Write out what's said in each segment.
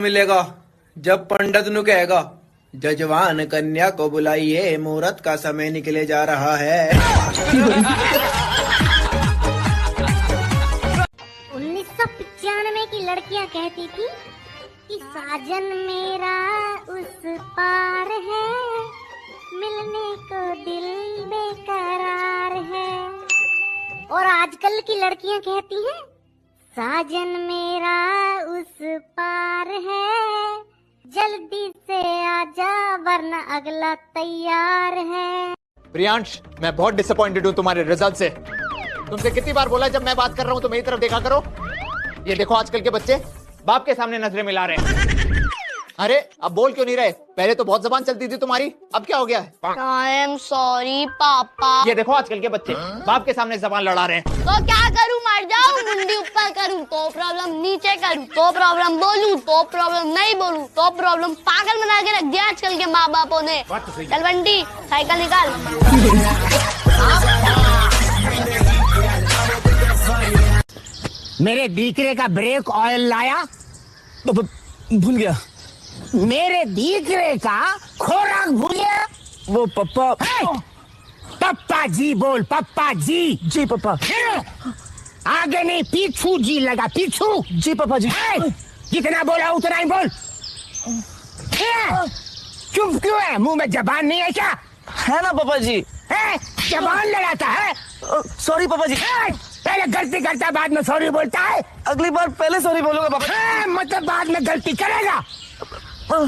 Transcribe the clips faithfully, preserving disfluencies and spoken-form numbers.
मिलेगा जब पंडित नु कहेगा, "जजवान कन्या को बुलाइए, मुहूर्त का समय निकले जा रहा है।" उन्नीस सौ पचानवे की लड़कियां कहती थी कि साजन मेरा उस पार है, मिलने को दिल बेकरार है। और आजकल की लड़कियां कहती हैं, साजन मेरा उस पार है, जल्दी से आजा वरना अगला तैयार है। प्रियांश, मैं बहुत डिसअपॉइंटेड हूँ तुम्हारे रिजल्ट से। तुमसे कितनी बार बोला है, जब मैं बात कर रहा हूँ तो मेरी तरफ देखा करो। ये देखो आजकल के बच्चे बाप के सामने नजरें मिला रहे हैं। अरे, अब बोल क्यों नहीं रहे? पहले तो बहुत जबान चलती थी तुम्हारी, अब क्या हो गया है? I am sorry पापा। ये देखो आजकल के बच्चे बाप के सामने जबान लड़ा रहे हैं। तो क्या करूँ, मर जाऊँ? मुंडी ऊपर करूँ तो प्रॉब्लम, नीचे करूँ तो प्रॉब्लम, बोलूँ तो प्रॉब्लम, नहीं बोलूँ तो प्रॉब्लम। पागल बना के रख दिया आजकल के माँ बापों ने। बात तो सही है। चल बंटी, साइकिल निकाल। मेरे दीकरे का ब्रेक ऑयल लाया? ब-, ब-, भूल गया। मेरे दीकरे का खोराक भूल गया? वो पप्पा। हे! पप्पा जी बोल, पप्पा जी। जी पप्पा। फिर आगे नहीं, पीछू जी लगा, पीछू। जी पप्पा जी। हे! जितना बोला उतना ही बोल। हे! चुप क्यों है? मुंह में जबान नहीं है क्या? है ना पापा जी। हैं? जबान लड़ाता है? अ, सॉरी पापा जी। हैं? पहले गलती करता है, बाद में सॉरी बोलता है। अगली बार पहले सॉरी बोलूंगा पापा जी। हैं? मतलब बाद में गलती करेगा? अ,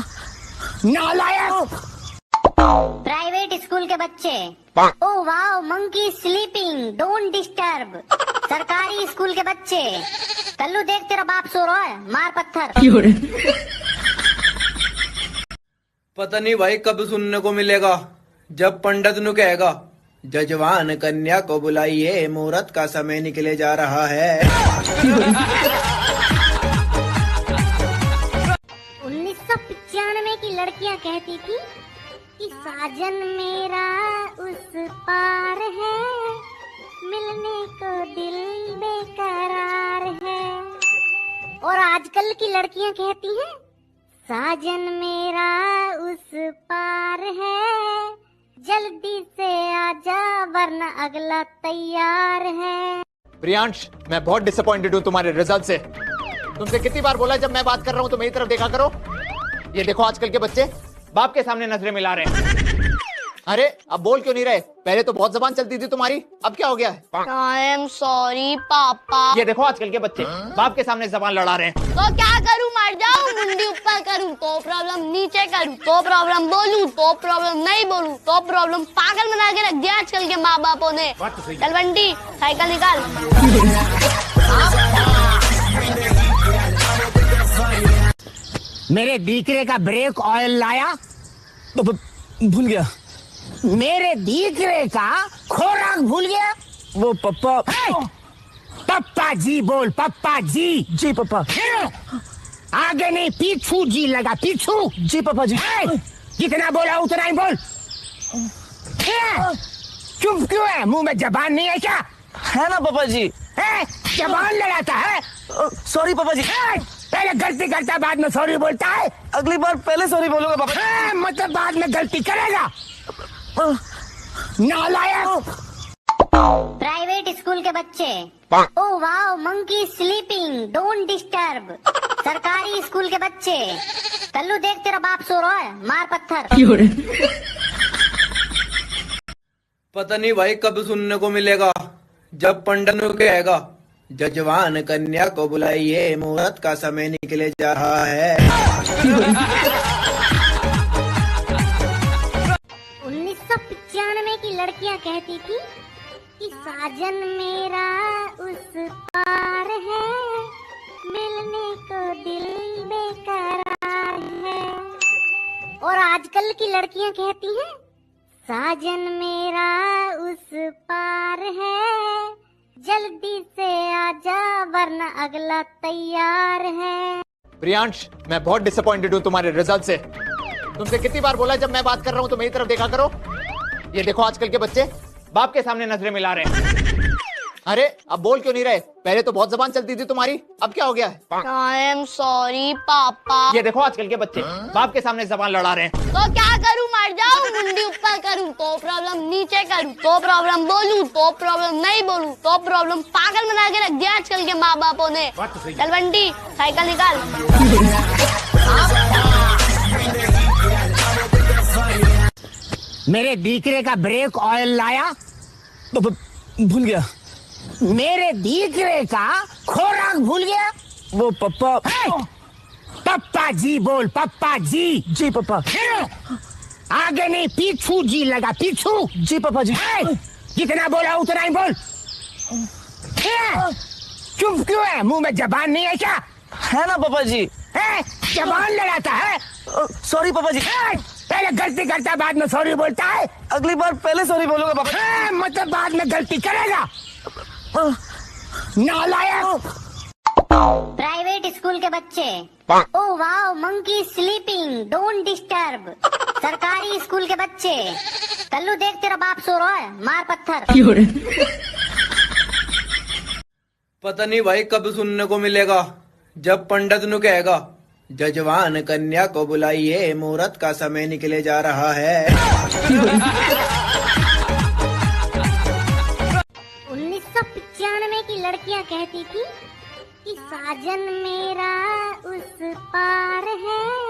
नालायक। प्राइवेट स्कूल के बच्चे। ओ वाओ, मंकी स्लीपिंग, डोंट डिस्टर्ब। सरकारी स्कूल के बच्चे। कल्लू देख, तेरा बाप सो रहा है, मार पत्थर। पता नहीं भाई कब सुनने को मिलेगा, जब पंडित नु कहेगा, "जजवान कन्या को बुलाइए, मुहूर्त का समय निकले जा रहा है।" उन्नीस सौ पचानवे की लड़कियां कहती थी कि साजन मेरा उस पार है, मिलने को दिल बेकरार है। और आजकल की लड़कियां कहती हैं, साजन मेरा उस पार है, जल्दी से आजा वरना अगला तैयार है। प्रियांश, मैं बहुत डिसअपॉइंटेड हूँ तुम्हारे रिजल्ट से। तुमसे कितनी बार बोला है, जब मैं बात कर रहा हूँ तो मेरी तरफ देखा करो। ये देखो आजकल के बच्चे बाप के सामने नजरें मिला रहे हैं। अरे, अब बोल क्यों नहीं रहे? पहले तो बहुत जबान चलती थी तुम्हारी, अब क्या हो गया है? I am sorry पापा। ये देखो आजकल के बच्चे बाप के सामने जबान लड़ा रहे हैं। तो क्या करूँ, मर जाऊँ? मुंडी ऊपर करूँ तो प्रॉब्लम, नीचे करूँ तो प्रॉब्लम, बोलूँ तो प्रॉब्लम, नहीं बोलूँ तो प्रॉब्लम। पागल बना के रख दिया आजकल के माँ बापों ने। बात तो सही है। चल बंटी, साइकिल निकाल। मेरे दीकरे का ब्रेक ऑयल लाया? ब-, ब-, भूल गया। मेरे दीकरे का खोराक भूल गया? वो पप्पा। हे! पप्पा जी बोल, पप्पा जी। जी पप्पा। फिर आगे नहीं, पीछू जी लगा, पीछू। जी पप्पा जी। हे! जितना बोला उतना ही बोल। हे! चुप क्यों है? मुंह में जबान नहीं है क्या? है ना पापा जी। हैं? जबान लड़ाता है? अ, सॉरी पापा जी। हैं? पहले गलती करता है, बाद में सॉरी बोलता है। अगली बार पहले सॉरी बोलूंगा पापा जी। हैं? मतलब बाद में गलती करेगा? अ, नालायक। प्राइवेट स्कूल के बच्चे। ओ वाओ, मंकी स्लीपिंग, डोंट डिस्टर्ब। सरकारी स्कूल के बच्चे। कल्लू देख, तेरा बाप सो रहा है, मार पत्थर। पता नहीं भाई कब सुनने को मिलेगा, जब पंडित नु कहेगा, "जजवान कन्या को बुलाइए, मुहूर्त का समय निकले जा रहा है।" उन्नीस सौ पचानवे की लड़कियां कहती थी कि साजन मेरा उस पार है, मिलने को दिल बेकरार है। और आजकल की लड़कियां कहती हैं, साजन मेरा उस पार है, जल्दी से आजा वरना अगला तैयार है। प्रियांश, मैं बहुत डिसअपॉइंटेड हूँ तुम्हारे रिजल्ट से। तुमसे कितनी बार बोला है, जब मैं बात कर रहा हूँ तो मेरी तरफ देखा करो। ये देखो आजकल के बच्चे बाप के सामने नजरें मिला रहे हैं। अरे, अब बोल क्यों नहीं रहे? पहले तो बहुत जबान चलती थी तुम्हारी, अब क्या हो गया है? I am sorry पापा। ये देखो आजकल के बच्चे, बाप के सामने जबान लड़ा रहे हैं। तो क्या करूं, मर जाऊं, मुंडी ऊपर करूं तो problem, नीचे करूं तो problem, बोलूं तो problem, नहीं बोलूं तो problem। पागल बना के रख दिया आजकल के माँ बापों ने। बात तो सही है। चल बंटी, साइकिल निकाल। मेरे दीकरे का brake oil लाया? ब-, ब-, भूल गया। मेरे दीकरे का खोराक भूल गया? वो पप्पा। ए! पप्पा जी बोल, पप्पा जी। जी पप्पा। फिर आगे नहीं, पीछू जी लगा, पीछू। जी पप्पा जी। ए! जितना बोला उतना ही बोल। ए! चुप क्यों है? मुंह में जबान नहीं है क्या? है ना पापा जी। हैं? जबान लड़ाता है? अ, sorry पापा जी। हैं? पहले गलती करता है, बाद में sorry बोलता है। अगली बार पहले sorry बोलूंगा पापा जी। हैं? मतलब बाद में गलती करेगा? अ, नालायक। प्राइवेट स्कूल के बच्चे। ओ वाओ, मंकी स्लीपिंग, डोंट डिस्टर्ब। सरकारी स्कूल के बच्चे। कल्लू देख, तेरा बाप सो रहा है, मार पत्थर। पता नहीं भाई कब सुनने को मिलेगा, जब पंडित नु कहेगा, "जजवान कन्या को बुलाइए, मुहूर्त का समय निकले जा रहा है।" उन्नीस सौ पचानवे की लड़कियां कहती थी कि साजन मेरा उस पार है,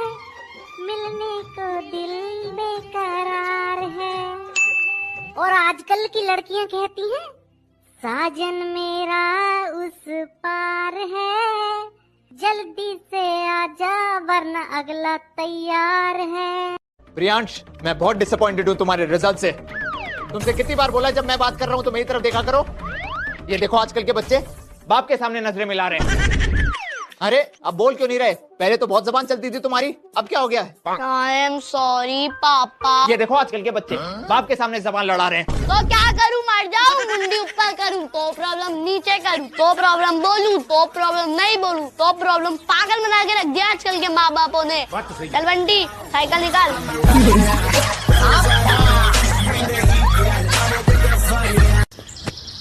मिलने को दिल बेकरार है। और आजकल की लड़कियां कहती हैं, साजन मेरा उस पार है, जल्दी से आजा वरना अगला तैयार है। प्रियांश, मैं बहुत disappointed हूँ तुम्हारे result से। तुमसे कितनी बार बोला है, जब मैं बात कर रहा हूँ तो मेरी तरफ देखा करो। ये देखो आजकल के बच्चे बाप के सामने नजरें मिला रहे हैं। अरे, अब बोल क्यों नहीं रहे? पहले तो बहुत जबान चलती थी तुम्हारी, अब क्या हो गया है? I am sorry पापा। ये देखो आजकल के बच्चे बाप के सामने जबान लड़ा रहे हैं। तो क्या करूं, मर जाऊं, मुंडी ऊपर करूं तो problem, नीचे करूं तो problem, बोलूं तो problem, नहीं बोलूं तो problem। पागल बना के रख दिया आजकल के माँ बापों ने। बात तो सही है। चल बंटी, साइकिल निकाल।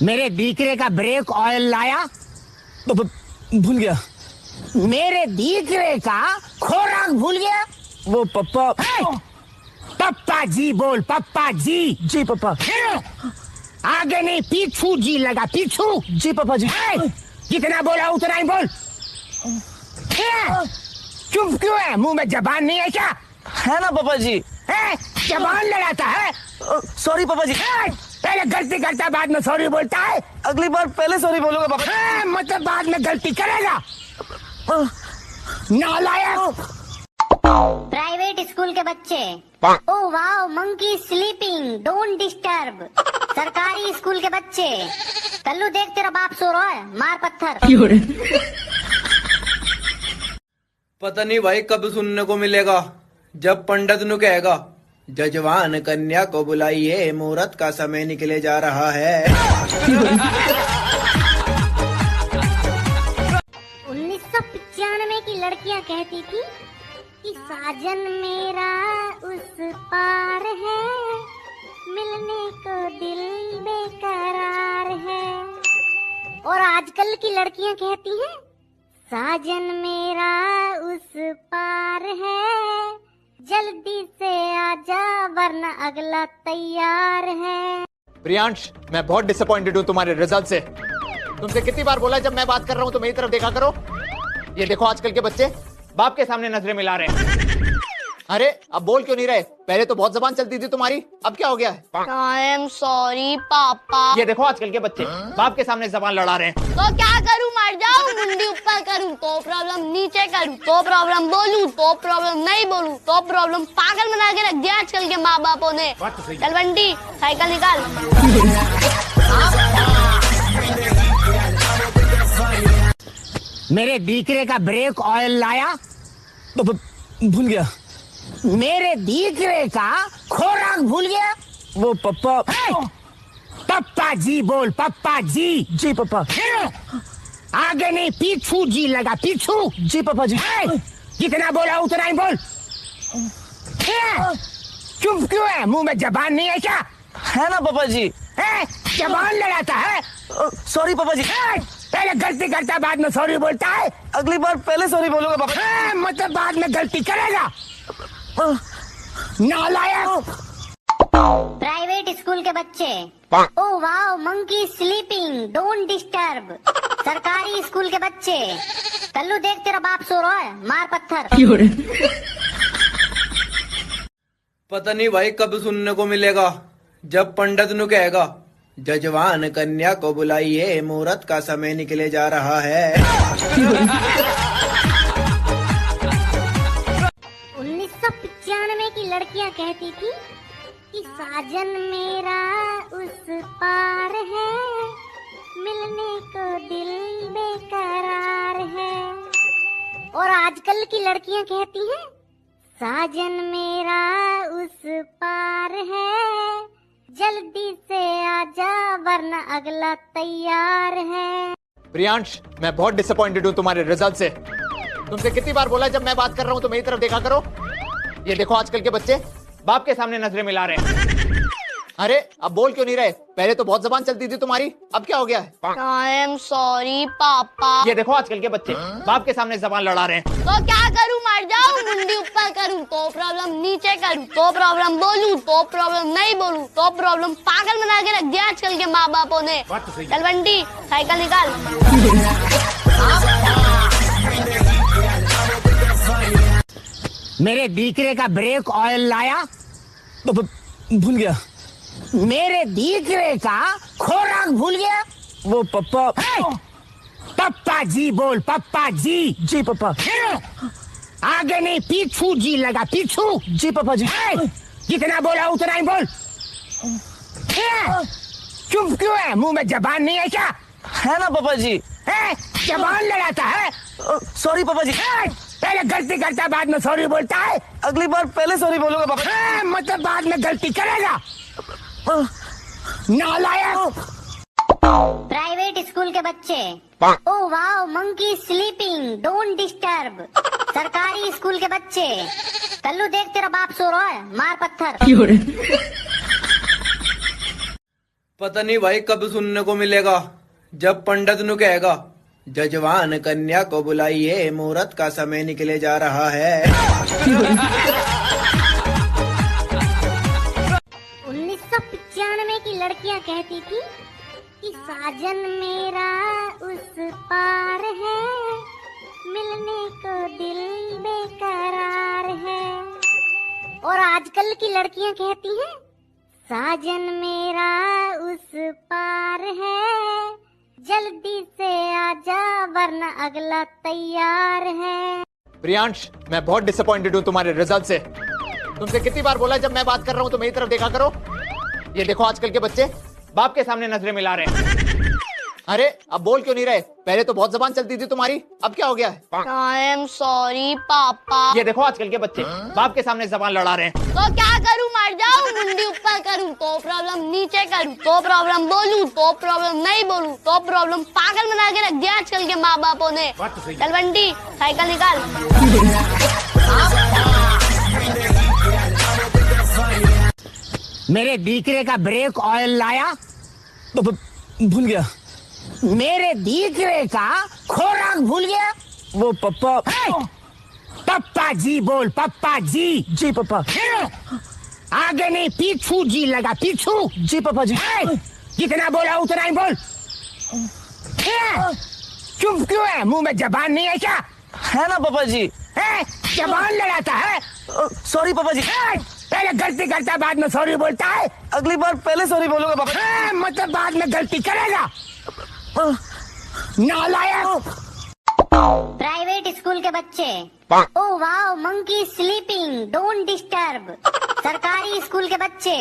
मेरे दीकरे का brake oil लाया? ब-, ब-, भूल गया। मेरे दीकरे का खोराक भूल गया? वो पप्पा। ए! पप्पा जी बोल, पप्पा जी। जी पप्पा। फिर आगे नहीं, पीछू जी लगा, पीछू। जी पप्पा जी। ए! जितना बोला उतना ही बोल। ए! चुप क्यों है? मुंह में जबान नहीं है क्या? है ना पापा जी। हैं? जबान लड़ाता है? अ, sorry पापा जी। हैं? पहले गलती करता है, बाद में sorry बोलता है। अगली बार पहले sorry बोलूंगा पापा जी। हैं? मतलब बाद में गलती करेगा? अ, नालायक। प्राइवेट स्कूल के बच्चे। ओ वाओ, मंकी स्लीपिंग, डोंट डिस्टर्ब। सरकारी स्कूल के बच्चे। कल्लू देख, तेरा बाप सो रहा है, मार पत्थर। पता नहीं भाई कब सुनने को मिलेगा, जब पंडित नु कहेगा, "जजवान कन्या को बुलाइए, मुहूर्त का समय निकले जा रहा है।" उन्नीस सौ पचानवे की लड़कियां कहती थी कि साजन मेरा उस पार है, मिलने को दिल बेकरार है। और आजकल की लड़कियां कहती हैं, साजन मेरा उस पार है, जल्दी से आजा वरना अगला तैयार है। प्रियांश, मैं बहुत disappointed हूँ तुम्हारे result से। तुमसे कितनी बार बोला है, जब मैं बात कर रहा हूँ तो मेरी तरफ देखा करो। ये देखो आजकल के बच्चे बाप के सामने नजरें मिला रहे हैं। अरे, अब बोल क्यों नहीं रहे? पहले तो बहुत जबान चलती थी तुम्हारी, अब क्या हो गया है? I am sorry पापा। ये देखो आजकल के बच्चे बाप के सामने जबान लड़ा रहे हैं। तो क्या करूं, मर जाऊं, मुंडी ऊपर करूं तो problem, नीचे करूं तो problem, बोलूं तो problem, नहीं बोलूं तो problem। पागल बना के रख दिया आजकल के माँ बापों ने। बात तो सही है। चल बंटी, साइकिल निकाल। मेरे दीकरे का brake oil लाया? ब-, ब-, भूल गया। मेरे दीकरे का खोराक भूल गया? वो पप्पा। ए! पप्पा जी बोल, पप्पा जी। जी पप्पा। फिर आगे नहीं, पीछू जी लगा, पीछू। जी पप्पा जी। ए! जितना बोला उतना ही बोल। ए! चुप क्यों है? मुंह में जबान नहीं है क्या? है ना पापा जी। हैं? जबान लड़ाता है? सॉरी पापा जी। ए, पहले गलती करता है, बाद में सॉरी बोलता है। अगली बार पहले सॉरी बोलूंगा पापा जी। ए, मतलब बाद में गलती करेगा। नालायक। प्राइवेट स्कूल के बच्चे। ओ वाओ, मंकी स्लीपिंग, डोंट डिस्टर्ब। सरकारी स्कूल के बच्चे। कल्लू देख, तेरा बाप सो रहा है, मार पत्थर। पता नहीं भाई कब सुनने को मिलेगा, जब पंडित नु कहेगा, जजवान कन्या को बुलाइए, मुहूर्त का समय निकले जा रहा है। उन्नीस सौ पचानवे की लड़कियां कहती थी कि साजन मेरा उस पार है, मिलने को दिल बेकरार है। और आजकल की लड़कियां कहती हैं, साजन मेरा उस पार है, जल्दी से आजा वरना अगला तैयार है। प्रियांश, मैं बहुत डिसअपॉइंटेड हूँ तुम्हारे रिजल्ट से। तुमसे कितनी बार बोला है, जब मैं बात कर रहा हूँ तो मेरी तरफ देखा करो। ये देखो आजकल के बच्चे, बाप के सामने नजरें मिला रहे हैं। अरे, अब बोल क्यों नहीं रहे? पहले तो बहुत जबान चलती थी तुम्हारी, अब क्या हो गया है? आई एम सॉरी पापा। ये देखो आजकल के बच्चे, बाप के सामने जबान लड़ा रहे हैं। तो क्या करूँ, मर जाऊँ? मुंडी ऊपर करूँ तो प्रॉब्लम, नीचे करूँ तो प्रॉब्लम, बोलूँ तो प्रॉब्लम, नहीं बोलूँ तो प्रॉब्लम। पागल बना के रख दिया आजकल के माँ बापों ने। बात तो सही है। चल बंटी, साइकिल निकाल। मेरे दीकरे का ब्रेक ऑयल लाया। ब-, ब-, भूल गया। मेरे दीकरे का खोराक भूल गया। वो पप्पा। हे! पप्पा जी बोल, पप्पा जी। जी पप्पा। हे! आगे नहीं, पीछू जी लगा, पीछू। जी पप्पा जी। हे! जितना बोला उतना ही बोल। हे! चुप क्यों है? मुंह में जबान नहीं है क्या? है ना पापा जी। ए, जबान लड़ाता है। अ, सॉरी पापा जी। ए, पहले गलती करता है, बाद में सॉरी बोलता है। अगली बार पहले सॉरी बोलूंगा पापा जी। ए, मतलब बाद में गलती करेगा। अ, नालायक। प्राइवेट स्कूल के बच्चे। ओ वाओ, मंकी स्लीपिंग, डोंट डिस्टर्ब। सरकारी स्कूल के बच्चे। कल्लू देख, तेरा बाप सो रहा है, मार पत्थर। पता नहीं भाई कब सुनने को मिलेगा, जब पंडित नु कहेगा, जजवान कन्या को बुलाइए, मुहूर्त का समय निकले जा रहा है। उन्नीस सौ पचानवे की लड़कियां कहती थी कि साजन मेरा उस पार है, मिलने को दिल बेकरार है। और आजकल की लड़कियां कहती हैं, साजन मेरा उस पार है, जल्दी से आजा वरना अगला तैयार है। प्रियांश, मैं बहुत डिसअपॉइंटेड हूँ तुम्हारे रिजल्ट से। तुमसे कितनी बार बोला है, जब मैं बात कर रहा हूँ तो मेरी तरफ देखा करो। ये देखो आजकल के बच्चे, बाप के सामने नजरें मिला रहे हैं। अरे, अब बोल क्यों नहीं रहे? पहले तो बहुत जबान चलती थी तुम्हारी, अब क्या हो गया है? आई एम सॉरी पापा। ये देखो आजकल के बच्चे, बाप के सामने जबान लड़ा रहे हैं। तो क्या करूँ, मर जाऊँ? मुंडी ऊपर करूँ तो प्रॉब्लम, नीचे करूँ तो प्रॉब्लम, बोलूँ तो प्रॉब्लम, नहीं बोलूँ तो प्रॉब्लम। पागल बना के रख दिया आजकल के माँ बापों ने। बात तो सही है। चल बंटी, साइकिल निकाल। मेरे दीकरे का ब्रेक ऑयल लाया। ब-, ब-, भूल गया। मेरे दीकरे का खोराक भूल गया। वो पप्पा। हे! पप्पा जी बोल, पप्पा जी। जी पप्पा। हे! आगे नहीं, पीछू जी लगा, पीछू। जी पप्पा जी। हे! जितना बोला उतना ही बोल। हे! चुप क्यों है? मुंह में जबान नहीं है क्या? है ना पापा जी। ए, जबान लड़ाता है। अ, सॉरी पापा जी। ए, पहले गलती करता है, बाद में सॉरी बोलता है। अगली बार पहले सॉरी बोलूंगा पापा जी। ए, मतलब बाद में गलती करेगा। अ, नालायक। प्राइवेट स्कूल के बच्चे। ओ वाओ, मंकी स्लीपिंग, डोंट डिस्टर्ब। सरकारी स्कूल के बच्चे।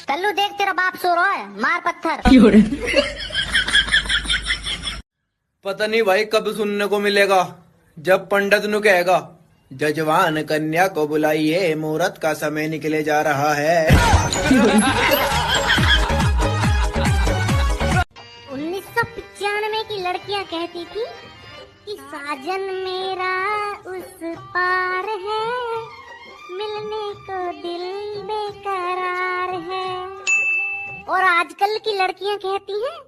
कल्लू देख, तेरा बाप सो रहा है, मार पत्थर। पता नहीं भाई कब सुनने को मिलेगा, जब पंडित नु कहेगा, जजवान कन्या को बुलाइए, मुहूर्त का समय निकले जा रहा है। उन्नीस सौ पचानवे की लड़कियां कहती थी कि साजन मेरा उस पार है, मिलने को दिल बेकरार है। और आजकल की लड़कियां कहती हैं,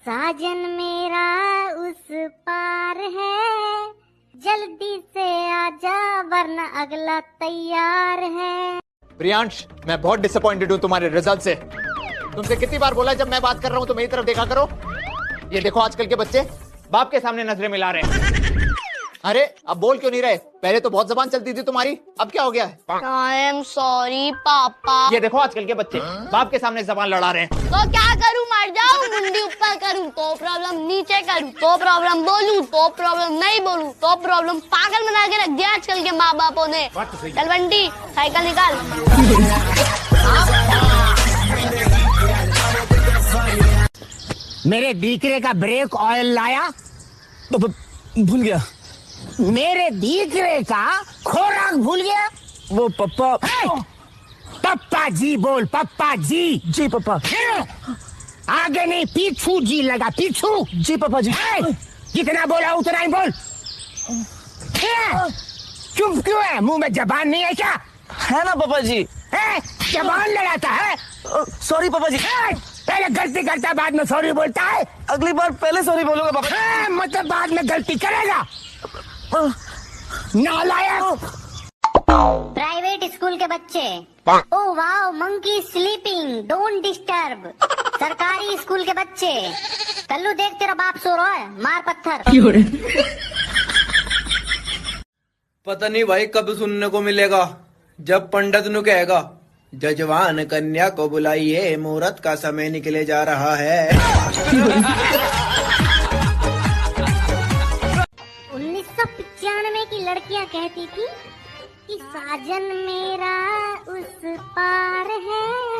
साजन मेरा उस पार है, जल्दी से आजा वरना अगला तैयार है। प्रियांश, मैं बहुत डिसअपॉइंटेड हूँ तुम्हारे रिजल्ट से। तुमसे कितनी बार बोला है, जब मैं बात कर रहा हूँ तो मेरी तरफ देखा करो। ये देखो आजकल के बच्चे बाप के सामने नजरें मिला रहे हैं। अरे, अब बोल क्यों नहीं रहे? पहले तो बहुत जबान चलती थी तुम्हारी, अब क्या हो गया है? I am sorry पापा। ये देखो आजकल के बच्चे बाप के सामने जबान लड़ा रहे हैं। तो क्या करूँ, मर जाऊँ, मुंडी ऊपर करूँ तो प्रॉब्लम, नीचे करूँ तो प्रॉब्लम, बोलूँ तो प्रॉब्लम, नहीं बोलूँ तो प्रॉब्लम। पागल बना के रख दिया आजकल के माँ बापों ने। बात तो सही है। चल बंटी, साइकिल निकाल। मेरे दीकरे का ब्रेक ऑयल लाया? ब-, ब-, भूल गया। मेरे दीकरे का खोराक भूल गया? वो पप्पा। हे! पप्पा जी बोल, पप्पा जी। जी पप्पा। हे! आगे नहीं, पीछू जी लगा, पीछू। जी पप्पा जी। हे! जितना बोला उतना ही बोल। हे! चुप क्यों है? मुंह में जबान नहीं है क्या? है ना पापा जी। हैं? जबान लड़ाता है? अ, सॉरी पापा जी। हैं? पहले गलती करता है, बाद में सॉरी बोलता है। अगली बार पहले सॉरी बोलूंगा पापा जी। हैं? मतलब बाद में गलती करेगा? अ, नालायक। प्राइवेट स्कूल के बच्चे। Oh wow, monkey sleeping, don't disturb। सरकारी स्कूल के बच्चे। कल्लू देख, तेरा बाप सो रहा है, मार पत्थर। पता नहीं भाई कब सुनने को मिलेगा, जब पंडित नु कहेगा, "जजवान कन्या को बुलाइए, मुहूर्त का समय निकले जा रहा है।" उन्नीस सौ पचानवे की लड़कियां कहती थी कि साजन मेरा उस पार है,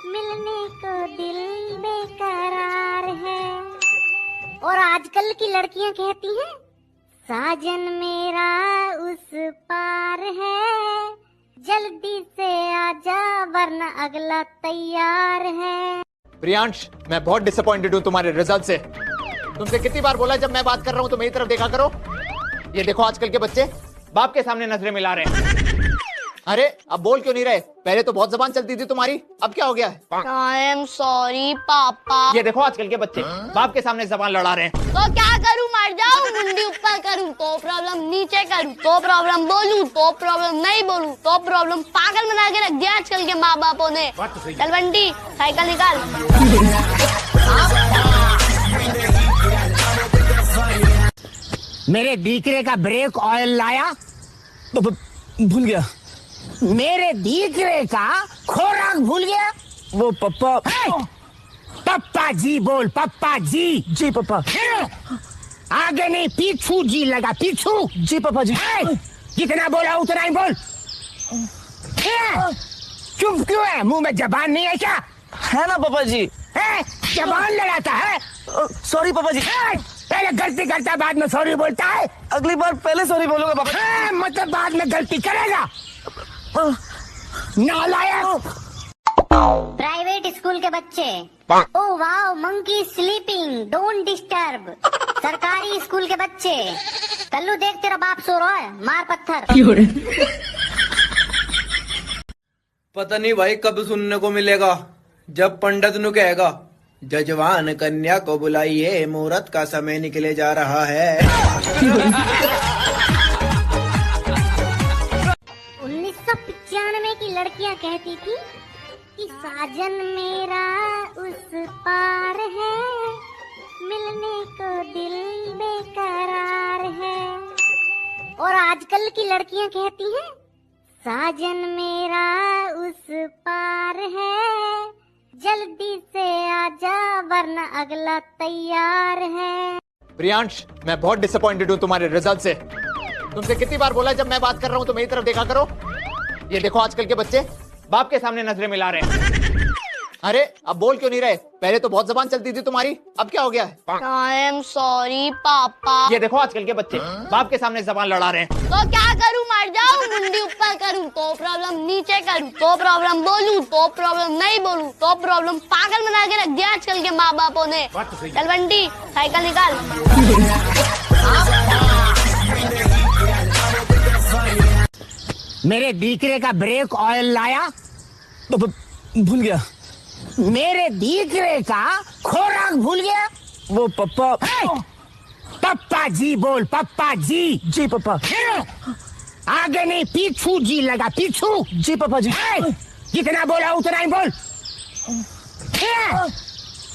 मिलने को दिल बेकरार है। और आजकल की लड़कियां कहती हैं, साजन मेरा उस पार है, जल्दी से आजा वरना अगला तैयार है। प्रियांश, मैं बहुत डिसअपॉइंटेड हूँ तुम्हारे रिजल्ट से। तुमसे कितनी बार बोला है, जब मैं बात कर रहा हूँ तो मेरी तरफ देखा करो। ये देखो आजकल के बच्चे बाप के सामने नजरें मिला रहे हैं। अरे, अब बोल क्यों नहीं रहे? पहले तो बहुत जबान चलती थी तुम्हारी, अब क्या हो गया है? I am sorry पापा। ये देखो आजकल के बच्चे बाप के सामने जबान लड़ा रहे हैं। तो क्या करूँ, मर जाऊँ, मुंडी ऊपर करूँ तो प्रॉब्लम, नीचे करूँ तो प्रॉब्लम, बोलूँ तो प्रॉब्लम, नहीं बोलूँ तो प्रॉब्लम। पागल बना के रख दिया आजकल के माँ बापों ने। बात तो सही है। चल बंटी, साइकिल निकाल। मेरे दीकरे का ब्रेक ऑयल लाया? ब-, ब-, भूल गया। मेरे दीकरे का खोराक भूल गया? वो पप्पा। हे! पप्पा जी बोल, पप्पा जी। जी पप्पा। हे! आगे नहीं, पीछू जी लगा, पीछू। जी पप्पा जी। हे! जितना बोला उतना ही बोल। हे! चुप क्यों है? मुंह में जबान नहीं है क्या? है ना पापा जी। हैं? जबान लड़ाता है? अ, सॉरी पापा जी। हैं? पहले गलती करता है, बाद में सॉरी बोलता है। अगली बार पहले सॉरी बोलूंगा पापा जी। हैं? मतलब बाद में गलती करेगा? अ, नालायक। प्राइवेट स्कूल के बच्चे। Oh wow, monkey sleeping, don't disturb। सरकारी स्कूल के बच्चे। कल्लू देख, तेरा बाप सो रहा है, मार पत्थर। पता नहीं भाई कब सुनने को मिलेगा, जब पंडित नु कहेगा, "जजवान कन्या को बुलाइए, मुहूर्त का समय निकले जा रहा है।" उन्नीस सौ पचानवे की लड़कियां कहती थी कि साजन मेरा उस पार है, मिलने को दिल बेकरार है। और आजकल की लड़कियां कहती हैं, साजन मेरा उस पार है, जल्दी से आजा वरना अगला तैयार है। प्रियांश, मैं बहुत डिसअपॉइंटेड हूँ तुम्हारे रिजल्ट से। तुमसे कितनी बार बोला है, जब मैं बात कर रहा हूँ तो मेरी तरफ देखा करो। ये देखो आजकल के बच्चे बाप के सामने नजरें मिला रहे हैं। अरे, अब बोल क्यों नहीं रहे? पहले तो बहुत जबान चलती थी तुम्हारी, अब क्या हो गया है? I am sorry पापा। ये देखो आजकल के बच्चे बाप के सामने जबान लड़ा रहे हैं। तो क्या करूँ, मर जाऊँ, मुंडी ऊपर करूँ तो प्रॉब्लम, नीचे करूँ तो प्रॉब्लम, बोलूँ तो प्रॉब्लम, नहीं बोलूँ तो प्रॉब्लम। पागल बना के रख दिया आजकल के माँ बापों ने। बात तो सही है। चल बंटी, साइकिल निकाल। मेरे दीकरे का ब्रेक ऑयल लाया? ब-, ब-, भूल गया। मेरे दीकरे का खोराक भूल गया? वो पप्पा। ए! पप्पा जी बोल, पप्पा जी। जी पप्पा। ए! आगे नहीं, पीछू जी लगा, पीछू। जी पप्पा जी। ए! जितना बोला उतना ही बोल। ए!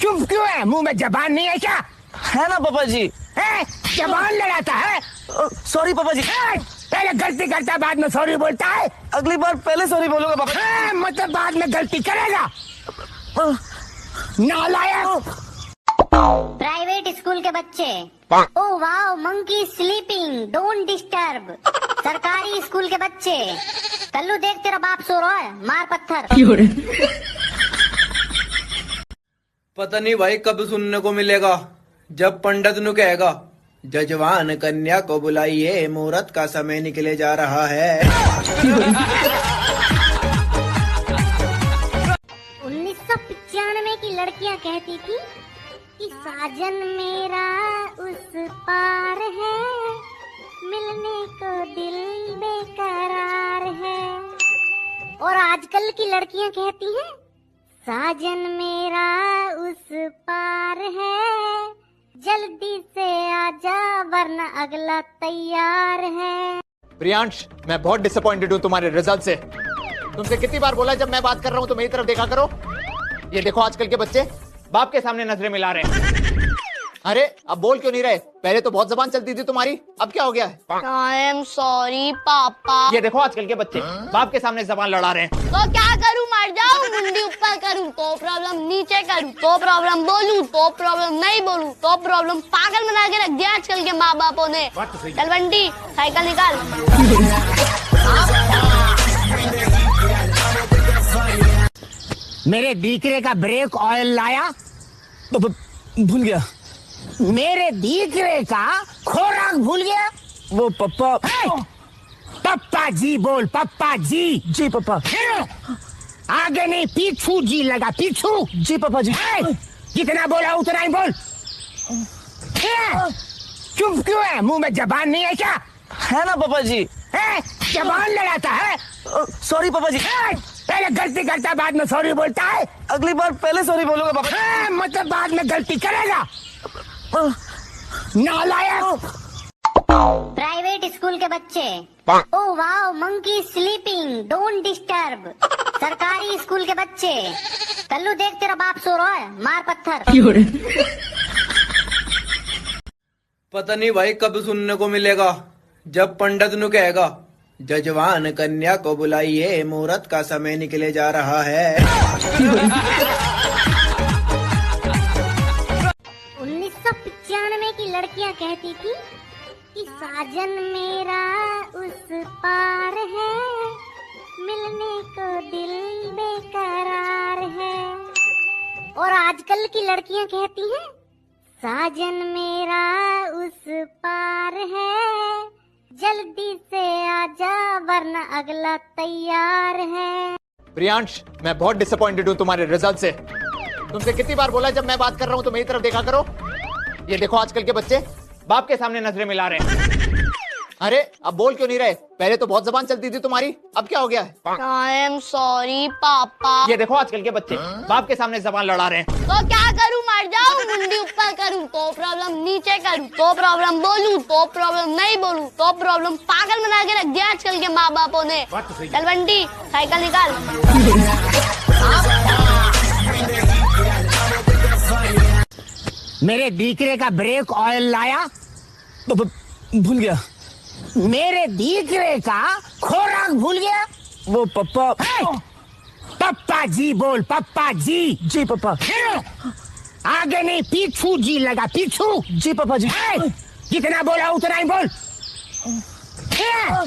चुप क्यों है? मुंह में जबान नहीं है क्या? है ना पापा जी। ए, जबान लड़ाता है। अ, sorry पापा जी। ए, पहले गलती करता है, बाद में sorry बोलता है। अगली बार पहले sorry बोलूंगा पापा जी। ए, मतलब बाद में गलती करेगा। अ, नालायक। प्राइवेट स्कूल के बच्चे। ओ वाओ, मंकी स्लीपिंग, डोंट डिस्टर्ब। सरकारी स्कूल के बच्चे। कल्लू देख, तेरा बाप सो रहा है, मार पत्थर। पता नहीं भाई कब सुनने को मिलेगा, जब पंडित नु कहेगा, "जजवान कन्या को बुलाइए, मुहूर्त का समय निकले जा रहा है।" उन्नीस सौ पचानवे की लड़कियां कहती थी कि साजन मेरा उस पार है, मिलने को दिल बेकरार है। और आजकल की लड़कियां कहती हैं, साजन मेरा उस पार है, जल्दी से आजा वरना अगला तैयार है। प्रियांश, मैं बहुत disappointed हूँ तुम्हारे result से। तुमसे कितनी बार बोला, जब मैं बात कर रहा हूँ तो मेरी तरफ देखा करो। ये देखो आजकल के बच्चे बाप के सामने नजरें मिला रहे हैं। अरे, अब बोल क्यों नहीं रहे? पहले तो बहुत जबान चलती थी तुम्हारी, अब क्या हो गया है? I am sorry पापा। ये देखो आजकल के बच्चे बाप के सामने जबान लड़ा रहे हैं। तो क्या करूँ, मर जाऊँ, मुंडी ऊपर करूँ तो problem, नीचे करूँ तो problem, बोलूँ तो problem, नहीं बोलूँ तो problem। पागल बना के रख दिया आजकल के माँ बापों ने। बात तो सही है। चल बंटी, साइकिल निकाल। मेरे दीकरे का brake oil लाया? ब-, ब-, भूल गया। मेरे दीकरे का खोराक भूल गया? वो पप्पा। ए! पप्पा जी बोल, पप्पा जी। जी पप्पा। आगे नहीं, पीछू जी लगा, पीछू। जी पप्पा जी। ए! जितना बोला उतना ही बोल। ए! चुप क्यों है? मुंह में जबान नहीं है क्या? है ना पापा जी। ए, जबान लड़ाता है। अ, sorry पापा जी। ए, पहले गलती करता है, बाद में sorry बोलता है। अगली बार पहले sorry बोलूंगा पापा जी। ए, मतलब बाद में गलती करेगा। अ, नालायक। प्राइवेट स्कूल के बच्चे। ओ वाओ, मंकी स्लीपिंग, डोंट डिस्टर्ब। सरकारी स्कूल के बच्चे। कल्लू देख, तेरा बाप सो रहा है, मार पत्थर। पता नहीं भाई कब सुनने को मिलेगा, जब पंडित नु कहेगा, "जजवान कन्या को बुलाइए, मुहूर्त का समय निकले जा रहा है।" उन्नीस सौ पचानवे की लड़कियां कहती थी कि साजन मेरा उस पार है, मिलने को दिल बेकरार है। और आजकल की लड़कियां कहती हैं, साजन मेरा उस पार है, जल्दी से आजा वरना अगला तैयार है। प्रियांश, मैं बहुत disappointed हूँ तुम्हारे result से। तुमसे कितनी बार बोला, जब मैं बात कर रहा हूँ तो मेरी तरफ देखा करो। ये देखो आजकल के बच्चे बाप के सामने नजरें मिला रहे हैं। अरे, अब बोल क्यों नहीं रहे? पहले तो बहुत जबान चलती थी तुम्हारी, अब क्या हो गया है? I am sorry पापा। ये देखो आजकल के बच्चे बाप के सामने जबान लड़ा रहे हैं। तो क्या करूँ, मर जाऊँ, मुंडी ऊपर करूँ तो problem, नीचे करूँ तो problem, बोलूँ तो problem, नहीं बोलूँ तो problem। पागल बना के रख दिया आजकल के माँ बापों ने। बात तो सही है। चल बंटी, साइकिल निकाल। मेरे दीकरे का brake oil लाया? ब-, ब-, भूल गया। मेरे दीकरे का खोराक भूल गया? वो पप्पा। ए! पप्पा जी बोल, पप्पा जी। जी पप्पा। ए! आगे नहीं, पीछू जी लगा, पीछू। जी पप्पा जी। ए! जितना बोला उतना ही बोल। ए!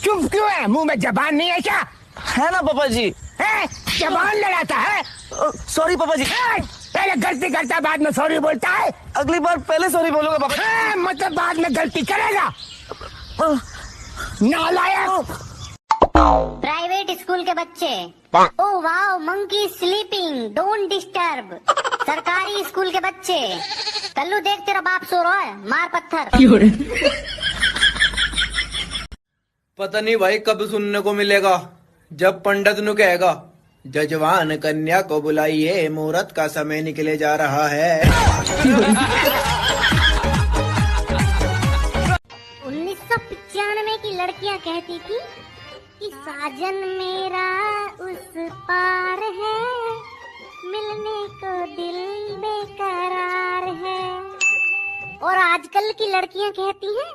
चुप क्यों है? मुंह में जबान नहीं है क्या? है ना पापा जी। ए, जबान लड़ाता है। अ, sorry पापा जी। ए, पहले गलती करता है, बाद में sorry बोलता है। अगली बार पहले sorry बोलूंगा पापा जी। ए, मतलब बाद में गलती करेगा। अ, नालायक। प्राइवेट स्कूल के बच्चे। ओ वाओ, मंकी स्लीपिंग, डोंट डिस्टर्ब। सरकारी स्कूल के बच्चे। कल्लू देख, तेरा बाप सो रहा है, मार पत्थर। पता नहीं भाई कब सुनने को मिलेगा, जब पंडित नु कहेगा, जजवान कन्या को बुलाइए, मुहूर्त का समय निकले जा रहा है। उन्नीस सौ पचानवे की लड़कियां कहती थी कि साजन मेरा उस पार है, मिलने को दिल बेकरार है। और आजकल की लड़कियां कहती हैं,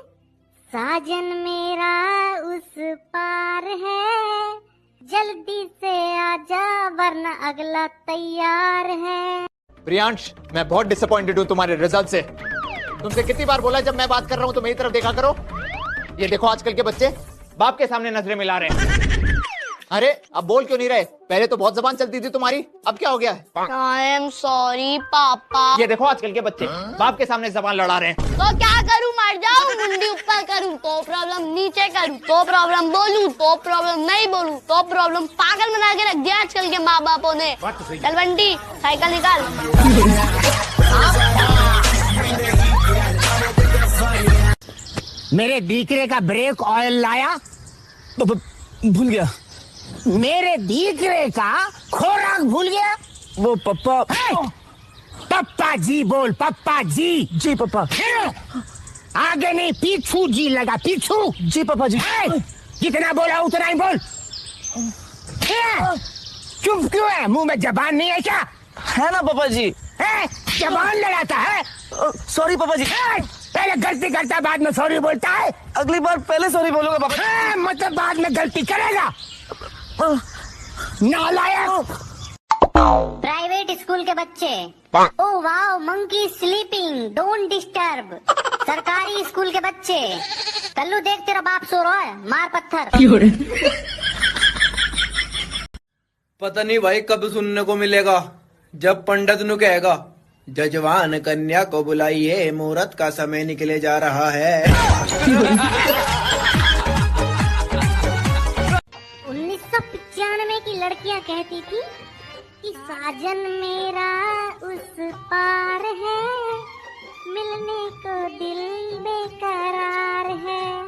साजन मेरा उस पार है, जल्दी से आजा वरना अगला तैयार है। प्रियांश, मैं बहुत डिसअपॉइंटेड हूँ तुम्हारे रिजल्ट से। तुमसे कितनी बार बोला है, जब मैं बात कर रहा हूँ तो मेरी तरफ देखा करो। ये देखो आजकल के बच्चे बाप के सामने नजरें मिला रहे हैं। अरे, अब बोल क्यों नहीं रहे? पहले तो बहुत जबान चलती थी तुम्हारी, अब क्या हो गया है? I am sorry पापा। ये देखो आजकल के बच्चे बाप के सामने जबान लड़ा रहे हैं। तो क्या करूँ, मर जाऊँ, मुंडी ऊपर करूँ तो प्रॉब्लम, नीचे करूँ तो प्रॉब्लम, बोलूँ तो प्रॉब्लम, नहीं बोलूँ तो प्रॉब्लम। पागल बना के रख दिया आजकल के माँ बापों ने। बात तो सही है। चल बंटी, साइकिल निकाल। मेरे दीकरे का ब्रेक ऑयल लाया? प-, प-, भूल गया। मेरे दीकरे का खोराक भूल गया? वो पप्पा। हे! पप्पा जी बोल, पप्पा जी। जी पप्पा। हे! आगे नहीं, पीछू जी लगा, पीछू। जी पप्पा जी। हे! जितना बोला उतना ही बोल। हे! चुप क्यों है? मुंह में जबान नहीं है क्या? है ना पापा जी। हैं? जबान लड़ाता है? अ, सॉरी पापा जी। हैं? पहले गलती करता है, बाद में सॉरी बोलता है। अगली बार पहले सॉरी बोलूंगा पापा जी। हैं? मतलब बाद में गलती करेगा? अ, नालायक। प्राइवेट स्कूल के बच्चे। ओ वाओ, मंकी स्लीपिंग, डोंट डिस्टर्ब। सरकारी स्कूल के बच्चे। कल्लू देख, तेरा बाप सो रहा है, मार पत्थर। पता नहीं भाई कब सुनने को मिलेगा, जब पंडित नु कहेगा, "जजवान कन्या को बुलाइए, मुहूर्त का समय निकले जा रहा है।" उन्नीस सौ पचानवे की लड़कियां कहती थी कि साजन मेरा उस पार है, मिलने को दिल बेकरार है।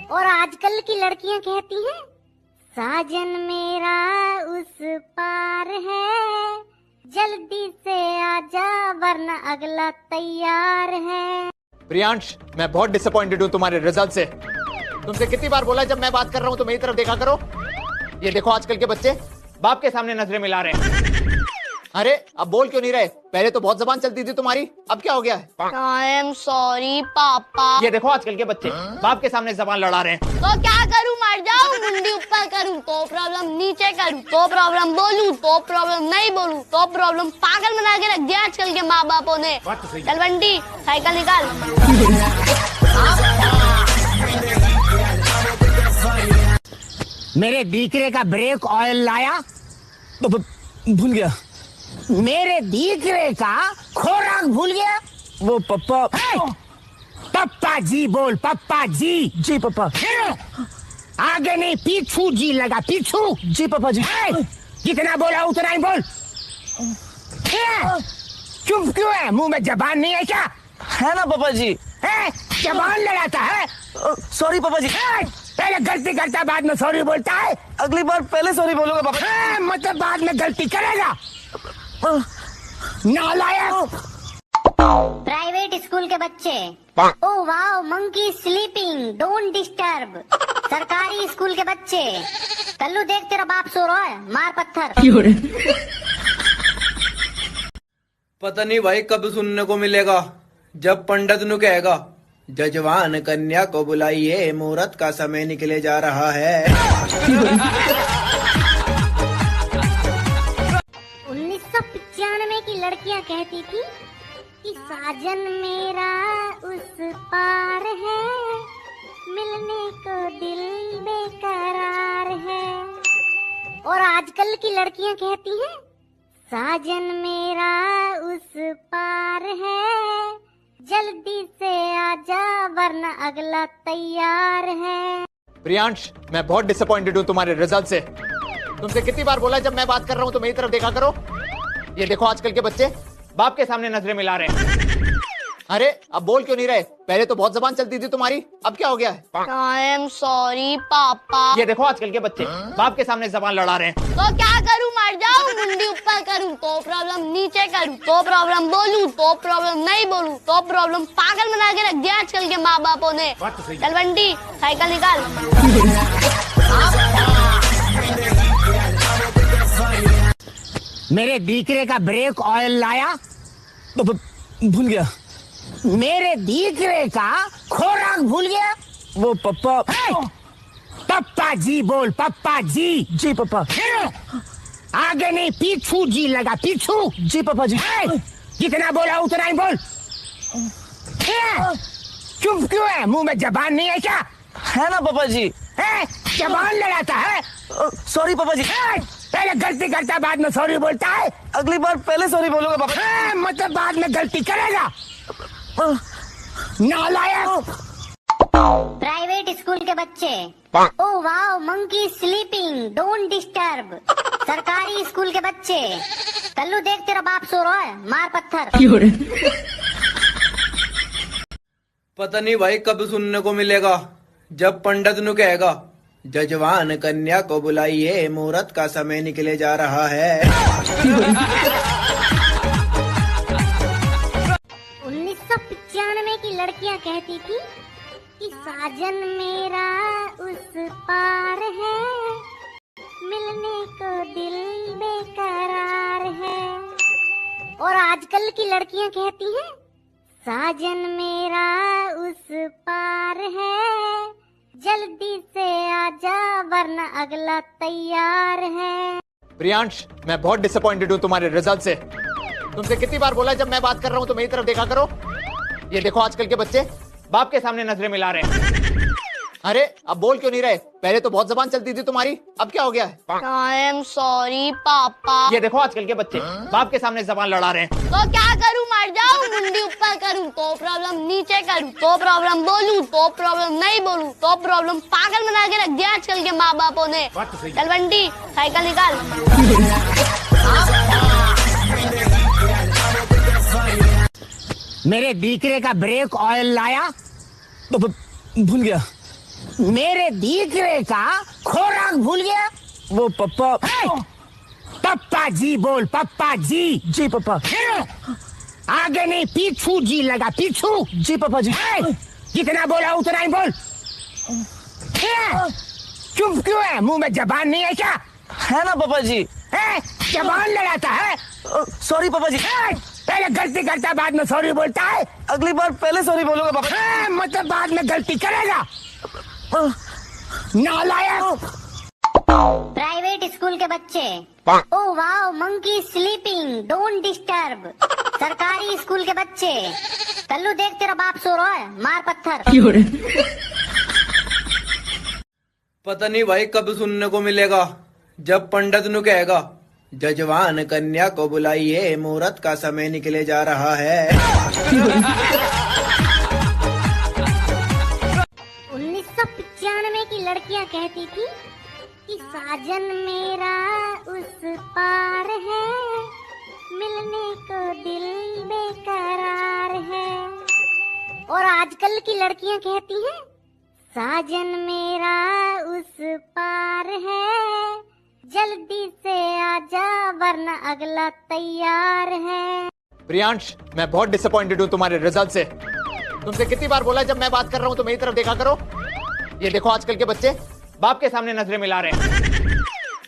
और आजकल की लड़कियां कहती हैं, साजन मेरा उस पार है, जल्दी से आजा वरना अगला तैयार है। प्रियांश, मैं बहुत डिसअपॉइंटेड हूँ तुम्हारे रिजल्ट से। तुमसे कितनी बार बोला है, जब मैं बात कर रहा हूँ तो मेरी तरफ देखा करो। ये देखो आजकल के बच्चे बाप के सामने नजरें मिला रहे हैं। अरे, अब बोल क्यों नहीं रहे? पहले तो बहुत जबान चलती थी तुम्हारी, अब क्या हो गया है? I am sorry पापा। ये देखो आजकल के बच्चे बाप के सामने जबान लड़ा रहे हैं। तो क्या करूँ, मर जाऊँ? मुंडी ऊपर करूँ तो प्रॉब्लम, नीचे करूँ तो प्रॉब्लम, बोलूँ तो प्रॉब्लम, नहीं बोलूँ तो प्रॉब्लम। पागल बना के रख दिया आजकल के माँ बापों ने। बात तो सही है। चल बंटी, साइकिल निकाल। मेरे दीकरे का ब्रेक ऑयल लाया? ब-, ब-, भूल गया। मेरे दीकरे का खोराक भूल गया? वो पप्पा। हे! पप्पा जी बोल, पप्पा जी। जी पप्पा। हे! आगे नहीं, पीछू जी लगा, पीछू। जी पप्पा जी। हे! जितना बोला उतना ही बोल। हे! चुप क्यों है? मुंह में जबान नहीं है क्या? है ना पापा जी। हैं? जबान लड़ाता है? अ, सॉरी पापा जी। हैं? पहले गलती करता है, बाद में सॉरी बोलता है। अगली बार पहले सॉरी बोलूंगा पापा जी। हैं? मतलब बाद में गलती करेगा? अ, नालायक। प्राइवेट स्कूल के बच्चे। ओ वाओ, मंकी स्लीपिंग, डोंट डिस्टर्ब। सरकारी स्कूल के बच्चे। कल्लू देख, तेरा बाप सो रहा है, मार पत्थर। पता नहीं भाई कब सुनने को मिलेगा, जब पंडित नु कहेगा, "जजवान कन्या को बुलाइए, मुहूर्त का समय निकले जा रहा है।" उन्नीस सौ पचानवे की लड़कियां कहती थी कि साजन मेरा उस पार है, मिलने को दिल बेकरार है। और आजकल की लड़कियां कहती हैं, साजन मेरा उस पार है, जल्दी से आजा वरना अगला तैयार है। प्रियांश, मैं बहुत डिसअपॉइंटेड हूँ तुम्हारे रिजल्ट से। तुमसे कितनी बार बोला है, जब मैं बात कर रहा हूँ तो मेरी तरफ देखा करो। ये देखो आजकल के बच्चे बाप के सामने नजरें मिला रहे हैं। अरे, अब बोल क्यों नहीं रहे? पहले तो बहुत जबान चलती थी तुम्हारी, अब क्या हो गया है? I am sorry पापा। ये देखो आजकल के बच्चे, बाप के सामने जबान लड़ा रहे हैं। तो क्या करूं, मर जाऊं, मुंडी ऊपर करूं तो problem, नीचे करूं तो problem, बोलूं तो problem, नहीं बोलूं तो problem। पागल बना के रख दिया आजकल के माँ बापों ने। बात तो सही है। चल बंटी, साइकिल निकाल। मेरे दीकरे का brake oil लाया? ब-, ब-, भूल गया। मेरे दीकरे का खोराक भूल गया? वो पप्पा। हे! पप्पा जी बोल, पप्पा जी। जी पप्पा। फिर आगे नहीं, पीछू जी लगा, पीछू। जी पप्पा जी। हे! जितना बोला उतना ही बोल। हे! चुप क्यों है? मुंह में जबान नहीं है क्या? है ना पापा जी। हैं? जबान लड़ाता है? अ, sorry पापा जी। हैं? पहले गलती करता है, बाद में sorry बोलता है। अगली बार पहले sorry बोलूंगा पापा जी। हैं? मतलब बाद में गलती करेगा? अ, नालायक। प्राइवेट स्कूल के बच्चे। Oh wow, monkey sleeping, don't disturb। सरकारी स्कूल के बच्चे। कल्लू देख, तेरा बाप सो रहा है, मार पत्थर। पता नहीं भाई कब सुनने को मिलेगा, जब पंडित नु कहेगा, "जजवान कन्या को बुलाइए, मुहूर्त का समय निकले जा रहा है।" उन्नीस सौ पचानवे की लड़कियां कहती थी कि साजन मेरा उस पार है, मिलने को दिल बेकरार है। और आजकल की लड़कियां कहती हैं, साजन मेरा उस पार है, जल्दी से आजा वरना अगला तैयार है। प्रियांश, मैं बहुत disappointed हूँ तुम्हारे result से। तुमसे कितनी बार बोला है, जब मैं बात कर रहा हूँ तो मेरी तरफ देखा करो। ये देखो आजकल के बच्चे बाप के सामने नजरें मिला रहे हैं। अरे, अब बोल क्यों नहीं रहे? पहले तो बहुत जबान चलती थी तुम्हारी, अब क्या हो गया है? I am sorry पापा। ये देखो आजकल के बच्चे बाप के सामने जबान लड़ा रहे हैं। तो क्या करूं, मर जाऊं, मुंडी ऊपर करूं तो problem, नीचे करूं तो problem, बोलूं तो problem, नहीं बोलूं तो problem। पागल बना के रख दिया आजकल के माँ बापों ने। बात तो सही है। चल बंटी, साइकिल निकाल। मेरे दीकरे का brake oil लाया? ब-, ब-, भूल गया। मेरे दीकरे का खोराक भूल गया? वो पप्पा। हे! पप्पा जी बोल, पप्पा जी। जी पप्पा। फिर आगे नहीं, पीछू जी लगा, पीछू। जी पप्पा जी। हे! जितना बोला उतना ही बोल। हे! चुप क्यों है? मुंह में जबान नहीं है क्या? है ना पापा जी। हैं? जबान लड़ाता है? अ, sorry पापा जी। हैं? पहले गलती करता है, बाद में sorry बोलता है। अगली बार पहले sorry बोलूंगा पापा जी। हैं? मतलब बाद में गलती करेगा? अ, नालायक। प्राइवेट स्कूल के बच्चे। Oh wow, monkey sleeping, don't disturb। सरकारी स्कूल के बच्चे। कल्लू देख, तेरा बाप सो रहा है, मार पत्थर। पता नहीं भाई कब सुनने को मिलेगा, जब पंडित नु कहेगा, "जजवान कन्या को बुलाइए, मुहूर्त का समय निकले जा रहा है।" उन्नीस सौ पचानवे की लड़कियां कहती थी कि साजन मेरा उस पार है, मिलने को दिल बेकरार है। और आजकल की लड़कियां कहती हैं, साजन मेरा उस पार है, जल्दी से आजा वरना अगला तैयार है। प्रियांश, मैं बहुत disappointed हूँ तुम्हारे result से। तुमसे कितनी बार बोला है, जब मैं बात कर रहा हूँ तो मेरी तरफ देखा करो। ये देखो आजकल के बच्चे बाप के सामने नजरें मिला रहे हैं।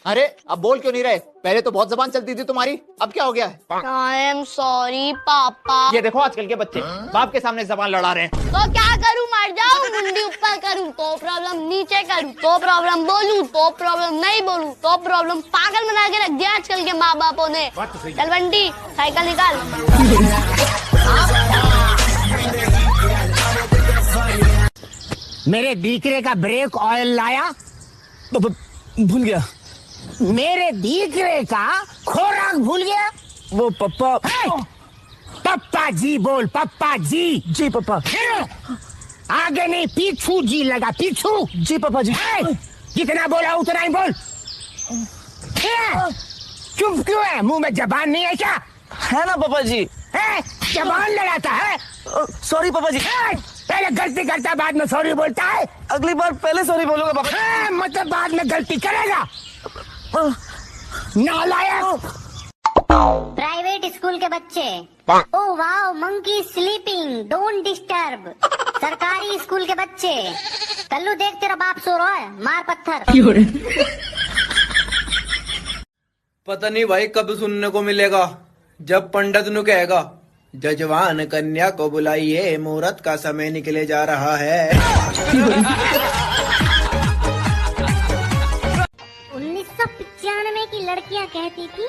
अरे, अब बोल क्यों नहीं रहे? पहले तो बहुत जबान चलती थी तुम्हारी, अब क्या हो गया है? I am sorry पापा। ये देखो आजकल के बच्चे बाप के सामने जबान लड़ा रहे हैं। तो क्या करूं, मर जाऊं, मुंडी ऊपर करूं तो problem, नीचे करूं तो problem, बोलूं तो problem, नहीं बोलूं तो problem। पागल बना के रख दिया आजकल के माँ बापों ने। बात तो सही है। चल बंटी, साइकिल निकाल। मेरे दीकरे का brake oil लाया? ब-, ब-, भूल गया। मेरे दीकरे का खोराक भूल गया? वो पप्पा। हे! पप्पा जी बोल, पप्पा जी। जी पप्पा। फिर आगे नहीं, पीछू जी लगा, पीछू। जी पप्पा जी। हे! जितना बोला उतना ही बोल। हे! चुप क्यों है? मुंह में जबान नहीं है क्या? है ना पापा जी। हैं? जबान लड़ाता है। सॉरी पापा जी। ए, पहले गलती करता है, बाद में सॉरी बोलता है। अगली बार पहले सॉरी बोलूंगा पापा। ए, मतलब बाद में गलती करेगा। नालायक। प्राइवेट स्कूल के बच्चे। Oh wow, monkey sleeping, don't disturb। सरकारी स्कूल के बच्चे। कल्लू देख, तेरा बाप सो रहा है, मार पत्थर। पता नहीं भाई कब सुनने को मिलेगा, जब पंडित नु कहेगा, "जजवान कन्या को बुलाइए, मुहूर्त का समय निकले जा रहा है।" उन्नीस सौ पचानवे की लड़कियां कहती थी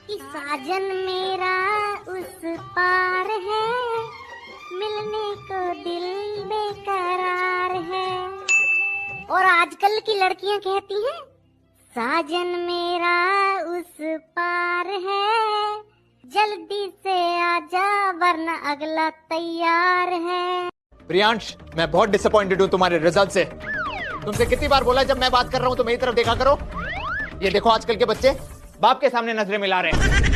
कि साजन मेरा उस पार है, मिलने को दिल बेकरार है। और आजकल की लड़कियां कहती हैं, साजन मेरा उस पार है, जल्दी से आजा वरना अगला तैयार है। प्रियांश, मैं बहुत डिसअपॉइंटेड हूँ तुम्हारे रिजल्ट से। तुमसे कितनी बार बोला, जब मैं बात कर रहा हूँ तो मेरी तरफ देखा करो। ये देखो आजकल के बच्चे बाप के सामने नजरें मिला रहे हैं।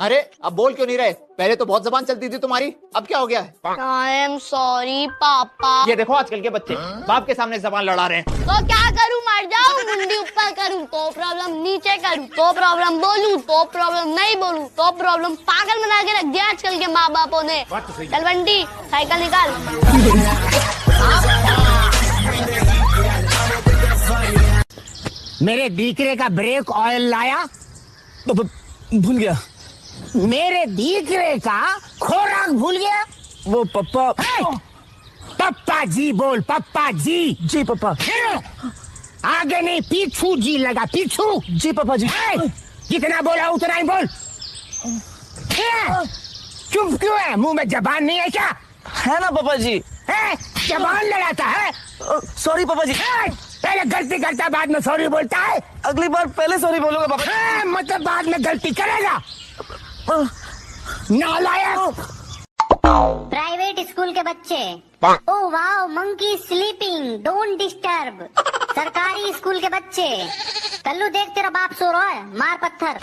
अरे, अब बोल क्यों नहीं रहे? पहले तो बहुत जबान चलती थी तुम्हारी, अब क्या हो गया है? I am sorry पापा। ये देखो आजकल के बच्चे बाप के सामने जबान लड़ा रहे हैं। तो क्या करूँ, मर जाऊँ, मुंडी ऊपर करूँ तो प्रॉब्लम, नीचे करूँ तो प्रॉब्लम, बोलूँ तो प्रॉब्लम, नहीं बोलूँ तो प्रॉब्लम। पागल बना के रख दिया आजकल के माँ बापों ने। बात तो सही है। चल बंटी, साइकिल निकाल। मेरे दीकरे का ब्रेक ऑयल लाया? ब-, ब-, भूल गया। मेरे दीकरे का खोराक भूल गया? वो पप्पा। हे! पप्पा जी बोल, पप्पा जी। जी पप्पा। फिर आगे नहीं, पीछू जी लगा, पीछू। जी पप्पा जी। हे! जितना बोला उतना ही बोल। हे! चुप क्यों है? मुंह में जबान नहीं है क्या? है ना पापा जी। हैं? जबान लड़ाता है? अ, सॉरी पापा जी। हैं? पहले गलती करता है, बाद में सॉरी बोलता है। अगली बार पहले सॉरी बोलूंगा पापा जी। हैं? मतलब बाद में गलती करेगा? अ, नालायक। प्राइवेट स्कूल के बच्चे। Oh wow, monkey sleeping, don't disturb। सरकारी स्कूल के बच्चे। कल्लू देख, तेरा बाप सो रहा है, मार पत्थर।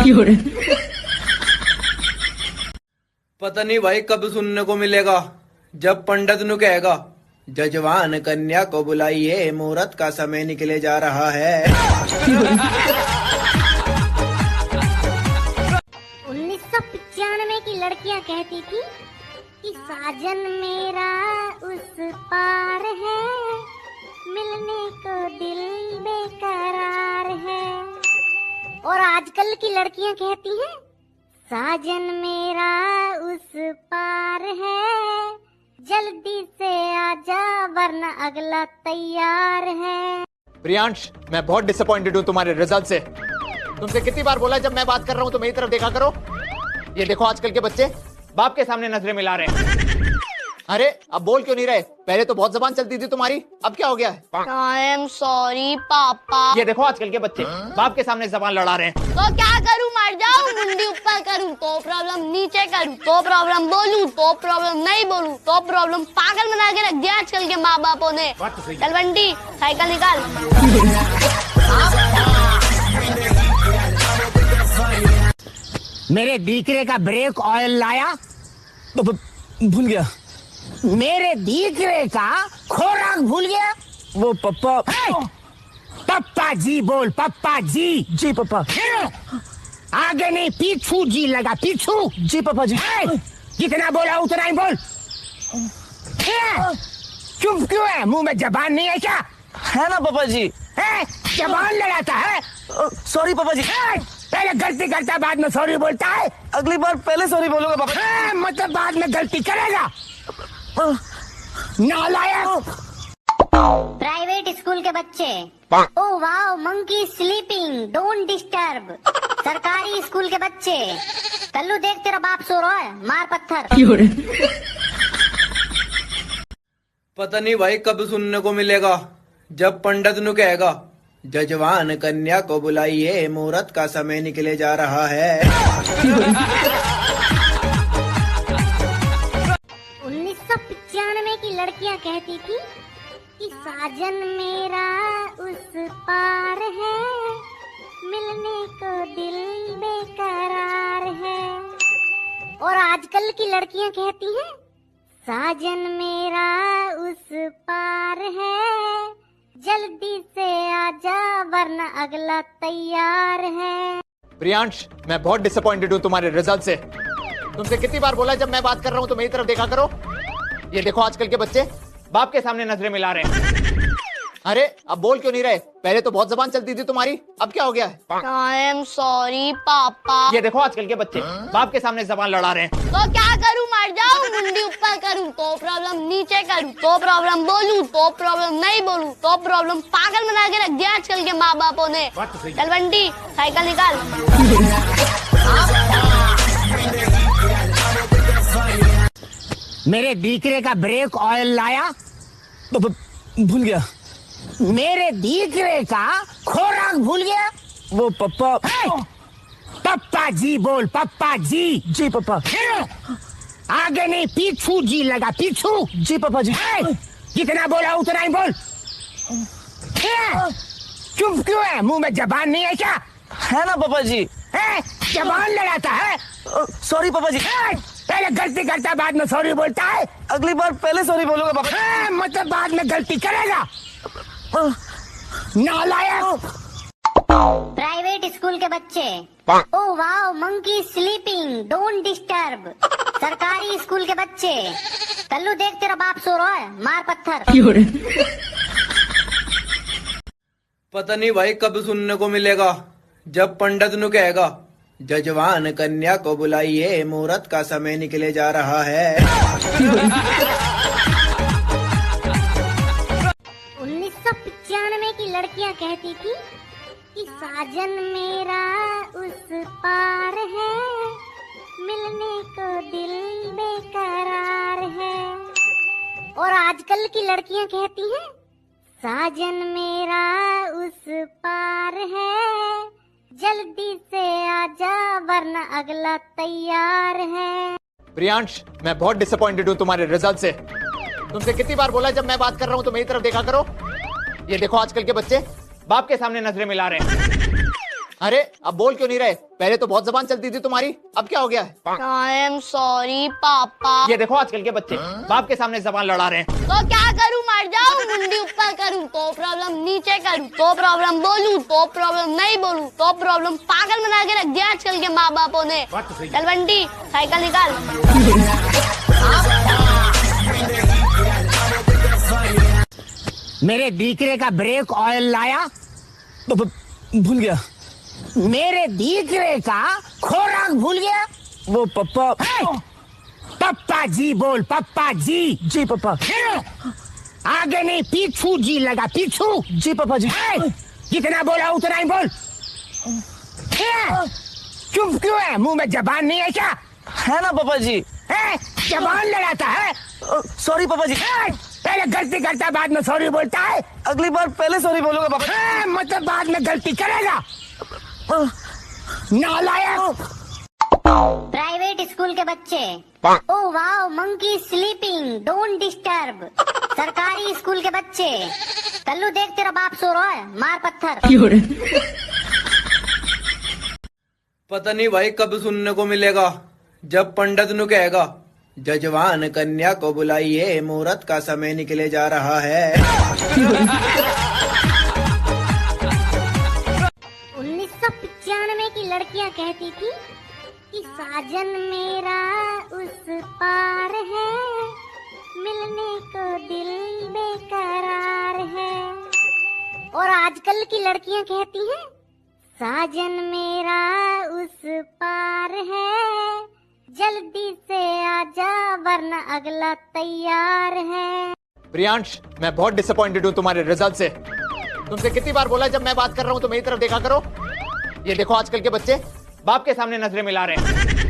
पता नहीं भाई कब सुनने को मिलेगा, जब पंडित नु कहेगा, "जजवान कन्या को बुलाइए, मुहूर्त का समय निकले जा रहा है।" उन्नीस सौ पचानवे की लड़कियां कहती थी कि साजन मेरा उस पार है, मिलने को दिल बेकरार है। और आजकल की लड़कियां कहती हैं, साजन मेरा उस पार है, जल्दी से आजा वरना अगला तैयार है। प्रियांश, मैं बहुत डिसअपॉइंटेड हूँ तुम्हारे रिजल्ट से। तुमसे कितनी बार बोला, जब मैं बात कर रहा हूँ तो मेरी तरफ देखा करो। ये देखो आजकल के बच्चे बाप के सामने नजरें मिला रहे हैं। अरे, अब बोल क्यों नहीं रहे? पहले तो बहुत जबान चलती थी तुम्हारी, अब क्या हो गया है? I am sorry पापा। ये देखो आजकल के बच्चे बाप के सामने जबान लड़ा रहे हैं। तो क्या करूँ, मर जाऊँ? मुंडी ऊपर करूँ तो प्रॉब्लम, नीचे करूँ तो प्रॉब्लम, बोलूँ तो प्रॉब्लम, नहीं बोलूँ तो प्रॉब्लम। पागल बना के रख दिया आजकल के माँ बापों ने। बात तो सही है। चल बंटी, साइकिल निकाल। मेरे दीकरे का ब्रेक ऑयल लाया? ब-, ब-, भूल गया। मेरे दीकरे का खोराक भूल गया? वो पप्पा। हे! पप्पा जी बोल, पप्पा जी। जी पप्पा। हे! आगे नहीं, पीछू जी लगा, पीछू। जी पप्पा जी। हे! जितना बोला उतना ही बोल। हे! चुप क्यों है? मुंह में जबान नहीं है क्या? है ना पापा जी। हैं? जबान लड़ाता है? अ, सॉरी पापा जी। हैं? पहले गलती करता है, बाद में सॉरी बोलता है। अगली बार पहले सॉरी बोलूंगा पापा जी। हैं? मतलब बाद में गलती करेगा? अ, नालायक। प्राइवेट स्कूल के बच्चे। Oh wow, monkey sleeping, don't disturb। सरकारी स्कूल के बच्चे। कल्लू देख, तेरा बाप सो रहा है, मार पत्थर। पता नहीं भाई कब सुनने को मिलेगा, जब पंडित नु कहेगा, "जजवान कन्या को बुलाइए, मुहूर्त का समय निकले जा रहा है।" उन्नीस सौ पचानवे की लड़कियां कहती थी कि साजन मेरा उस पार है, मिलने को दिल बेकरार है। और आजकल की लड़कियां कहती हैं, साजन मेरा उस पार है, जल्दी से आजा वरना अगला तैयार है। प्रियांश, मैं बहुत डिसअपॉइंटेड हूँ तुम्हारे रिजल्ट से। तुमसे कितनी बार बोला, जब मैं बात कर रहा हूँ तो मेरी तरफ देखा करो। ये देखो आजकल के बच्चे, बाप के सामने नजरें मिला रहे हैं। अरे, अब बोल क्यों नहीं रहे? पहले तो बहुत जबान चलती थी तुम्हारी, अब क्या हो गया है? I am sorry पापा। ये देखो आजकल के बच्चे, बाप के सामने जबान लड़ा रहे हैं। तो क्या करूँ, मर जाऊँ, मुंडी ऊपर करूँ तो प्रॉब्लम, नीचे करूँ तो प्रॉब्लम, बोलूँ तो प्रॉब्लम, नहीं बोलूँ तो प्रॉब्लम। पागल बना के रख दिया आजकल के माँ बापों ने। बात तो सही है। चल बंटी, साइकिल निकाल। मेरे दीकरे का ब्रेक ऑयल लाया। ब-, ब-, भूल गया। मेरे दीकरे का खोराक भूल गया। वो पप्पा। ए! पप्पा जी बोल, पप्पा जी। जी पप्पा। फिर आगे नहीं, पीछू जी लगा, पीछू। जी पप्पा जी। ए! जितना बोला उतना ही बोल। ए! चुप क्यों है? मुंह में जबान नहीं है क्या? है ना पापा जी। हैं? जबान लड़ाता है? अ, सॉरी पापा जी। हैं? पहले गलती करता है, बाद में सॉरी बोलता है। अगली बार पहले सॉरी बोलूंगा पापा जी। हैं? मतलब बाद में गलती करेगा? अ, नालायक। प्राइवेट स्कूल के बच्चे। ओ वाओ, मंकी स्लीपिंग, डोंट डिस्टर्ब। सरकारी स्कूल के बच्चे। कल्लू देख, तेरा बाप सो रहा है, मार पत्थर। पता नहीं भाई कब सुनने को मिलेगा, जब पंडित नु कहेगा, "जजवान कन्या को बुलाइए, मुहूर्त का समय निकले जा रहा है।" उन्नीस सौ पचानवे की लड़कियां कहती थी कि साजन मेरा उस पार है, मिलने को दिल बेकरार है। और आजकल की लड़कियां कहती हैं, साजन मेरा उस पार है, जल्दी से आजा वरना अगला तैयार है। प्रियांश, मैं बहुत डिसअपॉइंटेड हूँ तुम्हारे रिजल्ट से। तुमसे कितनी बार बोला, जब मैं बात कर रहा हूँ तो मेरी तरफ देखा करो। ये देखो आजकल के बच्चे बाप के सामने नजरें मिला रहे हैं। अरे, अब बोल क्यों नहीं रहे? पहले तो बहुत जबान चलती थी तुम्हारी, अब क्या हो गया है? I am sorry पापा। ये देखो आजकल के बच्चे बाप के सामने जबान लड़ा रहे हैं। तो क्या करूँ, मर जाऊँ, मुंडी ऊपर करूँ तो प्रॉब्लम, नीचे करूँ तो प्रॉब्लम, बोलूँ तो प्रॉब्लम, नहीं बोलूँ तो प्रॉब्लम। पागल बना के रख दिया आजकल के माँ बापों ने। बात तो सही है। चल बंटी, साइकिल निकाल। मेरे दीकरे का ब्रेक ऑयल लाया। ब-, ब-, भूल गया। मेरे दीकरे का खोराक भूल गया। वो पप्पा। ए! पप्पा जी बोल, पप्पा जी। जी पप्पा। फिर आगे नहीं, पीछू जी लगा, पीछू। जी पप्पा जी। ए! जितना बोला उतना ही बोल। ए! चुप क्यों है? मुंह में जबान नहीं है क्या? है ना पापा जी। हैं? जबान लड़ाता है? अ, सॉरी पापा जी। हैं? पहले गलती करता है, बाद में सॉरी बोलता है। अगली बार पहले सॉरी बोलूंगा पापा जी। हैं? मतलब बाद में गलती करेगा? अ, नालायक। प्राइवेट स्कूल के बच्चे। ओ वाओ, मंकी स्लीपिंग, डोंट डिस्टर्ब। सरकारी स्कूल के बच्चे। कल्लू देख, तेरा बाप सो रहा है, मार पत्थर। पता नहीं भाई कब सुनने को मिलेगा, जब पंडित नु कहेगा, "जजवान कन्या को बुलाइए, मुहूर्त का समय निकले जा रहा है।" उन्नीस सौ पचानवे की लड़कियां कहती थी कि साजन मेरा उस पार है, मिलने को दिल बेकरार है। और आजकल की लड़कियां कहती हैं, साजन मेरा उस पार है, जल्दी से आजा वरना अगला तैयार है। प्रियांश, मैं बहुत डिसअपॉइंटेड हूँ तुम्हारे रिजल्ट से। तुमसे कितनी बार बोला है, जब मैं बात कर रहा हूँ तो मेरी तरफ देखा करो। ये देखो आजकल के बच्चे बाप के सामने नजरें मिला रहे हैं।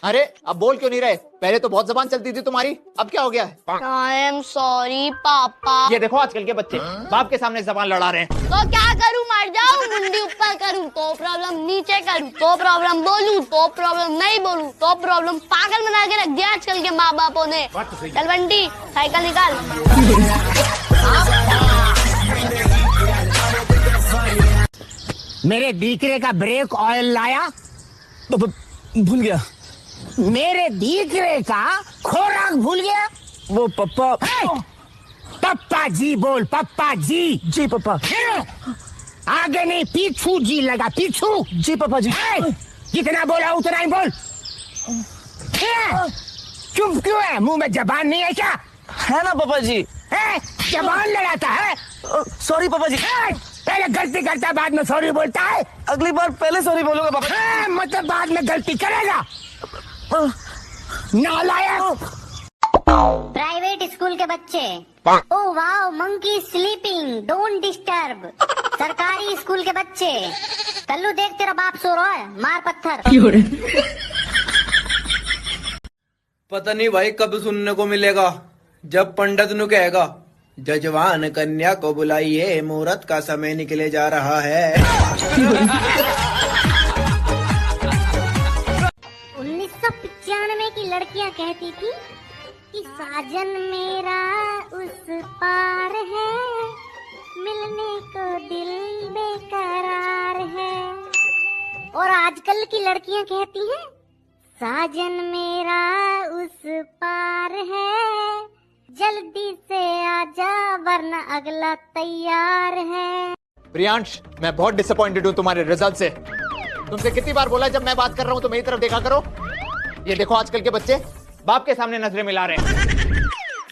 अरे, अब बोल क्यों नहीं रहे? पहले तो बहुत जबान चलती थी तुम्हारी, अब क्या हो गया है? I am sorry पापा। ये देखो आजकल के बच्चे बाप के सामने जबान लड़ा रहे हैं। तो क्या करूँ, मर जाऊँ, मुंडी ऊपर करूँ तो प्रॉब्लम, नीचे करूँ तो प्रॉब्लम, बोलूँ तो प्रॉब्लम, नहीं बोलूँ तो प्रॉब्लम। पागल बना के रख दिया आजकल के माँ बापों ने। बात तो सही है। चल बंटी, साइकिल निकाल। मेरे दीकरे का ब्रेक ऑयल लाया। ब-, ब-, भूल गया। मेरे दीकरे का खोराक भूल गया। वो पप्पा। ए, पप्पा जी बोल, पप्पा जी। जी पप्पा। ए, आगे नहीं, पीछू जी लगा, पीछू। जी पप्पा जी। ए, जितना बोला उतना ही बोल। ए, चुप क्यों है? मुंह में जबान नहीं है क्या? है ना पापा जी। ए, जबान लड़ाता है। अ, सॉरी पापा जी। ए, पहले गलती करता है, बाद में सॉरी बोलता है। अगली बार पहले सॉरी बोलूंगा पापा जी। ए, मतलब बाद में गलती करेगा। अ, नालायक। प्राइवेट स्कूल के बच्चे। ओ वाओ, मंकी स्लीपिंग, डोंट डिस्टर्ब। सरकारी स्कूल के बच्चे। कल्लू देख, तेरा बाप सो रहा है, मार पत्थर। पता नहीं भाई कब सुनने को मिलेगा, जब पंडित नु कहेगा, "जजवान कन्या को बुलाइए, मुहूर्त का समय निकले जा रहा है।" उन्नीस सौ पचानवे की लड़कियां कहती थी कि साजन मेरा उस पार है, मिलने को दिल बेकरार है। और आजकल की लड़कियां कहती हैं, साजन मेरा उस पार है, जल्दी से आजा वरना अगला तैयार है। प्रियांश, मैं बहुत डिसअपॉइंटेड हूँ तुम्हारे रिजल्ट से। तुमसे कितनी बार बोला, जब मैं बात कर रहा हूँ तो मेरी तरफ देखा करो। ये देखो आजकल के बच्चे बाप के सामने नजरें मिला रहे हैं।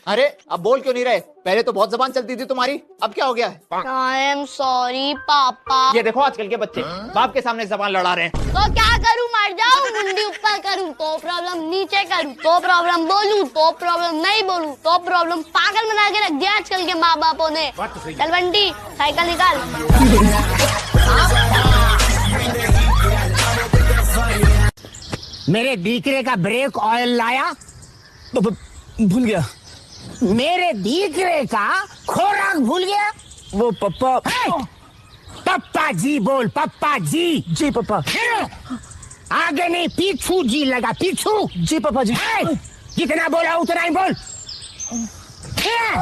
अरे, अब बोल क्यों नहीं रहे? पहले तो बहुत जबान चलती थी तुम्हारी, अब क्या हो गया है? I am sorry पापा। ये देखो आजकल के बच्चे बाप के सामने जबान लड़ा रहे हैं। तो क्या करूँ, मर जाऊँ? मुंडी ऊपर करूँ तो प्रॉब्लम, नीचे करूँ तो प्रॉब्लम, बोलूँ तो प्रॉब्लम, नहीं बोलूँ तो प्रॉब्लम। पागल बना के रख दिया आजकल के माँ बापों ने। चल बंटी, साइकिल निकाल। मेरे दीकरे का ब्रेक ऑयल लाया। ब-, ब-, भूल गया। मेरे दीकरे का खोराक भूल गया। वो पप्पा। ए, पप्पा जी बोल, पप्पा जी। जी पप्पा। ए, आगे नहीं, पीछू जी लगा, पीछू। जी पप्पा जी। ए, जितना बोला उतना ही बोल। ए,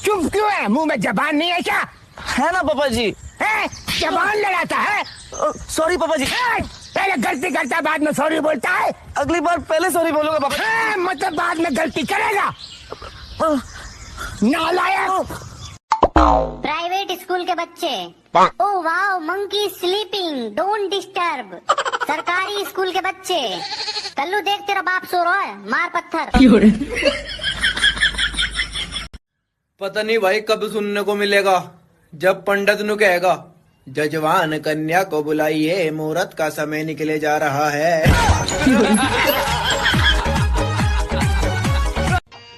चुप क्यों है? मुंह में जबान नहीं है क्या? है ना पापा जी। ए, जबान लड़ाता है। अ, सॉरी पापा जी। ए, पहले गलती करता है, बाद में सॉरी बोलता है। अगली बार पहले सॉरी बोलूंगा पापा जी। ए, मतलब बाद में गलती करेगा। अ, नालायक। प्राइवेट स्कूल के बच्चे। ओ वाओ, मंकी स्लीपिंग, डोंट डिस्टर्ब। सरकारी स्कूल के बच्चे। कल्लू देख, तेरा बाप सो रहा है, मार पत्थर। पता नहीं भाई कब सुनने को मिलेगा, जब पंडित नु कहेगा, "जजवान कन्या को बुलाइए, मुहूर्त का समय निकले जा रहा है।"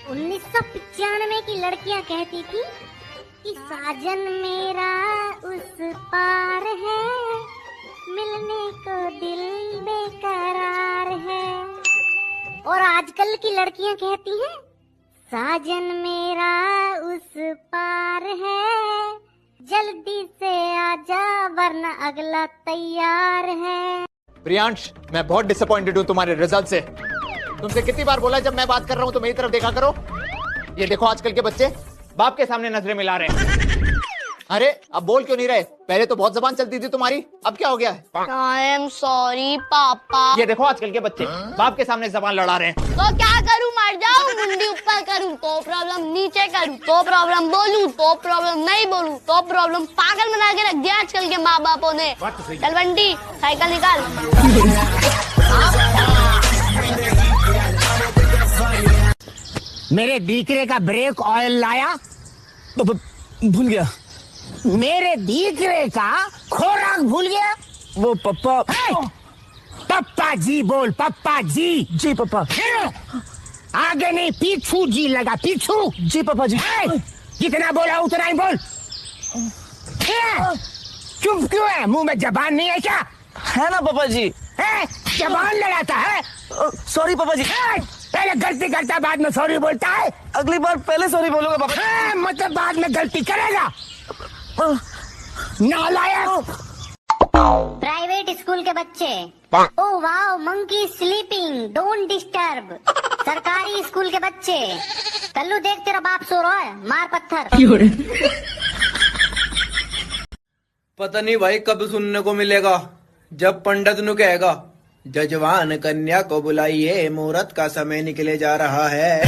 उन्नीस सौ पचानवे की लड़कियां कहती थी कि साजन मेरा उस पार है, मिलने को दिल बेकरार है। और आजकल की लड़कियां कहती हैं, साजन मेरा उस पार है, जल्दी से आजा वरना अगला तैयार है। प्रियांश, मैं बहुत डिसअपॉइंटेड हूँ तुम्हारे रिजल्ट से। तुमसे कितनी बार बोला, जब मैं बात कर रहा हूँ तो मेरी तरफ देखा करो। ये देखो आजकल के बच्चे बाप के सामने नजरें मिला रहे हैं। अरे, अब बोल क्यों नहीं रहे? पहले तो बहुत जबान चलती थी तुम्हारी, अब क्या हो गया है? I am sorry पापा। ये देखो आजकल के बच्चे बाप के सामने जबान लड़ा रहे हैं। तो क्या करूँ, मर जाऊँ? मुंडी ऊपर करूँ तो प्रॉब्लम, नीचे करूँ तो प्रॉब्लम, बोलूँ तो प्रॉब्लम, नहीं बोलूँ तो प्रॉब्लम। पागल बना के रख दिया आजकल के माँ बापों ने। चल बंटी, साइकिल निकाल। मेरे दीकरे का ब्रेक ऑयल लाया। ब-, ब-, भूल गया। मेरे दीकरे का खोराक भूल गया। वो पप्पा। ए, पप्पा जी बोल, पप्पा जी। जी पप्पा। ए, आगे नहीं, पीछू जी लगा, पीछू। जी पप्पा जी। ए, जितना बोला उतना ही बोल। ए, चुप क्यों है? मुंह में जबान नहीं है क्या? है ना पापा जी। ए, जबान लड़ाता है। अ, सॉरी पापा जी। ए, पहले गलती करता है, बाद में सॉरी बोलता है। अगली बार पहले सॉरी बोलूंगा पापा जी। ए, मतलब बाद में गलती करेगा। अ, नालायक। प्राइवेट स्कूल के बच्चे। ओ वाओ, मंकी स्लीपिंग, डोंट डिस्टर्ब। सरकारी स्कूल के बच्चे। कल्लू देख, तेरा बाप सो रहा है, मार पत्थर। पता नहीं भाई कब सुनने को मिलेगा, जब पंडित नु कहेगा, जजवान कन्या को बुलाइए, मुहूर्त का समय निकले जा रहा है।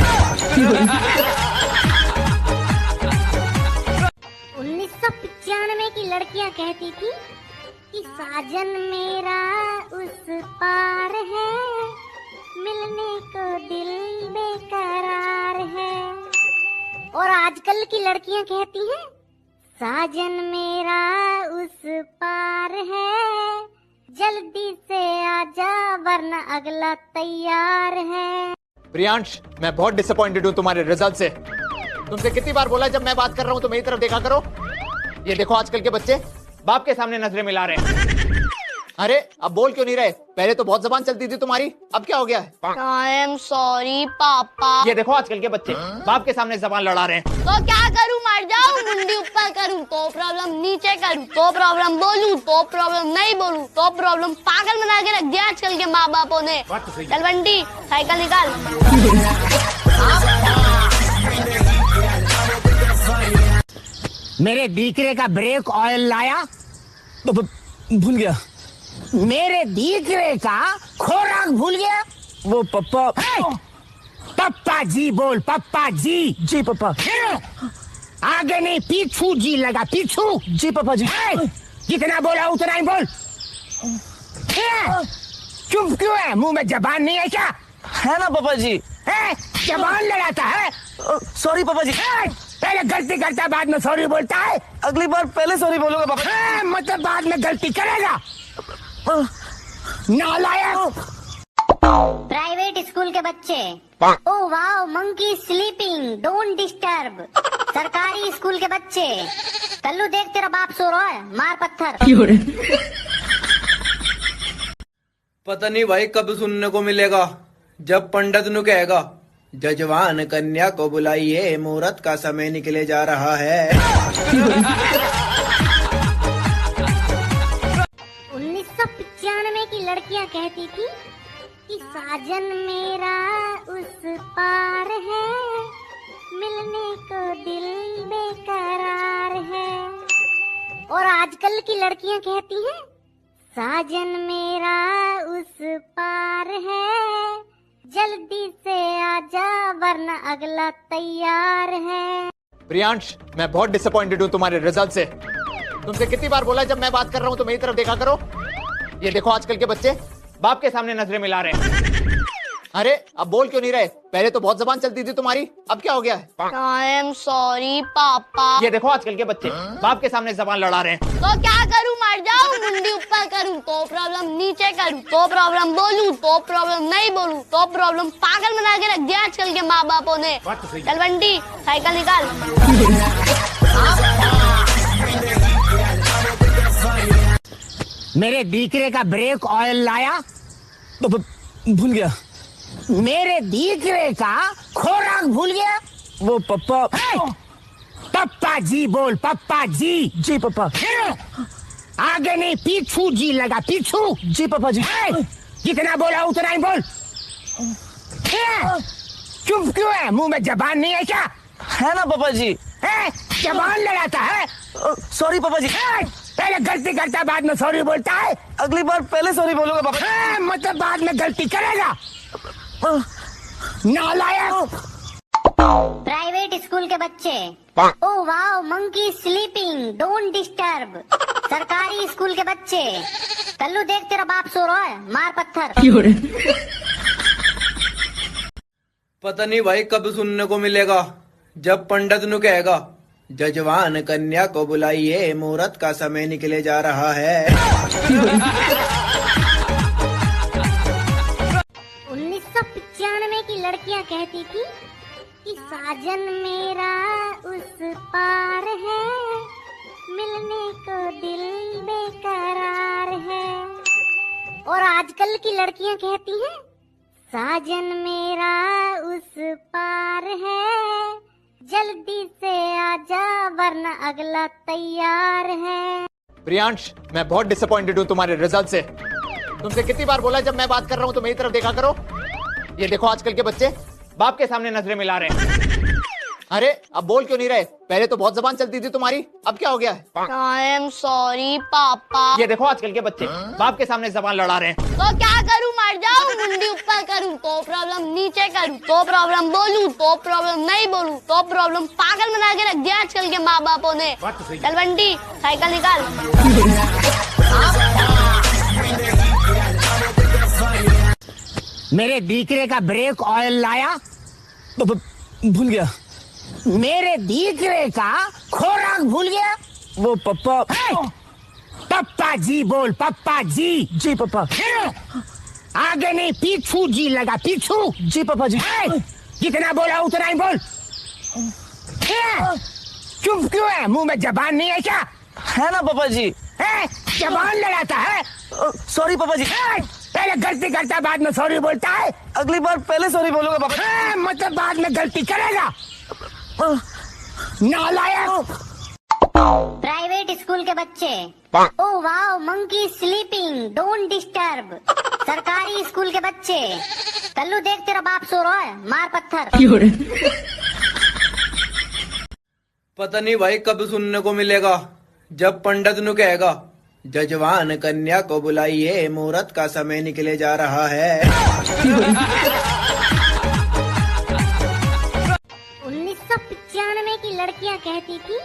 उन्नीस सौ पचानवे की लड़कियां कहती थी कि साजन मेरा उस पार है, मिलने को दिल बेकरार है। और आजकल की लड़कियां कहती हैं, साजन मेरा उस पार है, जल्दी से आजा वरना अगला तैयार है। प्रियांश, मैं बहुत डिसअपॉइंटेड हूँ तुम्हारे रिजल्ट से। तुमसे कितनी बार बोला, जब मैं बात कर रहा हूँ तो मेरी तरफ देखा करो। ये देखो, आजकल के बच्चे बाप के सामने नजरें मिला रहे हैं। अरे, अब बोल क्यों नहीं रहे? पहले तो बहुत जबान चलती थी तुम्हारी, अब क्या हो गया है? I am sorry पापा। ये देखो आजकल के बच्चे बाप के सामने जबान लड़ा रहे हैं। तो क्या करूं, मर जाऊं, मुंडी ऊपर करूं तो प्रॉब्लम, नीचे करूं तो प्रॉब्लम, बोलूं तो प्रॉब्लम, नहीं बोलूं तो प्रॉब्लम। पागल बना के रख दिया आजकल के माँ बापों ने। बात तो सही है। चल बंटी, साइकिल निकाल। मेरे दीकरे का ब्रेक ऑयल लाया? ब-, ब-, भूल गया। मेरे दीकरे का खोराक भूल गया? वो पप्पा। ए! पप्पा जी बोल, पप्पा जी। जी पप्पा। फिर आगे नहीं, पीछू जी लगा, पीछू। जी पप्पा जी। ए! जितना बोला उतना ही बोल। ए! चुप क्यों है? मुंह में जबान नहीं है क्या? है ना पापा जी। हैं? जबान लड़ाता है? अ, सॉरी पापा जी। हैं? पहले गलती करता है, बाद में सॉरी बोलता है। अगली बार पहले सॉरी बोलूंगा पापा जी। हैं? मतलब बाद में गलती करेगा? अ, नालायक। प्राइवेट स्कूल के बच्चे। Oh wow, monkey sleeping, don't disturb। सरकारी स्कूल के बच्चे। कल्लू देख, तेरा बाप सो रहा है, मार पत्थर। पता नहीं भाई कब सुनने को मिलेगा, जब पंडित नु कहेगा, "जजवान कन्या को बुलाइए, मुहूर्त का समय निकले जा रहा है।" उन्नीस सौ पचानवे की लड़कियां कहती थी कि साजन मेरा उस पार है, मिलने को दिल बेकरार है। और आजकल की लड़कियां कहती हैं, साजन मेरा उस पार है, जल्दी से आजा वरना अगला तैयार है। प्रियांश, मैं बहुत डिसअपॉइंटेड हूँ तुम्हारे रिजल्ट से। तुमसे कितनी बार बोला, जब मैं बात कर रहा हूँ तो मेरी तरफ देखा करो। ये देखो आजकल के बच्चे बाप के सामने नजरें मिला रहे हैं। अरे, अब बोल क्यों नहीं रहे? पहले तो बहुत जबान चलती थी तुम्हारी, अब क्या हो गया है? I am sorry पापा। ये देखो आजकल के बच्चे बाप के सामने जबान लड़ा रहे हैं। तो क्या करूं, मर जाऊं, मुंडी ऊपर करूं तो प्रॉब्लम, नीचे करूं तो प्रॉब्लम, बोलूं तो प्रॉब्लम, नहीं बोलूं तो प्रॉब्लम। पागल बना के रख दिया आजकल के माँ बापों ने। बात तो सही है। चल बंटी, साइकिल निकाल। मेरे दीकरे का ब्रेक ऑयल लाया? ब-, ब-, भूल गया। मेरे दीकरे का खोराक भूल गया? वो पप्पा। ए! पप्पा जी बोल, पप्पा जी। जी पप्पा। फिर आगे नहीं, पीछू जी लगा, पीछू। जी पप्पा जी। ए! जितना बोला उतना ही बोल। ए! चुप क्यों है? मुंह में जबान नहीं है क्या? है ना पापा जी। हैं? जबान लड़ाता है? अ, सॉरी पापा जी। हैं? पहले गलती करता है, बाद में सॉरी बोलता है। अगली बार पहले सॉरी बोलूंगा पापा जी। हैं? मतलब बाद में गलती करेगा? अ, नालायक। प्राइवेट स्कूल के बच्चे। Oh wow, monkey sleeping, don't disturb। सरकारी स्कूल के बच्चे। कल्लू देख, तेरा बाप सो रहा है, मार पत्थर। क्यों रे? पता नहीं भाई कब सुनने को मिलेगा, जब पंडित नु कहेगा, "जजवान कन्या को बुलाइए, मुहूर्त का समय निकले जा रहा है।" उन्नीस सौ पचानवे की लड़कियां कहती थी कि साजन मेरा उस पार है, मिलने को दिल बेकरार है। और आजकल की लड़कियां कहती हैं, साजन मेरा उस पार है, जल्दी से आजा वरना अगला तैयार है। प्रियांश, मैं बहुत डिसअपॉइंटेड हूँ तुम्हारे रिजल्ट से। तुमसे कितनी बार बोला, जब मैं बात कर रहा हूँ तो मेरी तरफ देखा करो। ये देखो आजकल के बच्चे बाप के सामने नजरें मिला रहे हैं। अरे, अब बोल क्यों नहीं रहे? पहले तो बहुत जबान चलती थी तुम्हारी, अब क्या हो गया है? I am sorry पापा। ये देखो आजकल के बच्चे बाप के सामने जबान लड़ा रहे हैं। तो क्या करूं, मर जाऊं? मुंडी ऊपर करूं तो problem, नीचे करूं तो problem, बोलूं तो problem, नहीं बोलूं तो problem। पागल बना के रख दिया आजकल के माँ बापों ने। बात तो सही है। चल बंटी, साइकिल निकाल। मेरे दीकरे का brake oil लाया? ब-, ब-, भूल गया। मेरे दीकरे का खोराक भूल गया? वो पप्पा। ए! पप्पा जी बोल, पप्पा जी। जी पप्पा। आगे नहीं, पीछू जी लगा, पीछू। जी पप्पा जी। ए! जितना बोला उतना ही बोल। ए! चुप क्यों है? मुंह में जबान नहीं है क्या? है ना पापा जी। हैं? जबान लड़ाता है? अ, sorry पापा जी। हैं? पहले गलती करता है, बाद में sorry बोलता है। अगली बार पहले sorry बोलूंगा पापा जी। हैं? मतलब बाद में गलती करेगा? अ, नालायक। प्राइवेट स्कूल के बच्चे। ओ वाओ, मंकी स्लीपिंग, डोंट डिस्टर्ब। सरकारी स्कूल के बच्चे। कल्लू देख, तेरा बाप सो रहा है, मार पत्थर। क्यों रे? पता नहीं भाई कब सुनने को मिलेगा, जब पंडित नु कहेगा, "जजवान कन्या को बुलाइए, मुहूर्त का समय निकले जा रहा है।" उन्नीस सौ पचानवे की लड़कियां कहती थी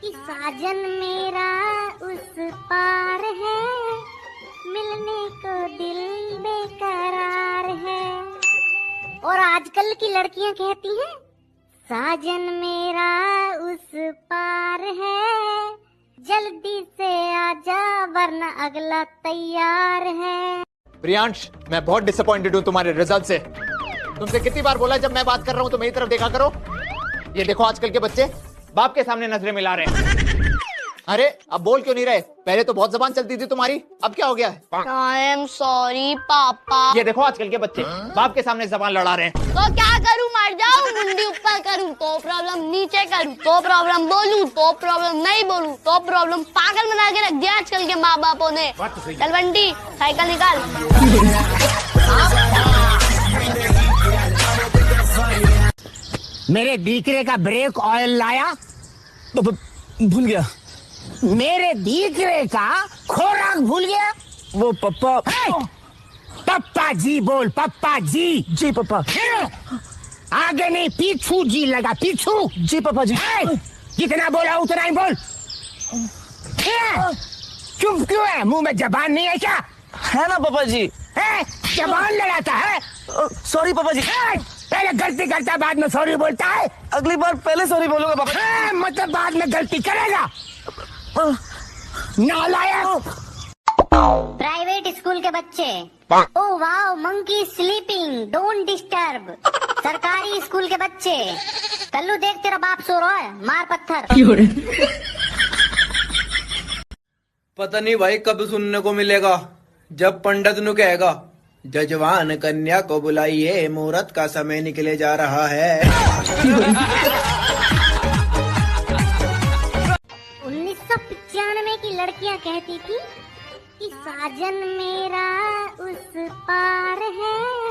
कि साजन मेरा उस पार है, मिलने को दिल बेकरार है। और आजकल की लड़कियां कहती हैं, साजन मेरा उस पार है, जल्दी से आजा वरना अगला तैयार है। प्रियांश, मैं बहुत disappointed हूँ तुम्हारे result से। तुमसे कितनी बार बोला, जब मैं बात कर रहा हूँ तो मेरी तरफ देखा करो। ये देखो आजकल के बच्चे बाप के सामने नजरें मिला रहे हैं। अरे, अब बोल क्यों नहीं रहे? पहले तो बहुत जबान चलती थी तुम्हारी, अब क्या हो गया है? I am sorry पापा। ये देखो आजकल के बच्चे बाप के सामने जबान लड़ा रहे हैं। तो क्या करूं, मर जाऊं? मुंडी ऊपर करूं तो problem, नीचे करूं तो problem, बोलूं तो problem, नहीं बोलूं तो problem। पागल बना के रख दिया आजकल के माँ बापों ने। बात तो सही है। चल बंटी, साइकिल निकाल। मेरे दीकरे का brake oil लाया? ब-, ब-, भूल गया। मेरे दीकरे का खोराक भूल गया? वो पप्पा। ए! पप्पा जी बोल, पप्पा जी। जी पप्पा। आगे नहीं, पीछू जी लगा, पीछू। जी पप्पा जी। ए! जितना बोला उतना ही बोल। ए! चुप क्यों है? मुंह में जबान नहीं है क्या? है ना पापा जी। हैं? जबान लड़ाता है? अ, sorry पापा जी। हैं? पहले गलती करता है, बाद में sorry बोलता है। अगली बार पहले sorry बोलूंगा पापा जी। हैं? मतलब बाद में गलती करेगा? अ, नालायक। प्राइवेट स्कूल के बच्चे। ओ वाओ, मंकी स्लीपिंग, डोंट डिस्टर्ब। सरकारी स्कूल के बच्चे। कल्लू देख, तेरा बाप सो रहा है, मार पत्थर। पता नहीं भाई कब सुनने को मिलेगा, जब पंडित नु कहेगा, "जजवान कन्या को बुलाइए, मुहूर्त का समय निकले जा रहा है।" उन्नीस सौ पचानवे की लड़कियां कहती थी कि साजन मेरा उस पार है,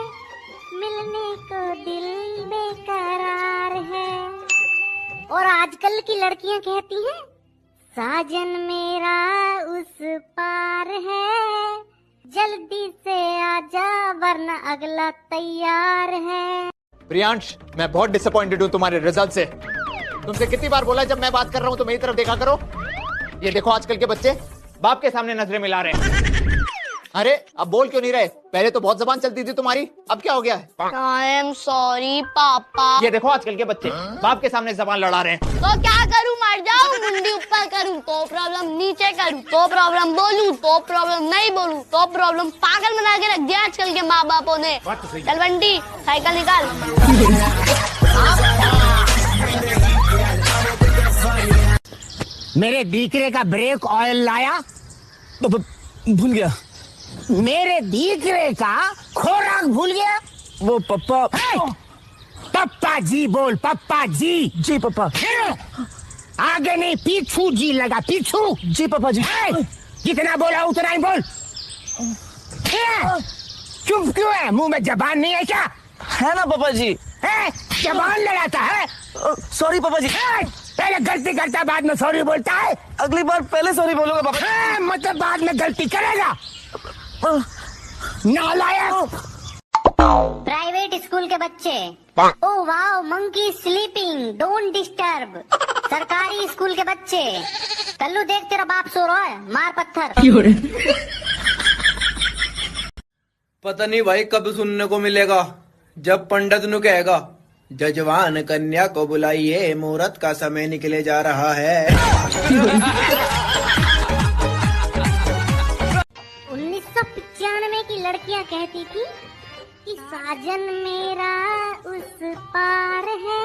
मिलने को दिल बेकरार है। और आजकल की लड़कियां कहती हैं, साजन मेरा उस पार है, जल्दी से आजा वरना अगला तैयार है। प्रियांश, मैं बहुत disappointed हूँ तुम्हारे result से। तुमसे कितनी बार बोला, जब मैं बात कर रहा हूँ तो मेरी तरफ देखा करो। ये देखो आजकल के बच्चे बाप के सामने नजरें मिला रहे हैं। अरे, अब बोल क्यों नहीं रहे? पहले तो बहुत जबान चलती थी तुम्हारी, अब क्या हो गया है? I am sorry पापा। ये देखो आजकल के बच्चे बाप के सामने जबान लड़ा रहे हैं। तो क्या करूं, मर जाऊं? मुंडी ऊपर करूं तो problem, नीचे करूं तो problem, बोलूं तो problem, नहीं बोलूं तो problem। पागल बना के रख दिया आजकल के माँ बापों ने। बात तो सही है। चल बंटी, साइकिल निकाल। मेरे दीकरे का brake oil लाया? ब-, ब-, भूल गया। मेरे दीकरे का खोराक भूल गया? वो पप्पा। ए! पप्पा जी बोल, पप्पा जी। जी पप्पा। आगे नहीं, पीछू जी लगा, पीछू। जी पप्पा जी। ए! जितना बोला उतना ही बोल। ए! चुप क्यों है? मुंह में जबान नहीं है क्या? है ना पापा जी। हैं? जबान लड़ाता है? सॉरी पापा जी। ए, पहले गलती करता है, बाद में सॉरी बोलता है। अगली बार पहले सॉरी बोलूंगा पापा। ए, मतलब बाद में गलती करेगा। नालायक। प्राइवेट स्कूल के बच्चे। ओ वाओ, मंकी स्लीपिंग, डोंट डिस्टर्ब। सरकारी स्कूल के बच्चे। कल्लू देख, तेरा बाप सो रहा है, मार पत्थर। पता नहीं भाई कब सुनने को मिलेगा, जब पंडित नु कहेगा, जजवान कन्या को बुलाइए, मुहूर्त का समय निकले जा रहा है। उन्नीस सौ पचानवे की लड़कियां कहती थी कि साजन मेरा उस पार है,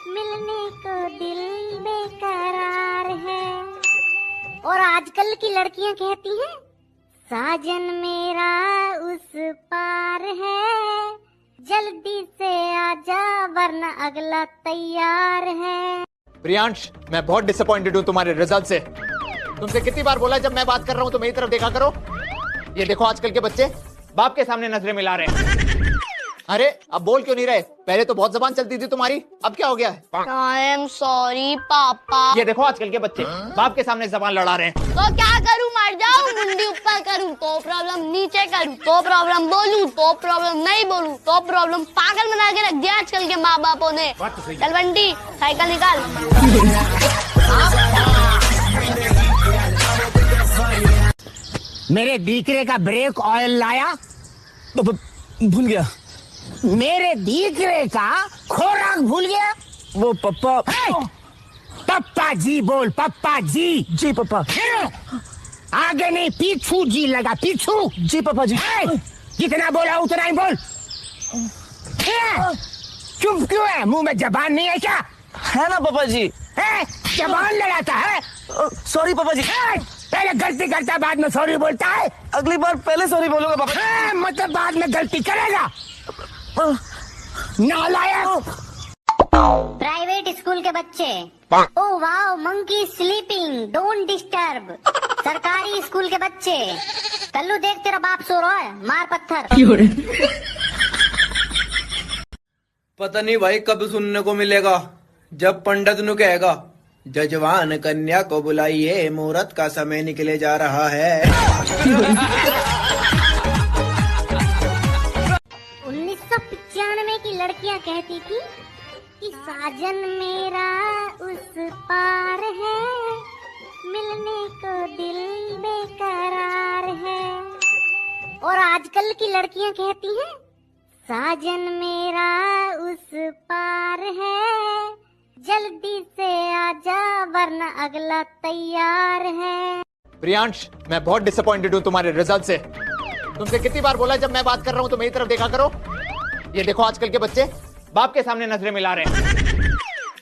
मिलने को दिल बेकरार है। और आजकल की लड़कियां कहती हैं, साजन मेरा उस पार है, जल्दी से आजा वरना अगला तैयार है। प्रियांश, मैं बहुत डिसअपॉइंटेड हूँ तुम्हारे रिजल्ट से। तुमसे कितनी बार बोला है, जब मैं बात कर रहा हूँ तो मेरी तरफ देखा करो। ये देखो आजकल के बच्चे, बाप के सामने नजरें मिला रहे हैं। अरे, अब बोल क्यों नहीं रहे? पहले तो बहुत जबान चलती थी तुम्हारी, अब क्या हो गया है? आई एम सॉरी पापा। ये देखो आजकल के बच्चे, बाप के सामने जबान लड़ा रहे हैं। तो क्या करूँ, मर जाऊँ? मुंडी ऊपर करूँ तो प्रॉब्लम, नीचे करूँ तो प्रॉब्लम, बोलूँ तो प्रॉब्लम, नहीं बोलूँ तो प्रॉब्लम। पागल बना के रख दिया आजकल के माँ बापों ने। चल बंटी, साइकिल निकाल। मेरे दीकरे का ब्रेक ऑयल लाया। ब-, ब-, भूल गया। मेरे दीकरे का खोराक भूल गया। वो पप्पा। हे! पप्पा जी बोल, पप्पा जी। जी पप्पा। हे! आगे नहीं, पीछू जी लगा, पीछू। जी पप्पा जी। हे! जितना बोला उतना ही बोल। हे! चुप क्यों है? मुंह में जबान नहीं है क्या? है ना पापा जी। ए, जबान लड़ाता है। अ, सॉरी पापा जी। ए, पहले गलती करता है, बाद में सॉरी बोलता है। अगली बार पहले सॉरी बोलूंगा पापा जी। ए, मतलब बाद में गलती करेगा। अ, नालायक। प्राइवेट स्कूल के बच्चे। ओ वाओ, मंकी स्लीपिंग, डोंट डिस्टर्ब। सरकारी स्कूल के बच्चे। कल्लू देख, तेरा बाप सो रहा है, मार पत्थर। पता नहीं भाई कब सुनने को मिलेगा, जब पंडित नु कहेगा, जजवान कन्या को बुलाइए, मुहूर्त का समय निकले जा रहा है। उन्नीस सौ पचानवे की लड़कियां कहती थी कि साजन मेरा उस पार है, मिलने को दिल बेकरार है। और आजकल की लड़कियां कहती हैं, साजन मेरा उस पार है, जल्दी से आजा वरना अगला तैयार है। प्रियांश, मैं बहुत डिसअपॉइंटेड हूँ तुम्हारे रिजल्ट से। तुमसे कितनी बार बोला है, जब मैं बात कर रहा हूँ तो मेरी तरफ देखा करो। ये देखो आजकल के बच्चे, बाप के सामने नजरें मिला रहे हैं।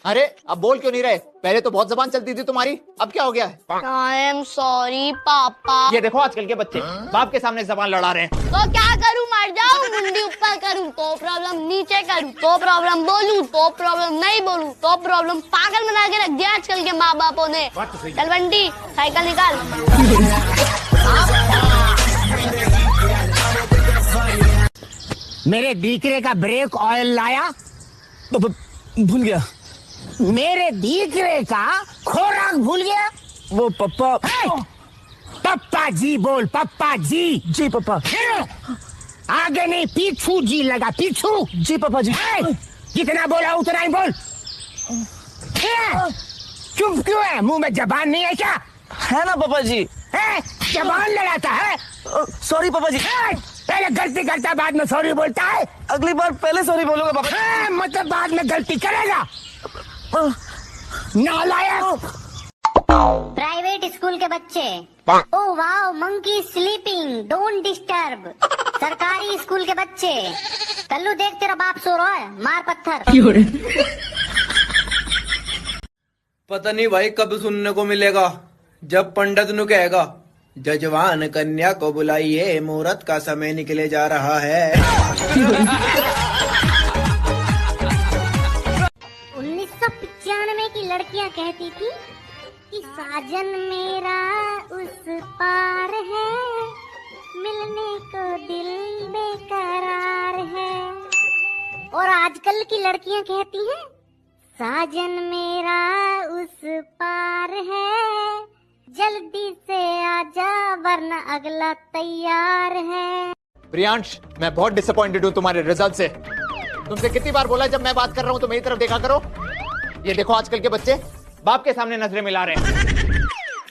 अरे, अब बोल क्यों नहीं रहे? पहले तो बहुत जबान चलती थी तुम्हारी, अब क्या हो गया है? आई एम सॉरी पापा। ये देखो आजकल के बच्चे, बाप के सामने जबान लड़ा रहे हैं। तो क्या करूँ, मर जाऊँ? मुंडी ऊपर करूँ तो प्रॉब्लम, नीचे करूँ तो प्रॉब्लम, बोलूँ तो प्रॉब्लम, नहीं बोलूँ तो प्रॉब्लम। पागल बना के रख दिया आजकल के माँ बापों ने। चल बंटी, साइकिल निकाल। मेरे दीकरे का ब्रेक ऑयल लाया। ब-, ब-, भूल गया। मेरे दीकरे का खोराक भूल गया। वो पप्पा। हे! पप्पा जी बोल, पप्पा जी। जी पप्पा। हे! आगे नहीं, पीछू जी लगा, पीछू। जी पप्पा जी। हे! जितना बोला उतना ही बोल। हे! चुप क्यों है? मुंह में जबान नहीं है क्या? है ना पापा जी। ए, जबान लड़ाता है। अ, सॉरी पापा जी। ए, पहले गलती करता है, बाद में सॉरी बोलता है। अगली बार पहले सॉरी बोलूंगा पापा जी। ए, मतलब बाद में गलती करेगा। अ, नालायक। प्राइवेट स्कूल के बच्चे। ओ वाओ, मंकी स्लीपिंग, डोंट डिस्टर्ब। सरकारी स्कूल के बच्चे। कल्लू देख, तेरा बाप सो रहा है, मार पत्थर। पता नहीं भाई कब सुनने को मिलेगा, जब पंडित नु कहेगा, जजवान कन्या को बुलाइए, मुहूर्त का समय निकले जा रहा है। उन्नीस सौ पचानवे की लड़कियां कहती थी कि साजन मेरा उस पार है, मिलने को दिल बेकरार है। और आजकल की लड़कियां कहती हैं, साजन मेरा उस पार है, जल्दी से आजा वरना अगला तैयार है। प्रियांश, मैं बहुत डिसअपॉइंटेड हूँ तुम्हारे रिजल्ट से। तुमसे कितनी बार बोला है, जब मैं बात कर रहा हूँ तो मेरी तरफ देखा करो। ये देखो आजकल के बच्चे बाप के सामने नजरें मिला रहे हैं।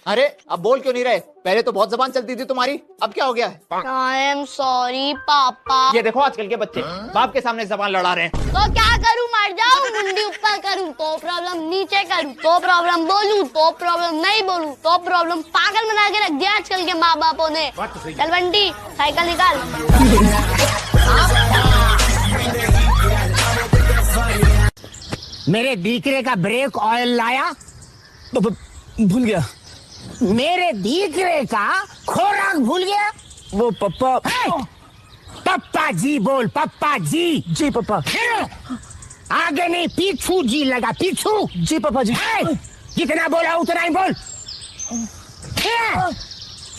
अरे, अब बोल क्यों नहीं रहे? पहले तो बहुत जबान चलती थी तुम्हारी, अब क्या हो गया है? I am sorry पापा। ये देखो आजकल के बच्चे बाप के सामने जबान लड़ा रहे हैं। तो क्या करूँ, मर जाऊँ? मुंडी ऊपर करूँ तो प्रॉब्लम, नीचे करूँ तो प्रॉब्लम, बोलूँ तो प्रॉब्लम, नहीं बोलूँ तो प्रॉब्लम। पागल बना के रख दिया आजकल के माँ बापों ने। बात तो सही है। चल बंटी, साइकिल निकाल। मेरे दीकरे का ब्रेक ऑयल लाया? ब-, ब-, भूल गया। मेरे दीकरे का खोराक भूल गया? वो पप्पा। ए! पप्पा जी बोल, पप्पा जी। जी पप्पा। ए! आगे नहीं, पीछू जी लगा, पीछू। जी पप्पा जी। ए! जितना बोला उतना ही बोल। ए!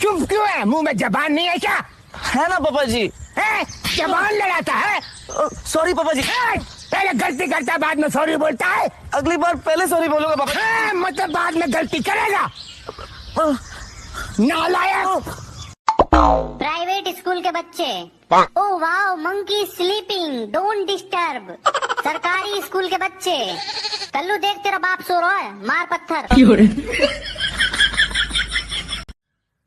चुप क्यों है? मुंह में जबान नहीं है क्या? है ना पापा जी। हैं? जबान लड़ाता है? अ, सॉरी पापा जी। हैं? पहले गलती करता है, बाद में सॉरी बोलता है। अगली बार पहले सॉरी बोलूंगा पापा जी। हैं? मतलब बाद में गलती करेगा? अ, नालायक। प्राइवेट स्कूल के बच्चे। ओ वाओ, मंकी स्लीपिंग, डोंट डिस्टर्ब। सरकारी स्कूल के बच्चे। कल्लू देख, तेरा बाप सो रहा है, मार पत्थर।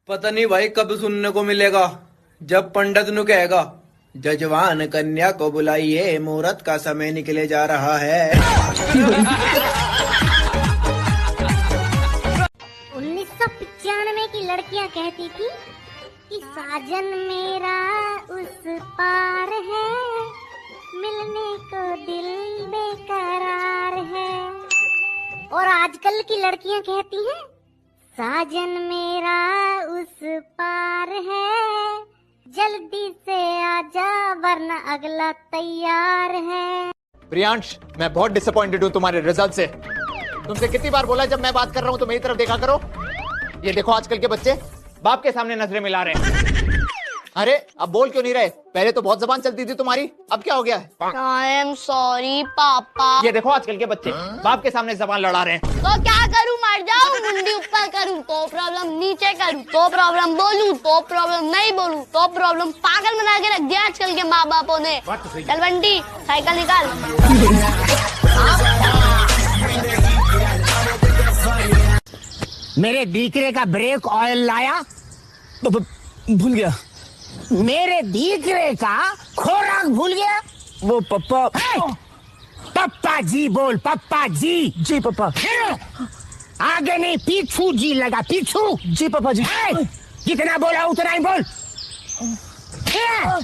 पता नहीं भाई कब सुनने को मिलेगा, जब पंडित नु कहेगा, "जजवान कन्या को बुलाइए, मुहूर्त का समय निकले जा रहा है।" उन्नीस सौ पचानवे की लड़कियां कहती थी कि साजन मेरा उस पार है, मिलने को दिल बेकरार है। और आजकल की लड़कियां कहती हैं, साजन मेरा उस पार है, जल्दी से आजा वरना अगला तैयार है। प्रियांश, मैं बहुत डिसअपॉइंटेड हूँ तुम्हारे रिजल्ट से। तुमसे कितनी बार बोला है, जब मैं बात कर रहा हूँ तो मेरी तरफ देखा करो। ये देखो आजकल के बच्चे बाप के सामने नजरें मिला रहे हैं। अरे, अब बोल क्यों नहीं रहे? पहले तो बहुत जबान चलती थी तुम्हारी, अब क्या हो गया है? I am sorry पापा। ये देखो आजकल के बच्चे बाप के सामने जबान लड़ा रहे हैं। तो क्या करूँ, मर जाऊँ? मुंडी ऊपर करूँ तो प्रॉब्लम, नीचे करूँ तो प्रॉब्लम, बोलूँ तो प्रॉब्लम, नहीं बोलूँ तो प्रॉब्लम। पागल बना के रख दिया आजकल के माँ बापों ने। बात तो सही है। चल बंटी, साइकिल निकाल। मेरे दीकरे का ब्रेक ऑयल लाया? ब-, ब-, भूल गया। मेरे दीकरे का खोराक भूल गया? वो पप्पा। ए! पप्पा जी बोल, पप्पा जी। जी पप्पा। ए! आगे नहीं, पीछू जी लगा, पीछू। जी पप्पा जी। ए! जितना बोला उतना ही बोल। ए!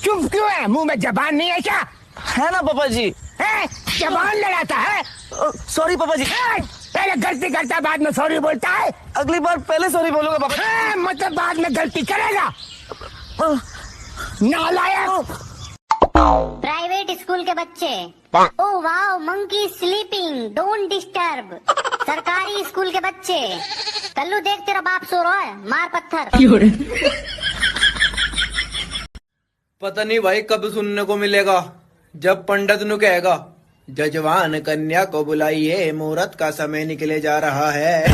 चुप क्यों है? मुंह में जबान नहीं है क्या? है ना पापा जी। हैं? जबान लड़ाता है? अ, सॉरी पापा जी। हैं? पहले गलती करता है, बाद में सॉरी बोलता है। अगली बार पहले सॉरी बोलूंगा पापा जी। हैं? मतलब बाद में गलती करेगा? अ, नालायक। प्राइवेट स्कूल के बच्चे। ओ वाओ, मंकी स्लीपिंग, डोंट डिस्टर्ब। सरकारी स्कूल के बच्चे। कल्लू देख, तेरा बाप सो रहा है, मार पत्थर। पता नहीं भाई कब सुनने को मिलेगा, जब पंडित नु कहेगा, "जजवान कन्या को बुलाइए, मुहूर्त का समय निकले जा रहा है।"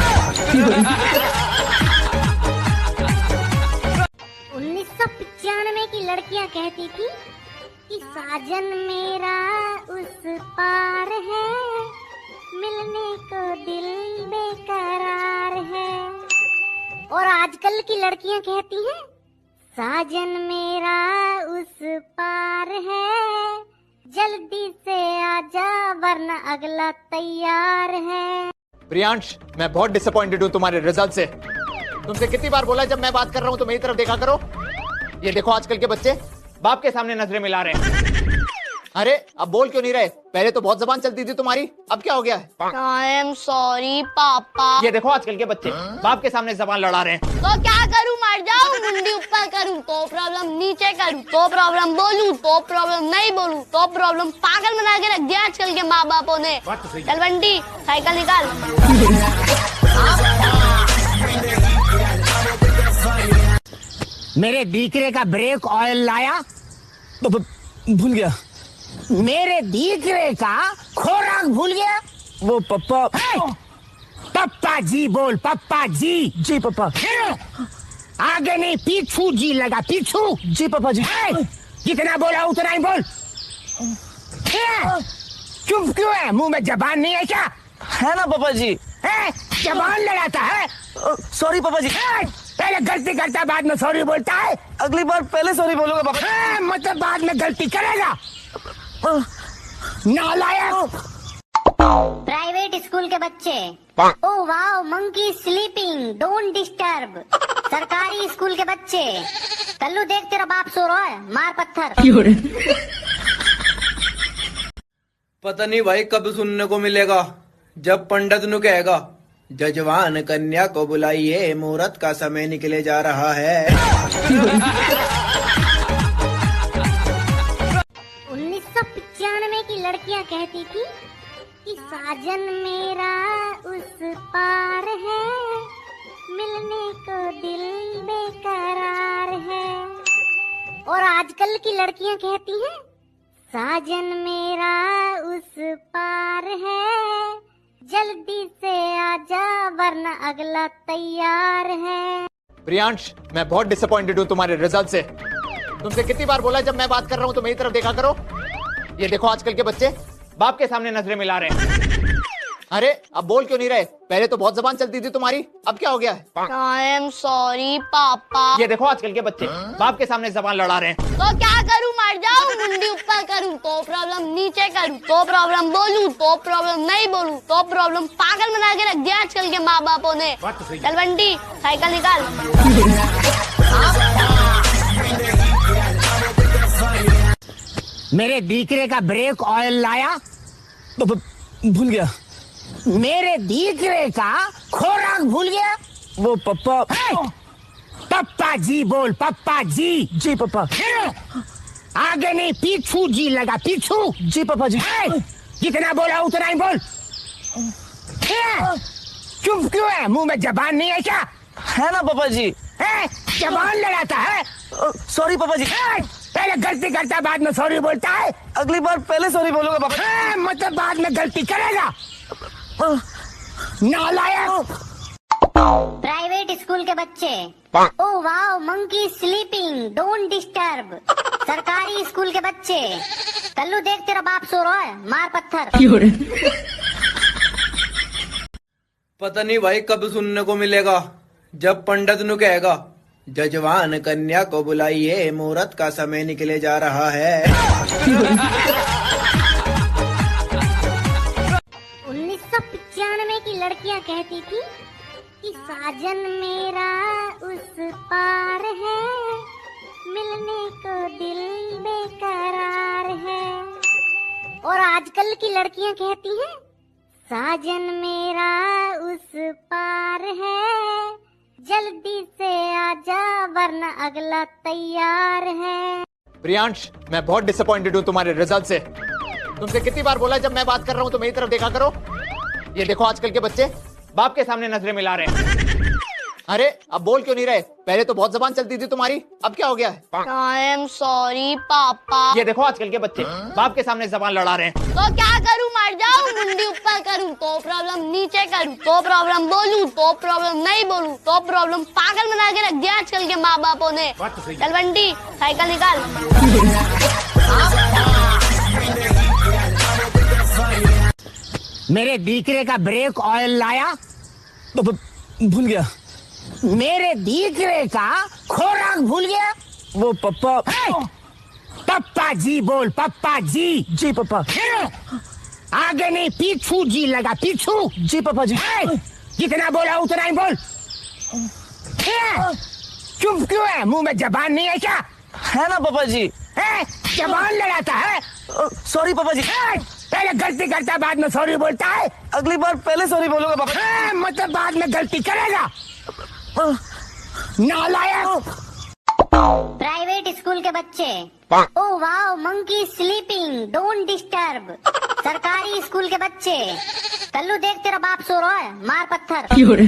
उन्नीस सौ पचानवे की लड़कियां कहती थी कि साजन मेरा उस पार है, मिलने को दिल बेकरार है। और आजकल की लड़कियां कहती हैं, साजन मेरा उस पार है, जल्दी से आजा वरना अगला तैयार है। प्रियांश, मैं बहुत डिसअपॉइंटेड हूँ तुम्हारे रिजल्ट से। तुमसे कितनी बार बोला है, जब मैं बात कर रहा हूँ तो मेरी तरफ देखा करो। ये देखो आजकल के बच्चे बाप के सामने नजरें मिला रहे हैं। अरे, अब बोल क्यों नहीं रहे? पहले तो बहुत जबान चलती थी तुम्हारी, अब क्या हो गया है? I am sorry पापा। ये देखो आजकल के बच्चे बाप के सामने जबान लड़ा रहे हैं। तो क्या करूँ, मर जाऊँ? मुंडी ऊपर करूँ तो प्रॉब्लम, नीचे करूँ तो प्रॉब्लम, बोलूँ तो प्रॉब्लम, नहीं बोलूँ तो प्रॉब्लम। पागल बना के रख दिया आजकल के माँ बापों ने। बात तो सही है। चल बंटी, साइकिल निकाल। मेरे दीकरे का ब्रेक ऑयल लाया? ब-, ब-, भूल गया। मेरे दीकरे का खोराक भूल गया? वो पप्पा। ए! पप्पा जी बोल, पप्पा जी। जी पप्पा। फिर आगे नहीं, पीछू जी लगा, पीछू। जी पप्पा जी। ए! जितना बोला उतना ही बोल। ए! चुप क्यों है? मुंह में जबान नहीं है क्या? है ना पप्पा जी। ए! जबान लड़ाता है। अ, sorry पप्पा जी। ए! पहले गलती करता है, बाद में sorry बोलता है। अगली बार पहले sorry बोलूंगा पप्पा। ए! मतलब बाद में गलती करेगा। अ, नालायक। प्राइवेट स्कूल के बच्चे। ओ वाओ, मंकी स्लीपिंग, डोंट डिस्टर्ब। सरकारी स्कूल के बच्चे। कल्लू देख, तेरा बाप सो रहा है, मार पत्थर। क्यों रे? पता नहीं भाई कब सुनने को मिलेगा, जब पंडित नु कहेगा, "जजवान कन्या को बुलाइए, मुहूर्त का समय निकले जा रहा है।" उन्नीस सौ पचानवे की लड़कियां कहती थी कि साजन मेरा उस पार है, मिलने को दिल बेकरार है। और आजकल की लड़कियां कहती हैं, साजन मेरा उस पार है, जल्दी से आजा वरना अगला तैयार है। प्रियांश, मैं बहुत डिसअपॉइंटेड हूँ तुम्हारे रिजल्ट से। तुमसे कितनी बार बोला है, जब मैं बात कर रहा हूँ तो मेरी तरफ देखा करो। ये देखो आजकल के बच्चे बाप के सामने नजरें मिला रहे हैं। अरे, अब बोल क्यों नहीं रहे? पहले तो बहुत जबान चलती थी तुम्हारी, अब क्या हो गया है? I am sorry पापा। ये देखो आजकल के बच्चे बाप के सामने जबान लड़ा रहे हैं। तो क्या करूँ, मर जाऊँ? मुंडी ऊपर करूँ तो प्रॉब्लम, नीचे करूँ तो प्रॉब्लम, बोलूँ तो प्रॉब्लम, नहीं बोलूँ तो प्रॉब्लम। पागल बना के रख दिया आजकल के माँ बापों ने। बात तो सही है। चल बंटी, साइकिल निकाल। मेरे दीकरे का ब्रेक ऑयल लाया? ब-, ब-, भूल गया। मेरे दीकरे का खोराक भूल गया? वो पप्पा। ए! पप्पा जी बोल, पप्पा जी। जी पप्पा। फिर आगे नहीं, पीछू जी लगा, पीछू। जी पप्पा जी। ए! जितना बोला उतना ही बोल। ए! चुप क्यों है? मुंह में जबान नहीं है क्या? है ना पापा जी। ए, जबान लड़ाता है। अ, sorry पापा जी। ए, पहले गलती करता है, बाद में sorry बोलता है। अगली बार पहले sorry बोलूंगा पापा जी। ए, मतलब बाद में गलती करेगा। अ, नालायक। प्राइवेट स्कूल के बच्चे। ओ वाओ, मंकी स्लीपिंग, डोंट डिस्टर्ब। सरकारी स्कूल के बच्चे। कल्लू देख, तेरा बाप सो रहा है, मार पत्थर। क्यों रे? पता नहीं भाई कब सुनने को मिलेगा, जब पंडित नु कहेगा, "जजवान कन्या को बुलाइए, मुहूर्त का समय निकले जा रहा है।" उन्नीस सौ पचानवे की लड़कियां कहती थी कि साजन मेरा उस पार है, मिलने को दिल बेकरार है। और आजकल की लड़कियां कहती हैं, साजन मेरा उस पार है, जल्दी से आजा वरना अगला तैयार है। प्रियांश, मैं बहुत डिसअपॉइंटेड हूँ तुम्हारे रिजल्ट से। तुमसे कितनी बार बोला है, जब मैं बात कर रहा हूँ तो मेरी तरफ देखा करो। ये देखो आजकल के बच्चे बाप के सामने नजरें मिला रहे हैं। अरे, अब बोल क्यों नहीं रहे? पहले तो बहुत जबान चलती थी तुम्हारी, अब क्या हो गया है? I am sorry पापा। ये देखो आजकल के बच्चे बाप के सामने जबान लड़ा रहे हैं। तो क्या करूं, मर जाऊं? मुंडी ऊपर करूं तो प्रॉब्लम, नीचे करूं तो प्रॉब्लम, बोलूं तो प्रॉब्लम, नहीं बोलूं तो प्रॉब्लम। पागल बना के रख दिया आजकल के माँ बापों ने। बात तो सही है। चल बंटी, साइकिल निकाल। मेरे दीकरे का ब्रेक ऑयल लाया? ब-, ब-, भूल गया। मेरे दीकरे का खोराक भूल गया? वो पप्पा। ए! पप्पा जी बोल, पप्पा जी। जी पप्पा। फिर आगे नहीं, पीछू जी लगा, पीछू। जी पप्पा जी। ए! जितना बोला उतना ही बोल। ए! चुप क्यों है? मुंह में जबान नहीं है क्या? है ना पापा जी। ए, जबान लड़ाता है। अ, sorry पापा जी। ए, पहले गलती करता है, बाद में sorry बोलता है। अगली बार पहले sorry बोलूंगा पापा जी। ए, मतलब बाद में गलती करेगा। अ, नालायक। प्राइवेट स्कूल के बच्चे। ओ वाओ, मंकी स्लीपिंग, डोंट डिस्टर्ब। सरकारी स्कूल के बच्चे। कल्लू देख, तेरा बाप सो रहा है, मार पत्थर। क्यों रे?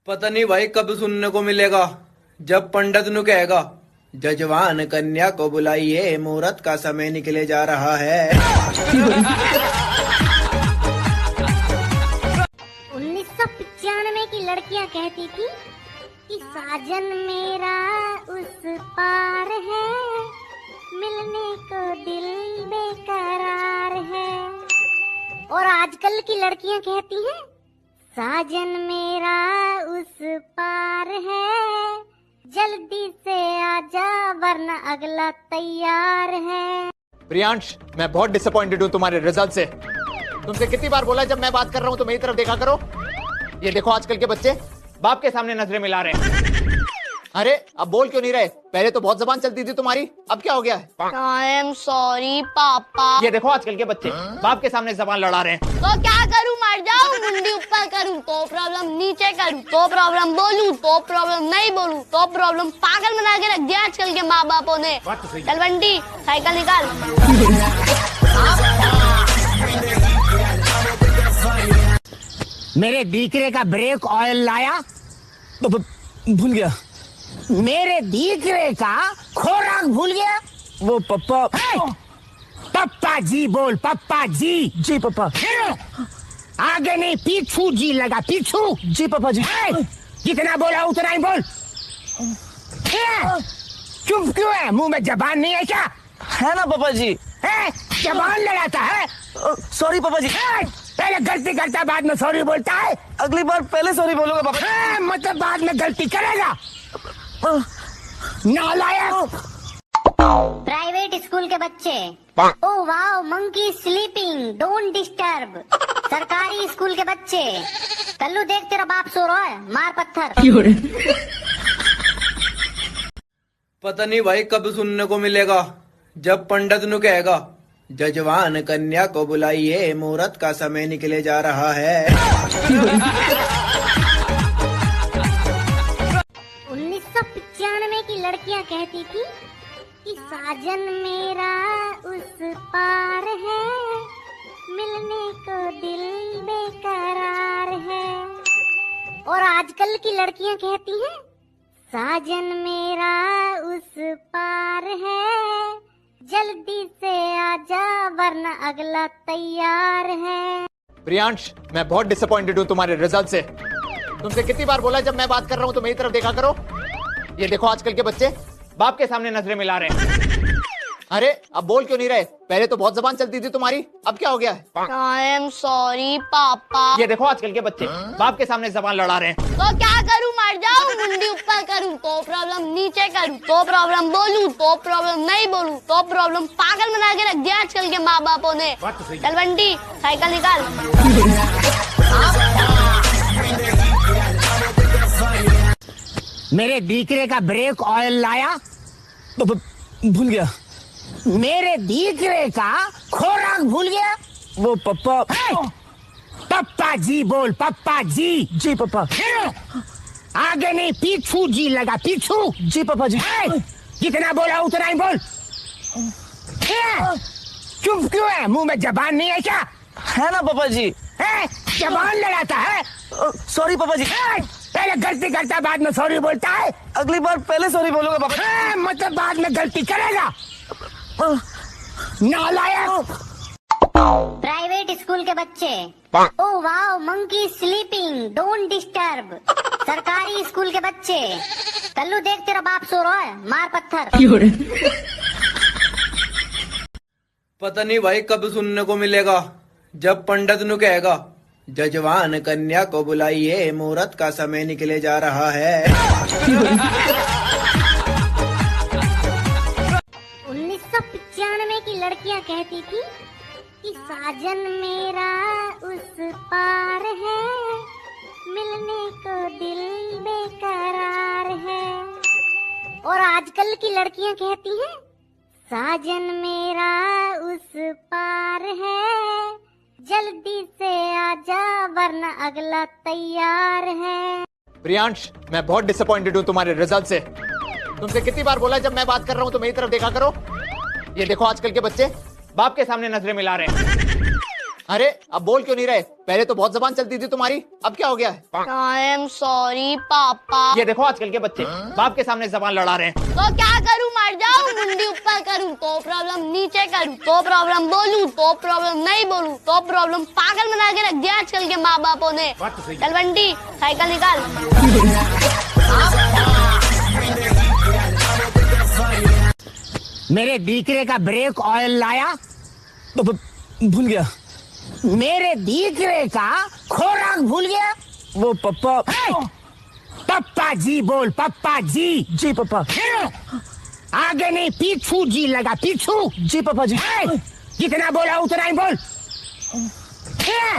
पता नहीं भाई कब सुनने को मिलेगा, जब पंडित नु कहेगा, जजवान कन्या को बुलाइए, मुहूर्त का समय निकले जा रहा है। उन्नीस सौ पचानवे की लड़कियां कहती थी कि साजन मेरा उस पार है, मिलने को दिल बेकरार है। और आजकल की लड़कियां कहती हैं, साजन मेरा उस पार है, जल्दी से आजा वरना अगला तैयार है। प्रियांश, मैं बहुत डिसअपॉइंटेड हूँ तुम्हारे रिजल्ट से। तुमसे कितनी बार बोला है, जब मैं बात कर रहा हूँ तो मेरी तरफ देखा करो। ये देखो आजकल के बच्चे बाप के सामने नजरें मिला रहे हैं। अरे, अब बोल क्यों नहीं रहे? पहले तो बहुत जबान चलती थी तुम्हारी, अब क्या हो गया है? I am sorry पापा। ये देखो आजकल के बच्चे बाप के सामने जबान लड़ा रहे हैं। तो क्या करूँ, मर जाऊँ, मुंडी ऊपर करूँ तो प्रॉब्लम, नीचे करूँ तो प्रॉब्लम, बोलूँ तो प्रॉब्लम, नहीं बोलूँ तो प्रॉब्लम। पागल बना के रख दिया आजकल के माँ बापों ने। बात तो सही है। चल बंटी, साइकिल निकाल। मेरे दीकरे का ब्रेक ऑयल लाया? ब-, ब-, भूल गया। मेरे दीकरे का खोराक भूल गया? वो पप्पा। हे! पप्पा जी बोल, पप्पा जी। जी पप्पा। फिर आगे नहीं, पीछू जी लगा, पीछू। जी पप्पा जी। ए, जितना बोला उतना ही बोल। ए, चुप क्यों है? मुंह में जबान नहीं है क्या? है ना पप्पा जी। ए, जबान लड़ाता है। अ, सॉरी पप्पा जी। ए, पहले गलती करता है, बाद में सॉरी बोलता है। अगली बार पहले सॉरी बोलूंगा पप्पा जी। ए, मतलब बाद में गलती करेगा। अ, नालायक। प्राइवेट स्कूल के बच्चे। Oh wow, monkey sleeping, don't disturb। सरकारी स्कूल के बच्चे। कल्लू देख, तेरा बाप सो रहा है, मार पत्थर। पता नहीं भाई कब सुनने को मिलेगा, जब पंडित नु कहेगा, जजवान कन्या को बुलाइए, मुहूर्त का समय निकले जा रहा है। उन्नीस सौ पचानवे की लड़कियां कहती थी कि साजन मेरा उस पार है, मिलने को दिल बेकरार है। और आजकल की लड़कियां कहती हैं, साजन मेरा उस पार है, जल्दी से आजा वरना अगला तैयार है। प्रियांश, मैं बहुत डिसअपॉइंटेड हूँ तुम्हारे रिजल्ट से। तुमसे कितनी बार बोला है, जब मैं बात कर रहा हूँ तो मेरी तरफ देखा करो। ये देखो आजकल के बच्चे बाप के सामने नजरें मिला रहे हैं। अरे, अब बोल क्यों नहीं रहे? पहले तो बहुत जबान चलती थी तुम्हारी, अब क्या हो गया है? I am sorry पापा। ये देखो आजकल के बच्चे बाप के सामने जबान लड़ा रहे हैं। तो क्या करूँ, मर जाऊँ, मुंडी ऊपर करूँ तो प्रॉब्लम, नीचे करूँ तो प्रॉब्लम, बोलूँ तो प्रॉब्लम, नहीं बोलूँ तो प्रॉब्लम। पागल बना के रख दिया आजकल के माँ बापों ने। बात तो सही है। चल बंटी, साइकिल निकाल। मेरे दीकरे का ब्रेक ऑयल लाया? ब-, ब-, भूल गया। मेरे दीकरे का खोराक भूल गया? वो पप्पा। हे! पप्पा जी बोल, पप्पा जी। जी पप्पा। फिर आगे नहीं, पीछू जी लगा, पीछू। जी पप्पा जी। हे! जितना बोला उतना ही बोल। हे! चुप क्यों है? मुंह में जबान नहीं है क्या? है ना पप्पा जी। हे! जबान लड़ाता है। अ, सॉरी पप्पा जी। हे! पहले गलती करता है, बाद में सॉरी बोलता है। अगली बार पहले सॉरी बोलूंगा पप्पा जी। हे! मतलब बाद में गलती करेगा। अ, नालायक। प्राइवेट स्कूल के बच्चे। Oh wow, monkey sleeping, don't disturb। सरकारी स्कूल के बच्चे। कल्लू देख, तेरा बाप सो रहा है, मार पत्थर। पता नहीं भाई कब सुनने को मिलेगा, जब पंडित नु कहेगा, जजवान कन्या को बुलाइए, मुहूर्त का समय निकले जा रहा है। उन्नीस सौ पचानवे की लड़कियां कहती थी कि साजन मेरा उस पार है, मिलने को दिल बेकरार है। और आजकल की लड़कियां कहती हैं, साजन मेरा उस पार है, जल्दी से आजा वरना अगला तैयार है। प्रियांश, मैं बहुत डिसअपॉइंटेड हूँ तुम्हारे रिजल्ट से। तुमसे कितनी बार बोला है, जब मैं बात कर रहा हूँ तो मेरी तरफ देखा करो। ये देखो आजकल के बच्चे बाप के सामने नजरें मिला रहे हैं। अरे, अब बोल क्यों नहीं रहे? पहले तो बहुत जबान चलती थी तुम्हारी, अब क्या हो गया है? I am sorry पापा। ये देखो आजकल के बच्चे, बाप के सामने जबान लड़ा रहे हैं। तो क्या करूं, मर जाऊं, मुंडी ऊपर करूं तो problem, नीचे करूं तो problem, बोलूं तो problem, नहीं बोलूं तो problem। पागल बना के रख दिया आजकल के माँ बापों ने। बात तो सही है। चल बंटी, साइकिल निकाल। मेरे दीकरे का brake oil लाया? ब-, ब-, भूल गया। मेरे दीकरे का खोराक भूल गया? वो पप्पा। ए! पप्पा जी बोल, पप्पा जी। जी पप्पा। फिर आगे नहीं, पीछू जी लगा, पीछू। जी पप्पा जी। ए! जितना बोला उतना ही बोल। ए!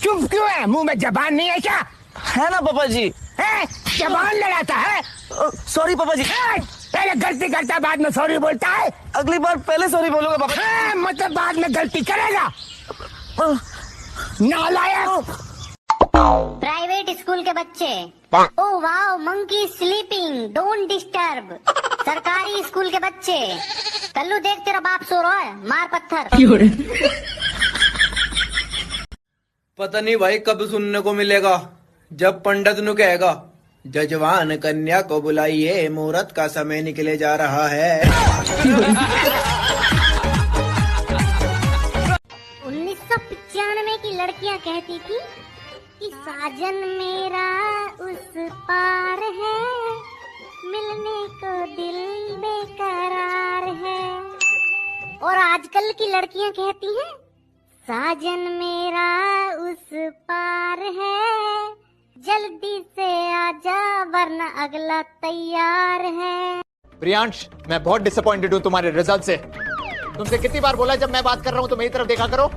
चुप क्यों है? मुंह में जबान नहीं है क्या? है ना पापा जी। ए, जबान लड़ाता है। अ, sorry पापा जी। ए, पहले गलती करता है, बाद में sorry बोलता है। अगली बार पहले sorry बोलूंगा पापा जी। ए, मतलब बाद में गलती करेगा। अ, नालायक। प्राइवेट स्कूल के बच्चे। Oh wow, monkey sleeping, don't disturb। सरकारी स्कूल के बच्चे। कल्लू देख, तेरा बाप सो रहा है, मार पत्थर। पता नहीं भाई कब सुनने को मिलेगा, जब पंडित नु कहेगा, "जजवान कन्या को बुलाइए, मुहूर्त का समय निकले जा रहा है।" उन्नीस सौ पचानवे की लड़कियां कहती थी कि साजन मेरा उस पार है, मिलने को दिल बेकरार है। और आजकल की लड़कियां कहती हैं, साजन मेरा उस पार है, जल्दी से आजा वरना अगला तैयार है। प्रियांश, मैं बहुत disappointed हूँ तुम्हारे result से। तुमसे कितनी बार बोला है, जब मैं बात कर रहा हूँ तो मेरी तरफ देखा करो।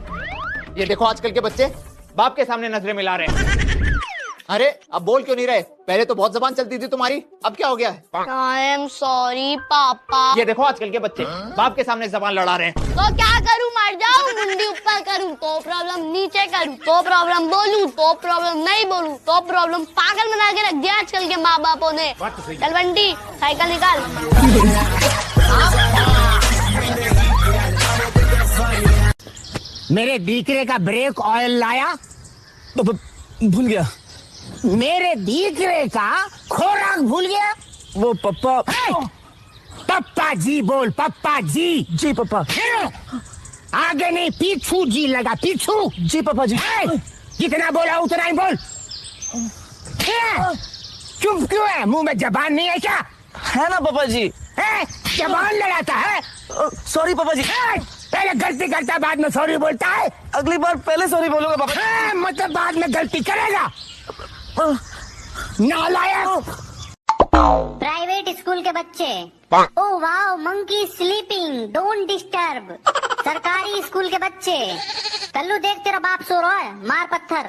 ये देखो आजकल के बच्चे बाप के सामने नजरें मिला रहे हैं। अरे, अब बोल क्यों नहीं रहे? पहले तो बहुत जबान चलती थी तुम्हारी, अब क्या हो गया है? I am sorry पापा। ये देखो आजकल के बच्चे बाप के सामने जबान लड़ा रहे हैं। तो क्या करूं, मर जाऊं, मुंडी ऊपर करूं तो problem, नीचे करूं तो problem, बोलूं तो problem, नहीं बोलूं तो problem। पागल बना के रख दिया आजकल के माँ बापों ने। बात तो सही है। चल बंटी, साइकिल निकाल। मेरे दीकरे का brake oil लाया? ब-, ब-, भूल गया। मेरे दीकरे का खोराक भूल गया? वो पप्पा। ए! पप्पा जी बोल, पप्पा जी। जी पप्पा। फिर आगे नहीं, पीछू जी लगा, पीछू। जी पप्पा जी। ए! जितना बोला उतना ही बोल। ए! चुप क्यों है? मुंह में जबान नहीं है क्या? है ना पापा जी। ए, जबान लड़ाता है। अ, sorry पापा जी। ए, पहले गलती करता है, बाद में sorry बोलता है। अगली बार पहले sorry बोलूंगा पापा जी। ए, मतलब बाद में गलती करेगा। अ, नालायक। प्राइवेट स्कूल के बच्चे। Oh wow, monkey sleeping, don't disturb। सरकारी स्कूल के बच्चे। कल्लू देख, तेरा बाप सो रहा है, मार पत्थर।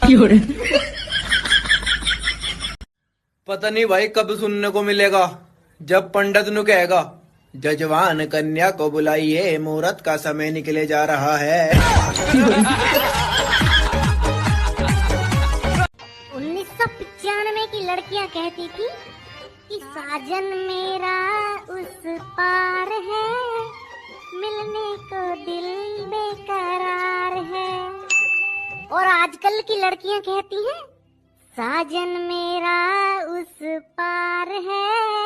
पता नहीं भाई कब सुनने को मिलेगा, जब पंडित नु कहेगा, "जजवान कन्या को बुलाइए, मुहूर्त का समय निकले जा रहा है।" उन्नीस सौ पचानवे की लड़कियां कहती थी कि साजन मेरा उस पार है, मिलने को दिल बेकरार है। और आजकल की लड़कियां कहती हैं, साजन मेरा उस पार है,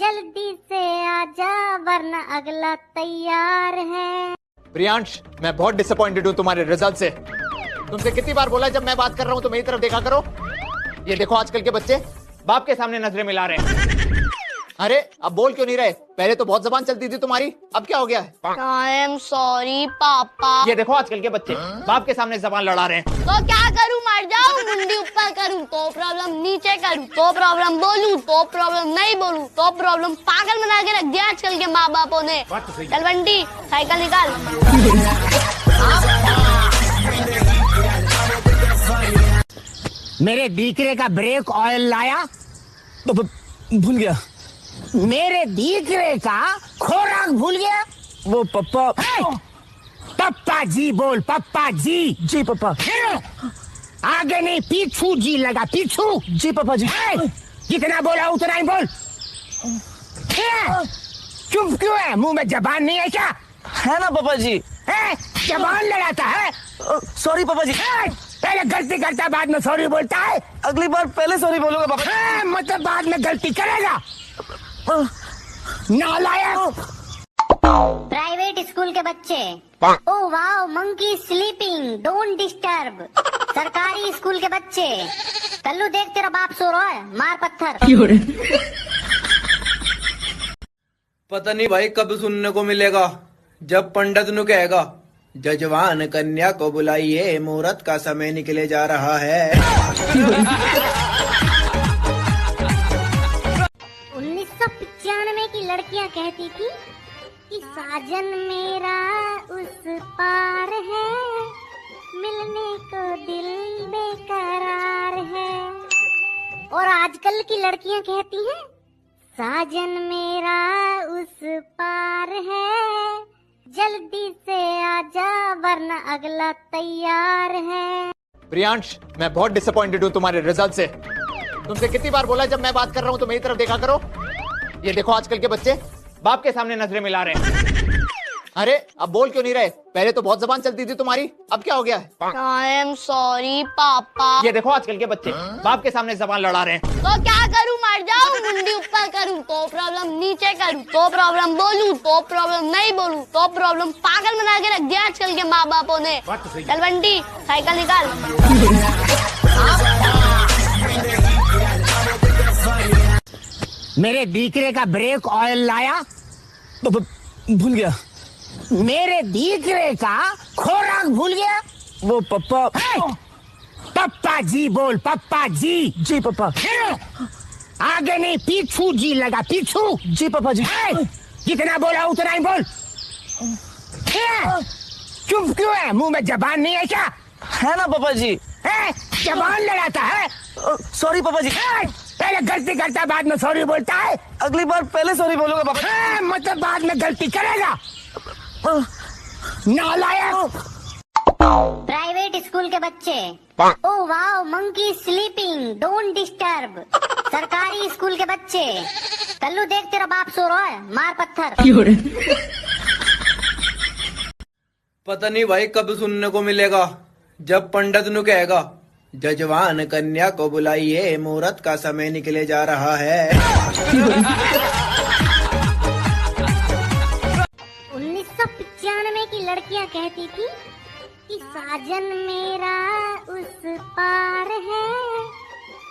जल्दी से आजा वरना अगला तैयार है। प्रियांश, मैं बहुत disappointed हूँ तुम्हारे result से। तुमसे कितनी बार बोला है, जब मैं बात कर रहा हूँ तो मेरी तरफ देखा करो। ये देखो आजकल के बच्चे बाप के सामने नजरें मिला रहे हैं। अरे, अब बोल क्यों नहीं रहे? पहले तो बहुत जबान चलती थी तुम्हारी, अब क्या हो गया है? I am sorry पापा। ये देखो आजकल के बच्चे बाप के सामने जबान लड़ा रहे हैं। तो क्या करूं, मर जाऊं, मुंडी ऊपर करूं तो problem, नीचे करूं तो problem, बोलूं तो problem, नहीं बोलूं तो problem। पागल बना के रख दिया आजकल के माँ बापों ने। बात तो सही है। चल बंटी, साइकिल निकाल। मेरे दीकरे का brake oil लाया? ब-, ब-, भूल गया। मेरे दीकरे का खोराक भूल गया? वो पप्पा। ए! पप्पा जी बोल, पप्पा जी। जी पप्पा। फिर आगे नहीं, पीछू जी लगा, पीछू। जी पप्पा जी। ए! जितना बोला उतना ही बोल। ए! चुप क्यों है? मुंह में जबान नहीं है क्या? है ना पापा जी। ए! जबान लड़ाता है। सॉरी पापा जी। ए, पहले गलती करता है, बाद में सॉरी बोलता है। अगली बार पहले सॉरी बोलूंगा पापा। ए, मतलब बाद में गलती करेगा। नालायक। प्राइवेट स्कूल के बच्चे। ओ वाओ, मंकी स्लीपिंग, डोंट डिस्टर्ब। सरकारी स्कूल के बच्चे। कल्लू देख, तेरा बाप सो रहा है, मार पत्थर। पता नहीं भाई कब सुनने को मिलेगा, जब पंडित नु कहेगा, जजवान कन्या को बुलाइए, मुहूर्त का समय निकले जा रहा है। उन्नीस सौ पचानवे की लड़कियां कहती थी कि साजन मेरा उस पार है, मिलने को दिल बेकरार है। और आजकल की लड़कियां कहती हैं, साजन मेरा उस पार है, जल्दी से आजा वरना अगला तैयार है। प्रियांश, मैं बहुत डिसअपॉइंटेड हूँ तुम्हारे रिजल्ट से। तुमसे कितनी बार बोला, जब मैं बात कर रहा हूँ तो मेरी तरफ देखा करो। ये देखो आजकल के बच्चे बाप के सामने नजरें मिला रहे हैं। अरे, अब बोल क्यों नहीं रहे? पहले तो बहुत जबान चलती थी तुम्हारी, अब क्या हो गया है? आई एम सॉरी पापा। ये देखो आजकल के बच्चे बाप के सामने जबान लड़ा रहे हैं। तो क्या करूँ, मर जाऊँ, मुंडी ऊपर करूँ तो प्रॉब्लम, नीचे करूँ तो प्रॉब्लम, बोलूँ तो प्रॉब्लम, नहीं बोलूँ तो प्रॉब्लम। पागल बना के रख दिया आजकल के माँ बापों ने। बात तो सही है। चल बंटी, साइकिल निकाल। मेरे दीकरे का ब्रेक ऑयल लाया। ब-, ब-, भूल गया। मेरे दीकरे का खोराक भूल गया। वो पप्पा। हे! पप्पा जी बोल, पप्पा जी। जी पप्पा। हे! आगे नहीं, पीछू जी लगा, पीछू। जी पप्पा जी। हे! जितना बोला उतना ही बोल। हे! चुप क्यों है? मुंह में जबान नहीं है क्या? है ना पापा जी। ए, जबान लड़ाता है। अ, सॉरी पापा जी। ए, पहले गलती करता है, बाद में सॉरी बोलता है। अगली बार पहले सॉरी बोलूंगा पापा जी। ए, मतलब बाद में गलती करेगा। अ, नालायक। प्राइवेट स्कूल के बच्चे। ओ वाओ, मंकी स्लीपिंग, डोंट डिस्टर्ब। सरकारी स्कूल के बच्चे। कल्लू देख, तेरा बाप सो रहा है, मार पत्थर। पता नहीं भाई कब सुनने को मिलेगा, जब पंडित नु कहेगा, जजवान कन्या को बुलाइए, मुहूर्त का समय निकले जा रहा है। उन्नीस सौ पचानवे की लड़कियां कहती थी कि साजन मेरा उस पार है,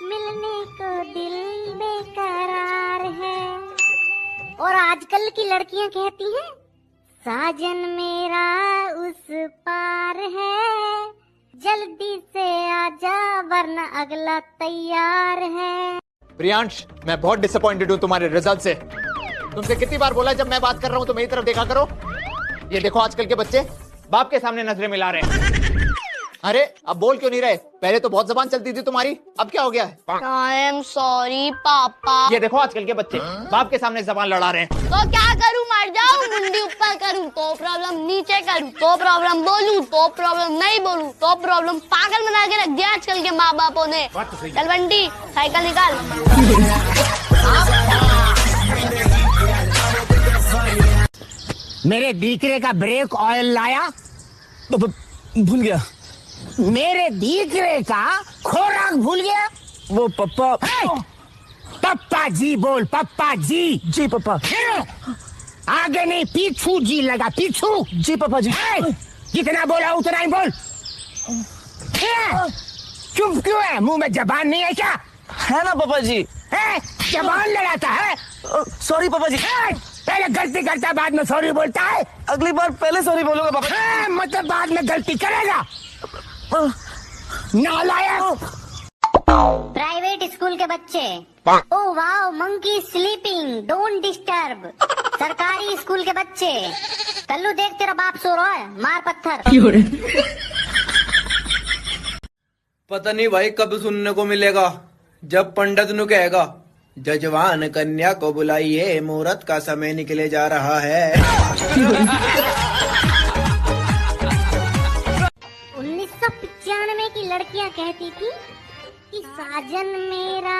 मिलने को दिल बेकरार है। और आजकल की लड़कियां कहती हैं, साजन मेरा उस पार है, जल्दी से आजा वरना अगला तैयार है। प्रियांश, मैं बहुत डिसअपॉइंटेड हूँ तुम्हारे रिजल्ट से। तुमसे कितनी बार बोला, जब मैं बात कर रहा हूँ तो मेरी तरफ देखा करो। ये देखो आजकल के बच्चे बाप के सामने नजरें मिला रहे हैं। अरे, अब बोल क्यों नहीं रहे? पहले तो बहुत जबान चलती थी तुम्हारी, अब क्या हो गया है? आई एम सॉरी पापा। ये देखो आजकल के बच्चे बाप के सामने जबान लड़ा रहे हैं। तो क्या करूँ, मर जाऊँ, मुंडी ऊपर करूँ तो प्रॉब्लम, नीचे करूँ तो प्रॉब्लम, बोलूँ तो प्रॉब्लम, नहीं बोलूँ तो प्रॉब्लम। पागल बना के रख दिया आजकल के माँ बापों ने। बात तो सही है। चल बंटी, साइकिल निकाल। मेरे दीकरे का ब्रेक ऑयल लाया। ब-, ब-, भूल गया। मेरे दीकरे का खोराक भूल गया। वो पप्पा। हे! पप्पा जी बोल, पप्पा जी। जी पप्पा। हे! आगे नहीं, पीछू जी लगा, पीछू। जी पप्पा जी। हे! जितना बोला उतना ही बोल। हे! चुप क्यों है? मुंह में जबान नहीं है क्या? है ना पापा जी। ए, जबान लड़ाता है। अ, सॉरी पापा जी। ए, पहले गलती करता है, बाद में सॉरी बोलता है। अगली बार पहले सॉरी बोलूंगा पापा। ए, मतलब बाद में गलती करेगा। अ, नालायक। प्राइवेट स्कूल के बच्चे। ओ वाओ, मंकी स्लीपिंग, डोंट डिस्टर्ब। सरकारी स्कूल के बच्चे। कल्लू देख, तेरा बाप सो रहा है, मार पत्थर। पता नहीं भाई कब सुनने को मिलेगा, जब पंडित नु कहेगा, जजवान कन्या को बुलाइए, मुहूर्त का समय निकले जा रहा है। उन्नीस सौ पचानवे की लड़कियां कहती थी कि साजन मेरा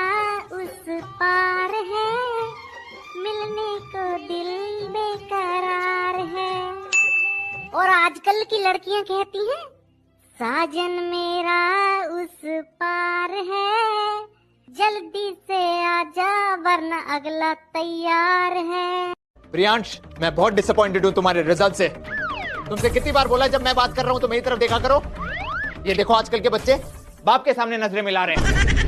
उस पार है, मिलने को दिल बेकरार है। और आजकल की लड़कियां कहती हैं, साजन मेरा उस पार है, जल्दी से आजा वरना अगला तैयार है। प्रियांश, मैं बहुत डिसअपॉइंटेड हूँ तुम्हारे रिजल्ट से। तुमसे कितनी बार बोला, जब मैं बात कर रहा हूँ तो मेरी तरफ देखा करो। ये देखो आजकल के बच्चे, बाप के सामने नजरें मिला रहे हैं।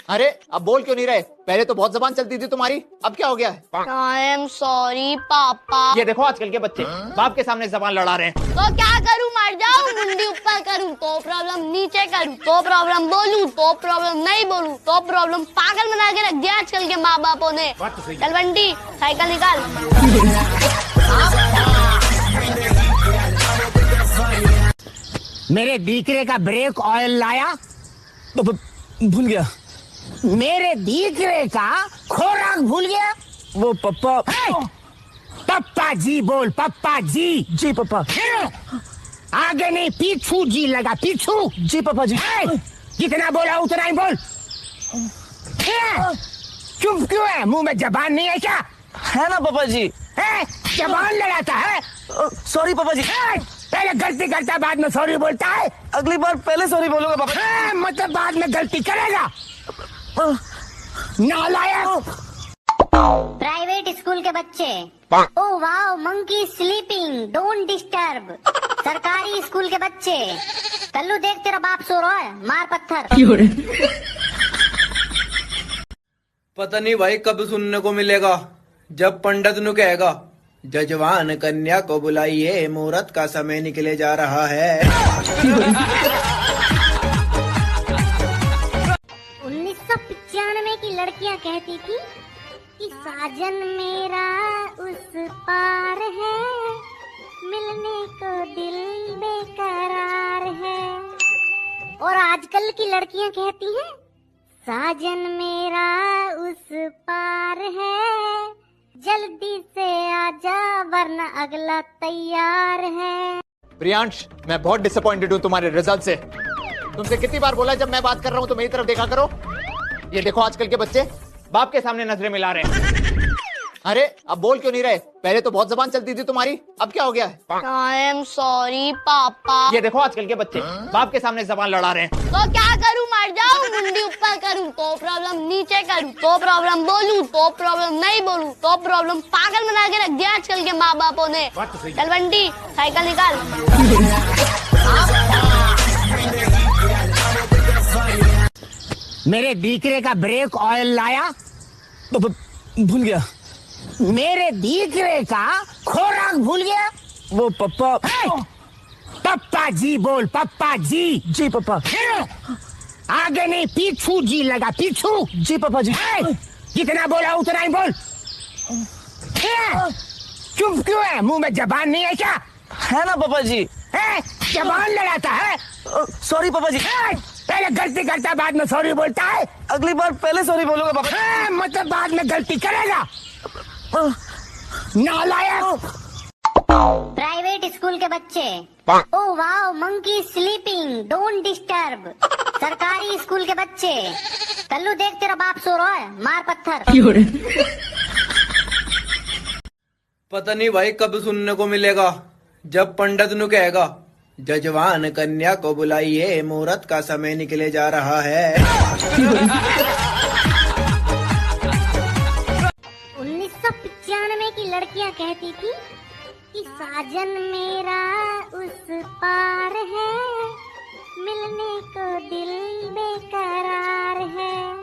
अरे, अब बोल क्यों नहीं रहे? पहले तो बहुत जबान चलती थी तुम्हारी, अब क्या हो गया है? I am sorry पापा। ये देखो आजकल के बच्चे, बाप के सामने जबान लड़ा रहे हैं। तो क्या करूँ, मर जाऊँ? मुंडी ऊपर करूँ तो प्रॉब्लम, नीचे करूँ तो प्रॉब्लम, बोलूँ तो प्रॉब्लम, नहीं बोलूँ तो प्रॉब्लम। पागल बना के रख दिया आजकल के माँ बापों ने। बात तो सही है। चल बंटी, साइकिल निकाल। मेरे दीकरे का ब्रेक ऑयल लाया? ब-, ब-, भूल गया। मेरे दीकरे का खोराक भूल गया? वो पप्पा। ए! पप्पा जी बोल, पप्पा जी। जी पप्पा। फिर आगे नहीं, पीछू जी लगा, पीछू। जी पप्पा जी। ए! जितना बोला उतना ही बोल। ए! चुप क्यों है? मुंह में जबान नहीं है क्या? है ना पापा जी। ए, जबान लड़ाता है। अ, सॉरी पापा जी। ए, पहले गलती करता है, बाद में सॉरी बोलता है। अगली बार पहले सॉरी बोलूंगा पापा जी। ए, मतलब बाद में गलती करेगा। अ, नालायक। प्राइवेट स्कूल के बच्चे। Oh wow, monkey sleeping, don't disturb। सरकारी स्कूल के बच्चे। कल्लू देख, तेरा बाप सो रहा है, मार पत्थर। पता नहीं भाई कब सुनने को मिलेगा, जब पंडित नु कहेगा, "जजवान कन्या को बुलाइए, मुहूर्त का समय निकले जा रहा है।" उन्नीस सौ पचानवे की लड़कियां कहती थी कि साजन मेरा उस पार है, मिलने को दिल बेकरार है। और आजकल की लड़कियां कहती हैं, साजन मेरा उस पार है, जल्दी से आजा वरना अगला तैयार है। प्रियांश, मैं बहुत डिसअपॉइंटेड हूँ तुम्हारे रिजल्ट से। तुमसे कितनी बार बोला, जब मैं बात कर रहा हूँ तो मेरी तरफ देखा करो। ये देखो आजकल के बच्चे, बाप के सामने नजरें मिला रहे हैं। अरे, अब बोल क्यों नहीं रहे? पहले तो बहुत जबान चलती थी तुम्हारी, अब क्या हो गया है? I am sorry पापा। ये देखो आजकल के बच्चे, बाप के सामने जबान लड़ा रहे हैं। तो क्या करूँ, मर जाऊँ? मुंडी ऊपर करूँ तो प्रॉब्लम, नीचे करूँ तो प्रॉब्लम, बोलूँ तो प्रॉब्लम, नहीं बोलूँ तो प्रॉब्लम। पागल बना के रख दिया आजकल के माँ बापों ने। बात तो सही है। चल बंटी, साइकिल निकाल। मेरे दीकरे का ब्रेक ऑयल लाया? ब-, ब-, भूल गया। मेरे दीकरे का खोराक भूल गया? वो पप्पा। ए! पप्पा जी बोल, पप्पा जी। जी पप्पा। फिर आगे नहीं, पीछू जी लगा, पीछू। जी पप्पा जी। ए! जितना बोला उतना ही बोल। ए! चुप क्यों है? मुंह में जबान नहीं है क्या? है ना पापा जी। ए, जबान लड़ाता है। अ, सॉरी पापा जी। ए, पहले गलती करता है, बाद में सॉरी बोलता है। अगली बार पहले सॉरी बोलूंगा पापा जी। ए, मतलब बाद में गलती करेगा। अ, नालायक। प्राइवेट स्कूल के बच्चे। Oh wow, monkey sleeping, don't disturb। सरकारी स्कूल के बच्चे। कल्लू देख, तेरा बाप सो रहा है, मार पत्थर। पता नहीं भाई कब सुनने को मिलेगा, जब पंडित नु कहेगा, "जजवान कन्या को बुलाइए, मुहूर्त का समय निकले जा रहा है।" उन्नीस सौ पचानवे की लड़कियां कहती थी कि साजन मेरा उस पार है, मिलने को दिल बेकरार है।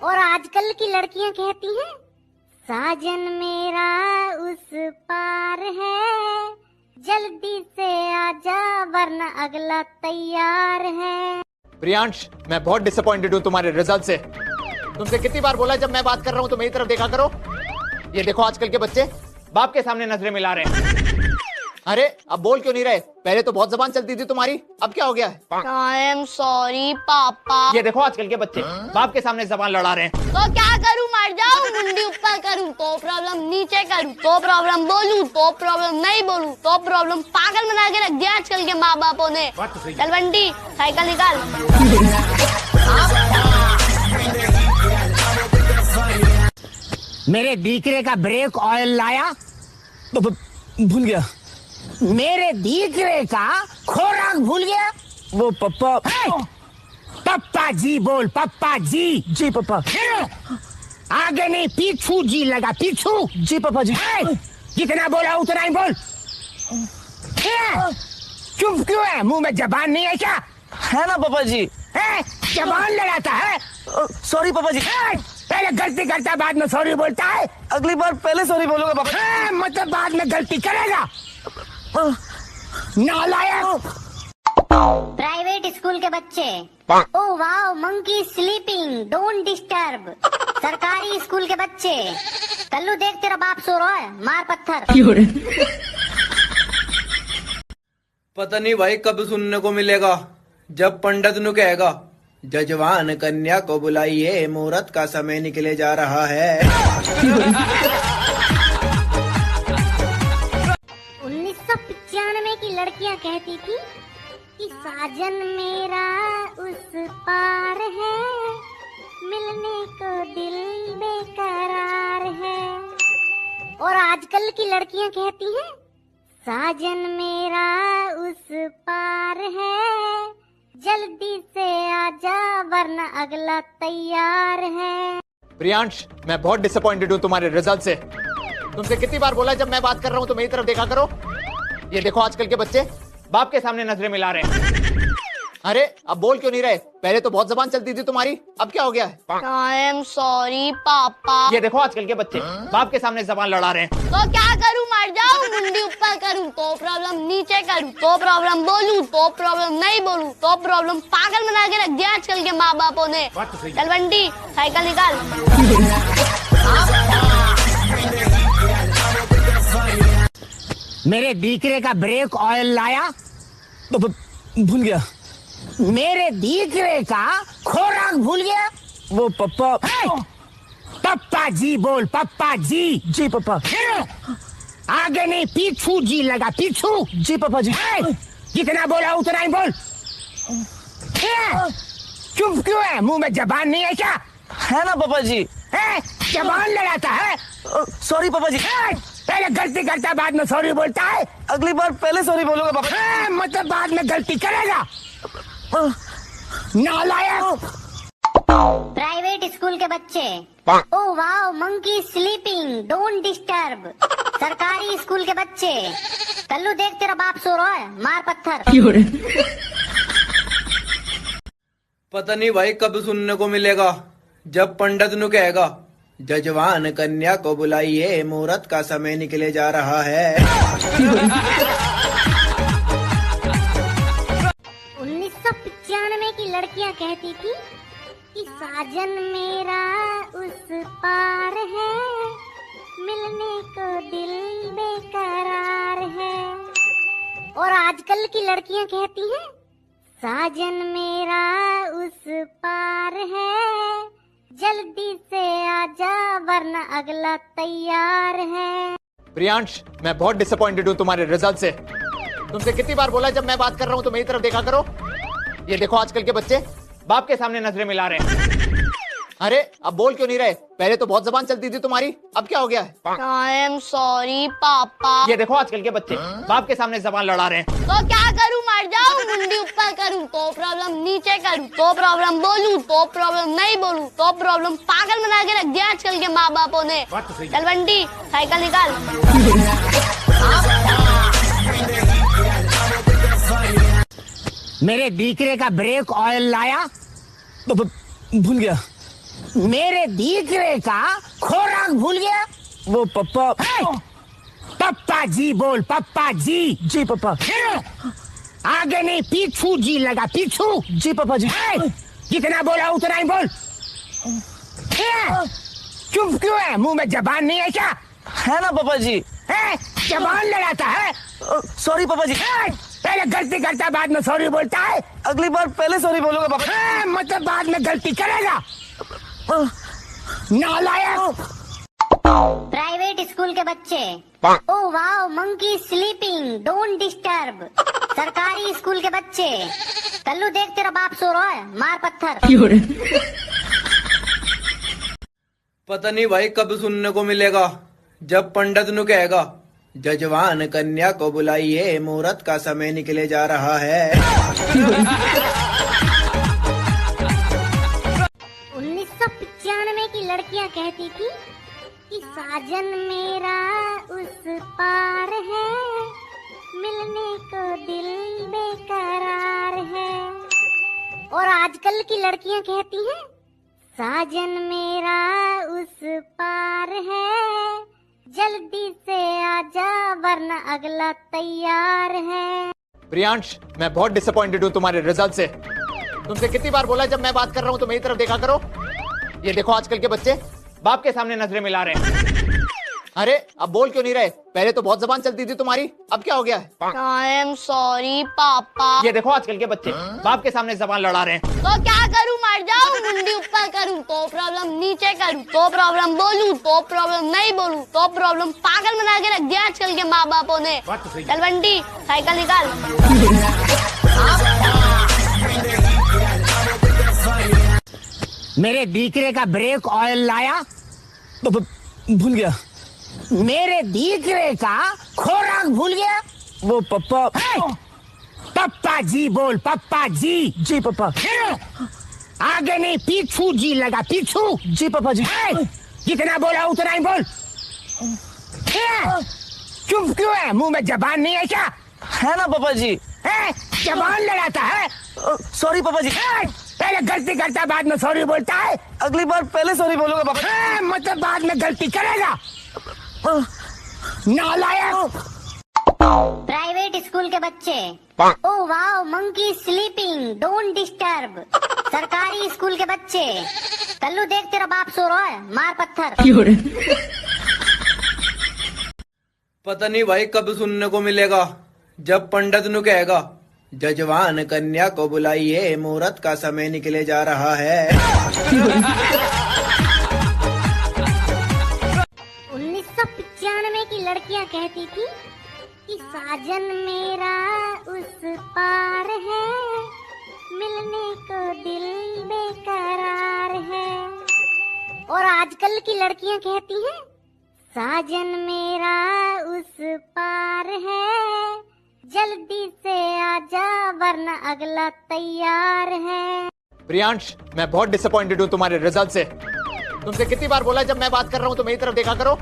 और आजकल की लड़कियां कहती हैं, साजन मेरा उस पार है, जल्दी से आजा वरना अगला तैयार है। प्रियांश, मैं बहुत डिसअपॉइंटेड हूँ तुम्हारे रिजल्ट से। तुमसे कितनी बार बोला, जब मैं बात कर रहा हूँ तो मेरी तरफ देखा करो। ये देखो आजकल के बच्चे, बाप के सामने नजरें मिला रहे हैं। अरे, अब बोल क्यों नहीं रहे? पहले तो बहुत जबान चलती थी तुम्हारी, अब क्या हो गया है? I am sorry पापा। ये देखो आजकल के बच्चे, बाप के सामने जबान लड़ा रहे हैं। तो क्या करूँ, मर जाऊँ? मुंडी ऊपर करूँ तो प्रॉब्लम, नीचे करूँ तो प्रॉब्लम, बोलूँ तो प्रॉब्लम, नहीं बोलूँ तो प्रॉब्लम। पागल बना के रख दिया आजकल के माँ बापों ने। बात तो सही है। चल बंटी, साइकिल निकाल। मेरे दीकरे का ब्रेक ऑयल लाया? ब-, ब-, भूल गया। मेरे दीकरे का खोराक भूल गया। वो पप्पा। ए, पप्पा जी बोल, पप्पा जी। जी पप्पा। फिर आगे नहीं, पीछू जी लगा, पीछू। जी पप्पा जी। ए, जितना बोला उतना ही बोल। ए, चुप क्यों है? मुंह में जबान नहीं है क्या? है ना पप्पा जी। ए, जबान लड़ाता है। अ, sorry पप्पा जी। ए, पहले गलती करता है, बाद में sorry बोलता है। अगली बार पहले sorry बोलूंगा पप्पा। ए, मतलब बाद में गलती करेगा। अ, नालायक। प्राइवेट स्कूल के बच्चे। ओ वाओ, मंकी स्लीपिंग, डोंट डिस्टर्ब। सरकारी स्कूल के बच्चे। कल्लू देख, तेरा बाप सो रहा है, मार पत्थर। पता नहीं भाई कब सुनने को मिलेगा, जब पंडित नु कहेगा, "जजवान कन्या को बुलाइए, मुहूर्त का समय निकले जा रहा है।" उन्नीस सौ पचानवे की लड़कियां कहती थी कि साजन मेरा उस पार है, मिलने को दिल बेकरार है। और आजकल की लड़कियां कहती हैं, साजन मेरा उस पार है, जल्दी से आजा वरना अगला तैयार है। प्रियांश, मैं बहुत डिसअपॉइंटेड हूँ तुम्हारे रिजल्ट से। तुमसे कितनी बार बोला, जब मैं बात कर रहा हूँ तो मेरी तरफ देखा करो। ये देखो आजकल के बच्चे बाप के सामने नजरें मिला रहे हैं। अरे, अब बोल क्यों नहीं रहे? पहले तो बहुत जबान चलती थी तुम्हारी, अब क्या हो गया है? I am sorry पापा। ये देखो आजकल के बच्चे बाप के सामने जबान लड़ा रहे हैं। तो क्या करूँ, मर जाऊँ? मुंडी ऊपर करूँ तो प्रॉब्लम, नीचे करूँ तो प्रॉब्लम, बोलूँ तो प्रॉब्लम, नहीं बोलूँ तो प्रॉब्लम। पागल बना के रख दिया आजकल के माँ बापों ने। बात तो सही है। चल बंटी, साइकिल निकाल। मेरे दीकरे का ब्रेक ऑयल लाया। ब-, ब-, भूल गया। मेरे दीकरे का खोराक भूल गया। वो पप्पा। ए, पप्पा जी बोल, पप्पा जी। जी पप्पा। फिर आगे नहीं, पीछू जी लगा, पीछू। जी पप्पा जी। ए, जितना बोला उतना ही बोल। ए, चुप क्यों है? मुंह में जबान नहीं है क्या? है ना पप्पा जी। ए, जबान लड़ाता है। अ, sorry पप्पा जी। ए, पहले गलती करता है, बाद में sorry बोलता है। अगली बार पहले sorry बोलूंगा पप्पा। ए, मतलब बाद में गलती करेगा। अ, नालायक। प्राइवेट स्कूल के बच्चे। ओ वाओ, मंकी स्लीपिंग, डोंट डिस्टर्ब। सरकारी स्कूल के बच्चे। कल्लू देख, तेरा बाप सो रहा है, मार पत्थर। पता नहीं भाई कब सुनने को मिलेगा, जब पंडित नु कहेगा, "जजवान कन्या को बुलाइए, मुहूर्त का समय निकले जा रहा है।" उन्नीस सौ पचानवे की लड़कियां कहती थी कि साजन मेरा उस पार है, मिलने को दिल बेकरार है। और आजकल की लड़कियां कहती हैं, साजन मेरा उस पार है, जल्दी से आजा वरना अगला तैयार है। प्रियांश, मैं बहुत डिसअपॉइंटेड हूँ तुम्हारे रिजल्ट से। तुमसे कितनी बार बोला, जब मैं बात कर रहा हूँ तो मेरी तरफ देखा करो। ये देखो आजकल के बच्चे बाप के सामने नजरें मिला रहे हैं। अरे, अब बोल क्यों नहीं रहे? पहले तो बहुत जबान चलती थी तुम्हारी, अब क्या हो गया है? I am sorry पापा। ये देखो आजकल के बच्चे बाप के सामने जबान लड़ा रहे हैं। तो क्या करूँ, मर जाऊँ? मुंडी ऊपर करूँ तो प्रॉब्लम, नीचे करूँ तो प्रॉब्लम, बोलूँ तो प्रॉब्लम, नहीं बोलूँ तो प्रॉब्लम। पागल बना के रख दिया आजकल के माँ बापों ने। बात तो सही है। चल बंटी, साइकिल निकाल। मेरे दीकरे का ब्रेक ऑयल लाया। ब-, ब-, भूल गया। मेरे दीकरे का खोराक भूल गया। वो पप्पा। ए, पप्पा जी बोल, पप्पा जी। जी पप्पा। फिर आगे नहीं, पीछू जी लगा, पीछू। जी पप्पा जी। ए, जितना बोला उतना ही बोल। ए, चुप क्यों है? मुंह में जबान नहीं है क्या? है ना पप्पा जी। ए, जबान लड़ाता है। अ, sorry पप्पा जी। ए, पहले गलती करता है, बाद में sorry बोलता है। अगली बार पहले sorry बोलूंगा पप्पा। ए, मतलब बाद में गलती करेगा। अ, नालायक। प्राइवेट स्कूल के बच्चे। ओ वाओ, मंकी स्लीपिंग, डोंट डिस्टर्ब। सरकारी स्कूल के बच्चे। कल्लू देख, तेरा बाप सो रहा है, मार पत्थर। पता नहीं भाई कब सुनने को मिलेगा, जब पंडित नु कहेगा, जजवान कन्या को बुलाइए, मुहूर्त का समय निकले जा रहा है। उन्नीस सौ पचानवे की लड़कियां कहती थी कि साजन मेरा उस पार है, मिलने को दिल बेकरार है। और आजकल की लड़कियां कहती हैं, साजन मेरा उस पार है, जल्दी से आजा वरना अगला तैयार है। प्रियांश, मैं बहुत डिसअपॉइंटेड हूँ तुम्हारे रिजल्ट से। तुमसे कितनी बार बोला है, जब मैं बात कर रहा हूँ तो मेरी तरफ देखा करो। ये देखो आजकल के बच्चे बाप के सामने नजरें मिला रहे हैं। अरे अब बोल क्यों नहीं रहे? पहले तो बहुत जबान चलती थी तुम्हारी, अब क्या हो गया है? I am sorry पापा। ये देखो आजकल के बच्चे बाप के सामने जबान लड़ा रहे हैं। तो क्या करूँ, मर जाऊँ? मुंडी ऊपर करूँ तो प्रॉब्लम, नीचे करूँ तो प्रॉब्लम, बोलूँ तो प्रॉब्लम, नहीं बोलूँ तो प्रॉब्लम। पागल बना के रख दिया आजकल के माँ बापों ने। बात तो सही है। चल बंटी, साइकिल निकाल। मेरे दीकरे का ब्रेक ऑयल लाया? ब-, ब-, भूल गया। मेरे दीकरे का खोराक भूल गया? वो पप्पा। ए! पप्पा जी बोल, पप्पा जी। जी पप्पा। फिर आगे नहीं, पीछू जी लगा, पीछू। जी पप्पा जी। ए! जितना बोला उतना ही बोल। ए! चुप क्यों है? मुंह में जबान नहीं है क्या? है ना पापा जी। हैं? जबान लड़ाता है? अ, सॉरी पापा जी। हैं? पहले गलती करता है, बाद में सॉरी बोलता है। अगली बार पहले सॉरी बोलूंगा पापा जी। हैं? मतलब बाद में गलती करेगा? अ, नालायक। प्राइवेट स्कूल के बच्चे। Oh wow, monkey sleeping, don't disturb। सरकारी स्कूल के बच्चे। कल्लू देख, तेरा बाप सो रहा है, मार पत्थर। पता नहीं भाई कब सुनने को मिलेगा, जब पंडित नु कहेगा, "जजवान कन्या को बुलाइए, मुहूर्त का समय निकले जा रहा है।" उन्नीस सौ पचानवे की लड़कियां कहती थी कि साजन मेरा उस पार है, मिलने को दिल बेकरार है। और आजकल की लड़कियां कहती हैं, साजन मेरा उस पार है, जल्दी से आजा वरना अगला तैयार है। प्रियांश, मैं बहुत डिसअपॉइंटेड हूँ तुम्हारे रिजल्ट से। तुमसे कितनी बार बोला है, जब मैं बात कर रहा हूँ तो मेरी तरफ देखा करो।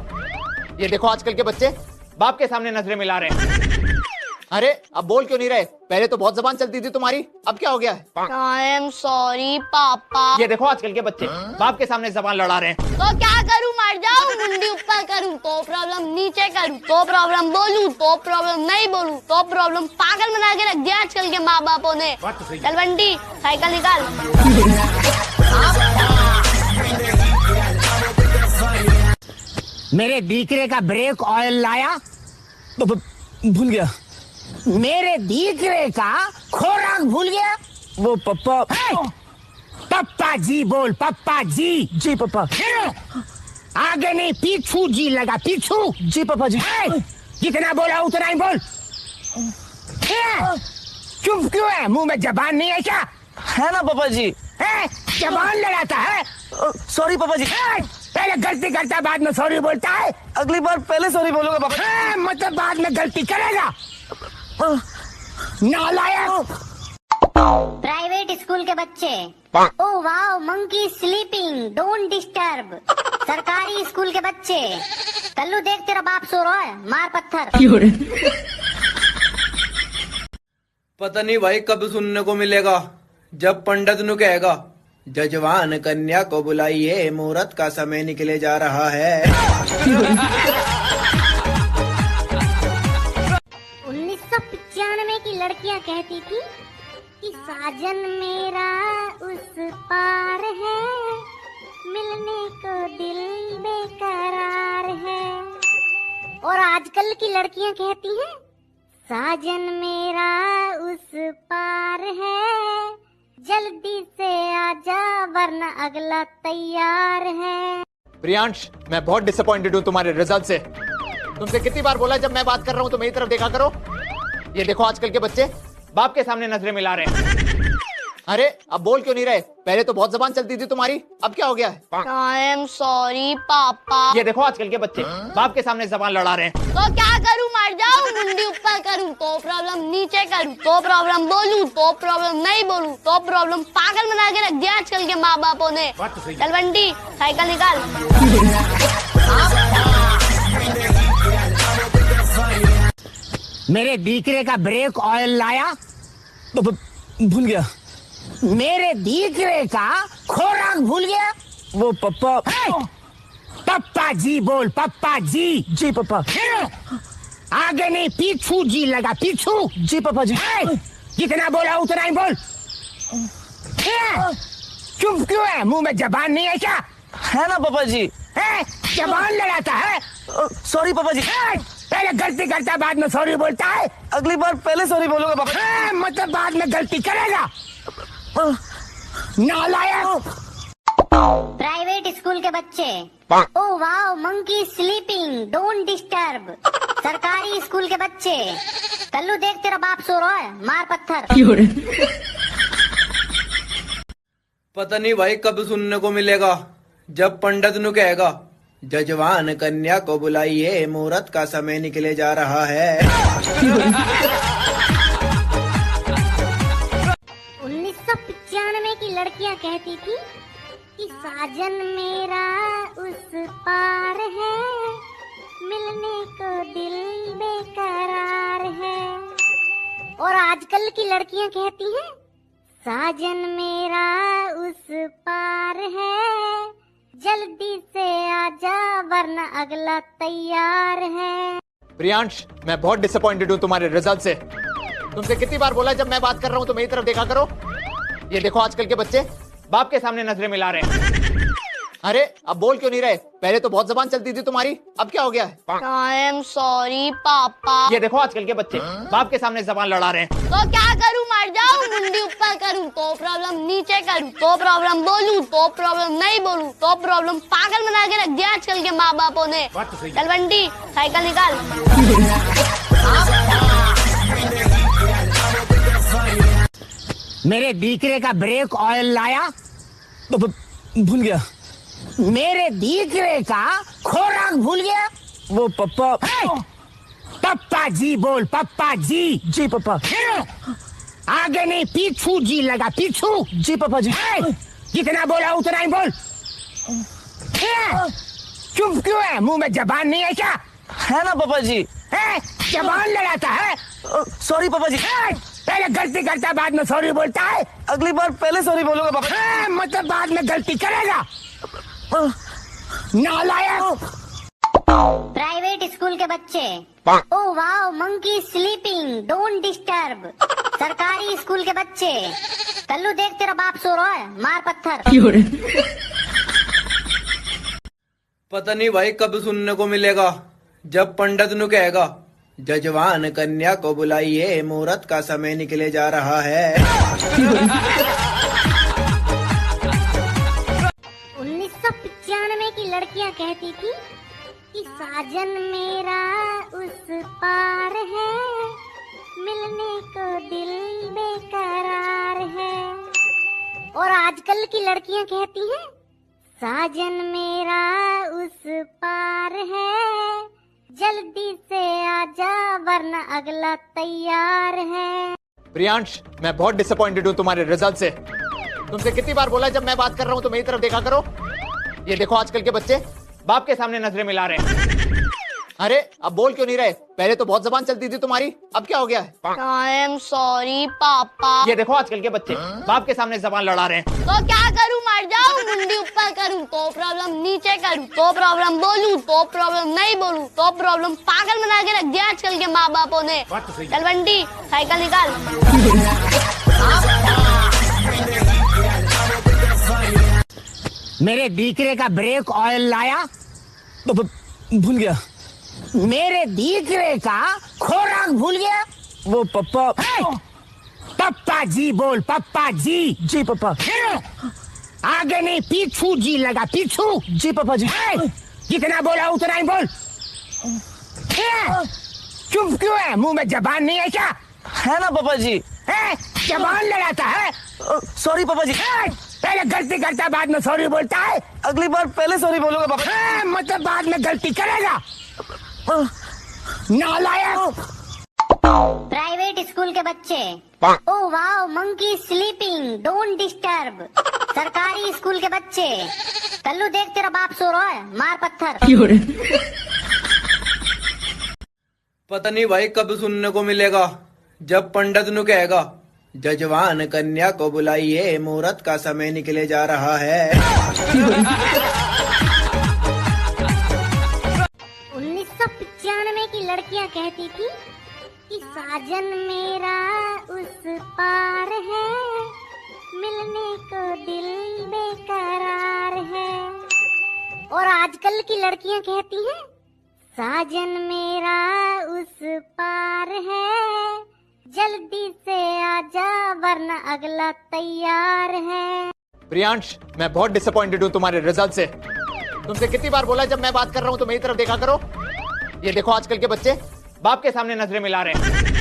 ये देखो आजकल के बच्चे बाप के सामने नजरें मिला रहे हैं। अरे अब बोल क्यों नहीं रहे? पहले तो बहुत जबान चलती थी तुम्हारी, अब क्या हो गया है? I am sorry पापा। ये देखो आजकल के बच्चे बाप के सामने जबान लड़ा रहे हैं। तो क्या करूँ, मर जाऊँ? मुंडी ऊपर करूँ तो प्रॉब्लम, नीचे करूँ तो प्रॉब्लम, बोलूँ तो प्रॉब्लम, नहीं बोलूँ तो प्रॉब्लम। पागल बना के रख दिया आजकल के माँ बापों ने। बात तो सही है। चल बंटी, साइकिल निकाल। मेरे दीकरे का ब्रेक ऑयल लाया? ब-, ब-, भूल गया। मेरे दीकरे का खोराक भूल गया? वो पप्पा। ए! पप्पा जी बोल, पप्पा जी। जी पप्पा। फिर आगे नहीं, पीछू जी लगा, पीछू। जी पप्पा जी। ए! जितना बोला उतना ही बोल। ए! चुप क्यों है? मुंह में जबान नहीं है क्या? है ना पापा जी। हैं? जबान लड़ाता है? अ, सॉरी पापा जी। हैं? पहले गलती करता है, बाद में सॉरी बोलता है। अगली बार पहले सॉरी बोलूंगा पापा जी। हैं? मतलब बाद में गलती करेगा? अ, नालायक। प्राइवेट स्कूल के बच्चे। Oh wow, monkey sleeping, don't disturb। सरकारी स्कूल के बच्चे। कल्लू देख, तेरा बाप सो रहा है, मार पत्थर। क्यों रे? पता नहीं भाई कब सुनने को मिलेगा, जब पंडित नु कहेगा, "जजवान कन्या को बुलाइए, मुहूर्त का समय निकले जा रहा है।" उन्नीस सौ पचानवे की लड़कियां कहती थी कि साजन मेरा उस पार है, मिलने को दिल बेकरार है। और आजकल की लड़कियां कहती हैं, साजन मेरा उस पार है, जल्दी से आजा वरना अगला तैयार है। प्रियांश, मैं बहुत डिसअपॉइंटेड हूँ तुम्हारे रिजल्ट से। तुमसे कितनी बार बोला है, जब मैं बात कर रहा हूँ तो मेरी तरफ देखा करो। ये देखो आजकल के बच्चे बाप के सामने नजरें मिला रहे हैं। अरे, अब बोल क्यों नहीं रहे? पहले तो बहुत जबान चलती थी तुम्हारी, अब क्या हो गया है? I am sorry पापा। ये देखो आजकल के बच्चे, बाप के सामने जबान लड़ा रहे हैं। तो क्या करूं, मर जाऊं, मुंडी ऊपर करूं तो problem, नीचे करूं तो problem, बोलूं तो problem, नहीं बोलूं तो problem। पागल बना के रख दिया आजकल के माँ बापों ने। बात तो सही है। चल बंटी, साइकिल निकाल। मेरे दीकरे का brake oil लाया? ब-, ब-, भूल गया। मेरे दीकरे का खोराक भूल गया? वो पप्पा। ए! पप्पा जी बोल, पप्पा जी। जी पप्पा। फिर आगे नहीं, पीछू जी लगा, पीछू। जी पप्पा जी। ए! जितना बोला उतना ही बोल। ए! चुप क्यों है? मुंह में जबान नहीं है क्या? है ना पापा जी। हैं? जबान लड़ाता है? अ, sorry पापा जी। हैं? पहले गलती करता है, बाद में sorry बोलता है। अगली बार पहले sorry बोलूंगा पापा जी। हैं? मतलब बाद में गलती करेगा? अ, नालायक। प्राइवेट स्कूल के बच्चे। ओ वाओ, मंकी स्लीपिंग, डोंट डिस्टर्ब। सरकारी स्कूल के बच्चे। कल्लू देख, तेरा बाप सो रहा है, मार पत्थर। पता नहीं भाई कब सुनने को मिलेगा, जब पंडित नु कहेगा, "जजवान कन्या को बुलाइए, मुहूर्त का समय निकले जा रहा है।" उन्नीस सौ पचानवे की लड़कियां कहती थी कि साजन मेरा उस पार है, मिलने को दिल बेकरार है। और आजकल की लड़कियां कहती हैं, साजन मेरा उस पार है, जल्दी से आजा वरना अगला तैयार है। प्रियांश, मैं बहुत disappointed हूँ तुम्हारे result से। तुमसे कितनी बार बोला, जब मैं बात कर रहा हूँ तो मेरी तरफ देखा करो। ये देखो आजकल के बच्चे बाप के सामने नजरें मिला रहे हैं। अरे, अब बोल क्यों नहीं रहे? पहले तो बहुत जबान चलती थी तुम्हारी, अब क्या हो गया है? I am sorry पापा। ये देखो आजकल के बच्चे बाप के सामने जबान लड़ा रहे हैं। तो क्या करूं, मर जाऊं, मुंडी ऊपर करूं तो problem, नीचे करूं तो problem, बोलूं तो problem, नहीं बोलूं तो problem। पागल बना के रख दिया आजकल के माँ बापों ने। बात तो सही है। चल बंटी, साइकिल निकाल। मेरे दीकरे का brake oil लाया? ब-, ब-, भूल गया। मेरे दीकरे का खोराक भूल गया? वो पप्पा। ए! पप्पा जी बोल, पप्पा जी। जी पप्पा। फिर आगे नहीं, पीछू जी लगा, पीछू। जी पप्पा जी। ए! जितना बोला उतना ही बोल। ए! चुप क्यों है? मुंह में जबान नहीं है क्या? है ना पापा जी। हैं? जबान लड़ाता है? अ, sorry पापा जी। हैं? पहले गलती करता है, बाद में sorry बोलता है। अगली बार पहले sorry बोलूंगा पापा जी। हैं? मतलब बाद में गलती करेगा? अ, नालायक। प्राइवेट स्कूल के बच्चे। ओ वाओ, मंकी स्लीपिंग, डोंट डिस्टर्ब। सरकारी स्कूल के बच्चे। कल्लू देख, तेरा बाप सो रहा है, मार पत्थर। पता नहीं भाई कब सुनने को मिलेगा, जब पंडित नु कहेगा, "जजवान कन्या को बुलाइए, मुहूर्त का समय निकले जा रहा है।" उन्नीस सौ पचानवे की लड़कियां कहती थी कि साजन मेरा उस पार है, मिलने को दिल बेकरार है। और आजकल की लड़कियां कहती हैं, साजन मेरा उस पार है, जल्दी से आजा वरना अगला तैयार है। प्रियांश, मैं बहुत disappointed हूँ तुम्हारे result से। तुमसे कितनी बार बोला, जब मैं बात कर रहा हूँ तो मेरी तरफ देखा करो। ये देखो आजकल के बच्चे बाप के सामने नजरें मिला रहे हैं। अरे, अब बोल क्यों नहीं रहे? पहले तो बहुत जबान चलती थी तुम्हारी, अब क्या हो गया है? I am sorry पापा। ये देखो आजकल के बच्चे बाप के सामने जबान लड़ा रहे हैं। तो क्या करूं, मर जाऊं, मुंडी ऊपर करूं तो problem, नीचे करूं तो problem, बोलूं तो problem, नहीं बोलूं तो problem। पागल बना के रख दिया आजकल के माँ बापों ने। बात तो सही है। चल बंटी, साइकिल निकाल। मेरे दीकरे का brake oil लाया? ब-, ब-, भूल गया। मेरे दीकरे का खोराक भूल गया? वो पप्पा। ए! पप्पा जी बोल, पप्पा जी। जी पप्पा। फिर आगे नहीं, पीछू जी लगा, पीछू। जी पप्पा जी। ए! जितना बोला उतना ही बोल। ए! चुप क्यों है? मुंह में जबान नहीं है क्या? है ना पापा जी। हैं? जबान लड़ाता है। अ, sorry पापा जी। ए, पहले गलती करता है, बाद में sorry बोलता है। अगली बार पहले sorry बोलूंगा पापा। हाँ, मतलब बाद में गलती करेगा। अ, नालायक। प्राइवेट स्कूल के बच्चे। ओ वाओ, मंकी स्लीपिंग, डोंट डिस्टर्ब। सरकारी स्कूल के बच्चे। कल्लू देख, तेरा बाप सो रहा है, मार पत्थर। क्यों रे? पता नहीं भाई कब सुनने को मिलेगा, जब पंडित नु कहेगा, "जजवान कन्या को बुलाइए, मुहूर्त का समय निकले जा रहा है।" उन्नीस सौ पचानवे की लड़कियां कहती थी कि साजन मेरा उस पार है, मिलने को दिल बेकरार है। और आजकल की लड़कियां कहती हैं, साजन मेरा उस पार है, जल्दी से आजा वरना अगला तैयार है। प्रियांश, मैं बहुत डिसअपॉइंटेड हूँ तुम्हारे रिजल्ट से। तुमसे कितनी बार बोला है, जब मैं बात कर रहा हूँ तो मेरी तरफ देखा करो। ये देखो आजकल के बच्चे बाप के सामने नजरें मिला रहे हैं।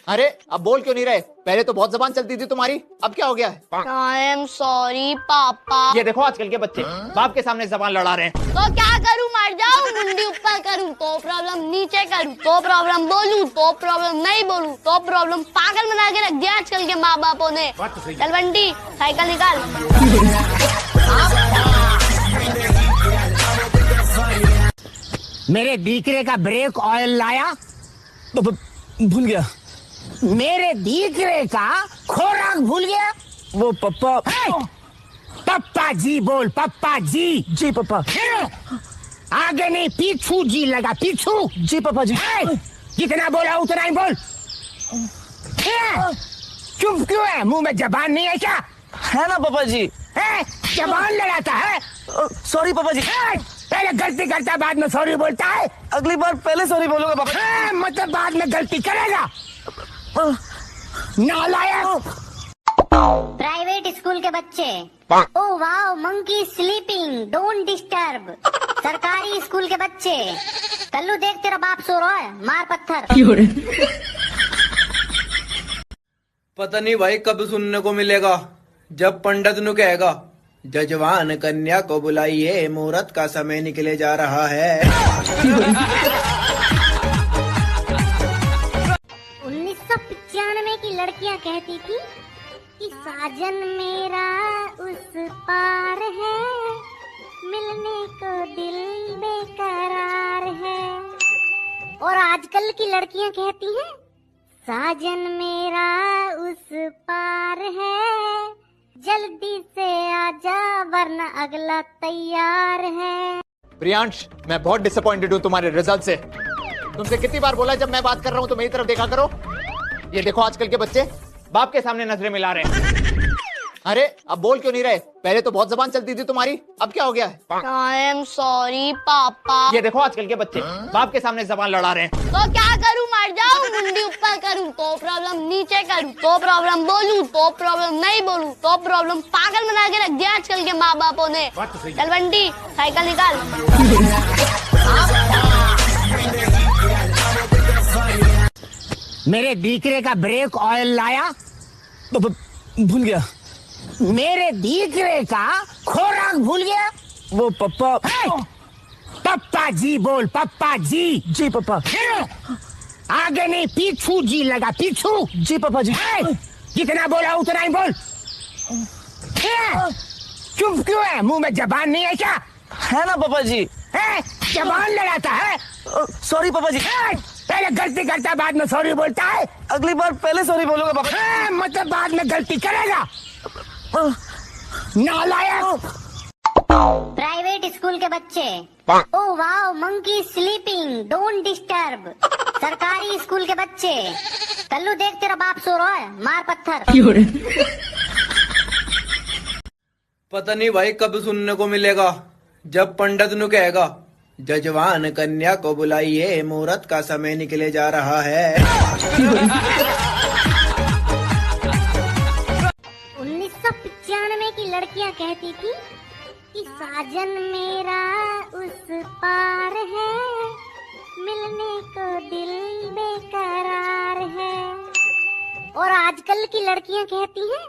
अरे, अब बोल क्यों नहीं रहे? पहले तो बहुत जबान चलती थी तुम्हारी, अब क्या हो गया है? I am sorry पापा। ये देखो आजकल के बच्चे बाप के सामने जबान लड़ा रहे हैं। तो क्या करूँ, मर जाऊँ? मुंडी ऊपर करूँ तो प्रॉब्लम, नीचे करूँ तो प्रॉब्लम, बोलूँ तो प्रॉब्लम, नहीं बोलूँ तो प्रॉब्लम। पागल बना के रख दिया आजकल के माँ बापों ने। बात तो सही है। चल बंटी, साइकिल निकाल। मेरे दीकरे का ब्रेक ऑयल लाया? ब-, ब-, भूल गया। मेरे दीकरे का खोराक भूल गया? वो पप्पा। ए! पप्पा जी बोल, पप्पा जी। जी पप्पा। फिर आगे नहीं, पीछू जी लगा, पीछू। जी पप्पा जी। ए! जितना बोला उतना ही बोल। ए! चुप क्यों है? मुंह में जबान नहीं है क्या? है ना पापा जी। ए, जबान लड़ाता है। अ, sorry पापा जी। ए, पहले गलती करता है, बाद में sorry बोलता है। अगली बार पहले sorry बोलूंगा पापा। ए, मतलब बाद में गलती करेगा। अ, नालायक। प्राइवेट स्कूल के बच्चे। ओ वाओ, मंकी स्लीपिंग, डोंट डिस्टर्ब। सरकारी स्कूल के बच्चे। कल्लू देख, तेरा बाप सो रहा है, मार पत्थर। क्यों रे? पता नहीं भाई कब सुनने को मिलेगा, जब पंडित नु कहेगा, "जजवान कन्या को बुलाइए, मुहूर्त का समय निकले जा रहा है।" उन्नीस सौ पचानवे की लड़कियां कहती थी कि साजन मेरा उस पार है, मिलने को दिल बेकरार है। और आजकल की लड़कियां कहती हैं, साजन मेरा उस पार है, जल्दी से आजा वरना अगला तैयार है। प्रियांश, मैं बहुत डिसअपॉइंटेड हूँ तुम्हारे रिजल्ट से। तुमसे कितनी बार बोला है, जब मैं बात कर रहा हूँ तो मेरी तरफ देखा करो। ये देखो आजकल के बच्चे बाप के सामने नजरें मिला रहे हैं। अरे, अब बोल क्यों नहीं रहे? पहले तो बहुत जबान चलती थी तुम्हारी, अब क्या हो गया है? I am sorry पापा। ये देखो आजकल के बच्चे बाप के सामने जबान लड़ा रहे हैं। तो क्या करूँ, मर जाऊँ? मुंडी ऊपर करूँ तो प्रॉब्लम, नीचे करूँ तो प्रॉब्लम, बोलूँ तो प्रॉब्लम, नहीं बोलूँ तो प्रॉब्लम। पागल बना के रख दिया आजकल के माँ बापों ने। बात तो सही है। चल बंटी, साइकिल निकाल। मेरे दीकरे का ब्रेक ऑयल लाया? ब-, ब-, भूल गया। मेरे दीकरे का खोराक भूल गया? वो पप्पा। ए! पप्पा जी बोल, पप्पा जी। जी पप्पा। फिर आगे नहीं, पीछू जी लगा, पीछू। जी पप्पा जी। ए! जितना बोला उतना ही बोल। ए! चुप क्यों है? मुंह में जबान नहीं है क्या? है ना पापा जी। ए, जबान लड़ाता है। अ, sorry पापा जी। ए, पहले गलती करता है, बाद में sorry बोलता है। अगली बार पहले sorry बोलूंगा पापा जी। ए, मतलब बाद में गलती करेगा। अ, नालायक। प्राइवेट स्कूल के बच्चे। ओ वाओ, मंकी स्लीपिंग, डोंट डिस्टर्ब। सरकारी स्कूल के बच्चे। कल्लू देख, तेरा बाप सो रहा है, मार पत्थर। क्यों रे? पता नहीं भाई कब सुनने को मिलेगा, जब पंडित नु कहेगा, "जजवान कन्या को बुलाइए, मुहूर्त का समय निकले जा रहा है।" उन्नीस सौ पचानवे की लड़कियां कहती थी कि साजन मेरा उस पार है, मिलने को दिल बेकरार है। और आजकल की लड़कियां कहती हैं,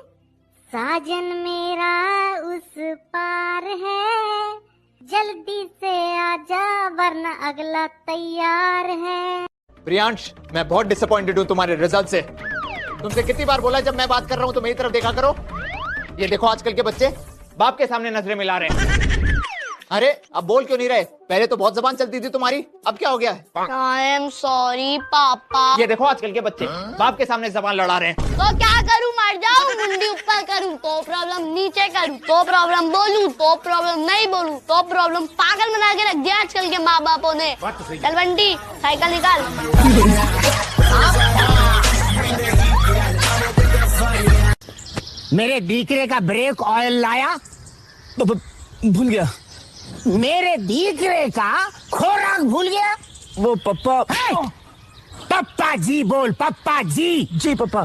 साजन मेरा उस पार है, जल्दी से आजा वरना अगला तैयार है। प्रियांश, मैं बहुत डिसअपॉइंटेड हूँ तुम्हारे रिजल्ट से। तुमसे कितनी बार बोला है, जब मैं बात कर रहा हूँ तो मेरी तरफ देखा करो। ये देखो आजकल के बच्चे बाप के सामने नजरें मिला रहे हैं। अरे, अब बोल क्यों नहीं रहे? पहले तो बहुत जबान चलती थी तुम्हारी, अब क्या हो गया है? I am sorry पापा। ये देखो आजकल के बच्चे बाप के सामने जबान लड़ा रहे हैं। तो क्या करूँ, मर जाऊँ? मुंडी ऊपर करूँ तो प्रॉब्लम, नीचे करूँ तो प्रॉब्लम, बोलूँ तो प्रॉब्लम, नहीं बोलूँ तो प्रॉब्लम। पागल बना के रख दिया आजकल के माँ बापों ने। बात तो सही है। चल बंटी, साइकिल निकाल। मेरे दीकरे का ब्रेक ऑयल लाया? ब-, ब-, भूल गया। मेरे दीकरे का खोराक भूल गया? वो पप्पा। ए! पप्पा जी बोल, पप्पा जी। जी पप्पा।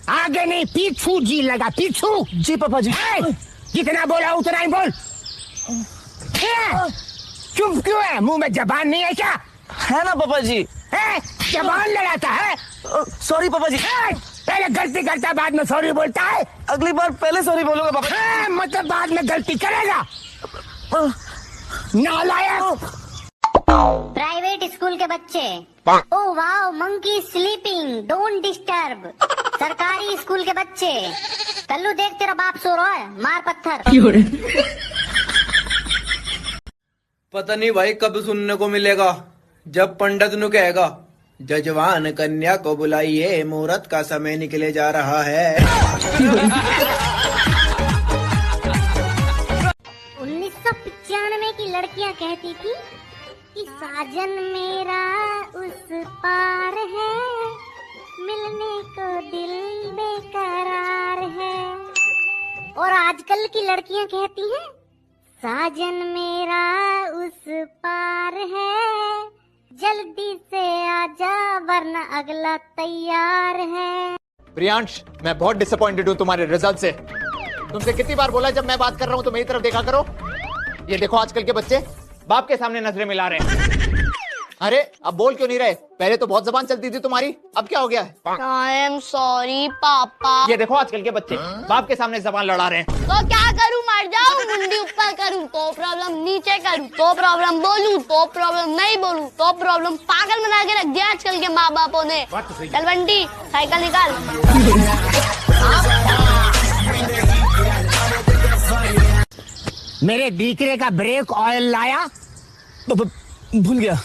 आगे नहीं, पीछू जी लगा, पीछू। जी पप्पा जी। ए! जितना बोला उतना ही बोल। ए! चुप क्यों है? मुंह में जबान नहीं है क्या? है ना पापा जी। हैं? जबान लड़ाता है? अ, सॉरी पापा जी। हैं? पहले गलती करता है, बाद में सॉरी बोलता है। अगली बार पहले सॉरी बोलूंगा पापा जी। हैं? मतलब बाद में गलती करेगा? अ, नालायक। प्राइवेट स्कूल के बच्चे। ओ वाओ, मंकी स्लीपिंग, डोंट डिस्टर्ब। सरकारी स्कूल के बच्चे। कल्लू देख, तेरा बाप सो रहा है, मार पत्थर। पता नहीं भाई कब सुनने को मिलेगा, जब पंडित नु कहेगा, "जजवान कन्या को बुलाइए, मुहूर्त का समय निकले जा रहा है।" उन्नीस सौ पचानवे की लड़कियां कहती थी कि साजन मेरा उस पार है, मिलने को दिल बेकरार है। और आजकल की लड़कियां कहती हैं, साजन मेरा उस पार है, जल्दी से आजा वरना अगला तैयार है। प्रियांश, मैं बहुत डिसअपॉइंटेड हूँ तुम्हारे रिजल्ट से। तुमसे कितनी बार बोला है, जब मैं बात कर रहा हूँ तो मेरी तरफ देखा करो। ये देखो आजकल के बच्चे बाप के सामने नजरें मिला रहे हैं। अरे, अब बोल क्यों नहीं रहे? पहले तो बहुत जबान चलती थी तुम्हारी, अब क्या हो गया है? I am sorry पापा। ये देखो आजकल के बच्चे बाप के सामने जबान लड़ा रहे हैं। तो क्या करूँ, मर जाऊँ? मुंडी ऊपर करूँ तो प्रॉब्लम, नीचे करूँ तो प्रॉब्लम, बोलूँ तो प्रॉब्लम, नहीं बोलूँ तो प्रॉब्लम। पागल बना के रख दिया आजकल के माँ बापों ने। बात तो सही है। चल बंटी, साइकिल निकाल। मेरे दीकरे का ब्रेक ऑयल लाया? ब-, ब-, भूल गया।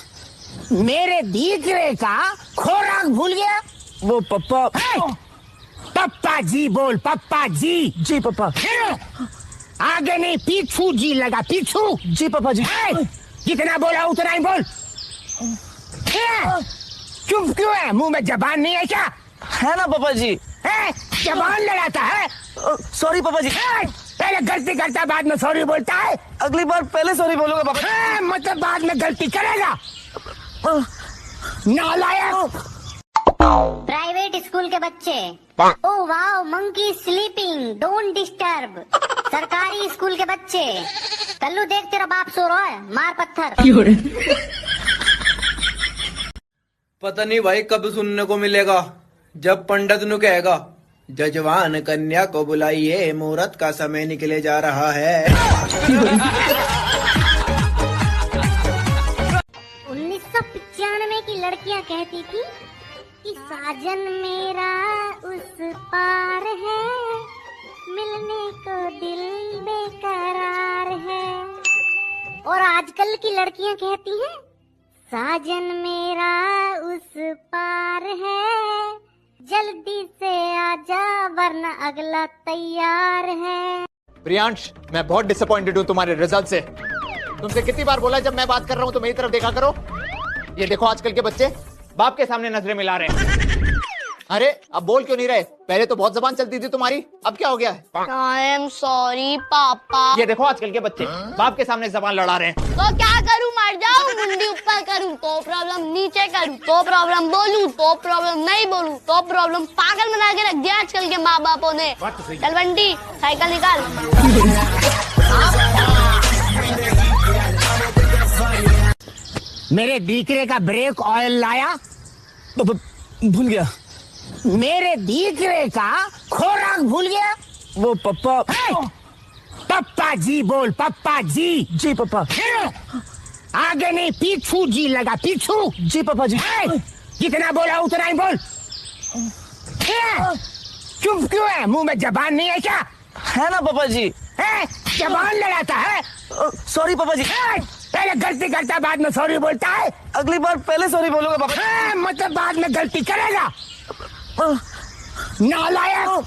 मेरे दीकरे का खोराक भूल गया? वो पप्पा। ए! पप्पा जी बोल, पप्पा जी। जी पप्पा। ए! आगे नहीं, पीछू जी लगा, पीछू। जी पप्पा जी। ए! जितना बोला उतना ही बोल। ए! चुप क्यों है? मुंह में जबान नहीं है क्या? है ना पापा जी। हैं? जबान लड़ाता है? अ, सॉरी पापा जी। हैं? पहले गलती करता, बाद में सॉरी बोलता है। अगली बार पहले सॉरी बोलूंगा पापा जी। हैं? मतलब बाद में गलती करेगा? अ, नालायक। प्राइवेट स्कूल के बच्चे। ओ वाओ, मंकी स्लीपिंग, डोंट डिस्टर्ब। सरकारी स्कूल के बच्चे। कल्लू देख, तेरा बाप सो रहा है, मार पत्थर। पता नहीं भाई कब सुनने को मिलेगा, जब पंडित नु कहेगा, "जजवान कन्या को बुलाइए, मुहूर्त का समय निकले जा रहा है।" उन्नीस सौ पचानवे की लड़कियां कहती थी कि साजन मेरा उस पार है, मिलने को दिल बेकरार है। और आजकल की लड़कियां कहती हैं, साजन मेरा उस पार है, जल्दी से आजा वरना अगला तैयार है। प्रियांश, मैं बहुत डिसअपॉइंटेड हूँ तुम्हारे रिजल्ट से। तुमसे कितनी बार बोला है, जब मैं बात कर रहा हूँ तो मेरी तरफ देखा करो। ये देखो आजकल के बच्चे बाप के सामने नजरें मिला रहे हैं। अरे, अब बोल क्यों नहीं रहे? पहले तो बहुत जबान चलती थी तुम्हारी, अब क्या हो गया है? I am sorry पापा। ये देखो आजकल के बच्चे बाप के सामने जबान लड़ा रहे हैं। तो क्या करूँ, मर जाऊँ? मुंडी ऊपर करूँ तो प्रॉब्लम, नीचे करूँ तो प्रॉब्लम, बोलूँ तो प्रॉब्लम, नहीं बोलूँ तो प्रॉब्लम। पागल बना के रख दिया आजकल के माँ बापों ने। बात तो सही है। चल बंटी, साइकिल निकाल। मेरे दीकरे का ब्रेक ऑयल लाया? ब-, ब-, भूल गया। मेरे दीकरे का खोराक भूल गया। वो पप्पा। ए! पप्पा जी बोल, पप्पा जी। जी पप्पा। आगे नहीं, पीछू जी लगा, पीछू। जी पप्पा जी। ए! जितना बोला उतना ही बोल। ए! चुप क्यों है? मुंह में जबान नहीं है क्या? है ना पापा जी। हैं? जबान लड़ाता है? अ, सॉरी पापा जी। हैं? पहले गलती करता है, बाद में सॉरी बोलता है। अगली बार पहले सॉरी बोलूंगा पापा जी। हैं? मतलब बाद में गलती करेगा? अ, नालायक।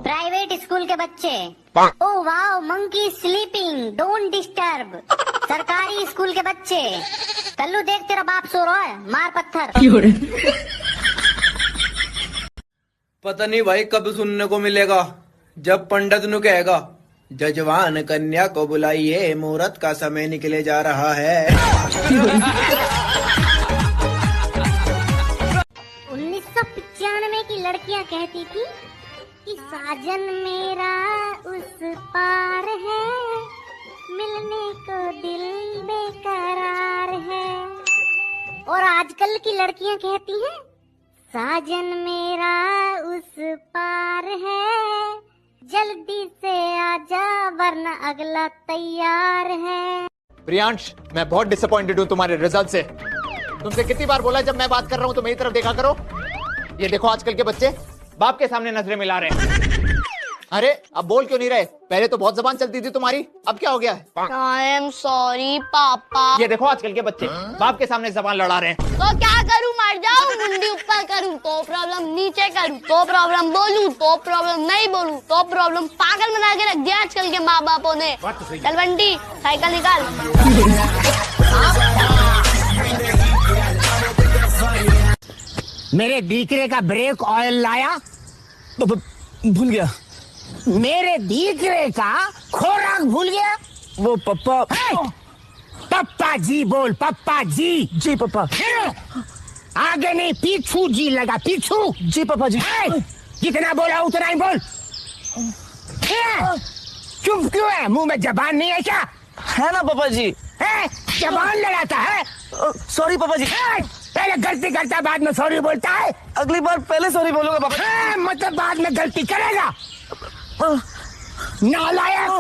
प्राइवेट स्कूल के बच्चे। ओ वाओ, मंकी स्लीपिंग, डोंट डिस्टर्ब। सरकारी स्कूल के बच्चे। कल्लू देख, तेरा बाप सो रहा है, मार पत्थर। पता नहीं भाई कब सुनने को मिलेगा, जब पंडित नु कहेगा, "जजवान कन्या को बुलाइए, मुहूर्त का समय निकले जा रहा है।" उन्नीस सौ पचानवे की लड़कियां कहती थी कि साजन मेरा उस पार है, मिलने को दिल बेकरार है। और आजकल की लड़कियां कहती हैं, साजन मेरा उस पार है, जल्दी से आजा वरना अगला तैयार है। प्रियांश, मैं बहुत डिसअपॉइंटेड हूँ तुम्हारे रिजल्ट से। तुमसे कितनी बार बोला है, जब मैं बात कर रहा हूँ तो मेरी तरफ देखा करो। ये देखो आजकल के बच्चे बाप के सामने नजरें मिला रहे हैं। अरे, अब बोल क्यों नहीं रहे? पहले तो बहुत जबान चलती थी तुम्हारी, अब क्या हो गया है? I am sorry पापा। ये देखो आजकल के बच्चे बाप के सामने जबान लड़ा रहे हैं। तो क्या करूं, मर जाऊं? मुंडी ऊपर करूं तो प्रॉब्लम, नीचे करूं तो प्रॉब्लम, बोलूं तो प्रॉब्लम, नहीं बोलूं तो प्रॉब्लम। पागल बना के रख दिया आजकल के माँ बापों ने। बात तो सही है। चल बंटी, साइकिल निकाल। मेरे दीकरे का ब्रेक ऑयल लाया? ब-, ब-, भूल गया। मेरे दीकरे का खोराक भूल गया? वो पप्पा। ए! पप्पा जी बोल, पप्पा जी। जी पप्पा। ए! आगे नहीं, पीछू जी लगा, पीछू। जी पप्पा जी। ए! जितना बोला उतना ही बोल। ए! चुप क्यों है? मुंह में जबान नहीं है क्या? है ना पापा जी। हैं? जबान लड़ाता है? अ, सॉरी पापा जी। हैं? पहले गलती करता है, बाद में सॉरी बोलता है। अगली बार पहले सॉरी बोलूंगा पापा जी। हैं? मतलब बाद में गलती करेगा? अ, नालायक।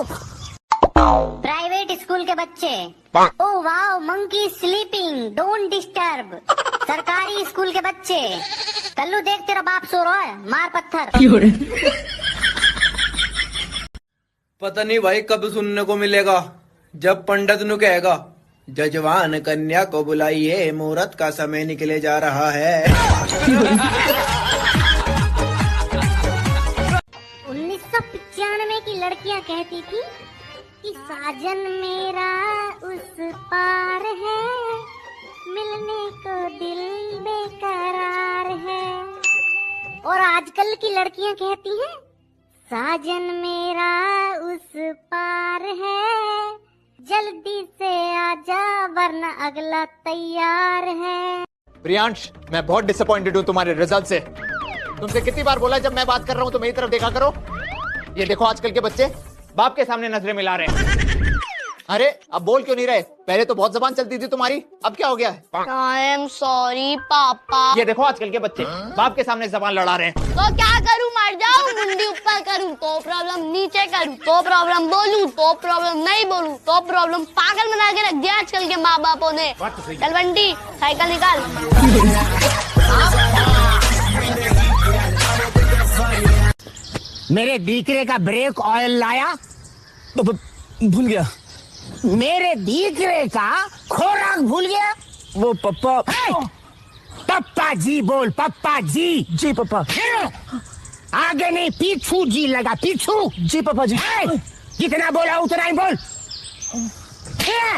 प्राइवेट स्कूल के बच्चे। ओ वाओ, मंकी स्लीपिंग, डोंट डिस्टर्ब। सरकारी स्कूल के बच्चे। कल्लू देख, तेरा बाप सो रहा है, मार पत्थर। पता नहीं भाई कब सुनने को मिलेगा, जब पंडित नु कहेगा, "जजवान कन्या को बुलाइए, मुहूर्त का समय निकले जा रहा है।" उन्नीस सौ पचानवे की लड़कियां कहती थी कि साजन मेरा उस पार है, मिलने को दिल बेकरार है। और आजकल की लड़कियां कहती हैं, साजन मेरा उस पार है, जल्दी से आजा वरना अगला तैयार है। प्रियांश, मैं बहुत डिसअपॉइंटेड हूँ तुम्हारे रिजल्ट से। तुमसे कितनी बार बोला है, जब मैं बात कर रहा हूँ तो मेरी तरफ देखा करो। ये देखो आजकल के बच्चे बाप के सामने नजरें मिला रहे हैं। अरे, अब बोल क्यों नहीं रहे? पहले तो बहुत जबान चलती थी तुम्हारी, अब क्या हो गया है? I am sorry पापा। ये देखो आजकल के बच्चे बाप के सामने जबान लड़ा रहे हैं। तो क्या करूं, मर जाऊं? मुंडी ऊपर करूं तो प्रॉब्लम, नीचे करूं तो प्रॉब्लम, बोलूं तो प्रॉब्लम, नहीं बोलूं तो प्रॉब्लम। पागल बना के रख दिया आजकल के माँ बापों ने। बात तो सही है। चल बंटी, साइकिल निकाल। मेरे दीकरे का ब्रेक ऑयल लाया? ब-, ब-, भूल गया। मेरे दीकरे का खोराक भूल गया? वो पप्पा। ए! पप्पा जी बोल, पप्पा जी। जी पप्पा। ए! आगे नहीं, पीछू जी लगा, पीछू। जी पप्पा जी। ए! जितना बोला उतना ही बोल। ए!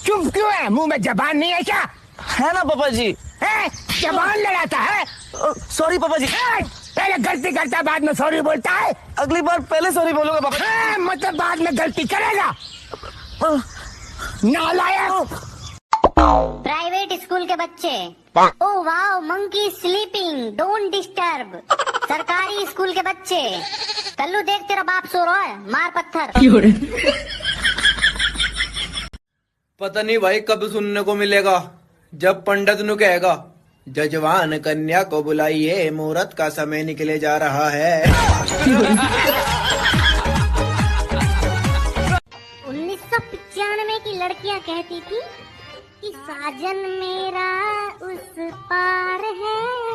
चुप क्यों है? मुंह में जबान नहीं है क्या? है ना पापा जी। हैं? जबान लड़ाता है? अ, सॉरी पापा जी। हैं? पहले गलती करता है, बाद में सॉरी बोलता है। अगली बार पहले सॉरी बोलूंगा पापा जी। हैं? मतलब बाद में गलती करेगा? अ, नालायक। प्राइवेट स्कूल के बच्चे। ओ वाओ, मंकी स्लीपिंग, डोंट डिस्टर्ब। सरकारी स्कूल के बच्चे। कल्लू देख, तेरा बाप सो रहा है, मार पत्थर। पता नहीं भाई कब सुनने को मिलेगा, जब पंडित नु कहेगा, जजवान कन्या को बुलाइए, मुहूर्त का समय निकले जा रहा है। उन्नीस सौ पचानवे की लड़कियां कहती थी कि साजन मेरा उस पार है,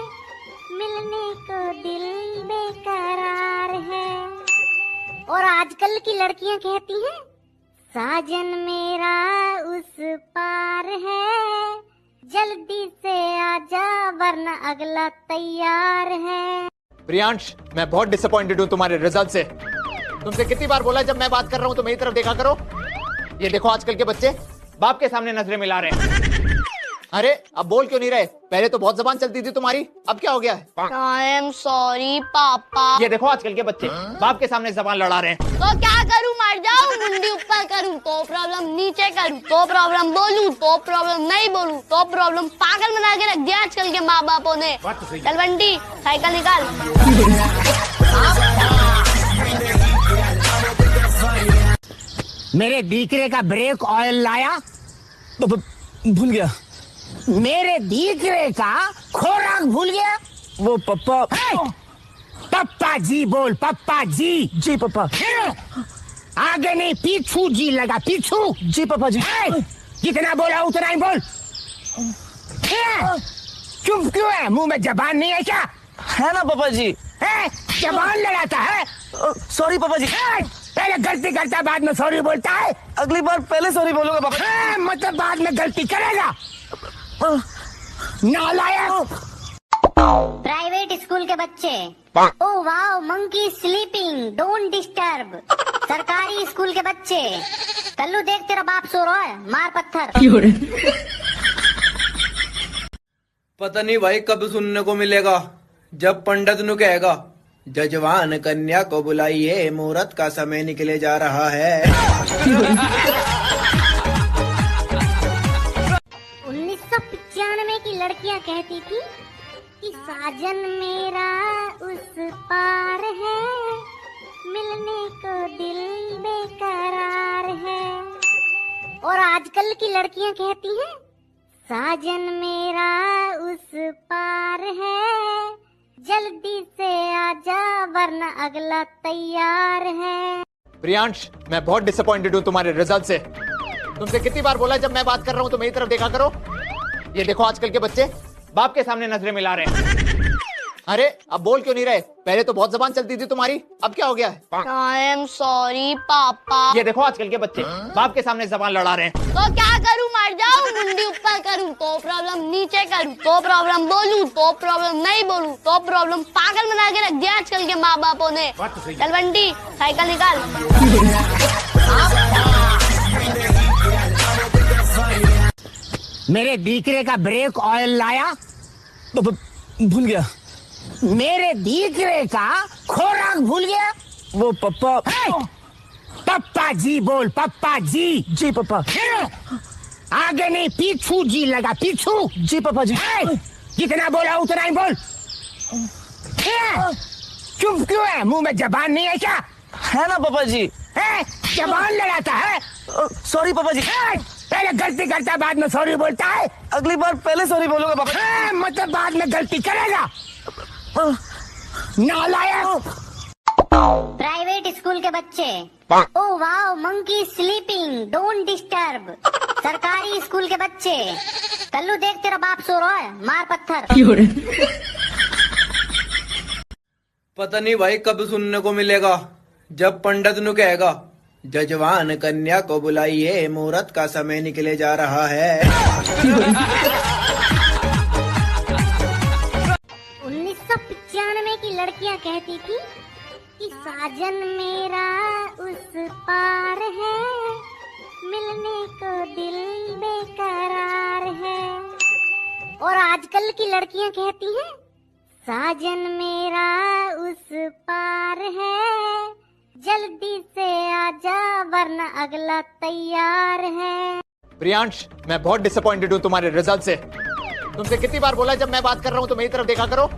मिलने को दिल बेकरार है। और आजकल की लड़कियां कहती हैं, साजन मेरा उस पार है, जल्दी से आजा वरना अगला तैयार है। प्रियांश, मैं बहुत डिसअपॉइंटेड हूँ तुम्हारे रिजल्ट से। तुमसे कितनी बार बोला है, जब मैं बात कर रहा हूँ तो मेरी तरफ देखा करो। ये देखो आजकल के बच्चे बाप के सामने नजरें मिला रहे हैं। अरे, अब बोल क्यों नहीं रहे? पहले तो बहुत जबान चलती थी तुम्हारी, अब क्या हो गया है? I am sorry पापा। ये देखो आजकल के बच्चे बाप के सामने जबान लड़ा रहे हैं। तो क्या करूँ, मर जाऊँ, मुंडी ऊपर करूँ तो प्रॉब्लम, नीचे करूँ तो प्रॉब्लम, बोलूँ तो प्रॉब्लम, नहीं बोलूँ तो प्रॉब्लम। पागल बना के रख दिया आजकल के माँ बापों ने। बात तो सही है। चल बंटी, साइकिल निकाल। मेरे दीकरे का ब्रेक ऑयल लाया? ब-, ब-, भूल गया। मेरे दीकरे का खोराक भूल गया? वो पप्पा। हे! पप्पा जी बोल, पप्पा जी। जी पप्पा। फिर आगे नहीं, पीछू जी लगा, पीछू। जी पप्पा जी। हे! जितना बोला उतना ही बोल। हे! चुप क्यों है? मुंह में जबान नहीं है क्या? है ना पापा जी। ए, जबान लड़ाता है? अ, सॉरी पापा जी। ए, पहले गलती करता है, बाद में सॉरी बोलता है। अगली बार पहले सॉरी बोलूंगा पापा जी। ए, मतलब बाद में गलती करेगा? अ, नालायक। प्राइवेट स्कूल के बच्चे। ओ वाओ, मंकी स्लीपिंग, डोंट डिस्टर्ब। सरकारी स्कूल के बच्चे। कल्लू देख, तेरा बाप सो रहा है, मार पत्थर। पता नहीं भाई कब सुनने को मिलेगा, जब पंडित नु कहेगा, "जजवान कन्या को बुलाइए, मुहूर्त का समय निकले जा रहा है।" उन्नीस सौ पचानवे की लड़कियां कहती थी कि साजन मेरा उस पार है, मिलने को दिल बेकरार है। और आजकल की लड़कियां कहती हैं, साजन मेरा उस पार है, जल्दी से आजा वरना अगला तैयार है। प्रियांश, मैं बहुत डिसअपॉइंटेड हूँ तुम्हारे रिजल्ट से। तुमसे कितनी बार बोला है, जब मैं बात कर रहा हूँ तो मेरी तरफ देखा करो। ये देखो आजकल के बच्चे बाप के सामने नजरें मिला रहे हैं। अरे, अब बोल क्यों नहीं रहे? पहले तो बहुत जबान चलती थी तुम्हारी, अब क्या हो गया है? I am sorry पापा। ये देखो आजकल के बच्चे बाप के सामने जबान लड़ा रहे हैं। तो क्या करूँ, मर जाऊँ, मुंडी ऊपर करूँ तो प्रॉब्लम, नीचे करूँ तो प्रॉब्लम, बोलूँ तो प्रॉब्लम, नहीं बोलूँ तो प्रॉब्लम। पागल बना के रख दिया आजकल के माँ बापों ने। बात तो सही है। चल बंटी, साइकिल निकाल। मेरे दीकरे का ब्रेक ऑयल लाया? ब-, ब-, भूल गया। मेरे दीकरे का खोराक भूल गया? वो पप्पा। हे! पप्पा जी बोल, पप्पा जी। जी पप्पा। फिर आगे नहीं, पीछू जी लगा, पीछू। जी पप्पा जी। हे! जितना बोला उतना ही बोल। हे! चुप क्यों है? मुंह में जबान नहीं है क्या? है ना पापा जी। ए, जबान लड़ाता है? अ, सॉरी पापा जी। ए, पहले गलती करता है, बाद में सॉरी बोलता है। अगली बार पहले सॉरी बोलूंगा पापा जी। ए, मतलब बाद में गलती करेगा। अ, नालायक। प्राइवेट स्कूल के बच्चे। ओ वाओ, मंकी स्लीपिंग, डोंट डिस्टर्ब। सरकारी स्कूल के बच्चे। कल्लू देख, तेरा बाप सो रहा है, मार पत्थर। पता नहीं भाई कब सुनने को मिलेगा, जब पंडित नु कहेगा, "जजवान कन्या को बुलाइए, मुहूर्त का समय निकले जा रहा है।" उन्नीस सौ पचानवे की लड़कियां कहती थी कि साजन मेरा उस पार है, मिलने को दिल बेकरार है। और आजकल की लड़कियां कहती हैं, साजन मेरा उस पार है, जल्दी से आजा वरना अगला तैयार है। प्रियांश, मैं बहुत डिसअपॉइंटेड हूँ तुम्हारे रिजल्ट से। तुमसे कितनी बार बोला है, जब मैं बात कर रहा हूँ तो मेरी तरफ देखा करो।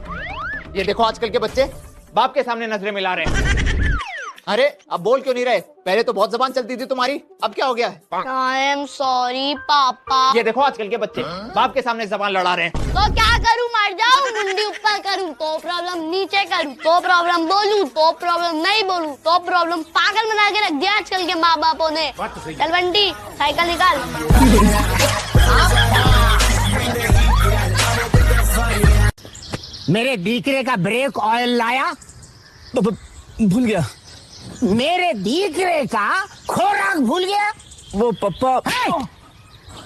ये देखो आजकल के बच्चे बाप के सामने नजरें मिला रहे हैं। अरे, अब बोल क्यों नहीं रहे? पहले तो बहुत जबान चलती थी तुम्हारी, अब क्या हो गया है? I am sorry पापा। ये देखो आजकल के बच्चे, बाप के सामने जबान लड़ा रहे हैं। तो क्या करूं, मर जाऊं, मुंडी ऊपर करूं तो problem, नीचे करूं तो problem, बोलूं तो problem, नहीं बोलूं तो problem। पागल बना के रख दिया आजकल के माँ बापों ने। बात तो सही है। चल बंटी, साइकिल निकाल। मेरे दीकरे का ब्रेक ऑयल लाया? ब-, ब-, भूल गया। मेरे दीकरे का खोराक भूल गया? वो पप्पा। ए!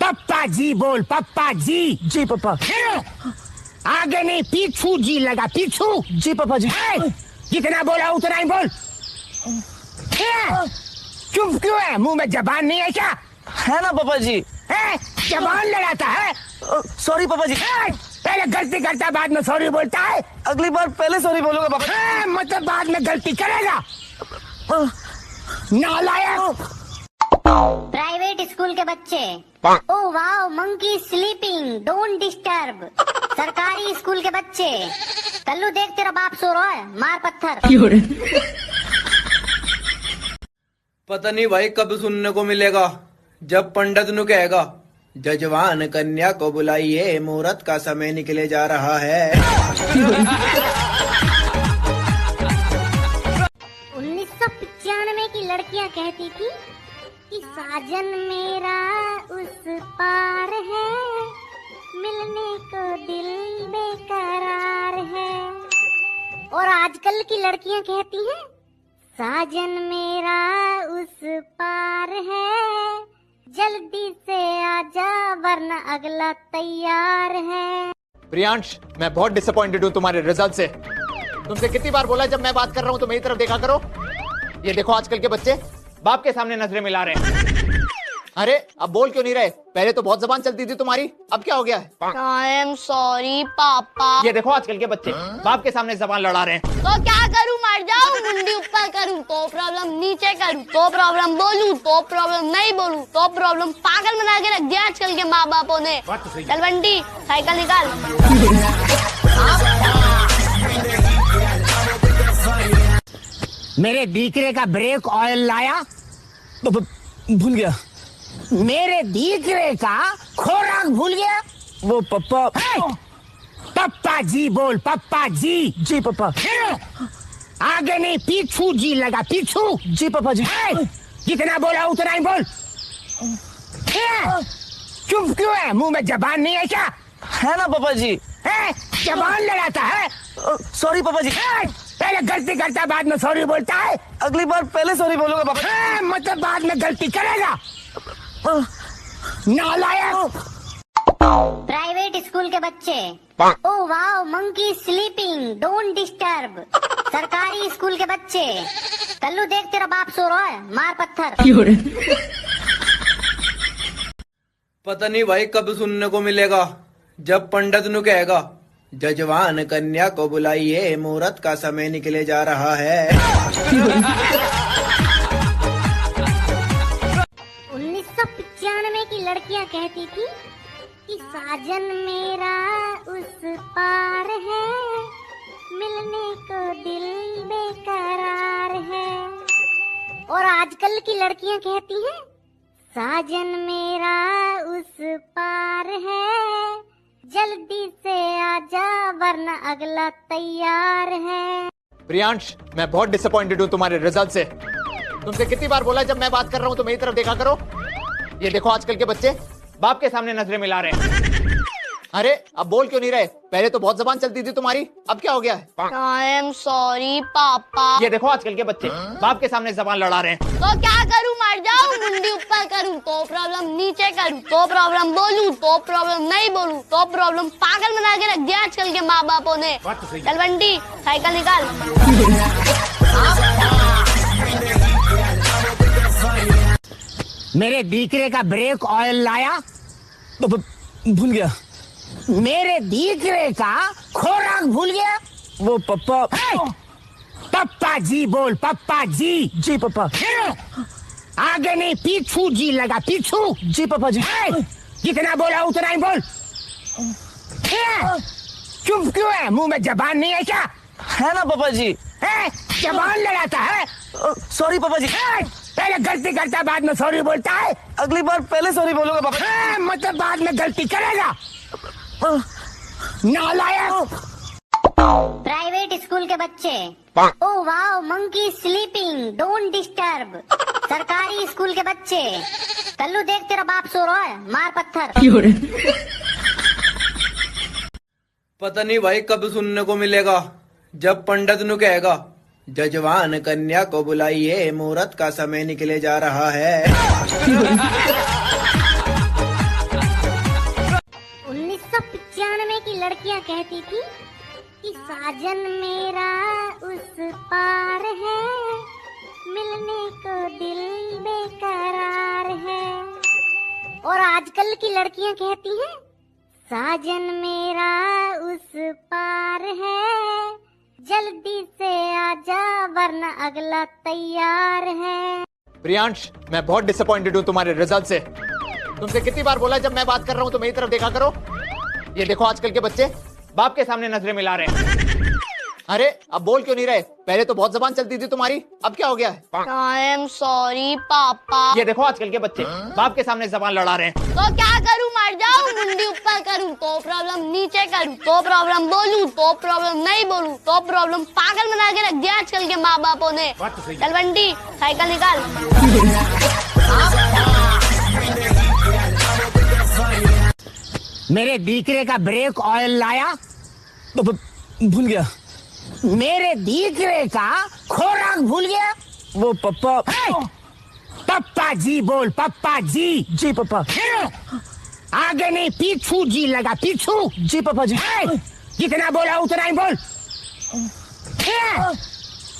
पप्पा जी बोल, पप्पा जी। जी पप्पा। फिर आगे नहीं, पीछू जी लगा, पीछू। जी पप्पा जी। ए! जितना बोला उतना ही बोल। ए! चुप क्यों है? मुंह में जबान नहीं है क्या? है ना पापा जी। हैं? जबान लड़ाता है? अ, sorry पापा जी। हैं? पहले गलती करता है, बाद में sorry बोलता है। अगली बार पहले sorry बोलूंगा पापा जी। हैं? मतलब बाद में गलती करेगा? अ, नालायक। प्राइवेट स्कूल के बच्चे। Oh wow, monkey sleeping, don't disturb। सरकारी स्कूल के बच्चे। कल्लू देख, तेरा बाप सो रहा है, मार पत्थर। पता नहीं भाई कब सुनने को मिलेगा, जब पंडित नु कहेगा, "जजवान कन्या को बुलाइए, मुहूर्त का समय निकले जा रहा है।" उन्नीस सौ पचानवे की लड़कियां कहती थी कि साजन मेरा उस पार है, मिलने को दिल बेकरार है। और आजकल की लड़कियां कहती हैं, साजन मेरा उस पार है, जल्दी से आजा वरना अगला तैयार है। प्रियांश, मैं बहुत डिसअपॉइंटेड हूँ तुम्हारे रिजल्ट से। तुमसे कितनी बार बोला है, जब मैं बात कर रहा हूँ तो मेरी तरफ देखा करो। ये देखो आजकल के बच्चे बाप के सामने नजरें मिला रहे हैं। अरे, अब बोल क्यों नहीं रहे? पहले तो बहुत जबान चलती थी तुम्हारी, अब क्या हो गया है? I am sorry पापा। ये देखो आजकल के बच्चे बाप के सामने जबान लड़ा रहे हैं। तो क्या करूं, मर जाऊं, मुंडी ऊपर करूं तो problem, नीचे करूं तो problem, बोलूं तो problem, नहीं बोलूं तो problem। पागल बना के रख दिया आजकल के माँ बापों ने। बात तो सही है। चल बंटी, साइकिल निकाल। मेरे दीकरे का ब्रेक ऑयल लाया? ब-, ब-, भूल गया। मेरे दीकरे का खोराक भूल गया? वो पप्पा। ए! पप्पा जी बोल, पप्पा जी। जी पप्पा। फिर आगे नहीं, पीछू जी लगा, पीछू। जी पप्पा जी। ए! जितना बोला उतना ही बोल। ए! चुप क्यों है? मुंह में जबान नहीं है क्या? है ना पापा जी। हैं? जबान लड़ाता है? अ, sorry पापा जी। हैं? पहले गलती करता है, बाद में sorry बोलता है। अगली बार पहले sorry बोलूंगा पापा जी। हैं? मतलब बाद में गलती करेगा? अ, नालायक। प्राइवेट स्कूल के बच्चे। Oh wow, monkey sleeping, don't disturb। सरकारी स्कूल के बच्चे। कल्लू देख, तेरा बाप सो रहा है, मार पत्थर। पता नहीं भाई कब सुनने को मिलेगा, जब पंडित नु कहेगा, "जजवान कन्या को बुलाइए, मुहूर्त का समय निकले जा रहा है।" उन्नीस सौ पचानवे की लड़कियां कहती थी कि साजन मेरा उस पार है, मिलने को दिल बेकरार है। और आजकल की लड़कियां कहती हैं, साजन मेरा उस पार है, जल्दी से आजा वरना अगला तैयार है। प्रियांश, मैं बहुत डिसअपॉइंटेड हूँ तुम्हारे रिजल्ट से। तुमसे कितनी बार बोला है, जब मैं बात कर रहा हूँ तो मेरी तरफ देखा करो। ये देखो आजकल के बच्चे बाप के सामने नजरें मिला रहे हैं। अरे, अब बोल क्यों नहीं रहे? पहले तो बहुत जबान चलती थी तुम्हारी, अब क्या हो गया है? I am sorry पापा। ये देखो आजकल के बच्चे बाप के सामने जबान लड़ा रहे हैं। तो क्या करूं, मर जाऊं, मुंडी ऊपर करूं तो problem, नीचे करूं तो problem, बोलूं तो problem, नहीं बोलूं तो problem। पागल बना के रख दिया आजकल के माँ बापों ने। बात तो सही है। चल बंटी, साइकिल निकाल। मेरे दीकरे का ब्रेक ऑयल लाया? ब-, ब-, भूल गया। मेरे दीकरे का खोराक भूल गया? वो पप्पा। ए! पप्पा जी बोल, पप्पा जी। जी पप्पा। फिर आगे नहीं, पीछू जी लगा, पीछू। जी पप्पा जी। ए! जितना बोला उतना ही बोल। ए! चुप क्यों है? मुंह में जबान नहीं है क्या? है ना पापा जी। हैं? जबान लड़ाता है। सॉरी पापा जी। ए, पहले गलती करता है, बाद में सॉरी बोलता है। अगली बार पहले सॉरी बोलूंगा पापा। हाँ, मतलब बाद में गलती करेगा। नालायक। प्राइवेट स्कूल के बच्चे। Oh wow, monkey sleeping, don't disturb। सरकारी स्कूल के बच्चे। कल्लू देख, तेरा बाप सो रहा है, मार पत्थर। पता नहीं भाई कब सुनने को मिलेगा, जब पंडित नु कहेगा, "जजवान कन्या को बुलाइए, मुहूर्त का समय निकले जा रहा है।" उन्नीस सौ पचानवे की लड़कियां कहती थी कि साजन मेरा उस पार है, मिलने को दिल बेकरार है। और आजकल की लड़कियां कहती हैं, साजन मेरा उस पार है, जल्दी से आजा वरना अगला तैयार है। प्रियांश, मैं बहुत डिसअपॉइंटेड हूँ तुम्हारे रिजल्ट से। तुमसे कितनी बार बोला है, जब मैं बात कर रहा हूँ तो मेरी तरफ देखा करो। ये देखो आजकल के बच्चे बाप के सामने नजरें मिला रहे हैं। अरे, अब बोल क्यों नहीं रहे? पहले तो बहुत जबान चलती थी तुम्हारी, अब क्या हो गया है? आई एम सॉरी पापा। ये देखो आजकल के बच्चे बाप के सामने जबान लड़ा रहे हैं। तो क्या करूँ, मर जाऊँ, मुंडी ऊपर करूँ तो प्रॉब्लम, नीचे करूँ तो प्रॉब्लम, बोलूँ तो प्रॉब्लम, नहीं बोलूँ तो प्रॉब्लम। पागल बना के रख दिया आजकल के माँ बापों ने। बात तो सही है। चल बंटी, साइकिल निकाल। मेरे दीकरे का ब्रेक ऑयल लाया? ब-, ब-, भूल गया। मेरे दीकरे का खोराक भूल गया? वो पप्पा। हे! पप्पा जी बोल, पप्पा जी। जी पप्पा। फिर आगे नहीं, पीछू जी लगा, पीछू। जी पप्पा जी। हे! जितना बोला उतना ही बोल। हे!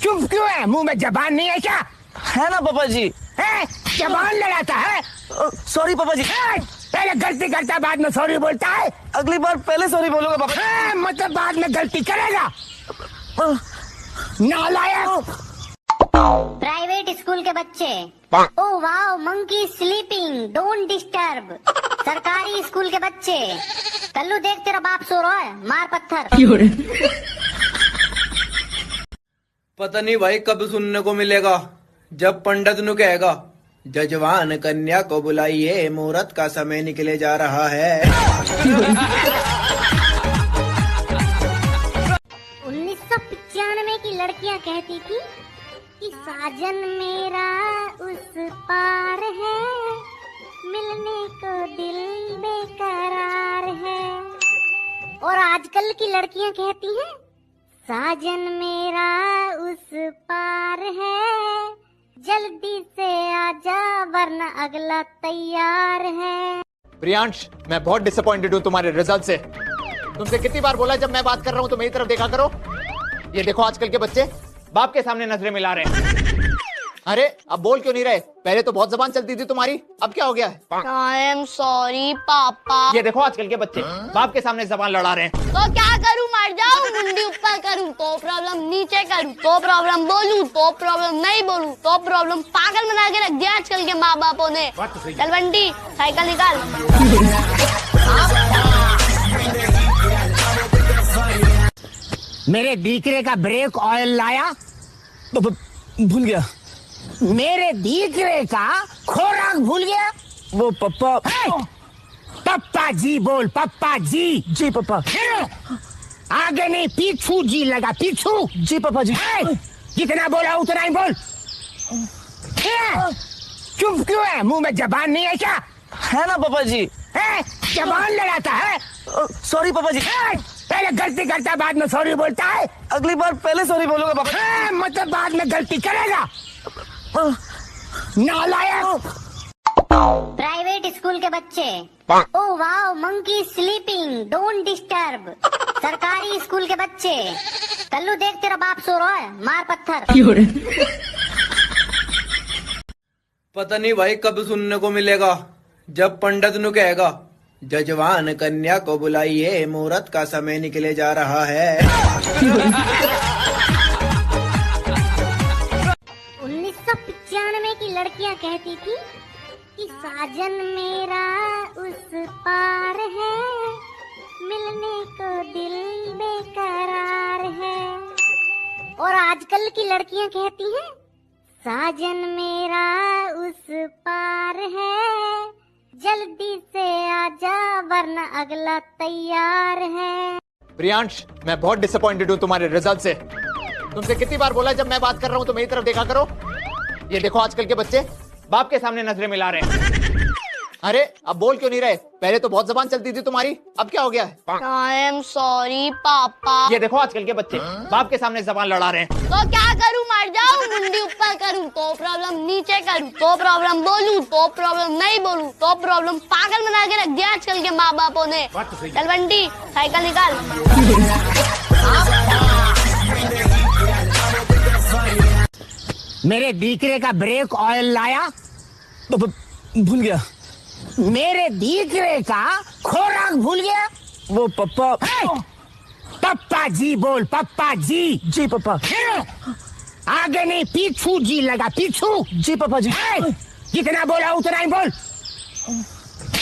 चुप क्यों है? मुंह में जबान नहीं है क्या? है ना पापा जी। हैं? जबान लड़ाता है? अ, सॉरी पापा जी। हैं? पहले गलती करता है, बाद में सॉरी बोलता है। अगली बार पहले सॉरी बोलूंगा पापा जी। हैं? मतलब बाद में गलती करेगा? अ, नालायक। प्राइवेट स्कूल के बच्चे। Oh wow, monkey sleeping, don't disturb। सरकारी स्कूल के बच्चे। कल्लू देख, तेरा बाप सो रहा है, मार पत्थर। पता नहीं भाई कब सुनने को मिलेगा, जब पंडित नु कहेगा, "जजवान कन्या को बुलाइए, मुहूर्त का समय निकले जा रहा है।" उन्नीस सौ पचानवे की लड़कियां कहती थी कि साजन मेरा उस पार है, मिलने को दिल बेकरार है। और आजकल की लड़कियां कहती हैं, साजन मेरा उस पार है, जल्दी से आजा वरना अगला तैयार है। प्रियांश, मैं बहुत डिसअपॉइंटेड हूँ तुम्हारे रिजल्ट से। तुमसे कितनी बार बोला है, जब मैं बात कर रहा हूँ तो मेरी तरफ देखा करो। ये देखो आजकल के बच्चे बाप के सामने नजरें मिला रहे हैं। अरे, अब बोल क्यों नहीं रहे? पहले तो बहुत जबान चलती थी तुम्हारी, अब क्या हो गया है? आई एम सॉरी पापा। ये देखो आजकल के बच्चे बाप के सामने जबान लड़ा रहे हैं। तो क्या करूँ, मर जाऊँ, मुंडी ऊपर करूँ तो प्रॉब्लम, नीचे करूँ तो प्रॉब्लम, बोलूँ तो प्रॉब्लम, नहीं बोलूँ तो प्रॉब्लम। पागल बना के रख दिया आजकल के माँ बापों ने। बात तो सही है। चल बंटी, साइकिल निकाल। मेरे दीकरे का ब्रेक ऑयल लाया? ब-, ब-, भूल गया। मेरे दीकरे का खोराक भूल गया? वो पप्पा। हे! पप्पा जी बोल, पप्पा जी। जी पप्पा। फिर आगे नहीं, पीछू जी लगा, पीछू। जी पप्पा जी। हे! जितना बोला उतना ही बोल। हे! चुप क्यों है? मुंह में जबान नहीं है क्या? है ना पापा जी। हैं? जबान लड़ाता है? अ, सॉरी पापा जी। हैं? पहले गलती करता है, बाद में सॉरी बोलता है। अगली बार पहले सॉरी बोलूंगा पापा जी। हैं? मतलब बाद में गलती करेगा। अ, नालायक। प्राइवेट स्कूल के बच्चे। Oh wow, monkey sleeping, don't disturb। सरकारी स्कूल के बच्चे। कल्लू देख, तेरा बाप सो रहा है, मार पत्थर। पता नहीं भाई कब सुनने को मिलेगा, जब पंडित नु कहेगा, "जजवान कन्या को बुलाइए, मुहूर्त का समय निकले जा रहा है।" उन्नीस सौ पचानवे की लड़कियां कहती थी कि साजन मेरा उस पार है, मिलने को दिल बेकरार है। और आज आजकल की लड़कियां कहती हैं, साजन मेरा उस पार है, जल्दी से आजा वरना अगला तैयार है। प्रियांश, मैं बहुत डिसअपॉइंटेड हूँ तुम्हारे रिजल्ट से। तुमसे कितनी बार बोला, जब मैं बात कर रहा हूँ तो मेरी तरफ देखा करो। ये देखो आजकल के बच्चे, बाप के सामने नजरें मिला रहे हैं। अरे, अब बोल क्यों नहीं रहे? पहले तो बहुत जबान चलती थी तुम्हारी, अब क्या हो गया है? I am sorry पापा। ये देखो आजकल के बच्चे, बाप के सामने जबान लड़ा रहे हैं। तो क्या करूँ, मर जाऊँ, मुंडी ऊपर करूँ तो प्रॉब्लम, नीचे करूँ तो प्रॉब्लम, बोलूँ तो प्रॉब्लम, नहीं बोलूँ तो प्रॉब्लम। पागल बना के रख दिया आजकल के माँ बापों ने। बात तो सही है। चल बंटी, साइकिल निकाल। मेरे दीकरे का ब्रेक ऑयल लाया? प-, प-, भूल गया। मेरे दीकरे का खोराक भूल गया? वो पप्पा। ए! पप्पा जी बोल, पप्पा जी। जी पप्पा। फिर आगे नहीं, पीछू जी लगा, पीछू। जी पप्पा जी। ए! जितना बोला उतना ही बोल।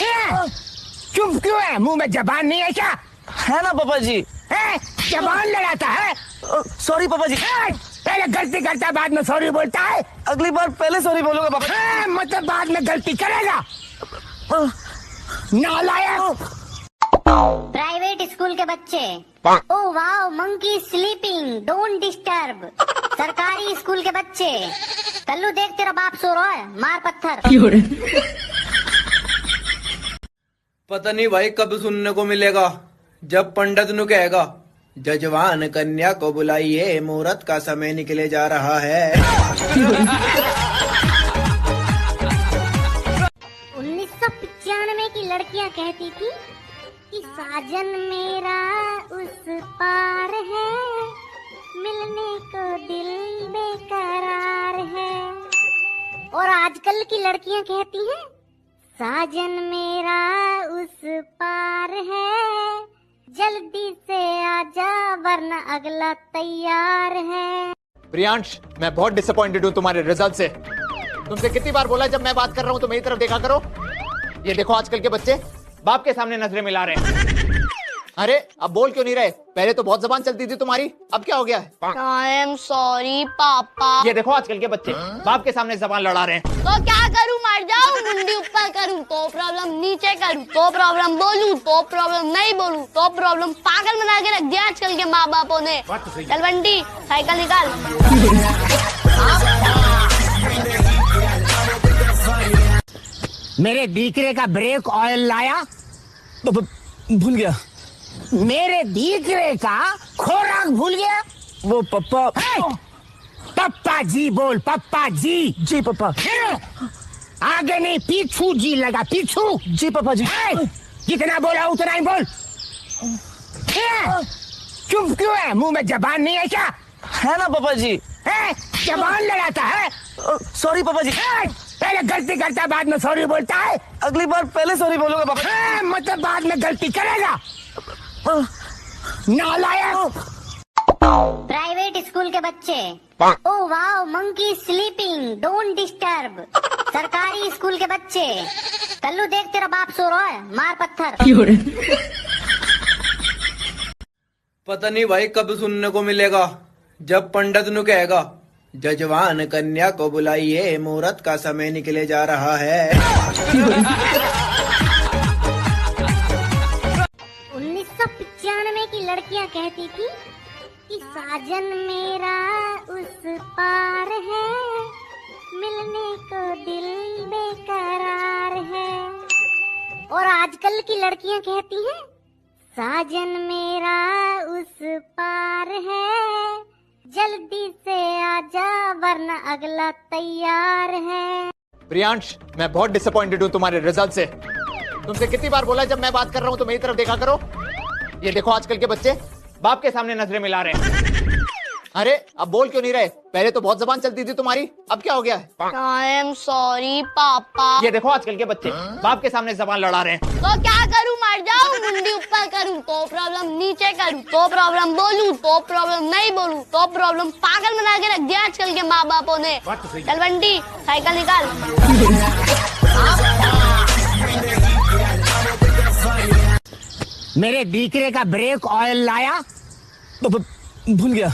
ए! चुप क्यों है? मुंह में जबान नहीं है क्या? है ना पापा जी। ए, जबान लड़ाता है। अ, सॉरी पापा जी। ए, पहले गलती करता है, बाद में सॉरी बोलता है। अगली बार पहले सॉरी बोलूंगा पापा जी। ए, मतलब बाद में गलती करेगा। अ, नालायक। प्राइवेट स्कूल के बच्चे। Oh wow, monkey sleeping, don't disturb। सरकारी स्कूल के बच्चे। कल्लू देख, तेरा बाप सो रहा है, मार पत्थर। पता नहीं भाई कब सुनने को मिलेगा, जब पंडित नु कहेगा, "जजवान कन्या को बुलाइए, मुहूर्त का समय निकले जा रहा है।" उन्नीस सौ पचानवे की लड़कियां कहती थी कि साजन मेरा उस पार है, मिलने को दिल बेकरार है। और आजकल की लड़कियां कहती हैं, साजन मेरा उस पार है, जल्दी से आजा वरना अगला तैयार है। प्रियांश, मैं बहुत डिसअपॉइंटेड हूँ तुम्हारे रिजल्ट से। तुमसे कितनी बार बोला, जब मैं बात कर रहा हूँ तो मेरी तरफ देखा करो। ये देखो आजकल के बच्चे, बाप के सामने नजरें मिला रहे हैं। अरे, अब बोल क्यों नहीं रहे? पहले तो बहुत जबान चलती थी तुम्हारी, अब क्या हो गया है? I am sorry पापा। ये देखो आजकल के बच्चे, बाप के सामने जबान लड़ा रहे हैं। तो क्या करूँ, मर जाऊँ, मुंडी ऊपर करूँ तो प्रॉब्लम, नीचे करूँ तो प्रॉब्लम, बोलूँ तो प्रॉब्लम, नहीं बोलूँ तो प्रॉब्लम। पागल बना के रख दिया आजकल के माँ बापों ने। बात तो सही है। चल बंटी, साइकिल निकाल। मेरे दीकरे का ब्रेक ऑयल लाया? ब-, ब-, भूल गया। मेरे दीकरे का खोराक भूल गया? वो पप्पा। ए! पप्पा जी बोल, पप्पा जी। जी पप्पा। फिर आगे नहीं, पीछू जी लगा, पीछू। जी पप्पा जी। ए! जितना बोला उतना ही बोल। ए! चुप क्यों है? मुंह में जबान नहीं है क्या? है ना पापा जी। ए, जबान लड़ाता है। अ, सॉरी पापा जी। ए, पहले गलती करता है, बाद में सॉरी बोलता है। अगली बार पहले सॉरी बोलूंगा पापा जी। ए, मतलब बाद में गलती करेगा। अ, नालायक। प्राइवेट स्कूल के बच्चे। Oh wow, monkey sleeping, don't disturb। सरकारी स्कूल के बच्चे। कल्लू देख, तेरा बाप सो रहा है, मार पत्थर। पता नहीं भाई कब सुनने को मिलेगा, जब पंडित नु कहेगा, "जजवान कन्या को बुलाइए, मुहूर्त का समय निकले जा रहा है।" उन्नीस सौ पचानवे की लड़कियां कहती थी कि साजन मेरा उस पार है, मिलने को दिल बेकरार है। और आजकल की लड़कियां कहती हैं, साजन मेरा उस पार है, जल्दी से आजा वरना अगला तैयार है। प्रियांश, मैं बहुत डिसअपॉइंटेड हूँ तुम्हारे रिजल्ट से। तुमसे कितनी बार बोला, जब मैं बात कर रहा हूँ तो मेरी तरफ देखा करो। ये देखो आजकल के बच्चे, बाप के सामने नजरें मिला रहे हैं। अरे, अब बोल क्यों नहीं रहे? पहले तो बहुत जबान चलती थी तुम्हारी, अब क्या हो गया है? I am sorry पापा। ये देखो आजकल के बच्चे, बाप के सामने जबान लड़ा रहे हैं। तो क्या करूँ, मर जाऊँ, मुंडी ऊपर करूँ तो प्रॉब्लम, नीचे करूँ तो प्रॉब्लम, बोलूँ तो प्रॉब्लम, नहीं बोलूँ तो प्रॉब्लम। पागल बना के रख दिया आजकल के माँ बापों ने। बात तो सही है। चल बंटी, साइकिल निकाल। मेरे दीकरे का ब्रेक ऑयल लाया? ब-, ब-, भूल गया।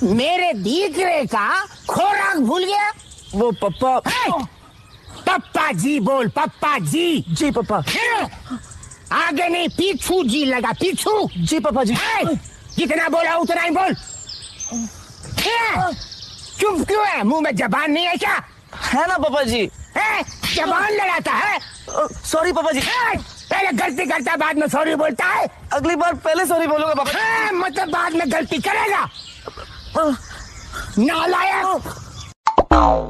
मेरे दीकरे का खोराक भूल गया। वो पप्पा। ए, पप्पा जी बोल, पप्पा जी। जी पप्पा। फिर आगे नहीं, पीछू जी लगा, पीछू। जी पप्पा जी। ए, जितना बोला उतना ही बोल। ए, चुप क्यों है? मुंह में जबान नहीं है क्या? है ना पापा जी। ए, जबान लड़ाता है। अ, सॉरी पापा जी। ए, पहले गलती करता है, बाद में सॉरी बोलता है। अगली बार पहले सॉरी बोलूंगा पापा जी। ए, मतलब बाद में गलती करेगा। अ, नालायक।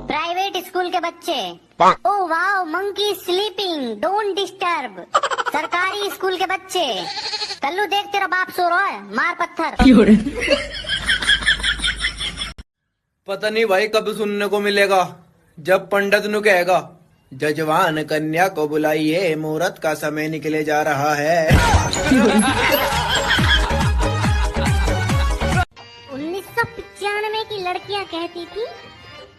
प्राइवेट स्कूल के बच्चे। ओ वाओ, मंकी स्लीपिंग, डोंट डिस्टर्ब। सरकारी स्कूल के बच्चे। कल्लू देख, तेरा बाप सो रहा है, मार पत्थर। पता नहीं भाई कब सुनने को मिलेगा, जब पंडित नु कहेगा, "जजवान कन्या को बुलाइए, मुहूर्त का समय निकले जा रहा है।" उन्नीस सौ पचानवे की लड़कियां कहती थी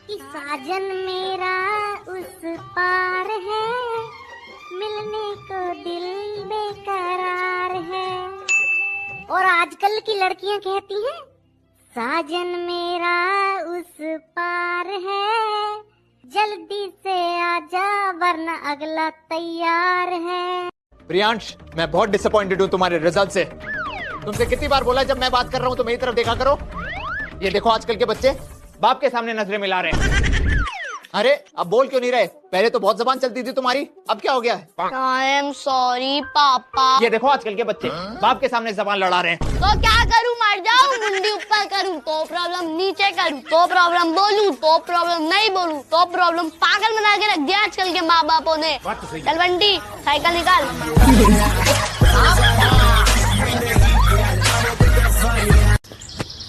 कि साजन मेरा उस पार है, मिलने को दिल बेकरार है। और आजकल की लड़कियां कहती हैं, साजन मेरा उस पार है, जल्दी से आजा वरना अगला तैयार है। प्रियांश, मैं बहुत डिसअपॉइंटेड हूँ तुम्हारे रिजल्ट से। तुमसे कितनी बार बोला, जब मैं बात कर रहा हूँ तो मेरी तरफ देखा करो। ये देखो आजकल के बच्चे बाप के सामने नजरें मिला रहे हैं। अरे, अब बोल क्यों नहीं रहे? पहले तो बहुत जबान चलती थी तुम्हारी, अब क्या हो गया है? I am sorry पापा। ये देखो आजकल के बच्चे बाप के सामने जबान लड़ा रहे हैं। तो क्या करूं, मर जाऊं? मुंडी ऊपर करूं तो प्रॉब्लम, नीचे करूं तो प्रॉब्लम, बोलूं तो प्रॉब्लम, नहीं बोलूं तो प्रॉब्लम। पागल बना के रख दिया आजकल के माँ बापों ने। बात तो सही है। चल बंटी, साइकिल निकाल।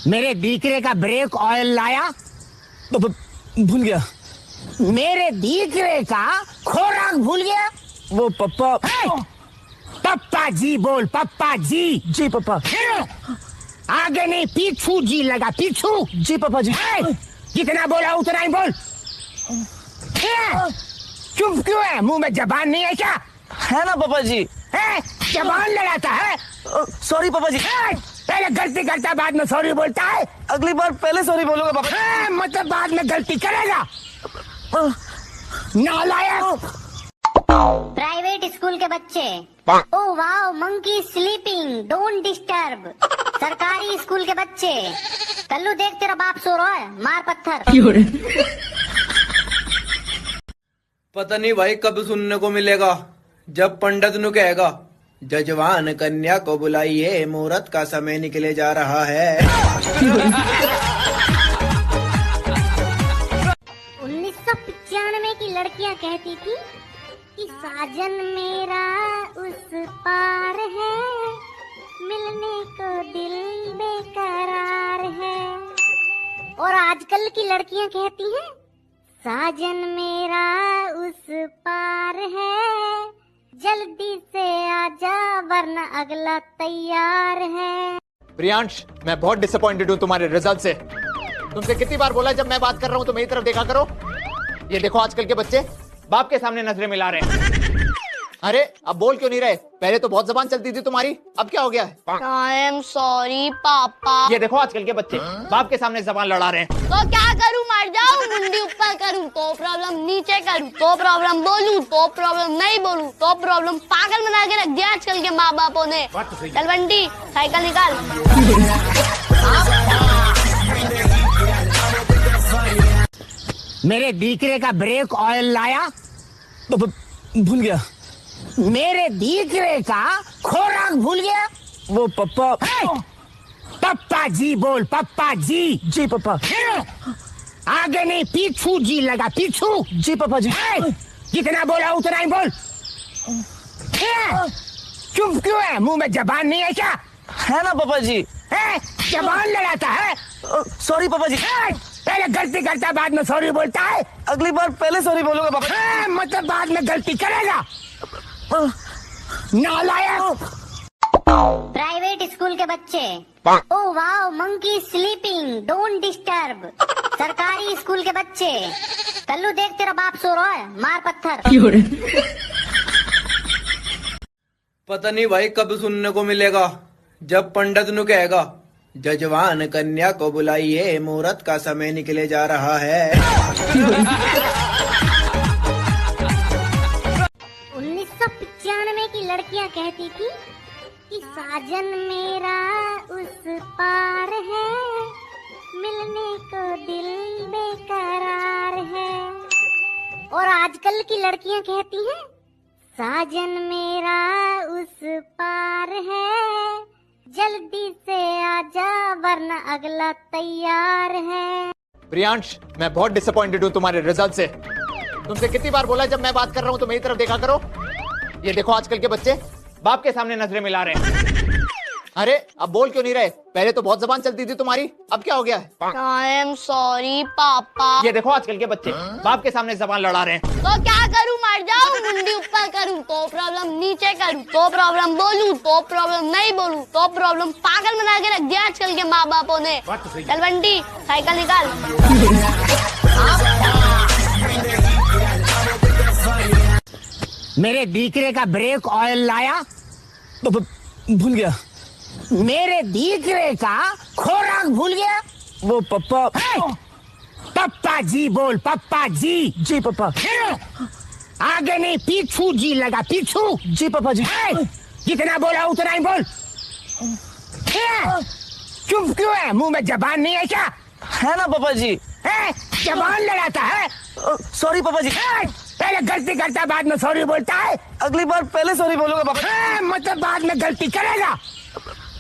मेरे दीकरे का ब्रेक ऑयल लाया? ब-, ब-, भूल गया। मेरे दीकरे का खोराक भूल गया? वो पप्पा। ए, पप्पा जी बोल, पप्पा जी। जी पप्पा। फिर आगे नहीं, पीछू जी लगा, पीछू। जी पप्पा जी। ए, जितना बोला उतना ही बोल। ए, चुप क्यों है? मुंह में जबान नहीं है क्या? है ना पापा जी। ए, जबान लड़ाता है। अ, सॉरी पापा जी। ए, पहले गलती करता है, बाद में सॉरी बोलता है। अगली बार पहले सॉरी बोलूंगा पापा जी। ए, मतलब बाद में गलती करेगा। अ, नालायक। प्राइवेट स्कूल के बच्चे। ओ वाओ, मंकी स्लीपिंग, डोंट डिस्टर्ब। सरकारी स्कूल के बच्चे। कल्लू देख, तेरा बाप सो रहा है, मार पत्थर। पता नहीं भाई कब सुनने को मिलेगा, जब पंडित नु कहेगा, "जजवान कन्या को बुलाइए, मुहूर्त का समय निकले जा रहा है।" उन्नीस सौ पचानवे की लड़कियां कहती थी कि साजन मेरा उस पार है, मिलने को दिल बेकरार है। और आजकल की लड़कियां कहती हैं, साजन मेरा उस पार है, जल्दी से आजा वरना अगला तैयार है। प्रियांश, मैं बहुत डिसअपॉइंटेड हूँ तुम्हारे रिजल्ट से। तुमसे कितनी बार बोला, जब मैं बात कर रहा हूँ तो मेरी तरफ देखा करो। ये देखो आजकल के बच्चे बाप के सामने नजरें मिला रहे हैं। अरे, अब बोल क्यों नहीं रहे? पहले तो बहुत जबान चलती थी तुम्हारी, अब क्या हो गया है? I am sorry पापा। ये देखो आजकल के बच्चे बाप के सामने जबान लड़ा रहे हैं। तो क्या करूं, मर जाऊं? मुंडी ऊपर करूं तो प्रॉब्लम, नीचे करूं तो प्रॉब्लम, बोलूं तो प्रॉब्लम, नहीं बोलूं तो प्रॉब्लम। पागल बना के रख दिया आजकल के माँ बापों ने। बात तो सही है। चल बंटी, साइकिल निकाल। मेरे दीकरे का ब्रेक ऑयल लाया? ब-, ब-, भूल गया। मेरे दीकरे का खोराक भूल गया? वो पप्पा। ए, पप्पा जी बोल, पप्पा जी। जी पप्पा। फिर आगे नहीं, पीछू जी लगा, पीछू। जी पप्पा जी। ए, जितना बोला उतना ही बोल। ए, चुप क्यों है? मुंह में जबान नहीं है क्या? है ना पापा जी। ए, जबान लड़ाता है। अ, सॉरी पापा जी। ए, पहले गलती करता है, बाद में सॉरी बोलता है। अगली बार पहले सॉरी बोलूंगा पापा जी। ए, मतलब बाद में गलती करेगा। अ, नालायक। प्राइवेट स्कूल के बच्चे। ओ वाओ, मंकी स्लीपिंग, डोंट डिस्टर्ब। सरकारी स्कूल के बच्चे। कल्लू देख, तेरा बाप सो रहा है, मार पत्थर। पता नहीं भाई कब सुनने को मिलेगा, जब पंडित नु कहेगा, जजवान कन्या को बुलाइए, मुहूर्त का समय निकले जा रहा है। उन्नीस सौ पचानवे की लड़कियां कहती थी कि साजन मेरा उस पार है, मिलने को दिल बेकरार है। और आजकल की लड़कियां कहती हैं, साजन मेरा उस पार है, जल्दी से आजा वरना अगला तैयार है। प्रियांश, मैं बहुत डिसअपॉइंटेड हूँ तुम्हारे रिजल्ट से। तुमसे कितनी बार बोला, जब मैं बात कर रहा हूँ तो मेरी तरफ देखा करो। ये देखो आजकल के बच्चे बाप के सामने नजरें मिला रहे हैं। अरे, अब बोल क्यों नहीं रहे? पहले तो बहुत जबान चलती थी तुम्हारी, अब क्या हो गया है? I am sorry पापा। ये देखो आजकल के बच्चे बाप के सामने जबान लड़ा रहे हैं। तो क्या करूँ, मर जाऊँ, मुंडी ऊपर करूँ तो प्रॉब्लम, नीचे करूँ तो प्रॉब्लम, बोलूँ तो प्रॉब्लम, नहीं बोलूँ तो प्रॉब्लम। पागल बना के रख दिया आजकल के माँ बापों ने। बात तो सही है। चल बंटी, साइकिल निकाल। मेरे दीकरे का ब्रेक ऑयल लाया? ब-, ब-, भूल गया। मेरे दीकरे का खोराक भूल गया? वो पप्पा। ए! पप्पा जी बोल, पप्पा जी। जी पप्पा। फिर आगे नहीं, पीछू जी लगा, पीछू। जी पप्पा जी। ए! जितना बोला उतना ही बोल। ए! चुप क्यों है? मुंह में जबान नहीं है क्या? है ना पापा जी। ए, जबान लड़ाता है। अ, सॉरी पापा जी। ए, पहले गलती करता है, बाद में सॉरी बोलता है। अगली बार पहले सॉरी बोलूंगा पापा जी। ए, मतलब बाद में गलती करेगा।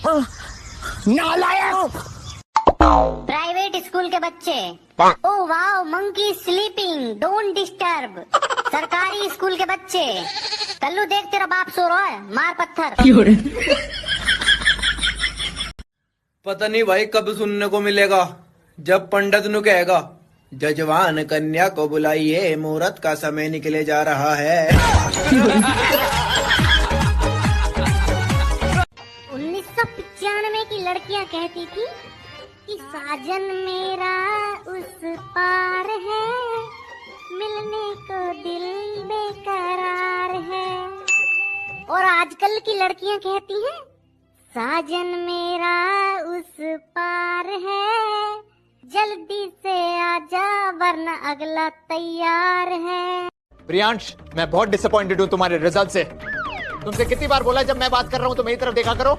अ, नालायक। प्राइवेट स्कूल के बच्चे। Oh wow, monkey sleeping, don't disturb। सरकारी स्कूल के बच्चे। कल्लू देख, तेरा बाप सो रहा है, मार पत्थर। पता नहीं भाई कब सुनने को मिलेगा, जब पंडित नु कहेगा, "जजवान कन्या को बुलाइए, मुहूर्त का समय निकले जा रहा है।" उन्नीस सौ पचानवे की लड़कियां कहती थी कि साजन मेरा उस पार है, मिलने को दिल बेकरार है। और आजकल की लड़कियां कहती हैं, साजन मेरा उस पार है, जल्दी से आजा वरना अगला तैयार है। प्रियांश, मैं बहुत डिसअपॉइंटेड हूँ तुम्हारे रिजल्ट से। तुमसे कितनी बार बोला, जब मैं बात कर रहा हूँ तो मेरी तरफ देखा करो।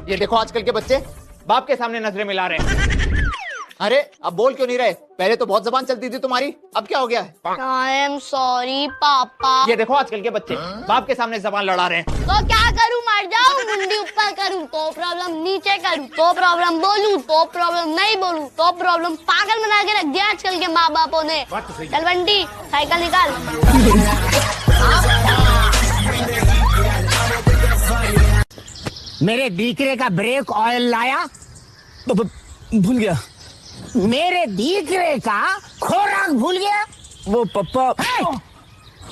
ये देखो आजकल के बच्चे बाप के सामने नजरें मिला रहे हैं। अरे, अब बोल क्यों नहीं रहे? पहले तो बहुत जबान चलती थी तुम्हारी, अब क्या हो गया है? I am sorry पापा। ये देखो आजकल के बच्चे बाप के सामने जबान लड़ा रहे हैं। तो क्या करूँ, मर जाऊँ, मुंडी ऊपर करूँ तो प्रॉब्लम, नीचे करूँ तो प्रॉब्लम, बोलूँ तो प्रॉब्लम, नहीं बोलूँ तो प्रॉब्लम। पागल बना के रख दिया आजकल के माँ बापों ने। बात तो सही है। चल बंटी, साइकिल निकाल। मेरे दीकरे का ब्रेक ऑयल लाया? ब-, ब-, भूल गया। मेरे दीकरे का खोराक भूल गया? वो पप्पा। ए!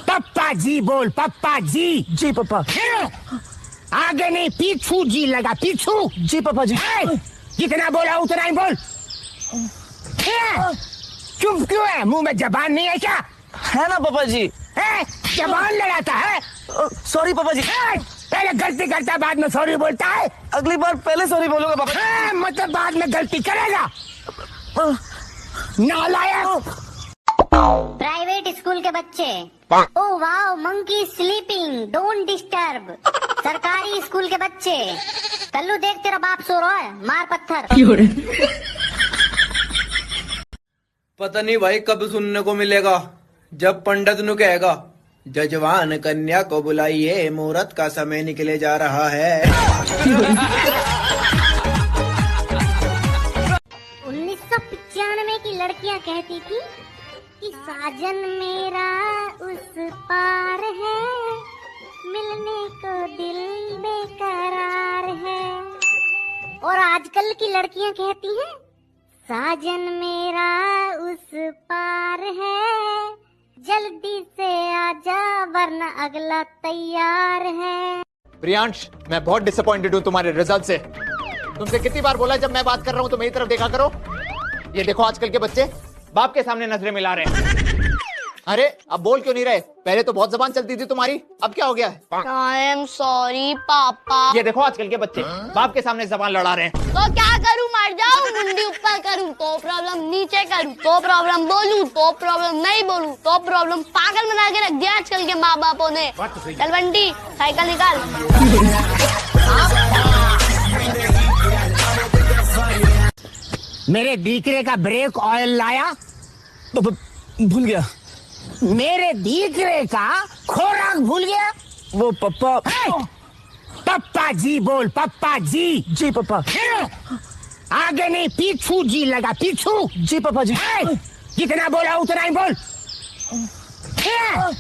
पप्पा जी बोल, पप्पा जी। जी पप्पा। फिर आगे नहीं, पीछू जी लगा, पीछू। जी पप्पा जी। ए! जितना बोला उतना ही बोल। ए! चुप क्यों है? मुंह में जबान नहीं है क्या? है ना पापा जी। ए, जबान लड़ाता है। अ, सॉरी पापा जी। ए, पहले गलती करता है, बाद में सॉरी बोलता है। अगली बार पहले सॉरी बोलूंगा पापा जी। ए, मतलब बाद में गलती करेगा। अ, नालायक। प्राइवेट स्कूल के बच्चे। Oh wow, monkey sleeping, don't disturb। सरकारी स्कूल के बच्चे। कल्लू देख, तेरा बाप सो रहा है, मार पत्थर। क्यों रे? पता नहीं भाई कब सुनने को मिलेगा, जब पंडित नु कहेगा, "जजवान कन्या को बुलाइए, मुहूर्त का समय निकले जा रहा है।" उन्नीस सौ पचानवे की लड़कियां कहती थी कि साजन मेरा उस पार है, मिलने को दिल बेकरार है। और आजकल की लड़कियां कहती हैं, साजन मेरा उस पार है, जल्दी से आजा वरना अगला तैयार है। प्रियांश, मैं बहुत डिसअपॉइंटेड हूँ तुम्हारे रिजल्ट से। तुमसे कितनी बार बोला, जब मैं बात कर रहा हूँ तो मेरी तरफ देखा करो। ये देखो आजकल के बच्चे बाप के सामने नजरें मिला रहे हैं। अरे, अब बोल क्यों नहीं रहे? पहले तो बहुत जबान चलती थी तुम्हारी, अब क्या हो गया है? I am sorry पापा। ये देखो आजकल के बच्चे, बाप के सामने जबान लड़ा रहे हैं। तो क्या करूं, मर जाऊं, मुंडी ऊपर करूं तो problem, नीचे करूं तो problem, बोलूं तो problem, नहीं बोलूं तो problem। पागल बना के रख दिया आजकल के माँ बापों ने। बात तो सही है। चल बंटी, साइकिल निकाल। मेरे दीकरे का brake oil लाया? प-, प-, भूल गया। मेरे दीकरे का खोराक भूल गया? वो पप्पा। ए! पप्पा जी बोल, पप्पा जी। जी पप्पा। आगे नहीं, पीछू जी लगा, पीछू। जी पप्पा जी। ए! जितना बोला उतना ही बोल। ए!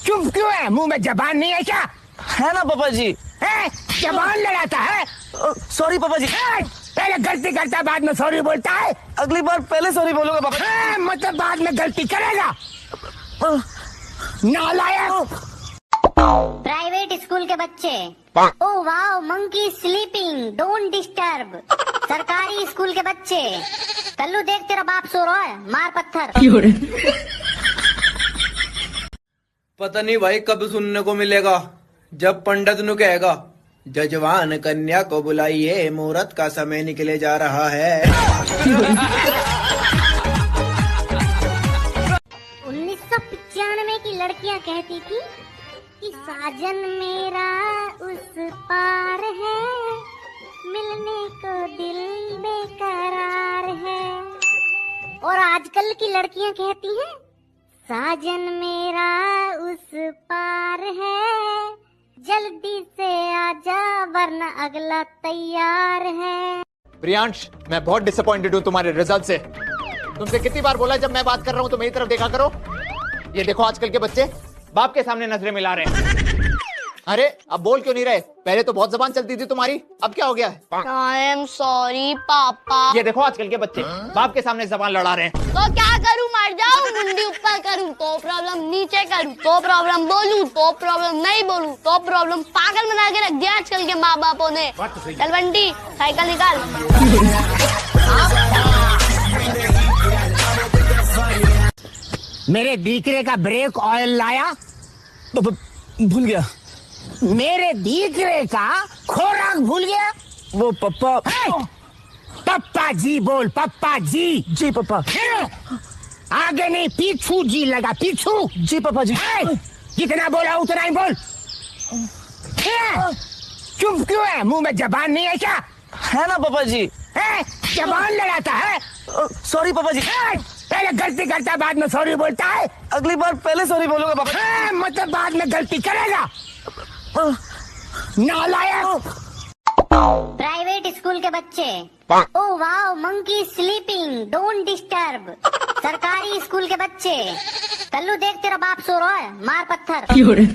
चुप क्यों है? मुंह में जबान नहीं है क्या? है ना पापा जी। हैं? जबान लड़ाता है? अ, sorry पापा जी। हैं? पहले गलती करता है, बाद में sorry बोलता है। अगली बार पहले sorry बोलूंगा पापा जी। हैं? मतलब बाद में गलती करेगा? अ, नालायक। प्राइवेट स्कूल के बच्चे। ओ वाओ, मंकी स्लीपिंग, डोंट डिस्टर्ब। सरकारी स्कूल के बच्चे। कल्लू देख, तेरा बाप सो रहा है, मार पत्थर। क्यों रे? पता नहीं भाई कब सुनने को मिलेगा, जब पंडित नु कहेगा, "जजवान कन्या को बुलाइए, मुहूर्त का समय निकले जा रहा है।" उन्नीस सौ पचानवे की लड़कियां कहती थी कि साजन मेरा उस पार है, मिलने को दिल बेकरार है। और आजकल की लड़कियां कहती हैं, साजन मेरा उस पार है, जल्दी से आजा वरना अगला तैयार है। प्रियांश, मैं बहुत disappointed हूँ तुम्हारे result से। तुमसे कितनी बार बोला, जब मैं बात कर रहा हूँ तो मेरी तरफ देखा करो। ये देखो आजकल के बच्चे बाप के सामने नजरें मिला रहे हैं। अरे, अब बोल क्यों नहीं रहे? पहले तो बहुत जबान चलती थी तुम्हारी, अब क्या हो गया है? I am sorry पापा। ये देखो आजकल के बच्चे बाप के सामने जबान लड़ा रहे हैं। तो क्या करूं, मर जाऊं, मुंडी ऊपर करूं तो problem, नीचे करूं तो problem, बोलूं तो problem, नहीं बोलूं तो problem। पागल बना के रख दिया आजकल के माँ बापों ने। बात तो सही है। चल बंटी, साइकिल निकाल। मेरे दीकरे का brake oil लाया? ब-, ब-, भूल गया। मेरे दीकरे का खोराक भूल गया? वो पप्पा। ए! पप्पा जी बोल, पप्पा जी। जी पप्पा। ए! आगे नहीं, पीछू जी लगा, पीछू। जी पप्पा जी। ए! जितना बोला उतना ही बोल। ए! चुप क्यों है? मुंह में जबान नहीं है क्या? है ना पापा जी। हैं? जबान लड़ाता है? अ, sorry पापा जी। हैं? पहले गलती करता है, बाद में sorry बोलता है। अगली बार पहले sorry बोलूंगा पापा जी। हैं? मतलब बाद में गलती करेगा? अ, नालायक। प्राइवेट स्कूल के बच्चे। ओ वाओ, मंकी स्लीपिंग, डोंट डिस्टर्ब। सरकारी स्कूल के बच्चे। कल्लू देख, तेरा बाप सो रहा है, मार पत्थर। क्यों रे?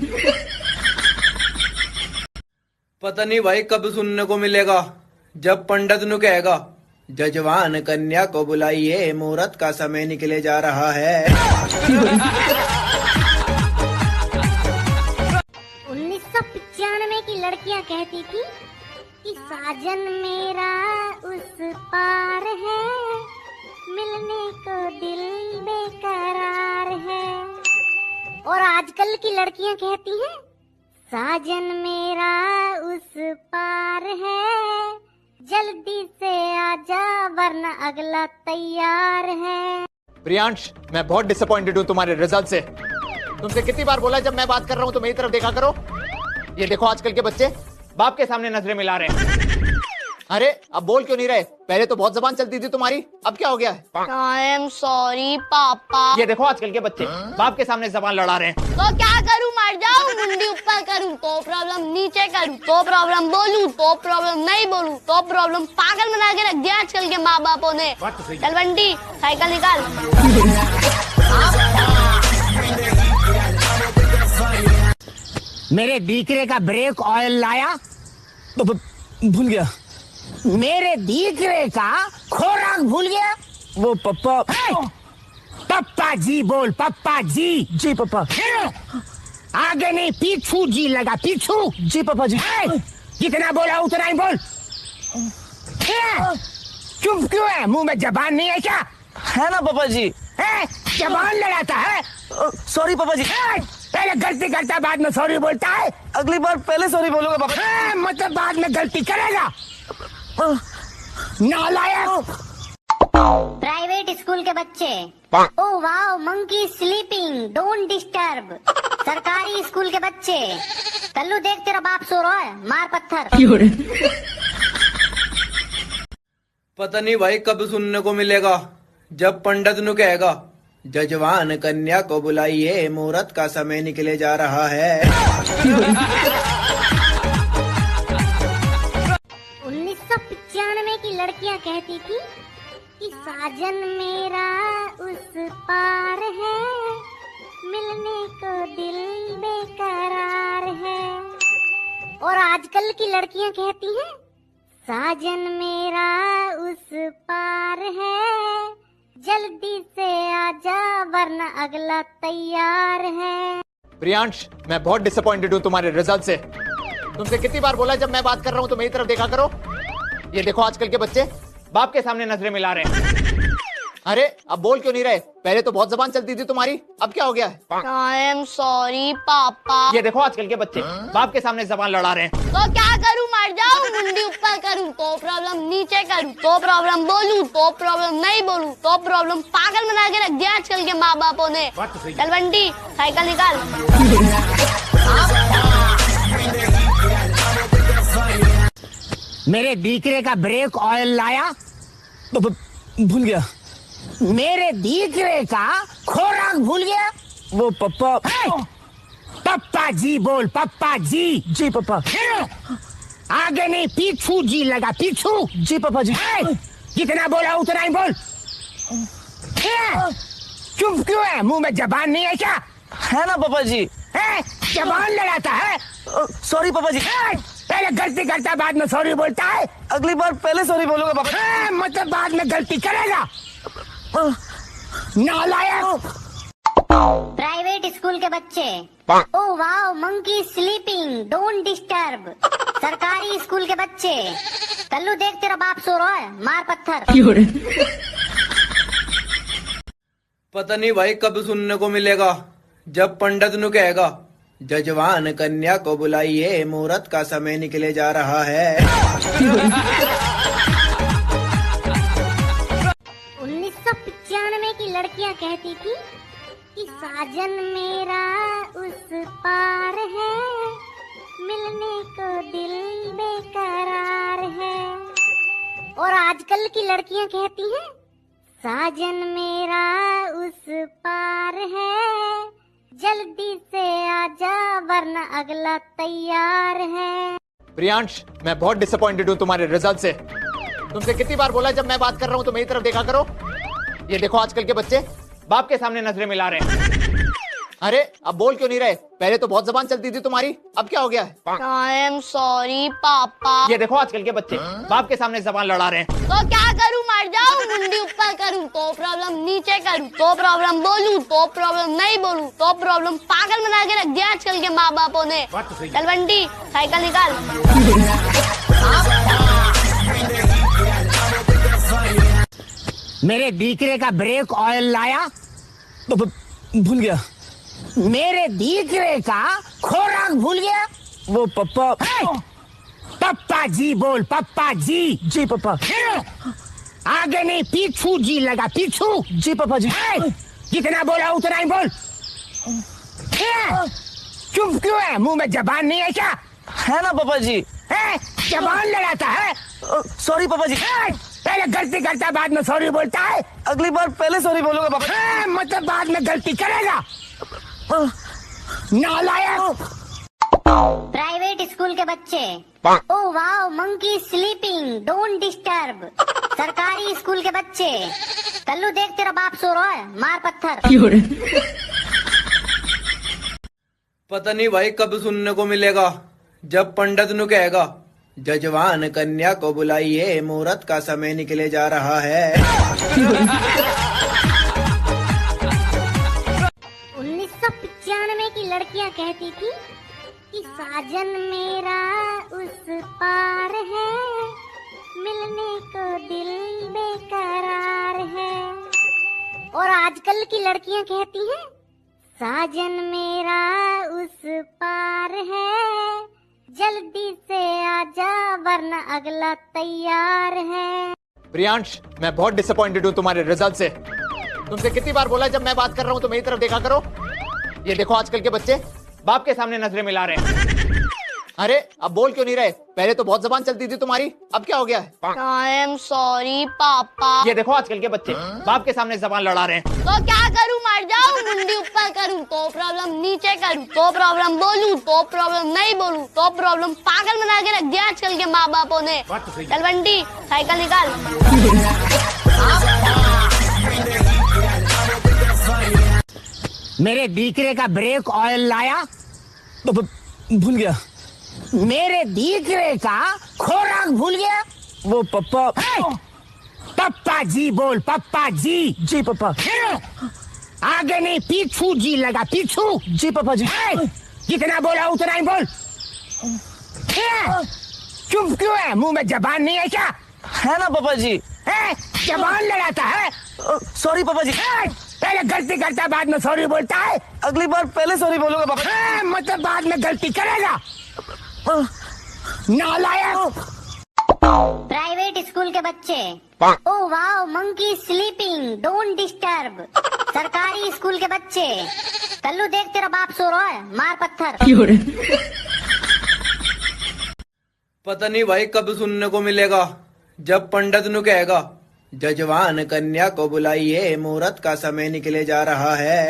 पता नहीं भाई कब सुनने को मिलेगा, जब पंडित नु कहेगा, "जजवान कन्या को बुलाइए, मुहूर्त का समय निकले जा रहा है।" उन्नीस सौ पचानवे की लड़कियां कहती थी कि साजन मेरा उस पार है, मिलने को दिल बेकरार है। और आजकल की लड़कियां कहती हैं, साजन मेरा उस पार है, जल्दी से आजा वरना अगला तैयार है। प्रियांश, मैं बहुत disappointed हूँ तुम्हारे result से। तुमसे कितनी बार बोला, जब मैं बात कर रहा हूँ तो मेरी तरफ देखा करो। ये देखो आजकल के बच्चे बाप के सामने नजरें मिला रहे हैं। अरे, अब बोल क्यों नहीं रहे? पहले तो बहुत जबान चलती थी तुम्हारी, अब क्या हो गया है? I am sorry पापा। ये देखो आजकल के बच्चे बाप के सामने जबान लड़ा रहे हैं। तो क्या करूं, मर जाऊं, मुंडी ऊपर करूं तो problem, नीचे करूं तो problem, बोलूं तो problem, नहीं बोलूं तो problem। पागल बना के रख दिया आजकल के माँ बापों ने। बात तो सही है। चल बंटी, साइकिल निकाल। मेरे दीकरे का brake oil लाया? ब-, ब-, भूल गया। मेरे दीकरे का खोराक भूल गया? वो पप्पा। ए! पप्पा जी बोल, पप्पा जी। जी पप्पा। ए! आगे नहीं, पीछू जी लगा, पीछू। जी पप्पा जी। ए! जितना बोला उतना ही बोल। ए! चुप क्यों है? मुंह में जबान नहीं है क्या? है ना पापा जी। हैं? जबान लड़ाता है? अ, सॉरी पापा जी। ए, पहले गलती करता है, बाद में सॉरी बोलता है। अगली बार पहले सॉरी बोलूंगा पापा। ए, मतलब बाद में गलती करेगा। नालायक। प्राइवेट स्कूल के बच्चे। ओ वाओ, मंकी स्लीपिंग, डोंट डिस्टर्ब। सरकारी स्कूल के बच्चे। कल्लू देख, तेरा बाप सो रहा है, मार पत्थर। पता नहीं भाई कब सुनने को मिलेगा, जब पंडित नु कहेगा, जजवान कन्या को बुलाइए, मुहूर्त का समय निकले जा रहा है। उन्नीस सौ पचानवे की लड़कियां कहती थी कि साजन मेरा उस पार है, मिलने को दिल बेकरार है। और आजकल की लड़कियां कहती हैं, साजन मेरा उस पार है, जल्दी से आजा वरना अगला तैयार है। प्रियांश, मैं बहुत डिसअपॉइंटेड हूँ तुम्हारे रिजल्ट से। तुमसे कितनी बार बोला है, जब मैं बात कर रहा हूँ तो मेरी तरफ देखा करो। ये देखो आजकल के बच्चे बाप के सामने नजरें मिला रहे हैं। अरे, अब बोल क्यों नहीं रहे? पहले तो बहुत जबान चलती थी तुम्हारी, अब क्या हो गया है? आई एम सॉरी पापा। ये देखो आजकल के बच्चे बाप के सामने जबान लड़ा रहे हैं। तो क्या करूँ, मर जाऊँ? मुंडी ऊपर करूँ तो प्रॉब्लम, नीचे करूँ तो प्रॉब्लम, बोलूँ तो प्रॉब्लम, नहीं बोलूँ तो प्रॉब्लम। पागल बना के रख दिया आजकल के माँ बापों ने। चल बंटी, साइकिल निकाल। मेरे दीकरे का ब्रेक ऑयल लाया। ब-, ब-, भूल गया। मेरे दीकरे का खोराक भूल गया। वो पप्पा। हे! पप्पा जी बोल, पप्पा जी। जी पप्पा। हे! आगे नहीं, पीछू जी लगा, पीछू। जी पप्पा जी। हे! जितना बोला उतना ही बोल। हे! चुप क्यों है? मुंह में जबान नहीं है क्या? है ना पापा जी। ए, जबान लड़ाता है। अ, सॉरी पापा जी। ए, पहले गलती करता है, बाद में सॉरी बोलता है। अगली बार पहले सॉरी बोलूंगा पापा जी। ए, मतलब बाद में गलती करेगा। अ, नालायक। प्राइवेट स्कूल के बच्चे। ओ वाओ, मंकी स्लीपिंग, डोंट डिस्टर्ब। सरकारी स्कूल के बच्चे। कल्लू देख, तेरा बाप सो रहा है, मार पत्थर। पता नहीं भाई कब सुनने को मिलेगा, जब पंडित नु कहेगा, जजवान कन्या को बुलाइए, मुहूर्त का समय निकले जा रहा है। उन्नीस सौ पचानवे की लड़कियां कहती थी कि साजन मेरा उस पार है, मिलने को दिल बेकरार है। और आजकल की लड़कियां कहती हैं, साजन मेरा उस पार है, जल्दी से आजा वरना अगला तैयार है। प्रियांश, मैं बहुत डिसअपॉइंटेड हूँ तुम्हारे रिजल्ट से। तुमसे कितनी बार बोला है, जब मैं बात कर रहा हूँ तो मेरी तरफ देखा करो। ये देखो आजकल के बच्चे बाप के सामने नजरें मिला रहे हैं। अरे, अब बोल क्यों नहीं रहे? पहले तो बहुत जबान चलती थी तुम्हारी, अब क्या हो गया है? आई एम सॉरी पापा। ये देखो आजकल के बच्चे बाप के सामने जबान लड़ा रहे हैं। तो क्या करूँ, मर जाऊँ? मुंडी ऊपर करूँ तो प्रॉब्लम, नीचे करूँ तो प्रॉब्लम, बोलूँ तो प्रॉब्लम, नहीं बोलूँ तो प्रॉब्लम। पागल बना के रख दिया आजकल के माँ बापों ने। चल बंटी, साइकिल निकाल। मेरे दीकरे का ब्रेक ऑयल लाया। ब-, ब-, भूल गया। मेरे दीकरे का खोराक भूल गया। वो पप्पा। हे! पप्पा जी बोल, पप्पा जी। जी पप्पा। हे! आगे नहीं, पीछू जी लगा, पीछू। जी पप्पा जी। हे! जितना बोला उतना ही बोल। हे! चुप क्यों है? मुंह में जबान नहीं है क्या? है ना पापा जी। ए, जबान लड़ाता है। अ, सॉरी पापा जी। ए, पहले गलती करता है, बाद में सॉरी बोलता है। अगली बार पहले सॉरी बोलूंगा पापा। ए, मतलब बाद में गलती करेगा। अ, नालायक। प्राइवेट स्कूल के बच्चे। ओ वाओ, मंकी स्लीपिंग, डोंट डिस्टर्ब। सरकारी स्कूल के बच्चे। कल्लू देख, तेरा बाप सो रहा है, मार पत्थर। पता नहीं भाई कब सुनने को मिलेगा, जब पंडित नु कहेगा, जजवान कन्या को बुलाइए, मुहूर्त का समय निकले जा रहा है। उन्नीस सौ पचानवे की लड़कियां कहती थी कि साजन मेरा उस पार है, मिलने को दिल बेकरार है। और आजकल की लड़कियां कहती हैं, साजन मेरा उस पार है, जल्दी से आजा वरना अगला तैयार है। प्रियांश, मैं बहुत डिसअपॉइंटेड हूँ तुम्हारे रिजल्ट से। तुमसे कितनी बार बोला है, जब मैं बात कर रहा हूँ तो मेरी तरफ देखा करो। ये देखो आजकल के बच्चे बाप के सामने नजरें मिला रहे हैं। अरे, अब बोल क्यों नहीं रहे? पहले तो बहुत जबान चलती थी तुम्हारी, अब क्या हो गया है? I am sorry पापा। ये देखो आजकल के बच्चे बाप के सामने जबान लड़ा रहे हैं। तो क्या करूँ, मर जाऊँ, मुंडी ऊपर करूँ तो प्रॉब्लम, नीचे करूँ तो प्रॉब्लम, बोलूँ तो प्रॉब्लम, नहीं बोलूँ तो प्रॉब्लम। पागल बना के रख दिया आजकल के माँ बापों ने। बात तो सही है। चल बंटी, साइकिल निकाल। मेरे दीकरे का ब्रेक ऑयल लाया? ब-, ब-, भूल गया। मेरे दीकरे का खोराक भूल गया? वो पप्पा। ए! पप्पा जी बोल, पप्पा जी। जी पप्पा। फिर आगे नहीं, पीछू जी लगा, पीछू। जी पप्पा जी। ए! जितना बोला उतना ही बोल। ए! चुप क्यों है? मुंह में जबान नहीं है क्या? है ना पापा जी। हैं? जबान लड़ाता है? अ, सॉरी पापा जी। हैं? पहले गलती करता है, बाद में सॉरी बोलता है। अगली बार पहले सॉरी बोलूंगा पापा जी। हैं? मतलब बाद में गलती करेगा? अ, नालायक। प्राइवेट स्कूल के बच्चे। ओ वाओ, मंकी स्लीपिंग, डोंट डिस्टर्ब। सरकारी स्कूल के बच्चे। कल्लू देख, तेरा बाप सो रहा है, मार पत्थर। क्यों रे? पता नहीं भाई कब सुनने को मिलेगा, जब पंडित नु कहेगा, "जजवान कन्या को बुलाइए, मुहूर्त का समय निकले जा रहा है।"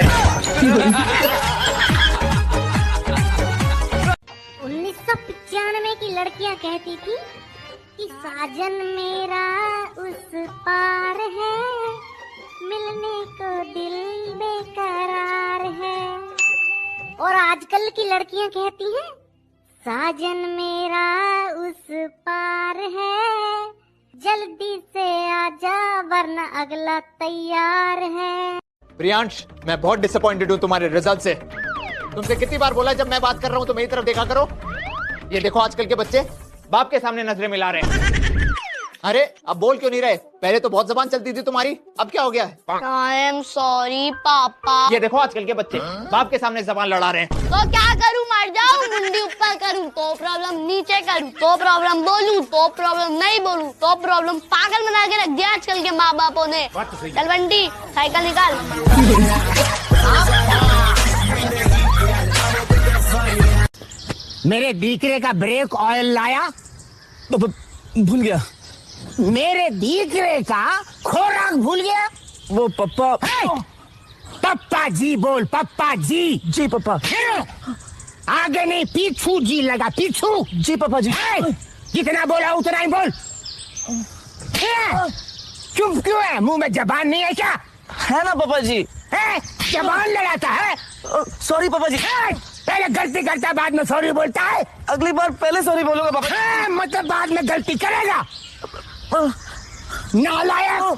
उन्नीस सौ पचानवे की लड़कियां कहती थी कि साजन मेरा उस पार है, मिलने को दिल बेकरार है। और आजकल की लड़कियां कहती हैं, साजन मेरा उस पार है, जल्दी से आजा वरना अगला तैयार है। प्रियांश, मैं बहुत डिसअपॉइंटेड हूँ तुम्हारे रिजल्ट से। तुमसे कितनी बार बोला है, जब मैं बात कर रहा हूँ तो मेरी तरफ देखा करो। ये देखो आजकल के बच्चे बाप के सामने नजरें मिला रहे हैं। अरे, अब बोल क्यों नहीं रहे? पहले तो बहुत जबान चलती थी तुम्हारी, अब क्या हो गया है? I am sorry पापा। ये देखो आजकल के बच्चे बाप के सामने जबान लड़ा रहे हैं। तो क्या करूँ, मर जाऊँ, मुंडी ऊपर करूँ तो प्रॉब्लम, नीचे करूँ तो प्रॉब्लम, बोलूँ तो प्रॉब्लम, नहीं बोलूँ तो प्रॉब्लम। पागल बना के रख दिया आजकल के माँ बापों ने। बात तो सही है। चल बंटी, साइकिल निकाल। मेरे दीकरे का ब्रेक ऑयल लाया? ब-, ब-, भूल गया। मेरे दीकरे का खोराक भूल गया? वो पप्पा। ए! पप्पा जी बोल, पप्पा जी। जी पप्पा। फिर आगे नहीं, पीछू जी लगा, पीछू। जी पप्पा जी। ए! जितना बोला उतना ही बोल। ए! चुप क्यों है? मुंह में जबान नहीं है क्या? है ना पापा जी। हैं? जबान लड़ाता है? अ, सॉरी पापा जी। हैं? पहले गलती करता है, बाद में सॉरी बोलता है। अगली बार पहले सॉरी बोलूंगा पापा जी। हैं? मतलब बाद में गलती करेगा? अ, नालायक।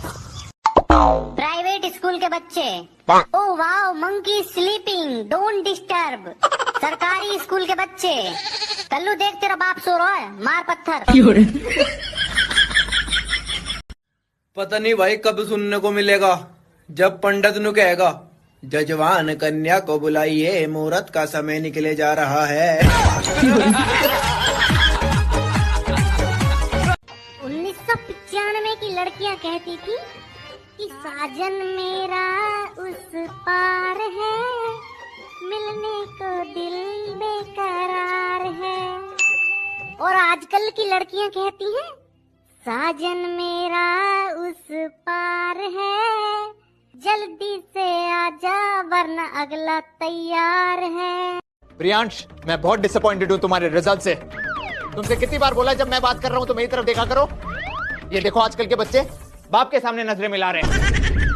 प्राइवेट स्कूल के बच्चे। ओ वाओ, मंकी स्लीपिंग, डोंट डिस्टर्ब। सरकारी स्कूल के बच्चे। कल्लू देख, तेरा बाप सो रहा है, मार पत्थर। पता नहीं भाई कब सुनने को मिलेगा, जब पंडित नु कहेगा, "जजवान कन्या को बुलाइए, मुहूर्त का समय निकले जा रहा है।" उन्नीस सौ पचानवे की लड़कियां कहती थी कि साजन मेरा उस पार है, मिलने को दिल बेकरार है। और आजकल की लड़कियां कहती हैं, साजन मेरा उस पार है, जल्दी से आजा वरना अगला तैयार है। प्रियांश, मैं बहुत डिसअपॉइंटेड हूँ तुम्हारे रिजल्ट से। तुमसे कितनी बार बोला है, जब मैं बात कर रहा हूँ तो मेरी तरफ देखा करो। ये देखो आजकल के बच्चे बाप के सामने नजरें मिला रहे हैं।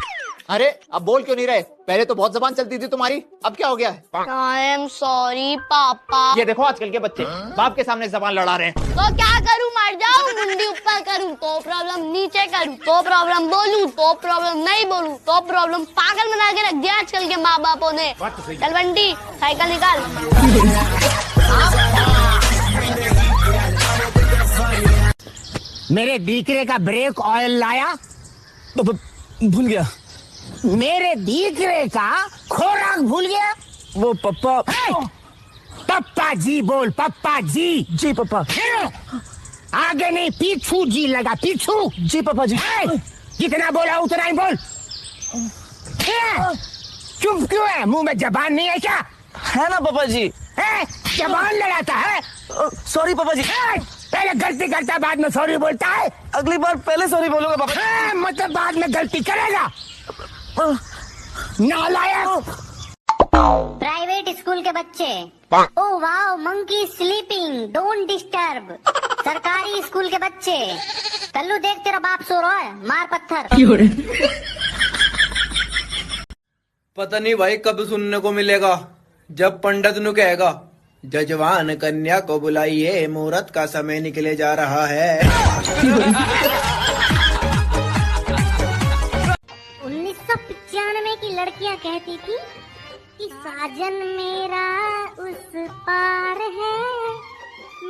अरे, अब बोल क्यों नहीं रहे? पहले तो बहुत जबान चलती थी तुम्हारी, अब क्या हो गया है? I am sorry पापा। ये देखो आजकल के बच्चे बाप के सामने जबान लड़ा रहे हैं। तो क्या करूँ, मर जाऊँ, मुंडी ऊपर करूँ तो प्रॉब्लम, नीचे करूँ तो प्रॉब्लम, बोलूँ तो प्रॉब्लम, नहीं बोलूँ तो प्रॉब्लम। पागल बना के रख दिया आजकल के माँ बापों ने। बात तो सही है। चल बंटी, साइकिल निकाल। मेरे दीकरे का ब्रेक ऑयल लाया? ब-, ब-, भूल गया। मेरे दीकरे का खोराक भूल गया। वो पप्पा। ए! पप्पा जी बोल, पप्पा जी। जी पप्पा। ए! आगे नहीं, पीछू जी लगा, पीछू। जी पप्पा जी। ए! जितना बोला उतना ही बोल। ए! चुप क्यों है? मुंह में जबान नहीं है क्या? है ना पापा जी। ए, जबान लड़ाता है। अ, सॉरी पापा जी। ए, पहले गलती करता है, बाद में सॉरी बोलता है। अगली बार पहले सॉरी बोलूंगा पापा जी। ए, मतलब बाद में गलती करेगा। अ, नालायक। प्राइवेट स्कूल के बच्चे। ओ वाओ, मंकी स्लीपिंग, डोंट डिस्टर्ब। सरकारी स्कूल के बच्चे। कल्लू देख, तेरा बाप सो रहा है, मार पत्थर। क्यों रे? पता नहीं भाई कब सुनने को मिलेगा, जब पंडित नु कहेगा, "जजवान कन्या को बुलाइए, मुहूर्त का समय निकले जा रहा है।" उन्नीस सौ पचानवे की लड़कियां कहती थी कि साजन मेरा उस पार है,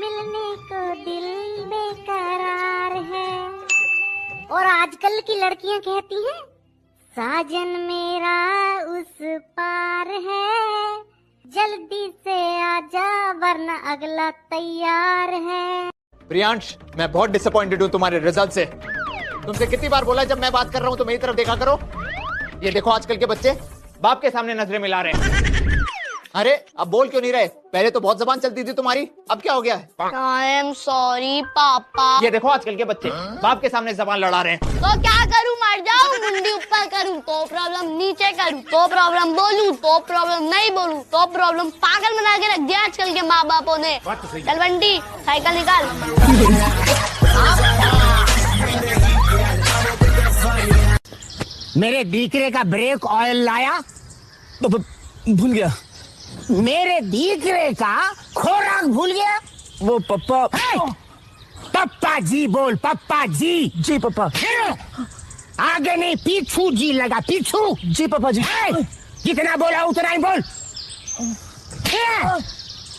मिलने को दिल बेकरार है। और आजकल की लड़कियां कहती हैं, साजन मेरा उस पार है, जल्दी से आजा वरना अगला तैयार है। प्रियांश, मैं बहुत डिसअपॉइंटेड हूँ तुम्हारे रिजल्ट से। तुमसे कितनी बार बोला है, जब मैं बात कर रहा हूँ तो मेरी तरफ देखा करो। ये देखो आजकल के बच्चे बाप के सामने नजरें मिला रहे हैं। अरे, अब बोल क्यों नहीं रहे? पहले तो बहुत जबान चलती थी तुम्हारी, अब क्या हो गया है? I am sorry पापा। ये देखो आजकल के बच्चे बाप के सामने जबान लड़ा रहे हैं। तो क्या करूं, मर जाऊं? मुंडी ऊपर करूं तो प्रॉब्लम, नीचे करूं तो प्रॉब्लम, बोलूं तो प्रॉब्लम, नहीं बोलूं तो प्रॉब्लम। पागल बना के रख दिया आजकल के माँ बापों ने। बात तो सही है। चल बंटी, साइकिल निकाल। मेरे दीकरे का ब्रेक ऑयल लाया। ब-, ब-, भूल गया। मेरे दीकरे का खोराक भूल गया। वो पप्पा। ए! पप्पा जी बोल, पप्पा जी। जी पप्पा। ए! आगे नहीं, पीछू जी लगा, पीछू। जी पप्पा जी। ए! जितना बोला उतना ही बोल। ए!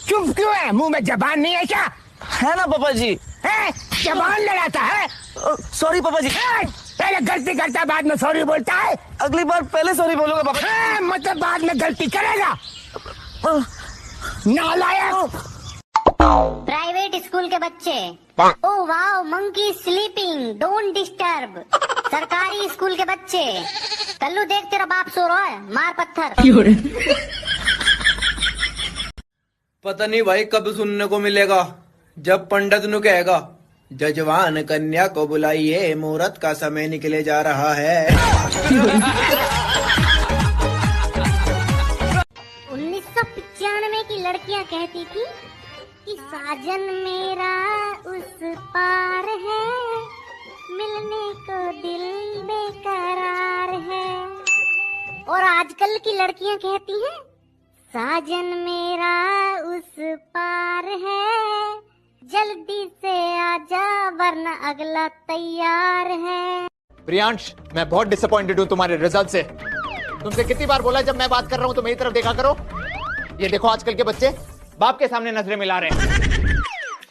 चुप क्यों है? मुंह में जबान नहीं है क्या? है ना पापा जी। ए, जबान लड़ाता है। अ, सॉरी पापा जी। ए, पहले गलती करता है, बाद में सॉरी बोलता है। अगली बार पहले सॉरी बोलूंगा पापा जी। ए, मतलब बाद में गलती करेगा। अ, नालायक। प्राइवेट स्कूल के बच्चे। ओ वाओ, मंकी स्लीपिंग, डोंट डिस्टर्ब। सरकारी स्कूल के बच्चे। कल्लू देख, तेरा बाप सो रहा है, मार पत्थर। क्यों रे? पता नहीं भाई कब सुनने को मिलेगा, जब पंडित नु कहेगा, "जजवान कन्या को बुलाइए, मुहूर्त का समय निकले जा रहा है।" उन्नीस सौ पचानवे की लड़कियां कहती थी कि साजन मेरा उस पार है, मिलने को दिल बेकरार है। और आजकल की लड़कियां कहती हैं, साजन मेरा उस पार है, जल्दी से आजा वरना अगला तैयार है। प्रियांश, मैं बहुत डिसअपॉइंटेड हूँ तुम्हारे रिजल्ट से। तुमसे कितनी बार बोला है, जब मैं बात कर रहा हूँ तो मेरी तरफ देखा करो। ये देखो आजकल के बच्चे बाप के सामने नजरें मिला रहे हैं।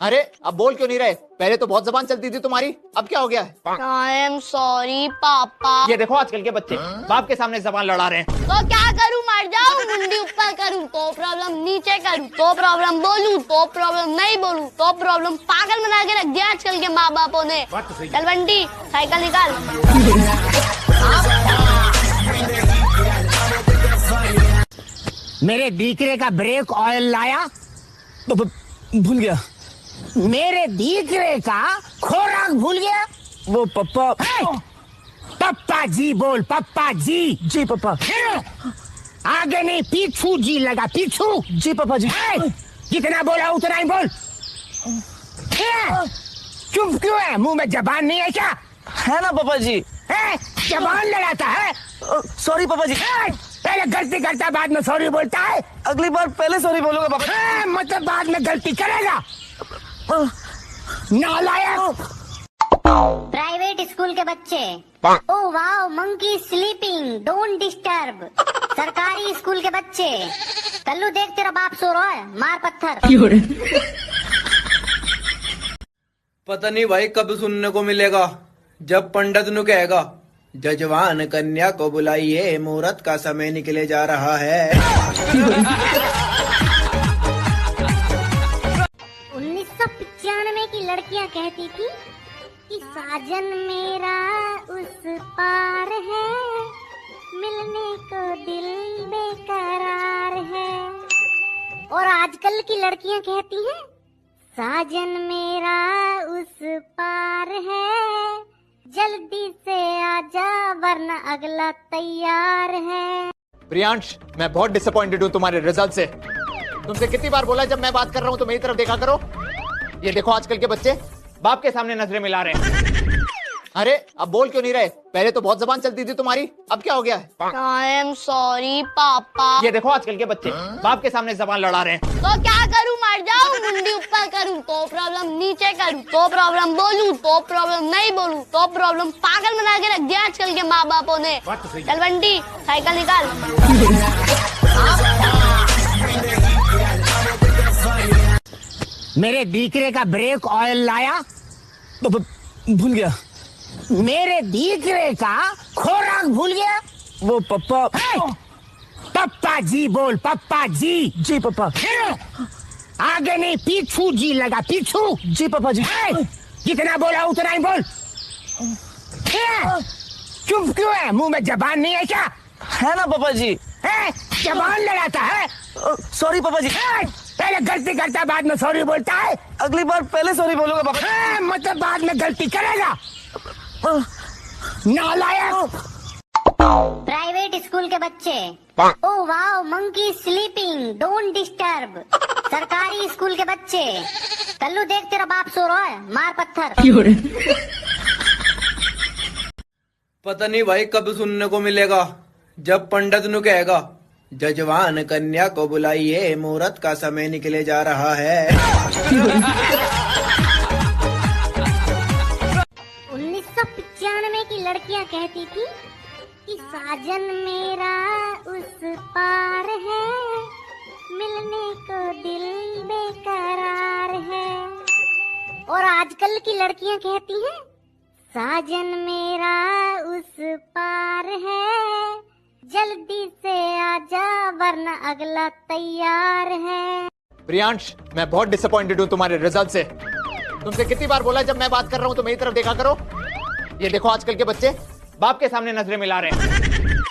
अरे, अब बोल क्यों नहीं रहे? पहले तो बहुत जबान चलती थी तुम्हारी, अब क्या हो गया है? I am sorry पापा। ये देखो आजकल के बच्चे बाप के सामने जबान लड़ा रहे हैं। तो क्या करूं, मर जाऊं? मुंडी ऊपर करूं तो प्रॉब्लम, नीचे करूं तो प्रॉब्लम, बोलूं तो प्रॉब्लम, नहीं बोलूं तो प्रॉब्लम। पागल बना के रख दिया आजकल के माँ बापों ने। बात तो सही है। चल बंटी, साइकिल निकाल। मेरे दीकरे का ब्रेक ऑयल लाया। ब-, ब-, भूल गया। मेरे दीकरे का खोराक भूल गया। वो पप्पा। ए! पप्पा जी बोल, पप्पा जी। जी पप्पा। ए! आगे नहीं, पीछू जी लगा, पीछू। जी पप्पा जी। ए! जितना बोला उतना ही बोल। ए! चुप क्यों है? मुंह में जबान नहीं है क्या? है ना पापा जी। ए, जबान लड़ाता है। अ, सॉरी पापा जी। ए, पहले गलती करता है, बाद में सॉरी बोलता है। अगली बार पहले सॉरी बोलूंगा पापा जी। ए, मतलब बाद में गलती करेगा। अ, नालायक। प्राइवेट स्कूल के बच्चे। ओ वाओ, मंकी स्लीपिंग, डोंट डिस्टर्ब। सरकारी स्कूल के बच्चे। कल्लू देख, तेरा बाप सो रहा है, मार पत्थर। क्यों रे? पता नहीं भाई कब सुनने को मिलेगा, जब पंडित नु कहेगा, जजवान कन्या को बुलाइए, मुहूर्त का समय निकले जा रहा है। उन्नीस सौ पचानवे की लड़कियां कहती थी कि साजन मेरा उस पार है, मिलने को दिल बेकरार है। और आजकल की लड़कियां कहती हैं, साजन मेरा उस पार है, जल्दी से आजा वरना अगला तैयार है। प्रियांश, मैं बहुत डिसअपॉइंटेड हूँ तुम्हारे रिजल्ट से। तुमसे कितनी बार बोला है, जब मैं बात कर रहा हूँ तो मेरी तरफ देखा करो। ये देखो आजकल के बच्चे बाप के सामने नजरें मिला रहे हैं। अरे अब बोल क्यों नहीं रहे? पहले तो बहुत जबान चलती थी तुम्हारी, अब क्या हो गया है? I am sorry पापा। ये देखो आजकल के बच्चे बाप के सामने जबान लड़ा रहे हैं। तो क्या करूँ, मर जाऊँ? मुंडी ऊपर करूँ तो प्रॉब्लम, नीचे करूँ तो प्रॉब्लम, बोलूँ तो प्रॉब्लम, नहीं बोलूँ तो प्रॉब्लम। पागल बना के रख दिया आजकल के माँ बापों ने। बात तो सही है। चल बंटी, साइकिल निकाल। मेरे दीकरे का ब्रेक ऑयल लाया? ब-, ब-, भूल गया। मेरे दीकरे का खोराक भूल गया? वो पप्पा। ए! पप्पा जी बोल, पप्पा जी। जी पप्पा। फिर आगे नहीं, पीछू जी लगा, पीछू। जी पप्पा जी। ए! जितना बोला उतना ही बोल। ए! चुप क्यों है? मुंह में जबान नहीं है क्या? है ना पापा जी। हैं? जबान लड़ाता है? अ, सॉरी पापा जी। हैं? पहले गलती करता है, बाद में सॉरी बोलता है। अगली बार पहले सॉरी बोलूंगा पापा जी। हैं? मतलब बाद में गलती करेगा? अ, नालायक। प्राइवेट स्कूल के बच्चे। ओ वाओ, मंकी स्लीपिंग, डोंट डिस्टर्ब। सरकारी स्कूल के बच्चे। कल्लू देख, तेरा बाप सो रहा है, मार पत्थर। पता नहीं भाई कब सुनने को मिलेगा, जब पंडित नु कहेगा, "जजवान कन्या को बुलाइए, मुहूर्त का समय निकले जा रहा है।" उन्नीस सौ पचानवे की लड़कियां कहती थी कि साजन मेरा उस पार है, मिलने को दिल बेकरार है। और आजकल की लड़कियां कहती हैं, साजन मेरा उस पार है, जल्दी से आजा वरना अगला तैयार है। प्रियांश, मैं बहुत डिसअपॉइंटेड हूँ तुम्हारे रिजल्ट से। तुमसे कितनी बार बोला है, जब मैं बात कर रहा हूँ तो मेरी तरफ देखा करो। ये देखो आजकल के बच्चे बाप के सामने नजरें मिला रहे हैं।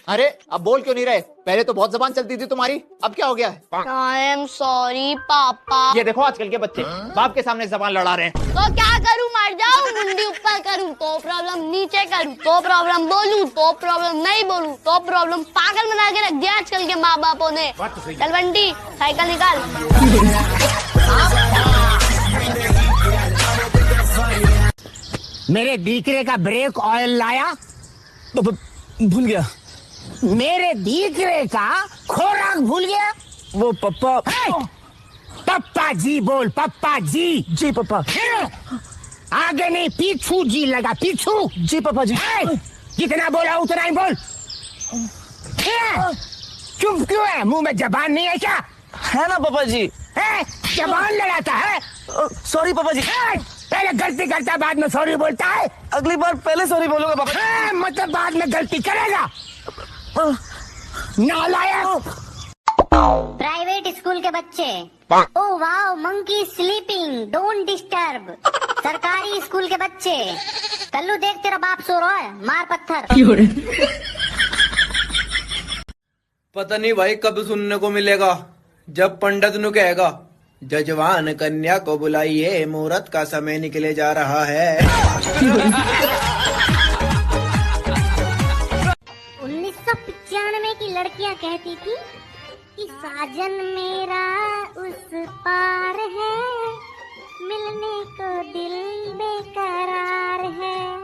अरे अब बोल क्यों नहीं रहे? पहले तो बहुत जबान चलती थी तुम्हारी, अब क्या हो गया है? I am sorry पापा। ये देखो आजकल के बच्चे बाप के सामने जबान लड़ा रहे हैं। तो क्या करूँ, मर जाऊँ? मुंडी ऊपर करूँ तो प्रॉब्लम, नीचे करूँ तो प्रॉब्लम, बोलूँ तो प्रॉब्लम, नहीं बोलूँ तो प्रॉब्लम। पागल बना के रख दिया आजकल के माँ बापों ने। बात तो सही है। चल बंटी, साइकिल निकाल। मेरे दीकरे का ब्रेक ऑयल लाया? ब-, ब-, भूल गया। मेरे दीकरे का खोराक भूल गया? वो पप्पा। ए! पप्पा जी बोल, पप्पा जी। जी पप्पा। फिर आगे नहीं, पीछू जी लगा, पीछू। जी पप्पा जी। ए! जितना बोला उतना ही बोल। ए! चुप क्यों है? मुंह में जबान नहीं है क्या? है ना पापा जी। हैं? जबान लड़ाता है? अ, सॉरी पापा जी। हैं? पहले गलती करता है, बाद में सॉरी बोलता है। अगली बार पहले सॉरी बोलूंगा पापा जी। हैं? मतलब बाद में गलती करेगा? अ, नालायक। प्राइवेट स्कूल के बच्चे। ओ वाओ, मंकी स्लीपिंग, डोंट डिस्टर्ब। सरकारी स्कूल के बच्चे। कल्लू देख, तेरा बाप सो रहा है, मार पत्थर। पता नहीं भाई कब सुनने को मिलेगा, जब पंडित नु कहेगा, "जजवान कन्या को बुलाइए, मुहूर्त का समय निकले जा रहा है।" उन्नीस सौ पचानवे की लड़कियां कहती थी कि साजन मेरा उस पार है, मिलने को दिल बेकरार है।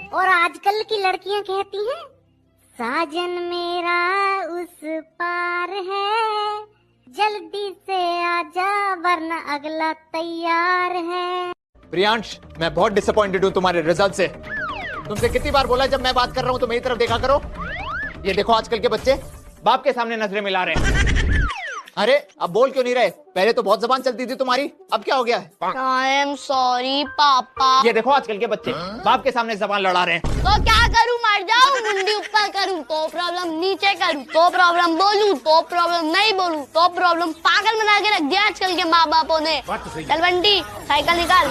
और आजकल की लड़कियां कहती हैं, साजन मेरा उस पार है, जल्दी से आजा वरना अगला तैयार है। प्रियांश, मैं बहुत डिसअपॉइंटेड हूँ तुम्हारे रिजल्ट से। तुमसे कितनी बार बोला है, जब मैं बात कर रहा हूँ तो मेरी तरफ देखा करो। ये देखो आजकल के बच्चे बाप के सामने नजरें मिला रहे हैं। अरे, अब बोल क्यों नहीं रहे? पहले तो बहुत जबान चलती थी तुम्हारी, अब क्या हो गया है? I am sorry पापा। ये देखो आजकल के बच्चे, बाप के सामने जबान लड़ा रहे हैं। तो क्या करूं, मर जाऊं, मुंडी ऊपर करूं तो problem, नीचे करूं तो problem, बोलूं तो problem, नहीं बोलूं तो problem। पागल बना के रख दिया आजकल के माँ बापों ने। बात तो सही है। चल बंटी, साइकिल निकाल।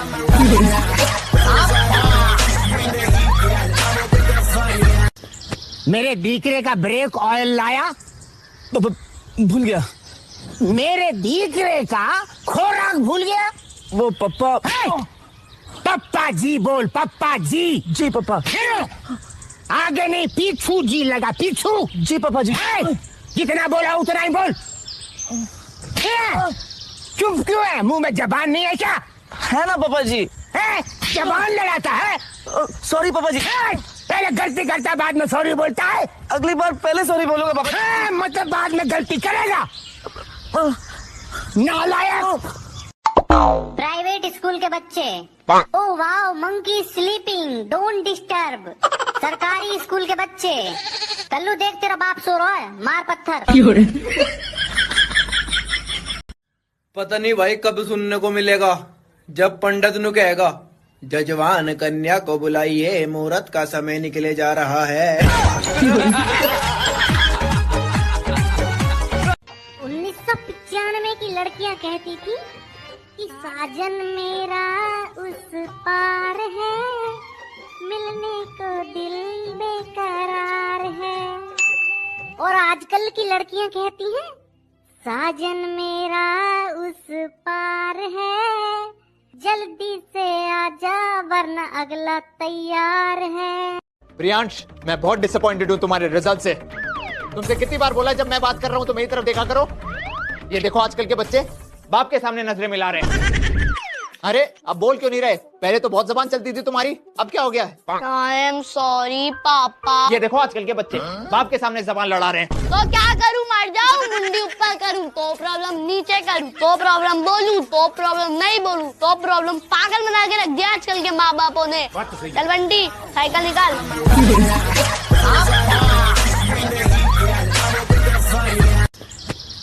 मेरे दीकरे का brake oil लाया? ब-, ब-, भूल गया। मेरे दीकरे का खोराक भूल गया? वो पप्पा। हे! पप्पा जी बोल, पप्पा जी। जी पप्पा। फिर आगे नहीं, पीछू जी लगा, पीछू। जी पप्पा जी। हे! जितना बोला उतना ही बोल। हे! चुप क्यों है? मुंह में जबान नहीं है क्या? है ना पापा जी। हैं? जबान लड़ाता है? अ, sorry पापा जी। हैं? पहले गलती करता है, बाद में sorry बोलता है। अगली बार पहले sorry बोलूंगा पापा जी। हैं? मतलब बाद में गलती करेगा? अ, नालायक। प्राइवेट स्कूल के बच्चे। ओ वाओ, मंकी स्लीपिंग, डोंट डिस्टर्ब। सरकारी स्कूल के बच्चे। कल्लू देख, तेरा बाप सो रहा है, मार पत्थर। पता नहीं भाई कब सुनने को मिलेगा, जब पंडित नु कहेगा, "जजवान कन्या को बुलाइए, मुहूर्त का समय निकले जा रहा है।" उन्नीस सौ पचानवे की लड़कियां कहती थी कि साजन मेरा उस पार है, मिलने को दिल बेकरार है। और आजकल की लड़कियां कहती हैं, साजन मेरा उस पार है, जल्दी से आजा वरना अगला तैयार है। प्रियांश, मैं बहुत disappointed हूँ तुम्हारे result से। तुमसे कितनी बार बोला, जब मैं बात कर रहा हूँ तो मेरी तरफ देखा करो। ये देखो आजकल के बच्चे बाप के सामने नजरें मिला रहे हैं। अरे, अब बोल क्यों नहीं रहे? पहले तो बहुत जबान चलती थी तुम्हारी, अब क्या हो गया है? I am sorry पापा। ये देखो आजकल के बच्चे बाप के सामने जबान लड़ा रहे हैं। तो क्या करूं, मर जाऊं, मुंडी ऊपर करूं तो problem, नीचे करूं तो problem, बोलूं तो problem, नहीं बोलूं तो problem। पागल बना के रख दिया आजकल के माँ बापों ने। बात तो सही है। चल बंटी, साइकिल निकाल।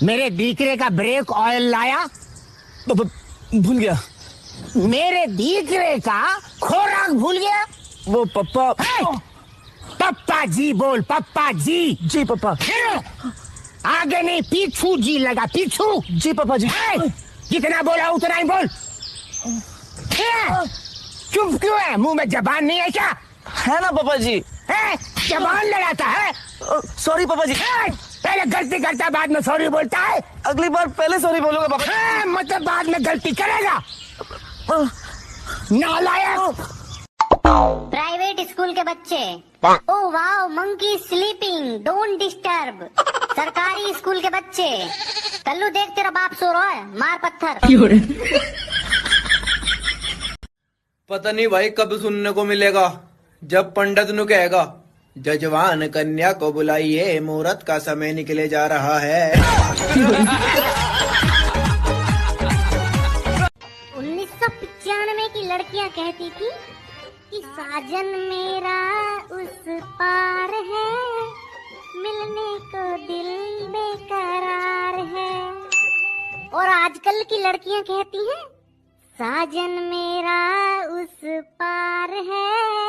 मेरे दीकरे का brake oil लाया? ब-, ब-, भूल गया। मेरे दीकरे का खोराक भूल गया? वो पप्पा। हे! पप्पा जी बोल, पप्पा जी। जी पप्पा। फिर आगे नहीं, पीछू जी लगा, पीछू। जी पप्पा जी। हे! जितना बोला उतना ही बोल। हे! चुप क्यों है? मुंह में जबान नहीं है क्या? है ना पापा जी। हैं? जबान लड़ाता है? अ, sorry पापा जी। हैं? पहले गलती करता है, बाद में sorry बोलता है। अगली बार पहले sorry बोलूंगा पापा जी। हैं? मतलब बाद में गलती करेगा? अ, नालायक। प्राइवेट स्कूल के बच्चे। ओ वाओ, मंकी स्लीपिंग, डोंट डिस्टर्ब। सरकारी स्कूल के बच्चे। कल्लू देख, तेरा बाप सो रहा है, मार पत्थर। पता नहीं भाई कब सुनने को मिलेगा, जब पंडित नु कहेगा, "जजवान कन्या को बुलाइए, मुहूर्त का समय निकले जा रहा है।" उन्नीस सौ पचानवे की लड़कियां कहती थी कि साजन मेरा उस पार है, मिलने को दिल बेकरार है। और आजकल की लड़कियां कहती हैं, साजन मेरा उस पार है,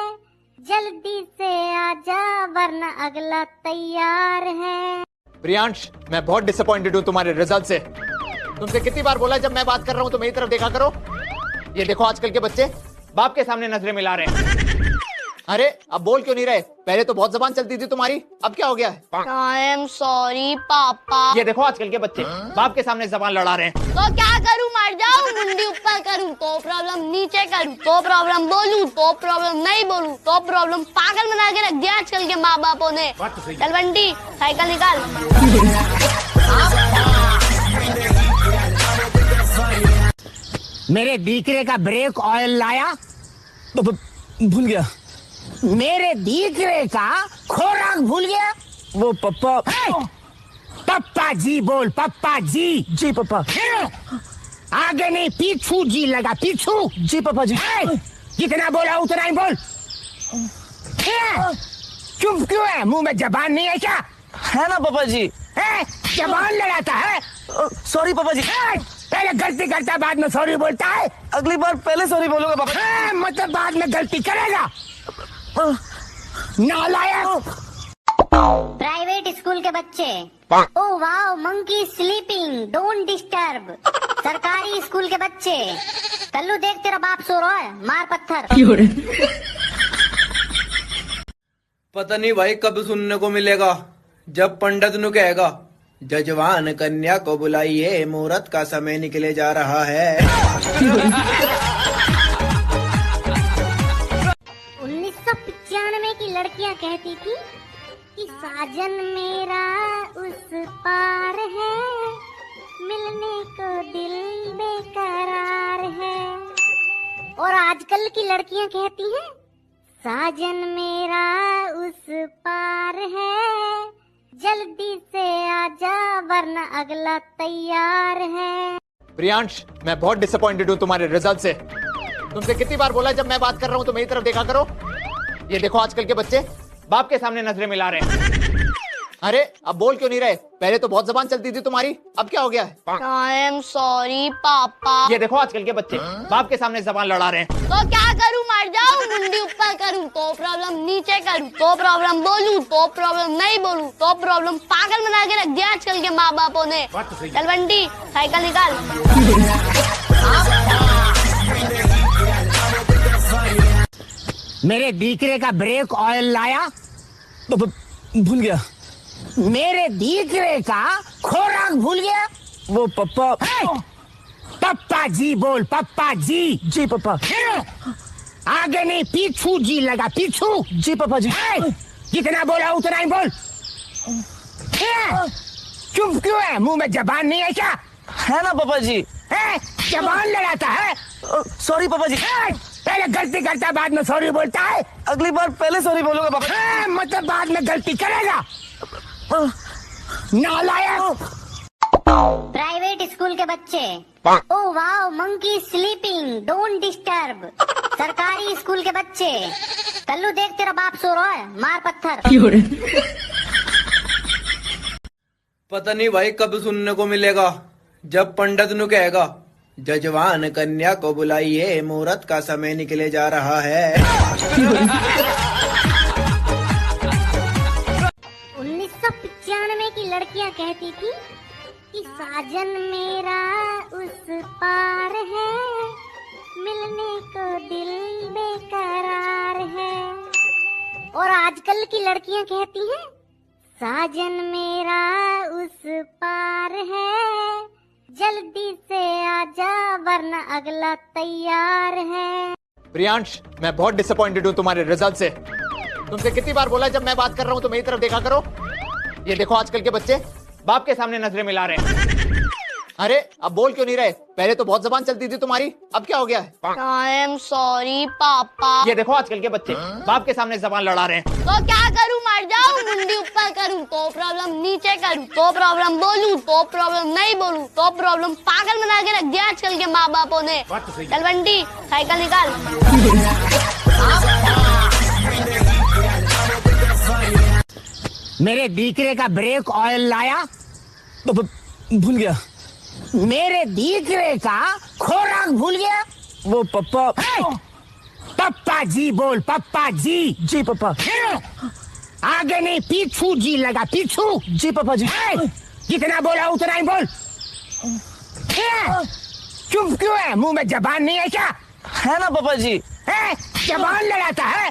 जल्दी से आजा वरना अगला तैयार है। प्रियांश, मैं बहुत disappointed हूँ तुम्हारे result से। तुमसे कितनी बार बोला, जब मैं बात कर रहा हूँ तो मेरी तरफ देखा करो। ये देखो आजकल के बच्चे बाप के सामने नजरें मिला रहे हैं। अरे, अब बोल क्यों नहीं रहे? पहले तो बहुत जबान चलती थी तुम्हारी, अब क्या हो गया है? I am sorry पापा। ये देखो आजकल के बच्चे बाप के सामने जबान लड़ा रहे हैं। तो क्या करूं, मर जाऊं, मुंडी ऊपर करूं तो problem, नीचे करूं तो problem, बोलूं तो problem, नहीं बोलूं तो problem। पागल बना के रख दिया आजकल के माँ बापों ने। बात तो सही है। चल बंटी, साइकिल निकाल। मेरे दीकरे का brake oil लाया? ब-, ब-, भूल गया। मेरे दीकरे का खोराक भूल गया? वो पप्पा। हे! पप्पा जी बोल, पप्पा जी। जी पप्पा। फिर आगे नहीं, पीछू जी लगा, पीछू। जी पप्पा जी। हे! जितना बोला उतना ही बोल। हे! चुप क्यों है? मुंह में जबान नहीं है क्या? है ना पापा जी। हैं? जबान लड़ाता है? सॉरी पापा जी। ए, पहले गलती करता है, बाद में सॉरी बोलता है। अगली बार पहले सॉरी बोलूंगा पापा। ए, मतलब बाद में गलती करेगा। नालायक। प्राइवेट स्कूल के बच्चे। ओ वाओ, मंकी स्लीपिंग, डोंट डिस्टर्ब। सरकारी स्कूल के बच्चे। कल्लू देख, तेरा बाप सो रहा है, मार पत्थर। पता नहीं भाई कब सुनने को मिलेगा, जब पंडित नु कहेगा, जजवान कन्या को बुलाइए, मुहूर्त का समय निकले जा रहा है। उन्नीस सौ पचानवे की लड़कियां कहती थी कि साजन मेरा उस पार है, मिलने को दिल बेकरार है। और आजकल की लड़कियां कहती हैं, साजन मेरा उस पार है, जल्दी से आजा वरना अगला तैयार है। प्रियांश, मैं बहुत डिसअपॉइंटेड हूँ तुम्हारे रिजल्ट से। तुमसे कितनी बार बोला है, जब मैं बात कर रहा हूँ तो मेरी तरफ देखा करो। ये देखो आजकल के बच्चे बाप के सामने नजरें मिला रहे हैं। अरे, अब बोल क्यों नहीं रहे? पहले तो बहुत जबान चलती थी तुम्हारी, अब क्या हो गया है? आई एम सॉरी पापा। ये देखो आजकल के बच्चे बाप के सामने जबान लड़ा रहे हैं। तो क्या करूँ, मर जाऊँ, मुंडी ऊपर करूँ तो प्रॉब्लम, नीचे करूँ तो प्रॉब्लम, बोलूँ तो प्रॉब्लम, नहीं बोलूँ तो प्रॉब्लम। पागल बना के रख दिया आजकल के माँ बापों ने। चल बंटी, साइकिल निकाल। मेरे दीकरे का ब्रेक ऑयल लाया। ब-, ब-, भूल गया। मेरे दीकरे का खोराक भूल गया। वो पप्पा। ए, पप्पा जी बोल, पप्पा जी। जी पप्पा। फिर आगे नहीं, पीछू जी लगा, पीछू। जी पप्पा जी। ए, जितना बोला उतना ही बोल। ए, चुप क्यों है? मुंह में जबान नहीं है क्या? है ना पापा जी। ए, जबान लड़ाता है। सॉरी पापा जी। ए, पहले गलती करता है, बाद में सॉरी बोलता है। अगली बार पहले सॉरी बोलूंगा पापा। ए, मतलब बाद में गलती करेगा। नालायक। प्राइवेट स्कूल के बच्चे। ओ वाओ, मंकी स्लीपिंग, डोंट डिस्टर्ब। सरकारी स्कूल के बच्चे। कल्लू देख, तेरा बाप सो रहा है, मार पत्थर। पता नहीं भाई कब सुनने को मिलेगा, जब पंडित नु कहेगा, जजवान कन्या को बुलाइए, मुहूर्त का समय निकले जा रहा है। उन्नीस सौ पचानवे की लड़कियां कहती थी कि साजन मेरा उस पार है, मिलने को दिल बेकरार है। और आजकल की लड़कियां कहती हैं, साजन मेरा उस पार है, जल्दी से आजा वरना अगला तैयार है। प्रियांश, मैं बहुत डिसअपॉइंटेड हूँ तुम्हारे रिजल्ट से। तुमसे कितनी बार बोला है, जब मैं बात कर रहा हूँ तो मेरी तरफ देखा करो। ये देखो आजकल के बच्चे बाप के सामने नजरें मिला रहे हैं। अरे, अब बोल क्यों नहीं रहे? पहले तो बहुत जबान चलती थी तुम्हारी, अब क्या हो गया है? आई एम सॉरी पापा। ये देखो आजकल के बच्चे बाप के सामने जबान लड़ा रहे हैं। तो क्या करूँ, मर जाऊँ, मुंडी ऊपर करूँ तो प्रॉब्लम, नीचे करूँ तो प्रॉब्लम, बोलूँ तो प्रॉब्लम, नहीं बोलूँ तो प्रॉब्लम। पागल बना के रख दिया आजकल के माँ बापों ने। चल बंटी, साइकिल निकाल। मेरे दीकरे का ब्रेक ऑयल लाया। ब-, ब-, भूल गया। मेरे दीकरे का खोराक भूल गया। वो पप्पा। ए, पप्पा जी बोल, पप्पा जी। जी पप्पा। फिर आगे नहीं, पीछू जी लगा, पीछू। जी पप्पा जी। ए, जितना बोला उतना ही बोल। ए, चुप क्यों है? मुंह में जबान नहीं है क्या? है ना पापा जी। ए, जबान लड़ाता है।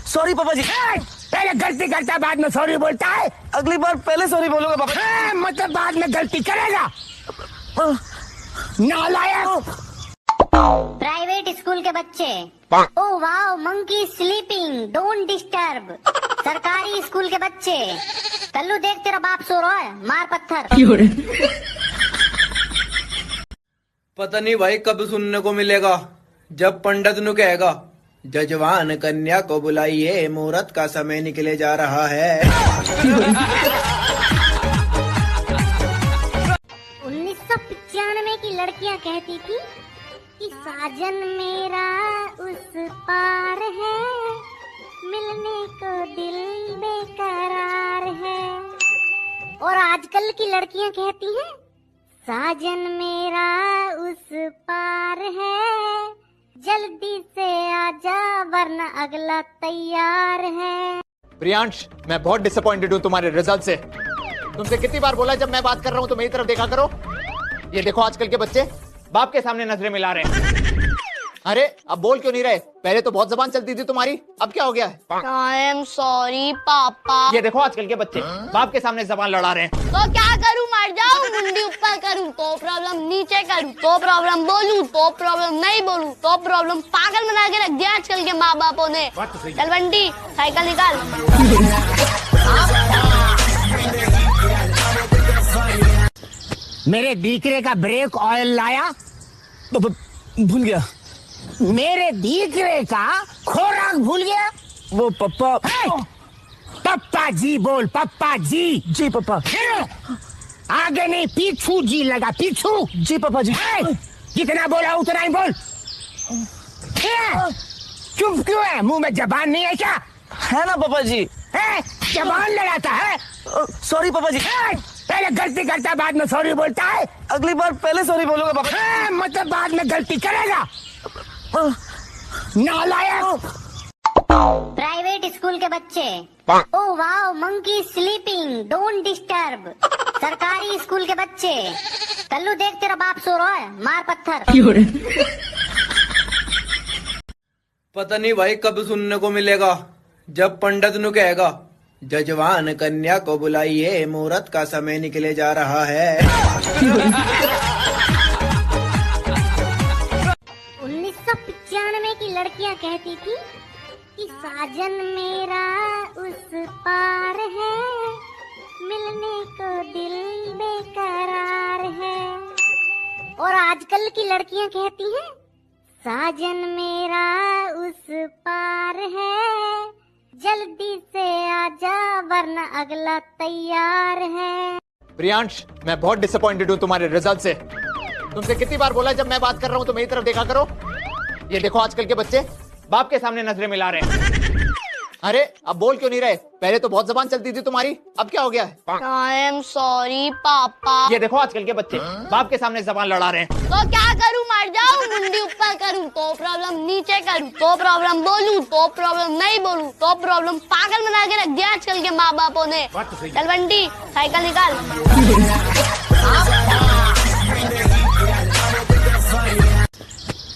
सॉरी पापा जी। ए, पहले गलती करता है, बाद में सॉरी बोलता है। अगली बार पहले सॉरी बोलूंगा पापा। ए, मतलब बाद में गलती करेगा। नालायक। प्राइवेट स्कूल के बच्चे। ओ वाओ, मंकी स्लीपिंग, डोंट डिस्टर्ब। सरकारी स्कूल के बच्चे। कल्लू देख, तेरा बाप सो रहा है, मार पत्थर। पता नहीं भाई कब सुनने को मिलेगा, जब पंडित नु कहेगा, जजवान कन्या को बुलाइए, मुहूर्त का समय निकले जा रहा है। उन्नीस सौ पचानवे की लड़कियां कहती थी कि साजन मेरा उस पार है, मिलने को दिल बेकरार है। और आजकल की लड़कियां कहती हैं, साजन मेरा उस पार है, जल्दी से आजा वरना अगला तैयार है। प्रियांश, मैं बहुत डिसअपॉइंटेड हूँ तुम्हारे रिजल्ट से। तुमसे कितनी बार बोला, जब मैं बात कर रहा हूँ तो मेरी तरफ देखा करो। ये देखो आजकल के बच्चे, बाप के सामने नजरें मिला रहे हैं। अरे, अब बोल क्यों नहीं रहे? पहले तो बहुत जबान चलती थी तुम्हारी, अब क्या हो गया है? I am sorry पापा। ये देखो आजकल के बच्चे, बाप के सामने जबान लड़ा रहे हैं। तो क्या करूँ, मर जाऊँ, मुंडी ऊपर करूँ तो प्रॉब्लम, नीचे करूँ तो प्रॉब्लम, बोलूँ तो प्रॉब्लम, नहीं बोलूँ तो प्रॉब्लम। पागल बना के रख दिया आजकल के माँ बापों ने। बात तो सही है। चल बंटी, साइकिल निकाल। मेरे दीकरे का ब्रेक ऑयल लाया? ब-, ब-, भूल गया। मेरे दीकरे का खोराक भूल गया? वो पप्पा। ए! पप्पा जी बोल, पप्पा जी। जी पप्पा। फिर आगे नहीं, पीछू जी लगा, पीछू। जी पप्पा जी। ए! जितना बोला उतना ही बोल। ए! चुप क्यों है? मुंह में जबान नहीं है क्या? है ना पापा जी। ए, जबान लड़ाता है। अ, सॉरी पापा जी। ए, पहले गलती करता है, बाद में सॉरी बोलता है। अगली बार पहले सॉरी बोलूंगा पापा जी। ए, मतलब बाद में गलती करेगा। अ। नालायक। प्राइवेट स्कूल के बच्चे। Oh wow, monkey sleeping, don't disturb। सरकारी स्कूल के बच्चे। कल्लू देख, तेरा बाप सो रहा है, मार पत्थर। क्यों रे? पता नहीं भाई कब सुनने को मिलेगा, जब पंडित नु कहेगा, "जजवान कन्या को बुलाइए, मुहूर्त का समय निकले जा रहा है।" उन्नीस सौ पचानवे की लड़कियां कहती थी कि साजन मेरा उस पार है, मिलने को दिल बेकरार है। और आजकल की लड़कियां कहती हैं, साजन मेरा उस पार है, जल्दी से आजा वरना अगला तैयार है। प्रियांश, मैं बहुत डिसअपॉइंटेड हूँ तुम्हारे रिजल्ट से। तुमसे कितनी बार बोला, जब मैं बात कर रहा हूँ तो मेरी तरफ देखा करो। ये देखो आजकल के बच्चे, बाप के सामने नजरें मिला रहे हैं। अरे, अब बोल क्यों नहीं रहे? पहले तो बहुत जबान चलती थी तुम्हारी, अब क्या हो गया है? I am sorry पापा। ये देखो आजकल के बच्चे, बाप के सामने जबान लड़ा रहे हैं। तो क्या करूँ, मर जाऊँ, मुंडी ऊपर करूँ तो प्रॉब्लम, नीचे करूँ तो प्रॉब्लम, बोलूँ तो प्रॉब्लम, नहीं बोलूँ तो प्रॉब्लम। पागल बना के रख दिया आजकल के माँ बापों ने। बात तो सही है। चल बंटी, साइकिल निकाल।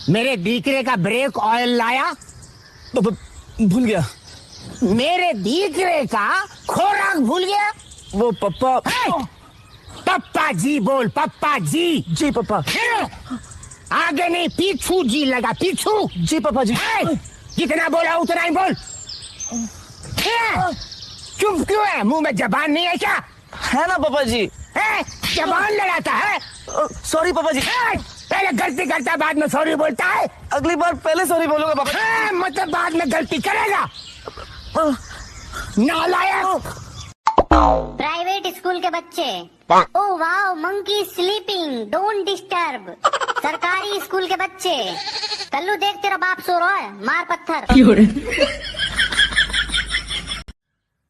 मेरे दीकरे का ब्रेक ऑयल लाया? ब-, ब-, भूल गया। मेरे दीकरे का खोराक भूल गया? वो पप्पा। ए! पप्पा जी बोल, पप्पा जी। जी पप्पा। फिर आगे नहीं, पीछू जी लगा, पीछू। जी पप्पा जी। ए! जितना बोला उतना ही बोल। ए! चुप क्यों है? मुंह में जबान नहीं है क्या? है ना पापा जी। ए, जबान लड़ाता है। अ, सॉरी पापा जी। ए, पहले गलती करता है, बाद में सॉरी बोलता है। अगली बार पहले सॉरी बोलूंगा पापा जी। ए, मतलब बाद में गलती करेगा। अ, नालायक। प्राइवेट स्कूल के बच्चे। Oh wow, monkey sleeping, don't disturb। सरकारी स्कूल के बच्चे। कल्लू देख, तेरा बाप सो रहा है, मार पत्थर। क्यों रे?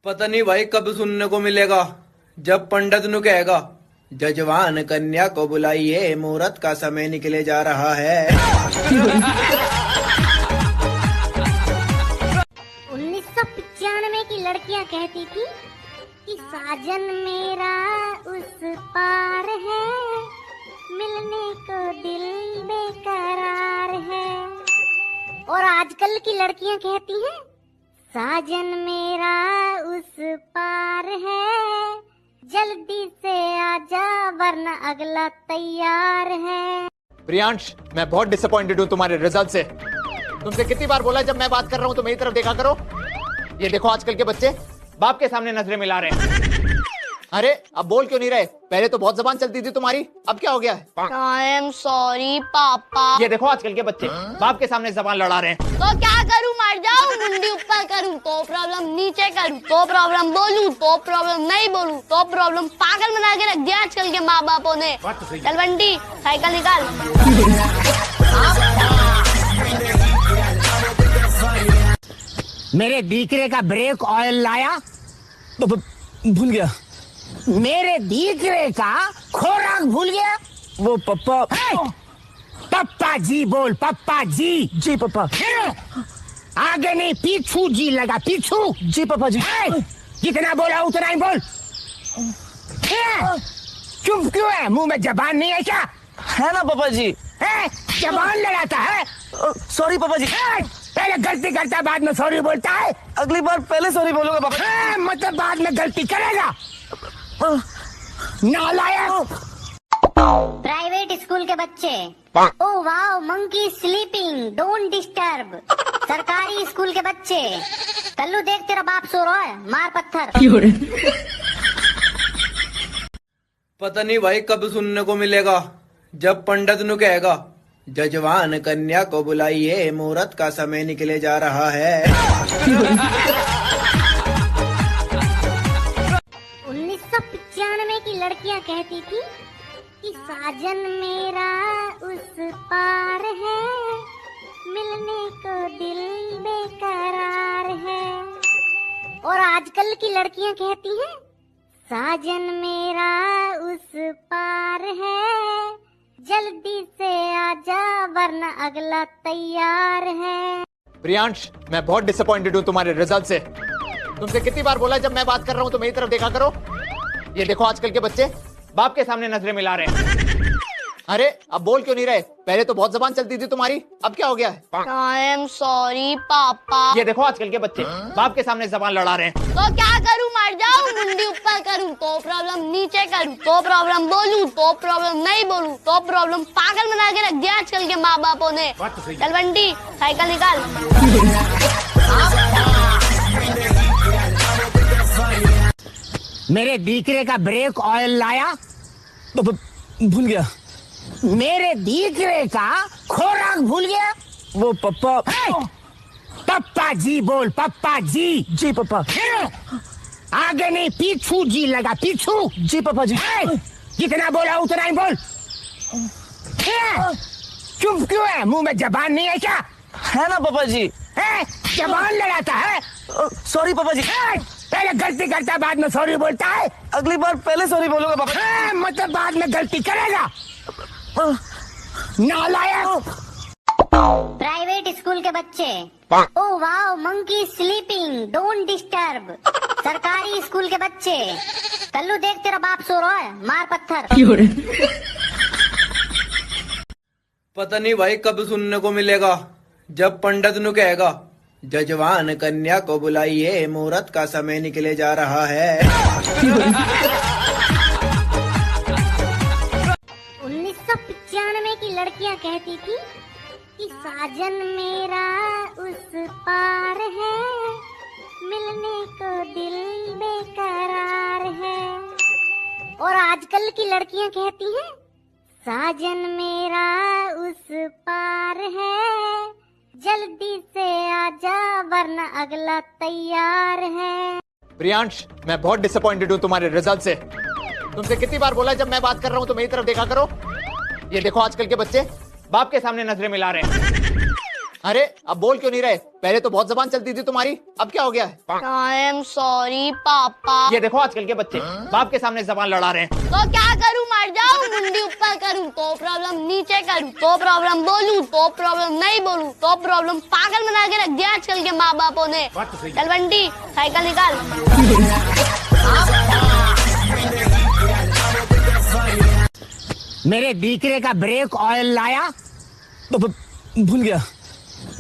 पता नहीं भाई कब सुनने को मिलेगा, जब पंडित नु कहेगा, "जजवान कन्या को बुलाइए, मुहूर्त का समय निकले जा रहा है।" उन्नीस सौ पचानवे की लड़कियां कहती थी कि साजन मेरा उस पार है, मिलने को दिल बेकरार है। और आजकल की लड़कियां कहती हैं, साजन मेरा उस पार है, जल्दी से आजा वरना अगला तैयार है। प्रियांश, मैं बहुत डिसअपॉइंटेड हूँ तुम्हारे रिजल्ट से। तुमसे कितनी बार बोला, जब मैं बात कर रहा हूँ तो मेरी तरफ देखा करो। ये देखो आजकल के बच्चे, बाप के सामने नजरें मिला रहे हैं। अरे, अब बोल क्यों नहीं रहे? पहले तो बहुत जबान चलती थी तुम्हारी, अब क्या हो गया है? I am sorry पापा। ये देखो आजकल के बच्चे, बाप के सामने जबान लड़ा रहे हैं। तो क्या करूँ, मर जाऊँ, मुंडी ऊपर करूँ तो प्रॉब्लम, नीचे करूँ तो प्रॉब्लम, बोलूँ तो प्रॉब्लम, नहीं बोलूँ तो प्रॉब्लम। पागल बना के रख दिया आजकल के माँ बापों ने। बात तो सही है। चल बंटी, साइकिल निकाल। मेरे दीकरे का ब्रेक ऑयल लाया? ब-, ब-, भूल गया। मेरे दीकरे का खोराक भूल गया। वो पप्पा। ए! पप्पा जी बोल, पप्पा जी। जी पप्पा। फिर आगे नहीं, पीछू जी लगा, पीछू। जी पप्पा जी। ए! जितना बोला उतना ही बोल। ए! चुप क्यों है? मुंह में जबान नहीं है क्या? है ना पापा जी। हैं? जबान लड़ाता है? अ, सॉरी पापा जी। हैं? पहले गलती करता है, बाद में सॉरी बोलता है। अगली बार पहले सॉरी बोलूंगा पापा जी। हैं? मतलब बाद में गलती करेगा? अ, नालायक। प्राइवेट स्कूल के बच्चे। ओ वाओ, मंकी स्लीपिंग, डोंट डिस्टर्ब। सरकारी स्कूल के बच्चे। कल्लू देख, तेरा बाप सो रहा है, मार पत्थर। पता नहीं भाई कब सुनने को मिलेगा, जब पंडित नु कहेगा, "जजवान कन्या को बुलाइए, मुहूर्त का समय निकले जा रहा है।" उन्नीस सौ पचानवे की लड़कियां कहती थी कि साजन मेरा उस पार है, मिलने को दिल बेकरार है। और आजकल की लड़कियां कहती हैं, साजन मेरा उस पार है, जल्दी से आजा वरना अगला तैयार है। प्रियांश, मैं बहुत डिसअपॉइंटेड हूँ तुम्हारे रिजल्ट से। तुमसे कितनी बार बोला है, जब मैं बात कर रहा हूँ तो मेरी तरफ देखा करो। ये देखो आजकल के बच्चे बाप के सामने नजरें मिला रहे हैं। अरे, अब बोल क्यों नहीं रहे? पहले तो बहुत जबान चलती थी तुम्हारी, अब क्या हो गया है? I am sorry पापा। ये देखो आजकल के बच्चे बाप के सामने जबान लड़ा रहे हैं। तो क्या करूं, मर जाऊं? मुंडी ऊपर करूं तो प्रॉब्लम, नीचे करूं तो प्रॉब्लम, बोलूं तो प्रॉब्लम, नहीं बोलूं तो प्रॉब्लम। पागल बना के रख दिया आजकल के माँ बापों ने। बात तो सही है। चल बंटी, साइकिल निकाल। मेरे दीकरे का ब्रेक ऑयल लाया? ब-, ब-, भूल गया। मेरे दीकरे का खोराक भूल गया? वो पप्पा। ए! पप्पा जी बोल, पप्पा जी। जी पप्पा। फिर आगे नहीं, पीछू जी लगा, पीछू। जी पप्पा जी। ए! जितना बोला उतना ही बोल। ए! चुप क्यों है? मुंह में जबान नहीं है क्या? है ना पापा जी। हैं? जबान लड़ाता है? अ, सॉरी पापा जी। हैं? पहले गलती करता है, बाद में सॉरी बोलता है। अगली बार पहले सॉरी बोलूंगा पापा जी। हैं? मतलब बाद में गलती करेगा? अ, नालायक। प्राइवेट स्कूल के बच्चे। ओ वाओ, मंकी स्लीपिंग, डोंट डिस्टर्ब। सरकारी स्कूल के बच्चे। कल्लू देख, तेरा बाप सो रहा है, मार पत्थर। पता नहीं भाई कब सुनने को मिलेगा, जब पंडित नु कहेगा, "जजवान कन्या को बुलाइए, मुहूर्त का समय निकले जा रहा है।" उन्नीस सौ पचानवे की लड़कियां कहती थी कि साजन मेरा उस पार है, मिलने को दिल बेकरार है। और आजकल की लड़कियां कहती हैं, साजन मेरा उस पार है, जल्दी से आजा वरना अगला तैयार है। प्रियांश, मैं बहुत डिसअपॉइंटेड हूँ तुम्हारे रिजल्ट से। तुमसे कितनी बार बोला है, जब मैं बात कर रहा हूँ तो मेरी तरफ देखा करो। ये देखो आजकल के बच्चे बाप के सामने नजरें मिला रहे हैं। अरे, अब बोल क्यों नहीं रहे? पहले तो बहुत जबान चलती थी तुम्हारी, अब क्या हो गया है? I am sorry पापा। ये देखो आजकल के बच्चे बाप के सामने जबान लड़ा रहे हैं। तो क्या करूं, मर जाऊं? मुंडी ऊपर करूं तो प्रॉब्लम, नीचे करूं तो प्रॉब्लम, बोलूं तो प्रॉब्लम, नहीं बोलूं तो प्रॉब्लम। पागल बना के रख दिया आजकल के माँ बापों ने। बात तो सही है। चल बंटी, साइकिल निकाल। मेरे दीकरे का ब्रेक ऑयल लाया? ब-, ब-, भूल गया।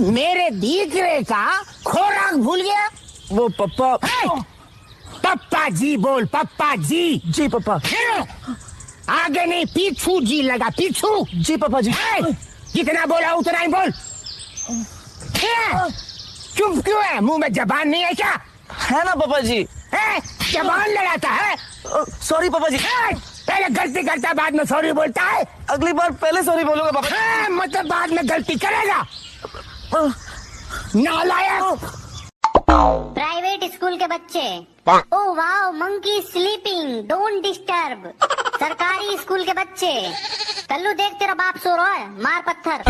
मेरे दीकरे का खोराक भूल गया? वो पप्पा। ए! पप्पा जी बोल, पप्पा जी। जी पप्पा। फिर आगे नहीं, पीछू जी लगा, पीछू। जी पप्पा जी। ए! जितना बोला उतना ही बोल। ए! चुप क्यों है? मुंह में जबान नहीं है क्या? है ना पापा जी। हैं? जबान लड़ाता है? अ, सॉरी पापा जी। हैं? पहले गलती करता है, बाद में सॉरी बोलता है। अगली बार पहले सॉरी बोलूंगा पापा जी। हैं? मतलब बाद में गलती करेगा? अ, नालायक। प्राइवेट स्कूल के बच्चे। ओ वाओ, मंकी स्लीपिंग, डोंट डिस्टर्ब। सरकारी स्कूल के बच्चे। कल्लू देख, तेरा बाप सो रहा है, मार पत्थर।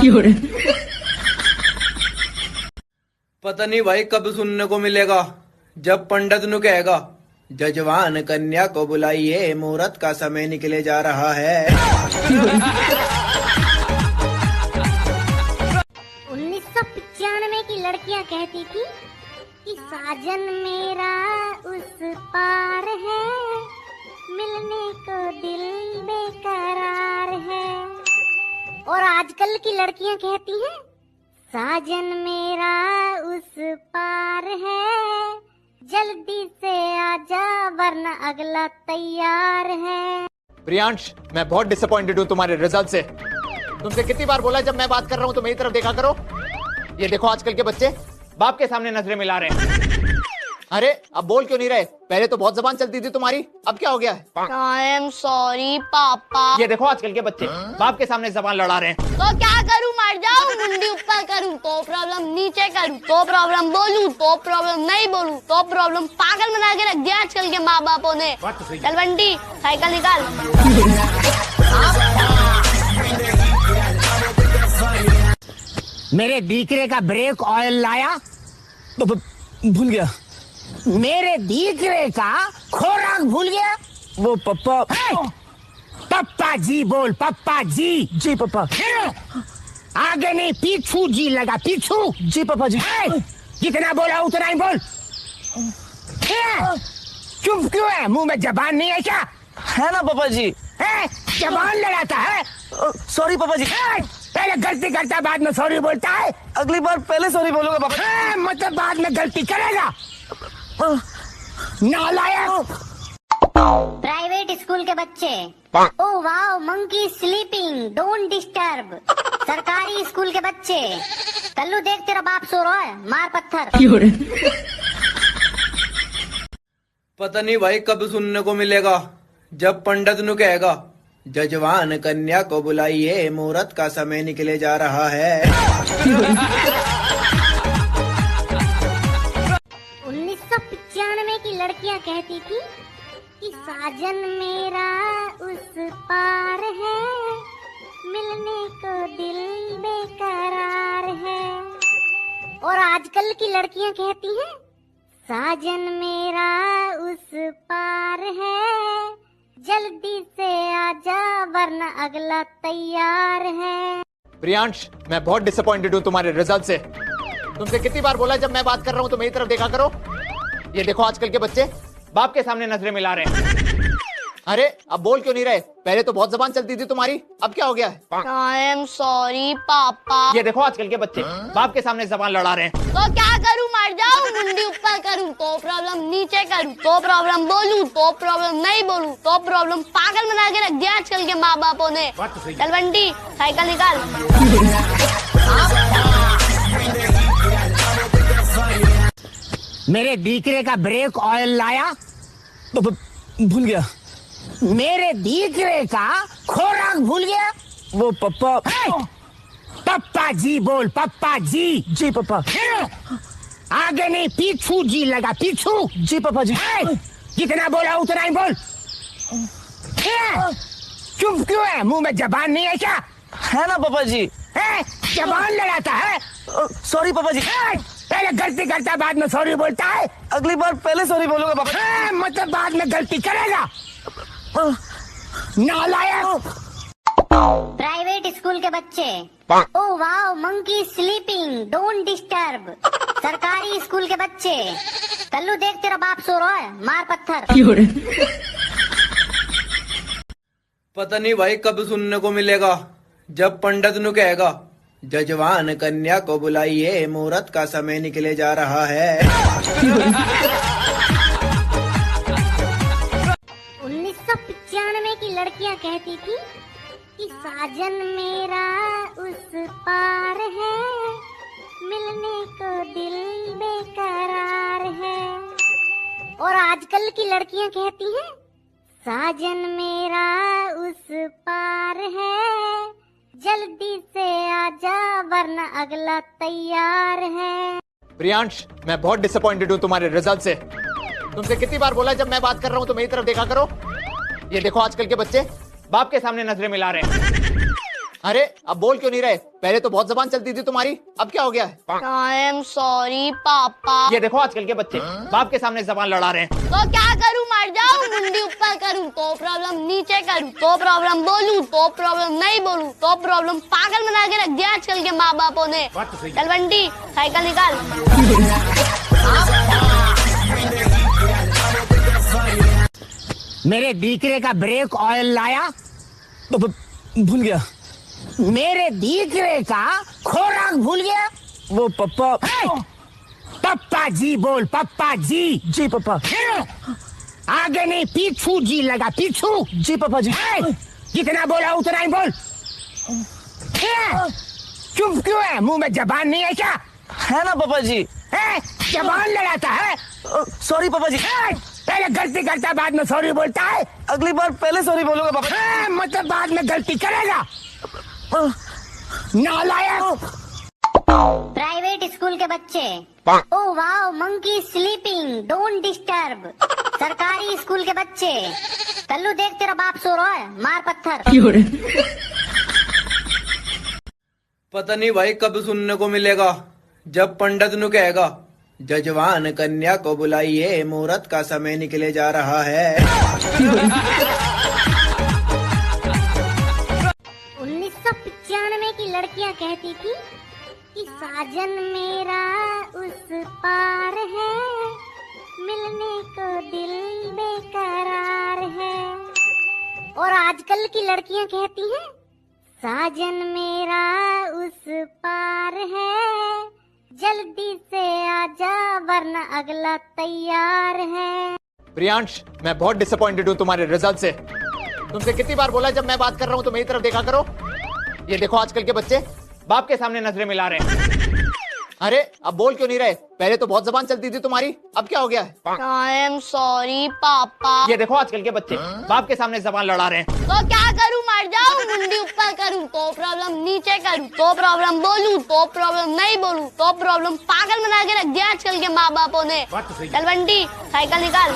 पता नहीं भाई कब सुनने को मिलेगा, जब पंडित नु कहेगा, जजवान कन्या को बुलाइए, मुहूर्त का समय निकले जा रहा है। उन्नीस सौ पचानवे की लड़कियां कहती थी कि साजन मेरा उस पार है, मिलने को दिल बेकरार है। और आजकल की लड़कियां कहती हैं, साजन मेरा उस पार है, जल्दी से आजा वरना अगला तैयार है। प्रियांश, मैं बहुत डिसअपॉइंटेड हूँ तुम्हारे रिजल्ट से। तुमसे कितनी बार बोला, जब मैं बात कर रहा हूँ तो मेरी तरफ देखा करो। ये देखो, आजकल के बच्चे बाप के सामने नजरें मिला रहे हैं। अरे, अब बोल क्यों नहीं रहे? पहले तो बहुत जबान चलती थी तुम्हारी, अब क्या हो गया है? I am sorry पापा। ये देखो, आजकल के बच्चे बाप के सामने जबान लड़ा रहे हैं। तो क्या करूँ, मर जाऊँ? मुंडी ऊपर करूँ तो प्रॉब्लम, नीचे करूँ तो प्रॉब्लम, बोलूँ तो प्रॉब्लम, नहीं बोलूँ तो प्रॉब्लम। पागल बना के रख दिया आजकल के माँ बापों ने। बात तो सही है। चल बंटी, साइकिल निकाल। मेरे दीकरे का ब्रेक ऑयल लाया? ब-, ब-, भूल गया। मेरे दीकरे का खोराक भूल गया? वो पप्पा। ए! पप्पा जी बोल, पप्पा जी। जी पप्पा। फिर आगे नहीं, पीछू जी लगा, पीछू। जी पप्पा जी। ए! जितना बोला उतना ही बोल। ए! चुप क्यों है? मुंह में जबान नहीं है क्या? है ना पापा जी। हैं? जबान लड़ाता है? अ, सॉरी पापा जी। हैं? पहले गलती करता है, बाद में सॉरी बोलता है। अगली बार पहले सॉरी बोलूंगा पापा जी। हैं? मतलब बाद में गलती करेगा? अ, नालायक। प्राइवेट स्कूल के बच्चे। Oh wow, monkey sleeping, don't disturb। सरकारी स्कूल के बच्चे। कल्लू देख, तेरा बाप सो रहा है, मार पत्थर। पता नहीं भाई कब सुनने को मिलेगा, जब पंडित नु कहेगा, "जजवान कन्या को बुलाइए, मुहूर्त का समय निकले जा रहा है।" उन्नीस सौ पचानवे की लड़कियां कहती थी कि साजन मेरा उस पार है, मिलने को दिल बेकरार है। और आजकल की लड़कियां कहती हैं, साजन मेरा उस पार है, जल्दी से आजा वरना अगला तैयार है। प्रियांश, मैं बहुत डिसअपॉइंटेड हूँ तुम्हारे रिजल्ट से। तुमसे कितनी बार बोला, जब मैं बात कर रहा हूँ तो मेरी तरफ देखा करो। ये देखो, आजकल के बच्चे बाप के सामने नजरें मिला रहे हैं। अरे, अब बोल क्यों नहीं रहे? पहले तो बहुत जबान चलती थी तुम्हारी, अब क्या हो गया है? I am sorry पापा। ये देखो, आजकल के बच्चे बाप के सामने जबान लड़ा रहे हैं। तो क्या करूँ, मर जाऊँ? मुंडी ऊपर करूँ तो प्रॉब्लम, नीचे करूँ तो प्रॉब्लम, बोलूँ तो प्रॉब्लम, नहीं बोलूँ तो प्रॉब्लम। पागल बना के रख दिया आजकल के माँ बापों ने। बात तो सही है। चल बंटी, साइकिल निकाल। मेरे दीकरे का ब्रेक ऑयल लाया? ब-, ब-, भूल गया। मेरे दीकरे का खोराक भूल गया? वो पप्पा। ए! पप्पा जी बोल, पप्पा जी। जी पप्पा। फिर आगे नहीं, पीछू जी लगा, पीछू। जी पप्पा जी। ए! जितना बोला उतना ही बोल। ए! चुप क्यों है? मुंह में जबान नहीं है क्या? है ना पापा जी। ए, जबान लड़ाता है? अ, सॉरी पापा जी। ए, पहले गलती करता है, बाद में सॉरी बोलता है। अगली बार पहले सॉरी बोलूंगा पापा जी। ए, मतलब बाद में गलती करेगा। अ, नालायक। प्राइवेट स्कूल के बच्चे। Oh wow, monkey sleeping, don't disturb। सरकारी स्कूल के बच्चे। कल्लू देख, तेरा बाप सो रहा है, मार पत्थर। क्यों रे? पता नहीं भाई कब सुनने को मिलेगा, जब पंडित नु कहेगा, "जजवान कन्या को बुलाइए, मुहूर्त का समय निकले जा रहा है।" उन्नीस सौ पचानवे की लड़कियां कहती थी कि साजन मेरा उस पार है, मिलने को दिल बेकरार है। और आजकल की लड़कियां कहती हैं, साजन मेरा उस पार है, जल्दी से आजा वरना अगला तैयार है। प्रियांश, मैं बहुत डिसअपॉइंटेड हूँ तुम्हारे रिजल्ट से। तुमसे कितनी बार बोला, जब मैं बात कर रहा हूँ तो मेरी तरफ देखा करो। ये देखो, आजकल के बच्चे बाप के सामने नजरें मिला रहे हैं। अरे, अब बोल क्यों नहीं रहे? पहले तो बहुत जबान चलती थी तुम्हारी, अब क्या हो गया है? I am sorry पापा। ये देखो आजकल के बच्चे बाप के सामने जबान लड़ा रहे हैं। तो क्या करूं, मर जाऊं? मुंडी ऊपर करूं तो problem, नीचे करूं तो problem, बोलूं तो problem, नहीं बोलूं तो problem। पागल बना के रख दिया आजकल के माँ बापों ने। बात तो सही है। चल बंटी, साइकिल निकाल। मेरे दीकरे का brake oil लाया? ब-, ब-, भूल गया। मेरे दीकरे का खोराक भूल गया? वो पप्पा। ए! पप्पा जी बोल, पप्पा जी। जी पप्पा। आगे नहीं, पीछू जी लगा, पीछू। जी पप्पा जी। ए! जितना बोला उतना ही बोल। ए! चुप क्यों है? मुंह में जबान नहीं है क्या? है ना पापा जी। हैं? जबान लड़ाता है? अ, sorry पापा जी। हैं? पहले गलती करता है, बाद में sorry बोलता है। अगली बार पहले sorry बोलूंगा पापा जी। हैं? मतलब बाद में गलती करेगा? अ, नालायक। प्राइवेट स्कूल के बच्चे। ओ वाओ, मंकी स्लीपिंग, डोंट डिस्टर्ब। सरकारी स्कूल के बच्चे। कल्लू देख, तेरा बाप सो रहा है, मार पत्थर। पता नहीं भाई कब सुनने को मिलेगा, जब पंडित नु कहेगा, "जजवान कन्या को बुलाइए, मुहूर्त का समय निकले जा रहा है।" उन्नीस सौ पचानवे की लड़कियां कहती थी कि साजन मेरा उस पार है, मिलने को दिल बेकरार है। और आजकल की लड़कियां कहती हैं, साजन मेरा उस पार है, जल्दी से आजा वरना अगला तैयार है। प्रियांश, मैं बहुत disappointed हूँ तुम्हारे result से। तुमसे कितनी बार बोला है, जब मैं बात कर रहा हूँ तो मेरी तरफ देखा करो। ये देखो आजकल के बच्चे बाप के सामने नजरें मिला रहे हैं। अरे, अब बोल क्यों नहीं रहे? पहले तो बहुत जबान चलती थी तुम्हारी, अब क्या हो गया है? I am sorry पापा। ये देखो आजकल के बच्चे बाप के सामने जबान लड़ा रहे हैं। तो क्या करूं, मर जाऊं? मुंडी ऊपर करूं तो problem, नीचे करूं तो problem, बोलूं तो problem, नहीं बोलूं तो problem। पागल बना के रख दिया आजकल के माँ बापों ने। बात तो सही है। चल बंटी, साइकिल निकाल।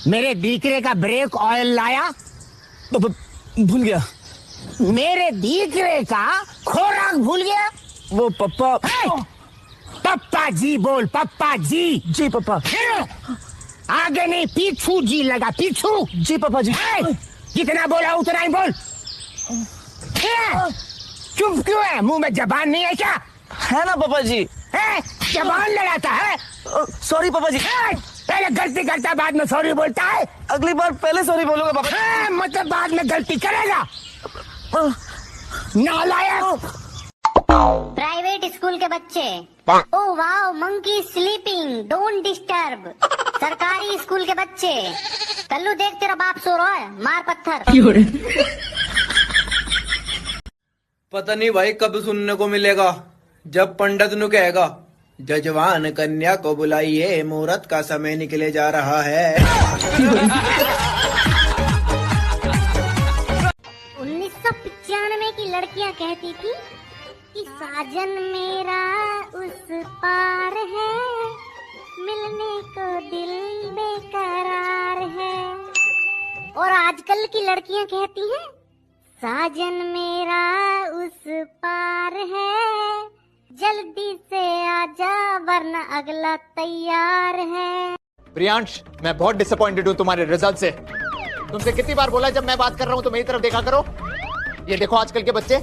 मेरे दीकरे का brake oil लाया? ब-, ब-, भूल गया। मेरे दीकरे का खोराक भूल गया? वो पप्पा। ए! पप्पा जी बोल, पप्पा जी। जी पप्पा। फिर आगे नहीं, पीछू जी लगा, पीछू। जी पप्पा जी। ए! जितना बोला उतना ही बोल। ए! चुप क्यों है? मुंह में जबान नहीं है क्या? है ना पापा जी। हैं? जबान लड़ाता है? अ, sorry पापा जी। हैं? पहले गलती करता है, बाद में sorry बोलता है। अगली बार पहले sorry बोलूंगा पापा जी। हैं? मतलब बाद में गलती करेगा? अ, नालायक। प्राइवेट स्कूल के बच्चे। ओ वाओ, मंकी स्लीपिंग, डोंट डिस्टर्ब। सरकारी स्कूल के बच्चे। कल्लू देख, तेरा बाप सो रहा है, मार पत्थर। पता नहीं भाई कब सुनने को मिलेगा, जब पंडित नु कहेगा, "जजवान कन्या को बुलाइए, मुहूर्त का समय निकले जा रहा है।" उन्नीस सौ पचानवे की लड़कियां कहती थी कि साजन मेरा उस पार है, मिलने को दिल बेकरार है। और आजकल की लड़कियां कहती हैं, साजन मेरा उस पार है, जल्दी से आजा वरना अगला तैयार है। प्रियांश, मैं बहुत disappointed हूँ तुम्हारे result से। तुमसे कितनी बार बोला है, जब मैं बात कर रहा हूँ तो मेरी तरफ देखा करो। ये देखो आजकल के बच्चे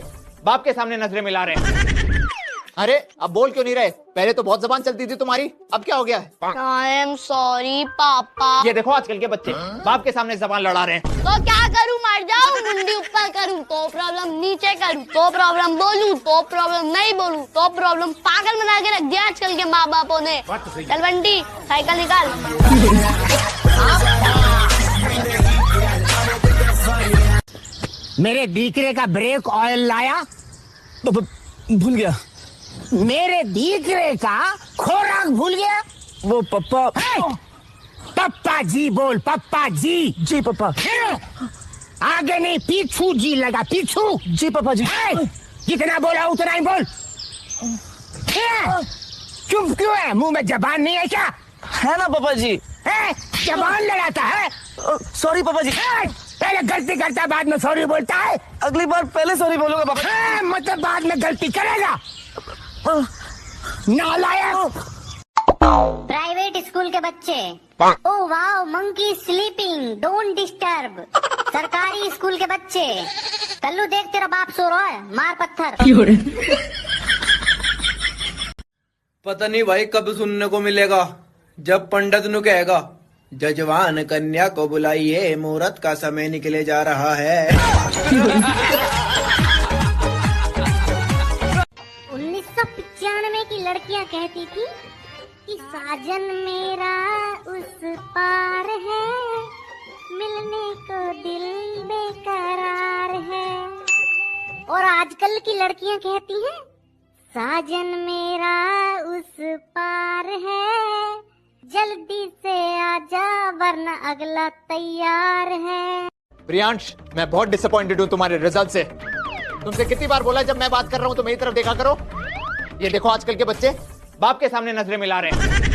बाप के सामने नजरें मिला रहे हैं। अरे, अब बोल क्यों नहीं रहे? पहले तो बहुत जबान चलती थी तुम्हारी, अब क्या हो गया है? I am sorry पापा। ये देखो आजकल के बच्चे बाप के सामने जबान लड़ा रहे हैं। तो क्या करूं, मर जाऊं? मुंडी ऊपर करूं तो problem, नीचे करूं तो problem, बोलूं तो problem, नहीं बोलूं तो problem। पागल बना के रख दिया आजकल के माँ बापों ने। बात तो सही है। चल बंटी, साइकिल निकाल। मेरे दीकरे का brake oil लाया? ब-, ब-, भूल गया। मेरे दीकरे का खोराक भूल गया? वो पप्पा। ए! पप्पा जी बोल, पप्पा जी। जी पप्पा। फिर आगे नहीं, पीछू जी लगा, पीछू। जी पप्पा जी। ए! जितना बोला उतना ही बोल। ए! चुप क्यों है? मुंह में जबान नहीं है क्या? है ना पापा जी। हैं? जबान लड़ाता है। अ, sorry पापा जी। ए, पहले गलती करता है, बाद में sorry बोलता है। अगली बार पहले sorry बोलूंगा पापा जी। हाँ, मतलब बाद में गलती करेगा। अ, नालायक। प्राइवेट स्कूल के बच्चे। ओ वाओ, मंकी स्लीपिंग, डोंट डिस्टर्ब। सरकारी स्कूल के बच्चे, कल्लू देख तेरा बाप सो रहा है, मार पत्थर। पता नहीं भाई कब सुनने को मिलेगा, जब पंडित नु कहेगा, "जजवान कन्या को बुलाइए, मुहूर्त का समय निकले जा रहा है।" उन्नीस सौ पचानवे की लड़कियां कहती थी कि साजन मेरा उस पार है, मिलने को दिल बेकरार है। और आजकल की लड़कियां कहती हैं, साजन मेरा उस पार है, जल्दी से आजा वरना अगला तैयार है। प्रियांश, मैं बहुत डिसअपॉइंटेड हूँ तुम्हारे रिजल्ट से। तुमसे कितनी बार बोला है, जब मैं बात कर रहा हूँ तो मेरी तरफ देखा करो। ये देखो आजकल के बच्चे बाप के सामने नजरें मिला रहे हैं।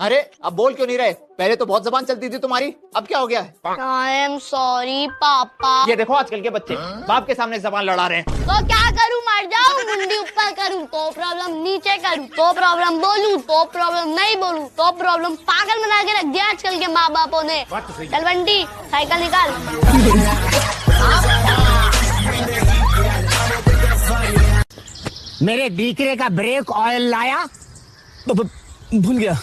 अरे, अब बोल क्यों नहीं रहे? पहले तो बहुत जबान चलती थी तुम्हारी, अब क्या हो गया है? I am sorry पापा। ये देखो आजकल के बच्चे बाप के सामने जबान लड़ा रहे हैं। तो क्या करूँ, मर जाऊँ, मुंडी ऊपर करूँ तो प्रॉब्लम, नीचे करूँ तो प्रॉब्लम, बोलूँ तो प्रॉब्लम, नहीं बोलूँ तो प्रॉब्लम। पागल बना के रख दिया आजकल के माँ बापों ने। बात तो सही है। चल बंटी, साइकिल निकाल। मेरे दीकरे का ब्रेक ऑयल लाया? ब-, ब-, भूल गया।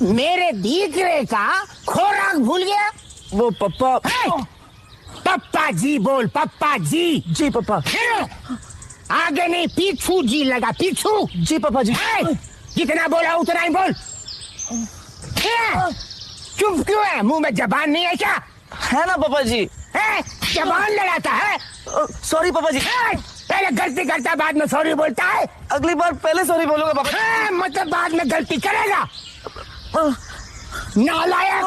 मेरे दीकरे का खोराक भूल गया? वो पप्पा। ए! पप्पा जी बोल, पप्पा जी। जी पप्पा। फिर आगे नहीं, पीछू जी लगा, पीछू। जी पप्पा जी। ए! जितना बोला उतना ही बोल। ए! चुप क्यों है? मुंह में जबान नहीं है क्या? है ना पापा जी। ए, जबान लड़ाता है। अ, sorry पापा जी। ए, पहले गलती करता है, बाद में sorry बोलता है। अगली बार पहले sorry बोलूंगा पापा जी। ए, मतलब बाद में गलती करेगा। अ, नालायक।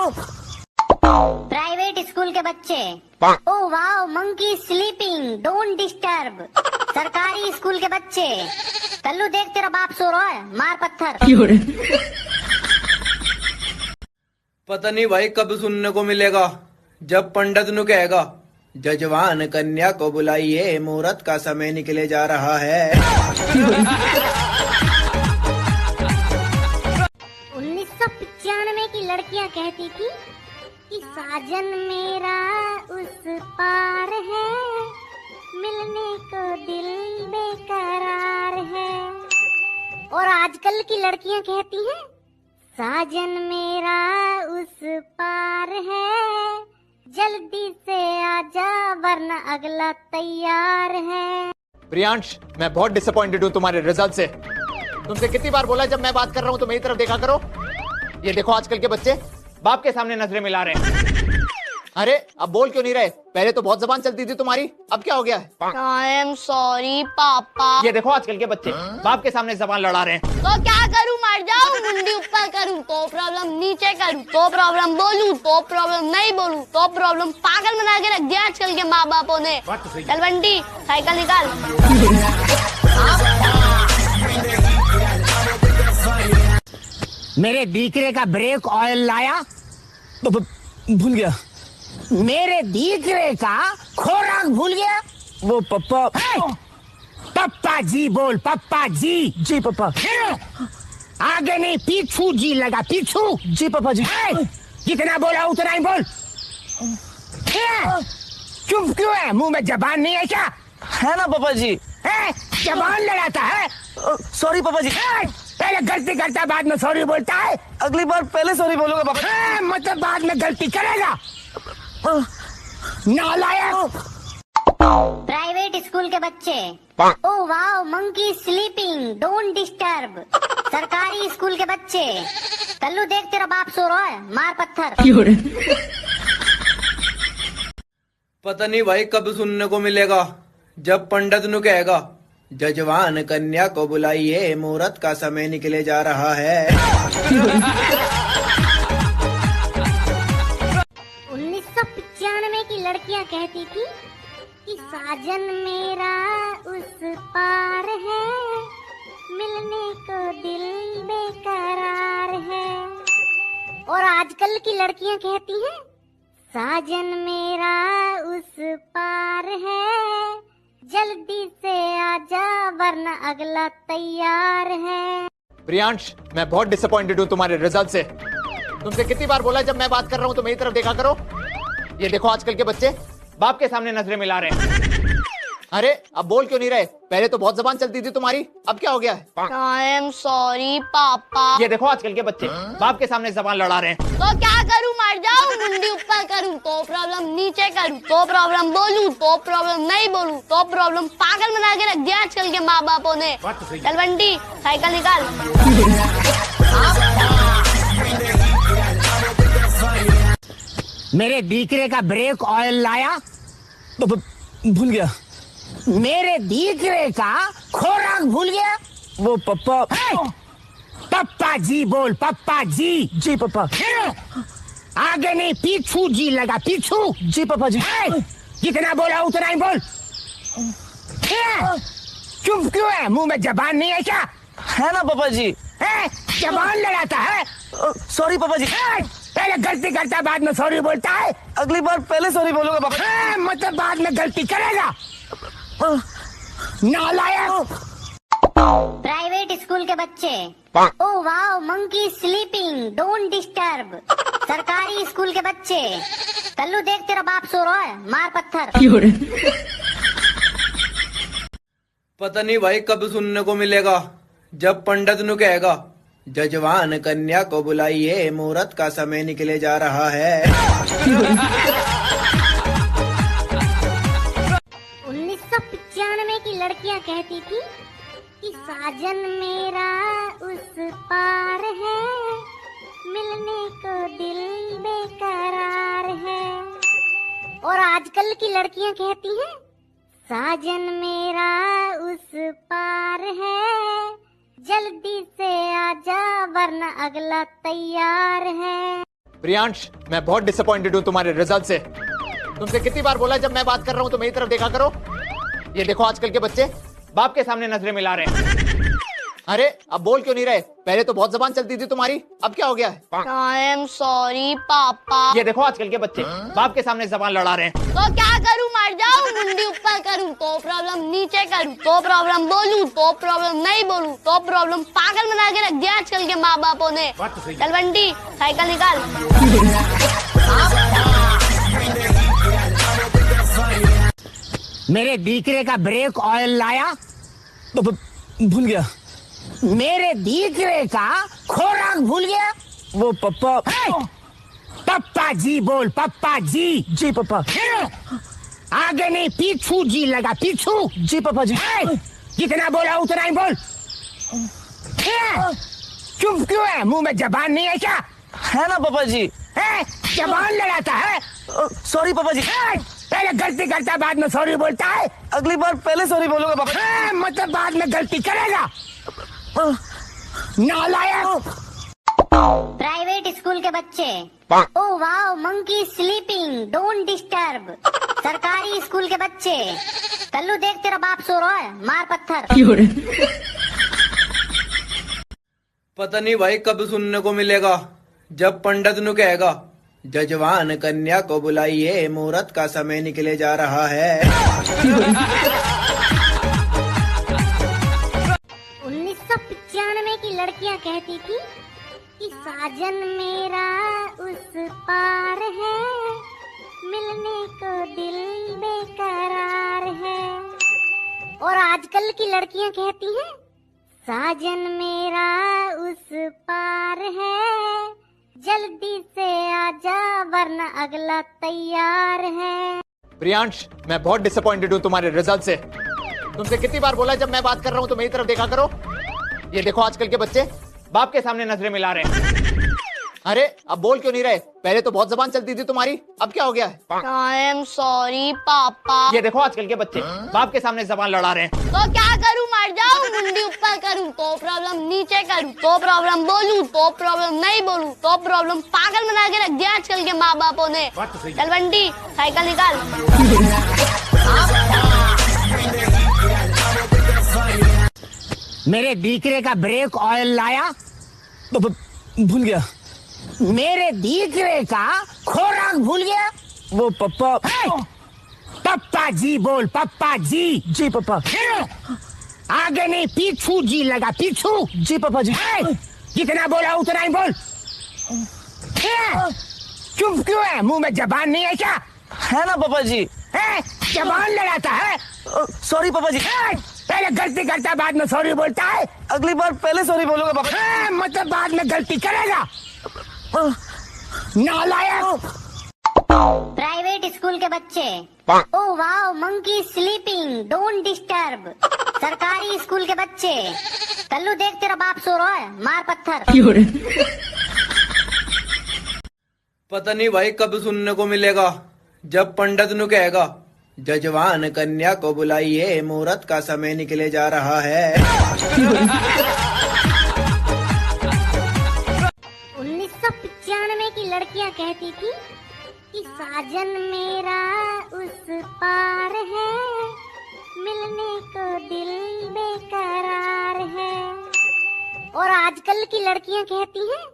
प्राइवेट स्कूल के बच्चे। ओ वाओ, मंकी स्लीपिंग, डोंट डिस्टर्ब। सरकारी स्कूल के बच्चे। कल्लू देख, तेरा बाप सो रहा है, मार पत्थर। पता नहीं भाई कब सुनने को मिलेगा, जब पंडित नु कहेगा, "जजवान कन्या को बुलाइए, मुहूर्त का समय निकले जा रहा है।" उन्नीस सौ पचानवे की लड़कियां कहती थी कि साजन मेरा उस पार है, मिलने को दिल बेकरार है। और आजकल की लड़कियां कहती हैं, साजन मेरा उस पार है, जल्दी से आजा वरना अगला तैयार है। प्रियांश, मैं बहुत डिसअपॉइंटेड हूँ तुम्हारे रिजल्ट से। तुमसे कितनी बार बोला है, जब मैं बात कर रहा हूँ तो मेरी तरफ देखा करो। ये देखो आजकल के बच्चे बाप के सामने नजरें मिला रहे हैं। अरे, अब बोल क्यों नहीं रहे? पहले तो बहुत जबान चलती थी तुम्हारी, अब क्या हो गया है? I am sorry पापा। ये देखो आजकल के बच्चे बाप के सामने जबान लड़ा रहे हैं। तो क्या करूँ, मर जाऊँ, मुंडी ऊपर करूँ तो प्रॉब्लम, नीचे करूँ तो प्रॉब्लम, बोलूँ तो प्रॉब्लम, नहीं बोलूँ तो प्रॉब्लम। पागल बना के रख दिया आजकल के माँ बापों ने। बात तो सही है। चल बंटी, साइकिल निकाल। मेरे दीकरे का ब्रेक ऑयल लाया? ब-, ब-, भूल गया। मेरे दीकरे का खोराक भूल गया? वो पप्पा। ए! पप्पा जी बोल, पप्पा जी। जी पप्पा। फिर आगे नहीं, पीछू जी लगा, पीछू। जी पप्पा जी। ए! जितना बोला उतना ही बोल। ए! चुप क्यों है? मुंह में जबान नहीं है क्या? है ना पापा जी। ए, जबान लड़ाता है। अ, sorry पापा जी। ए, पहले गलती करता है, बाद में sorry बोलता है। अगली बार पहले sorry बोलूंगा पापा जी। ए, मतलब बाद में गलती करेगा। अ, नालायक। प्राइवेट स्कूल के बच्चे। ओ वाओ, मंकी स्लीपिंग, डोंट डिस्टर्ब। सरकारी स्कूल के बच्चे। कल्लू देख, तेरा बाप सो रहा है, मार पत्थर। पता नहीं भाई कब सुनने को मिलेगा, जब पंडित नु कहेगा, "जजवान कन्या को बुलाइए, मुहूर्त का समय निकले जा रहा है।" उन्नीस सौ पचानवे की लड़कियां कहती थी कि साजन मेरा उस पार है, मिलने को दिल बेकरार है। और आज आजकल की लड़कियां कहती हैं, साजन मेरा उस पार है, जल्दी से आजा वरना अगला तैयार है। प्रियांश, मैं बहुत डिसअपॉइंटेड हूँ तुम्हारे रिजल्ट से। तुमसे कितनी बार बोला है, जब मैं बात कर रहा हूँ तो मेरी तरफ देखा करो। ये देखो आजकल के बच्चे, बाप के सामने नजरें मिला रहे हैं। अरे, अब बोल क्यों नहीं रहे? पहले तो बहुत जबान चलती थी तुम्हारी, अब क्या हो गया है? I am sorry पापा। ये देखो आजकल के बच्चे, बाप के सामने जबान लड़ा रहे हैं। तो क्या करूँ, मर जाऊँ, मुंडी ऊपर करूँ तो प्रॉब्लम, नीचे करूँ तो प्रॉब्लम, बोलूँ तो प्रॉब्लम, नहीं बोलूँ तो प्रॉब्लम। पागल बना के रख दिया आजकल के माँ बापों ने। बात तो सही है। चल बंटी, साइकिल निकाल। मेरे दीकरे का ब्रेक ऑयल लाया? ब-, ब-, भूल गया। मेरे दीकरे का खोराक भूल गया? वो पप्पा। ए! पप्पा जी बोल, पप्पा जी। जी पप्पा। फिर आगे नहीं, पीछू जी लगा, पीछू। जी पप्पा जी। ए! जितना बोला उतना ही बोल। ए! चुप क्यों है? मुंह में जबान नहीं है क्या? है ना पापा जी। हैं? जबान लड़ाता है? अ, सॉरी पापा जी। हैं? पहले गलती करता है, बाद में सॉरी बोलता है। अगली बार पहले सॉरी बोलूंगा पापा जी। हैं? मतलब बाद में गलती करेगा? अ, नालायक। प्राइवेट स्कूल के बच्चे। Oh wow, monkey sleeping, don't disturb। सरकारी स्कूल के बच्चे। कल्लू देख, तेरा बाप सो रहा है, मार पत्थर। पता नहीं भाई कब सुनने को मिलेगा, जब पंडित नु कहेगा, "जजवान कन्या को बुलाइए, मुहूर्त का समय निकले जा रहा है।" उन्नीस सौ पचानवे की लड़कियां कहती थी कि साजन मेरा उस पार है, मिलने को दिल बेकरार है। और आजकल की लड़कियां कहती हैं, साजन मेरा उस पार है, जल्दी से आजा वरना अगला तैयार है। प्रियांश, मैं बहुत डिसअपॉइंटेड हूँ तुम्हारे रिजल्ट से। तुमसे कितनी बार बोला है, जब मैं बात कर रहा हूँ तो मेरी तरफ देखा करो। ये देखो आजकल के बच्चे बाप के सामने नजरें मिला रहे हैं। अरे, अब बोल क्यों नहीं रहे? पहले तो बहुत जबान चलती थी तुम्हारी, अब क्या हो गया है? I am sorry पापा। ये देखो आजकल के बच्चे बाप के सामने जबान लड़ा रहे हैं। तो क्या करूँ, मर जाऊँ? मुंडी ऊपर करूँ तो प्रॉब्लम, नीचे करूँ तो प्रॉब्लम, बोलूँ तो प्रॉब्लम, नहीं बोलूँ तो प्रॉब्लम। पागल बना के रख दिया आजकल के माँ बापों ने। बात तो सही है। चल बंटी, साइकिल निकाल। मेरे दीकरे का ब्रेक ऑयल लाया? ब-, ब-, भूल गया। मेरे दीकरे का खोराक भूल गया? वो पप्पा। ए! पप्पा जी बोल, पप्पा जी। जी पप्पा। फिर आगे नहीं, पीछू जी लगा, पीछू। जी पप्पा जी। ए! जितना बोला उतना ही बोल। ए! चुप क्यों है? मुंह में जबान नहीं है क्या? है ना पापा जी। हैं? जबान लड़ाता है? अ, सॉरी पापा जी। हैं? पहले गलती करता है, बाद में सॉरी बोलता है। अगली बार पहले सॉरी बोलूंगा पापा जी। हैं? मतलब बाद में गलती करेगा? अ, नालायक। प्राइवेट स्कूल के बच्चे। Oh wow, monkey sleeping, don't disturb। सरकारी स्कूल के बच्चे। कल्लू देख, तेरा बाप सो रहा है, मार पत्थर। पता नहीं भाई कब सुनने को मिलेगा, जब पंडित नु कहेगा, "जजवान कन्या को बुलाइए, मुहूर्त का समय निकले जा रहा है।" उन्नीस सौ पचानवे की लड़कियां कहती थी कि साजन मेरा उस पार है, मिलने को दिल बेकरार है। और आजकल की लड़कियां कहती हैं, साजन मेरा उस पार है, जल्दी से आजा वरना अगला तैयार है। प्रियांश, मैं बहुत डिसअपॉइंटेड हूँ तुम्हारे रिजल्ट से। तुमसे कितनी बार बोला है, जब मैं बात कर रहा हूँ तो मेरी तरफ देखा करो। ये देखो आजकल के बच्चे बाप के सामने नजरें मिला रहे हैं। अरे, अब बोल क्यों नहीं रहे? पहले तो बहुत जबान चलती थी तुम्हारी, अब क्या हो गया है? I am sorry पापा। ये देखो आजकल के बच्चे बाप के सामने जबान लड़ा रहे हैं। तो क्या करूँ, मर जाऊँ? मुंडी ऊपर करूँ तो प्रॉब्लम, नीचे करूँ तो प्रॉब्लम, बोलूँ तो प्रॉब्लम, नहीं बोलूँ तो प्रॉब्लम। पागल बना के रख दिया आजकल के माँ बापों ने। बात तो सही है। चल बंटी, साइकिल निकाल। मेरे दीकरे का ब्रेक ऑयल लाया? ब-, ब-, भूल गया। मेरे दीकरे का खोराक भूल गया। वो पप्पा। हे! पप्पा जी बोल, पप्पा जी। जी पप्पा। हे! आगे नहीं, पीछू जी लगा, पीछू। जी पप्पा जी। हे! जितना बोला उतना ही बोल। हे! चुप क्यों है? मुंह में जबान नहीं है क्या? है ना पापा जी। हैं? जबान लड़ाता है? अ, सॉरी पापा जी। हैं? पहले गलती करता है, बाद में सॉरी बोलता है। अगली बार पहले सॉरी बोलूंगा पापा जी। हैं? मतलब बाद में गलती करेगा? अ, नालायक। प्राइवेट स्कूल के बच्चे। ओ वाओ, मंकी स्लीपिंग, डोंट डिस्टर्ब। सरकारी स्कूल के बच्चे। कल्लू देख, तेरा बाप सो रहा है, मार पत्थर। क्यों रे? पता नहीं भाई कब सुनने को मिलेगा, जब पंडित नु कहेगा, "जजवान कन्या को बुलाइए, मुहूर्त का समय निकले जा रहा है।" उन्नीस सौ पचानवे की लड़कियां कहती थी कि साजन मेरा उस पार है, मिलने को दिल बेकरार है। और आजकल की लड़कियां कहती हैं,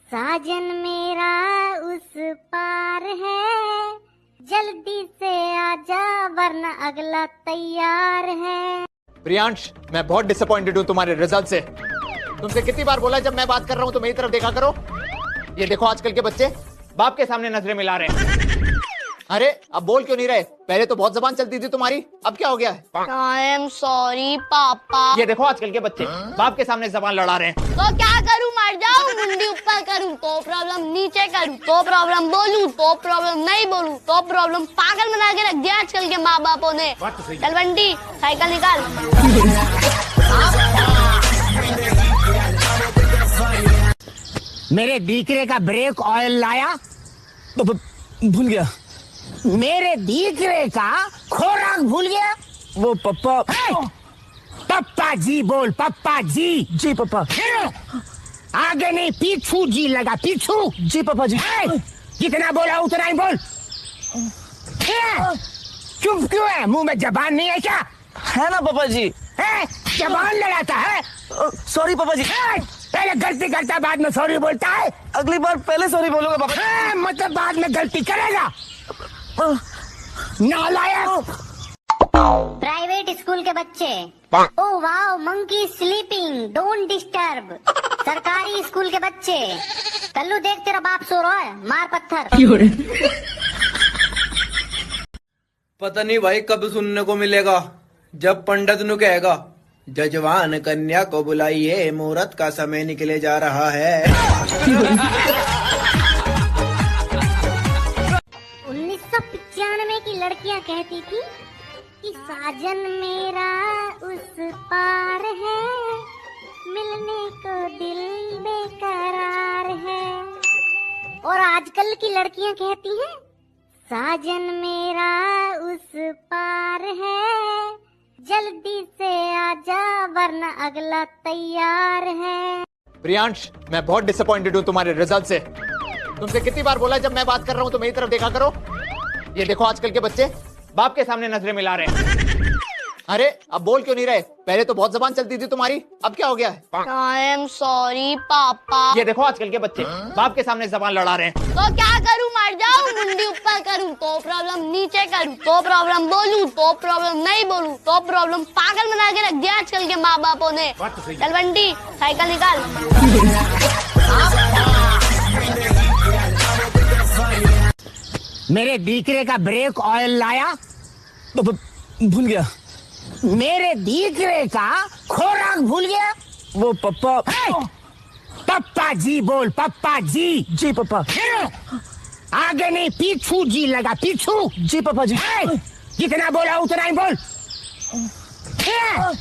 साजन मेरा उस पार है, जल्दी से आजा वरना अगला तैयार है। प्रियांश, मैं बहुत डिसअपॉइंटेड हूँ तुम्हारे रिजल्ट से। तुमसे कितनी बार बोला, जब मैं बात कर रहा हूँ तो मेरी तरफ देखा करो। ये देखो आजकल के बच्चे बाप के सामने नजरें मिला रहे हैं। अरे, अब बोल क्यों नहीं रहे? पहले तो बहुत जबान चलती थी तुम्हारी, अब क्या हो गया है? I am sorry पापा। ये देखो आजकल के बच्चे बाप के सामने जबान लड़ा रहे हैं। तो क्या करूं, मर जाऊं? मुंडी ऊपर करूं तो प्रॉब्लम, नीचे करूं तो प्रॉब्लम, बोलूं तो प्रॉब्लम, नहीं बोलूं तो प्रॉब्लम। पागल बना के रख दिया आजकल के माँ बापों ने। बात तो सही है। चल बंटी, साइकिल निकाल। मेरे दीकरे का ब्रेक ऑयल लाया? ब-, ब-, भूल गया। मेरे दीकरे का खोराक भूल गया? वो पप्पा। हे! पप्पा जी बोल, पप्पा जी। जी पप्पा। हे! आगे नहीं, पीछू जी लगा, पीछू। जी पप्पा जी। हे! जितना बोला उतना ही बोल। हे! चुप क्यों है? मुंह में जबान नहीं है क्या? है ना पापा जी। हैं? जबान लड़ाता है? अ, सॉरी पापा जी। हैं? पहले गलती करता है, बाद में सॉरी बोलता है। अगली बार पहले सॉरी बोलूंगा पापा जी। हैं? मतलब बाद में गलती करेगा? अ, नालायक। प्राइवेट स्कूल के बच्चे। ओ वाओ, मंकी स्लीपिंग, डोंट डिस्टर्ब। सरकारी स्कूल के बच्चे। कल्लू देख, तेरा बाप सो रहा है, मार पत्थर। पता नहीं भाई कब सुनने को मिलेगा, जब पंडित नु कहेगा, "जजवान कन्या को बुलाइए, मुहूर्त का समय निकले जा रहा है।" उन्नीस सौ पचानवे की लड़कियां कहती थी कि साजन मेरा उस पार है, मिलने को दिल बेकरार है। और आजकल की लड़कियां कहती हैं, साजन मेरा उस पार है, जल्दी से आजा वरना अगला तैयार है। प्रियांश, मैं बहुत डिसअपॉइंटेड हूँ तुम्हारे रिजल्ट से। तुमसे कितनी बार बोला, जब मैं बात कर रहा हूँ तो मेरी तरफ देखा करो। ये देखो आजकल के बच्चे बाप के सामने नजरें मिला रहे हैं। अरे, अब बोल क्यों नहीं रहे? पहले तो बहुत जबान चलती थी तुम्हारी, अब क्या हो गया है? I am sorry पापा। ये देखो आजकल के बच्चे बाप के सामने जबान लड़ा रहे हैं। तो क्या करूं, मर जाऊं? मुंडी ऊपर करूं तो प्रॉब्लम, नीचे करूं तो प्रॉब्लम, बोलूं तो प्रॉब्लम, नहीं बोलूं तो प्रॉब्लम। पागल बना के रख दिया आजकल के माँ बापों ने। बात तो सही है। चल बंटी, साइकिल निकाल। मेरे दीकरे का ब्रेक ऑयल लाया? ब-, ब-, भूल गया। मेरे दीकरे का खोराक भूल गया? वो पप्पा। हे! पप्पा जी बोल, पप्पा जी। जी पप्पा। हे! आगे नहीं, पीछू जी लगा, पीछू। जी पप्पा जी। हे! जितना बोला उतना ही बोल। हे!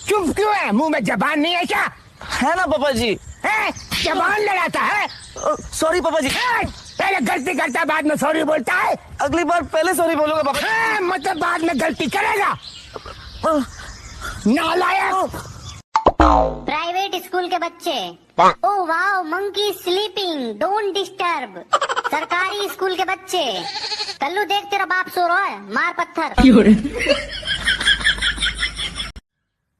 चुप क्यों है? मुंह में जबान नहीं है क्या? है ना पापा जी। हैं? जबान लड़ाता है? अ, सॉरी पापा जी। हैं? पहले गलती करता है, बाद में सॉरी बोलता है। अगली बार पहले सॉरी बोलूंगा पापा जी। हैं? मतलब बाद में गलती करेगा? अ, नालायक। प्राइवेट स्कूल के बच्चे। ओ वाओ, मंकी स्लीपिंग, डोंट डिस्टर्ब। सरकारी स्कूल के बच्चे। कल्लू देख, तेरा बाप सो रहा है, मार पत्थर।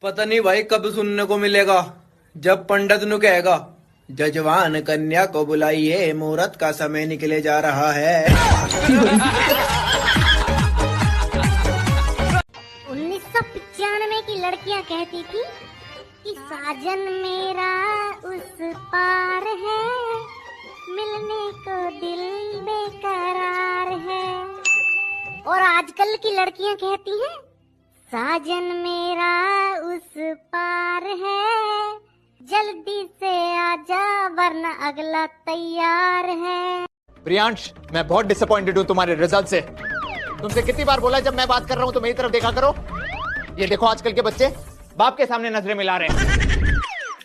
पता नहीं भाई कब सुनने को मिलेगा, जब पंडित नु कहेगा, जजवान कन्या को बुलाइए, मुहूर्त का समय निकले जा रहा है। उन्नीस सौ पचानवे की लड़कियां कहती थी कि साजन मेरा उस पार है, मिलने को दिल बेकरार है। और आजकल की लड़कियां कहती हैं, साजन मेरा उस पार है, जल्दी से आजा वरना अगला तैयार है। प्रियांश, मैं बहुत डिसअपॉइंटेड हूँ तुम्हारे रिजल्ट से। तुमसे कितनी बार बोला है, जब मैं बात कर रहा हूँ तो मेरी तरफ देखा करो। ये देखो आजकल के बच्चे बाप के सामने नजरें मिला रहे हैं।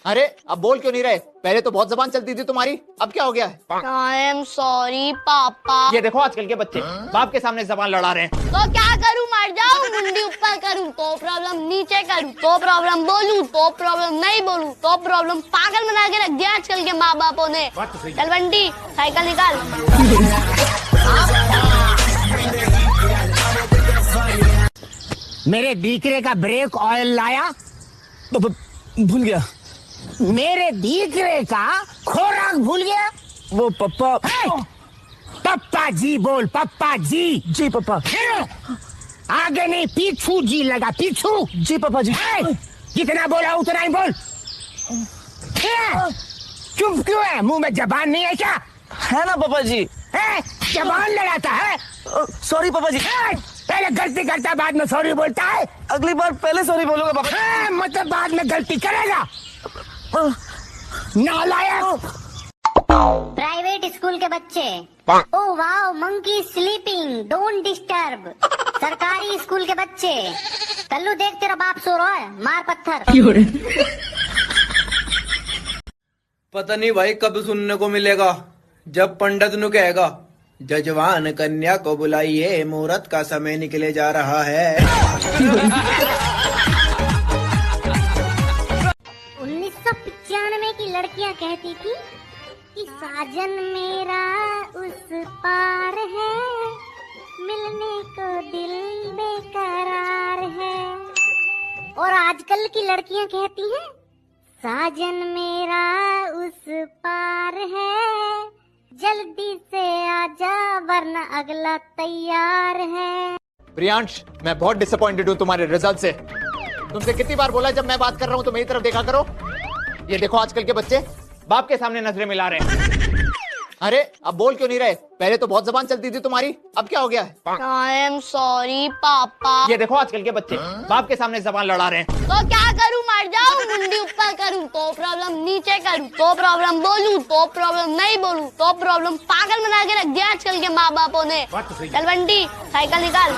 अरे, अब बोल क्यों नहीं रहे? पहले तो बहुत जबान चलती थी तुम्हारी, अब क्या हो गया है? I am sorry पापा। ये देखो आजकल के बच्चे बाप के सामने जबान लड़ा रहे हैं। तो क्या करूँ, मर जाऊँ? मुंडी ऊपर करूँ तो प्रॉब्लम, नीचे करूँ तो प्रॉब्लम, बोलूँ तो प्रॉब्लम, नहीं बोलूँ तो प्रॉब्लम। पागल बना के रख दिया आजकल के माँ बापों ने। बात तो सही है। चल बंटी, साइकिल निकाल। मेरे दीकरे का ब्रेक ऑयल लाया? ब-, ब-, भूल गया। मेरे दीकरे का खोराक भूल गया? वो पप्पा। ए! पप्पा जी बोल, पप्पा जी। जी पप्पा। फिर आगे नहीं, पीछू जी लगा, पीछू। जी पप्पा जी। ए! जितना बोला उतना ही बोल। ए! चुप क्यों है? मुंह में जबान नहीं है क्या? है ना पापा जी। हैं? जबान लड़ाता है? अ, सॉरी पापा जी। हैं? पहले गलती करता है, बाद में सॉरी बोलता है। अगली बार पहले सॉरी बोलूंगा पापा जी। हैं? मतलब बाद में गलती करेगा? अ, नालायक। प्राइवेट स्कूल के बच्चे। ओ वाओ, मंकी स्लीपिंग, डोंट डिस्टर्ब। सरकारी स्कूल के बच्चे। कल्लू देख, तेरा बाप सो रहा है, मार पत्थर। पता नहीं भाई कब सुनने को मिलेगा, जब पंडित नु कहेगा, "जजवान कन्या को बुलाइए, मुहूर्त का समय निकले जा रहा है।" उन्नीस सौ पचानवे की लड़कियां कहती थी कि साजन मेरा उस पार है, मिलने को दिल बेकरार है। और आजकल की लड़कियां कहती हैं, साजन मेरा उस पार है, जल्दी से आजा वरना अगला तैयार है। प्रियांश, मैं बहुत डिसअपॉइंटेड हूँ तुम्हारे रिजल्ट से। तुमसे कितनी बार बोला है, जब मैं बात कर रहा हूँ तो मेरी तरफ देखा करो। ये देखो आजकल के बच्चे बाप के सामने नजरें मिला रहे हैं। अरे, अब बोल क्यों नहीं रहे? पहले तो बहुत जबान चलती थी तुम्हारी, अब क्या हो गया है? I am sorry पापा। ये देखो आजकल के बच्चे बाप के सामने जबान लड़ा रहे हैं। तो क्या करूँ, मर जाऊँ? मुंडी ऊपर करूँ तो प्रॉब्लम, नीचे करूँ तो प्रॉब्लम, बोलूँ तो प्रॉब्लम, नहीं बोलूँ तो प्रॉब्लम। पागल बना के रख दिया आजकल के माँ बापों ने। बात तो सही है। चल बंटी, साइकिल निकाल।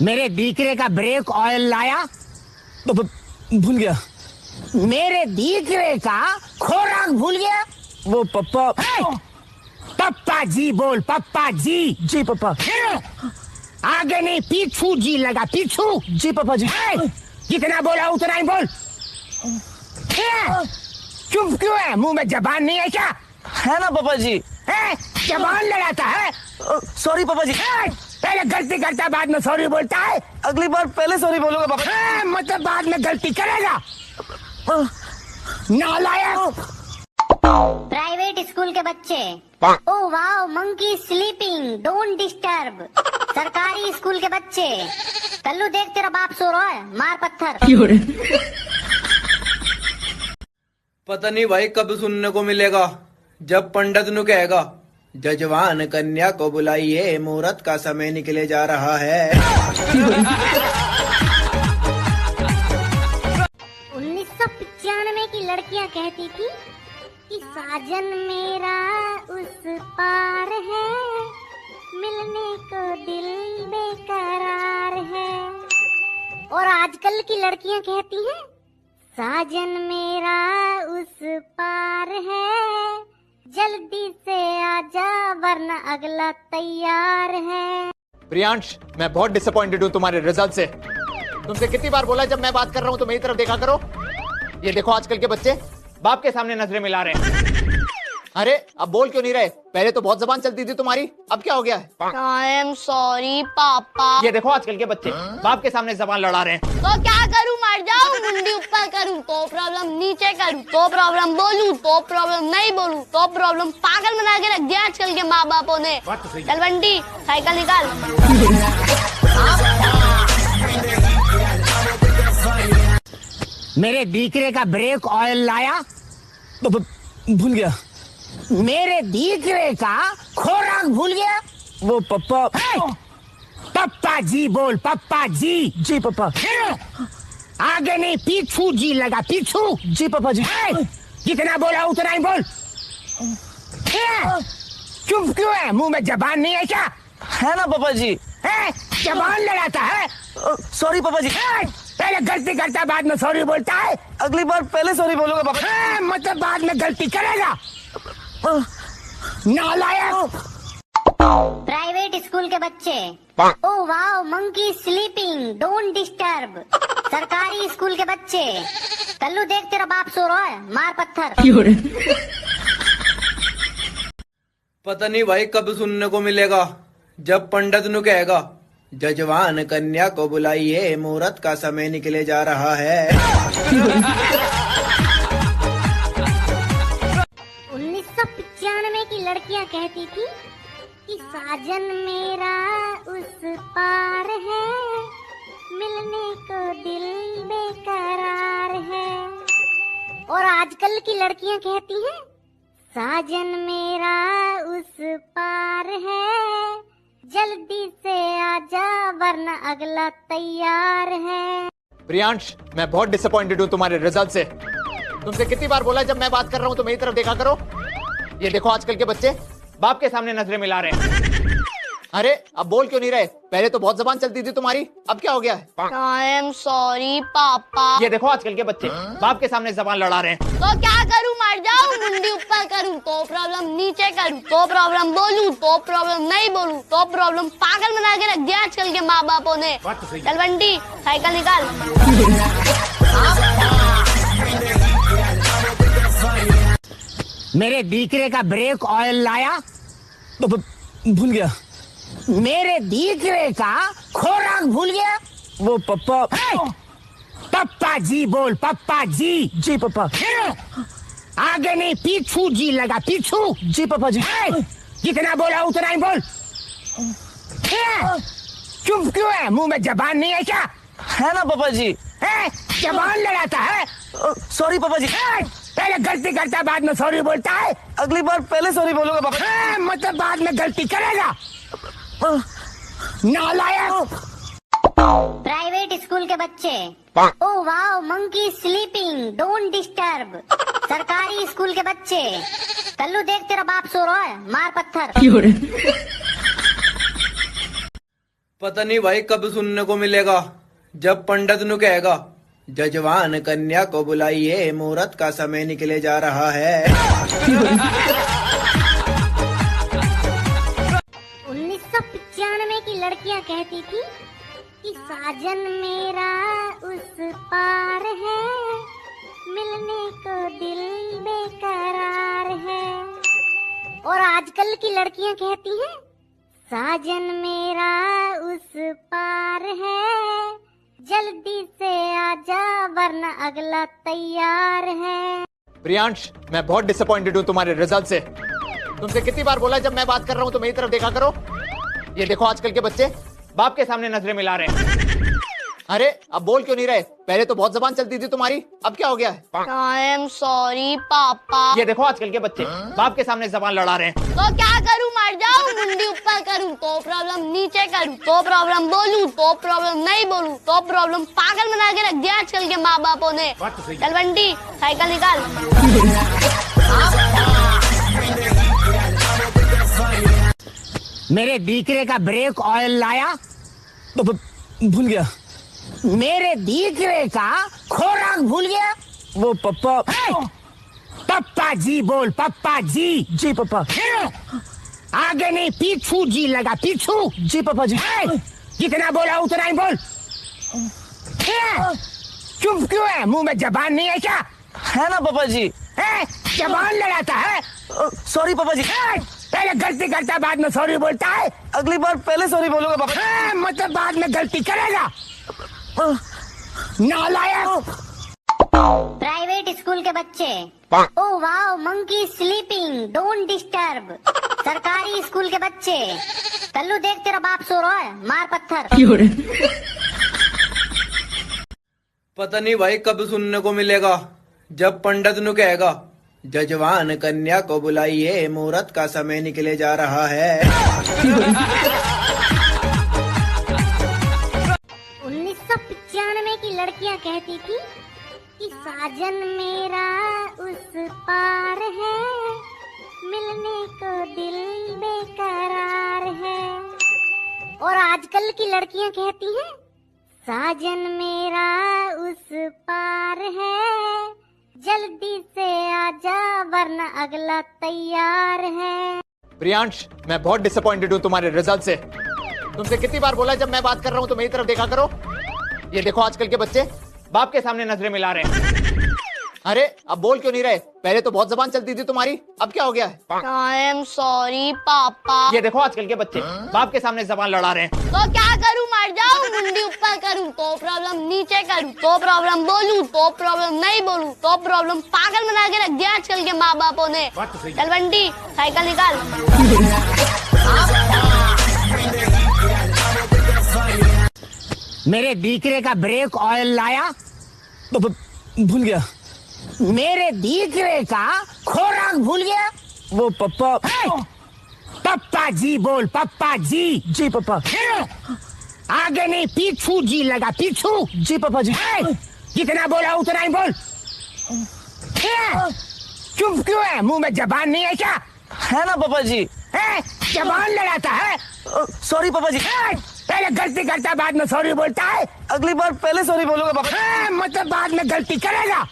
मेरे दीकरे का ब्रेक ऑयल लाया? ब-, ब-, भूल गया। मेरे दीकरे का खोराक भूल गया? वो पप्पा। ए! पप्पा जी बोल, पप्पा जी। जी पप्पा। फिर आगे नहीं, पीछू जी लगा, पीछू। जी पप्पा जी। ए! जितना बोला उतना ही बोल। ए! चुप क्यों है? मुंह में जबान नहीं है क्या? है ना पापा जी। हैं? जबान लड़ाता है? अ, सॉरी पापा जी। हैं? पहले गलती करता है, बाद में सॉरी बोलता है। अगली बार पहले सॉरी बोलूंगा पापा जी। हैं? मतलब बाद में गलती करेगा? अ, नालायक। प्राइवेट स्कूल के बच्चे। ओ वाओ, मंकी स्लीपिंग, डोंट डिस्टर्ब। सरकारी स्कूल के बच्चे। कल्लू देख, तेरा बाप सो रहा है, मार पत्थर। पता नहीं भाई कब सुनने को मिलेगा, जब पंडित नु कहेगा, "जजवान कन्या को बुलाइए, मुहूर्त का समय निकले जा रहा है।" उन्नीस सौ पचानवे की लड़कियां कहती थी कि साजन मेरा उस पार है, मिलने को दिल बेकरार है। और आजकल की लड़कियां कहती हैं, साजन मेरा उस पार है, जल्दी से आजा वरना अगला तैयार है। प्रियांश, मैं बहुत डिसअपॉइंटेड हूँ तुम्हारे रिजल्ट से। तुमसे कितनी बार बोला है, जब मैं बात कर रहा हूँ तो मेरी तरफ देखा करो। ये देखो आजकल के बच्चे बाप के सामने नजरें मिला रहे हैं। अरे, अब बोल क्यों नहीं रहे? पहले तो बहुत जबान चलती थी तुम्हारी, अब क्या हो गया है? I am sorry पापा। ये देखो आजकल के बच्चे, बाप के सामने जबान लड़ा रहे हैं। तो क्या करूं, मर जाऊं, मुंडी ऊपर करूं तो problem, नीचे करूं तो problem, बोलूं तो problem, नहीं बोलूं तो problem। पागल बना के रख दिया आजकल के माँ बापों ने। बात तो सही है। चल बंटी, साइकिल निकाल। मेरे दीकरे का brake oil लाया? ब-, ब-, भूल गया। मेरे दीकरे का खोराक भूल गया? वो पप्पा। ए! पप्पा जी बोल, पप्पा जी। जी पप्पा। फिर आगे नहीं, पीछू जी लगा, पीछू। जी पप्पा जी। ए! जितना बोला उतना ही बोल। ए! चुप क्यों है? मुंह में जबान नहीं है क्या? है ना पापा जी। हैं? जबान लड़ाता है? अ, sorry पापा जी। हैं? पहले गलती करता है, बाद में sorry बोलता है। अगली बार पहले sorry बोलूंगा पापा जी। हैं? मतलब बाद में गलती करेगा? अ, नालायक। प्राइवेट स्कूल के बच्चे। ओ वाओ, मंकी स्लीपिंग, डोंट डिस्टर्ब। सरकारी स्कूल के बच्चे। कल्लू देख, तेरा बाप सो रहा है, मार पत्थर। क्यों रे? पता नहीं भाई कब सुनने को मिलेगा, जब पंडित नु कहेगा, "जजवान कन्या को बुलाइए, मुहूर्त का समय निकले जा रहा है।" उन्नीस सौ पचानवे की लड़कियां कहती थी कि साजन मेरा उस पार है, मिलने को दिल बेकरार है। और आजकल की लड़कियां कहती हैं, साजन मेरा उस पार है, जल्दी से आजा वरना अगला तैयार है। प्रियांश, मैं बहुत disappointed हूँ तुम्हारे result से। तुमसे कितनी बार बोला, जब मैं बात कर रहा हूँ तो मेरी तरफ देखा करो। ये देखो आजकल के बच्चे बाप के सामने नजरें मिला रहे हैं। अरे, अब बोल क्यों नहीं रहे? पहले तो बहुत जबान चलती थी तुम्हारी, अब क्या हो गया है? I am sorry पापा। ये देखो आजकल के बच्चे बाप के सामने जबान लड़ा रहे हैं। तो क्या करूं, मर जाऊं, मुंडी ऊपर करूं तो problem, नीचे करूं तो problem, बोलूं तो problem, नहीं बोलूं तो problem। पागल बना के रख दिया आजकल के माँ बापों ने। बात तो सही है। चल बंटी, साइकिल निकाल। मेरे दीकरे का brake oil लाया? ब-, ब-, भूल गया। मेरे दीकरे का खोराक भूल गया? वो पप्पा। ए! पप्पा जी बोल, पप्पा जी। जी पप्पा। फिर आगे नहीं, पीछू जी लगा, पीछू। जी पप्पा जी। ए! जितना बोला उतना ही बोल। ए! चुप क्यों है? मुंह में जबान नहीं है क्या? है ना पापा जी। हैं? जबान लड़ाता है? अ, sorry पापा जी। हैं? पहले गलती करता है, बाद में sorry बोलता है। अगली बार पहले sorry बोलूंगा पापा जी। हैं? मतलब बाद में गलती करेगा? अ, नालायक। प्राइवेट स्कूल के बच्चे। ओ वाओ, मंकी स्लीपिंग, डोंट डिस्टर्ब। सरकारी स्कूल के बच्चे। कल्लू देख, तेरा बाप सो रहा है, मार पत्थर। क्यों रे? पता नहीं भाई कब सुनने को मिलेगा, जब पंडित नु कहेगा, "जजवान कन्या को बुलाइए, मुहूर्त का समय निकले जा रहा है।" उन्नीस सौ पचानवे की लड़कियां कहती थी कि साजन मेरा उस पार है, मिलने को दिल बेकरार है। और आजकल की लड़कियां कहती हैं, साजन मेरा उस पार है, जल्दी से आजा वरना अगला तैयार है। प्रियांश, मैं बहुत disappointed हूँ तुम्हारे result से। तुमसे कितनी बार बोला, जब मैं बात कर रहा हूँ तो मेरी तरफ देखा करो। ये देखो आजकल के बच्चे बाप के सामने नजरें मिला रहे हैं। अरे, अब बोल क्यों नहीं रहे? पहले तो बहुत जबान चलती थी तुम्हारी, अब क्या हो गया है? I am sorry पापा। ये देखो आजकल के बच्चे बाप के सामने जबान लड़ा रहे हैं। तो क्या करूं, मर जाऊं, मुंडी ऊपर करूं तो problem, नीचे करूं तो problem, बोलूं तो problem, नहीं बोलूं तो problem। पागल बना के रख दिया आजकल के माँ बापों ने। बात तो सही है। चल बंटी, साइकिल निकाल। मेरे दीकरे का brake oil लाया? ब-, ब-, भूल गया। मेरे दीकरे का खोराक भूल गया? वो पप्पा। ए! पप्पा जी बोल, पप्पा जी। जी पप्पा। फिर आगे नहीं, पीछू जी लगा, पीछू। जी पप्पा जी। ए! जितना बोला उतना ही बोल। ए! चुप क्यों है? मुंह में जबान नहीं है क्या? है ना पापा जी। हैं? जबान लड़ाता है? सॉरी पापा जी। ए, पहले गलती करता है, बाद में सॉरी बोलता है। अगली बार पहले सॉरी बोलूंगा पापा। ए, मतलब बाद में गलती करेगा। नालायक। प्राइवेट स्कूल के बच्चे। ओ वाओ, मंकी स्लीपिंग, डोंट डिस्टर्ब। सरकारी स्कूल के बच्चे। कल्लू देख, तेरा बाप सो रहा है, मार पत्थर। पता नहीं भाई कब सुनने को मिलेगा, जब पंडित नु कहेगा, जजवान कन्या को बुलाइए, मुहूर्त का समय निकले जा रहा है। उन्नीस सौ पचानवे की लड़कियां कहती थी कि साजन मेरा उस पार है, मिलने को दिल बेकरार है। और आजकल की लड़कियां कहती हैं, साजन मेरा उस पार है, जल्दी से आजा वरना अगला तैयार है। प्रियांश, मैं बहुत डिसअपॉइंटेड हूँ तुम्हारे रिजल्ट से। तुमसे कितनी बार बोला है, जब मैं बात कर रहा हूँ तो मेरी तरफ देखा करो। ये देखो आजकल के बच्चे बाप के सामने नजरें मिला रहे हैं। अरे, अब बोल क्यों नहीं रहे? पहले तो बहुत जबान चलती थी तुम्हारी, अब क्या हो गया है? आई एम सॉरी पापा। ये देखो आजकल के बच्चे बाप के सामने जबान लड़ा रहे हैं। तो क्या करूँ, मर जाऊँ, मुंडी ऊपर करूँ तो प्रॉब्लम, नीचे करूँ तो प्रॉब्लम, बोलूँ तो प्रॉब्लम, नहीं बोलूँ तो प्रॉब्लम। पागल बना के रख दिया आजकल के माँ बापों ने। चल बंटी, साइकिल निकाल। मेरे दीकरे का ब्रेक ऑयल लाया। ब-, ब-, भूल गया। मेरे दीकरे का खोराक भूल गया। वो पप्पा। ए, पप्पा जी बोल, पप्पा जी। जी पप्पा। ए, आगे नहीं, पीछू जी लगा, पीछू। जी पप्पा जी। ए, जितना बोला उतना ही बोल। ए, चुप क्यों है? मुंह में जबान नहीं है क्या? है ना पापा जी। ए, जबान लड़ाता है। सॉरी पापा जी। ए, पहले गलती करता है, बाद में सॉरी बोलता है। अगली बार पहले सॉरी बोलूंगा पापा। ए, मतलब बाद में गलती करेगा।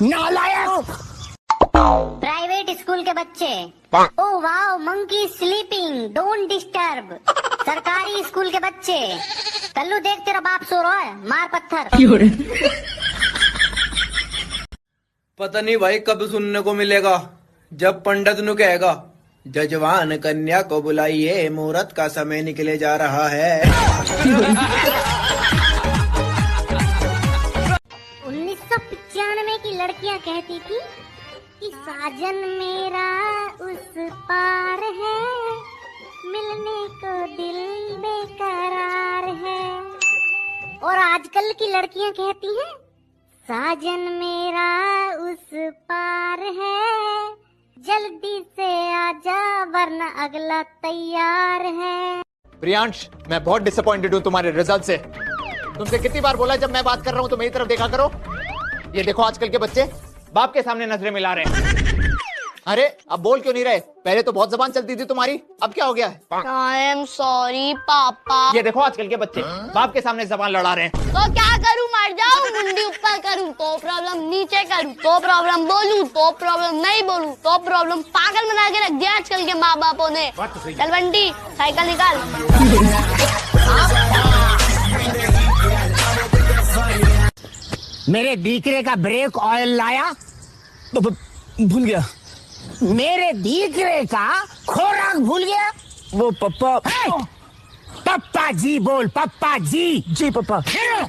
नालायक। प्राइवेट स्कूल के बच्चे। ओ वाओ, मंकी स्लीपिंग, डोंट डिस्टर्ब। सरकारी स्कूल के बच्चे। कल्लू देख, तेरा बाप सो रहा है, मार पत्थर। पता नहीं भाई कब सुनने को मिलेगा, जब पंडित नु कहेगा, जजवान कन्या को बुलाइए, मुहूर्त का समय निकले जा रहा है। उन्नीस सौ पचानवे की लड़कियां कहती थी कि साजन मेरा उस पार है, मिलने को दिल बेकरार है। और आजकल की लड़कियां कहती हैं, साजन मेरा उस पार है, जल्दी से आजा वरना अगला तैयार है। प्रियांश, मैं बहुत डिसअपॉइंटेड हूँ तुम्हारे रिजल्ट से। तुमसे कितनी बार बोला है, जब मैं बात कर रहा हूँ तो मेरी तरफ देखा करो। ये देखो आजकल के बच्चे बाप के सामने नजरें मिला रहे हैं। अरे, अब बोल क्यों नहीं रहे? पहले तो बहुत जबान चलती थी तुम्हारी, अब क्या हो गया है? आई एम सॉरी पापा। ये देखो आजकल के बच्चे बाप के सामने जबान लड़ा रहे हैं। तो क्या करूँ, मर जाऊँ, मुंडी ऊपर करूँ तो प्रॉब्लम, नीचे करूँ तो प्रॉब्लम, बोलूँ तो प्रॉब्लम, नहीं बोलूँ तो प्रॉब्लम। पागल बना के रख दिया आजकल के माँ बापों ने। चल बंटी, साइकिल निकाल। मेरे दीकरे का ब्रेक ऑयल लाया। ब-, ब-, भूल गया। मेरे दीकरे का खोराक भूल गया। वो पप्पा। ए, पप्पा जी बोल, पप्पा जी। जी पप्पा। ए,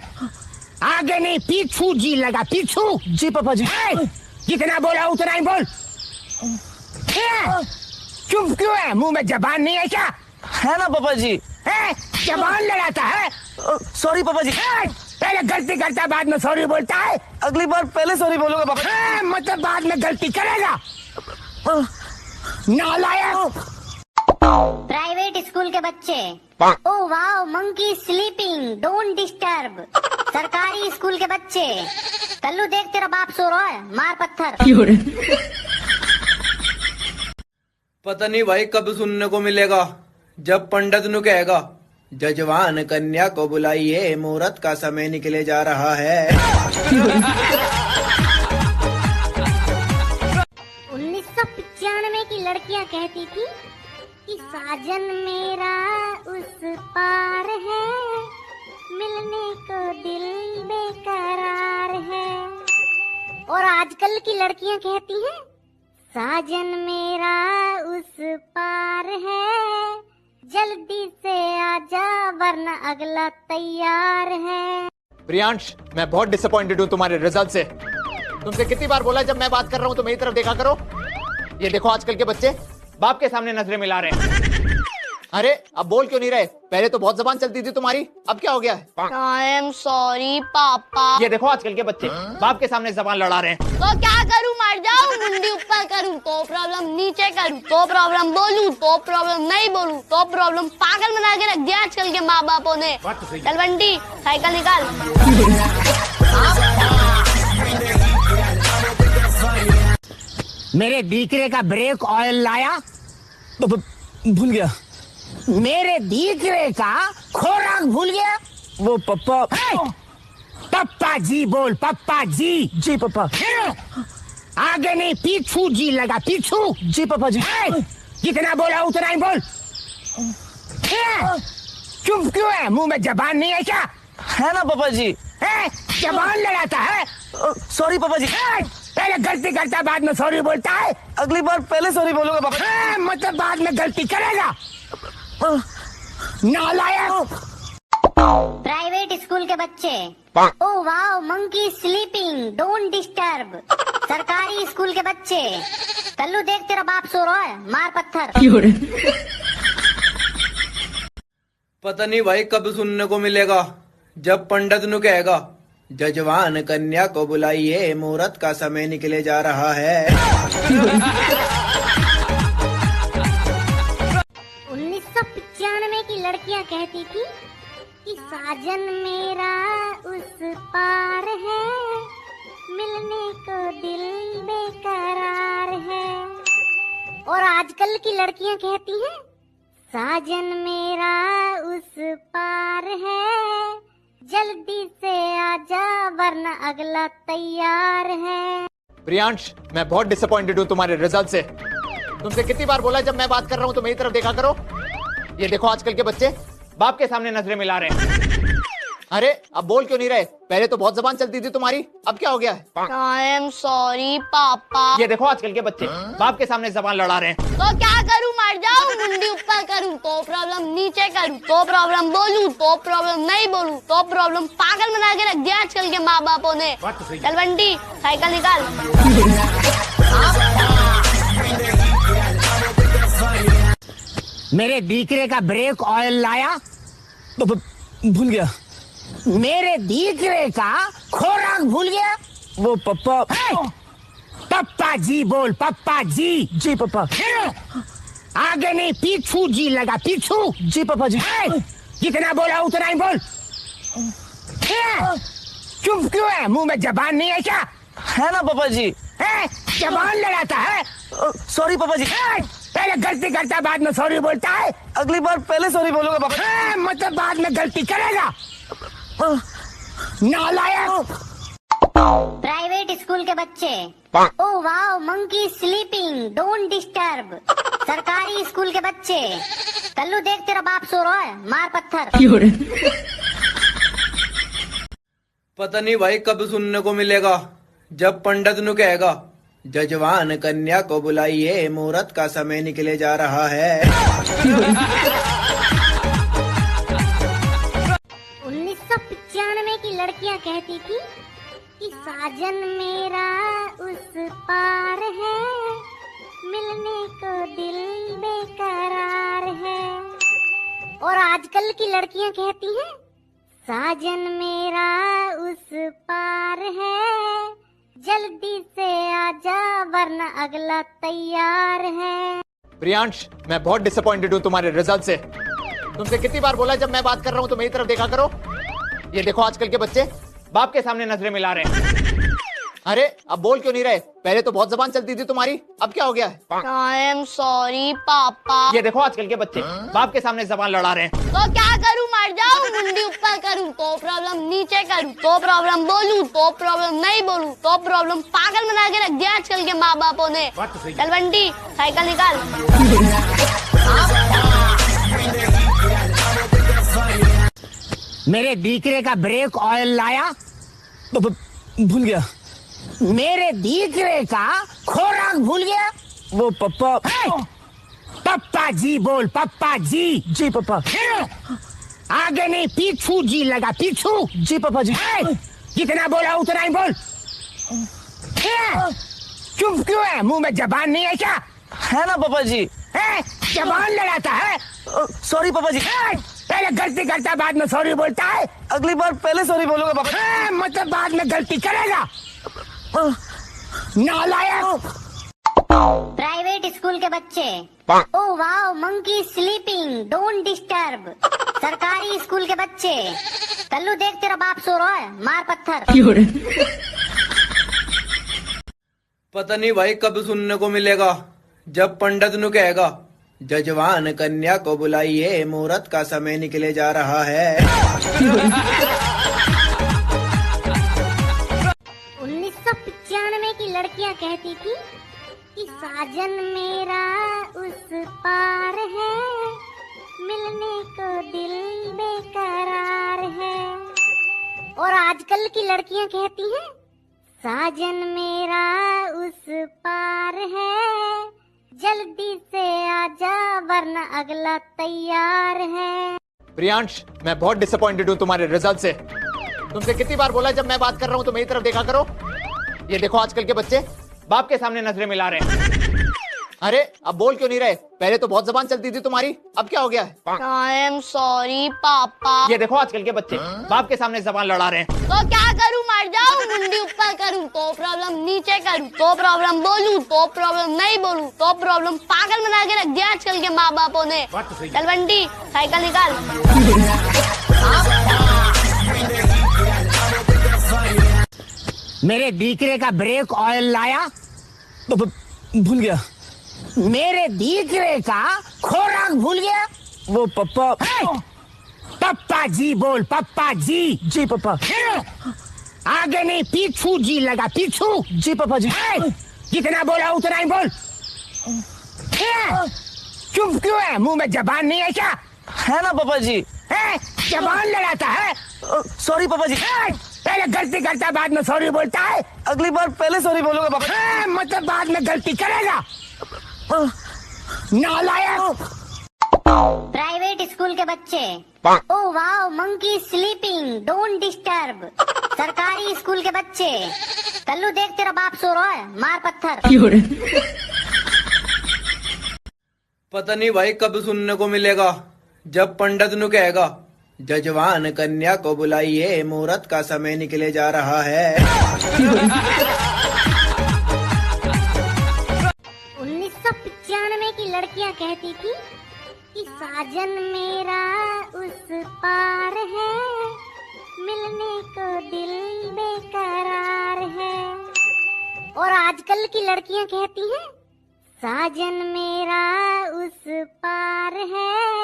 आगे नहीं, पीछू जी लगा, पीछू। जी पप्पा जी। ए, जितना बोला उतना ही बोल। ए, चुप क्यों है? मुंह में जबान नहीं है क्या? है ना पापा जी। ए, जबान लड़ाता है। सॉरी पापा जी। ए, पहले गलती करता है, बाद में सॉरी बोलता है। अगली बार पहले सॉरी बोलूंगा पापा। ए, मतलब बाद में गलती करेगा। नालायक। प्राइवेट स्कूल के बच्चे। ओ वाओ, मंकी स्लीपिंग, डोंट डिस्टर्ब। सरकारी स्कूल के बच्चे। कल्लू देख, तेरा बाप सो रहा है, मार पत्थर। पता नहीं भाई कब सुनने को मिलेगा, जब पंडित नु कहेगा, जजवान कन्या को बुलाइए, मुहूर्त का समय निकले जा रहा है। उन्नीस सौ पचानवे की लड़कियां कहती थी कि साजन मेरा उस पार है, मिलने को दिल बेकरार है। और आजकल की लड़कियां कहती हैं, साजन मेरा उस पार है, जल्दी से आजा वरना अगला तैयार है। प्रियांश, मैं बहुत डिसअपॉइंटेड हूँ तुम्हारे रिजल्ट से। तुमसे कितनी बार बोला, जब मैं बात कर रहा हूँ तो मेरी तरफ देखा करो। ये देखो आजकल के बच्चे, बाप के सामने नजरें मिला रहे हैं। अरे, अब बोल क्यों नहीं रहे? पहले तो बहुत जबान चलती थी तुम्हारी, अब क्या हो गया है? I am sorry पापा। ये देखो आजकल के बच्चे, बाप के सामने जबान लड़ा रहे हैं। तो क्या करूँ, मर जाऊँ, मुंडी ऊपर करूँ तो प्रॉब्लम, नीचे करूँ तो प्रॉब्लम, बोलूँ तो प्रॉब्लम, नहीं बोलूँ तो प्रॉब्लम। पागल बना के रख दिया आजकल के माँ बापों ने। बात तो सही है। चल बंटी, साइकिल निकाल। मेरे दीकरे का ब्रेक ऑयल लाया? ब-, ब-, भूल गया। मेरे दीकरे का खोराक भूल गया? वो पप्पा। ए! पप्पा जी बोल, पप्पा जी। जी पप्पा। फिर आगे नहीं, पीछू जी लगा, पीछू। जी पप्पा जी। ए! जितना बोला उतना ही बोल। ए! चुप क्यों है? मुंह में जबान नहीं है क्या? है ना पापा जी। ए, जबान लड़ाता है। अ, सॉरी पापा जी। ए, पहले गलती करता है, बाद में सॉरी बोलता है। अगली बार पहले सॉरी बोलूंगा पापा जी। ए, मतलब बाद में गलती करेगा। अ, नालायक। प्राइवेट स्कूल के बच्चे। Oh wow, monkey sleeping, don't disturb। सरकारी स्कूल के बच्चे। कल्लू देख, तेरा बाप सो रहा है, मार पत्थर। पता नहीं भाई कब सुनने को मिलेगा, जब पंडित नु कहेगा, "जजवान कन्या को बुलाइए, मुहूर्त का समय निकले जा रहा है।" उन्नीस सौ पचानवे की लड़कियां कहती थी कि साजन मेरा उस पार है, मिलने को दिल बेकरार है। और आजकल की लड़कियां कहती हैं, साजन मेरा उस पार है, जल्दी से आजा वरना अगला तैयार है। प्रियांश, मैं बहुत डिसअपॉइंटेड हूँ तुम्हारे रिजल्ट से। तुमसे कितनी बार बोला, जब मैं बात कर रहा हूँ तो मेरी तरफ देखा करो। ये देखो आजकल के बच्चे, बाप के सामने नजरें मिला रहे हैं। अरे, अब बोल क्यों नहीं रहे? पहले तो बहुत जबान चलती थी तुम्हारी, अब क्या हो गया है? I am sorry पापा। ये देखो आजकल के बच्चे, बाप के सामने जबान लड़ा रहे हैं। तो क्या करूँ, मर जाऊँ, मुंडी ऊपर करूँ तो प्रॉब्लम, नीचे करूँ तो प्रॉब्लम, बोलूँ तो प्रॉब्लम, नहीं बोलूँ तो प्रॉब्लम। पागल बना के रख दिया आजकल के माँ बापों ने। बात तो सही है। चल बंटी, साइकिल निकाल। मेरे दीकरे का ब्रेक ऑयल लाया? ब-, ब-, भूल गया। मेरे दीकरे का खोराक भूल गया? वो पप्पा। ए! पप्पा जी बोल, पप्पा जी। जी पप्पा। फिर आगे नहीं, पीछू जी लगा, पीछू। जी पप्पा जी। ए! जितना बोला उतना ही बोल। ए! चुप क्यों है? मुंह में जबान नहीं है क्या? है ना पापा जी। ए, जबान लड़ाता है। अ, सॉरी पापा जी। ए, पहले गलती करता है, बाद में सॉरी बोलता है। अगली बार पहले सॉरी बोलूंगा पापा जी। ए, मतलब बाद में गलती करेगा। अ, नालायक। प्राइवेट स्कूल के बच्चे। Oh wow, monkey sleeping, don't disturb। सरकारी स्कूल के बच्चे। कल्लू देख, तेरा बाप सो रहा है, मार पत्थर। पता नहीं भाई कब सुनने को मिलेगा, जब पंडित नु कहेगा, "जजवान कन्या को बुलाइए, मुहूर्त का समय निकले जा रहा है।" उन्नीस सौ पचानवे की लड़कियां कहती थी कि साजन मेरा उस पार है, मिलने को दिल बेकरार है। और आजकल की लड़कियां कहती हैं, साजन मेरा उस पार है, जल्दी से आजा वरना अगला तैयार है। प्रियांश, मैं बहुत डिसअपॉइंटेड हूँ तुम्हारे रिजल्ट से। तुमसे कितनी बार बोला, जब मैं बात कर रहा हूँ तो मेरी तरफ देखा करो। ये देखो आजकल के बच्चे, बाप के सामने नजरें मिला रहे हैं। अरे, अब बोल क्यों नहीं रहे? पहले तो बहुत जबान चलती थी तुम्हारी, अब क्या हो गया है? I am sorry पापा। ये देखो आजकल के बच्चे, बाप के सामने जबान लड़ा रहे हैं। तो क्या करूँ, मर जाऊँ, मुंडी ऊपर करूँ तो प्रॉब्लम, नीचे करूँ तो प्रॉब्लम, बोलूँ तो प्रॉब्लम, नहीं बोलूँ तो प्रॉब्लम। पागल बना के रख दिया आजकल के माँ बापों ने। बात तो सही है। चल बंटी, साइकिल निकाल। मेरे दीकरे का ब्रेक ऑयल लाया? ब-, ब-, भूल गया। मेरे दीकरे का खोराक भूल गया। वो पप्पा। ए, पप्पा जी बोल, पप्पा जी। जी पप्पा। ए, आगे नहीं, पीछू जी लगा, पीछू। जी पप्पा जी। ए, जितना बोला उतना ही बोल। ए, चुप क्यों है? मुंह में जबान नहीं है क्या? है ना पापा जी। ए, जबान लड़ाता है। अ, sorry पापा जी। ए, पहले गलती करता है, बाद में sorry बोलता है। अगली बार पहले sorry बोलूंगा पापा जी। ए, मतलब बाद में गलती करेगा। अ, नालायक। प्राइवेट स्कूल के बच्चे। ओ वाओ, मंकी स्लीपिंग, डोंट डिस्टर्ब। सरकारी स्कूल के बच्चे। कल्लू देख, तेरा बाप सो रहा है, मार पत्थर। पता नहीं भाई कब सुनने को मिलेगा, जब पंडित नु कहेगा, "जजवान कन्या को बुलाइए, मुहूर्त का समय निकले जा रहा है।" उन्नीस सौ पचानवे की लड़कियां कहती थी कि साजन मेरा उस पार है, मिलने को दिल बेकरार है। और आजकल की लड़कियां कहती हैं, साजन मेरा उस पार है, जल्दी से आजा वरना अगला तैयार है। प्रियांश, मैं बहुत डिसअपॉइंटेड हूँ तुम्हारे रिजल्ट से। तुमसे कितनी बार बोला, जब मैं बात कर रहा हूँ तो मेरी तरफ देखा करो। ये देखो आजकल के बच्चे बाप के सामने नजरें मिला रहे हैं। अरे, अब बोल क्यों नहीं रहे? पहले तो बहुत जबान चलती थी तुम्हारी, अब क्या हो गया है? I am sorry पापा। ये देखो आजकल के बच्चे बाप के सामने जबान लड़ा रहे हैं। तो क्या करूँ, मर जाऊँ? मुंडी ऊपर करूँ तो प्रॉब्लम, नीचे करूँ तो प्रॉब्लम, बोलूँ तो प्रॉब्लम, नहीं बोलूँ तो प्रॉब्लम। पागल बना के रख दिया आजकल के माँ बापों ने। बात तो सही है। चल बंटी, साइकिल निकाल। मेरे दीकरे का ब्रेक ऑयल लाया। ब-, ब-, भूल गया। मेरे दीकरे का खोराक भूल गया। वो पप्पा। ए, पप्पा जी बोल, पप्पा जी। जी पप्पा। ए, आगे नहीं, पीछू जी लगा, पीछू। जी पप्पा जी। ए, जितना बोला उतना ही बोल। ए, चुप क्यों है? मुंह में जबान नहीं है क्या? है ना पापा जी। ए, जबान लड़ाता है। अ, sorry पापा जी। ए, पहले गलती करता है, बाद में sorry बोलता है। अगली बार पहले sorry बोलूंगा पापा जी। ए, मतलब बाद में गलती करेगा। अ, नालायक। प्राइवेट स्कूल के बच्चे। ओ वाओ, मंकी स्लीपिंग, डोंट डिस्टर्ब। सरकारी स्कूल के बच्चे। कल्लू देख, तेरा बाप सो रहा है, मार पत्थर। पता नहीं भाई कब सुनने को मिलेगा, जब पंडित नु कहेगा, "जजवान कन्या को बुलाइए, मुहूर्त का समय निकले जा रहा है।" उन्नीस सौ पचानवे की लड़कियां कहती थी कि साजन मेरा उस पार है, मिलने को दिल बेकरार है। और आजकल की लड़कियां कहती हैं, साजन मेरा उस पार है,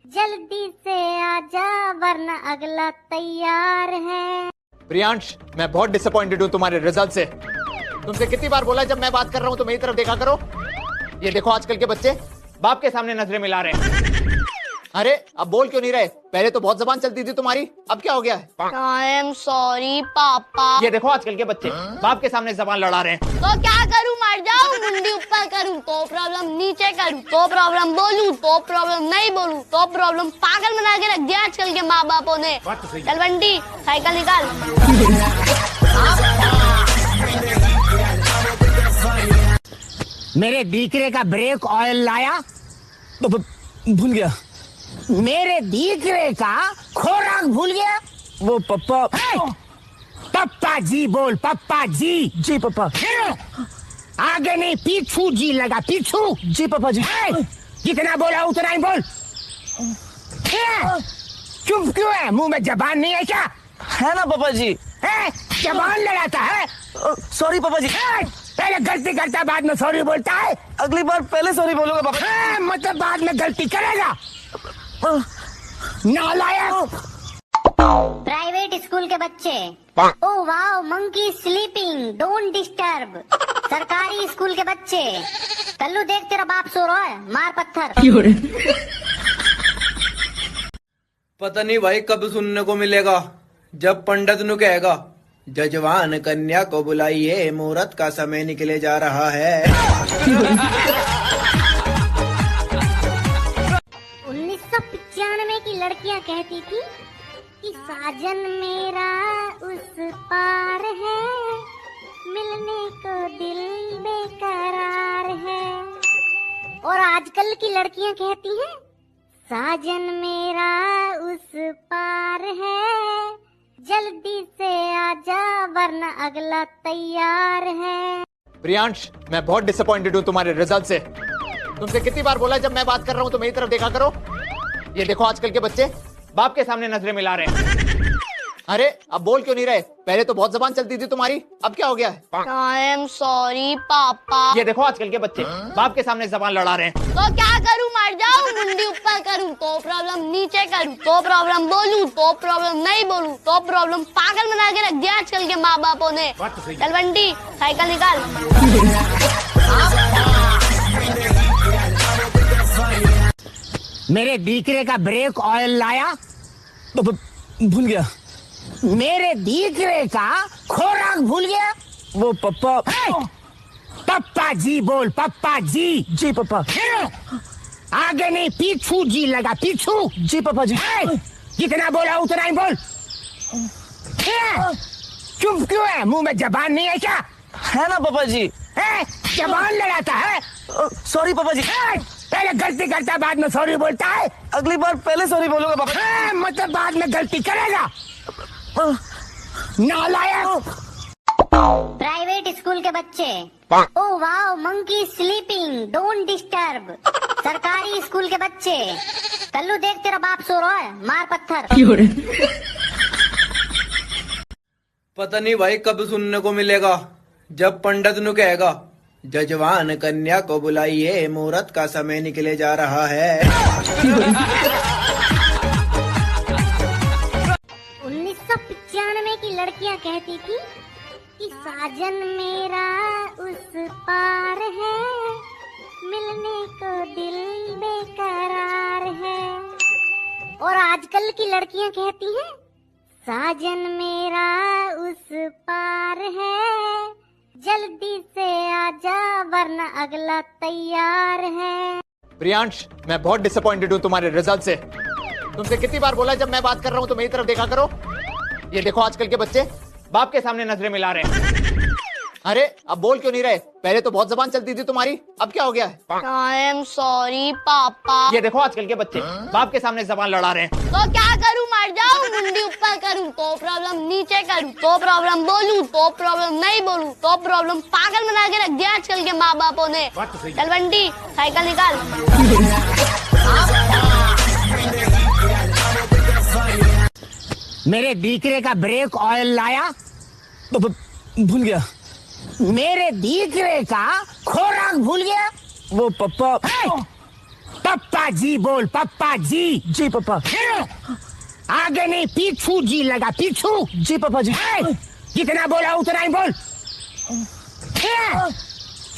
जल्दी से आजा वरना अगला तैयार है। प्रियांश, मैं बहुत डिसअपॉइंटेड हूँ तुम्हारे रिजल्ट से। तुमसे कितनी बार बोला, जब मैं बात कर रहा हूँ तो मेरी तरफ देखा करो। ये देखो आजकल के बच्चे बाप के सामने नजरें मिला रहे हैं। अरे, अब बोल क्यों नहीं रहे? पहले तो बहुत जबान चलती थी तुम्हारी, अब क्या हो गया है? I am sorry पापा। ये देखो आजकल के बच्चे बाप के सामने जबान लड़ा रहे हैं। तो क्या करूँ, मर जाऊँ? मुंडी ऊपर करूँ तो प्रॉब्लम, नीचे करूँ तो प्रॉब्लम, बोलूँ तो प्रॉब्लम, नहीं बोलूँ तो प्रॉब्लम। पागल बना के रख दिया आजकल के माँ बापों ने। बात तो सही है। चल बंटी, साइकिल निकाल। मेरे दीकरे का ब्रेक ऑयल लाया। ब-, ब-, भूल गया। मेरे दीकरे का खोराक भूल गया। वो पप्पा। ए, पप्पा जी बोल, पप्पा जी। जी पप्पा। ए, आगे नहीं, पीछू जी लगा, पीछू। जी पप्पा जी। ए, जितना बोला उतना ही बोल। ए, चुप क्यों है? मुंह में जबान नहीं है क्या? है ना पापा जी। ए, जबान लड़ाता है। अ, sorry पापा जी। ए, पहले गलती करता है, बाद में sorry बोलता है। अगली बार पहले sorry बोलूंगा पापा जी। ए, मतलब बाद में गलती करेगा। अ, नालायक। प्राइवेट स्कूल के बच्चे। ओ वाओ, मंकी स्लीपिंग, डोंट डिस्टर्ब। सरकारी स्कूल के बच्चे। कल्लू देख, तेरा बाप सो रहा है, मार पत्थर। पता नहीं भाई कब सुनने को मिलेगा, जब पंडित नु कहेगा, जजवान कन्या को बुलाइए, मुहूर्त का समय निकले जा रहा है। उन्नीस सौ पचानवे की लड़कियां कहती थी कि साजन मेरा उस पार है, मिलने को दिल बेकरार है। और आजकल की लड़कियां कहती हैं, साजन मेरा उस पार है, जल्दी से आजा वरना अगला तैयार है। प्रियांश, मैं बहुत डिसअपॉइंटेड हूँ तुम्हारे रिजल्ट से। तुमसे कितनी बार बोला, जब मैं बात कर रहा हूँ तो मेरी तरफ देखा करो। ये देखो आजकल के बच्चे बाप के सामने नजरें मिला रहे हैं। अरे, अब बोल क्यों नहीं रहे? पहले तो बहुत जबान चलती थी तुम्हारी, अब क्या हो गया है? I am sorry पापा। ये देखो आजकल के बच्चे बाप के सामने जबान लड़ा रहे हैं। तो क्या करूँ, मर जाऊँ, मुंडी ऊपर करूँ तो प्रॉब्लम, नीचे करूँ तो प्रॉब्लम, बोलूँ तो प्रॉब्लम, नहीं बोलूँ तो प्रॉब्लम। पागल बना के रख दिया आजकल के माँ बापों ने। बात तो सही है। चल बंटी, साइकिल निकाल। मेरे दीकरे का ब्रेक ऑयल लाया? ब-, ब-, भूल गया। मेरे दीकरे का खोराक भूल गया? वो पप्पा। ए! पप्पा जी बोल, पप्पा जी। जी पप्पा। फिर आगे नहीं, पीछू जी लगा, पीछू। जी पप्पा जी। ए! जितना बोला उतना ही बोल। ए! चुप क्यों है? मुंह में जबान नहीं है क्या? है ना पापा जी। ए, जबान लड़ाता है। अ, सॉरी पापा जी। ए, पहले गलती करता है, बाद में सॉरी बोलता है। अगली बार पहले सॉरी बोलूंगा पापा जी। ए, मतलब बाद में गलती करेगा। अ, नालायक। प्राइवेट स्कूल के बच्चे। Oh wow, monkey sleeping, don't disturb। सरकारी स्कूल के बच्चे। कल्लू देख, तेरा बाप सो रहा है, मार पत्थर। पता नहीं भाई कब सुनने को मिलेगा, जब पंडित नु कहेगा, "जजवान कन्या को बुलाइए, मुहूर्त का समय निकले जा रहा है।" उन्नीस सौ पचानवे की लड़कियां कहती थी कि साजन मेरा उस पार है, मिलने को दिल बेकरार है। और आजकल की लड़कियां कहती हैं, साजन मेरा उस पार है, जल्दी से आजा वरना अगला तैयार है। प्रियांश, मैं बहुत डिसअपॉइंटेड हूँ तुम्हारे रिजल्ट से। तुमसे कितनी बार बोला, जब मैं बात कर रहा हूँ तो मेरी तरफ देखा करो। ये देखो आजकल के बच्चे बाप के सामने नजरें मिला रहे हैं। अरे, अब बोल क्यों नहीं रहे? पहले तो बहुत जबान चलती थी तुम्हारी, अब क्या हो गया है? I am sorry पापा। ये देखो आजकल के बच्चे बाप के सामने जबान लड़ा रहे हैं। तो क्या करूँ, मर जाऊँ, मुंडी ऊपर करूँ तो प्रॉब्लम, नीचे करूँ तो प्रॉब्लम, बोलूँ तो प्रॉब्लम, नहीं बोलूँ तो प्रॉब्लम। पागल बना के रख दिया आजकल के माँ बापों ने। बात तो सही है। चल बंटी, साइकिल निकाल। मेरे दीकरे का ब्रेक ऑयल लाया? ब-, ब-, भूल गया। मेरे दीकरे का खोराक भूल गया? वो पप्पा। ए! पप्पा जी बोल, पप्पा जी। जी पप्पा। फिर आगे नहीं, पीछू जी लगा, पीछू। जी पप्पा जी। ए! जितना बोला उतना ही बोल। ए!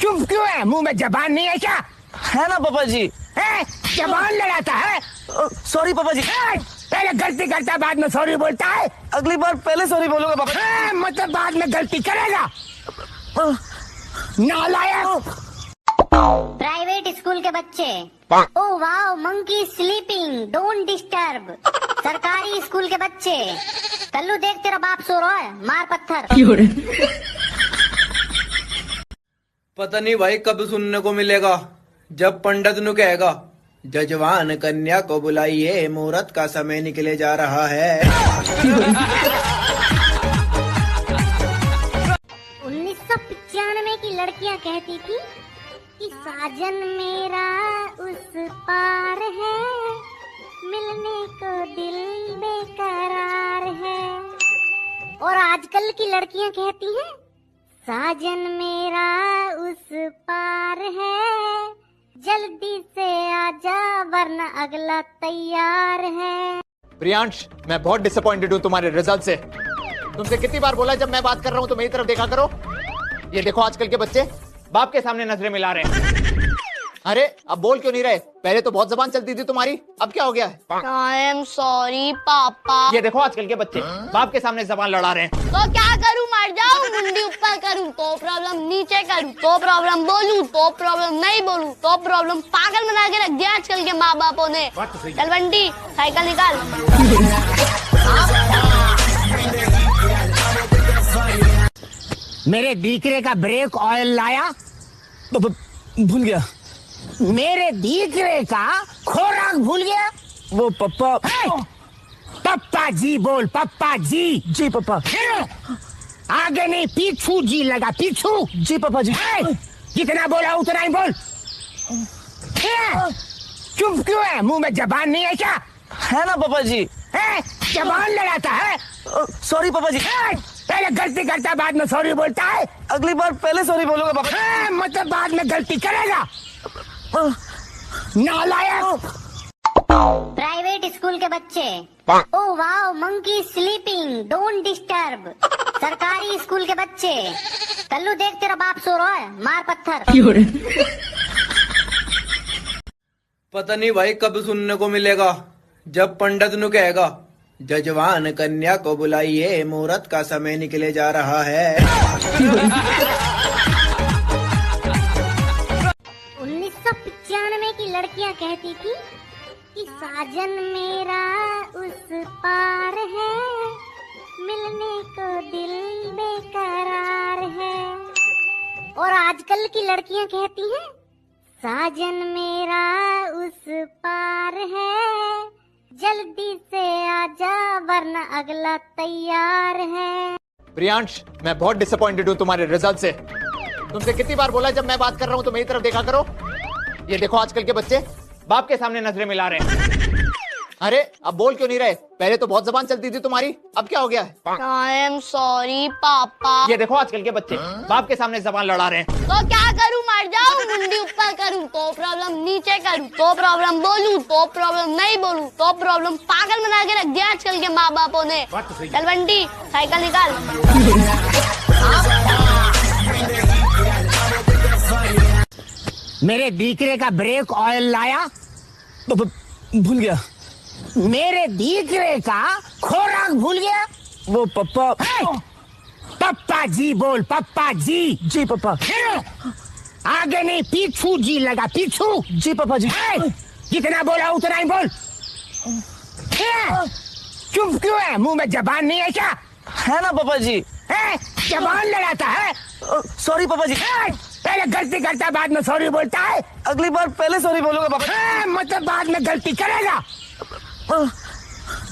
चुप क्यों है? मुंह में जबान नहीं है क्या? है ना पापा जी। ए, जबान लड़ाता है। अ, सॉरी पापा जी। ए, पहले गलती करता है, बाद में सॉरी बोलता है। अगली बार पहले सॉरी बोलूंगा पापा जी। ए, मतलब बाद में गलती करेगा। अ, नालायक। प्राइवेट स्कूल के बच्चे। Oh wow, monkey sleeping, don't disturb। सरकारी स्कूल के बच्चे। कल्लू देख, तेरा बाप सो रहा है, मार पत्थर। क्यों रे? पता नहीं भाई कब सुनने को मिलेगा, जब पंडित नु कहेगा, "जजवान कन्या को बुलाइए, मुहूर्त का समय निकले जा रहा है।" उन्नीस सौ पचानवे की लड़कियां कहती थी कि साजन मेरा उस पार है, मिलने को दिल बेकरार है। और आजकल की लड़कियां कहती हैं, साजन मेरा उस पार है, जल्दी से आजा वरना अगला तैयार है। प्रियांश, मैं बहुत डिसअपॉइंटेड हूँ तुम्हारे रिजल्ट से। तुमसे कितनी बार बोला, जब मैं बात कर रहा हूँ तो मेरी तरफ देखा करो। ये देखो आजकल के बच्चे बाप के सामने नजरें मिला रहे हैं। अरे, अब बोल क्यों नहीं रहे? पहले तो बहुत जबान चलती थी तुम्हारी, अब क्या हो गया है? I am sorry पापा। ये देखो आजकल के बच्चे बाप के सामने जबान लड़ा रहे हैं। तो क्या करूं, मर जाऊं? मुंडी ऊपर करूं तो problem, नीचे करूं तो problem, बोलूं तो problem, नहीं बोलूं तो problem। पागल बना के रख दिया आजकल के माँ बापों ने। बात तो सही है। चल बंटी, साइकिल निकाल। मेरे दीकरे का brake oil लाया? ब-, ब-, भूल गया। मेरे दीकरे का खोराक भूल गया? वो पप्पा। ए! पप्पा जी बोल, पप्पा जी। जी पप्पा। आगे नहीं, पीछू जी लगा, पीछू। जी पप्पा जी। ए! जितना बोला उतना ही बोल। ए! चुप क्यों है? मुंह में जबान नहीं है क्या? है ना पापा जी। हैं? जबान लड़ाता है? अ, sorry पापा जी। हैं? पहले गलती करता है, बाद में sorry बोलता है। अगली बार पहले sorry बोलूंगा पापा जी। हैं? मतलब बाद में गलती करेगा? अ, नालायक। प्राइवेट स्कूल के बच्चे। ओ वाओ, मंकी स्लीपिंग, डोंट डिस्टर्ब। सरकारी स्कूल के बच्चे। कल्लू देख, तेरा बाप सो रहा है, मार पत्थर। क्यों रे? पता नहीं भाई कब सुनने को मिलेगा, जब पंडित नु कहेगा, "जजवान कन्या को बुलाइए, मुहूर्त का समय निकले जा रहा है।" उन्नीस सौ पचानवे की लड़कियां कहती थी कि साजन मेरा उस पार है, मिलने को दिल बेकरार है। और आजकल की लड़कियां कहती हैं, साजन मेरा उस पार है, जल्दी से आजा वरना अगला तैयार है। प्रियांश, मैं बहुत disappointed हूँ तुम्हारे result से। तुमसे कितनी बार बोला, जब मैं बात कर रहा हूँ तो मेरी तरफ देखा करो। ये देखो आजकल के बच्चे बाप के सामने नजरें मिला रहे हैं। अरे, अब बोल क्यों नहीं रहे? पहले तो बहुत जबान चलती थी तुम्हारी, अब क्या हो गया है? I am sorry पापा। ये देखो आजकल के बच्चे बाप के सामने जबान लड़ा रहे हैं। तो क्या करूं, मर जाऊं? मुंडी ऊपर करूं तो problem, नीचे करूं तो problem, बोलूं तो problem, नहीं बोलूं तो problem। पागल बना के रख दिया आजकल के माँ बापों ने। बात तो सही है। चल बंटी, साइकिल निकाल। मेरे दीकरे का brake oil लाया? ब-, ब-, भूल गया। मेरे दीकरे का खोराक भूल गया? वो पप्पा। ए! पप्पा जी बोल, पप्पा जी। जी पप्पा। फिर आगे नहीं, पीछू जी लगा, पीछू। जी पप्पा जी। ए! जितना बोला उतना ही बोल। ए! चुप क्यों है? मुंह में जबान नहीं है क्या? है ना पापा जी। हैं? जबान लड़ाता है? अ, sorry पापा जी। हैं? पहले गलती करता है, बाद में sorry बोलता है। अगली बार पहले sorry बोलूंगा पापा जी। हैं? मतलब बाद में गलती करेगा? अ,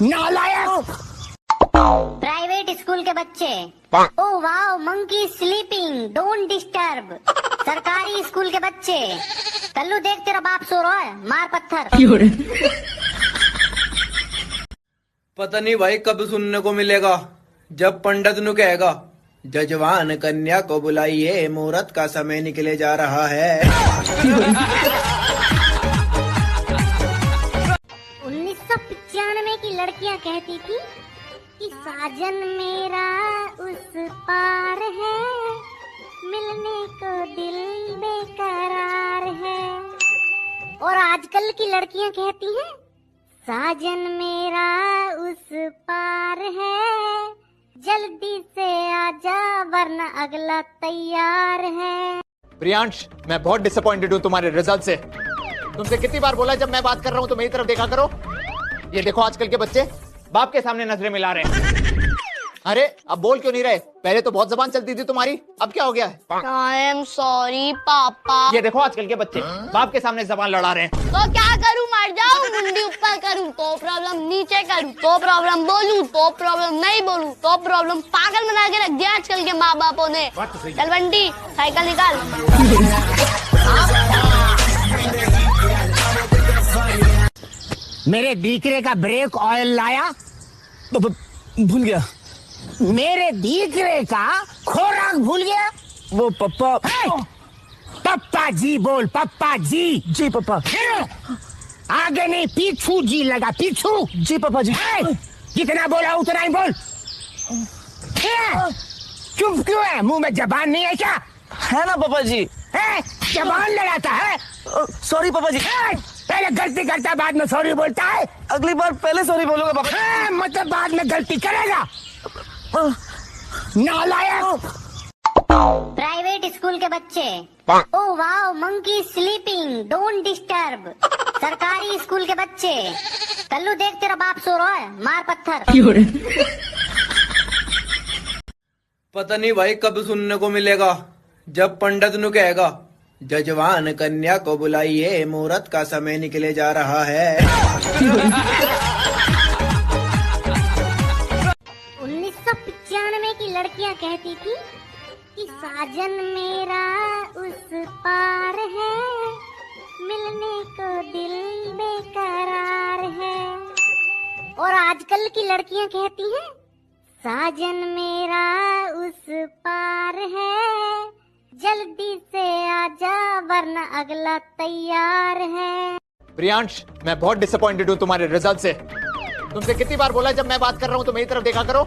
नालायक। प्राइवेट स्कूल के बच्चे। ओ वाओ, मंकी स्लीपिंग, डोंट डिस्टर्ब। सरकारी स्कूल के बच्चे। कल्लू देख, तेरा बाप सो रहा है, मार पत्थर। पता नहीं भाई कब सुनने को मिलेगा, जब पंडित नु कहेगा, "जजवान कन्या को बुलाइए, मुहूर्त का समय निकले जा रहा है।" उन्नीस सौ पचानवे की लड़कियां कहती थी कि साजन मेरा उस पार है, मिलने को दिल बेकरार है। और आजकल की लड़कियां कहती हैं, साजन मेरा उस पार है, जल्दी से आजा वरना अगला तैयार है। प्रियांश, मैं बहुत disappointed हूँ तुम्हारे result से। तुमसे कितनी बार बोला, जब मैं बात कर रहा हूँ तो मेरी तरफ देखा करो। ये देखो आजकल के बच्चे बाप के सामने नजरें मिला रहे हैं। अरे, अब बोल क्यों नहीं रहे? पहले तो बहुत जबान चलती थी तुम्हारी, अब क्या हो गया है? I am sorry पापा। ये देखो आजकल के बच्चे बाप के सामने जबान लड़ा रहे हैं। तो क्या करूं, मर जाऊं? मुंडी ऊपर करूं तो problem, नीचे करूं तो problem, बोलूं तो problem, नहीं बोलूं तो problem। पागल बना के रख दिया आजकल के माँ बापों ने। बात तो सही है। चल बंटी, साइकिल निकाल। मेरे दीकरे का brake oil लाया? ब-, ब-, भूल गया। मेरे दीकरे का खोराक भूल गया? वो पप्पा। ए! पप्पा जी बोल, पप्पा जी। जी पप्पा। फिर आगे नहीं, पीछू जी लगा, पीछू। जी पप्पा जी। ए! जितना बोला उतना ही बोल। ए! चुप क्यों है? मुंह में जबान नहीं है क्या? है ना पापा जी। हैं? जबान लड़ाता है? सॉरी पापा जी। ए, पहले गलती करता है, बाद में सॉरी बोलता है। अगली बार पहले सॉरी बोलूंगा पापा जी। ए, मतलब बाद में गलती करेगा। नालायक। प्राइवेट स्कूल के बच्चे। ओ वाओ, मंकी स्लीपिंग, डोंट डिस्टर्ब। सरकारी स्कूल के बच्चे। कल्लू देख, तेरा बाप सो रहा है, मार पत्थर। पता नहीं भाई कब सुनने को मिलेगा, जब पंडित नु कहेगा, जजवान कन्या को बुलाइए, मुहूर्त का समय निकले जा रहा है। उन्नीस सौ पचानवे की लड़कियां कहती थी कि साजन मेरा उस पार है, मिलने को दिल बेकरार है। और आजकल की लड़कियां कहती हैं, साजन मेरा उस पार है, जल्दी से आजा वरना अगला तैयार है। प्रियांश, मैं बहुत डिसअपॉइंटेड हूँ तुम्हारे रिजल्ट से। तुमसे कितनी बार बोला है, जब मैं बात कर रहा हूँ तो मेरी तरफ देखा करो।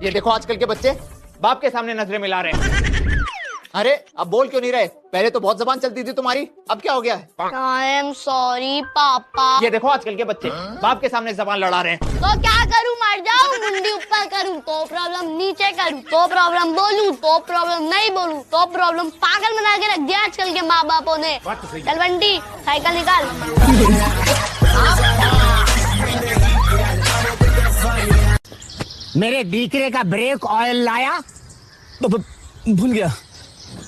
ये देखो आजकल के बच्चे बाप के सामने नजरें मिला रहे हैं। अरे, अब बोल क्यों नहीं रहे? पहले तो बहुत जबान चलती थी तुम्हारी, अब क्या हो गया है? आई एम सॉरी पापा। ये देखो आजकल के बच्चे बाप के सामने जबान लड़ा रहे हैं। तो क्या करूँ, मर जाऊँ, मुंडी ऊपर करूँ तो प्रॉब्लम, नीचे करूँ तो प्रॉब्लम, बोलूँ तो प्रॉब्लम, नहीं बोलूँ तो प्रॉब्लम। पागल बना के रख दिया आजकल के माँ बापों ने। बात तो सही है। चल बंटी, साइकिल निकाल। मेरे दीकरे का ब्रेक ऑयल लाया। ब-, ब-, भूल गया।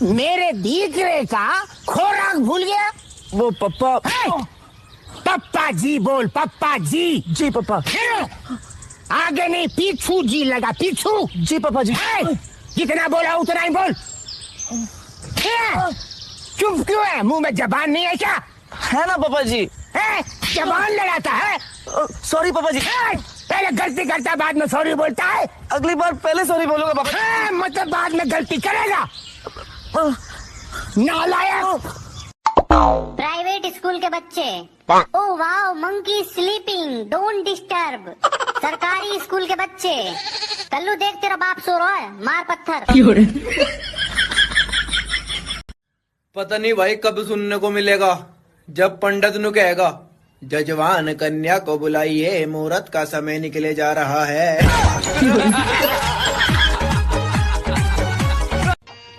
मेरे दीकरे का खोराक भूल गया। वो पप्पा। ए! पप्पा जी बोल, पप्पा जी। जी पप्पा। ए! आगे नहीं, पीछू जी लगा, पीछू। जी पप्पा जी। ए! जितना बोला उतना ही बोल। ए! चुप क्यों है? मुंह में जबान नहीं है क्या? है ना पापा जी। ए, जबान लड़ाता है। अ, सॉरी पापा जी। ए, पहले गलती करता है, बाद में सॉरी बोलता है। अगली बार पहले सॉरी बोलूंगा पापा जी। ए, मतलब बाद में गलती करेगा। अ, नालायक। प्राइवेट स्कूल के बच्चे। ओ वाओ, मंकी स्लीपिंग, डोंट डिस्टर्ब। सरकारी स्कूल के बच्चे। कल्लू देख, तेरा बाप सो रहा है, मार पत्थर। पता नहीं भाई कब सुनने को मिलेगा, जब पंडित नु कहेगा, जजवान कन्या को बुलाइए, मुहूर्त का समय निकले जा रहा है।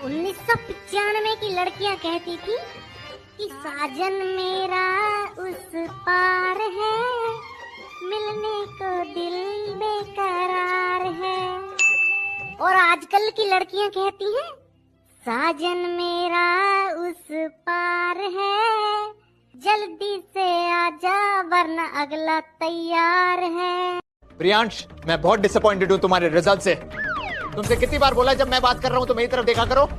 उन्नीस सौ पचानवे की लड़कियां कहती थी कि साजन मेरा उस पार है, मिलने को दिल बेकरार है। और आजकल की लड़कियां कहती हैं, साजन मेरा उस पार है, जल्दी से आजा वरना अगला तैयार है। प्रियांश, मैं बहुत डिसअपॉइंटेड हूँ तुम्हारे रिजल्ट से। तुमसे कितनी बार बोला है, जब मैं बात कर रहा हूँ तो मेरी तरफ देखा करो।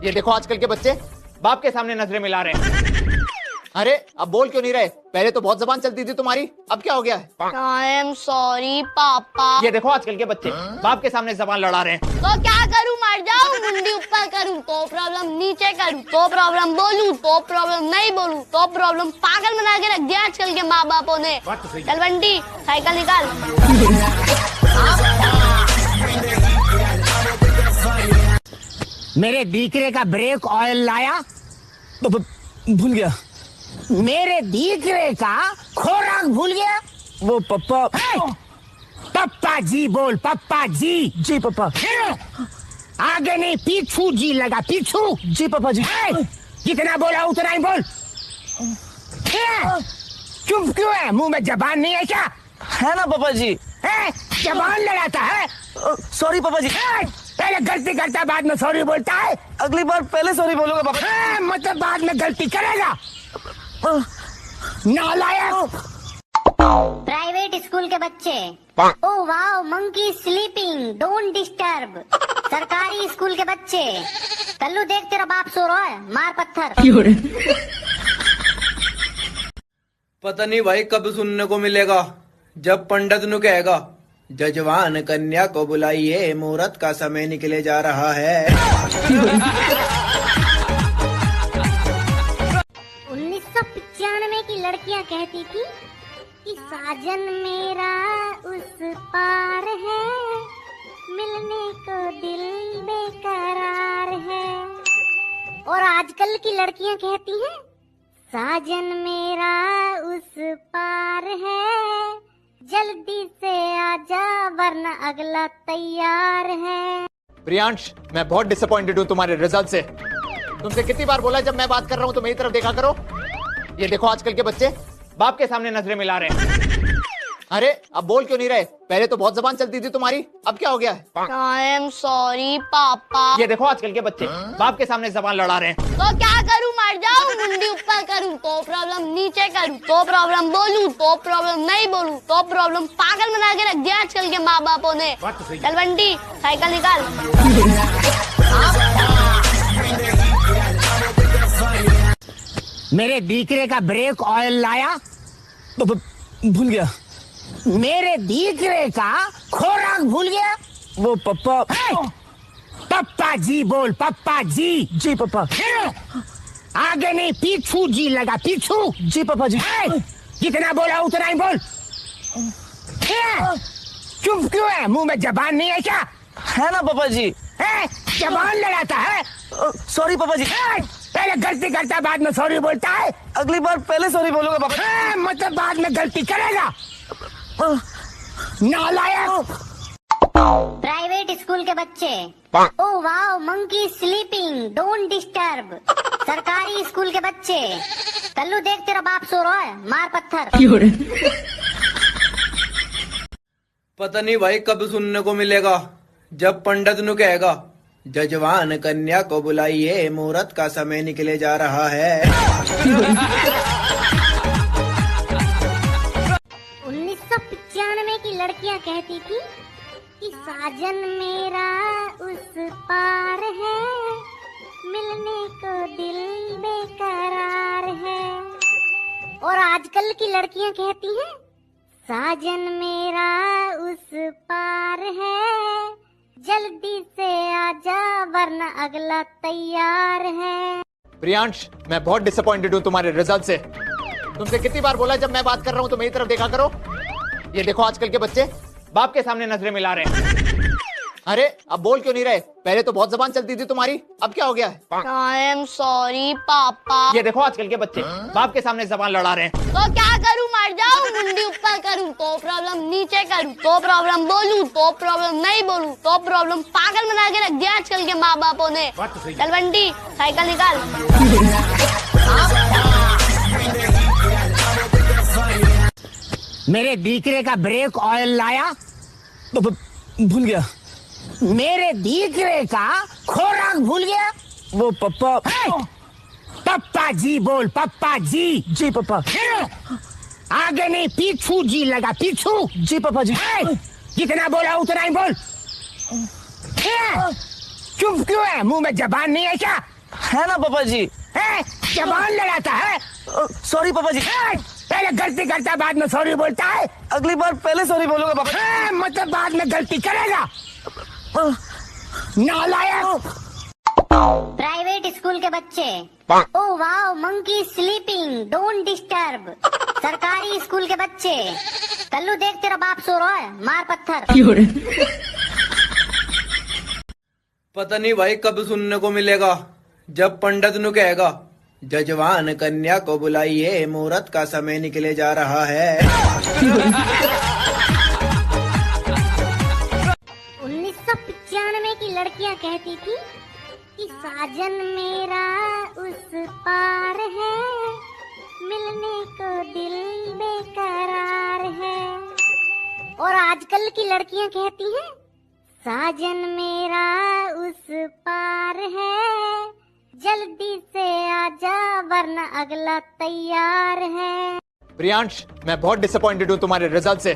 ये देखो आजकल के बच्चे बाप के सामने नजरें मिला रहे हैं। अरे, अब बोल क्यों नहीं रहे? पहले तो बहुत जबान चलती थी तुम्हारी, अब क्या हो गया है? आई एम सॉरी पापा। ये देखो आजकल के बच्चे बाप के सामने जबान लड़ा रहे हैं। तो क्या करूँ, मर जाऊँ, मुंडी ऊपर करूँ तो प्रॉब्लम, नीचे करूँ तो प्रॉब्लम, बोलूँ तो प्रॉब्लम, नहीं बोलूँ तो प्रॉब्लम। पागल बना के रख दिया आजकल के माँ बापों ने। बात तो सही है। चल बंटी, साइकिल निकाल। मेरे दीकरे का ब्रेक ऑयल लाया। ब-, ब-, भूल गया। मेरे दीकरे का खोराक भूल गया। वो पप्पा। ए! पप्पा जी बोल, पप्पा जी। जी पप्पा। ए! आगे नहीं, पीछू जी लगा, पीछू। जी पप्पा जी। ए! जितना बोला उतना ही बोल। ए! चुप क्यों है? मुंह में जबान नहीं है क्या? है ना पापा जी। ए, जबान लड़ाता है। अ, सॉरी पापा जी। ए, पहले गलती करता है, बाद में सॉरी बोलता है। अगली बार पहले सॉरी बोलूंगा पापा जी। ए, मतलब बाद में गलती करेगा। अ, नालायक। प्राइवेट स्कूल के बच्चे। ओ वाओ, मंकी स्लीपिंग, डोंट डिस्टर्ब। सरकारी स्कूल के बच्चे। कल्लू देख, तेरा बाप सो रहा है, मार पत्थर। पता नहीं भाई कब सुनने को मिलेगा, जब पंडित नु कहेगा, जजवान कन्या को बुलाइए, मुहूर्त का समय निकले जा रहा है। उन्नीस सौ पचानवे की लड़कियां कहती थी कि साजन मेरा उस पार है, मिलने को दिल बेकरार है। और आजकल की लड़कियां कहती हैं, साजन मेरा उस पार है, जल्दी से आजा वरना अगला तैयार है। प्रियांश, मैं बहुत डिसअपॉइंटेड हूँ तुम्हारे रिजल्ट से। तुमसे कितनी बार बोला है, जब मैं बात कर रहा हूँ तो मेरी तरफ देखा करो। ये देखो आजकल के बच्चे बाप के सामने नजरें मिला रहे हैं। अरे, अब बोल क्यों नहीं रहे? पहले तो बहुत जबान चलती थी तुम्हारी, अब क्या हो गया है? I am sorry पापा। ये देखो आजकल के बच्चे बाप के सामने जबान लड़ा रहे हैं। तो क्या करूँ, मर जाऊँ, मुंडी ऊपर करूँ तो प्रॉब्लम, नीचे करूँ तो प्रॉब्लम, बोलूँ तो प्रॉब्लम, नहीं बोलूँ तो प्रॉब्लम। पागल बना के रख दिया आजकल के माँ बापों ने। बात तो सही है। चल बंटी, साइकिल निकाल। मेरे दीकरे का ब्रेक ऑयल लाया? ब-, ब-, भूल गया। मेरे दीकरे का खोराक भूल गया? वो पप्पा। ए! पप्पा जी बोल, पप्पा जी। जी पप्पा। फिर आगे नहीं, पीछू जी लगा, पीछू। जी पप्पा जी। ए! जितना बोला उतना ही बोल। ए! चुप क्यों है? मुंह में जबान नहीं है क्या? है ना पापा जी। हैं? जबान लड़ाता है? अ, सॉरी पापा जी। हैं? पहले गलती करता है, बाद में सॉरी बोलता है। अगली बार पहले सॉरी बोलूंगा पापा जी। हैं? मतलब बाद में गलती करेगा? अ, नालायक। प्राइवेट स्कूल के बच्चे। ओ वाओ, मंकी स्लीपिंग, डोंट डिस्टर्ब। सरकारी स्कूल के बच्चे। कल्लू देख, तेरा बाप सो रहा है, मार पत्थर। क्यों रे? पता नहीं भाई कब सुनने को मिलेगा, जब पंडित नु कहेगा, "जजवान कन्या को बुलाइए, मुहूर्त का समय निकले जा रहा है।" उन्नीस सौ पचानवे की लड़कियां कहती थी कि साजन मेरा उस पार है, मिलने को दिल बेकरार है। और आजकल की लड़कियां कहती हैं, साजन मेरा उस पार है, जल्दी से आजा वरना अगला तैयार है। प्रियांश, मैं बहुत डिसअपॉइंटेड हूँ तुम्हारे रिजल्ट से। तुमसे कितनी बार बोला है, जब मैं बात कर रहा हूँ तो मेरी तरफ देखा करो। ये देखो आजकल के बच्चे बाप के सामने नजरें मिला रहे हैं। अरे, अब बोल क्यों नहीं रहे? पहले तो बहुत जबान चलती थी तुम्हारी, अब क्या हो गया है? I am sorry पापा। ये देखो आजकल के बच्चे बाप के सामने जबान लड़ा रहे हैं। तो क्या करूँ, मर जाऊँ, मुंडी ऊपर करूँ तो प्रॉब्लम, नीचे करूँ तो प्रॉब्लम, बोलूँ तो प्रॉब्लम, नहीं बोलूँ तो प्रॉब्लम। पागल बना के रख दिया आजकल के माँ बापों ने। बात तो सही है। चल बंटी, साइकिल निकाल। मेरे दीकरे का ब्रेक ऑयल लाया? ब-, ब-, भूल गया। मेरे दीकरे का खोराक भूल गया? वो पप्पा। ए! पप्पा जी बोल, पप्पा जी। जी पप्पा। फिर आगे नहीं, पीछू जी लगा, पीछू। जी पप्पा जी। ए! जितना बोला उतना ही बोल। ए! चुप क्यों है? मुंह में जबान नहीं है क्या? है ना पापा जी। हैं? जबान लड़ाता है? अ, सॉरी पापा जी। हैं? पहले गलती करता है, बाद में सॉरी बोलता है। अगली बार पहले सॉरी बोलूंगा पापा जी। हैं? मतलब बाद में गलती करेगा? अ, नालायक। प्राइवेट स्कूल के बच्चे। ओ वाओ, मंकी स्लीपिंग, डोंट डिस्टर्ब। सरकारी स्कूल के बच्चे। कल्लू देख, तेरा बाप सो रहा है, मार पत्थर। पता नहीं भाई कब सुनने को मिलेगा, जब पंडित नु कहेगा, "जजवान कन्या को बुलाइए, मुहूर्त का समय निकले जा रहा है।" उन्नीस सौ पचानवे की लड़कियां कहती थी कि साजन मेरा उस पार है, मिलने को दिल बेकरार है। और आजकल की लड़कियां कहती हैं, साजन मेरा उस पार है, जल्दी से आजा वरना अगला तैयार है। प्रियांश, मैं बहुत डिसअपॉइंटेड हूँ तुम्हारे रिजल्ट से।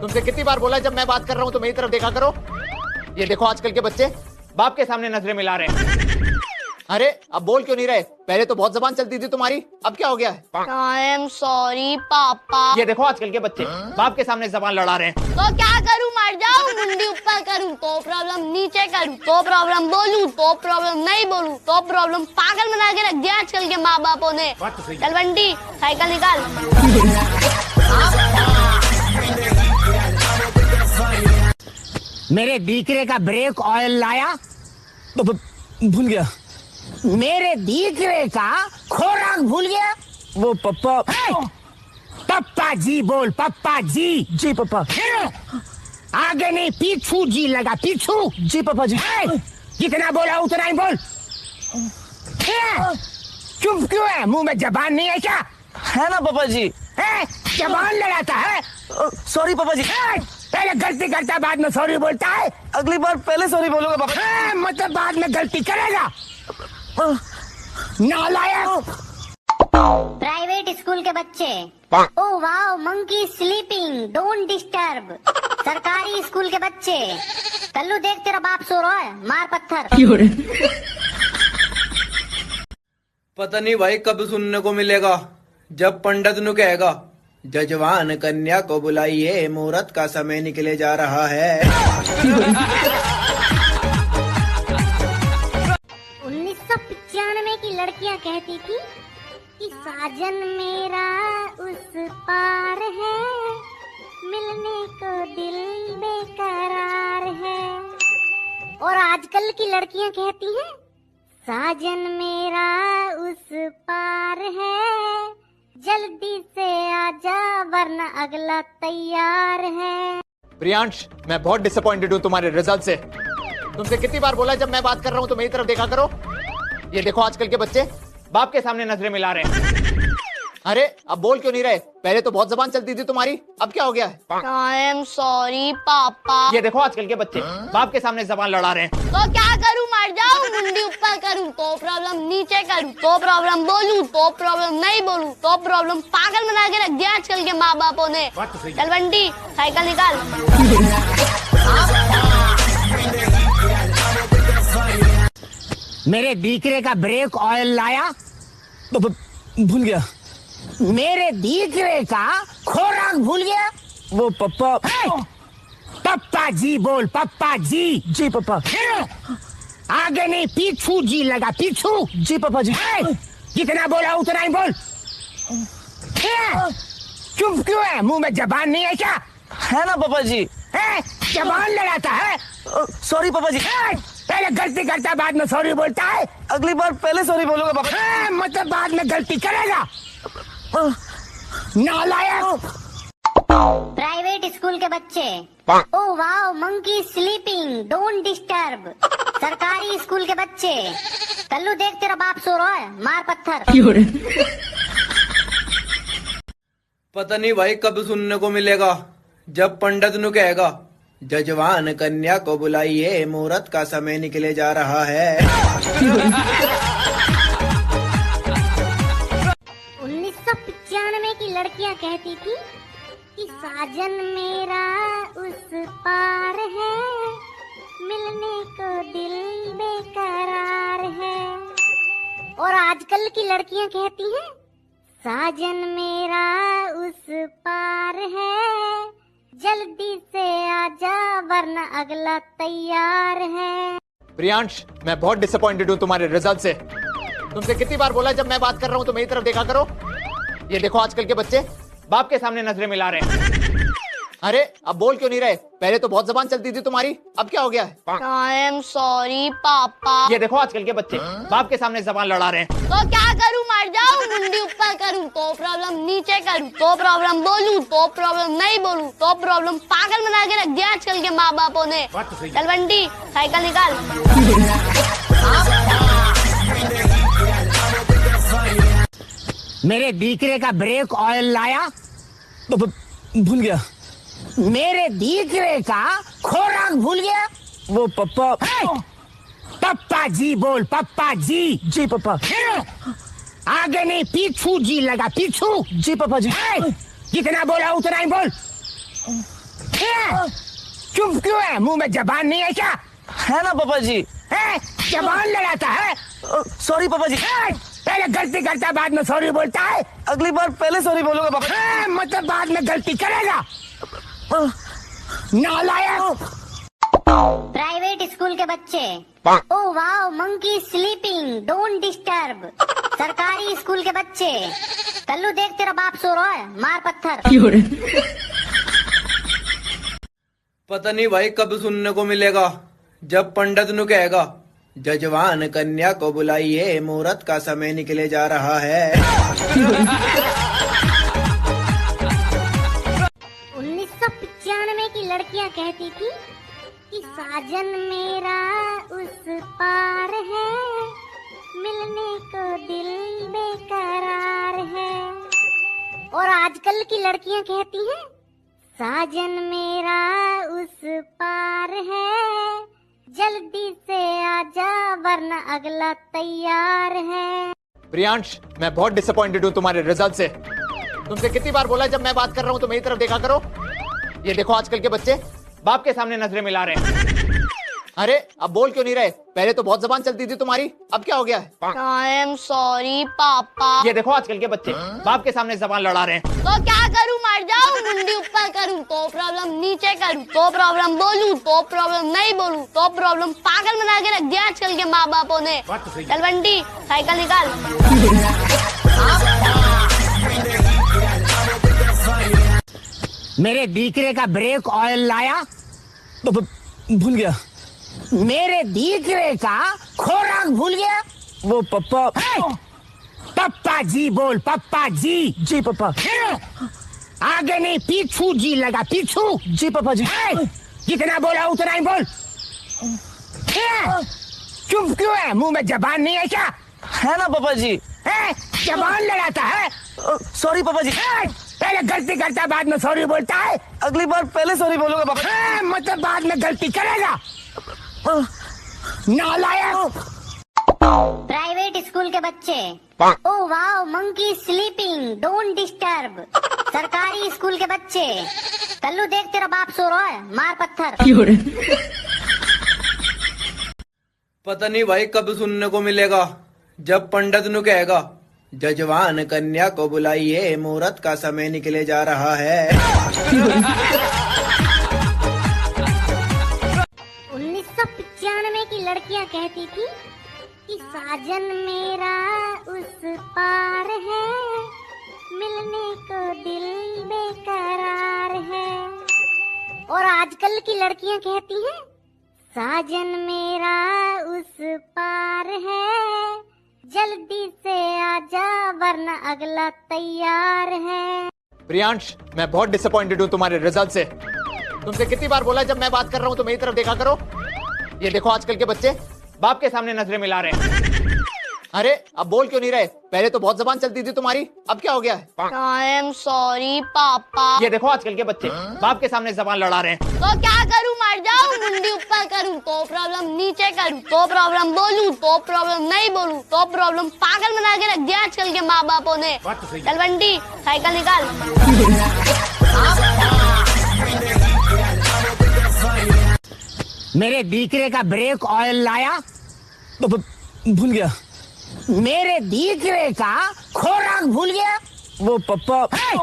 तुमसे कितनी बार बोला है, जब मैं बात कर रहा हूँ तो मेरी तरफ देखा करो। ये देखो आजकल के बच्चे बाप के सामने नजरें मिला रहे हैं। अरे, अब बोल क्यों नहीं रहे? पहले तो बहुत जबान चलती थी तुम्हारी, अब क्या हो गया है? I am sorry पापा। ये देखो आजकल के बच्चे बाप के सामने जबान लड़ा रहे हैं। तो क्या करूँ, मर जाऊँ, मुंडी ऊपर करूँ तो प्रॉब्लम, नीचे करूँ तो प्रॉब्लम, बोलूँ तो प्रॉब्लम, नहीं बोलूँ तो प्रॉब्लम। पागल बना के रख दिया आजकल के माँ बापों ने। बात तो सही है। चल बंटी, साइकिल निकाल। मेरे दीकरे का ब्रेक ऑयल लाया? ब-, ब-, भूल गया। मेरे दीकरे का खोराक भूल गया? वो पप्पा। ए! पप्पा जी बोल, पप्पा जी। जी पप्पा। फिर आगे नहीं, पीछू जी लगा, पीछू। जी पप्पा जी। ए! जितना बोला उतना ही बोल। ए! चुप क्यों है? मुंह में जबान नहीं है क्या? है ना पप्पा जी। ए! जबान लड़ाता है। अ, sorry पप्पा जी। ए! पहले गलती करता है, बाद में sorry बोलता है। अगली बार पहले sorry बोलूंगा पप्पा। ए! मतलब बाद में गलती करेगा। अ, नालायक। प्राइवेट स्कूल के बच्चे। ओ वाओ, मंकी स्लीपिंग, डोंट डिस्टर्ब। सरकारी स्कूल के बच्चे। कल्लू देख, तेरा बाप सो रहा है, मार पत्थर। क्यों रे? पता नहीं भाई कब सुनने को मिलेगा, जब पंडित नु कहेगा, "जजवान कन्या को बुलाइए, मुहूर्त का समय निकले जा रहा है।" उन्नीस सौ पचानवे की लड़कियां कहती थी कि साजन मेरा उस पार है, मिलने को दिल बेकरार है। और आजकल की लड़कियां कहती हैं, साजन मेरा उस पार है, जल्दी से आजा वरना अगला तैयार है। प्रियांश, मैं बहुत डिसअपॉइंटेड हूँ तुम्हारे रिजल्ट से। तुमसे कितनी बार बोला है, जब मैं बात कर रहा हूँ तो मेरी तरफ देखा करो। ये देखो आजकल के बच्चे बाप के सामने नजरें मिला रहे हैं। अरे, अब बोल क्यों नहीं रहे? पहले तो बहुत जबान चलती थी तुम्हारी, अब क्या हो गया है? I am sorry पापा। ये देखो आजकल के बच्चे बाप के सामने जबान लड़ा रहे हैं। तो क्या करूँ, मर जाऊँ? मुंडी ऊपर करूँ तो प्रॉब्लम, नीचे करूँ तो प्रॉब्लम, बोलूँ तो प्रॉब्लम, नहीं बोलूँ तो प्रॉब्लम। पागल बना के रख दिया आजकल के माँ बापों ने। बात तो सही है। चल बंटी, साइकिल निकाल। मेरे दीकरे का ब्रेक ऑयल लाया? ब-, ब-, भूल गया। मेरे दीकरे का खोराक भूल गया? वो पप्पा। ए! पप्पा जी बोल, पप्पा जी। जी पप्पा। फिर आगे नहीं, पीछू जी लगा, पीछू। जी पप्पा जी। ए! जितना बोला उतना ही बोल। ए! चुप क्यों है? मुंह में जबान नहीं है क्या? है ना पापा जी। ए, जबान लड़ाता है। अ, sorry पापा जी। ए, पहले गलती करता है, बाद में sorry बोलता है। अगली बार पहले sorry बोलूंगा पापा जी। ए, मतलब बाद में गलती करेगा। अ, नालायक। प्राइवेट स्कूल के बच्चे। ओ वाओ, मंकी स्लीपिंग, डोंट डिस्टर्ब। सरकारी स्कूल के बच्चे। कल्लू देख, तेरा बाप सो रहा है, मार पत्थर। क्यों रे? पता नहीं भाई कब सुनने को मिलेगा, जब पंडित नु कहेगा, "जजवान कन्या को बुलाइए, मुहूर्त का समय निकले जा रहा है।" उन्नीस सौ पचानवे की लड़कियां कहती थी कि साजन मेरा उस पार है, मिलने को दिल बेकरार है। और आजकल की लड़कियां कहती हैं, साजन मेरा उस पार है, जल्दी से आजा वरना अगला तैयार है। प्रियांश, मैं बहुत डिसअपॉइंटेड हूँ तुम्हारे रिजल्ट से। तुमसे कितनी बार बोला है, जब मैं बात कर रहा हूँ तो मेरी तरफ देखा करो। ये देखो आजकल के बच्चे बाप के सामने नजरें मिला रहे हैं। अरे, अब बोल क्यों नहीं रहे? पहले तो बहुत जबान चलती थी तुम्हारी, अब क्या हो गया है? I am sorry पापा। ये देखो आजकल के बच्चे बाप के सामने जबान लड़ा रहे हैं। तो क्या करूं, मर जाऊं? मुंडी ऊपर करूं तो प्रॉब्लम, नीचे करूं तो प्रॉब्लम, बोलूं तो प्रॉब्लम, नहीं बोलूं तो प्रॉब्लम। पागल बना के रख दिया आजकल के माँ बापों ने। बात तो सही है। चल बंटी, साइकिल निकाल। मेरे दीकरे का ब्रेक ऑयल लाया? ब-, ब-, भूल गया। मेरे दीकरे का खोराक भूल गया? वो पप्पा। ए! पप्पा जी बोल, पप्पा जी। जी पप्पा। फिर आगे नहीं, पीछू जी लगा, पीछू। जी पप्पा जी। ए! जितना बोला उतना ही बोल। ए! चुप क्यों है? मुंह में जबान नहीं है क्या? है ना पापा जी। ए, जबान लड़ाता है। अ, sorry पापा जी। ए, पहले गलती करता है, बाद में sorry बोलता है। अगली बार पहले sorry बोलूंगा पापा जी। ए, मतलब बाद में गलती करेगा। अ, नालायक। प्राइवेट स्कूल के बच्चे। ओ वाओ, मंकी स्लीपिंग, डोंट डिस्टर्ब। सरकारी स्कूल के बच्चे। कल्लू देख, तेरा बाप सो रहा है, मार पत्थर। क्यों रे? पता नहीं भाई कब सुनने को मिलेगा, जब पंडित नु कहेगा, जजवान कन्या को बुलाइए, मुहूर्त का समय निकले जा रहा है। उन्नीस सौ पचानवे की लड़कियां कहती थी कि साजन मेरा उस पार है, मिलने को दिल बेकरार है। और आजकल की लड़कियां कहती हैं, साजन मेरा उस पार है, जल्दी से आजा वरना अगला तैयार है। प्रियांश, मैं बहुत डिसअपॉइंटेड हूँ तुम्हारे रिजल्ट से। तुमसे कितनी बार बोला है, जब मैं बात कर रहा हूँ तो मेरी तरफ देखा करो। ये देखो आजकल के बच्चे बाप के सामने नजरें मिला रहे हैं। अरे अब बोल क्यों नहीं रहे? पहले तो बहुत जबान चलती थी तुम्हारी, अब क्या हो गया है? I am sorry पापा। ये देखो आजकल के बच्चे बाप के सामने जबान लड़ा रहे हैं। तो क्या करूँ, मर जाऊँ, मुंडी ऊपर करूँ तो प्रॉब्लम, नीचे करूँ तो प्रॉब्लम, बोलूँ तो प्रॉब्लम, नहीं बोलूँ तो प्रॉब्लम। पागल बना के रख दिया आजकल के माँ बापों ने। बात तो सही है। चल बंटी, साइकिल निकाल। मेरे दीकरे का ब्रेक ऑयल लाया? ब-, ब-, भूल गया। मेरे दीकरे का खोराक भूल गया? वो पप्पा। ए! पप्पा जी बोल, पप्पा जी। जी पप्पा। फिर आगे नहीं, पीछू जी लगा, पीछू। जी पप्पा जी। ए! जितना बोला उतना ही बोल। ए! चुप क्यों है? मुंह में जबान नहीं है क्या? है ना पापा जी। हैं? जबान लड़ाता है? अ, सॉरी पापा जी। हैं? पहले गलती करता है, बाद में सॉरी बोलता है। अगली बार पहले सॉरी बोलूंगा पापा जी। हैं? मतलब बाद में गलती करेगा? अ, नालायक। प्राइवेट स्कूल के बच्चे। ओ वाओ, मंकी स्लीपिंग, डोंट डिस्टर्ब। सरकारी स्कूल के बच्चे। कल्लू देख, तेरा बाप सो रहा है, मार पत्थर। पता नहीं भाई कब सुनने को मिलेगा, जब पंडित नु कहेगा, "जजवान कन्या को बुलाइए, मुहूर्त का समय निकले जा रहा है।" उन्नीस सौ पचानवे की लड़कियां कहती थी कि साजन मेरा उस पार है, मिलने को दिल बेकरार है। और आजकल की लड़कियां कहती हैं, साजन मेरा उस पार है, जल्दी से आजा वरना अगला तैयार है। प्रियांश, मैं बहुत डिसअपॉइंटेड हूँ तुम्हारे रिजल्ट से। तुमसे कितनी बार बोला है, जब मैं बात कर रहा हूँ तो मेरी तरफ देखा करो। ये देखो आजकल के बच्चे बाप के सामने नजरें मिला रहे हैं। अरे अब बोल क्यों नहीं रहे? पहले तो बहुत जबान चलती थी तुम्हारी, अब क्या हो गया है? I am sorry पापा। ये देखो आजकल के बच्चे बाप के सामने जबान लड़ा रहे हैं। तो क्या करूँ, मर जाऊँ, मुंडी ऊपर करूँ तो प्रॉब्लम, नीचे करूँ तो प्रॉब्लम, बोलूँ तो प्रॉब्लम, नहीं बोलूँ तो प्रॉब्लम। पागल बना के रख दिया आजकल के माँ बापों ने। बात तो सही है। चल बंटी, साइकिल निकाल। मेरे दीकरे का ब्रेक ऑयल लाया? ब-, ब-, भूल गया। मेरे दीकरे का खोराक भूल गया? वो पप्पा। ए!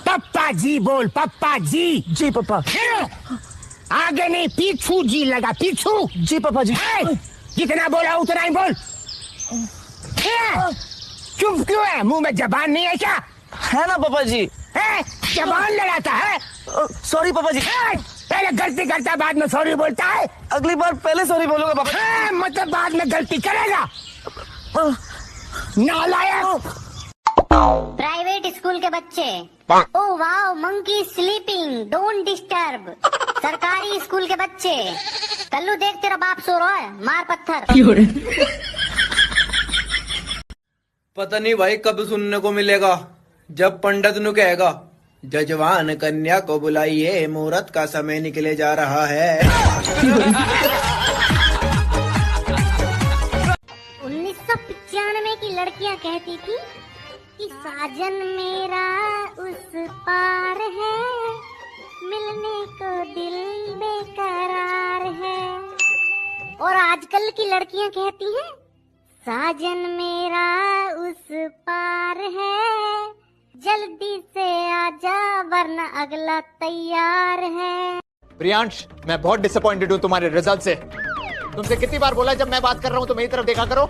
पप्पा जी बोल, पप्पा जी। जी पप्पा। फिर आगे नहीं, पीछू जी लगा, पीछू। जी पप्पा जी। ए! जितना बोला उतना ही बोल। ए! चुप क्यों है? मुंह में जबान नहीं है क्या? है ना पापा जी। हैं? जबान लड़ाता है? अ, सॉरी पापा जी। हैं? पहले गलती करता है, बाद में सॉरी बोलता है। अगली बार पहले सॉरी बोलूंगा पापा जी। हैं? मतलब बाद में गलती करेगा? अ, नालायक। प्राइवेट स्कूल के बच्चे। ओ वाओ, मंकी स्लीपिंग, डोंट डिस्टर्ब। सरकारी स्कूल के बच्चे। कल्लू देख, तेरा बाप सो रहा है, मार पत्थर। पता नहीं भाई कब सुनने को मिलेगा, जब पंडित नु कहेगा, "जजवान कन्या को बुलाइए, मुहूर्त का समय निकले जा रहा है।" उन्नीस सौ पचानवे की लड़कियां कहती थी कि साजन मेरा उस पार है, मिलने को दिल बेकरार है। और आजकल की लड़कियां कहती हैं, साजन मेरा उस पार है, जल्दी से आजा वरना अगला तैयार है। प्रियांश, मैं बहुत डिसअपॉइंटेड हूँ तुम्हारे रिजल्ट से। तुमसे कितनी बार बोला है, जब मैं बात कर रहा हूँ तो मेरी तरफ देखा करो।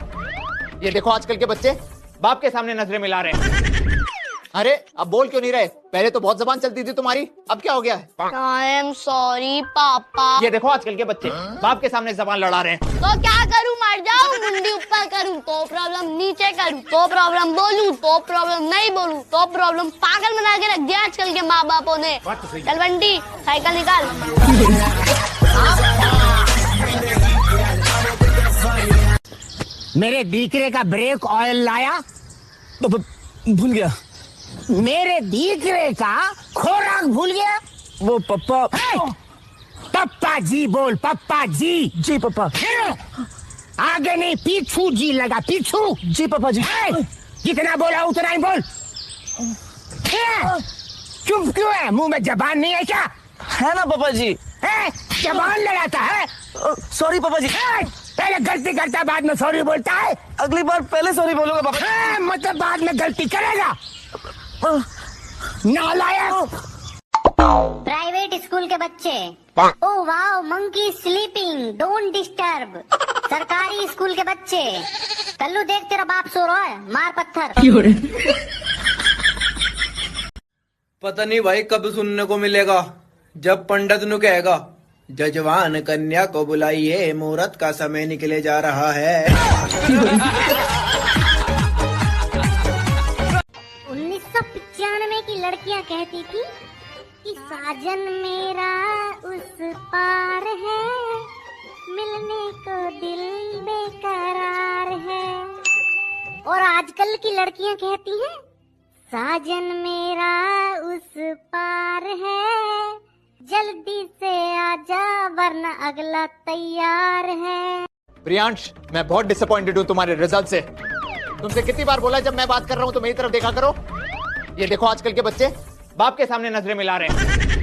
ये देखो आजकल के बच्चे बाप के सामने नजरें मिला रहे हैं। अरे, अब बोल क्यों नहीं रहे? पहले तो बहुत जबान चलती थी तुम्हारी, अब क्या हो गया है? I am sorry पापा। ये देखो आजकल के बच्चे, बाप के सामने जबान लड़ा रहे हैं। तो क्या करूं, मर जाऊं, मुंडी ऊपर करूं तो problem, नीचे करूं तो problem, बोलूं तो problem, नहीं बोलूं तो problem। पागल बना के रख दिया आजकल के माँ बापों ने। बात तो सही है। चल बंटी, साइकिल निकाल। मेरे दीकरे का brake oil लाया? ब-, ब-, भूल गया। मेरे दीकरे का खोराक भूल गया? वो पप्पा। ए! पप्पा जी बोल, पप्पा जी। जी पप्पा। फिर आगे नहीं, पीछू जी लगा, पीछू। जी पप्पा जी। ए! जितना बोला उतना ही बोल। ए! चुप क्यों है? मुंह में जबान नहीं है क्या? है ना पापा जी। हैं? जबान लड़ाता है? अ, sorry पापा जी। हैं? पहले गलती करता है, बाद में sorry बोलता है। अगली बार पहले sorry बोलूंगा पापा जी। हैं? मतलब बाद में गलती करेगा? अ, नालायक। प्राइवेट स्कूल के बच्चे। Oh wow, monkey sleeping, don't disturb। सरकारी स्कूल के बच्चे। कल्लू देख, तेरा बाप सो रहा है, मार पत्थर। पता नहीं भाई कब सुनने को मिलेगा, जब पंडित नु कहेगा, "जजवान कन्या को बुलाइए, मुहूर्त का समय निकले जा रहा है।" उन्नीस सौ पचानवे की लड़कियां कहती थी कि साजन मेरा उस पार है, मिलने को दिल बेकरार है। और आजकल की लड़कियां कहती हैं, साजन मेरा उस पार है, जल्दी से आजा वरना अगला तैयार है। प्रियांश, मैं बहुत disappointed हूँ तुम्हारे result से। तुमसे कितनी बार बोला, जब मैं बात कर रहा हूँ तो मेरी तरफ देखा करो। ये देखो आजकल के बच्चे बाप के सामने नजरें मिला रहे हैं।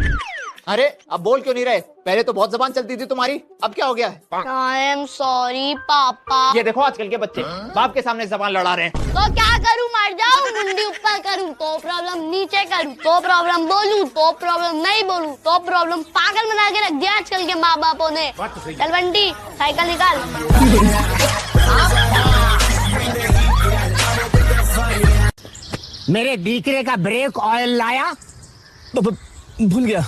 अरे, अब बोल क्यों नहीं रहे? पहले तो बहुत जबान चलती थी तुम्हारी, अब क्या हो गया है? I am sorry पापा। ये देखो आजकल के बच्चे बाप के सामने जबान लड़ा रहे हैं। तो क्या करूं, मर जाऊं, मुंडी ऊपर करूं तो problem, नीचे करूं तो problem, बोलूं तो problem, नहीं बोलूं तो problem। पागल बना के रख दिया आजकल के माँ बापों ने। बात तो सही है। चल बंटी, साइकिल निकाल। मेरे दीकरे का brake oil लाया? ब-, ब-, भूल गया।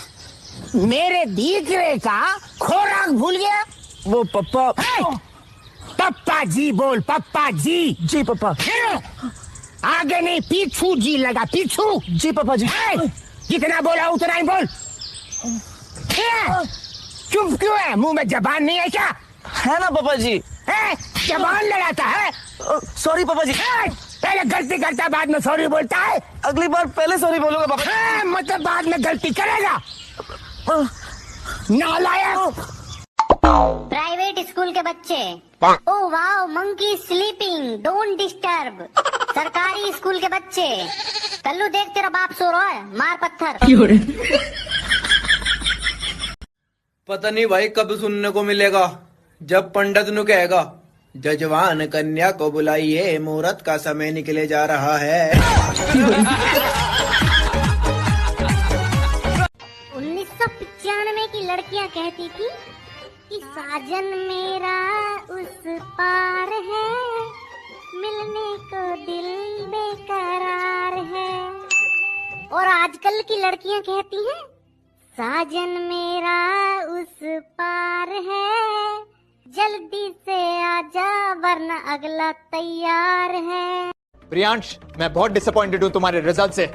मेरे दीकरे का खोराक भूल गया? वो पप्पा। ए! पप्पा जी बोल, पप्पा जी। जी पप्पा। फिर आगे नहीं, पीछू जी लगा, पीछू। जी पप्पा जी। ए! जितना बोला उतना ही बोल। ए! चुप क्यों है? मुंह में जबान नहीं है क्या? है ना पापा जी। हैं? जबान लड़ाता है? अ, sorry पापा जी। हैं? पहले गलती करता है, बाद में sorry बोलता है। अगली बार पहले sorry बोलूंगा पापा जी। हैं? मतलब बाद में गलती करेगा? अ, नालायक। प्राइवेट स्कूल के बच्चे। Oh wow, monkey sleeping, don't disturb। सरकारी स्कूल के बच्चे। कल्लू देख, तेरा बाप सो रहा है, मार पत्थर। पता नहीं भाई कब सुनने को मिलेगा, जब पंडित नु कहेगा, "जजवान कन्या को बुलाइए, मुहूर्त का समय निकले जा रहा है।" उन्नीस सौ पचानवे की लड़कियां कहती थी कि साजन मेरा उस पार है, मिलने को दिल बेकरार है। और आजकल की लड़कियां कहती हैं, साजन मेरा उस पार है, जल्दी से आजा वरना अगला तैयार है। प्रियांश, मैं बहुत disappointed हूँ तुम्हारे result से।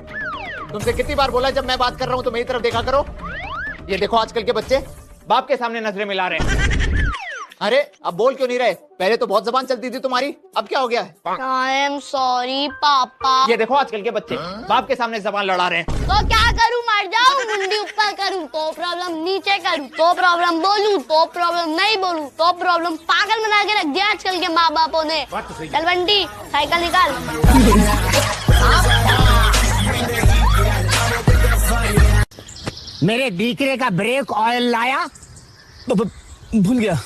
तुमसे कितनी बार बोला, जब मैं बात कर रहा हूँ तो मेरी तरफ देखा करो। ये देखो आजकल के बच्चे बाप के सामने नजरें मिला रहे हैं। अरे, अब बोल क्यों नहीं रहे? पहले तो बहुत जबान चलती थी तुम्हारी, अब क्या हो गया है? I am sorry पापा। ये देखो आजकल के बच्चे बाप के सामने जबान लड़ा रहे हैं। तो क्या करूं, मर जाऊं, मुंडी ऊपर करूं तो problem, नीचे करूं तो problem, बोलूं तो problem, नहीं बोलूं तो problem। पागल बना के रख दिया आजकल के माँ बापों ने। बात तो सही है। चल बंटी, साइकिल निकाल। मेरे दीकरे का brake oil लाया? ब-, ब-, भूल गया।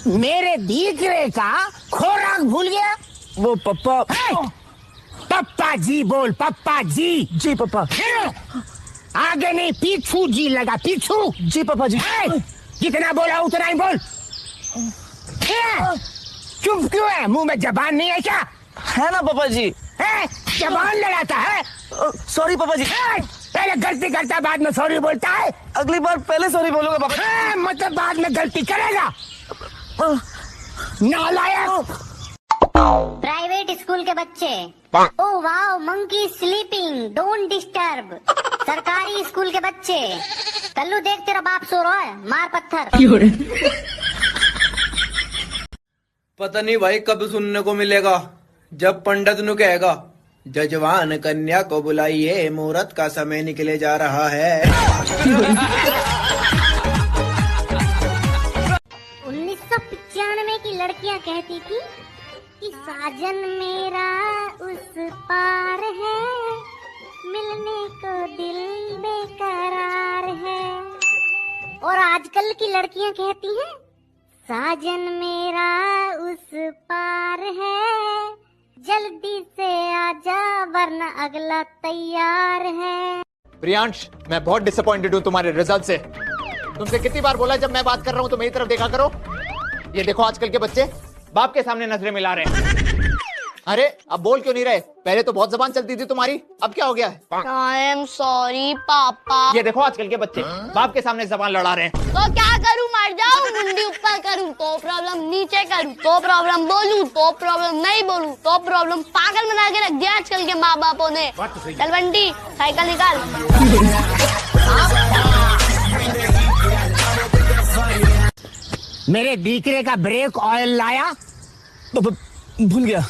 मेरे दीकरे का खोराक भूल गया? वो पप्पा। ए! पप्पा जी बोल, पप्पा जी। जी पप्पा। फिर आगे नहीं, पीछू जी लगा, पीछू। जी पप्पा जी। ए! जितना बोला उतना ही बोल। ए! चुप क्यों है? मुंह में जबान नहीं है क्या? है ना पापा जी। हैं? जबान लड़ाता है। सॉरी पापा जी। ए, पहले गलती करता है, बाद में सॉरी बोलता है। अगली बार पहले सॉरी बोलूंगा पापा जी। ए, मतलब बाद में गलती करेगा। नालायक। प्राइवेट स्कूल के बच्चे। Oh wow, monkey sleeping, don't disturb। सरकारी स्कूल के बच्चे। कल्लू देख, तेरा बाप सो रहा है, मार पत्थर। पता नहीं भाई कब सुनने को मिलेगा, जब पंडित नु कहेगा, "जजवान कन्या को बुलाइए, मुहूर्त का समय निकले जा रहा है।" उन्नीस सौ पचानवे की लड़कियां कहती थी कि साजन मेरा उस पार है, मिलने को दिल बेकरार है। और आजकल की लड़कियां कहती हैं, साजन मेरा उस पार है, जल्दी से आजा वरना अगला तैयार है। प्रियांश, मैं बहुत डिसअपॉइंटेड हूँ तुम्हारे रिजल्ट से। तुमसे कितनी बार बोला, जब मैं बात कर रहा हूँ तो मेरी तरफ देखा करो। ये देखो आजकल के बच्चे बाप के सामने नजरें मिला रहे हैं। अरे, अब बोल क्यों नहीं रहे? पहले तो बहुत जबान चलती थी तुम्हारी, अब क्या हो गया है? I am sorry पापा। ये देखो आजकल के बच्चे बाप के सामने जबान लड़ा रहे हैं। तो क्या करूँ, मर जाऊँ? मुंडी ऊपर करूँ तो प्रॉब्लम, नीचे करूँ तो प्रॉब्लम, बोलूँ तो प्रॉब्लम, नहीं बोलूँ तो प्रॉब्लम। पागल बना के रख दिया आजकल के माँ बापों ने। बात तो सही है। चल बंटी, साइकिल निकाल। मेरे दीकरे का ब्रेक ऑयल लाया? ब-, ब-, भूल गया।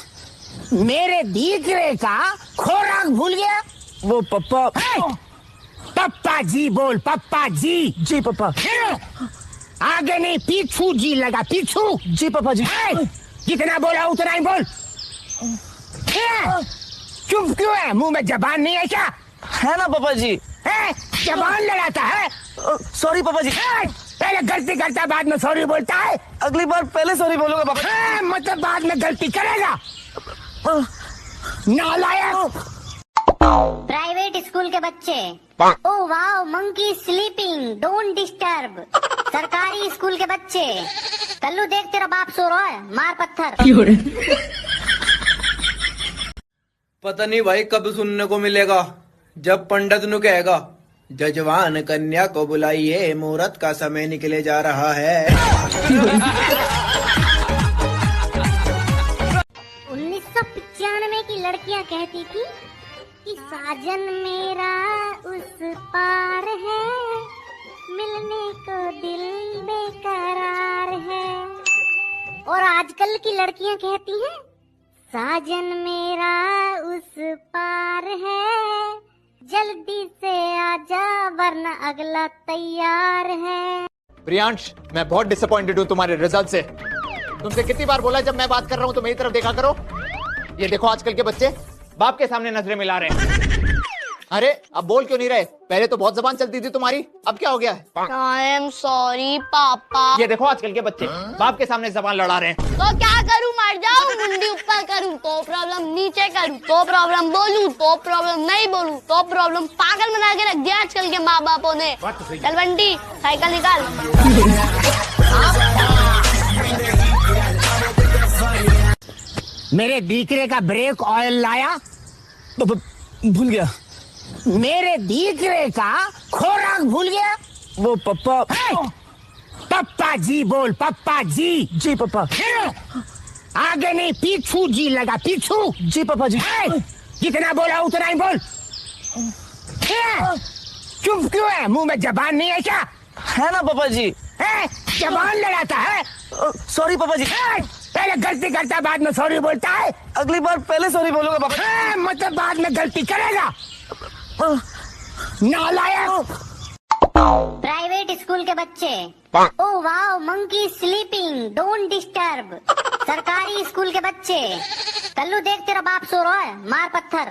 मेरे दीकरे का खोराक भूल गया? वो पप्पा। हे! पप्पा जी बोल, पप्पा जी। जी पप्पा। फिर आगे नहीं, पीछू जी लगा, पीछू। जी पप्पा जी। हे! जितना बोला उतना ही बोल। हे! चुप क्यों है? मुंह में जबान नहीं है क्या? है ना पापा जी। ए, जबान लड़ाता है। अ, सॉरी पापा जी। ए, पहले गलती करता है, बाद में सॉरी बोलता है। अगली बार पहले सॉरी बोलूंगा पापा जी। ए, मतलब बाद में गलती करेगा। अ, नालायक। प्राइवेट स्कूल के बच्चे। Oh wow, monkey sleeping, don't disturb। सरकारी स्कूल के बच्चे। कल्लू देख, तेरा बाप सो रहा है, मार पत्थर। पता नहीं भाई कब सुनने को मिलेगा, जब पंडित नु कहेगा, "जजवान कन्या को बुलाइए, मुहूर्त का समय निकले जा रहा है।" उन्नीस सौ पचानवे की लड़कियां कहती थी कि साजन मेरा उस पार है, मिलने को दिल बेकरार है। और आजकल की लड़कियां कहती हैं, साजन मेरा उस पार है, जल्दी से आजा वरना अगला तैयार है। प्रियांश, मैं बहुत डिसअपॉइंटेड हूँ तुम्हारे रिजल्ट से। तुमसे कितनी बार बोला, जब मैं बात कर रहा हूँ तो मेरी तरफ देखा करो। ये देखो आजकल के बच्चे बाप के सामने नजरें मिला रहे हैं। अरे, अब बोल क्यों नहीं रहे? पहले तो बहुत जबान चलती थी तुम्हारी, अब क्या हो गया है? I am sorry पापा। ये देखो आजकल के बच्चे बाप के सामने जबान लड़ा रहे हैं। तो क्या करूँ, मर जाऊँ? मुंडी ऊपर करूँ तो प्रॉब्लम, नीचे करूँ तो प्रॉब्लम, बोलूँ तो प्रॉब्लम, नहीं बोलूँ तो प्रॉब्लम। पागल बना के रख दिया आजकल के माँ बापों ने। बात तो सही है। चल बंटी, साइकिल निकाल। मेरे दीकरे का ब्रेक ऑयल लाया? ब-, ब-, भूल गया। मेरे दीकरे का खोराक भूल गया? वो पप्पा। हे! पप्पा जी बोल, पप्पा जी। जी पप्पा। फिर आगे नहीं, पीछू जी लगा, पीछू। जी पप्पा जी। हे! जितना बोला उतना ही बोल। हे! चुप क्यों है? मुंह में जबान नहीं है क्या? है ना पापा जी। ए, जबान लड़ाता है। अ, सॉरी पापा जी। ए, पहले गलती करता है, बाद में सॉरी बोलता है। अगली बार पहले सॉरी बोलूंगा पापा जी। ए, मतलब बाद में गलती करेगा। अ, नालायक। प्राइवेट स्कूल के बच्चे। Oh wow, monkey sleeping, don't disturb। सरकारी स्कूल के बच्चे। कल्लू देख, तेरा बाप सो रहा है, मार पत्थर।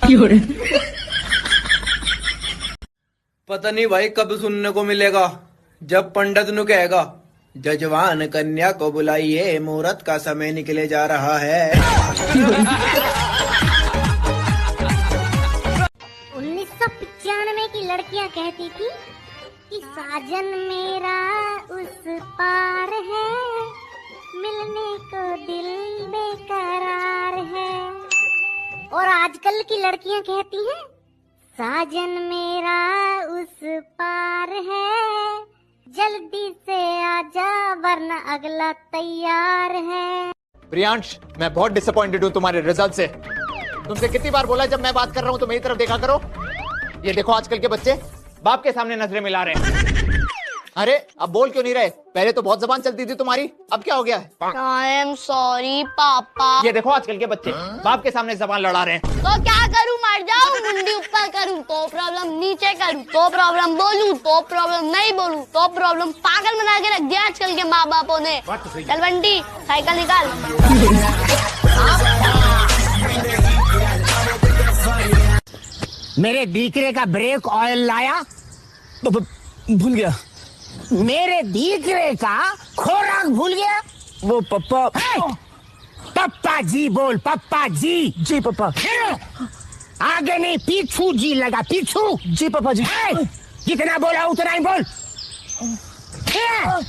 पता नहीं भाई कब सुनने को मिलेगा, जब पंडित नु कहेगा, "जजवान कन्या को बुलाइए, मुहूर्त का समय निकले जा रहा है।" उन्नीस सौ पचानवे की लड़कियां कहती थी कि साजन मेरा उस पार है, मिलने को दिल बेकरार है। और आज आजकल की लड़कियां कहती हैं, साजन मेरा उस पार है, जल्दी से आजा वरना अगला तैयार है। प्रियांश, मैं बहुत डिसअपॉइंटेड हूँ तुम्हारे रिजल्ट से। तुमसे कितनी बार बोला है, जब मैं बात कर रहा हूँ तो मेरी तरफ देखा करो। ये देखो आजकल के बच्चे, बाप के सामने नजरें मिला रहे हैं। अरे, अब बोल क्यों नहीं रहे? पहले तो बहुत जबान चलती थी तुम्हारी, अब क्या हो गया है? I am sorry पापा। ये देखो आजकल के बच्चे, बाप के सामने जबान लड़ा रहे हैं। तो क्या करूँ, मर जाऊँ, मुंडी ऊपर करूँ तो प्रॉब्लम, नीचे करूँ तो प्रॉब्लम, बोलूँ तो प्रॉब्लम, नहीं बोलूँ तो प्रॉब्लम। पागल बना के रख दिया आजकल के माँ बापों ने। बात तो सही है। चल बंटी, साइकिल निकाल। मेरे दीकरे का ब्रेक ऑयल लाया? ब-, ब-, भूल गया। मेरे दीकरे का खोराक भूल गया? वो पप्पा। हे! पप्पा जी बोल, पप्पा जी। जी पप्पा। हे! आगे नहीं, पीछू जी लगा, पीछू। जी पप्पा जी। हे! जितना बोला उतना ही बोल। हे!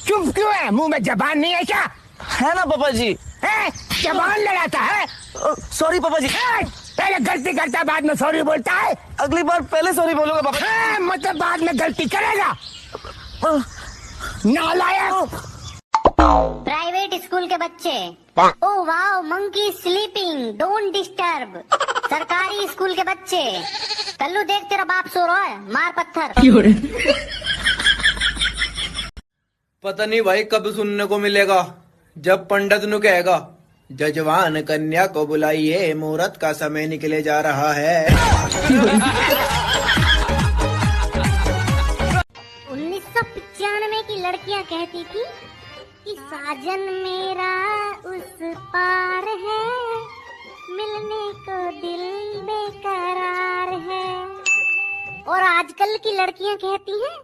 चुप क्यों है? मुंह में जबान नहीं है क्या? है ना पापा जी। हैं? जबान लड़ाता है? अ, सॉरी पापा जी। हैं? पहले गलती करता है, बाद में सॉरी बोलता है। अगली बार पहले सॉरी बोलूंगा पापा जी। हैं? मतलब बाद में गलती करेगा? अ, नालायक। प्राइवेट स्कूल के बच्चे। ओ वाओ, मंकी स्लीपिंग, डोंट डिस्टर्ब। सरकारी स्कूल के बच्चे। कल्लू देख, तेरा बाप सो रहा है, मार पत्थर। पता नहीं भाई कब सुनने को मिलेगा, जब पंडित नु कहेगा, "जजवान कन्या को बुलाइए, मुहूर्त का समय निकले जा रहा है।" उन्नीस सौ पचानवे की लड़कियां कहती थी कि साजन मेरा उस पार है, मिलने को दिल बेकरार है। और आजकल की लड़कियां कहती हैं,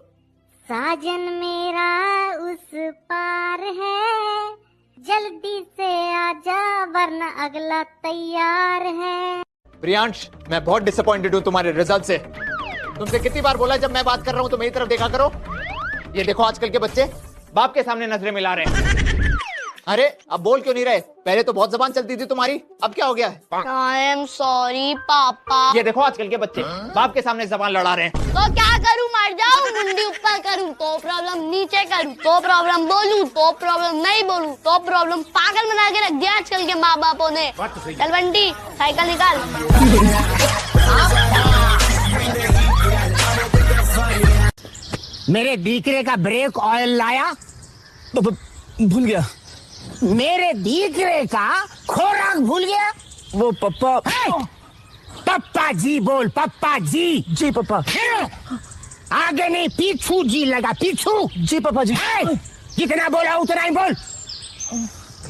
साजन मेरा उस पार है, जल्दी से आजा वरना अगला तैयार है। प्रियांश, मैं बहुत डिसअपॉइंटेड हूँ तुम्हारे रिजल्ट से। तुमसे कितनी बार बोला है, जब मैं बात कर रहा हूँ तो मेरी तरफ देखा करो। ये देखो आजकल के बच्चे बाप के सामने नजरें मिला रहे हैं। अरे, अब बोल क्यों नहीं रहे? पहले तो बहुत जबान चलती थी तुम्हारी, अब क्या हो गया है? I am sorry पापा। ये देखो आजकल के बच्चे बाप के सामने जबान लड़ा रहे हैं। तो क्या करूँ, मर जाऊँ? मुंडी ऊपर करूँ तो प्रॉब्लम, नीचे करूँ तो प्रॉब्लम, बोलूँ तो प्रॉब्लम, नहीं बोलूँ तो प्रॉब्लम। पागल बना के रख दिया आजकल के माँ बापों ने। बात तो सही है। चल बंटी, साइकिल निकाल। मेरे दीकरे का ब्रेक ऑयल लाया? ब-, ब-, भूल गया। मेरे दीकरे का खोराक भूल गया? वो पप्पा। हे! पप्पा जी बोल, पप्पा जी। जी पप्पा। हे! आगे नहीं, पीछू जी लगा, पीछू। जी पप्पा जी। हे! जितना बोला उतना ही बोल।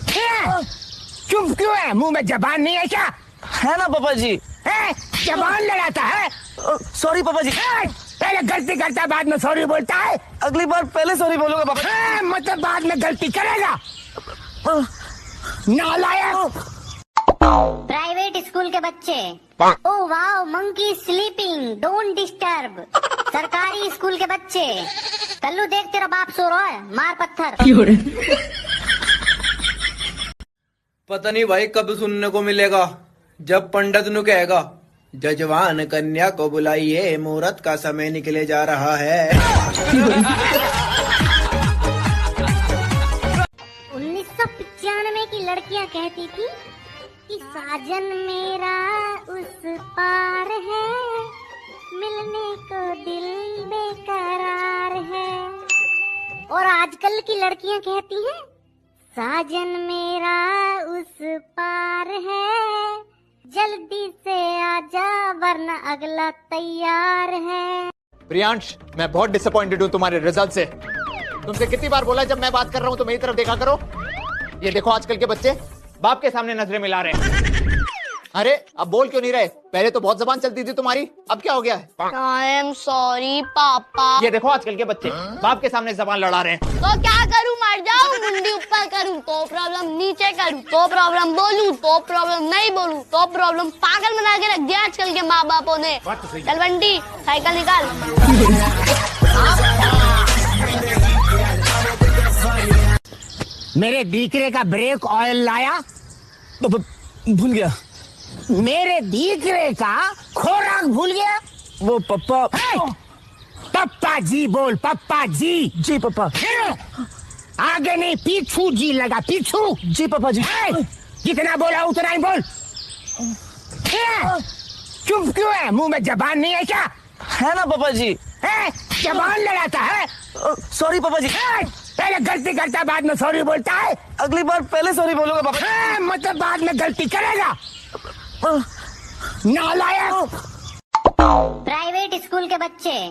हे! चुप क्यों है? मुंह में जबान नहीं है क्या? है ना पापा जी। हैं? जबान लड़ाता है? अ, सॉरी पापा जी। हैं? पहले गलती करता है, बाद में सॉरी बोलता है। अगली बार पहले सॉरी बोलूंगा पापा जी। हैं? मतलब बाद में गलती करेगा? अ, नालायक। प्राइवेट स्कूल के बच्चे। ओ वाओ, मंकी स्लीपिंग, डोंट डिस्टर्ब। सरकारी स्कूल के बच्चे। कल्लू देख, तेरा बाप सो रहा है, मार पत्थर। पता नहीं भाई कब सुनने को मिलेगा, जब पंडित नु कहेगा, "जजवान कन्या को बुलाइए, मुहूर्त का समय निकले जा रहा है।" उन्नीस सौ पचानवे की लड़कियां कहती थी कि साजन मेरा उस पार है, मिलने को दिल बेकरार है। और आजकल की लड़कियां कहती हैं, साजन मेरा उस पार है, जल्दी से आजा वरना अगला तैयार है। प्रियांश, मैं बहुत डिसअपॉइंटेड हूँ तुम्हारे रिजल्ट से। तुमसे कितनी बार बोला है, जब मैं बात कर रहा हूँ तो मेरी तरफ देखा करो। ये देखो आजकल के बच्चे बाप के सामने नजरें मिला रहे हैं। अरे, अब बोल क्यों नहीं रहे? पहले तो बहुत जबान चलती थी तुम्हारी, अब क्या हो गया है? I am sorry पापा। ये देखो आजकल के बच्चे बाप के सामने जबान लड़ा रहे हैं। तो क्या करूँ, मर जाऊँ? मुंडी ऊपर करूँ तो प्रॉब्लम, नीचे करूँ तो प्रॉब्लम, बोलूँ तो प्रॉब्लम, नहीं बोलूँ तो प्रॉब्लम। पागल बना के रख दिया आजकल के माँ बापों ने। बात तो सही है। चल बंटी, साइकिल निकाल। मेरे दीकरे का ब्रेक ऑयल लाया? ब-, ब-, भूल गया। मेरे दीकरे का खोराक भूल गया। वो पप्पा। ए, पप्पा जी बोल, पप्पा जी। जी पप्पा। ए, आगे नहीं, पीछू जी लगा, पीछू। जी पप्पा जी। ए, जितना बोला उतना ही बोल। ए, चुप क्यों है? मुंह में जबान नहीं है क्या? है ना पापा जी। हैं? जबान लड़ाता है? अ, सॉरी पापा जी। हैं? पहले गलती करता है, बाद में सॉरी बोलता है। अगली बार पहले सॉरी बोलूंगा पापा जी। हैं? मतलब बाद में गलती करेगा? अ, नालायक। प्राइवेट स्कूल के बच्चे।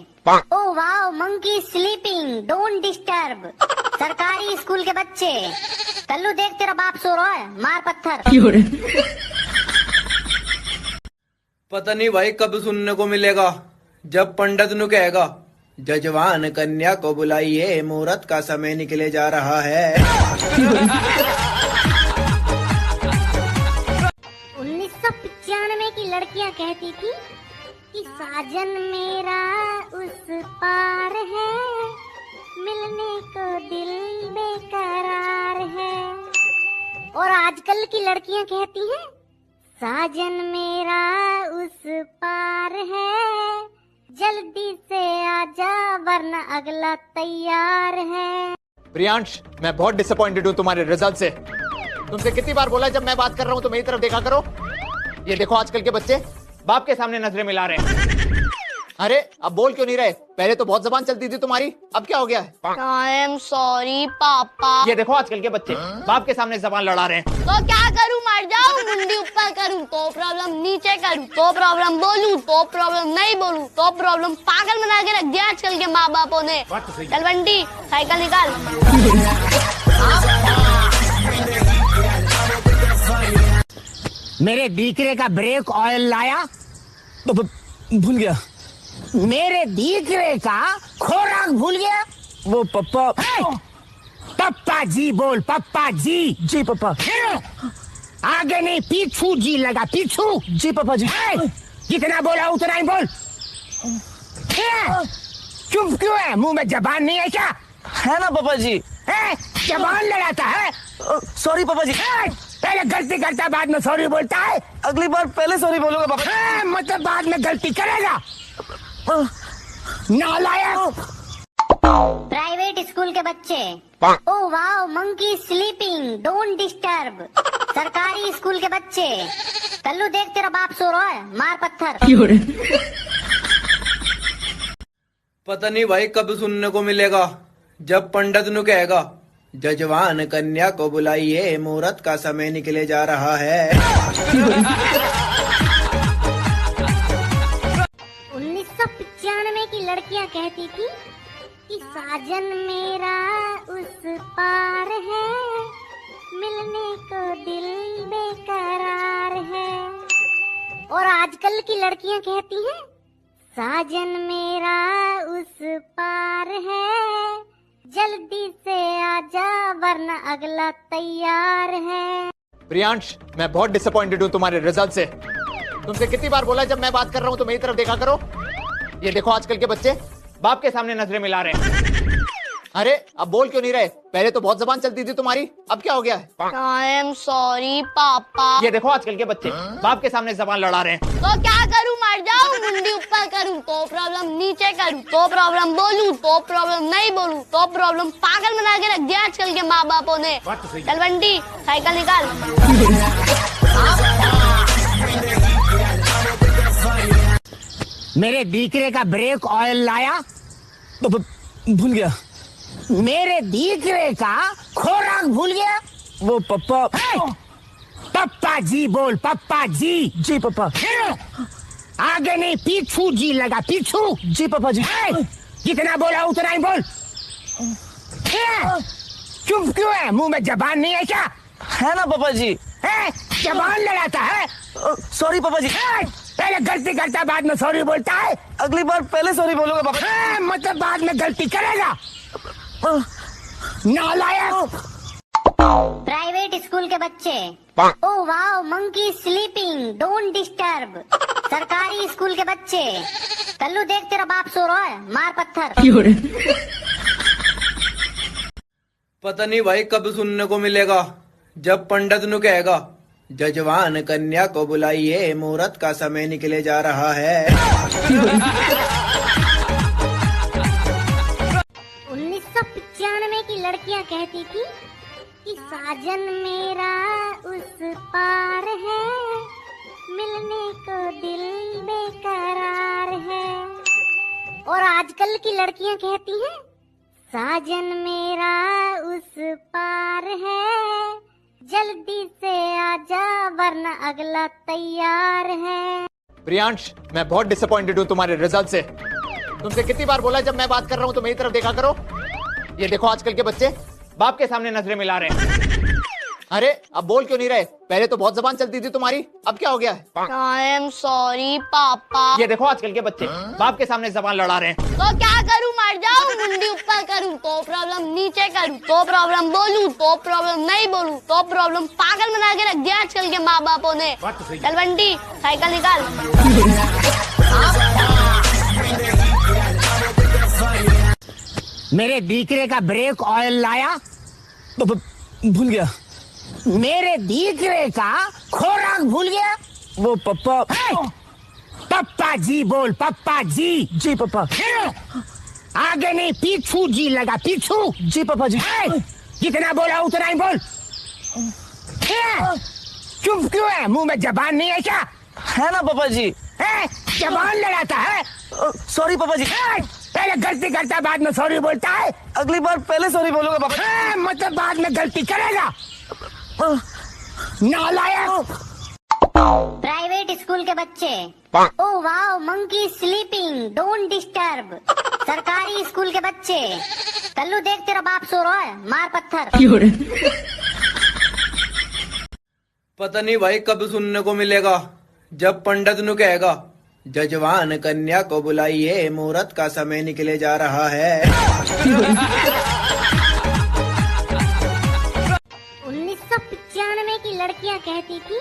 ओ वाओ, मंकी स्लीपिंग, डोंट डिस्टर्ब। सरकारी स्कूल के बच्चे। कल्लू देख, तेरा बाप सो रहा है, मार पत्थर। पता नहीं भाई कब सुनने को मिलेगा, जब पंडित नु कहेगा, "जजवान कन्या को बुलाइए, मुहूर्त का समय निकले जा रहा है।" उन्नीस सौ पचानवे की लड़कियां कहती थी कि साजन मेरा उस पार है, मिलने को दिल बेकरार है। और आजकल की लड़कियां कहती हैं, साजन मेरा उस पार है, जल्दी से आजा वरना अगला तैयार है। प्रियांश, मैं बहुत डिसअपॉइंटेड हूँ तुम्हारे रिजल्ट से। तुमसे कितनी बार बोला, जब मैं बात कर रहा हूँ तो मेरी तरफ देखा करो। ये देखो आजकल के बच्चे बाप के सामने नजरें मिला रहे हैं। अरे, अब बोल क्यों नहीं रहे? पहले तो बहुत जबान चलती थी तुम्हारी, अब क्या हो गया है? I am sorry पापा। ये देखो आजकल के बच्चे बाप के सामने जबान लड़ा रहे हैं। तो क्या करूँ, मर जाऊँ? मुंडी ऊपर करूँ तो प्रॉब्लम, नीचे करूँ तो प्रॉब्लम, बोलूँ तो प्रॉब्लम, नहीं बोलूँ तो प्रॉब्लम। पागल बना के रख दिया आजकल के माँ बापों ने। बात तो सही है। चल बंटी, साइकिल निकाल। मेरे दीकरे का ब्रेक ऑयल लाया? ब-, ब-, भूल गया। मेरे दीकरे का खोराक भूल गया? वो पप्पा। ए, पप्पा जी बोल, पप्पा जी। जी पप्पा। ए, आगे नहीं, पीछू जी लगा, पीछू। जी पप्पा जी। ए, जितना बोला उतना ही बोल। ए, चुप क्यों है? मुंह में जबान नहीं है क्या? है ना पापा जी। हैं? जबान लड़ाता है? अ, सॉरी पापा जी। हैं? पहले गलती करता है, बाद में सॉरी बोलता है। अगली बार पहले सॉरी बोलूंगा पापा जी। हैं? मतलब बाद में गलती करेगा? अ, नालायक। प्राइवेट स्कूल के बच्चे। ओ वाओ, मंकी स्लीपिंग, डोंट डिस्टर्ब। सरकारी स्कूल के बच्चे। कल्लू देख, तेरा बाप सो रहा है, मार पत्थर। पता नहीं भाई कब सुनने को मिलेगा, जब पंडित नु कहेगा, "जजवान कन्या को बुलाइए, मुहूर्त का समय निकले जा रहा है।" उन्नीस सौ पचानवे की लड़कियां कहती थी कि साजन मेरा उस पार है, मिलने को दिल बेकरार है। और आजकल की लड़कियां कहती हैं, साजन मेरा उस पार है, जल्दी से आजा वरना अगला तैयार है। प्रियांश, मैं बहुत डिसअपॉइंटेड हूँ तुम्हारे रिजल्ट से। तुमसे कितनी बार बोला, जब मैं बात कर रहा हूँ तो मेरी तरफ देखा करो। ये देखो आजकल के बच्चे बाप के सामने नजरें मिला रहे हैं। अरे, अब बोल क्यों नहीं रहे? पहले तो बहुत जबान चलती थी तुम्हारी, अब क्या हो गया है? I am sorry पापा। ये देखो आजकल के बच्चे बाप के सामने जबान लड़ा रहे हैं। तो क्या करूँ, मर जाऊँ? मुंडी ऊपर करूँ तो प्रॉब्लम, नीचे करूँ तो प्रॉब्लम, बोलूँ तो प्रॉब्लम, नहीं बोलूँ तो प्रॉब्लम। पागल बना के रख दिया आजकल के माँ बापों ने। बात तो सही है। चल बंटी, साइकिल निकाल। मेरे दीकरे का ब्रेक ऑयल लाया? ब-, ब-, भूल गया। मेरे दीकरे का खोराक भूल गया? वो पप्पा। ए, पप्पा जी बोल, पप्पा जी। जी पप्पा। ए, आगे नहीं, पीछू जी लगा, पीछू। जी पप्पा जी। ए, जितना बोला उतना ही बोल। ए, चुप क्यों है? मुंह में जबान नहीं है क्या? है ना पापा जी। हैं? जबान लड़ाता है? अ, सॉरी पापा जी। हैं? पहले गलती करता है, बाद में सॉरी बोलता है। अगली बार पहले सॉरी बोलूंगा पापा जी। हैं? मतलब बाद में गलती करेगा? अ, नालायक। प्राइवेट स्कूल के बच्चे। ओ वाओ, मंकी स्लीपिंग, डोंट डिस्टर्ब। सरकारी स्कूल के बच्चे। कल्लू देख, तेरा बाप सो रहा है, मार पत्थर। पता नहीं भाई कब सुनने को मिलेगा, जब पंडित नु कहेगा, जजवान कन्या को बुलाइए, मुहूर्त का समय निकले जा रहा है। उन्नीस सौ पचानवे की लड़कियां कहती थी कि साजन मेरा उस पार है, मिलने को दिल बेकरार है। और आजकल की लड़कियां कहती हैं, साजन मेरा उस पार है, जल्दी से आजा वरना अगला तैयार है। प्रियांश, मैं बहुत डिसअपॉइंटेड हूँ तुम्हारे रिजल्ट से। तुमसे कितनी बार बोला, जब मैं बात कर रहा हूँ तो मेरी तरफ देखा करो। ये देखो आजकल के बच्चे बाप के सामने नजरें मिला रहे हैं। अरे, अब बोल क्यों नहीं रहे? पहले तो बहुत जबान चलती थी तुम्हारी, अब क्या हो गया है? I am sorry पापा। ये देखो आजकल के बच्चे बाप के सामने जबान लड़ा रहे हैं। तो क्या करूँ, मर जाऊँ, मुंडी ऊपर करूँ तो प्रॉब्लम, नीचे करूँ तो प्रॉब्लम, बोलूँ तो प्रॉब्लम, नहीं बोलूँ तो प्रॉब्लम। पागल बना के रख दिया आजकल के माँ बापों ने। बात तो सही है। चल बंटी, साइकिल निकाल। मेरे दीकरे का ब्रेक ऑयल लाया? ब-, ब-, भूल गया। मेरे दीकरे का खोराक भूल गया? वो पप्पा। ए! पप्पा जी बोल, पप्पा जी। जी पप्पा। फिर आगे नहीं, पीछू जी लगा, पीछू। जी पप्पा जी। ए! जितना बोला उतना ही बोल। ए! चुप क्यों है? मुंह में जबान नहीं है क्या? है ना पापा जी। ए, जबान लड़ाता है। अ, सॉरी पापा जी। ए, पहले गलती करता है, बाद में सॉरी बोलता है। अगली बार पहले सॉरी बोलूंगा पापा जी। ए, मतलब बाद में गलती करेगा। अ, नालायक। प्राइवेट स्कूल के बच्चे। Oh wow, monkey sleeping, don't disturb। सरकारी स्कूल के बच्चे। कल्लू देख, तेरा बाप सो रहा है, मार पत्थर। पता नहीं भाई कब सुनने को मिलेगा, जब पंडित नु कहेगा, "जजवान कन्या को बुलाइए, मुहूर्त का समय निकले जा रहा है।" उन्नीस सौ पचानवे की लड़कियां कहती थी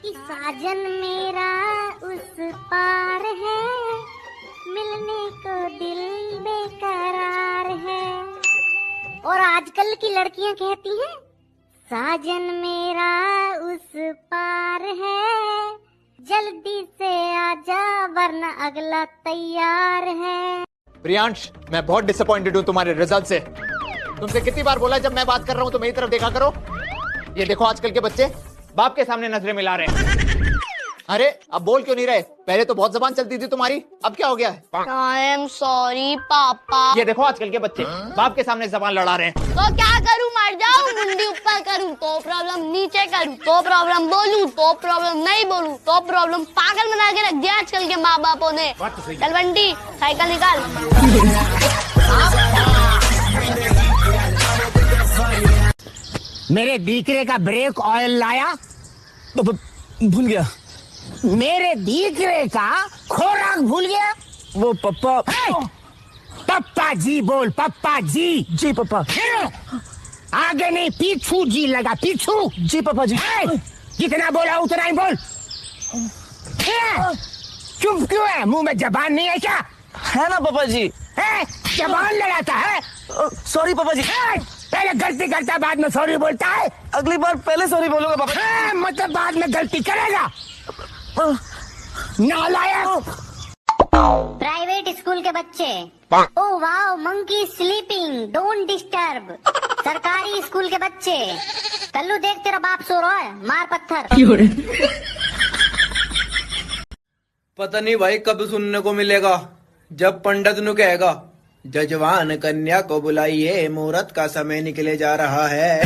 कि साजन मेरा उस पार है, मिलने को दिल बेकरार है। और आजकल की लड़कियां कहती हैं, साजन मेरा उस पार है, जल्दी से आजा वरना अगला तैयार है। प्रियांश, मैं बहुत डिसअपॉइंटेड हूँ तुम्हारे रिजल्ट से। तुमसे कितनी बार बोला, जब मैं बात कर रहा हूँ तो मेरी तरफ देखा करो। ये देखो आजकल के बच्चे बाप के सामने नजरें मिला रहे हैं। अरे, अब बोल क्यों नहीं रहे? पहले तो बहुत जबान चलती थी तुम्हारी, अब क्या हो गया है? I am sorry पापा। ये देखो आजकल के बच्चे बाप के सामने जबान लड़ा रहे हैं। तो क्या करूँ, मर जाऊँ, मुंडी ऊपर करूँ तो प्रॉब्लम, नीचे करूँ तो प्रॉब्लम, बोलूँ तो प्रॉब्लम, नहीं बोलूँ तो प्रॉब्लम। पागल बना के रख दिया आजकल के माँ बापों ने। बात तो सही है। चल बंटी, साइकिल निकाल। मेरे दीकरे का ब्रेक ऑयल लाया? ब-, ब-, भूल गया। मेरे दीकरे का खोराक भूल गया? वो पप्पा। ए! पप्पा जी बोल, पप्पा जी। जी पप्पा। फिर आगे नहीं, पीछू जी लगा, पीछू। जी पप्पा जी। ए! जितना बोला उतना ही बोल। ए! चुप क्यों है? मुंह में जबान नहीं है क्या? है ना पापा जी। ए, जबान लड़ाता है। अ, सॉरी पापा जी। ए, पहले गलती करता है, बाद में सॉरी बोलता है। अगली बार पहले सॉरी बोलूंगा पापा जी। ए, मतलब बाद में गलती करेगा। अ, नालायक। प्राइवेट स्कूल के बच्चे। Oh wow, monkey sleeping, don't disturb। सरकारी स्कूल के बच्चे। कल्लू देख, तेरा बाप सो रहा है, मार पत्थर। पता नहीं भाई कब सुनने को मिलेगा, जब पंडित नु कहेगा, "जजवान कन्या को बुलाइए, मुहूर्त का समय निकले जा रहा है।"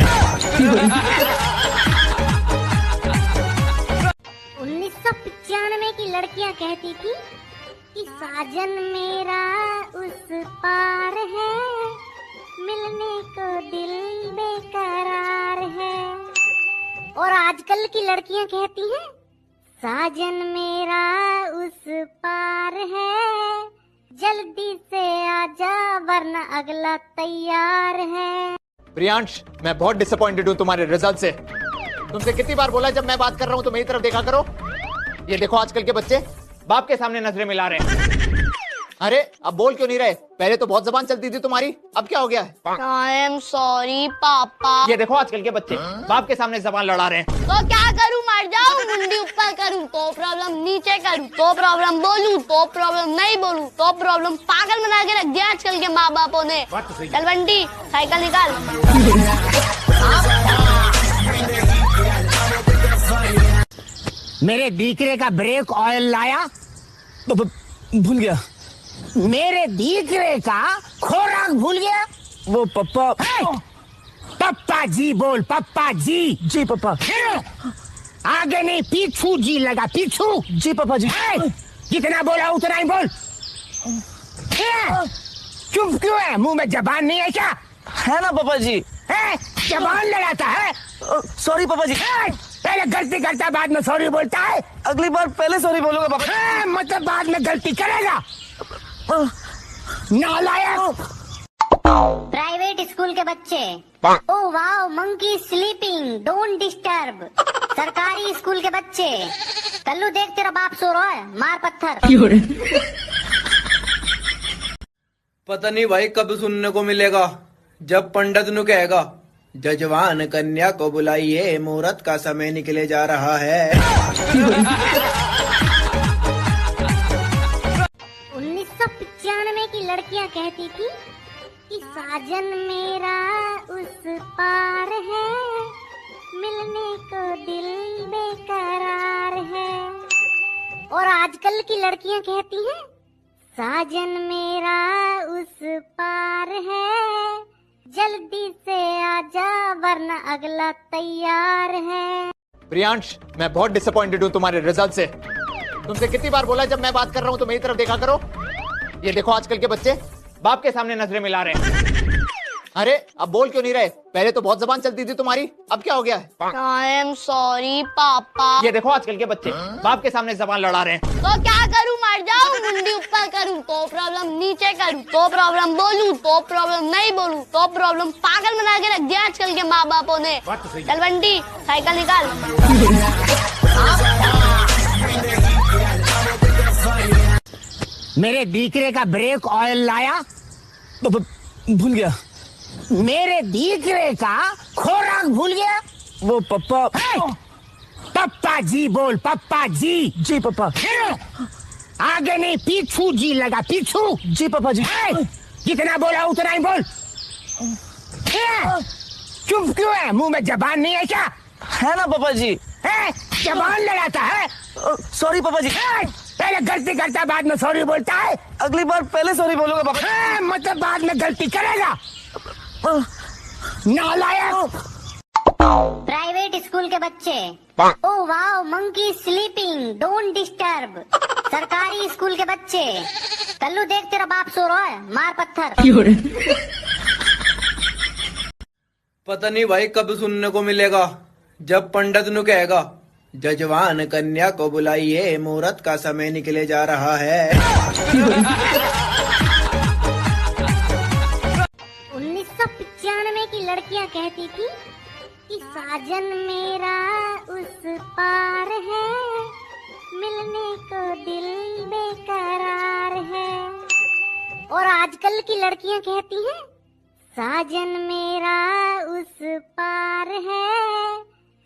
उन्नीस सौ पचानवे की लड़कियां कहती थी कि साजन मेरा उस पार है, मिलने को दिल बेकरार है। और आजकल की लड़कियां कहती हैं, साजन मेरा उस पार है, जल्दी से आजा वरना अगला तैयार है। प्रियांश, मैं बहुत डिसअपॉइंटेड हूँ तुम्हारे रिजल्ट से। तुमसे कितनी बार बोला, जब मैं बात कर रहा हूँ तो मेरी तरफ देखा करो। ये देखो आजकल के बच्चे बाप के सामने नजरें मिला रहे हैं। अरे, अब बोल क्यों नहीं रहे? पहले तो बहुत जबान चलती थी तुम्हारी, अब क्या हो गया है? I am sorry पापा। ये देखो आजकल के बच्चे बाप के सामने जबान लड़ा रहे हैं। तो क्या करूं, मर जाऊं, मुंडी ऊपर करूं तो प्रॉब्लम, नीचे करूं तो प्रॉब्लम, बोलूं तो प्रॉब्लम, नहीं बोलूं तो प्रॉब्लम। पागल बना के रख दिया आजकल के माँ बापों ने। बात तो सही है। चल बंटी, साइकिल निकाल। मेरे दीकरे का ब्रेक ऑयल लाया? ब-, ब-, भूल गया। मेरे दीकरे का खोराक भूल गया? वो पप्पा। हे! पप्पा जी बोल, पप्पा जी। जी पप्पा। फिर आगे नहीं, पीछू जी लगा, पीछू। जी पप्पा जी। हे! जितना बोला उतना ही बोल। हे! चुप क्यों है? मुंह में जबान नहीं है क्या? है ना पापा जी। हैं? जबान लड़ाता है? अ, सॉरी पापा जी। हैं? पहले गलती करता है, बाद में सॉरी बोलता है। अगली बार पहले सॉरी बोलूंगा पापा जी। हैं? मतलब बाद में गलती करेगा? अ, नालायक। प्राइवेट स्कूल के बच्चे। ओ वाओ, मंकी स्लीपिंग, डोंट डिस्टर्ब। सरकारी स्कूल के बच्चे। कल्लू देख, तेरा बाप सो रहा है, मार पत्थर। पता नहीं भाई कब सुनने को मिलेगा, जब पंडित नु कहेगा, "जजवान कन्या को बुलाइए, मुहूर्त का समय निकले जा रहा है।" उन्नीस सौ पचानवे की लड़कियां कहती थी कि साजन मेरा उस पार है, मिलने को दिल बेकरार है। और आजकल की लड़कियां कहती हैं, साजन मेरा उस पार है, जल्दी से आजा वरना अगला तैयार है। प्रियांश, मैं बहुत डिसअपॉइंटेड हूँ तुम्हारे रिजल्ट से। तुमसे कितनी बार बोला है, जब मैं बात कर रहा हूँ तो मेरी तरफ देखा करो। ये देखो आजकल के बच्चे बाप के सामने नजरें मिला रहे हैं। अरे, अब बोल क्यों नहीं रहे? पहले तो बहुत जबान चलती थी तुम्हारी, अब क्या हो गया है? I am sorry पापा। ये देखो आजकल के बच्चे बाप के सामने जबान लड़ा रहे हैं। तो क्या करूं, मर जाऊं, मुंडी ऊपर करूं तो प्रॉब्लम, नीचे करूं तो प्रॉब्लम, बोलूं तो प्रॉब्लम, नहीं बोलूं तो प्रॉब्लम। पागल बना के रख दिया आजकल के माँ बापों ने। बात तो सही है। चल बंटी, साइकिल निकाल। मेरे दीकरे का ब्रेक ऑयल लाया? ब-, ब-, भूल गया। मेरे दीकरे का खोराक भूल गया? वो पप्पा। हे! पप्पा जी बोल, पप्पा जी। जी पप्पा। फिर आगे नहीं, पीछू जी लगा, पीछू। जी पप्पा जी। हे! जितना बोला उतना ही बोल। हे! चुप क्यों है? मुंह में जबान नहीं है क्या? है ना पापा जी। हैं? जबान लड़ाता है? अ, सॉरी पापा जी। हैं? पहले गलती करता है, बाद में सॉरी बोलता है। अगली बार पहले सॉरी बोलूंगा पापा जी। हैं? मतलब बाद में गलती करेगा? अ, नालायक। प्राइवेट स्कूल के बच्चे। ओ वाओ, मंकी स्लीपिंग, डोंट डिस्टर्ब। सरकारी स्कूल के बच्चे। कल्लू देख, तेरा बाप सो रहा है, मार पत्थर। पता नहीं भाई कब सुनने को मिलेगा, जब पंडित नु कहेगा, "जजवान कन्या को बुलाइए, मुहूर्त का समय निकले जा रहा है।" उन्नीस सौ पचानवे की लड़कियां कहती थी कि साजन मेरा उस पार है, मिलने को दिल बेकरार है। और आजकल की लड़कियां कहती हैं, साजन मेरा उस पार है,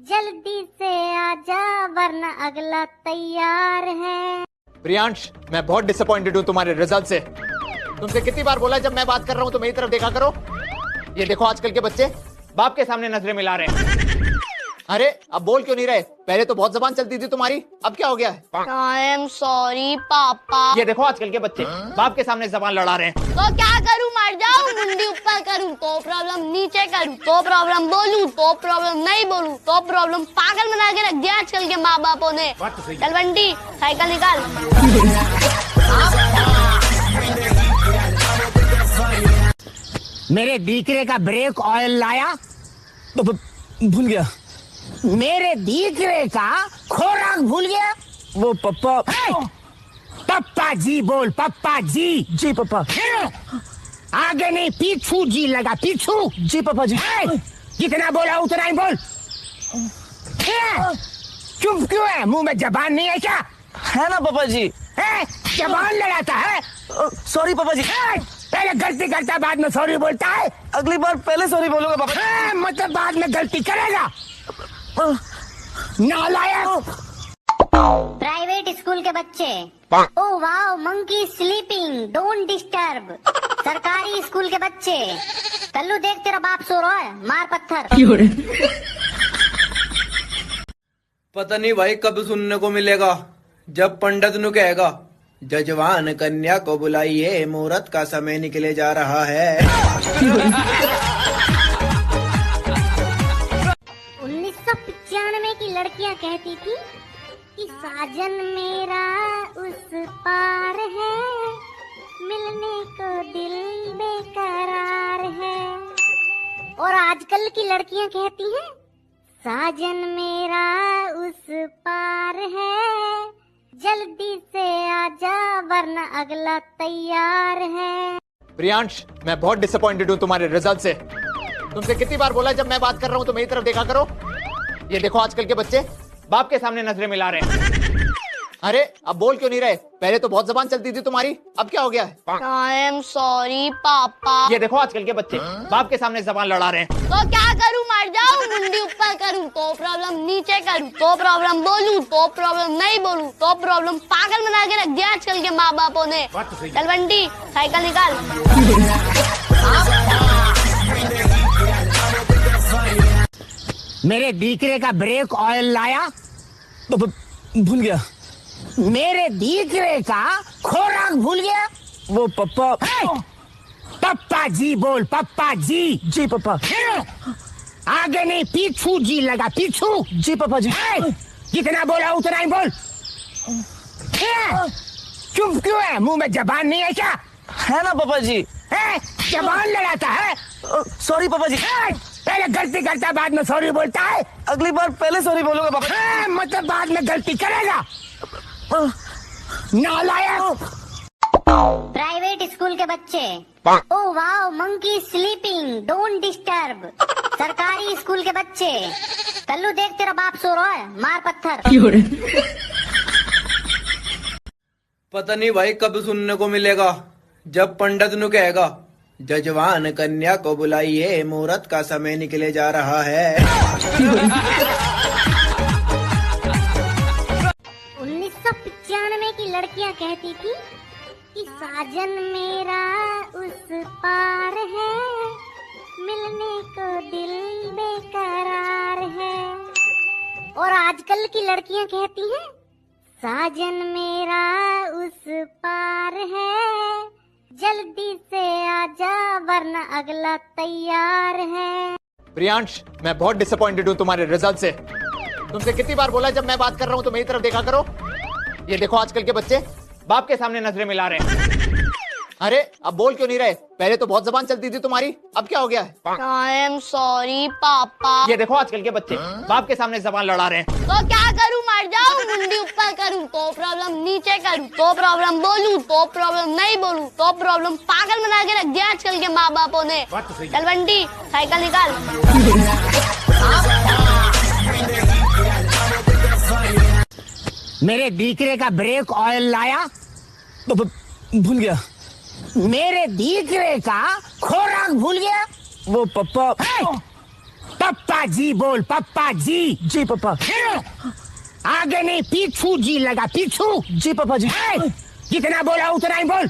जल्दी से आजा वरना अगला तैयार है। प्रियांश, मैं बहुत डिसअपॉइंटेड हूँ तुम्हारे रिजल्ट से। तुमसे कितनी बार बोला है, जब मैं बात कर रहा हूँ तो मेरी तरफ देखा करो। ये देखो आजकल के बच्चे बाप के सामने नजरें मिला रहे हैं। अरे, अब बोल क्यों नहीं रहे? पहले तो बहुत जबान चलती थी तुम्हारी, अब क्या हो गया है? I am sorry पापा। ये देखो आजकल के बच्चे बाप के सामने जबान लड़ा रहे हैं। तो क्या करूं, मर जाऊं, मुंडी ऊपर करूं तो प्रॉब्लम, नीचे करूं तो प्रॉब्लम, बोलूं तो प्रॉब्लम, नहीं बोलूं तो प्रॉब्लम। पागल बना के रख दिया आजकल के माँ बापों ने। बात तो सही है। चल बंटी, साइकिल निकाल। मेरे दीकरे का ब्रेक ऑयल लाया? ब-, ब-, भूल गया। मेरे दीकरे का खोराक भूल गया? वो पप्पा। हे! पप्पा जी बोल, पप्पा जी। जी पप्पा। फिर आगे नहीं, पीछू जी लगा, पीछू। जी पप्पा जी। हे! जितना बोला उतना ही बोल। हे! चुप क्यों है? मुंह में जबान नहीं है क्या? है ना पापा जी। हैं? जबान लड़ाता है। अ, sorry पापा जी। ए, पहले गलती करता है, बाद में sorry बोलता है। अगली बार पहले sorry बोलूंगा पापा जी। ए, मतलब बाद में गलती करेगा। अ, नालायक। प्राइवेट स्कूल के बच्चे। ओ वाओ, मंकी स्लीपिंग, डोंट डिस्टर्ब। सरकारी स्कूल के बच्चे। कल्लू देख, तेरा बाप सो रहा है, मार पत्थर। क्यों रे? पता नहीं भाई कब सुनने को मिलेगा, जब पंडित नु कहेगा, "जजवान कन्या को बुलाइए, मुहूर्त का समय निकले जा रहा है।" उन्नीस सौ पचानवे की लड़कियां कहती थी कि साजन मेरा उस पार है, मिलने को दिल बेकरार है। और आजकल की लड़कियां कहती हैं, साजन मेरा उस पार है, जल्दी से आजा वरना अगला तैयार है। प्रियांश, मैं बहुत डिसअपॉइंटेड हूँ तुम्हारे रिजल्ट से। तुमसे कितनी बार बोला, जब मैं बात कर रहा हूँ तो मेरी तरफ देखा करो। ये देखो आजकल के बच्चे बाप के सामने नजरें मिला रहे हैं। अरे, अब बोल क्यों नहीं रहे? पहले तो बहुत जबान चलती थी तुम्हारी, अब क्या हो गया है? I am sorry पापा। ये देखो आजकल के बच्चे बाप के सामने जबान लड़ा रहे हैं। तो क्या करूं, मर जाऊं, मुंडी ऊपर करूं तो प्रॉब्लम, नीचे करूं तो प्रॉब्लम, बोलूं तो प्रॉब्लम, नहीं बोलूं तो प्रॉब्लम। पागल बना के रख दिया आजकल के माँ बापों ने। चल बंटी, साइकिल निकाल। मेरे दीकरे का ब्रेक ऑयल लाया? ब-, ब-, भूल गया। मेरे दीकरे का खोराक भूल गया? वो पप्पा। ए! पप्पा जी बोल, पप्पा जी। जी पप्पा। फिर आगे नहीं, पीछू जी लगा, पीछू। जी पप्पा जी। ए! जितना बोला उतना ही बोल। ए! चुप क्यों है? मुंह में जबान नहीं है क्या? है ना पापा जी। ए, जबान लड़ाता है। अ, sorry पापा जी। ए, पहले गलती करता है, बाद में sorry बोलता है। अगली बार पहले sorry बोलूंगा पापा जी। ए, मतलब बाद में गलती करेगा। अ, नालायक। प्राइवेट स्कूल के बच्चे। ओ वाओ, मंकी स्लीपिंग, डोंट डिस्टर्ब। सरकारी स्कूल के बच्चे। कल्लू देख, तेरा बाप सो रहा है, मार पत्थर। पता नहीं भाई कब सुनने को मिलेगा, जब पंडित नु कहेगा, "जजवान कन्या को बुलाइए, मुहूर्त का समय निकले जा रहा है।" उन्नीस सौ पचानवे की लड़कियां कहती थी कि साजन मेरा उस पार है, मिलने को दिल बेकरार है। और आजकल की लड़कियां कहती हैं, साजन मेरा उस पार है, जल्दी से आजा वरना अगला तैयार है। प्रियांश, मैं बहुत डिसअपॉइंटेड हूँ तुम्हारे रिजल्ट से। तुमसे कितनी बार बोला, जब मैं बात कर रहा हूँ तो मेरी तरफ देखा करो। ये देखो आजकल के बच्चे बाप के सामने नजरें मिला रहे हैं। अरे, अब बोल क्यों नहीं रहे? पहले तो बहुत जबान चलती थी तुम्हारी, अब क्या हो गया है? I am sorry पापा। ये देखो आजकल के बच्चे बाप के सामने जबान लड़ा रहे हैं। तो क्या करूं, मर जाऊं, मुंडी ऊपर करूं तो प्रॉब्लम, नीचे करूं तो प्रॉब्लम, बोलूं तो प्रॉब्लम, नहीं बोलूं तो प्रॉब्लम। पागल बना के रख दिया आजकल के माँ बापों ने। चल बंटी, साइकिल निकाल। मेरे दीकरे का ब्रेक ऑयल लाया? ब-, ब-, भूल गया। मेरे दीकरे का खोराक भूल गया? वो पप्पा। ए! पप्पा जी बोल, पप्पा जी। जी पप्पा। फिर आगे नहीं, पीछू जी लगा, पीछू। जी पप्पा जी। ए! जितना बोला उतना ही बोल।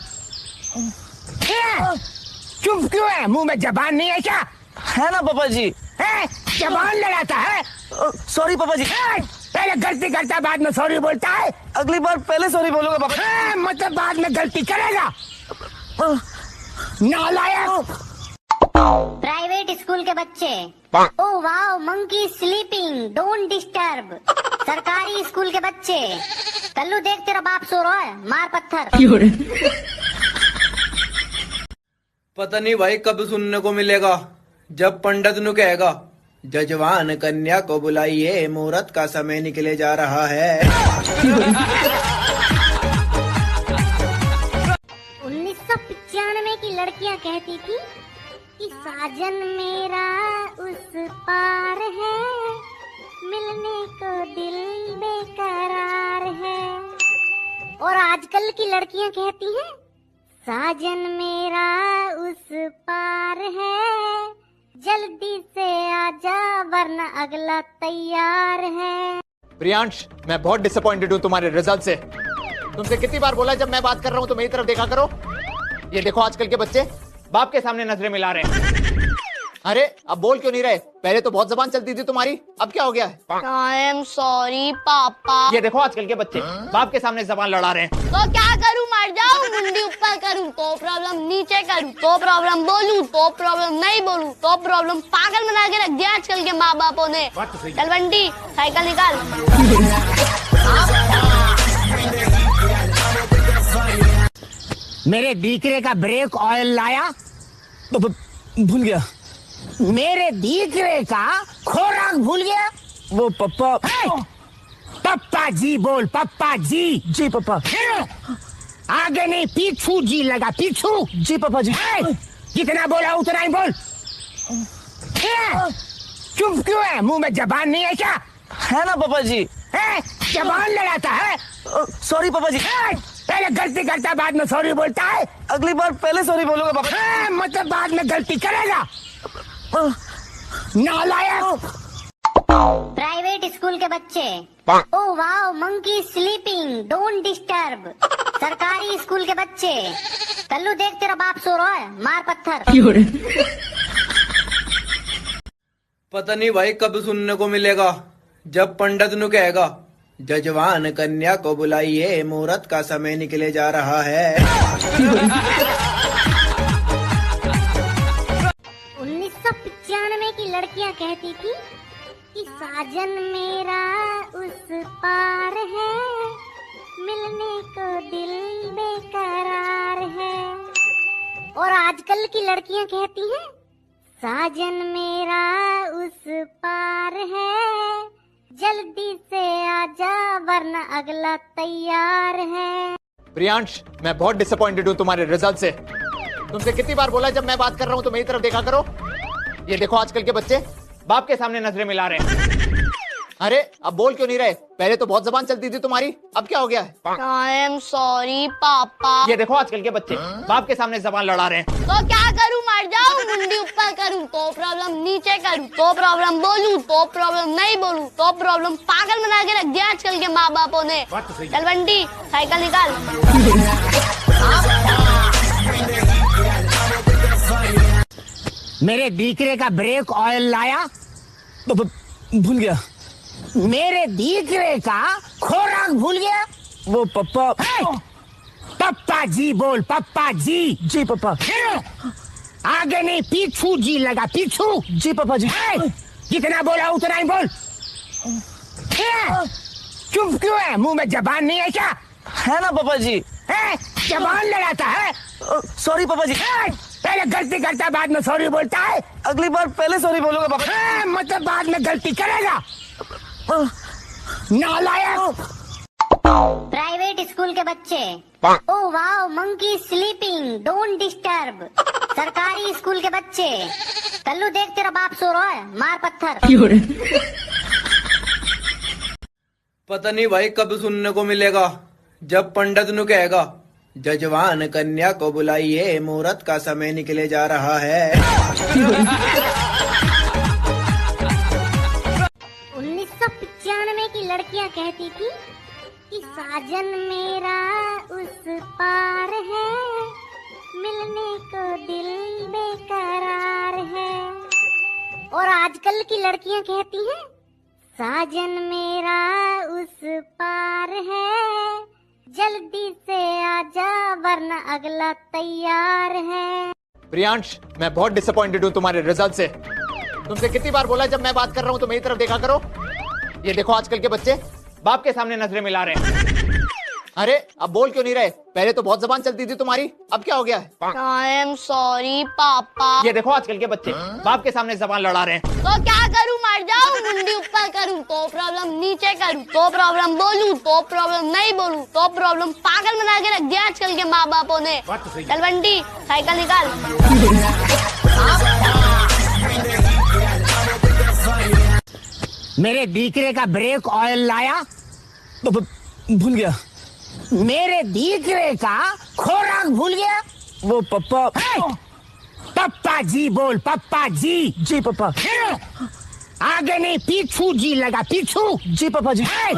ए! चुप क्यों है? मुंह में जबान नहीं है क्या? है ना पापा जी। ए, जबान लड़ाता है। अ, sorry पापा जी। ए, पहले गलती करता है, बाद में sorry बोलता है। अगली बार पहले sorry बोलूंगा पापा जी। ए, मतलब बाद में गलती करेगा। अ, नालायक। प्राइवेट स्कूल के बच्चे। ओ वाओ, मंकी स्लीपिंग, डोंट डिस्टर्ब। सरकारी स्कूल के बच्चे। कल्लू देख, तेरा बाप सो रहा है, मार पत्थर। पता नहीं भाई कब सुनने को मिलेगा, जब पंडित नु कहेगा, "जजवान कन्या को बुलाइए, मुहूर्त का समय निकले जा रहा है।" उन्नीस सौ पचानवे की लड़कियां कहती थी कि साजन मेरा उस पार है, मिलने को दिल बेकरार है। और आजकल आजकल की लड़कियां कहती हैं, साजन मेरा उस पार है, जल्दी से आजा वरना अगला तैयार है। प्रियांश, मैं बहुत डिसअपॉइंटेड हूँ तुम्हारे रिजल्ट से। तुमसे कितनी बार बोला है, जब मैं बात कर रहा हूँ तो मेरी तरफ देखा करो। ये देखो आजकल के बच्चे, बाप के सामने नजरें मिला रहे हैं। अरे, अब बोल क्यों नहीं रहे? पहले तो बहुत जबान चलती थी तुम्हारी, अब क्या हो गया है? I am sorry पापा। ये देखो आजकल के बच्चे, बाप के सामने जबान लड़ा रहे हैं। तो क्या करूँ, मर जाऊँ? मुंडी ऊपर करूँ तो प्रॉब्लम, नीचे करूँ तो प्रॉब्लम, बोलूँ तो प्रॉब्लम, नहीं बोलूँ तो प्रॉब्लम। पागल बना के रख दिया आजकल के माँ बापों ने। बात तो सही है। चल बंटी, साइकिल निकाल। मेरे दीकरे का ब्रेक ऑयल लाया? प-, प-, भूल गया। मेरे दीकरे का खोराक भूल गया? वो पप्पा। हे! पप्पा जी बोल, पप्पा जी। जी पप्पा। हे! आगे नहीं, पीछू जी लगा, पीछू। जी पप्पा जी। हे! जितना बोला उतना ही बोल। हे! चुप क्यों है? मुंह में जबान नहीं है क्या? है ना पापा जी। ए, जबान लड़ाता है। अ, सॉरी पापा जी। ए, पहले गलती करता है, बाद में सॉरी बोलता है। अगली बार पहले सॉरी बोलूंगा पापा जी। ए, मतलब बाद में गलती करेगा। अ, नालायक। प्राइवेट स्कूल के बच्चे। ओ वाओ, मंकी स्लीपिंग, डोंट डिस्टर्ब। सरकारी स्कूल के बच्चे। कल्लू देख, तेरा बाप सो रहा है, मार पत्थर। पता नहीं भाई कब सुनने को मिलेगा, जब पंडित नु कहेगा, "जजवान कन्या को बुलाइए, मुहूर्त का समय निकले जा रहा है।" उन्नीस सौ पचानवे की लड़कियां कहती थी कि साजन मेरा उस पार है, मिलने को दिल बेकरार है। और आजकल की लड़कियां कहती हैं, साजन मेरा उस पार है, जल्दी से आजा वरना अगला तैयार है। प्रियांश, मैं बहुत डिसअपॉइंटेड हूँ तुम्हारे रिजल्ट से। तुमसे कितनी बार बोला है, जब मैं बात कर रहा हूँ तो मेरी तरफ देखा करो। ये देखो आजकल के बच्चे बाप के सामने नजरें मिला रहे हैं। अरे, अब बोल क्यों नहीं रहे? पहले तो बहुत जबान चलती थी तुम्हारी, अब क्या हो गया है? I am sorry पापा। ये देखो आजकल के बच्चे बाप के सामने जबान लड़ा रहे हैं। तो क्या करूँ, मर जाऊँ? मुंडी ऊपर करूँ तो प्रॉब्लम, नीचे करूँ तो प्रॉब्लम, बोलूँ तो प्रॉब्लम, नहीं बोलूँ तो प्रॉब्लम। पागल बना के रख दिया आजकल के माँ बापों ने। बात तो सही है। चल बंटी, साइकिल निकाल। मेरे दीकरे का ब्रेक ऑयल लाया? ब-, ब-, भूल गया। मेरे दीकरे का खोराक भूल गया? वो पप्पा। हे! पप्पा जी बोल, पप्पा जी। जी पप्पा। हे! आगे नहीं, पीछू जी लगा, पीछू। जी पप्पा जी। हे! जितना बोला उतना ही बोल। हे! चुप क्यों है? मुंह में जबान नहीं है क्या? है ना पापा जी। ए, जबान लड़ाता है। अ, सॉरी पापा जी। ए, पहले गलती करता है, बाद में सॉरी बोलता है। अगली बार पहले सॉरी बोलूंगा पापा। ए, मतलब बाद में गलती करेगा। अ, नालायक। प्राइवेट स्कूल के बच्चे। ओ वाओ, मंकी स्लीपिंग, डोंट डिस्टर्ब। सरकारी स्कूल के बच्चे। कल्लू देख, तेरा बाप सो रहा है, मार पत्थर। पता नहीं भाई कब सुनने को मिलेगा, जब पंडित नु कहेगा, "जजवान कन्या को बुलाइए, मुहूर्त का समय निकले जा रहा है।" उन्नीस सौ पचानवे की लड़कियां कहती थी कि साजन मेरा उस पार है, मिलने को दिल बेकरार है। और आजकल की लड़कियां कहती हैं, साजन मेरा उस पार है, जल्दी से आजा वरना अगला तैयार है। प्रियांश, मैं बहुत डिसअपॉइंटेड हूँ तुम्हारे रिजल्ट से। तुमसे कितनी बार बोला है, जब मैं बात कर रहा हूँ तो मेरी तरफ देखा करो। ये देखो आजकल के बच्चे बाप के सामने नजरें मिला रहे हैं। अरे, अब बोल क्यों नहीं रहे? पहले तो बहुत जबान चलती थी तुम्हारी, अब क्या हो गया है? I am sorry पापा। ये देखो आजकल के बच्चे बाप के सामने जबान लड़ा रहे हैं। तो क्या करूँ, मर जाऊँ? मुंडी ऊपर करूँ तो प्रॉब्लम, नीचे करूँ तो प्रॉब्लम, बोलूँ तो प्रॉब्लम, नहीं बोलूँ तो प्रॉब्लम। पागल बना के रख दिया आजकल के माँ बापों ने। बात तो सही है। चल बंटी, साइकिल निकाल। मेरे दीकरे का ब्रेक ऑयल लाया? ब-, ब-, भूल गया। मेरे दीकरे का खोराक भूल गया। वो पप्पा। ए! पप्पा जी बोल, पप्पा जी। जी पप्पा। आगे नहीं, पीछू जी लगा, पीछू। जी पप्पा जी। ए!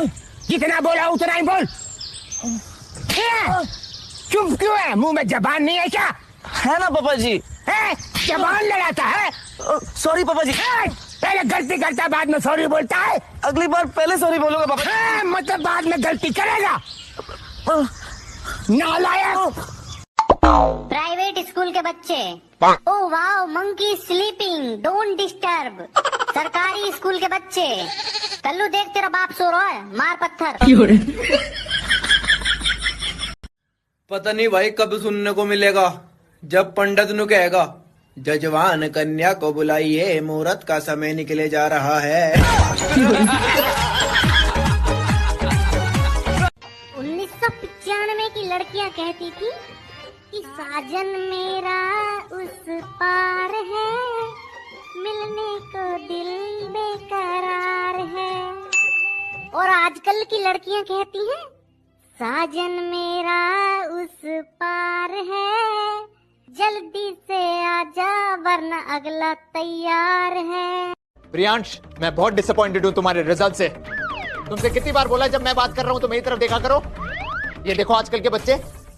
जितना बोला उतना ही बोल। ए! चुप क्यों है? मुंह में जबान नहीं है क्या? है ना पापा जी। हैं? जबान लड़ाता है? अ, सॉरी पापा जी। हैं? पहले गलती करता है, बाद में सॉरी बोलता है। अगली बार पहले सॉरी बोलूंगा पापा जी। हैं? मतलब बाद में गलती करेगा? अ, नालायक। प्राइवेट स्कूल के बच्चे। ओ वाओ, मंकी स्लीपिंग, डोंट डिस्टर्ब। सरकारी स्कूल के बच्चे। कल्लू देख, तेरा बाप सो रहा है, मार पत्थर। पता नहीं भाई कब सुनने को मिलेगा, जब पंडित नु कहेगा, "जजवान कन्या को बुलाइए, मुहूर्त का समय निकले जा रहा है।" उन्नीस सौ पचानवे की लड़कियां कहती थी कि साजन मेरा उस पार है, मिलने को दिल बेकरार है। और आजकल की लड़कियां कहती हैं, साजन मेरा उस पार है, जल्दी से आजा वरना अगला तैयार है। प्रियांश, मैं बहुत डिसअपॉइंटेड हूँ तुम्हारे रिजल्ट से। तुमसे कितनी बार बोला है, जब मैं बात कर रहा हूँ तो मेरी तरफ देखा करो। ये देखो आजकल के बच्चे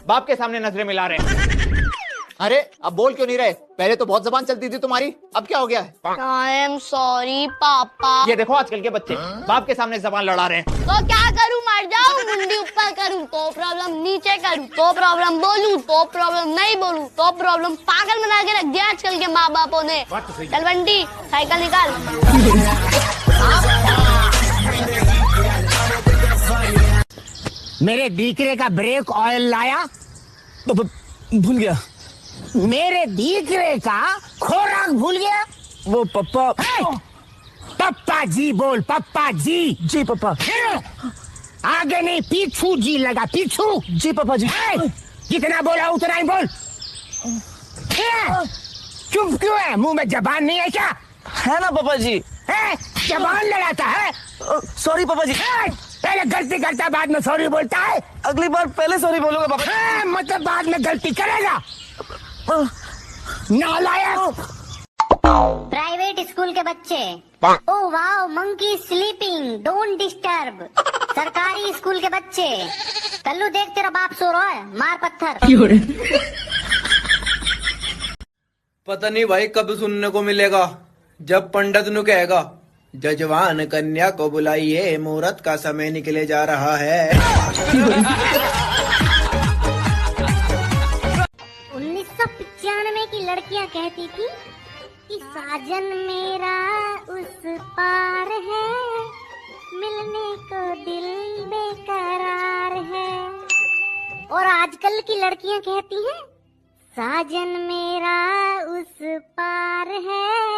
बाप के सामने नजरें मिला रहे हैं। अरे, अब बोल क्यों नहीं रहे? पहले तो बहुत जबान चलती थी तुम्हारी, अब क्या हो गया है? I am sorry पापा। ये देखो आजकल के बच्चे बाप के सामने जबान लड़ा रहे हैं। तो क्या करूं, मर जाऊं? मुंडी ऊपर करूं तो प्रॉब्लम, नीचे करूं तो प्रॉब्लम, बोलूं तो प्रॉब्लम, नहीं बोलूं तो प्रॉब्लम। पागल बना के रख दिया आजकल के माँ बापों ने। बात तो सही है। चल बंटी, साइकिल निकाल। मेरे दीकरे का ब्रेक ऑयल लाया? ब-, ब-, भूल गया। मेरे दीकरे का खोराक भूल गया? वो पप्पा। ए! पप्पा जी बोल, पप्पा जी। जी पप्पा। ए! आगे नहीं, पीछू जी लगा, पीछू। जी पप्पा जी। ए! जितना बोला उतना ही बोल। ए! चुप क्यों है? मुंह में जबान नहीं है क्या? है ना पापा जी। हैं? जबान लड़ाता है? अ, सॉरी पापा जी। हैं? पहले गलती करता है, बाद में सॉरी बोलता है। अगली बार पहले सॉरी बोलूंगा पापा जी। हैं? मतलब बाद में गलती करेगा? अ, नालायक। प्राइवेट स्कूल के बच्चे। ओ वाओ, मंकी स्लीपिंग, डोंट डिस्टर्ब। सरकारी स्कूल के बच्चे। कल्लू देख, तेरा बाप सो रहा है, मार पत्थर। पता नहीं भाई कब सुनने को मिलेगा, जब पंडित नु कहेगा, "जजवान कन्या को बुलाइए, मुहूर्त का समय निकले जा रहा है।" उन्नीस सौ पचानवे की लड़कियां कहती थी कि साजन मेरा उस पार है, मिलने को दिल बेकरार है। और आजकल की लड़कियां कहती हैं, साजन मेरा उस पार है,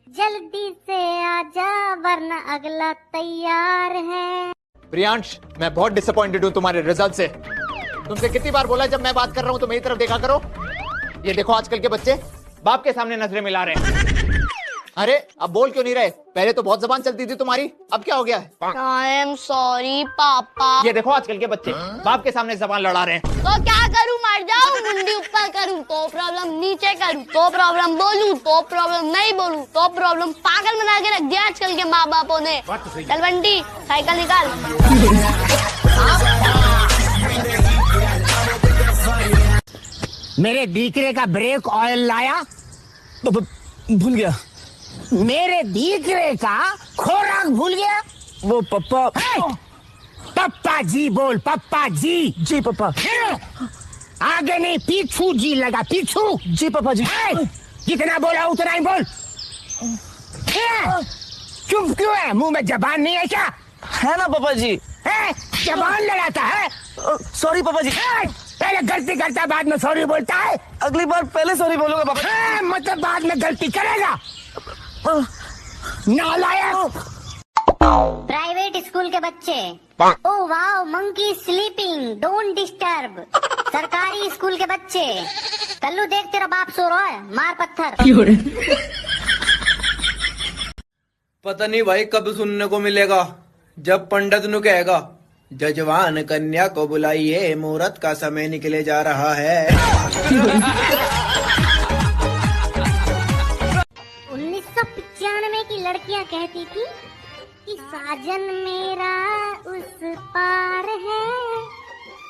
जल्दी से आजा वरना अगला तैयार है। प्रियांश, मैं बहुत डिसअपॉइंटेड हूँ तुम्हारे रिजल्ट से। तुमसे कितनी बार बोला है, जब मैं बात कर रहा हूँ तो मेरी तरफ देखा करो। ये देखो आजकल के बच्चे बाप के सामने नजरें मिला रहे हैं। अरे, अब बोल क्यों नहीं रहे? पहले तो बहुत जबान चलती थी तुम्हारी, अब क्या हो गया है? I am sorry पापा। ये देखो आजकल के बच्चे बाप के सामने जबान लड़ा रहे हैं। तो क्या करूं, मर जाऊं? मुंडी ऊपर करूं तो प्रॉब्लम, नीचे करूं तो प्रॉब्लम, बोलूं तो प्रॉब्लम, नहीं बोलूं तो प्रॉब्लम। पागल बना के रख दिया आजकल के माँ बापों ने। बात तो सही है। चल बंटी, साइकिल निकाल। मेरे दीकरे का ब्रेक ऑयल लाया? ब-, ब-, भूल गया। मेरे दीकरे का खोराक भूल गया? वो पप्पा। ए! पप्पा जी बोल, पप्पा जी। जी पप्पा। ए! आगे नहीं, पीछू जी लगा, पीछू। जी पप्पा जी। ए! जितना बोला उतना ही बोल। ए! चुप क्यों है? मुंह में जबान नहीं है क्या? है ना पापा जी। हैं? जबान लड़ाता है? अ, सॉरी पापा जी। हैं? पहले गलती करता है, बाद में सॉरी बोलता है। अगली बार पहले सॉरी बोलूंगा पापा जी। हैं? मतलब बाद में गलती करेगा? अ, नालायक। प्राइवेट स्कूल के बच्चे। ओ वाओ, मंकी स्लीपिंग, डोंट डिस्टर्ब। सरकारी स्कूल के बच्चे। कल्लू देख, तेरा बाप सो रहा है, मार पत्थर। पता नहीं भाई कब सुनने को मिलेगा, जब पंडित नु कहेगा, जजवान कन्या को बुलाइए, मुहूर्त का समय निकले जा रहा है। उन्नीस सौ पचानवे की लड़कियां कहती थी कि साजन मेरा उस पार है,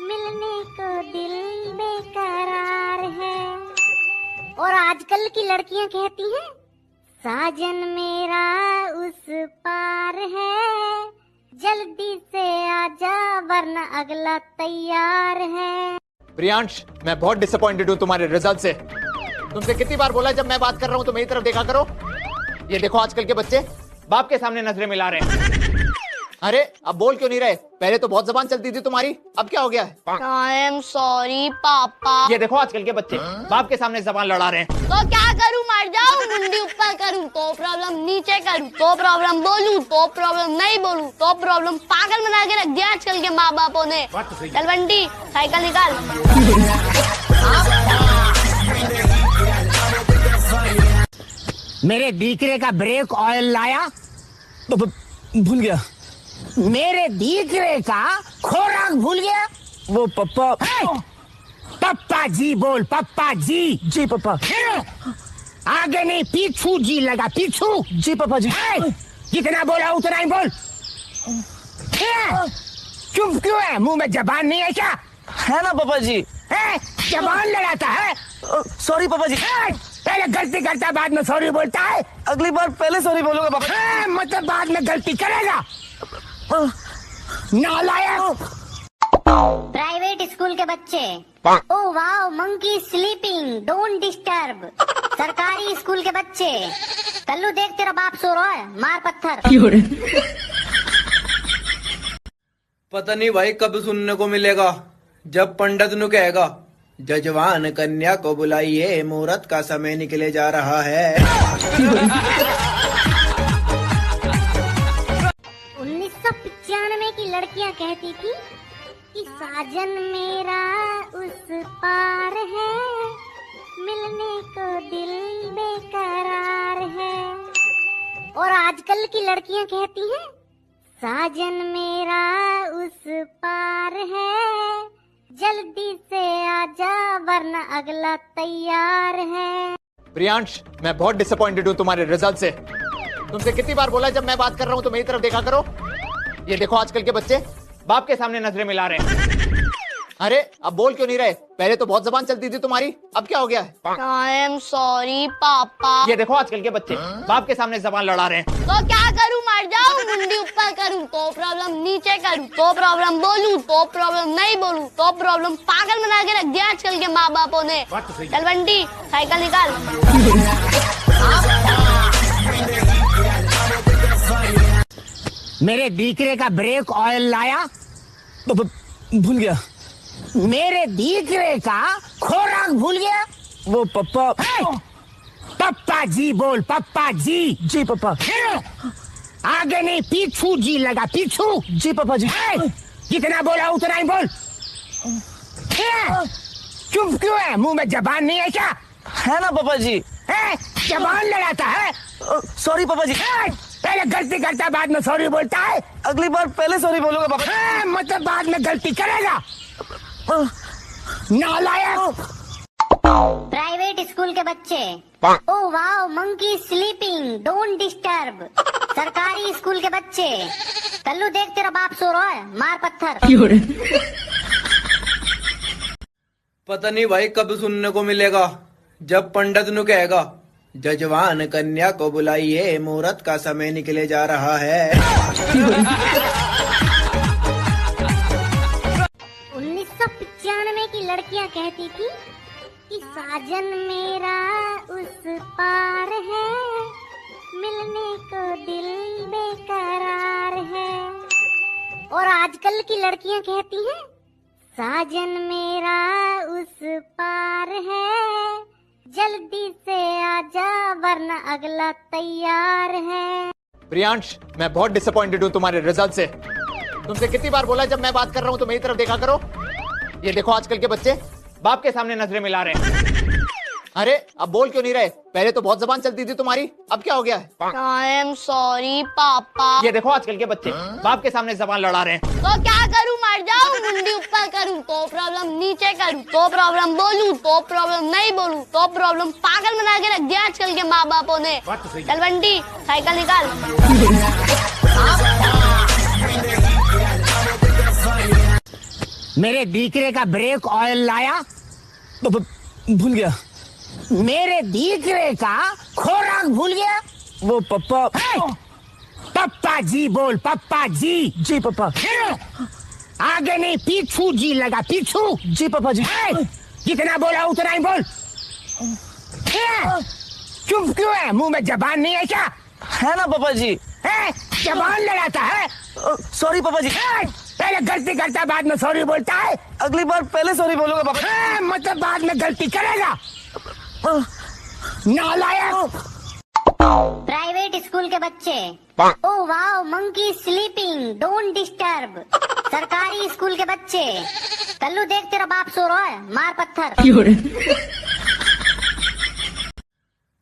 मिलने को दिल बेकरार है। और आजकल की लड़कियां कहती हैं, साजन मेरा उस पार है, जल्दी से आजा वरना अगला तैयार है। प्रियांश, मैं बहुत डिसअपॉइंटेड हूँ तुम्हारे रिजल्ट से। तुमसे कितनी बार बोला है, जब मैं बात कर रहा हूँ तो मेरी तरफ देखा करो। ये देखो आजकल के बच्चे बाप के सामने नजरें मिला रहे हैं। अरे, अब बोल क्यों नहीं रहे? पहले तो बहुत जबान चलती थी तुम्हारी, अब क्या हो गया है? I am sorry पापा। ये देखो आजकल के बच्चे बाप के सामने जबान लड़ा रहे हैं। तो क्या करूँ, मर जाऊँ? मुंडी ऊपर करूँ तो प्रॉब्लम, नीचे करूँ तो प्रॉब्लम, बोलूँ तो प्रॉब्लम, नहीं बोलूँ तो प्रॉब्लम। पागल बना के रख दिया आजकल के माँ बापों ने। बात तो सही है। चल बंटी, साइकिल निकाल। मेरे दीकरे का ब्रेक ऑयल लाया? ब-, ब-, भूल गया। मेरे दीकरे का खोराक भूल गया? वो पप्पा। ए! पप्पा जी बोल, पप्पा जी। जी पप्पा। ए! आगे नहीं, पीछू जी लगा, पीछू। जी पप्पा जी। ए! जितना बोला उतना ही बोल। ए! चुप क्यों है? मुंह में जबान नहीं है क्या? है ना पापा जी। हैं? जबान लड़ाता है? अ, सॉरी पापा जी। हैं? पहले गलती करता है, बाद में सॉरी बोलता है। अगली बार पहले सॉरी बोलूंगा पापा जी। हैं? मतलब बाद में गलती करेगा? अ, नालायक। प्राइवेट स्कूल के बच्चे। ओ वाओ, मंकी स्लीपिंग, डोंट डिस्टर्ब। सरकारी स्कूल के बच्चे। कल्लू देख, तेरा बाप सो रहा है, मार पत्थर। पता नहीं भाई कब सुनने को मिलेगा, जब पंडित नु कहेगा, "जजवान कन्या को बुलाइए, मुहूर्त का समय निकले जा रहा है।" उन्नीस सौ पचानवे की लड़कियां कहती थी कि साजन मेरा उस पार है, मिलने को दिल बेकरार है। और आजकल की लड़कियां कहती हैं, साजन मेरा उस पार है, जल्दी से आजा वरना अगला तैयार है। प्रियांश, मैं बहुत डिसअपॉइंटेड हूँ तुम्हारे रिजल्ट से। तुमसे कितनी बार बोला है, जब मैं बात कर रहा हूँ तो मेरी तरफ देखा करो। ये देखो आजकल के बच्चे बाप के सामने नजरें मिला रहे हैं। अरे, अब बोल क्यों नहीं रहे? पहले तो बहुत जबान चलती थी तुम्हारी, अब क्या हो गया है? I am sorry पापा। ये देखो आजकल के बच्चे बाप के सामने जबान लड़ा रहे हैं। तो क्या करूँ, मर जाऊँ? मुंडी ऊपर करूँ तो प्रॉब्लम, नीचे करूँ तो प्रॉब्लम, बोलूँ तो प्रॉब्लम, नहीं बोलूँ तो प्रॉब्लम। पागल बना के रख दिया आजकल के माँ बापों ने। बात तो सही है। चल बंटी, साइकिल निकाल। मेरे दीकरे का ब्रेक ऑयल लाया? ब-, ब-, भूल गया। मेरे दीकरे का खोराक भूल गया? वो पप्पा। ए! पप्पा जी बोल, पप्पा जी। जी पप्पा। ए! आगे नहीं, पीछू जी लगा, पीछू। जी पप्पा जी। ए! जितना बोला उतना ही बोल। ए! चुप क्यों है? मुंह में जबान नहीं है क्या? है ना पापा जी। हैं? जबान लड़ाता है? अ, सॉरी पापा जी। हैं? पहले गलती करता है, बाद में सॉरी बोलता है। अगली बार पहले सॉरी बोलूंगा पापा जी। हैं? मतलब बाद में गलती करेगा? अ, नालायक। प्राइवेट स्कूल के बच्चे। ओ वाओ, मंकी स्लीपिंग, डोंट डिस्टर्ब। सरकारी स्कूल के बच्चे। कल्लू देख, तेरा बाप सो रहा है, मार पत्थर। पता नहीं भाई कब सुनने को मिलेगा, जब पंडित नु कहेगा, "जजवान कन्या को बुलाइए, मुहूर्त का समय निकले जा रहा है।" उन्नीस सौ पचानवे की लड़कियां कहती थी कि साजन मेरा उस पार है, मिलने को दिल बेकरार है। और आजकल की लड़कियां कहती हैं, साजन मेरा उस पार है, जल्दी से आजा वरना अगला तैयार है। प्रियांश, मैं बहुत डिसअपॉइंटेड हूँ तुम्हारे रिजल्ट से। तुमसे कितनी बार बोला है, जब मैं बात कर रहा हूँ तो मेरी तरफ देखा करो। ये देखो आजकल के बच्चे बाप के सामने नजरें मिला रहे हैं। अरे, अब बोल क्यों नहीं रहे? पहले तो बहुत जबान चलती थी तुम्हारी, अब क्या हो गया है? I am sorry पापा। ये देखो आजकल के बच्चे, बाप के सामने जबान लड़ा रहे हैं। तो क्या करूं, मर जाऊं, मुंडी ऊपर करूं तो problem, नीचे करूं तो problem, बोलूं तो problem, नहीं बोलूं तो problem। पागल बना के रख दिया आजकल के माँ बापों ने। बात तो सही है। चल बंटी, साइकिल निकाल। मेरे दीकरे का ब्रेक ऑयल लाया? ब-, ब-, भूल गया। मेरे दीकरे का खोराक भूल गया? वो पप्पा। हे! पप्पा जी बोल, पप्पा जी। जी पप्पा। फिर आगे नहीं, पीछू जी लगा, पीछू। जी पप्पा जी। हे! जितना बोला उतना ही बोल। हे! चुप क्यों है? मुंह में जबान नहीं है क्या? है ना पापा जी। हैं? जबान लड़ाता है? अ, sorry पापा जी। हैं? पहले गलती करता है, बाद में sorry बोलता है। अगली बार पहले sorry बोलूंगा पापा जी। हैं? मतलब बाद में गलती करेगा? अ, नालायक। प्राइवेट स्कूल के बच्चे। ओ वाओ, मंकी स्लीपिंग, डोंट डिस्टर्ब। सरकारी स्कूल के बच्चे। कल्लू देख, तेरा बाप सो रहा है, मार पत्थर।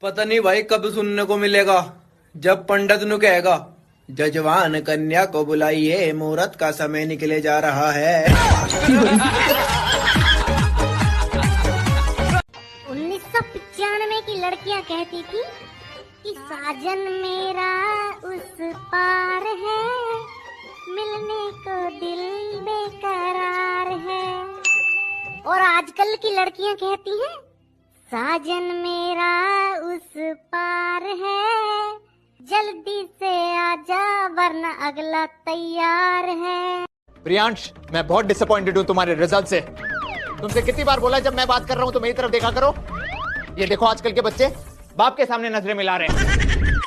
पता नहीं भाई कब सुनने को मिलेगा, जब पंडित नु कहेगा, "जजवान कन्या को बुलाइए, मुहूर्त का समय निकले जा रहा है।" उन्नीस सौ पचानवे की लड़कियां कहती थी कि साजन मेरा उस पार है, मिलने को दिल बेकरार है। और आजकल की लड़कियां कहती हैं, साजन मेरा उस पार है, जल्दी से आजा वरना अगला तैयार है। प्रियांश, मैं बहुत डिसअपॉइंटेड हूँ तुम्हारे रिजल्ट से। तुमसे कितनी बार बोला है, जब मैं बात कर रहा हूँ तो मेरी तरफ देखा करो। ये देखो आजकल के बच्चे बाप के सामने नजरें मिला रहे हैं।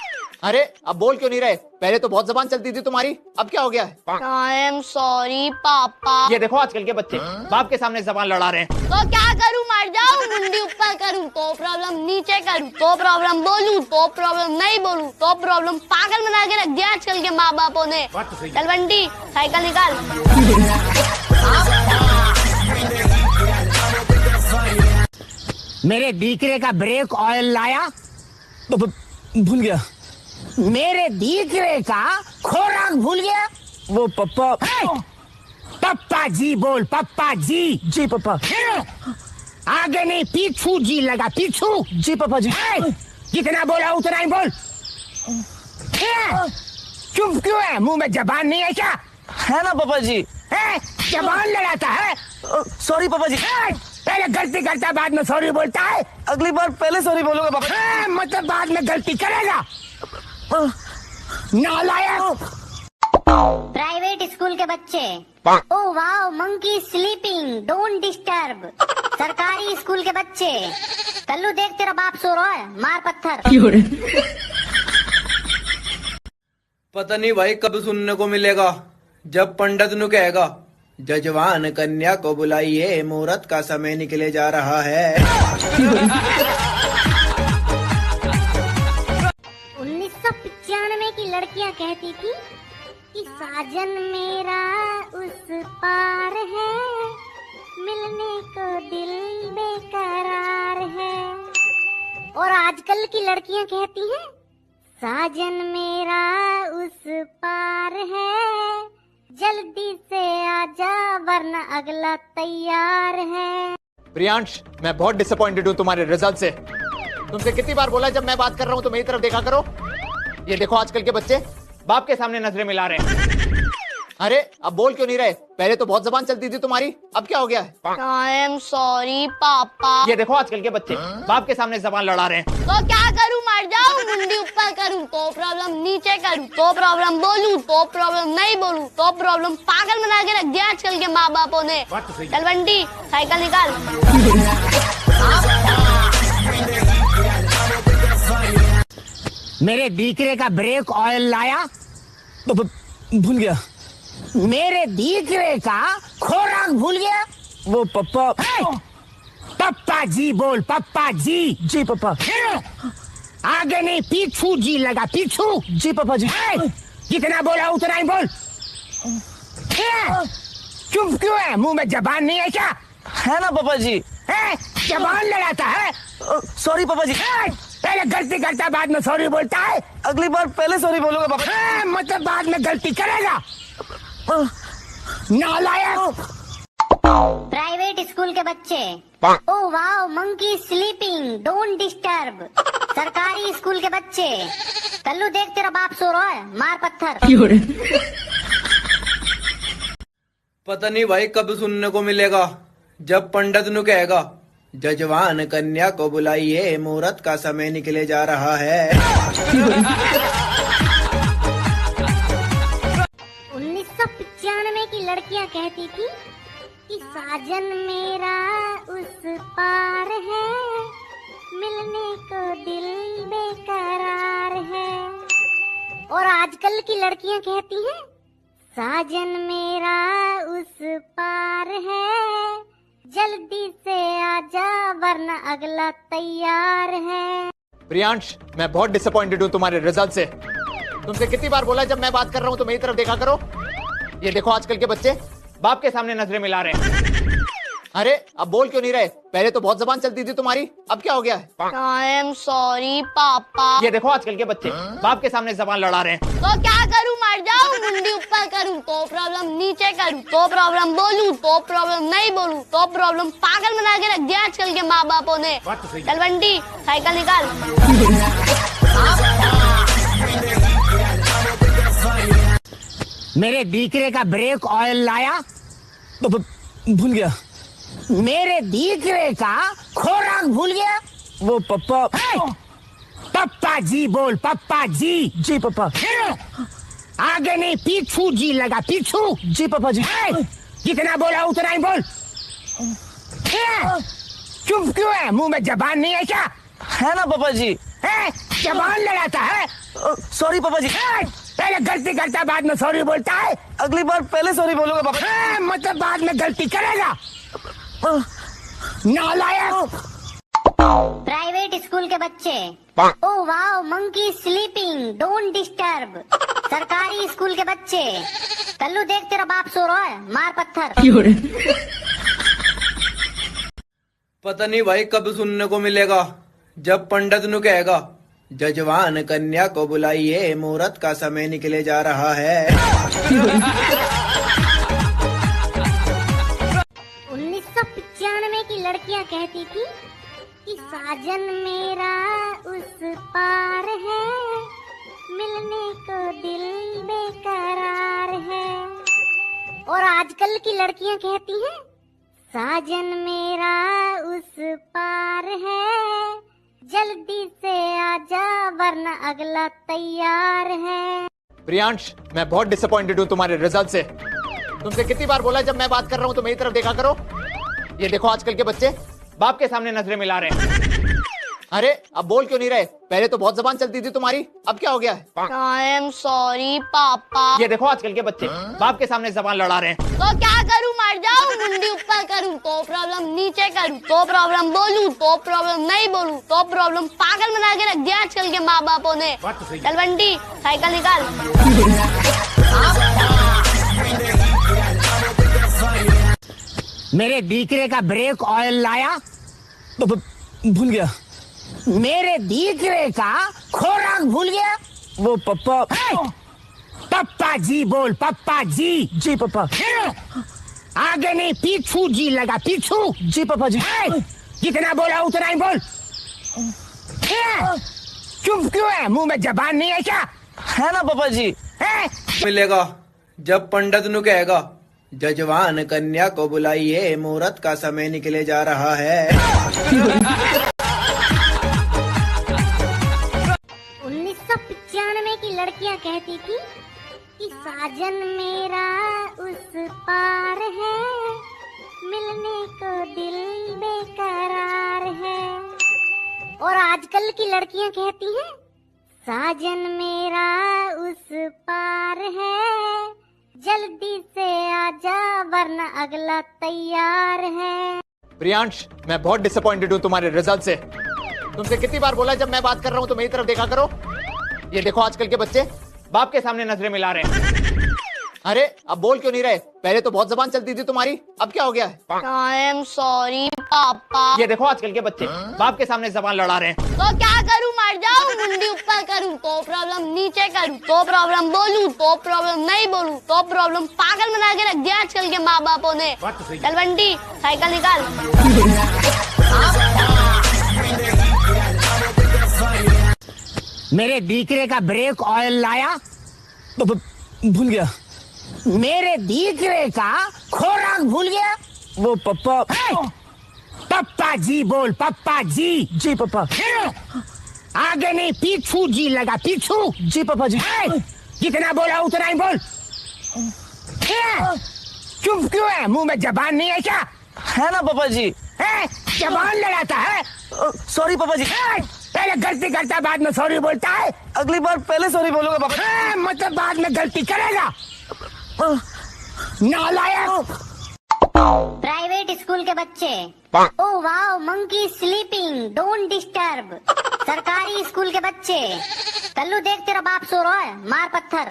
अरे, अब बोल क्यों नहीं रहे? पहले तो बहुत जबान चलती थी तुम्हारी, अब क्या हो गया है? I am sorry पापा। ये देखो आजकल के बच्चे बाप के सामने जबान लड़ा रहे हैं। तो क्या करूं, मर जाऊं, मुंडी ऊपर करूं तो problem, नीचे करूं तो problem, बोलूं तो problem, नहीं बोलूं तो problem। पागल बना के रख दिया आजकल के माँ बापों ने। बात तो सही है। चल बंटी, साइकिल निकाल। मेरे दीकरे का ब्रेक ऑयल लाया? ब-, ब-, भूल गया। मेरे दीकरे का खोराक भूल गया? वो पप्पा। हे! पप्पा जी बोल, पप्पा जी। जी पप्पा। हे! आगे नहीं, पीछू जी लगा, पीछू। जी पप्पा जी। हे! जितना बोला उतना ही बोल। हे! चुप क्यों है? मुंह में जबान नहीं है क्या? है ना पापा जी। हैं? जबान लड़ाता है? अ, sorry पापा जी। हैं? पहले गलती करता है, बाद में sorry बोलता है। अगली बार पहले sorry बोलूंगा पापा जी। हैं? मतलब बाद में गलती करेगा? अ, नालायक। प्राइवेट स्कूल के बच्चे। ओ वाओ, मंकी स्लीपिंग, डोंट डिस्टर्ब। सरकारी स्कूल के बच्चे। कल्लू देख, तेरा बाप सो रहा है, मार पत्थर। पता नहीं भाई कब सुनने को मिलेगा, जब पंडित नु कहेगा, "जजवान कन्या को बुलाइए, मुहूर्त का समय निकले जा रहा है।" उन्नीस सौ पचानवे की लड़कियां कहती थी कि साजन मेरा उस पार है, मिलने को दिल बेकरार है। और आजकल की लड़कियां कहती हैं, साजन मेरा उस पार है, जल्दी से आजा वरना अगला तैयार है। प्रियांश, मैं बहुत डिसअपॉइंटेड हूँ तुम्हारे रिजल्ट से। तुमसे कितनी बार बोला है, जब मैं बात कर रहा हूँ तो मेरी तरफ देखा करो। ये देखो आजकल के बच्चे बाप के सामने नजरें मिला रहे हैं। अरे, अब बोल क्यों नहीं रहे? पहले तो बहुत जबान चलती थी तुम्हारी, अब क्या हो गया है? I am sorry पापा। ये देखो आजकल के बच्चे बाप के सामने जबान लड़ा रहे हैं। तो क्या करूं, मर जाऊं, मुंडी ऊपर करूं तो problem, नीचे करूं तो problem, बोलूं तो problem, नहीं बोलूं तो problem। पागल बना के रख दिया आजकल के माँ बापों ने। बात तो सही है। चल बंटी, साइकिल निकाल। मेरे दीकरे का ब्रेक ऑयल लाया? ब-, ब-, भूल गया। मेरे दीकरे का खोराक भूल गया? वो पप्पा। हे! पप्पा जी बोल, पप्पा जी। जी पप्पा। फिर आगे नहीं, पीछू जी लगा, पीछू। जी पप्पा जी। हे! जितना बोला उतना ही बोल। हे! चुप क्यों है? मुंह में जबान नहीं है क्या? है ना पापा जी। हैं? जबान लड़ाता है? सॉरी पापा जी। ए, पहले गलती करता है, बाद में सॉरी बोलता है। अगली बार पहले सॉरी बोलूंगा पापा जी। ए, मतलब बाद में गलती करेगा। नालायक। प्राइवेट स्कूल के बच्चे। ओ वाओ, मंकी स्लीपिंग, डोंट डिस्टर्ब। सरकारी स्कूल के बच्चे। कल्लू देख, तेरा बाप सो रहा है, मार पत्थर। पता नहीं भाई कब सुनने को मिलेगा, जब पंडित नु कहेगा, जजवान कन्या को बुलाइए, मुहूर्त का समय निकले जा रहा है। उन्नीस सौ पचानवे की लड़कियां कहती थी कि साजन मेरा उस पार है, मिलने को दिल बेकरार है। और आजकल की लड़कियां कहती हैं, साजन मेरा उस पार है, जल्दी से आजा वरना अगला तैयार है। प्रियांश, मैं बहुत डिसअपॉइंटेड हूँ तुम्हारे रिजल्ट से। तुमसे कितनी बार बोला है, जब मैं बात कर रहा हूँ तो मेरी तरफ देखा करो। ये देखो आजकल के बच्चे, बाप के सामने नजरें मिला रहे हैं। अरे, अब बोल क्यों नहीं रहे? पहले तो बहुत जबान चलती थी तुम्हारी, अब क्या हो गया है? आई एम सॉरी पापा। ये देखो आजकल के बच्चे, बाप के सामने जबान लड़ा रहे हैं। तो क्या करूँ, मर जाऊँ, मुंडी ऊपर करूँ तो प्रॉब्लम, नीचे करूँ तो प्रॉब्लम, बोलूँ तो प्रॉब्लम, नहीं बोलूँ तो प्रॉब्लम। पागल बना के रख दिया आजकल के माँ बापों ने। बात तो सही है। चल बंटी, साइकिल निकाल। मेरे दीकरे का ब्रेक ऑयल लाया। ब-, ब-, भूल गया। मेरे दीकरे का खोराक भूल गया। वो पप्पा। हे! पप्पा जी बोल, पप्पा जी। जी पप्पा। हे! आगे नहीं, पीछू जी लगा, पीछू। जी पप्पा जी। हे! जितना बोला उतना ही बोल। हे! चुप क्यों है? मुंह में जबान नहीं है क्या? है ना पापा जी। ए, जबान लड़ाता है। अ, सॉरी पापा जी। ए, पहले गलती करता है, बाद में सॉरी बोलता है। अगली बार पहले सॉरी बोलूंगा पापा जी। ए, मतलब बाद में गलती करेगा। अ, नालायक। प्राइवेट स्कूल के बच्चे। ओ वाओ, मंकी स्लीपिंग, डोंट डिस्टर्ब। सरकारी स्कूल के बच्चे। कल्लू देख, तेरा बाप सो रहा है, मार पत्थर। पता नहीं भाई कब सुनने को मिलेगा, जब पंडित नु कहेगा, जजवान कन्या को बुलाइए, मुहूर्त का समय निकले जा रहा है। उन्नीस सौ पचानवे की लड़कियां कहती थी कि साजन मेरा उस पार है, मिलने को दिल बेकरार है। और आजकल की लड़कियां कहती हैं, साजन मेरा उस पार है, जल्दी से आजा वरना अगला तैयार है। प्रियांश, मैं बहुत डिसअपॉइंटेड हूँ तुम्हारे रिजल्ट से। तुमसे कितनी बार बोला है, जब मैं बात कर रहा हूँ तो मेरी तरफ देखा करो। ये देखो आजकल के बच्चे, बाप के सामने नजरें मिला रहे हैं। अरे, अब बोल क्यों नहीं रहे? पहले तो बहुत जबान चलती थी तुम्हारी, अब क्या हो गया है? आई एम सॉरी पापा। ये देखो आजकल के बच्चे, बाप के सामने जबान लड़ा रहे हैं। तो क्या करूँ, मर जाऊँ, मुंडी ऊपर करूँ तो प्रॉब्लम, नीचे करूँ तो प्रॉब्लम, बोलूँ तो प्रॉब्लम, नहीं बोलूँ तो प्रॉब्लम। पागल बना के रख दिया आजकल के माँ बापों ने। बात तो सही है। चल बंटी, साइकिल निकाल। मेरे दीकरे का ब्रेक ऑयल लाया। ब-, ब-, भूल गया। मेरे दीकरे का खोराक भूल गया। वो पप्पा। हे! पप्पा जी बोल, पप्पा जी। जी पप्पा। हे! आगे नहीं, पीछू जी लगा, पीछू। जी पप्पा जी। हे! जितना बोला उतना ही बोल। हे! चुप क्यों है? मुंह में जबान नहीं है क्या? है ना पप्पा जी। हे! मिलेगा, जब पंडित नु कहेगा, जजवान कन्या को बुलाइए, मुहूर्त का समय निकले जा रहा है। उन्नीस सौ पचानवे की लड़कियां कहती थी कि साजन मेरा उस पार है, मिलने को दिल बेकरार है। और आजकल की लड़कियां कहती हैं, साजन मेरा उस पार है, जल्दी से आजा वरना अगला तैयार है। प्रियांश, मैं बहुत डिसअपॉइंटेड हूँ तुम्हारे रिजल्ट से। तुमसे कितनी बार बोला है, जब मैं बात कर रहा हूँ तो मेरी तरफ देखा करो। ये देखो आजकल के बच्चे, बाप के सामने नजरें मिला रहे हैं। अरे, अब बोल क्यों नहीं रहे? पहले तो बहुत जबान चलती थी तुम्हारी, अब क्या हो गया है? I am sorry पापा। ये देखो आजकल के बच्चे बाप के सामने जबान लड़ा रहे हैं। तो क्या करूं, मर जाऊं, मुंडी ऊपर करूं तो problem, नीचे करूं तो problem, बोलूं तो problem, नहीं बोलूं तो problem। पागल बना के रख दिया आजकल के माँ बापों ने। बात तो सही है। चल बंटी, साइकिल निकाल। मेरे दीकरे का brake oil लाया? ब-, ब-, भूल गया। मेरे दीकरे का खोराक भूल गया? वो पप्पा। ए! पप्पा जी बोल, पप्पा जी। जी पप्पा। आगे नहीं, पीछू जी लगा, पीछू। जी पप्पा जी। ए! जितना बोला उतना ही बोल। ए! चुप क्यों है? मुंह में जबान नहीं है क्या? है ना पापा जी। ए, जबान लड़ाता है। अ, sorry पापा जी। ए, पहले गलती करता है, बाद में sorry बोलता है। अगली बार पहले sorry बोलूंगा पापा जी। ए, मतलब बाद में गलती करेगा। अ, नालायक। प्राइवेट स्कूल के बच्चे। ओ वाओ, मंकी स्लीपिंग, डोंट डिस्टर्ब। सरकारी स्कूल के बच्चे। कल्लू देख, तेरा बाप सो रहा है, मार पत्थर।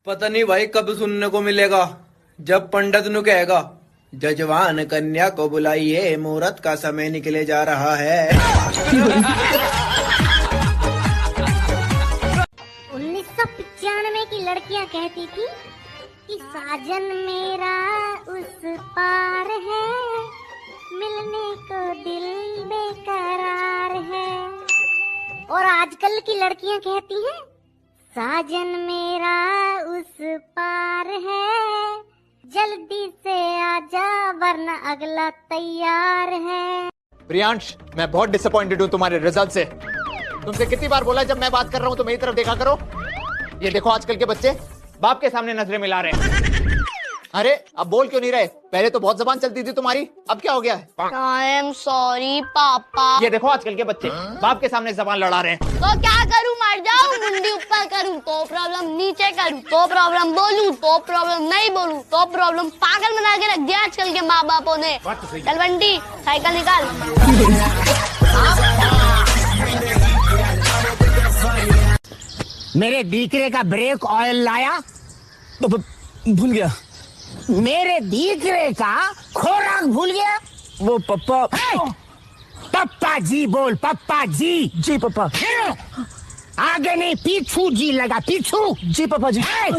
पता नहीं भाई कब सुनने को मिलेगा, जब पंडित नु कहेगा, "जजवान कन्या को बुलाइए, मुहूर्त का समय निकले जा रहा है।" उन्नीस सौ पचानवे की लड़कियां कहती थी कि साजन मेरा उस पार है, मिलने को दिल बेकरार है। और आजकल की लड़कियां कहती हैं, साजन मेरा उस पार है, जल्दी से आजा वरना अगला तैयार है। प्रियांश, मैं बहुत डिसअपॉइंटेड हूँ तुम्हारे रिजल्ट से। तुमसे कितनी बार बोला, जब मैं बात कर रहा हूँ तो मेरी तरफ देखा करो। ये देखो आजकल के बच्चे बाप के सामने नजरें मिला रहे हैं। अरे, अब बोल क्यों नहीं रहे? पहले तो बहुत जबान चलती थी तुम्हारी, अब क्या हो गया है? I am sorry पापा। ये देखो आजकल के बच्चे बाप के सामने जबान लड़ा रहे हैं। तो क्या करूं, मर जाऊं, मुंडी ऊपर करूं तो problem, नीचे करूं तो problem, बोलूं तो problem, नहीं बोलूं तो problem। पागल बना के रख दिया आजकल के माँ बापों ने। बात तो सही है। चल बंटी, साइकिल निकाल। मेरे दीकरे का ब्रेक ऑयल लाया? ब-, ब-, भूल गया। मेरे दीकरे का खोराक भूल गया? वो पप्पा। ए! पप्पा जी बोल, पप्पा जी। जी पप्पा। आगे नहीं, पीछू जी लगा, पीछू। जी पप्पा जी। ए!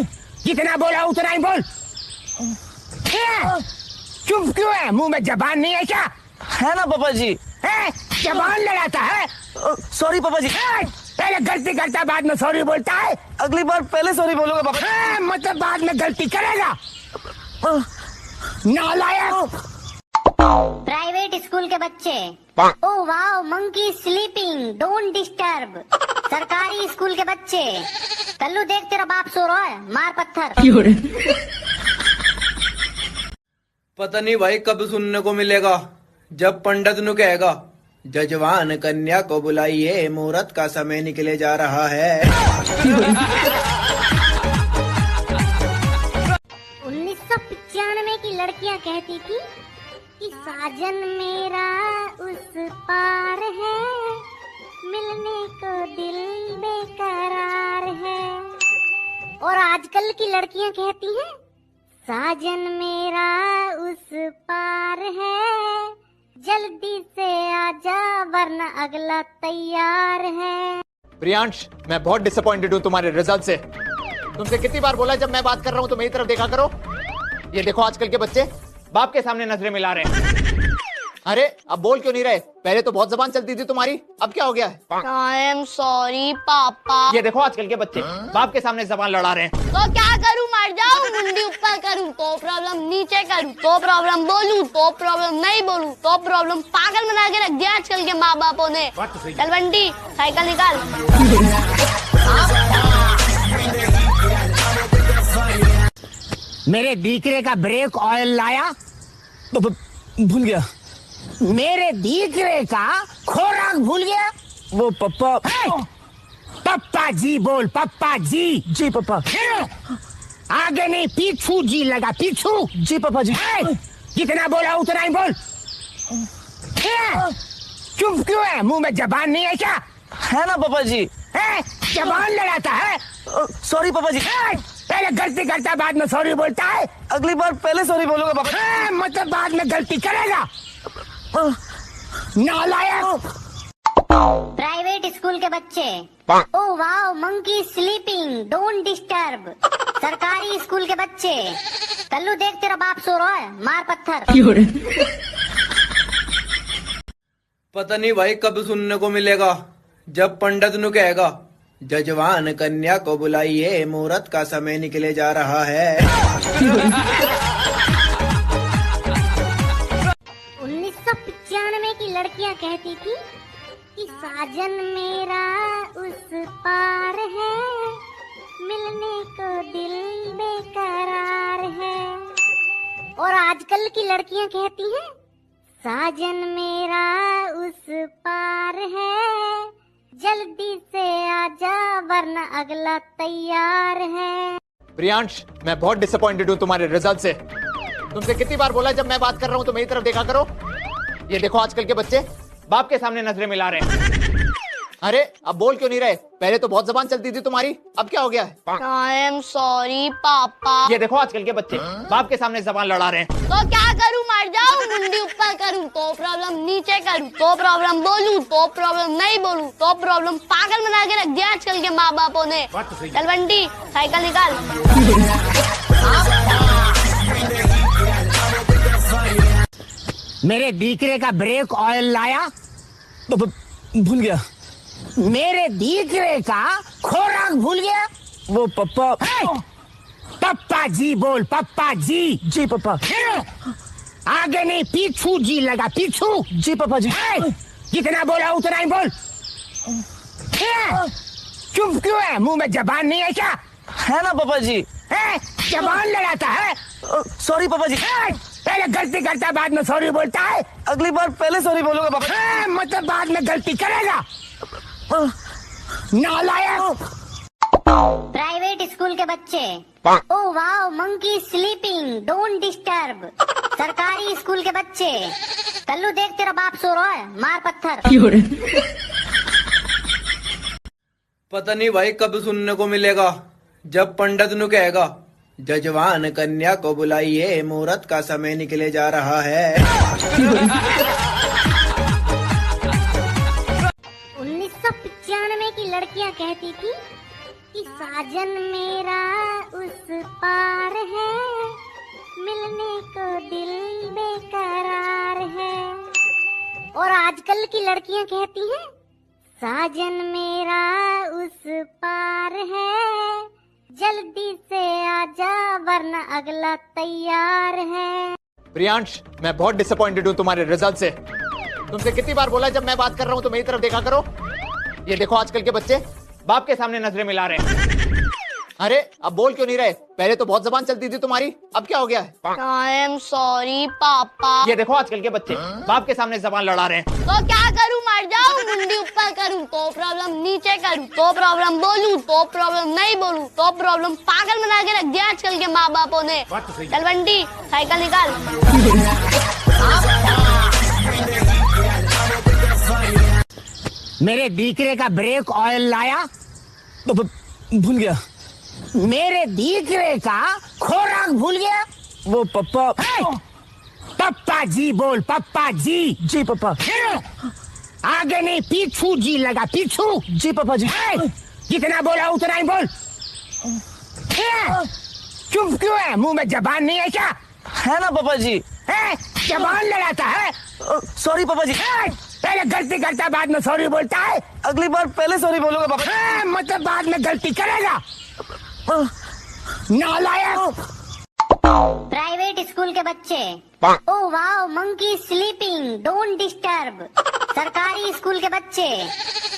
जितना बोला उतना ही बोल। ए! चुप क्यों है? मुंह में जबान नहीं है क्या? है ना पापा जी। ए, जबान लड़ाता है। अ, sorry पापा जी। ए, पहले गलती करता है, बाद में sorry बोलता है। अगली बार पहले sorry बोलूंगा पापा जी। ए, मतलब बाद में गलती करेगा। अ, नालायक। प्राइवेट स्कूल के बच्चे। ओ वाओ, मंकी स्लीपिंग, डोंट डिस्टर्ब। सरकारी स्कूल के बच्चे। कल्लू देख, तेरा बाप सो रहा है, मार पत्थर। पता नहीं भाई कब सुनने को मिलेगा, जब पंडित नु कहेगा, "जजवान कन्या को बुलाइए, मुहूर्त का समय निकले जा रहा है।" उन्नीस सौ पचानवे की लड़कियां कहती थी कि साजन मेरा उस पार है, मिलने को दिल बेकरार है। और आजकल की लड़कियां कहती हैं, साजन मेरा उस पार है, जल्दी से आजा वरना अगला तैयार है। प्रियांश, मैं बहुत डिसअपॉइंटेड हूँ तुम्हारे रिजल्ट से। तुमसे कितनी बार बोला, जब मैं बात कर रहा हूँ तो मेरी तरफ देखा करो। ये देखो आजकल के बच्चे बाप के सामने नजरें मिला रहे हैं। अरे, अब बोल क्यों नहीं रहे? पहले तो बहुत जबान चलती थी तुम्हारी, अब क्या हो गया है? I am sorry पापा। ये देखो आजकल के बच्चे बाप के सामने जबान लड़ा रहे हैं। तो क्या करूं, मर जाऊं, मुंडी ऊपर करूं तो problem, नीचे करूं तो problem, बोलूं तो problem, नहीं बोलूं तो problem। पागल बना के रख दिया आजकल के माँ बापों ने। बात तो सही है। चल बंटी, साइकिल निकाल। मेरे दीकरे का ब्रेक ऑयल लाया? ब-, ब-, भूल गया। मेरे दीकरे का खोराक भूल गया? वो पप्पा। ए! पप्पा जी बोल, पप्पा जी। जी पप्पा। आगे नहीं, पीछू जी लगा, पीछू। जी पप्पा जी। ए! जितना बोला उतना ही बोल। ए! चुप क्यों है? मुंह में जबान नहीं है क्या? है ना पापा जी। ए, जबान लड़ाता है। अ, sorry पापा जी। ए, पहले गलती करता है, बाद में sorry बोलता है। अगली बार पहले sorry बोलूंगा पापा जी। ए, मतलब बाद में गलती करेगा। अ, नालायक। प्राइवेट स्कूल के बच्चे। ओ वाओ, मंकी स्लीपिंग, डोंट डिस्टर्ब। सरकारी स्कूल के बच्चे। कल्लू देख, तेरा बाप सो रहा है, मार पत्थर। पता नहीं भाई कब सुनने को मिलेगा, जब पंडित नु कहेगा, जजवान कन्या को बुलाइए, मुहूर्त का समय निकले जा रहा है। उन्नीस सौ पचानवे की लड़कियां कहती थी कि साजन मेरा उस पार है, मिलने को दिल बेकरार है। और आजकल की लड़कियां कहती हैं, साजन मेरा उस पार है, जल्दी से आजा वरना अगला तैयार है। प्रियांश, मैं बहुत डिसअपॉइंटेड हूँ तुम्हारे रिजल्ट से। तुमसे कितनी बार बोला है, जब मैं बात कर रहा हूँ तो मेरी तरफ देखा करो। ये देखो आजकल के बच्चे बाप के सामने नजरें मिला रहे हैं। अरे, अब बोल क्यों नहीं रहे? पहले तो बहुत जबान चलती थी तुम्हारी, अब क्या हो गया है? I am sorry पापा। ये देखो आजकल के बच्चे बाप के सामने जबान लड़ा रहे हैं। तो क्या करूँ, मर जाऊँ? मुंडी ऊपर करूँ तो प्रॉब्लम, नीचे करूँ तो प्रॉब्लम, बोलूँ तो प्रॉब्लम, नहीं बोलूँ तो प्रॉब्लम। पागल बना के रख दिया आजकल के माँ बापों ने। बात तो सही है। चल बंटी, साइकिल निकाल। मेरे दीकरे का ब्रेक ऑयल लाया? ब-, ब-, भूल गया। मेरे दीकरे का खोराक भूल गया? वो पप्पा। ए! पप्पा जी बोल, पप्पा जी। जी पप्पा। फिर आगे नहीं, पीछू जी लगा, पीछू। जी पप्पा जी। ए! जितना बोला उतना ही बोल। ए! चुप क्यों है? मुंह में जबान नहीं है क्या? है ना पापा जी। ए, जबान लड़ाता है। अ, sorry पापा जी। ए, पहले गलती करता है, बाद में sorry बोलता है। अगली बार पहले sorry बोलूंगा पापा जी। ए, मतलब बाद में गलती करेगा। अ, नालायक। प्राइवेट स्कूल के बच्चे। ओ वाओ, मंकी स्लीपिंग, डोंट डिस्टर्ब। सरकारी स्कूल के बच्चे। कल्लू देख, तेरा बाप सो रहा है, मार पत्थर। पता नहीं भाई कब सुनने को मिलेगा, जब पंडित नु कहेगा, जजवान कन्या को बुलाइए, मुहूर्त का समय निकले जा रहा है। उन्नीस सौ पचानवे की लड़कियां कहती थी कि साजन मेरा उस पार है, मिलने को दिल बेकरार है। और आजकल की लड़कियां कहती हैं, साजन मेरा उस पार है, जल्दी से आजा वरना अगला तैयार है। प्रियांश, मैं बहुत डिसअपॉइंटेड हूँ तुम्हारे रिजल्ट से। तुमसे कितनी बार बोला है, जब मैं बात कर रहा हूँ तो मेरी तरफ देखा करो। ये देखो आजकल के बच्चे बाप के सामने नजरें मिला रहे हैं। अरे, अब बोल क्यों नहीं रहे? पहले तो बहुत जबान चलती थी तुम्हारी, अब क्या हो गया है? I am sorry पापा। ये देखो आजकल के बच्चे बाप के सामने जबान लड़ा रहे हैं। तो क्या करूँ, मर जाऊँ? मुंडी ऊपर करूँ तो प्रॉब्लम, नीचे करूँ तो प्रॉब्लम, बोलूँ तो प्रॉब्लम, नहीं बोलूँ तो प्रॉब्लम। पागल बना के रख दिया आजकल के माँ बापों ने। बात तो सही है। चल बंटी, साइकिल निकाल। मेरे दीकरे का ब्रेक ऑयल लाया? ब-, ब-, भूल गया। मेरे दीकरे का खोराक भूल गया? वो पप्पा। ए! पप्पा जी बोल, पप्पा जी। जी पप्पा। फिर आगे नहीं, पीछू जी लगा, पीछू। जी पप्पा जी। ए! जितना बोला उतना ही बोल। ए! चुप क्यों है? मुंह में जबान नहीं है क्या? है ना पापा जी। ए, जबान लड़ाता है। अ, sorry पापा जी। ए, पहले गलती करता है, बाद में sorry बोलता है। अगली बार पहले sorry बोलूंगा पापा जी। ए, मतलब बाद में गलती करेगा। अ, नालायक। प्राइवेट स्कूल के बच्चे। ओ वाओ, मंकी स्लीपिंग, डोंट डिस्टर्ब। सरकारी स्कूल के बच्चे।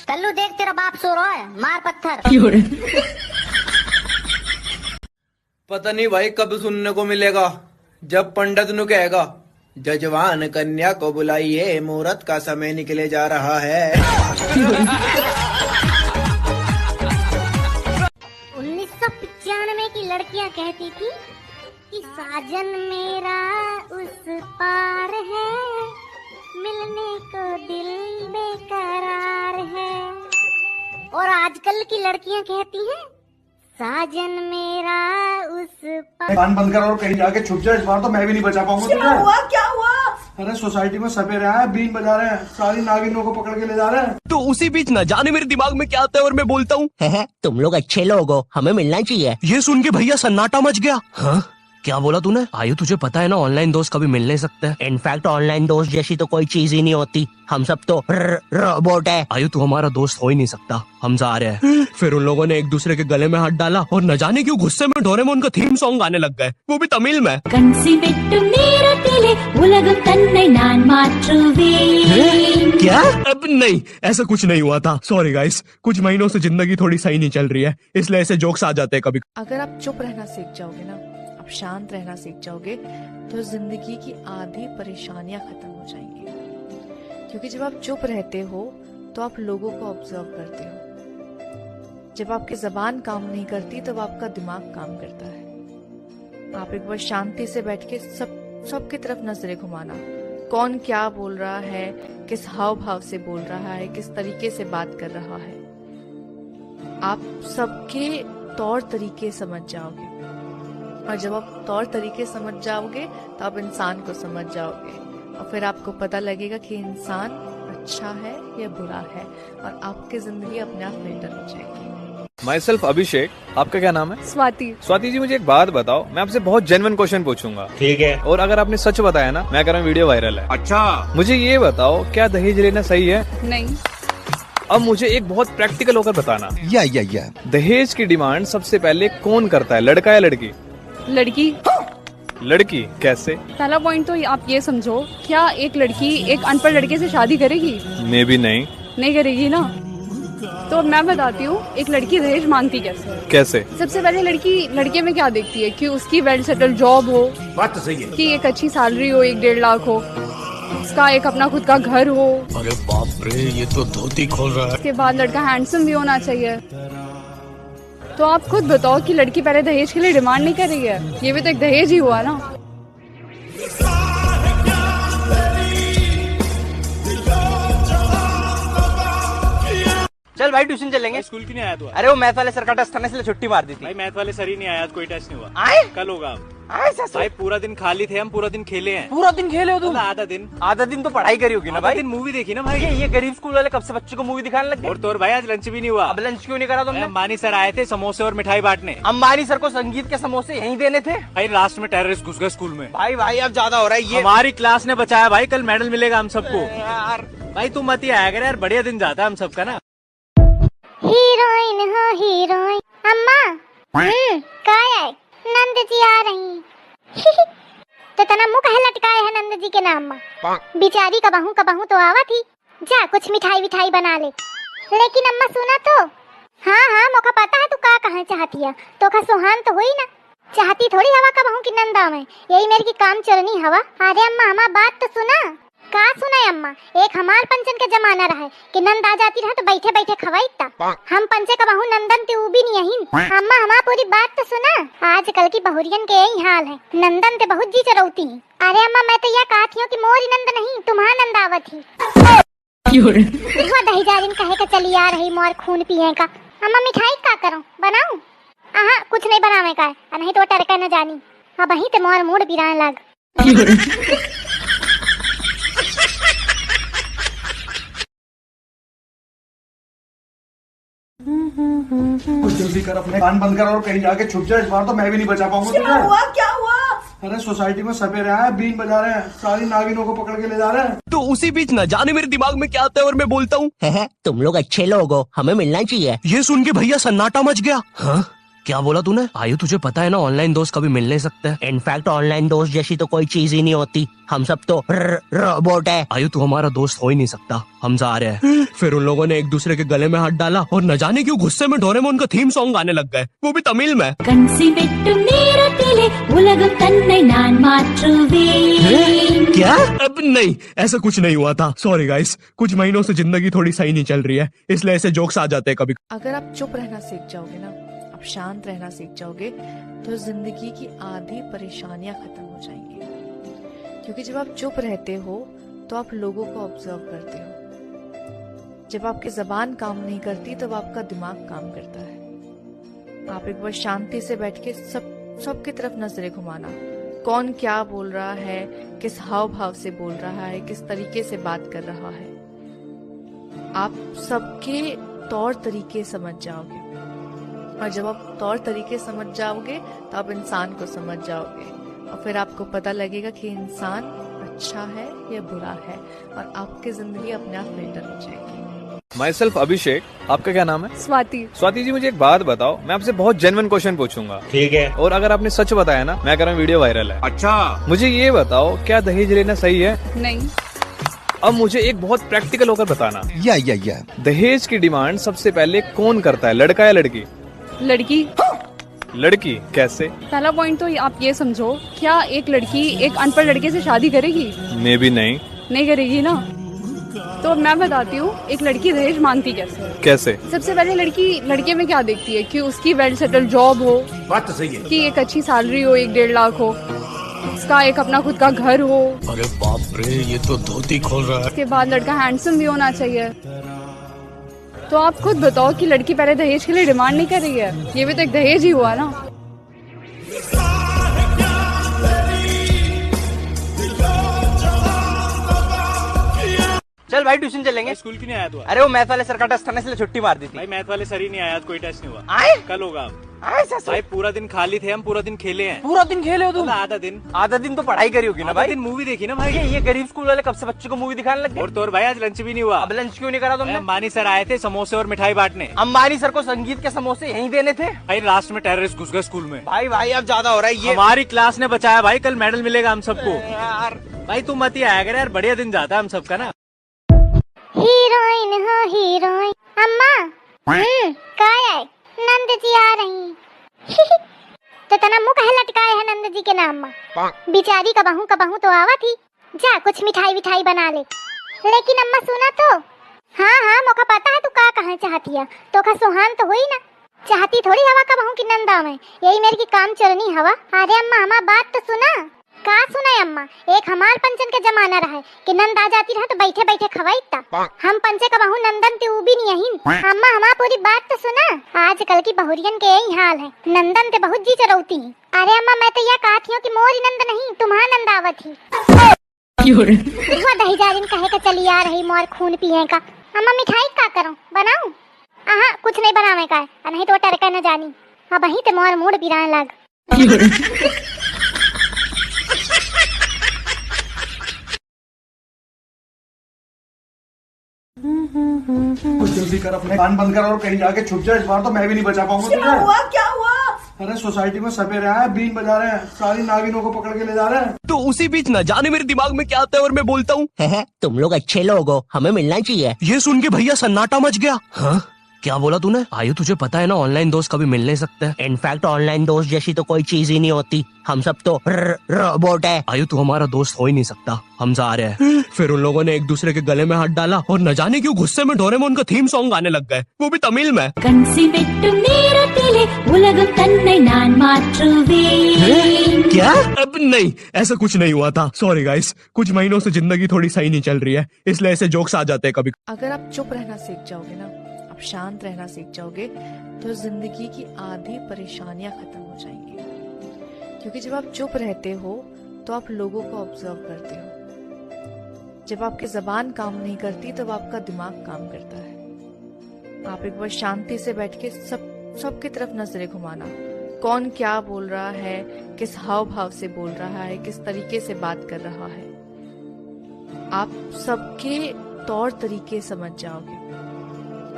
कल्लू देख, तेरा बाप सो रहा है, मार पत्थर। पता नहीं भाई कब सुनने को मिलेगा, जब पंडित नु कहेगा, जजवान कन्या को बुलाइए, मुहूर्त का समय निकले जा रहा है। उन्नीस सौ पचानवे की लड़कियां कहती थी कि साजन मेरा उस पार है, मिलने को दिल बेकरार है। और आजकल की लड़कियां कहती हैं, "साजन मेरा उस पार।" कान बंद कर और कहीं जाके छुप जा, इस बार तो मैं भी नहीं बचा पाऊंगा तुझे। क्या हुआ, क्या हुआ? अरे, सोसाइटी में सपेरे आए हैं, बीन बजा रहे हैं, सारी नागिनों को पकड़ के ले जा रहे हैं। तो उसी बीच ना जाने मेरे दिमाग में क्या आता है और मैं बोलता हूँ, "हैं, हैं, तुम लोग अच्छे लोग हो, हमें मिलना चाहिए।" ये सुन के भैया सन्नाटा मच गया। हाँ, क्या बोला तूने? आयु, तुझे पता है ना, ऑनलाइन दोस्त कभी मिल नहीं सकते। इनफैक्ट, ऑनलाइन दोस्त जैसी तो कोई चीज ही नहीं होती। हम सब तो र-, रोबोट है। आयु, तू हमारा दोस्त हो ही नहीं सकता। हम जा रहे हैं। फिर उन लोगों ने एक दूसरे के गले में हाथ डाला और न जाने क्यों गुस्से में डोरेमोन का थीम सॉन्ग गाने लग गए, वो भी तमिल में। கன்சிவெட்டும் நேரத்திலே உலகம் தன்னை நான் மாற்றுவேன்। क्या? अब नहीं, ऐसा कुछ नहीं हुआ था। सॉरी गाइस, कुछ महीनों से जिंदगी थोड़ी सही नहीं चल रही है, इसलिए ऐसे जोक्स आ जाते हैं कभी। अगर आप चुप रहना सीख जाओगे ना, आप शांत रहना सीख जाओगे, तो जिंदगी की आधी परेशानियां खत्म हो जाएंगी। क्योंकि जब आप चुप रहते हो, तो आप लोगों को ऑब्जर्व करते हो। जब आपकी जबान काम नहीं करती, तब आपका दिमाग काम करता है। आप एक बार शांति से बैठ के सब, सबकी तरफ नजरें घुमाना, कौन क्या बोल रहा है, किस हाव भाव से बोल रहा है, किस तरीके से बात कर रहा है। आप सबके तौर तरीके समझ जाओगे, और जब आप तौर तरीके समझ जाओगे, तो आप इंसान को समझ जाओगे, और फिर आपको पता लगेगा कि इंसान अच्छा है या बुरा है, और आपकी जिंदगी अपने आप फिल्टर हो जाएगी। माई सेल्फ अभिषेक, आपका क्या नाम है? स्वाति। स्वाति जी, मुझे एक बात बताओ, मैं आपसे बहुत जेन्युइन क्वेश्चन पूछूंगा। ठीक है। और अगर आपने सच बताया ना, मैं कह रहा हूँ वीडियो वायरल है। अच्छा। मुझे ये बताओ, क्या दहेज लेना सही है? नहीं। अब मुझे एक बहुत प्रैक्टिकल होकर बताना। या, या, या। दहेज की डिमांड सबसे पहले कौन करता है, लड़का या लड़की? लड़की। लड़की कैसे? पहला पॉइंट तो आप ये समझो, क्या एक लड़की एक अनपढ़ लड़के से शादी करेगी? मे बी नहीं। नहीं करेगी ना। तो मैं बताती हूँ, एक लड़की दहेज मांगती कैसे है। कैसे? सबसे पहले लड़की लड़के में क्या देखती है कि उसकी वेल सेटल्ड जॉब हो, बात तो सही है। कि एक अच्छी सैलरी हो, एक डेढ़ लाख हो, उसका एक अपना खुद का घर हो। अरे बाप रे, ये तो धोती खोल रहा है। उसके बाद लड़का हैंडसम भी होना चाहिए। तो आप खुद बताओ कि लड़की पहले दहेज के लिए डिमांड नहीं कर रही है, ये भी तो एक दहेज ही हुआ ना। चल भाई, ट्यूशन चलेंगे। भाई, स्कूल क्यों नहीं आया तू आज? अरे, वो मैथ वाले सर का टेस्ट था ना, इसलिए छुट्टी मार दी थी। भाई, मैथ वाले सर ही नहीं आया आज, कोई टेस्ट नहीं हुआ। आए? कल होगा। आए, सर, सर। भाई, पूरा दिन खाली थे हम, पूरा दिन खेले हैं। पूरा दिन खेले हो तुम? मतलब, आधा दिन। आधा दिन तो पढ़ाई करी होगी ना आधा भाई? दिन मूवी देखी ना भाई। ये, ये गरीब स्कूल वाले कब से बच्चों को मूवी दिखाने लग गए? और तो और भाई, आज लंच भी नहीं हुआ। अब लंच क्यों नहीं करा अरे, तुमने? अंबानी सर आए थे, समोसे और मिठाई बांटने। अंबानी सर को संगीत के समोसे यहीं देने थे। भाई, लास्ट में टेररिस्ट घुस गए स्कूल में। भाई, भाई, अब ज्यादा हो रहा है ये। हमारी क्लास ने बचाया भाई, कल मेडल मिलेगा हम सबको। अरे यार। भाई, तू मत ही आया कर यार, बढ़िया दिन जाता है हम सबका ना। हीरोइन हो हीरोइन। अम्मा। हम्म, काय है? नंद जी आ रही। तो तना मुंह काहे लटकाए है नंद जी के नाम में? बिचारी कबहू कबहू तो आवत ही। जा, कुछ मिठाई विठाई बना ले। लेकिन अम्मा, सुना तो। हाँ, हाँ, मोका पता है तू का कहना चाहती है। तोका सुहान तो हुई ना। चाहती थोड़ी हवा कबहू कि नंद आवे। यही मेरे की काम चोरनी हवा। अरे अम्मा, हमार बात तो सुना। का सुनाई अम्मा, एक हमार पंचन के जमाना रहे कि नंद आ जाती रहे तो बैठे बैठे खवाई ता। हम पंचे कबहू नंदन ते ऊ भी नहीं अहिन। अम्मा, हमार पूरी बात तो सुना। आजकल की बहुरियन के यही हाल है, नंदन ते बहुत जी चरौती हैं। अरे अम्मा, मैं तो यह कहती हूँ कि मोरी नंद नहीं, तुम्हार नंद आवत ही। क्यों रे? देखो दही जालिन कहे के चली आ रही मोर खून पिए का। अम्मा, मिठाई का करूँ, बनाऊँ? अहाँ, कुछ नहीं बनावे का है, आ नहीं तो टरका न जानी। अब वहीं ते मोर मूड पिराए लाग। कुछ जल्दी कर, अपने कान बंद कर और कहीं जाके छुप जा, इस बार तो मैं भी नहीं बचा पाऊंगा तुझे। क्या हुआ, क्या हुआ? अरे, सोसाइटी में सपेरे आए हैं, बीन बजा रहे हैं, सारी नागिनों को पकड़ के ले जा रहे हैं। तो उसी बीच ना जाने मेरे दिमाग में क्या आता है और मैं बोलता हूँ, "हैं, हैं, तुम लोग अच्छे लोग हो, हमें मिलना चाहिए।" ये सुन के भैया सन्नाटा मच गया। हाँ? क्या बोला तूने? आयु, तुझे पता है ना, ऑनलाइन दोस्त कभी मिल नहीं सकते। इनफैक्ट, ऑनलाइन दोस्त जैसी तो कोई चीज ही नहीं होती। हम सब तो र-, रोबोट है। आयु, तू हमारा दोस्त हो ही नहीं सकता। हम जा रहे हैं। फिर उन लोगों ने एक दूसरे के गले में हाथ डाला और न जाने क्यों गुस्से में डोरेमोन का थीम सॉन्ग गाने लग गए, वो भी तमिल में। கன்சிவெட்டும் நேரத்திலே உலகம் தன்னை நான் மாற்றுவேன்। क्या? अब नहीं, ऐसा कुछ नहीं हुआ था। सॉरी गाइस, कुछ महीनों से जिंदगी थोड़ी सही नहीं चल रही है, इसलिए ऐसे जोक्स आ जाते हैं कभी। अगर आप चुप रहना सीख जाओगे ना, आप शांत रहना सीख जाओगे, तो जिंदगी की आधी परेशानियां खत्म हो जाएंगी। क्योंकि जब आप चुप रहते हो, तो आप लोगों को ऑब्जर्व करते हो। जब आपकी जबान काम नहीं करती, तब आपका दिमाग काम करता है। आप एक बार शांति से बैठ के सब, सबकी तरफ नजरें घुमाना, कौन क्या बोल रहा है, किस हाव भाव से बोल रहा है, किस तरीके से बात कर रहा है, आप सबके तौर तरीके समझ जाओगे। और जब आप तौर तरीके समझ जाओगे, तो आप इंसान को समझ जाओगे, और फिर आपको पता लगेगा कि इंसान अच्छा है या बुरा है, और आपकी जिंदगी अपने आप फिल्टर हो जाएगी। Myself अभिषेक। आपका क्या नाम है? स्वाति। स्वाति जी, मुझे एक बात बताओ, मैं आपसे बहुत जेन्युइन क्वेश्चन पूछूंगा। ठीक है। और अगर आपने सच बताया ना, मैं कह रहा हूँ, वीडियो वायरल है। अच्छा। मुझे ये बताओ, क्या दहेज लेना सही है? नहीं। अब मुझे एक बहुत प्रैक्टिकल होकर बताना। या, या, या। दहेज की डिमांड सबसे पहले कौन करता है, लड़का या लड़की? लड़की। लड़की कैसे? पहला पॉइंट तो आप ये समझो, क्या एक लड़की एक अनपढ़ लड़के से शादी करेगी? मे बी नहीं। नहीं करेगी ना। तो मैं बताती हूँ, एक लड़की दहेज मांगती कैसे है। कैसे? सबसे पहले लड़की लड़के में क्या देखती है कि उसकी वेल सेटल्ड जॉब हो, बात तो सही है। कि एक अच्छी सैलरी हो, एक डेढ़ लाख हो, उसका एक अपना खुद का घर हो। अरे बाप रे, ये तो धोती खोल रहा है। उसके बाद लड़का हैंडसम भी होना चाहिए। तो आप खुद बताओ कि लड़की पहले दहेज के लिए डिमांड नहीं कर रही है, ये भी तो एक दहेज ही हुआ ना। चल भाई, ट्यूशन चलेंगे। भाई, स्कूल क्यों नहीं आया तू आज? अरे, वो मैथ वाले सर का टेस्ट था ना, इसलिए छुट्टी मार दी थी। भाई, मैथ वाले सर ही नहीं आया आज, कोई टेस्ट नहीं हुआ। आए? कल होगा। आए, सर, सर। भाई, पूरा दिन खाली थे हम, पूरा दिन खेले हैं। पूरा दिन खेले हो तुम? मतलब, आधा दिन। आधा दिन तो पढ़ाई करी होगी ना आधा भाई? दिन मूवी देखी ना भाई। ये, ये गरीब स्कूल वाले कब से बच्चों को मूवी दिखाने लग गए? और तो और भाई, आज लंच भी नहीं हुआ। अब लंच क्यों नहीं करा तुमने? अंबानी सर आए थे समोसे और मिठाई बांटने। अंबानी सर को संगीत के समोसे यहीं देने थे। भाई, लास्ट में टेररिस्ट घुस गए स्कूल में। भाई, भाई, अब ज्यादा हो रहा है ये। हमारी क्लास ने बचाया भाई, कल मेडल मिलेगा हम सबको। अरे यार। भाई, तू मत ही आया कर यार, बढ़िया दिन जाता है हम सबका ना। हीरोइन हो हीरोइन। अम्मा। हम्म, का है? नंद जी आ रही। तो तना मुंह काहे लटकाए है नंद जी के नाम मा? बिचारी कबहू कबहू तो आवत ही। जा, कुछ मिठाई विठाई बना ले। लेकिन अम्मा, सुना तो। हाँ, हाँ, मोका पता है तू का कहना चाहती है। तोका सुहान तो हुई ना। चाहती थोड़ी हवा कबहू कि नंद आवे। यही मेरी की काम चलनी हवा। अरे अम्मा, हमार बात तो सुना। का सुना अम्मा? एक हमार पंचन के जमाना रहे कि नंद आ जाती रहे तो बैठे बैठे खवाई ता। हम पंचे कबहू नंदन ते ऊ भी नहीं अहिन। अम्मा, हमार पूरी बात तो सुना। आजकल की बहुरियन के यही हाल है, नंदन ते बहुत जी चरौती हैं। अरे अम्मा, मैं तो यह कहत हियो कि मोरी नंद नहीं, तुम्हार नंद आवत ही। क्यों रे? हुआ दही जारिन कहे के चली आ रही मोर खून पिए का। अम्मा, मिठाई का करूं, बनाऊं? आहा, कुछ नहीं बनावे का है, आ नहीं तो टरका न जानी। अब वहीं ते मोर मूड पिराए लाग। क्यों रे? कुछ जल्दी कर, अपने कान बंद कर और कहीं जाके छुप जा। इस बार तो मैं भी नहीं बचा पाऊंगा तुझे। क्या हुआ? क्या हुआ? अरे, सोसाइटी में सपेरे आए हैं, बीन बजा रहे हैं, सारी नागिनों को पकड़ के ले जा रहे हैं। तो उसी बीच न जाने मेरे दिमाग में क्या आता है और मैं बोलता हूँ, "हैं, हैं, तुम लोग अच्छे लोग हो, हमें मिलना चाहिए।" ये सुन के भैया सन्नाटा मच गया। हाँ? क्या बोला तूने? आयु, तुझे पता है ना, ऑनलाइन दोस्त कभी मिल नहीं सकते। इनफैक्ट, ऑनलाइन दोस्त जैसी तो कोई चीज ही नहीं होती। हम सब तो र-, रोबोट है। आयु, तू हमारा दोस्त हो ही नहीं सकता। हम जा रहे हैं। फिर उन लोगों ने एक दूसरे के गले में हाथ डाला और न जाने क्यों गुस्से में डोरेमोन का थीम सॉन्ग गाने लग गए, वो भी तमिल में। கன்சிவெட்டும் நேரத்திலே உலகம் தன்னை நான் மாற்றுவேன்। क्या? अब नहीं, ऐसा कुछ नहीं हुआ था। सॉरी गाइस, कुछ महीनों से जिंदगी थोड़ी सही नहीं चल रही है, इसलिए ऐसे जोक्स आ जाते हैं कभी। अगर आप चुप रहना सीख जाओगे ना, आप शांत रहना सीख जाओगे, तो जिंदगी की आधी परेशानियां खत्म हो जाएंगी। क्योंकि जब आप चुप रहते हो, तो आप लोगों को ऑब्जर्व करते हो। जब आपकी जबान काम नहीं करती, तब आपका दिमाग काम करता है। आप एक बार शांति से बैठ के सब, सबकी तरफ नजरें घुमाना, कौन क्या बोल रहा है, किस हाव भाव से बोल रहा है, किस तरीके से बात कर रहा है, आप सबके तौर तरीके समझ जाओगे।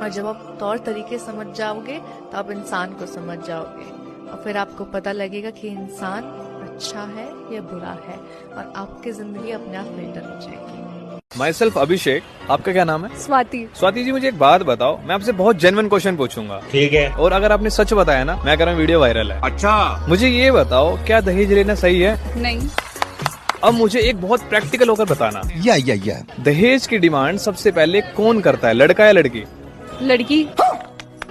और जब आप तौर तरीके समझ जाओगे, तो आप इंसान को समझ जाओगे, और फिर आपको पता लगेगा कि इंसान अच्छा है या बुरा है, और आपकी जिंदगी अपने आप फिल्टर हो जाएगी। Myself अभिषेक। आपका क्या नाम है? स्वाति। स्वाति जी, मुझे एक बात बताओ, मैं आपसे बहुत जेन्युइन क्वेश्चन पूछूंगा। ठीक है। और अगर आपने सच बताया ना, मैं कह रहा हूँ, वीडियो वायरल है। अच्छा। मुझे ये बताओ, क्या दहेज लेना सही है? नहीं। अब मुझे एक बहुत प्रैक्टिकल होकर बताना। या, या, या। दहेज की डिमांड सबसे पहले कौन करता है, लड़का या लड़की? लड़की।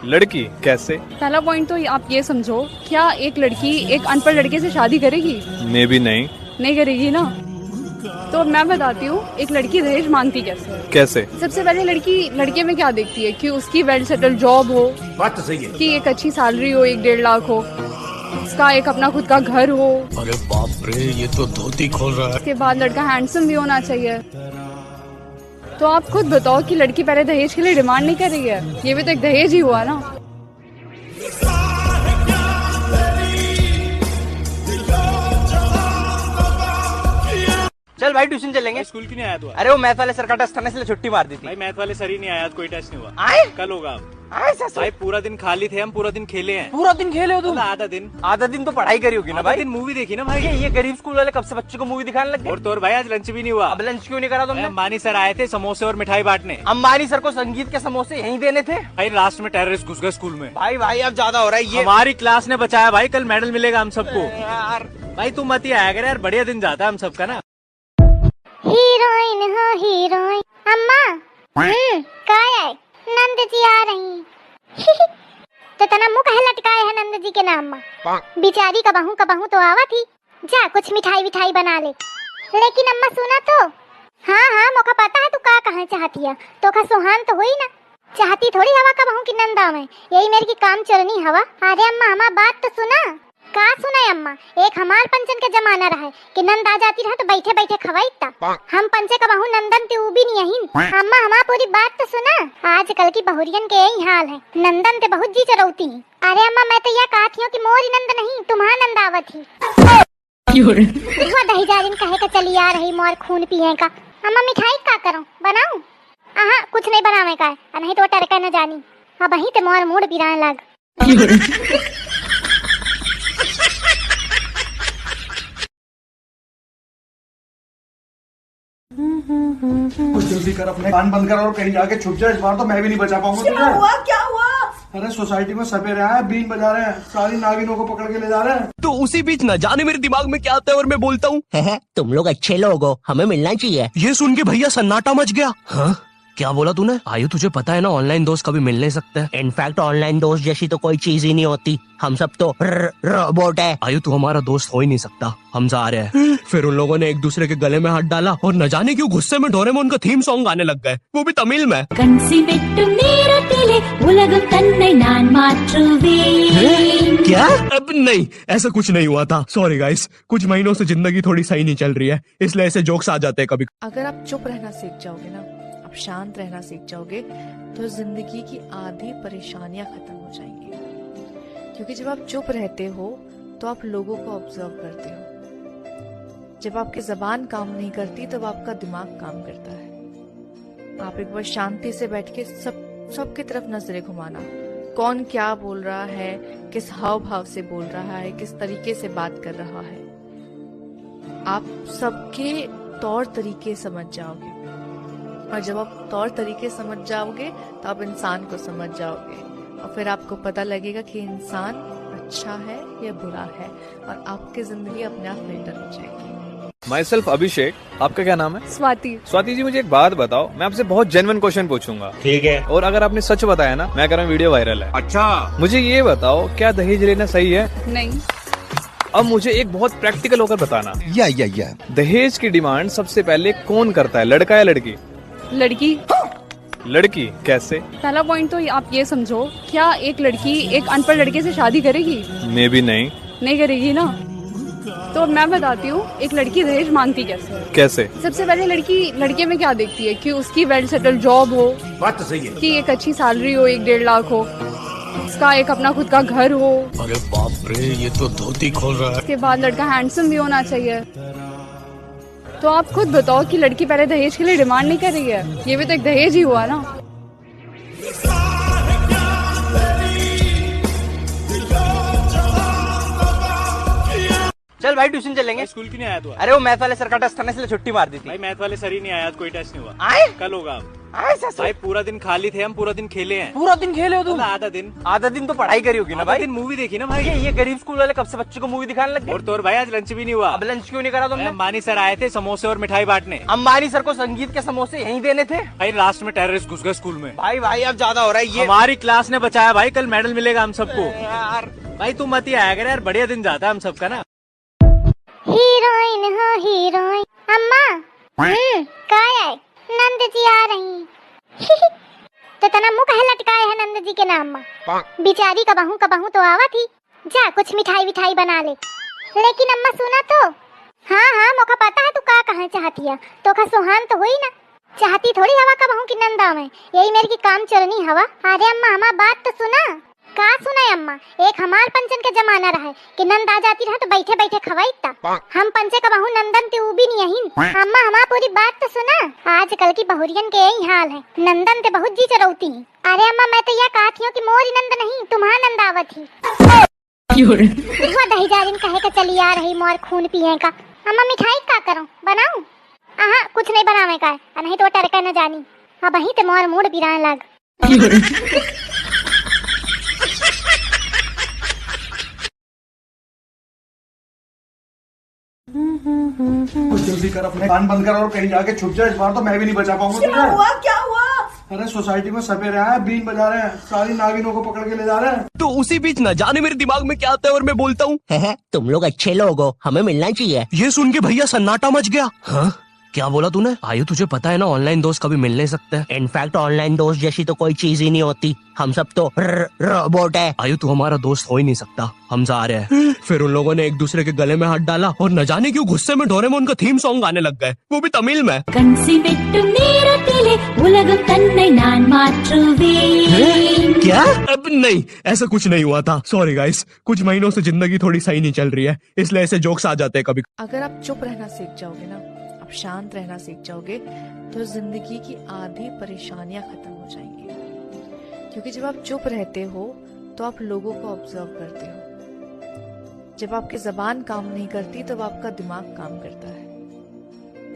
लड़की कैसे? पहला पॉइंट तो आप ये समझो, क्या एक लड़की एक अनपढ़ लड़के से शादी करेगी? मे बी नहीं। नहीं करेगी ना। तो मैं बताती हूँ, एक लड़की दहेज मांगती कैसे है। कैसे? सबसे पहले लड़की लड़के में क्या देखती है कि उसकी well settled job हो, बात तो सही है। कि एक अच्छी salary हो, एक डेढ़ लाख हो, उसका एक अपना खुद का घर हो। अरे बाप रे, ये तो धोती खोल रहा है। उसके बाद लड़का handsome भी होना चाहिए। तो आप खुद बताओ कि लड़की पहले दहेज के लिए demand नहीं कर रही है, ये भी तो एक दहेज ही हुआ ना। चल भाई, tuition चलेंगे। भाई, स्कूल क्यों नहीं आया तू आज? अरे, वो math वाले sir का test था ना, इसलिए छुट्टी मार दी थी। भाई, math वाले sir ही नहीं आया आज, कोई test नहीं हुआ। आए? कल होगा। आए, sir? भाई, पूरा दिन खाली थे हम, पूरा दिन खेले हैं। पूरा दिन खेले हो तुम? मतलब, आधा दिन। आधा दिन तो पढ़ाई करी होगी ना आधा भाई? दिन movie देखी ना भाई। ये, ये गरीब स्कूल वाले कब से बच्चों को movie दिखाने लग गए? और तो और भाई, आज lunch भी नहीं हुआ। अब lunch क्यों नहीं करा तुमने? अंबानी sir आए थे समोसे और मिठाई बांटने। अंबानी sir को संगीत के समोसे यहीं देने थे। भाई, last में terrorist घुस गए स्कूल में। भाई, भाई, अब ज्यादा हो रहा है ये। हमारी class ने बचाया भाई, कल medal मिलेगा हम सबको। अरे यार। भाई, तू मत ही आया कर यार, बढ़िया दिन जाता है हम सबका ना। Heroine हो heroine। अम्मा। हम्म, काय है? नंद जी आ रही। तो तना मुंह काहे लटकाए है नंद जी के नाम मा? बिचारी कबहू कबहू तो आवत ही। जा, कुछ मिठाई विठाई बना ले। लेकिन अम्मा, सुना तो। हाँ, हाँ, मोका पता है तू का कहे चाहती है। तोका सोहान तो होई ना। चाहती थोड़ी हवा कबहू कि नंद आवे। यही मेरी की काम चोरनी हवा। अरे अम्मा, हमार बात तो सुना। का सुना अम्मा? एक हमार पंचन के जमाना रहे कि नंद आ जाती रहे तो बैठे बैठे खवाई ता। हम पंचे कबहू नंदन ते ऊ भी नहीं अहिन। अम्मा, हमार पूरी बात तो सुना। आजकल की बहुरियन के यही हाल है, नंदन ते बहुत जी चरौती हैं। अरे अम्मा, मैं तो यह कहत हियो कि मोरी नंद नहीं, तुम्हार नंद आवत ही। क्यों रे? हुआ दही जाजिन कहे का चली आ रही मोर खून पिए का। अम्मा, मिठाई का करो, बनाऊं? अहा, कुछ नहीं बनावे का है, आ नहीं तो टरका न जानी। अब वहीं ते मोर मूड पिराए लाग। क्यों रे? कुछ जल्दी कर, अपने कान बंद कर और कहीं जाके छुप जा। इस बार तो मैं भी नहीं बचा पाऊंगा क्या तुझे। हुआ? क्या हुआ? अरे, सोसाइटी में सपेरे आए हैं, बीन बजा रहे हैं, सारी नागिनों को पकड़ के ले जा रहे हैं। तो उसी बीच न जाने मेरे दिमाग में क्या आता है और मैं बोलता हूँ, "हैं, हैं, तुम लोग अच्छे लोग हो, हमें मिलना चाहिए।" ये सुन के भैया सन्नाटा मच गया। हाँ, क्या बोला तूने? आयु, तुझे पता है ना, online दोस्त कभी मिल नहीं सकते। In fact, online दोस्त जैसी तो कोई चीज ही नहीं होती। हम सब तो र-, robot है। आयु, तू हमारा दोस्त हो ही नहीं सकता। हम जा रहे हैं। फिर उन लोगों ने एक दूसरे के गले में हाथ डाला और न जाने क्यों गुस्से में डोरेमोन का theme song गाने लग गए, वो भी तमिल में। கன்சிவெட்டு நேரத்திலே உலகம் தன்னை நான் மாற்றுவேன்। हैं? क्या? अब नहीं, ऐसा कुछ नहीं हुआ था। Sorry guys, कुछ महीनों से जिंदगी थोड़ी सही नहीं चल रही है, इसलिए ऐसे jokes आ जाते हैं कभी। अगर आप चुप रहना सीख जाओगे ना, आप शांत रहना सीख जाओगे, तो जिंदगी की आधी परेशानियां खत्म हो जाएंगी। क्योंकि जब आप चुप रहते हो, तो आप लोगों को observe करते हो। जब आपकी जबान काम नहीं करती, तब आपका दिमाग काम करता है। आप एक बार शांति से बैठ के सब, सबकी तरफ नजरें घुमाना, कौन क्या बोल रहा है, किस हाव भाव से बोल रहा है, किस तरीके से बात कर रहा है, आप सबके तौर तरीके समझ जाओगे। और जब आप तौर तरीके समझ जाओगे, तो आप इंसान को समझ जाओगे, और फिर आपको पता लगेगा कि इंसान अच्छा है या बुरा है, और आपकी जिंदगी अपने आप filter हो जाएगी। Myself अभिषेक, आपका क्या नाम है? स्वाति। स्वाति जी, मुझे एक बात बताओ, मैं आपसे बहुत genuine question पूछूंगा। ठीक है। और अगर आपने सच बताया ना, मैं कह रहा हूँ video viral है। अच्छा। मुझे ये बताओ, क्या दहेज लेना सही है? नहीं। अब मुझे एक बहुत practical होकर बताना। या, या, या। दहेज की demand सबसे पहले कौन करता है, लड़का या लड़की? लड़की। लड़की कैसे? पहला point तो आप ये समझो, क्या एक लड़की एक अनपढ़ लड़के से शादी करेगी? Maybe नहीं। नहीं करेगी ना। तो मैं बताती हूँ, एक लड़की दहेज मांगती कैसे है। कैसे? सबसे पहले लड़की लड़के में क्या देखती है कि उसकी well settled job हो, बात तो सही है। कि एक अच्छी salary हो, एक डेढ़ लाख हो, उसका एक अपना खुद का घर हो। अरे बाप रे, ये तो धोती खोल रहा है। उसके बाद लड़का handsome भी होना चाहिए। तो आप खुद बताओ कि लड़की पहले दहेज के लिए demand नहीं कर रही है, ये भी तो एक दहेज ही हुआ ना। चल भाई, tuition चलेंगे। भाई, स्कूल क्यों नहीं आया तू आज? अरे, वो math वाले sir का test था ना, इसलिए छुट्टी मार दी थी। भाई, math वाले sir ही नहीं आया आज, कोई test नहीं हुआ। आए? कल होगा। आए, sir, sir। भाई, पूरा दिन खाली थे हम, पूरा दिन खेले हैं। पूरा दिन खेले हो तुम? मतलब, आधा दिन। आधा दिन तो पढ़ाई करी होगी ना आधा भाई? दिन movie देखी ना भाई। ये, ये गरीब स्कूल वाले कब से बच्चों को movie दिखाने लग गए? और तो और भाई, आज lunch भी नहीं हुआ। अब lunch क्यों नहीं करा तुमने? भाई, अंबानी sir आए थे समोसे और मिठाई बांटने। अंबानी sir को संगीत के समोसे यहीं देने थे। भाई, last में terrorist घुस गए स्कूल में। भाई, भाई, अब ज्यादा हो रहा है ये। हमारी class ने बचाया भाई, कल medal मिलेगा हम सबको। अरे यार। भाई, तू मत ही आया कर यार, बढ़िया दिन जाता है हम सबका ना। Heroine हो heroine। अम्मा, हम्म, काय है? नंद जी आ रही। तो तना मुंह काहे लटकाए है नंद जी के नाम मा? बिचारी कबहू कबहू तो आवत ही। जा कुछ मिठाई विठाई बना ले। लेकिन अम्मा सुना तो। हाँ हाँ, मोका पता है तू का कहे चाहती है। तोका सुहान तो हुई ना। चाहती थोड़ी हवा कबहू की नंद आवे। यही मेरी की काम चोरनी हवा। अरे अम्मा, हमार बात तो सुना। का सुनाई अम्मा, एक हमार पंचन के जमाना रहे कि नंद आ जाती रहे तो बैठे बैठे खवाई ता। हम पंचे कबहू नंदन ते ऊ भी नहीं अहिन। अम्मा, हमार पूरी बात तो सुना। आजकल की बहुरियन के यही हाल है, नंदन ते बहुत जी चरौती हैं। अरे अम्मा, मैं तो यह कहती हूँ कि मोरी नंद नहीं, तुम्हार नंद आवत ही। वह दही जारिन कहे के चली आ रही मोर खून पिए का। अम्मा, मिठाई का करूँ, बनाऊँ? अहाँ, कुछ नहीं बनावे का है, आ नहीं तो टरका न जानी। अब वहीं ते मोर मूड पिराए लाग। कुछ जल्दी कर, अपने कान बंद कर और कहीं जाके छुप जा। इस बार तो मैं भी नहीं बचा पाऊंगा क्या तुझे। हुआ? क्या हुआ? अरे, सोसाइटी में सपेरे आए हैं, बीन बजा रहे हैं, सारी नागिनों को पकड़ के ले जा रहे हैं। तो उसी बीच ना जाने मेरे दिमाग में क्या आता है और मैं बोलता हूँ। तुम लोग अच्छे लोग हो, हमें मिलना चाहिए। ये सुन के भैया सन्नाटा मच गया। हाँ, क्या बोला तूने? आयु, तुझे पता है ना, ऑनलाइन दोस्त कभी मिल नहीं सकते। इनफैक्ट ऑनलाइन दोस्त जैसी तो कोई चीज ही नहीं होती। हम सब तो र-, रोबोट है। आयु, तू हमारा दोस्त हो ही नहीं सकता। हम जा रहे हैं। फिर उन लोगों ने एक दूसरे के गले में हाथ डाला और न जाने क्यों गुस्से में डोरेमोन का थीम सॉन्ग गाने लग गए, वो भी तमिल में। கன்சிமெட்டும் நேரத்திலே உலகம் தன்னை நான் மாற்றுவேன். क्या? अब नहीं, ऐसा कुछ नहीं हुआ था। सॉरी गाइस, कुछ महीनों से जिंदगी थोड़ी सही नहीं चल रही है, इसलिए ऐसे जोक्स आ जाते हैं कभी। अगर आप चुप रहना सीख जाओगे ना, आप शांत रहना सीख जाओगे, तो जिंदगी की आधी परेशानियां खत्म हो जाएंगी। क्योंकि जब आप चुप रहते हो, तो आप लोगों को ऑब्जर्व करते हो। जब आपकी जबान काम नहीं करती, तब आपका दिमाग काम करता है।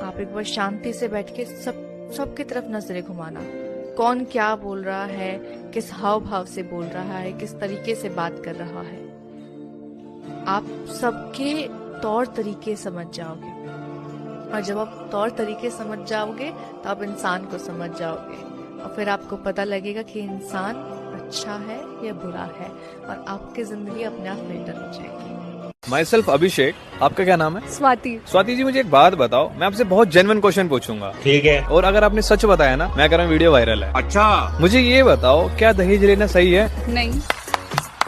आप एक बार शांति से बैठ के सब, सबकी तरफ नजरें घुमाना, कौन क्या बोल रहा है, किस हाव भाव से बोल रहा है, किस तरीके से बात कर रहा है, आप सबके तौर तरीके समझ जाओगे। और जब आप तौर तरीके समझ जाओगे, तो आप इंसान को समझ जाओगे, और फिर आपको पता लगेगा कि इंसान अच्छा है या बुरा है, और आपकी जिंदगी अपने आप फिल्टर हो जाएगी। माई सेल्फ अभिषेक, आपका क्या नाम है? स्वाति। स्वाति जी, मुझे एक बात बताओ, मैं आपसे बहुत जेन्युइन क्वेश्चन पूछूंगा। ठीक है। और अगर आपने सच बताया ना, मैं कह रहा हूँ वीडियो वायरल है। अच्छा। मुझे ये बताओ, क्या दहेज लेना सही है? नहीं।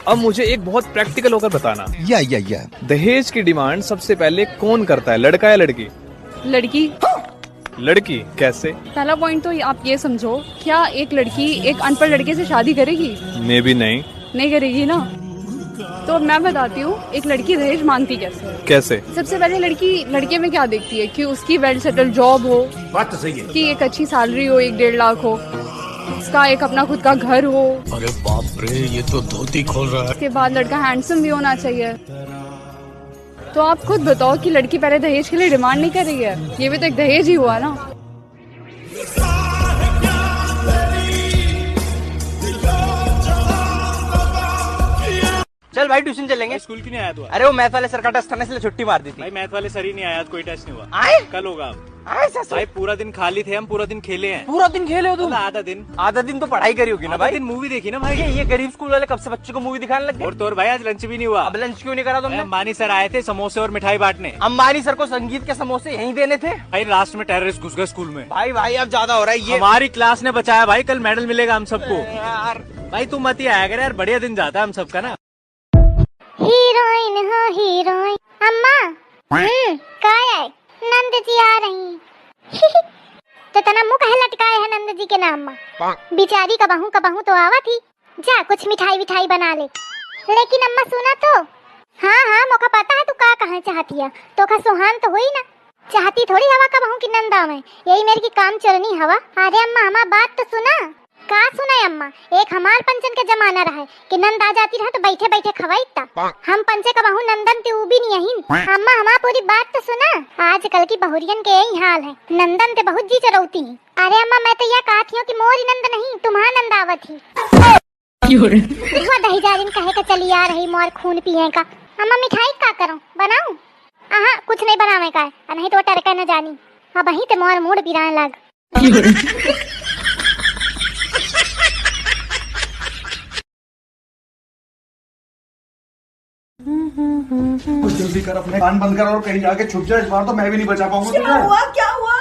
अब मुझे एक बहुत प्रैक्टिकल होकर बताना। या, या, या। दहेज की डिमांड सबसे पहले कौन करता है, लड़का या लड़की? लड़की। लड़की कैसे? पहला पॉइंट तो आप ये समझो, क्या एक लड़की एक अनपढ़ लड़के से शादी करेगी? मे बी नहीं। नहीं करेगी ना। तो मैं बताती हूँ, एक लड़की दहेज मांगती कैसे है। कैसे? सबसे पहले लड़की लड़के में क्या देखती है कि उसकी वेल सेटल्ड जॉब हो, बात तो सही है। कि एक अच्छी सैलरी हो, एक डेढ़ लाख हो, उसका एक अपना खुद का घर हो। अरे बाप रे, ये तो धोती खोल रहा है। उसके बाद लड़का हैंडसम भी होना चाहिए। तो आप खुद बताओ कि लड़की पहले दहेज के लिए डिमांड नहीं कर रही है, ये भी तो एक दहेज ही हुआ ना। चल भाई, ट्यूशन चलेंगे। भाई, स्कूल क्यों नहीं आया तू आज? अरे, वो मैथ वाले सर का टेस्ट था ना, इसलिए छुट्टी मार दी थी। भाई, मैथ वाले सर ही नहीं आया आज, कोई टेस्ट नहीं हुआ। आए? कल होगा अब। आए, सर, सर। भाई, पूरा दिन खाली थे हम, पूरा दिन खेले हैं। पूरा दिन खेले हो तुम? मतलब, आधा दिन। आधा दिन तो पढ़ाई करी होगी ना आधा भाई? दिन मूवी देखी ना भाई। ये, ये गरीब स्कूल वाले कब से बच्चों को मूवी दिखाने लग गए? और तो और भाई, आज लंच भी नहीं हुआ। अब लंच क्यों नहीं करा तुमने? भाई, अंबानी सर आए थे समोसे और मिठाई बांटने। अंबानी सर को संगीत के समोसे यहीं देने थे। भाई, लास्ट में टेररिस्ट घुस गए स्कूल में। भाई, भाई, अब ज्यादा हो रहा है ये। हमारी क्लास ने बचाया भाई, कल मेडल मिलेगा हम सबको। अरे यार। भाई, तू मत ही आया कर यार, बढ़िया दिन जाता है हम सबका ना। हीरोइन हो हीरोइन। अम्मा। हम्म, काय है? नंद जी आ रही। तो तना मुंह काहे लटकाए है नंद जी के नाम मा? बिचारी कबहू कबहू तो आवत ही। जा कुछ मिठाई विठाई बना ले। लेकिन अम्मा सुना तो। हाँ हाँ, मोका पता है तू का कहे चाहती है। तोका सुहान तो हुई ना। चाहती थोड़ी हवा कबहू की नंद आवे। यही मेरी की काम चोरनी हवा। अरे अम्मा, हमार बात तो सुना। का सुनाई अम्मा, एक हमार पंचन के जमाना रहे कि नंद आ जाती रहे तो बैठे बैठे खवाई ता। हम पंचे कबहू नंदन ते ऊ भी नहीं अहिन। अम्मा, हमार पूरी बात तो सुना। आजकल की बहुरियन के यही हाल है, नंदन ते बहुत जी चरौती हैं। अरे अम्मा, मैं तो यह कहती हूँ कि मोरी नंद नहीं, तुम्हार नंद आवत ही। क्यों रे? वह दही जारिन कहे के चली आ रही मोर खून पिए का। अम्मा, मिठाई का करूँ, बनाऊँ? अहाँ, कुछ नहीं बनावे का है, आ नहीं तो टरका न जानी। अब वहीं ते मोर मूड पिराए लाग। कुछ जल्दी कर, अपने कान बंद कर और कहीं जाके छुप जा। इस बार तो मैं भी नहीं बचा पाऊंगा क्या तुझे। हुआ? क्या हुआ?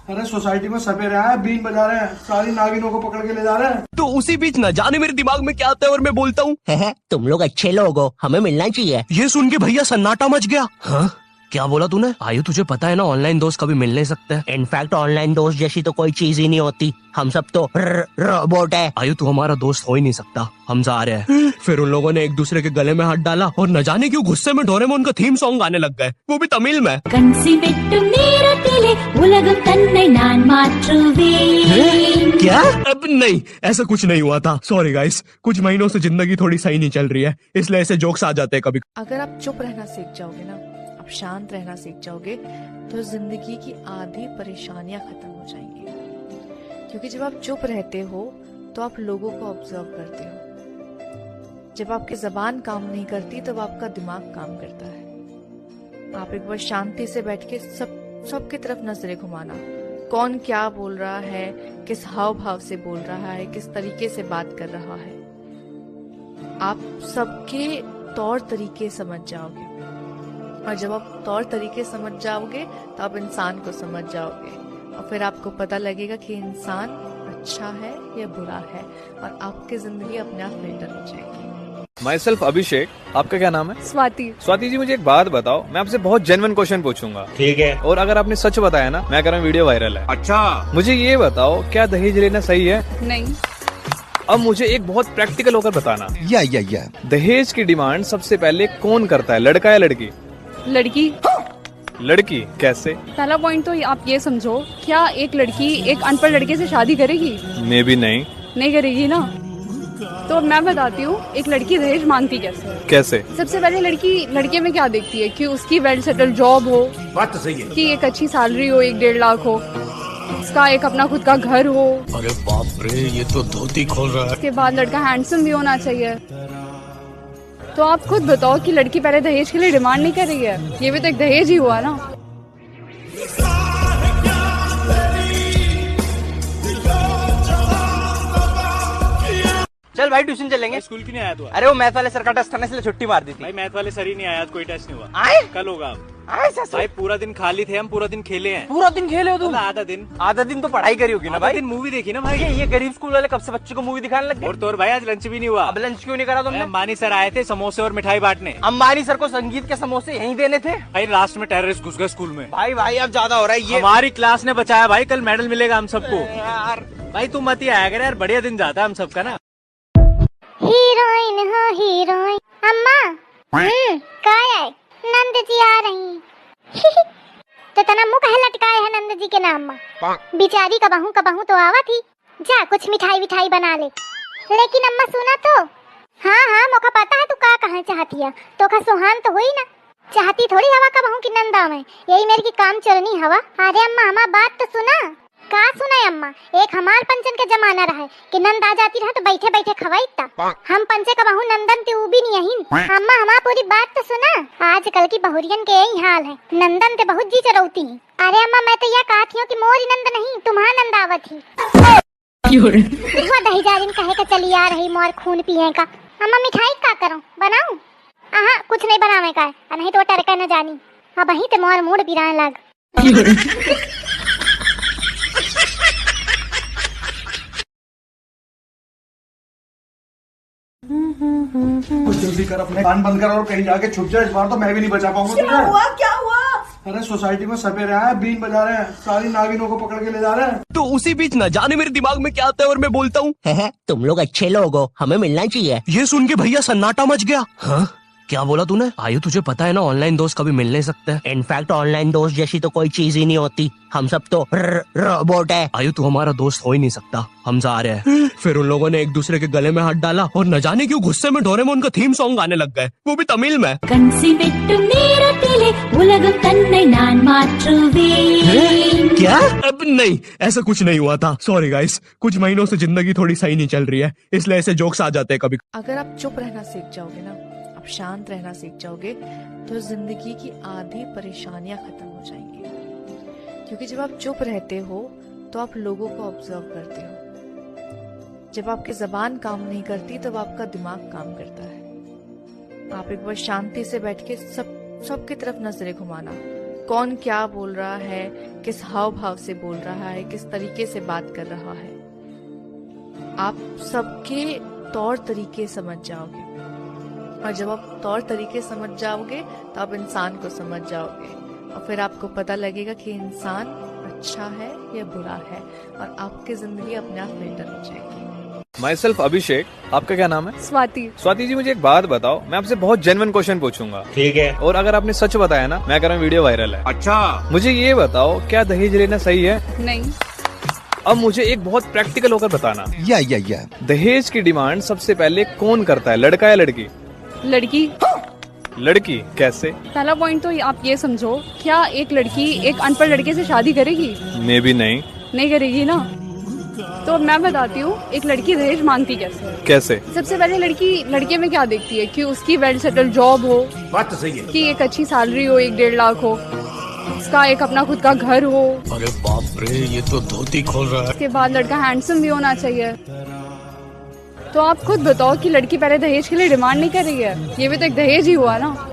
अरे सोसाइटी में सपेरे आए, बीन बजा रहे हैं, सारी नागिनों को पकड़ के ले जा रहे हैं। तो उसी बीच ना जाने मेरे दिमाग में क्या आता है और मैं बोलता हूँ, "हैं, हैं, तुम लोग अच्छे लोग हो, हमें मिलना चाहिए।" ये सुन के भैया सन्नाटा मच गया। हाँ, क्या बोला तूने? आयु, तुझे पता है ना, ऑनलाइन दोस्त कभी मिल नहीं सकते। इनफैक्ट ऑनलाइन दोस्त जैसी तो कोई चीज ही नहीं होती, हम सब तो र-, रोबोट है। आयु, तू हमारा दोस्त हो ही नहीं सकता, हम जा रहे हैं। फिर उन लोगों ने एक दूसरे के गले में हाथ डाला और न जाने क्यों गुस्से में डोरेमोन का थीम सॉन्ग गाने लग गए, वो भी तमिल में। கன்சிவெட்டும் நேரத்திலே உலகம் தன்னை நான் மாற்றுவேன்। क्या? अब नहीं, ऐसा कुछ नहीं हुआ था। सॉरी गाइस, कुछ महीनों से जिंदगी थोड़ी सही नहीं चल रही है, इसलिए ऐसे जोक्स आ जाते हैं कभी। अगर आप चुप रहना सीख जाओगे ना, आप शांत रहना सीख जाओगे, तो जिंदगी की आधी परेशानियां खत्म हो जाएंगी। क्योंकि जब आप चुप रहते हो, तो आप लोगों को ऑब्जर्व करते हो। जब आपकी जबान काम नहीं करती, तब आपका दिमाग काम करता है। आप एक बार शांति से बैठ के सब, सबकी तरफ नजरें घुमाना, कौन क्या बोल रहा है, किस हाव भाव से बोल रहा है, किस तरीके से बात कर रहा है, आप सबके तौर तरीके समझ जाओगे। और जब आप तौर तरीके समझ जाओगे, तो आप इंसान को समझ जाओगे, और फिर आपको पता लगेगा कि इंसान अच्छा है या बुरा है, और आपकी जिंदगी अपने आप बेहतर हो जाएगी। माई सेल्फ अभिषेक, आपका क्या नाम है? स्वाति। स्वाति जी, मुझे एक बात बताओ, मैं आपसे बहुत जेन्युइन क्वेश्चन पूछूंगा। ठीक है। और अगर आपने सच बताया ना, मैं कह रहा हूँ वीडियो वायरल है। अच्छा। मुझे ये बताओ, क्या दहेज लेना सही है? नहीं। अब मुझे एक बहुत प्रैक्टिकल होकर बताना। या, या, या। दहेज की डिमांड सबसे पहले कौन करता है, लड़का या लड़की? लड़की। लड़की कैसे? पहला पॉइंट तो आप ये समझो, क्या एक लड़की एक अनपढ़ लड़के से शादी करेगी? मे बी नहीं। नहीं करेगी ना। तो मैं बताती हूँ, एक लड़की दहेज मांगती कैसे है। कैसे? सबसे पहले लड़की लड़के में क्या देखती है कि उसकी वेल सेटल्ड जॉब हो, बात तो सही है। कि एक अच्छी सैलरी हो, एक डेढ़ लाख हो, उसका एक अपना खुद का घर हो। अरे बाप रे, ये तो धोती खोल रहा है। उसके बाद लड़का हैंडसम भी होना चाहिए। तो आप खुद बताओ कि लड़की पहले दहेज के लिए डिमांड नहीं कर रही है, ये भी तो एक दहेज ही हुआ ना। चल भाई, ट्यूशन चलेंगे। भाई, स्कूल क्यों नहीं आया तू आज? अरे, वो मैथ वाले सर का टेस्ट था ना, इसलिए छुट्टी मार दी थी। भाई, मैथ वाले सर ही नहीं आया आज, कोई टेस्ट नहीं हुआ। आए? कल होगा। आए सर? भाई, पूरा दिन खाली थे हम, पूरा दिन खेले हैं। पूरा दिन खेले हो तुम? मतलब आधा दिन। आधा दिन तो पढ़ाई करी होगी ना आधा भाई। दिन मूवी देखी ना भाई। ये, ये गरीब स्कूल वाले कब से बच्चों को मूवी दिखाने लग गए? और तो और भाई, आज लंच भी नहीं हुआ। अब लंच क्यों नहीं करा तुमने? अंबानी सर आए थे समोसे और मिठाई बांटने। अंबानी सर को संगीत के समोसे यहीं देने थे। भाई, लास्ट में टेररिस्ट घुस गए स्कूल में। भाई, भाई, अब ज्यादा हो रहा है ये। हमारी क्लास ने बचाया भाई, कल मेडल मिलेगा हम सबको। यार। भाई, तू मत ही आया कर यार, बढ़िया दिन जाता है हम सबका ना। हीरोइन हो हीरोइन। अम्मा। हम्म, का है? नंद जी आ रही। तो तना मुंह काहे लटकाए है नंद जी के नाम मा? बिचारी कबहू कबहू तो आवत ही। जा, कुछ मिठाई विठाई बना ले। लेकिन अम्मा, सुना तो। हाँ, हाँ, मोका पता है तू का कहे चाहती है। तोका सोहान तो हुई ना। चाहती थोड़ी हवा कबहू की नंद आवे। यही मेरे की काम चोरनी हवा। अरे अम्मा, हमार बात तो सुना। का सुना अम्मा? एक हमार पंचन के जमाना रहे कि नंद आ जाती रहे तो बैठे बैठे खवाई ता। हम पंचे कबहू नंदन ते ऊ भी नहीं अहिन। अम्मा, हमार पूरी बात तो सुना। आजकल की बहुरियन के यही हाल है, नंदन ते बहुत जी चरौती हैं। अरे अम्मा, मैं तो यह कहत हियो कि मोरी नंद नहीं, तुम्हार नंद आवत ही। क्यों रे? वो दही जारिन कहे के चली आ रही, मोर खून पिए का। अम्मा, मिठाई का करो, बनाऊं? आहा, कुछ नहीं बनावे का है, आ नहीं तो टरका न जानी। अब वहीं ते मोर मूड पिराए लाग। क्यों रे? कुछ जल्दी कर, अपने कान बंद कर और कहीं जाके छुप जा। इस बार तो मैं भी नहीं बचा पाऊंगा क्या तुझे। हुआ? क्या हुआ? अरे, सोसाइटी में सपेरे आए, बीन बजा रहे हैं, सारी नागिनों को पकड़ के ले जा रहे हैं। तो उसी बीच ना जाने मेरे दिमाग में क्या आता है और मैं बोलता हूँ, "हैं, हैं, तुम लोग अच्छे लोग हो, हमें मिलना चाहिए।" ये सुन के भैया सन्नाटा मच गया। हाँ? क्या बोला तूने? आयु, तुझे पता है ना, ऑनलाइन दोस्त कभी मिल नहीं सकते। इनफैक्ट ऑनलाइन दोस्त जैसी तो कोई चीज ही नहीं होती, हम सब तो र-, रोबोट है। आयु, तू हमारा दोस्त हो ही नहीं सकता, हम जा रहे हैं। फिर उन लोगों ने एक दूसरे के गले में हाथ डाला और न जाने क्यों गुस्से में डोरेमोन का थीम सॉन्ग गाने लग गए, वो भी तमिल में। கன்சிவெட்டும் நேரத்திலே உலகம் தன்னை நான் மாற்றுவேன்। क्या? अब नहीं, ऐसा कुछ नहीं हुआ था। सॉरी गाइस, कुछ महीनों से जिंदगी थोड़ी सही नहीं चल रही है, इसलिए ऐसे जोक्स आ जाते हैं कभी। अगर आप चुप रहना सीख जाओगे ना, आप शांत रहना सीख जाओगे, तो जिंदगी की आधी परेशानियां खत्म हो जाएंगी। क्योंकि जब आप चुप रहते हो, तो आप लोगों को ऑब्जर्व करते हो। जब आपकी जबान काम नहीं करती, तब आपका दिमाग काम करता है। आप एक बार शांति से बैठ के सब, सबकी तरफ नजरें घुमाना, कौन क्या बोल रहा है, किस हाव भाव से बोल रहा है, किस तरीके से बात कर रहा है। आप सबके तौर तरीके समझ जाओगे, और जब आप तौर तरीके समझ जाओगे, तो आप इंसान को समझ जाओगे, और फिर आपको पता लगेगा कि इंसान अच्छा है या बुरा है, और आपकी जिंदगी अपने आप फिल्टर हो जाएगी। Myself अभिषेक। आपका क्या नाम है? स्वाति। स्वाति जी, मुझे एक बात बताओ, मैं आपसे बहुत जेन्युइन क्वेश्चन पूछूंगा। ठीक है। और अगर आपने सच बताया ना, मैं कह रहा हूँ वीडियो वायरल है। अच्छा। मुझे ये बताओ, क्या दहेज लेना सही है? नहीं। अब मुझे एक बहुत प्रैक्टिकल होकर बताना। या, या, या। दहेज की डिमांड सबसे पहले कौन करता है, लड़का या लड़की? लड़की। लड़की कैसे? पहला पॉइंट तो आप ये समझो, क्या एक लड़की एक अनपढ़ लड़के से शादी करेगी? Maybe नहीं। नहीं करेगी ना। तो अब मैं बताती हूँ, एक लड़की दहेज मांगती कैसे है। कैसे? सबसे पहले लड़की लड़के में क्या देखती है कि उसकी वेल सेटल्ड जॉब हो, बात तो सही है। कि एक अच्छी सैलरी हो, एक डेढ़ लाख हो, उसका एक अपना खुद का घर हो। अरे बाप रे, ये तो धोती खोल रहा है। उसके बाद लड़का हैंडसम भी होना चाहिए। तो आप खुद बताओ कि लड़की पहले दहेज के लिए डिमांड नहीं कर रही है, ये भी तो एक दहेज ही हुआ ना।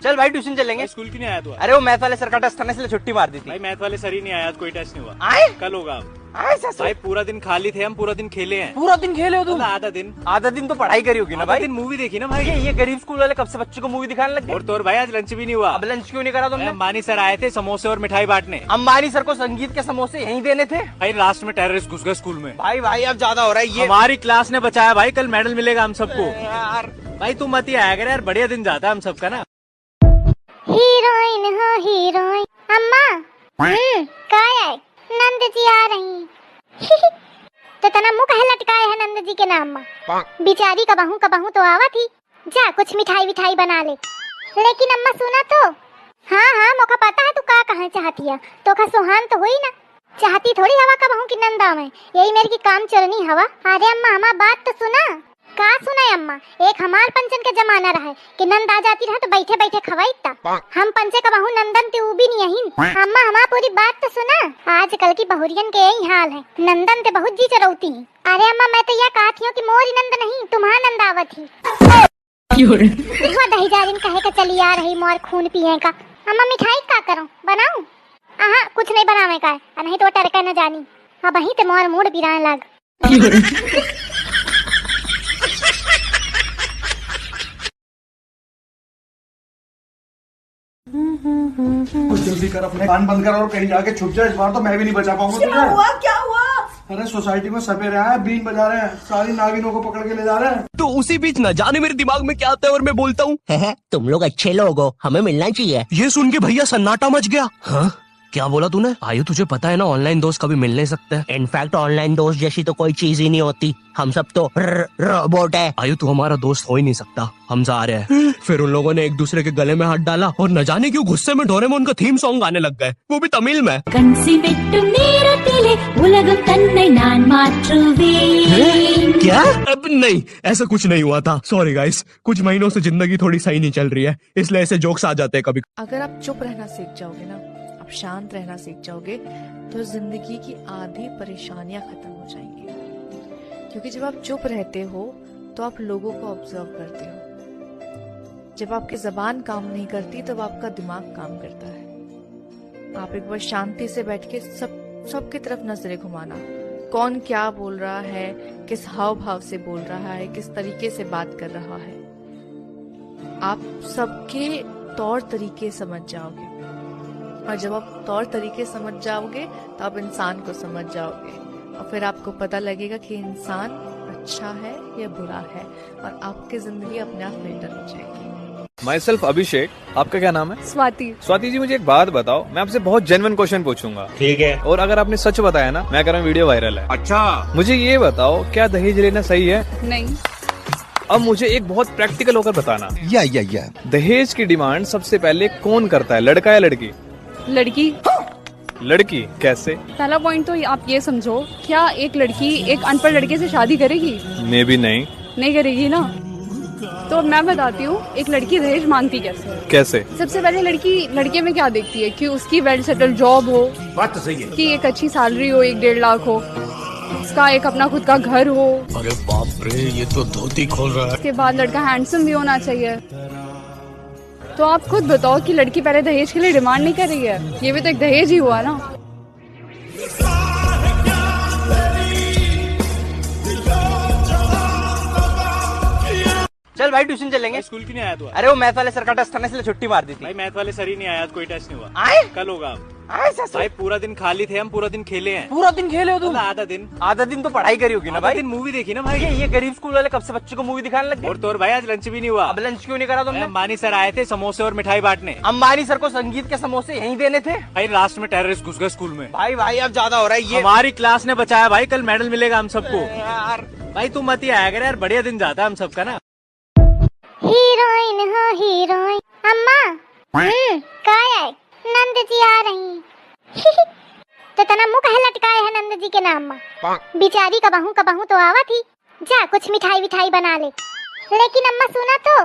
चल भाई, ट्यूशन चलेंगे। भाई, स्कूल क्यों नहीं आया तू आज? अरे, वो मैथ वाले सर का टेस्ट था ना, इसलिए छुट्टी मार दी थी। भाई, मैथ वाले सर ही नहीं आया आज, कोई टेस्ट नहीं हुआ। आए? कल होगा। आए, सर, सर। भाई, पूरा दिन खाली थे हम, पूरा दिन खेले हैं। पूरा दिन खेले हो तुम? मतलब, आधा दिन। आधा दिन तो पढ़ाई करी होगी ना आधा भाई? दिन मूवी देखी ना भाई। ये, ये गरीब स्कूल वाले कब से बच्चों को मूवी दिखाने लग गए? और तो और भाई, आज लंच भी नहीं हुआ। अब लंच क्यों नहीं करा तुमने? अंबानी सर आए थे समोसे और मिठाई बांटने। अंबानी सर को संगीत के समोसे यहीं देने थे। भाई, लास्ट में टेररिस्ट घुस गए स्कूल में। भाई, भाई, अब ज्यादा हो रहा है ये। हमारी क्लास ने बचाया भाई, कल मेडल मिलेगा हम सबको। अरे यार। भाई, तू मत ही आया कर यार, बढ़िया दिन जाता है हम सबका ना। हीरोइन हो हीरोइन। अम्मा। हम्म, का है? नंद जी आ रही। तो तना मुंह काहे लटकाए है नंद जी के नाम मा? बिचारी कबहू कबहू तो आवत ही। जा, कुछ मिठाई विठाई बना ले। लेकिन अम्मा, सुना तो। हाँ, हाँ, मोका पता है तू का कहना चाहती है। तोका सुहान तो हुई ना। चाहती थोड़ी हवा कबहू की नंद आवे। यही मेरी की काम चोरनी हवा। अरे अम्मा, हमार बात तो सुना। का सुनाई अम्मा, एक हमार पंचन के जमाना रहे कि नंद आ जाती रहे तो बैठे बैठे खवाई ता। हम पंचे कबहू नंदन ते ऊ भी नहीं अहिन। अम्मा, हमार पूरी बात तो सुना। आजकल की बहुरियन के यही हाल है, नंदन ते बहुत जी चरौती हैं। अरे अम्मा, मैं तो यह कहती हूँ कि मोरी नंद नहीं, तुम्हार नंद आवत ही। क्यों रे? हुआ दही जारिन कहे के चली आ रही मोर खून पिए का। अम्मा, मिठाई का करूँ, बनाऊँ? अहाँ, कुछ नहीं बनावे का है, आ नहीं तो टरका न जानी। अब वहीं ते मोर मूड पिराए लाग। क्यों रे? कुछ जल्दी कर, अपने कान बंद कर और कहीं जाके छुप जा। इस बार तो मैं भी नहीं बचा पाऊंगा तुझे। क्या हुआ? क्या हुआ? अरे, सोसाइटी में सपेरे आए हैं, बीन बजा रहे हैं, सारी नागिनों को पकड़ के ले जा रहे हैं। तो उसी बीच न जाने मेरे दिमाग में क्या आता है और मैं बोलता हूँ, "हैं, हैं, तुम लोग अच्छे लोग हो, हमें मिलना चाहिए।" ये सुन के भैया सन्नाटा मच गया। हाँ? क्या बोला तूने? आयु, तुझे पता है ना, ऑनलाइन दोस्त कभी मिल नहीं सकते। इनफैक्ट, ऑनलाइन दोस्त जैसी तो कोई चीज ही नहीं होती। हम सब तो र-, रोबोट है। आयु, तू हमारा दोस्त हो ही नहीं सकता। हम जा रहे हैं। फिर उन लोगों ने एक दूसरे के गले में हाथ डाला और न जाने क्यों गुस्से में डोरेमोन का थीम सॉन्ग गाने लग गए, वो भी तमिल में। கன்சிவெட்டும் நேரத்திலே உலகம் தன்னை நான் மாற்றுவேன்। क्या? अब नहीं, ऐसा कुछ नहीं हुआ था। सॉरी गाइस, कुछ महीनों से जिंदगी थोड़ी सही नहीं चल रही है, इसलिए ऐसे जोक्स आ जाते हैं कभी। अगर आप चुप रहना सीख जाओगे ना, आप शांत रहना सीख जाओगे, तो जिंदगी की आधी परेशानियां खत्म हो जाएंगी। क्योंकि जब आप चुप रहते हो, तो आप लोगों को ऑब्जर्व करते हो। जब आपकी जबान काम नहीं करती, तब आपका दिमाग काम करता है। आप एक बार शांति से बैठ के सब, सबकी तरफ नजरें घुमाना, कौन क्या बोल रहा है, किस हाव भाव से बोल रहा है, किस तरीके से बात कर रहा है। आप सबके तौर तरीके समझ जाओगे, और जब आप तौर तरीके समझ जाओगे, तो आप इंसान को समझ जाओगे, और फिर आपको पता लगेगा कि इंसान अच्छा है या बुरा है, और आपकी जिंदगी अपने आप फिल्टर हो जाएगी। Myself अभिषेक। आपका क्या नाम है? स्वाति। स्वाति जी, मुझे एक बात बताओ, मैं आपसे बहुत जेन्युइन क्वेश्चन पूछूंगा। ठीक है। और अगर आपने सच बताया ना, मैं कह रहा हूँ वीडियो वायरल है। अच्छा। मुझे ये बताओ, क्या दहेज लेना सही है? नहीं। अब मुझे एक बहुत प्रैक्टिकल होकर बताना। या, या, या। दहेज की डिमांड सबसे पहले कौन करता है, लड़का या लड़की? लड़की। लड़की कैसे? पहला पॉइंट तो आप ये समझो, क्या एक लड़की एक अनपढ़ लड़के से शादी करेगी? Maybe नहीं। नहीं करेगी ना। तो मैं बताती हूँ, एक लड़की दहेज मांगती कैसे है। कैसे? सबसे पहले लड़की लड़के में क्या देखती है कि उसकी वेल सेटल्ड जॉब हो, बात तो सही है। कि एक अच्छी सैलरी हो, एक डेढ़ लाख हो, उसका एक अपना खुद का घर हो। अरे बाप रे, ये तो धोती खोल रहा है। उसके बाद लड़का handsome भी होना चाहिए। तो आप खुद बताओ कि लड़की पहले दहेज के लिए demand नहीं कर रही है, ये भी तो एक दहेज ही हुआ ना। चल भाई, tuition चलेंगे। स्कूल क्यों नहीं आया तू आज? अरे, वो math वाले sir का test था ना, इसलिए छुट्टी मार दी थी। भाई, math वाले sir ही नहीं आया आज, कोई test नहीं हुआ। आए? कल होगा अब। आए sir? भाई, पूरा दिन खाली थे हम, पूरा दिन खेले हैं। पूरा दिन खेले हो तुम? मतलब, आधा दिन। आधा दिन तो पढ़ाई करी होगी ना भाई। दिन movie देखी ना भाई। ये, ये गरीब स्कूल वाले कब से बच्चों को movie दिखाने लग गए? और तो और भाई, आज lunch भी नहीं हुआ। अब lunch क्यों नहीं करा तुमने? अंबानी sir आए थे समोसे और मिठाई बांटने। अंबानी sir को संगीत के समोसे यहीं देने थे। भाई, last में terrorist घुस गए स्कूल में। भाई, भाई, अब ज्यादा हो रहा है ये। हमारी class ने बचाया भाई, कल medal मिलेगा हम सबको। यार। भाई, तू मत ही आया कर यार, बढ़िया दिन जाता है हम सबका ना। Heroine हो heroine। अम्मा। हम्म, काय है? नंद जी आ रही। तो तना मुंह काहे लटकाए है नंद जी के नाम में? बिचारी कबहू कबहू तो आवा थी। जा, कुछ मिठाई विठाई बना ले। लेकिन अम्मा, सुना तो।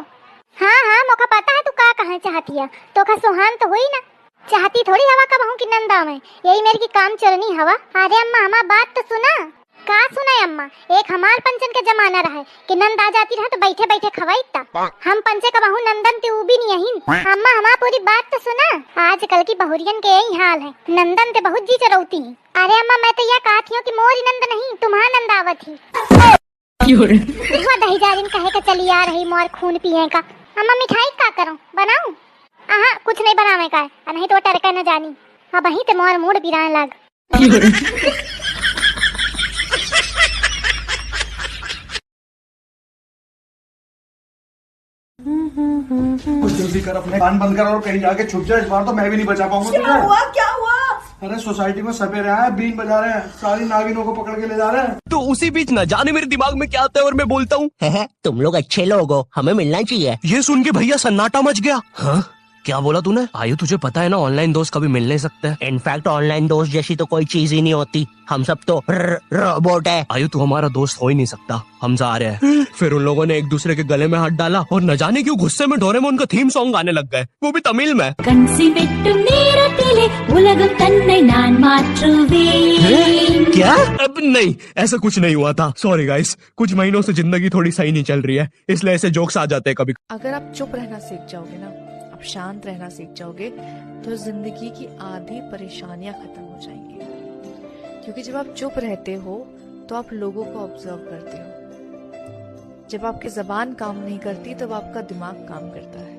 हाँ, हाँ, मोका पता है तू का कहना चाहती है। तोका सोहान तो हुई ना। चाहती थोड़ी हवा कबहू की नंद आवे। यही मेरे की काम चलनी हवा। अरे अम्मा, हमार बात तो सुना। का सुना अम्मा? एक हमार पंचन के जमाना रहे कि नंद आ जाती रहे तो बैठे बैठे खवाई ता। हम पंचे कबहू नंदन ते ऊ भी नहीं अहिन। अम्मा, हमार पूरी बात तो सुना। आजकल की बहुरियन के यही हाल है, नंदन ते बहुत जी चरौती हैं। अरे अम्मा, मैं तो यह कहती हूँ कि मोरी नंद नहीं, तुम्हार नंद आवत ही। क्यों रे? हुआ दही जारिन कहे के चली आ रही, मोर खून पिए का। अम्मा, मिठाई का करूँ, बनाऊँ? आहा, कुछ नहीं बनावे का है, और नहीं तो टरका न जानी। अब वहीं ते मोर मूड बिरान लाग। क्यों रे? कुछ जल्दी कर, अपने कान बंद कर और कहीं जाके छुप जा। इस बार तो मैं भी नहीं बचा पाऊंगा तुझे। क्या हुआ? क्या हुआ? अरे, सोसाइटी में सपेरे आए हैं, बीन बजा रहे हैं, सारी नागिनों को पकड़ के ले जा रहे हैं। तो उसी बीच ना जाने मेरे दिमाग में क्या आता है और मैं बोलता हूँ, "हैं, हैं, तुम लोग अच्छे लोग हो, हमें मिलना चाहिए।" ये सुन के भैया सन्नाटा मच गया। हाँ, क्या बोला तूने? आयु, तुझे पता है ना, online दोस्त कभी मिल नहीं सकते। In fact, online दोस्त जैसी तो कोई चीज ही नहीं होती। हम सब तो र-, robot है। आयु, तू हमारा दोस्त हो ही नहीं सकता। हम जा रहे हैं। फिर उन लोगों ने एक दूसरे के गले में हाथ डाला और न जाने क्यों गुस्से में डोरेमोन का theme song गाने लग गए, वो भी तमिल में। கன்சிவெட்டும் நேரத்திலே உலகம் தன்னை நான் மாற்றுவேன்। हैं? क्या? अब नहीं, ऐसा कुछ नहीं हुआ था। Sorry guys, कुछ महीनों से जिंदगी थोड़ी सही नहीं चल रही है, इसलिए ऐसे jokes आ जाते हैं कभी। अगर आप चुप रहना सीख जाओगे ना, आप शांत रहना सीख जाओगे, तो जिंदगी की आधी परेशानियां खत्म हो जाएंगी। क्योंकि जब आप चुप रहते हो, तो आप लोगों को observe करते हो। जब आपकी जबान काम नहीं करती, तब आपका दिमाग काम करता है।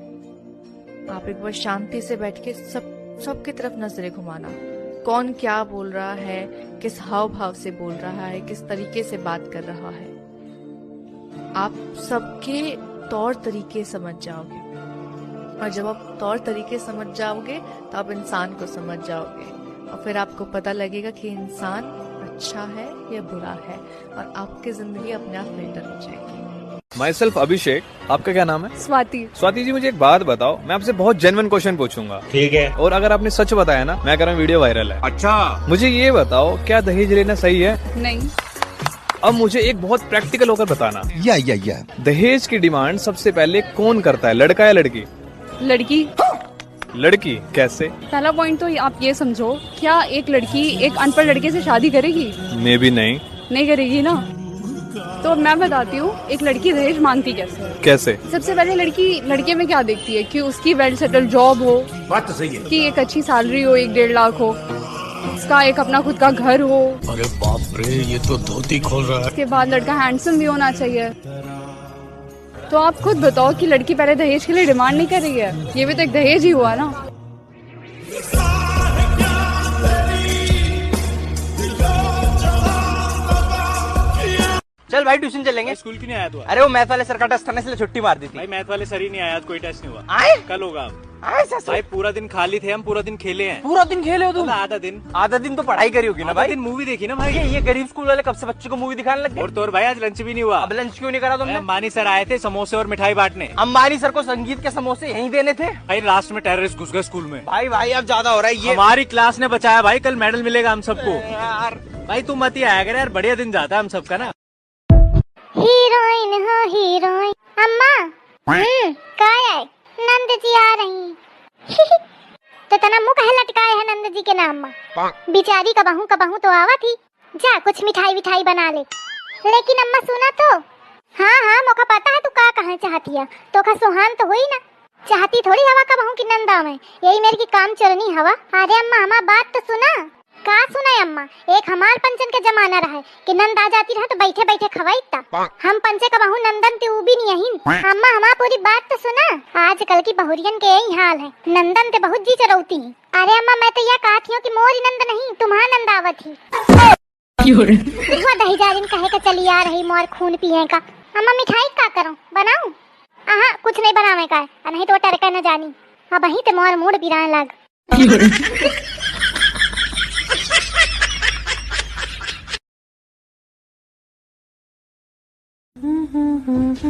आप एक बार शांति से बैठ के सब, सबकी तरफ नजरें घुमाना, कौन क्या बोल रहा है, किस हाव भाव से बोल रहा है, किस तरीके से बात कर रहा है, आप सबके तौर तरीके समझ जाओगे। और जब आप तौर तरीके समझ जाओगे, तो आप इंसान को समझ जाओगे, और फिर आपको पता लगेगा कि इंसान अच्छा है या बुरा है, और आपकी जिंदगी अपने आप filter हो जाएगी। Myself अभिषेक, आपका क्या नाम है? स्वाति। स्वाति जी, मुझे एक बात बताओ, मैं आपसे बहुत genuine question पूछूंगा। ठीक है। और अगर आपने सच बताया ना, मैं कह रहा हूँ video viral है। अच्छा। मुझे ये बताओ, क्या दहेज लेना सही है? नहीं। अब मुझे एक बहुत practical होकर बताना। या, या, या। दहेज की demand सबसे पहले कौन करता है, लड़का या लड़की? लड़की। लड़की कैसे? पहला point तो आप ये समझो, क्या एक लड़की एक अनपढ़ लड़के से शादी करेगी? Maybe नहीं। नहीं करेगी ना। तो मैं बताती हूँ, एक लड़की दहेज मांगती कैसे है। कैसे? सबसे पहले लड़की लड़के में क्या देखती है कि उसकी well settled job हो, बात तो सही है। कि एक अच्छी salary हो, एक डेढ़ लाख हो, उसका एक अपना खुद का घर हो। अरे बाप रे, ये तो धोती खोल रहा है। उसके बाद लड़का handsome भी होना चाहिए। तो आप खुद बताओ कि लड़की पहले दहेज के लिए demand नहीं कर रही है, ये भी तो एक दहेज ही हुआ ना। चल भाई, tuition चलेंगे। स्कूल क्यों नहीं आया तू? अरे, वो math वाले sir का test था ना, इसलिए छुट्टी मार दी थी। भाई, math वाले sir ही नहीं आया आज, कोई test नहीं हुआ। आए? कल होगा। आए sir? भाई, पूरा दिन खाली थे हम, पूरा दिन खेले हैं। पूरा दिन खेले हो तुम? मतलब, आधा दिन। आधा दिन तो पढ़ाई करी होगी ना भाई। दिन movie देखी ना भाई। ये, ये गरीब स्कूल वाले कब से बच्चों को movie दिखाने लग गए? और तो और भाई, आज lunch भी नहीं हुआ। अब lunch क्यों नहीं करा तुमने? अंबानी sir आए थे समोसे और मिठाई बांटने। अंबानी sir को संगीत के समोसे यहीं देने थे। भाई, last में terrorist घुस गए स्कूल में। भाई, भाई, अब ज्यादा हो रहा है ये। हमारी class ने बचाया भाई, कल medal मिलेगा हम सबको। यार। भाई, तू मत ही आया कर यार, बढ़िया दिन जाता है हम सबका ना। Heroine हो heroine। अम्मा। हम्म, काय है? नंद जी आ रही। तो तना मुंह काहे लटकाए है नंद जी के नाम में? बिचारी कबहू कबहू तो आवा थी। जा कुछ मिठाई विठाई बना ले। लेकिन अम्मा सुना तो। हाँ, हाँ, मोका पता है तू का कहे चाहती है। तोका सोहान तो हुई ना। चाहती थोड़ी हवा कबहूँ की नंद आवे। यही मेर की काम चोरनी हवा। अरे अम्मा, हमार बात तो सुना। का सुना अम्मा? एक हमार पंचन के जमाना रहे कि नंद आ जाती रहे तो बैठे बैठे खवाई ता। हम पंचे कबहूँ नंदन ते ऊ भी नहीं अहिन। अम्मा, हमार पूरी बात तो सुना। आजकल की बहुरियन के यही हाल है, नंदन ते बहुत जी चरौती हैं। अरे अम्मा, मैं तो यह कहत हियो कि मोरी नंद नहीं, तुम्हार नंद आवत ही। क्यों रे? हुआ दही जारिन कहे के चली आ रही मोर खून पिए का। अम्मा, मिठाई का करो, बनाऊं? आहा, कुछ नहीं बनावे का है, आ नहीं तो टरका न जानी। अब वहीं ते मोर मूड बिराए लाग। क्यों रे?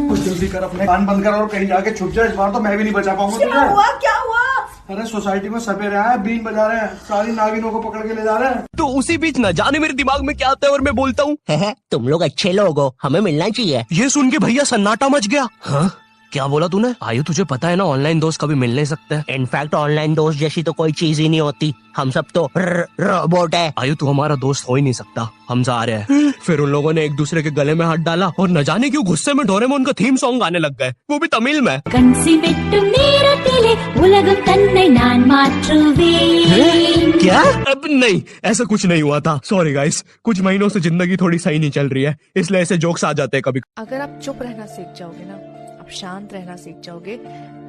कुछ जल्दी कर, अपने कान बंद कर और कहीं जाके छुप जा। इस बार तो मैं भी नहीं बचा पाऊंगा तुझे। क्या हुआ? क्या हुआ? अरे, सोसाइटी में सपेरे आए हैं, बीन बजा रहे हैं, सारी नागिनों को पकड़ के ले जा रहे हैं। तो उसी बीच न जाने मेरे दिमाग में क्या आता है और मैं बोलता हूँ, "हैं, हैं, तुम लोग अच्छे लोग हो, हमें मिलना चाहिए।" ये सुन के भैया सन्नाटा मच गया। हाँ? क्या बोला तूने? आयु, तुझे पता है ना, ऑनलाइन दोस्त कभी मिल नहीं सकते। इनफैक्ट ऑनलाइन दोस्त जैसी तो कोई चीज ही नहीं होती, हम सब तो र-, रोबोट है। आयु, तू हमारा दोस्त हो ही नहीं सकता, हम जा रहे हैं। फिर उन लोगों ने एक दूसरे के गले में हाथ डाला और न जाने क्यों गुस्से में डोरेमोन का थीम सॉन्ग गाने लग गए, वो भी तमिल में। கன்சிமெட்டும் நேரத்திலே உலகம் தன்னை நான் மாற்றுவேன்। क्या? अब नहीं, ऐसा कुछ नहीं हुआ था। सॉरी गाइस, कुछ महीनों से जिंदगी थोड़ी सही नहीं चल रही है, इसलिए ऐसे जोक्स आ जाते हैं कभी। अगर आप चुप रहना सीख जाओगे ना, आप शांत रहना सीख जाओगे,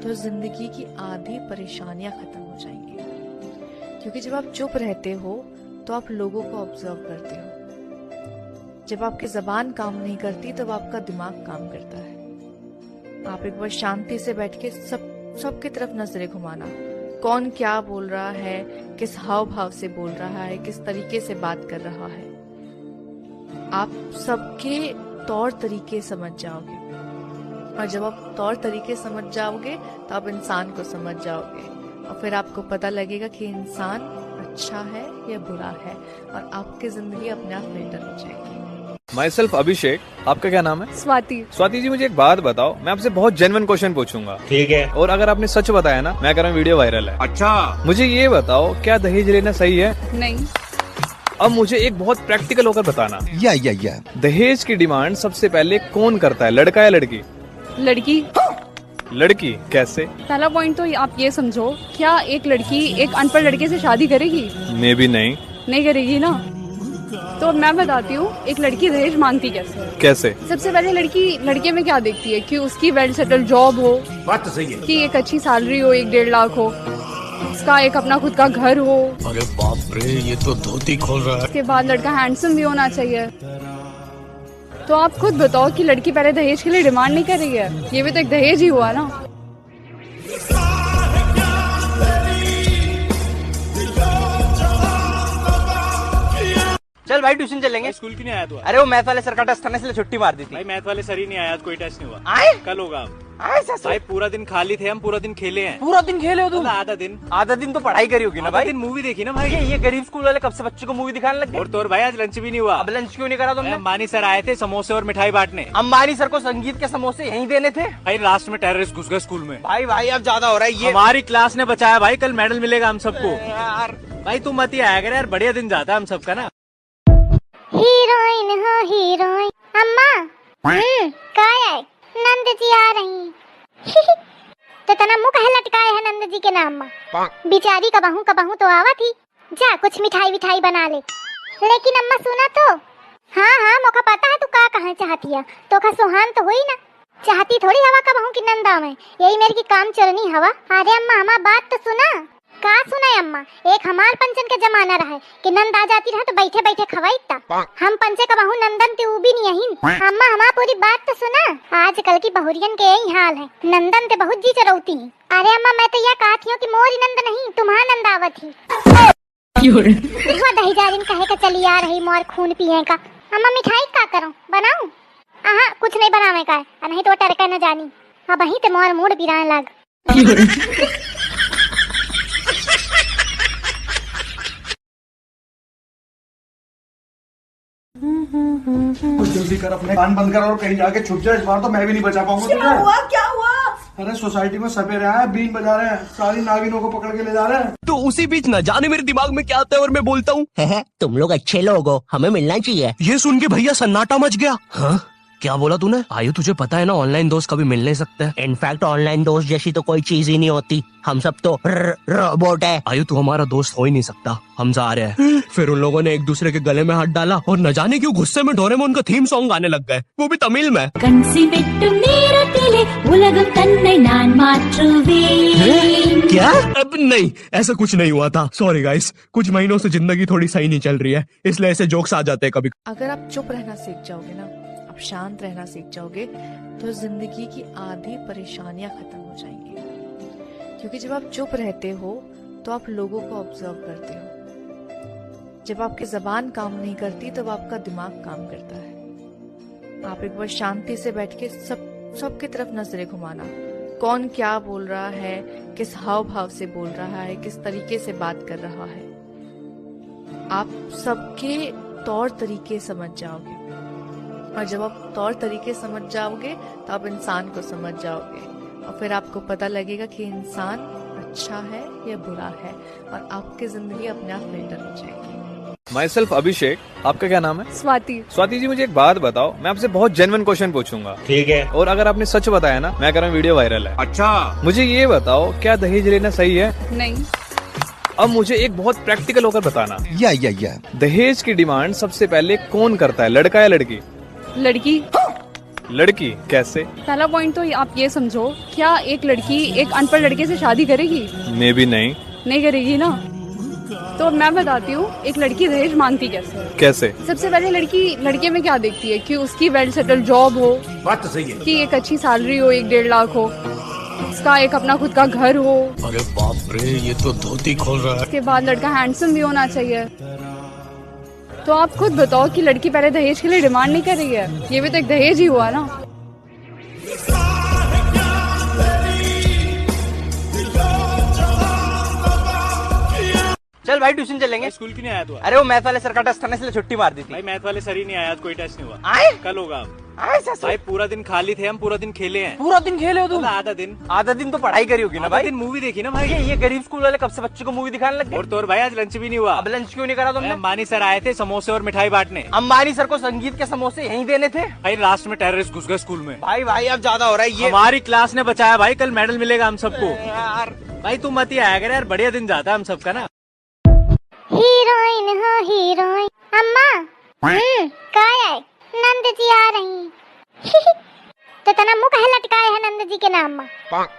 तो जिंदगी की आधी परेशानियां खत्म हो जाएंगी। क्योंकि जब आप चुप रहते हो, तो आप लोगों को ऑब्जर्व करते हो। जब आपकी जबान काम नहीं करती, तब आपका दिमाग काम करता है। आप एक बार शांति से बैठ के सब, सबकी तरफ नजरें घुमाना, कौन क्या बोल रहा है, किस हाव भाव से बोल रहा है, किस तरीके से बात कर रहा है। आप सबके तौर तरीके समझ जाओगे, और जब आप तौर तरीके समझ जाओगे, तो आप इंसान को समझ जाओगे, और फिर आपको पता लगेगा कि इंसान अच्छा है या बुरा है, और आपकी जिंदगी अपने आप फिल्टर हो जाएगी। Myself अभिषेक, आपका क्या नाम है? स्वाति। स्वाति जी, मुझे एक बात बताओ, मैं आपसे बहुत जेन्युइन क्वेश्चन पूछूंगा। ठीक है। और अगर आपने सच बताया ना, मैं कह रहा हूँ वीडियो वायरल है। अच्छा। मुझे ये बताओ, क्या दहेज लेना सही है? नहीं। अब मुझे एक बहुत प्रैक्टिकल होकर बताना। या, या, या। दहेज की डिमांड सबसे पहले कौन करता है, लड़का या लड़की? लड़की। लड़की कैसे? पहला पॉइंट तो आप ये समझो, क्या एक लड़की एक अनपढ़ लड़के से शादी करेगी? मे बी नहीं। नहीं करेगी ना। तो मैं बताती हूँ, एक लड़की दहेज मांगती कैसे है। कैसे? सबसे पहले लड़की लड़के में क्या देखती है कि उसकी वेल सेटल्ड जॉब हो, बात तो सही है। कि एक अच्छी सैलरी हो, एक डेढ़ लाख हो, उसका एक अपना खुद का घर हो। अरे बाप रे, ये तो धोती खोल रहा है। उसके बाद लड़का हैंडसम भी होना चाहिए। तो आप खुद बताओ कि लड़की पहले दहेज के लिए डिमांड नहीं कर रही है, ये भी तो एक दहेज ही हुआ ना। चल भाई, ट्यूशन चलेंगे। भाई, स्कूल क्यों नहीं आया तू आज? अरे, वो मैथ वाले सर का टेस्ट था ना, इसलिए छुट्टी मार दी थी। भाई, मैथ वाले सर ही नहीं आया आज, कोई टेस्ट नहीं हुआ। आए? कल होगा। आए, सर, सर। भाई, पूरा दिन खाली थे हम, पूरा दिन खेले हैं। पूरा दिन खेले हो तुम? मतलब, आधा दिन। आधा दिन तो पढ़ाई करी होगी ना आधा भाई? दिन मूवी देखी ना भाई। ये, ये गरीब स्कूल वाले कब से बच्चों को मूवी दिखाने लग गए? और तो और भाई, आज लंच भी नहीं हुआ। अब लंच क्यों नहीं करा तुमने? भाई, अंबानी सर आए थे समोसे और मिठाई बांटने। अंबानी सर को संगीत के समोसे यहीं देने थे। भाई, लास्ट में टेररिस्ट घुस गए स्कूल में। भाई, भाई, अब ज्यादा हो रहा है ये। हमारी क्लास ने बचाया भाई, कल मेडल मिलेगा हम सबको। अरे यार। भाई, तू मत ही आया कर यार, बढ़िया दिन जाता है हम सबका ना। हीरोइन हो हीरोइन। अम्मा। हम्म। का है? नंद जी आ रही। तो तना मुंह काहे लटकाए है नंद जी के नाम मा? बिचारी कबहू कबहू तो आवत ही। जा कुछ मिठाई विठाई बना ले। लेकिन अम्मा सुना तो। हाँ, हाँ, मोका पता है तू का कहे चाहती है। तोका सोहान तो हुई ना। चाहती थोड़ी हवा कबहू की नंद आवे। यही मेर की काम चोरनी हवा। अरे अम्मा, हमार बात तो सुना। का सुना अम्मा, एक हमार पंचन के जमाना रहे कि नंद आ जाती रहे तो बैठे बैठे खवाई ता। हम पंचे कबहू नंदन ते ऊ भी नहीं अहिन। अम्मा, हमार पूरी बात तो सुना। आजकल की बहुरियन के यही हाल है, नंदन ते बहुत जी चरौती हैं। अरे अम्मा, मैं तो यह कहत हियो कि मोरी नंद नहीं, तुम्हार नंद आवत ही। क्यों रे? हुआ दही जारिन कहे के चली आ रही मोर खून पिए का। अम्मा, मिठाई का करो, बनाऊं? आहा, कुछ नहीं बनावे का है, आ नहीं तो टरका न जानी। अब वहीं ते मोर मूड बिराए लाग। क्यों रे? कुछ जल्दी कर, अपने कान बंद कर और कहीं जाके छुप जा। इस बार तो मैं भी नहीं बचा पाऊंगा तुझे। क्या हुआ? क्या हुआ? अरे सोसाइटी में सपेरे आए, बीन बजा रहे हैं, सारी नागिनों को पकड़ के ले जा रहे हैं। तो उसी बीच ना जाने मेरे दिमाग में क्या आता है और मैं बोलता हूँ, "हैं, हैं, तुम लोग अच्छे लोग हो, हमें मिलना चाहिए।" ये सुन के भैया सन्नाटा मच गया। हाँ, क्या बोला तूने? आयु, तुझे पता है ना, ऑनलाइन दोस्त कभी मिल नहीं सकते। इनफैक्ट ऑनलाइन दोस्त जैसी तो कोई चीज ही नहीं होती, हम सब तो र-, रोबोट है। आयु, तू हमारा दोस्त हो ही नहीं सकता, हम जा रहे हैं। फिर उन लोगों ने एक दूसरे के गले में हाथ डाला और न जाने क्यों गुस्से में डोरेमोन का थीम सॉन्ग गाने लग गए, वो भी तमिल में। கன்சிமெட்டும் நேரத்திலே உலகம் தன்னை நான் மாற்றுவேன்। क्या? अब नहीं, ऐसा कुछ नहीं हुआ था। सॉरी गाइस, कुछ महीनों से जिंदगी थोड़ी सही नहीं चल रही है, इसलिए ऐसे जोक्स आ जाते हैं कभी। अगर आप चुप रहना सीख जाओगे ना, आप शांत रहना सीख जाओगे, तो जिंदगी की आधी परेशानियां खत्म हो जाएंगी। क्योंकि जब आप चुप रहते हो, तो आप लोगों को ऑब्जर्व करते हो। जब आपकी जबान काम नहीं करती, तब आपका दिमाग काम करता है। आप एक बार शांति से बैठ के सब, सबकी तरफ नजरें घुमाना, कौन क्या बोल रहा है, किस हाव भाव से बोल रहा है, किस तरीके से बात कर रहा है। आप सबके तौर तरीके समझ जाओगे, और जब आप तौर तरीके समझ जाओगे, तो आप इंसान को समझ जाओगे, और फिर आपको पता लगेगा कि इंसान अच्छा है या बुरा है, और आपकी जिंदगी अपने आप फिल्टर हो जाएगी। माई सेल्फ अभिषेक, आपका क्या नाम है? स्वाति। स्वाति जी, मुझे एक बात बताओ, मैं आपसे बहुत जेन्युइन क्वेश्चन पूछूंगा। ठीक है। और अगर आपने सच बताया ना, मैं कह रहा हूँ वीडियो वायरल है। अच्छा। मुझे ये बताओ, क्या दहेज लेना सही है? नहीं। अब मुझे एक बहुत प्रैक्टिकल होकर बताना। या, या, या। दहेज की डिमांड सबसे पहले कौन करता है, लड़का या लड़की? लड़की। लड़की कैसे? पहला पॉइंट तो आप ये समझो, क्या एक लड़की एक अनपढ़ लड़के से शादी करेगी? मे बी नहीं। नहीं करेगी ना। तो मैं बताती हूँ, एक लड़की दहेज मांगती कैसे है। कैसे? सबसे पहले लड़की लड़के में क्या देखती है कि उसकी वेल सेटल्ड जॉब हो, बात तो सही है। कि एक अच्छी सैलरी हो, एक डेढ़ लाख हो, उसका एक अपना खुद का घर हो। अरे बाप रे, ये तो धोती खोल रहा है। उसके बाद लड़का हैंडसम भी होना चाहिए। तो आप खुद बताओ कि लड़की पहले दहेज के लिए डिमांड नहीं कर रही है, ये भी तो एक दहेज ही हुआ ना। चल भाई, ट्यूशन चलेंगे। भाई, स्कूल क्यों नहीं आया तू आज? अरे, वो मैथ वाले सर का टेस्ट था ना, इसलिए छुट्टी मार दी थी। भाई, मैथ वाले सर ही नहीं आया आज, कोई टेस्ट नहीं हुआ। आए? कल होगा। आए ससुर। भाई, पूरा दिन खाली थे हम, पूरा दिन खेले हैं। पूरा दिन खेले हो तुम? मतलब आधा दिन। आधा दिन तो पढ़ाई करी होगी ना आधा भाई। दिन मूवी देखी ना भाई। ये, ये गरीब स्कूल वाले कब से बच्चों को मूवी दिखाने लग गए? और तो और भाई, आज लंच भी नहीं हुआ। अब लंच क्यों नहीं करा तुमने? भाई, अंबानी सर आए थे समोसे और मिठाई बांटने। अंबानी सर को संगीत के समोसे यहीं देने थे। भाई, लास्ट में टेररिस्ट घुस गए स्कूल में। भाई, भाई, अब ज्यादा हो रहा है ये। हमारी क्लास ने बचाया भाई, कल मेडल मिलेगा हम सबको। अरे यार। भाई, तू मत ही आया कर यार, बढ़िया दिन जाता है हम सबका ना। हीरोइन हो हीरोइन। अम्मा। हम्म, काय है? नंद जी आ रही। तो तना मुंह काहे लटकाए है नंद जी के नाम मा?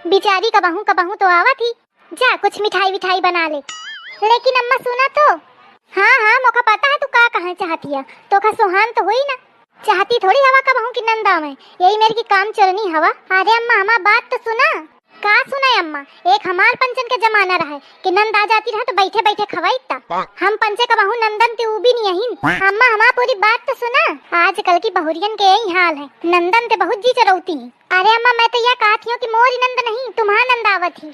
बिचारी कबहू कबहू तो आवा थी। जा, कुछ मिठाई विठाई बना ले। लेकिन अम्मा सुना तो। हाँ, हाँ, मोका पता है तू का कहना चाहती है। तोका सुहान तो हुई ना। चाहती थोड़ी हवा कबहू की नंद आवे। यही मेरे की काम चोरनी हवा। अरे अम्मा, हमार बात तो सुना। का सुनाई अम्मा, एक हमार पंचन के जमाना रहे कि नंद आ जाती रहे तो बैठे बैठे खवाई ता। हम पंचे कबहू नंदन ते ऊ भी नहीं अहिन। अम्मा, हमार पूरी बात तो सुना। आजकल की बहुरियन के यही हाल है, नंदन ते बहुत जी चरौती हैं। अरे अम्मा, मैं तो यह कहती हूँ कि मोरी नंद नहीं, तुम्हार नंद आवत ही।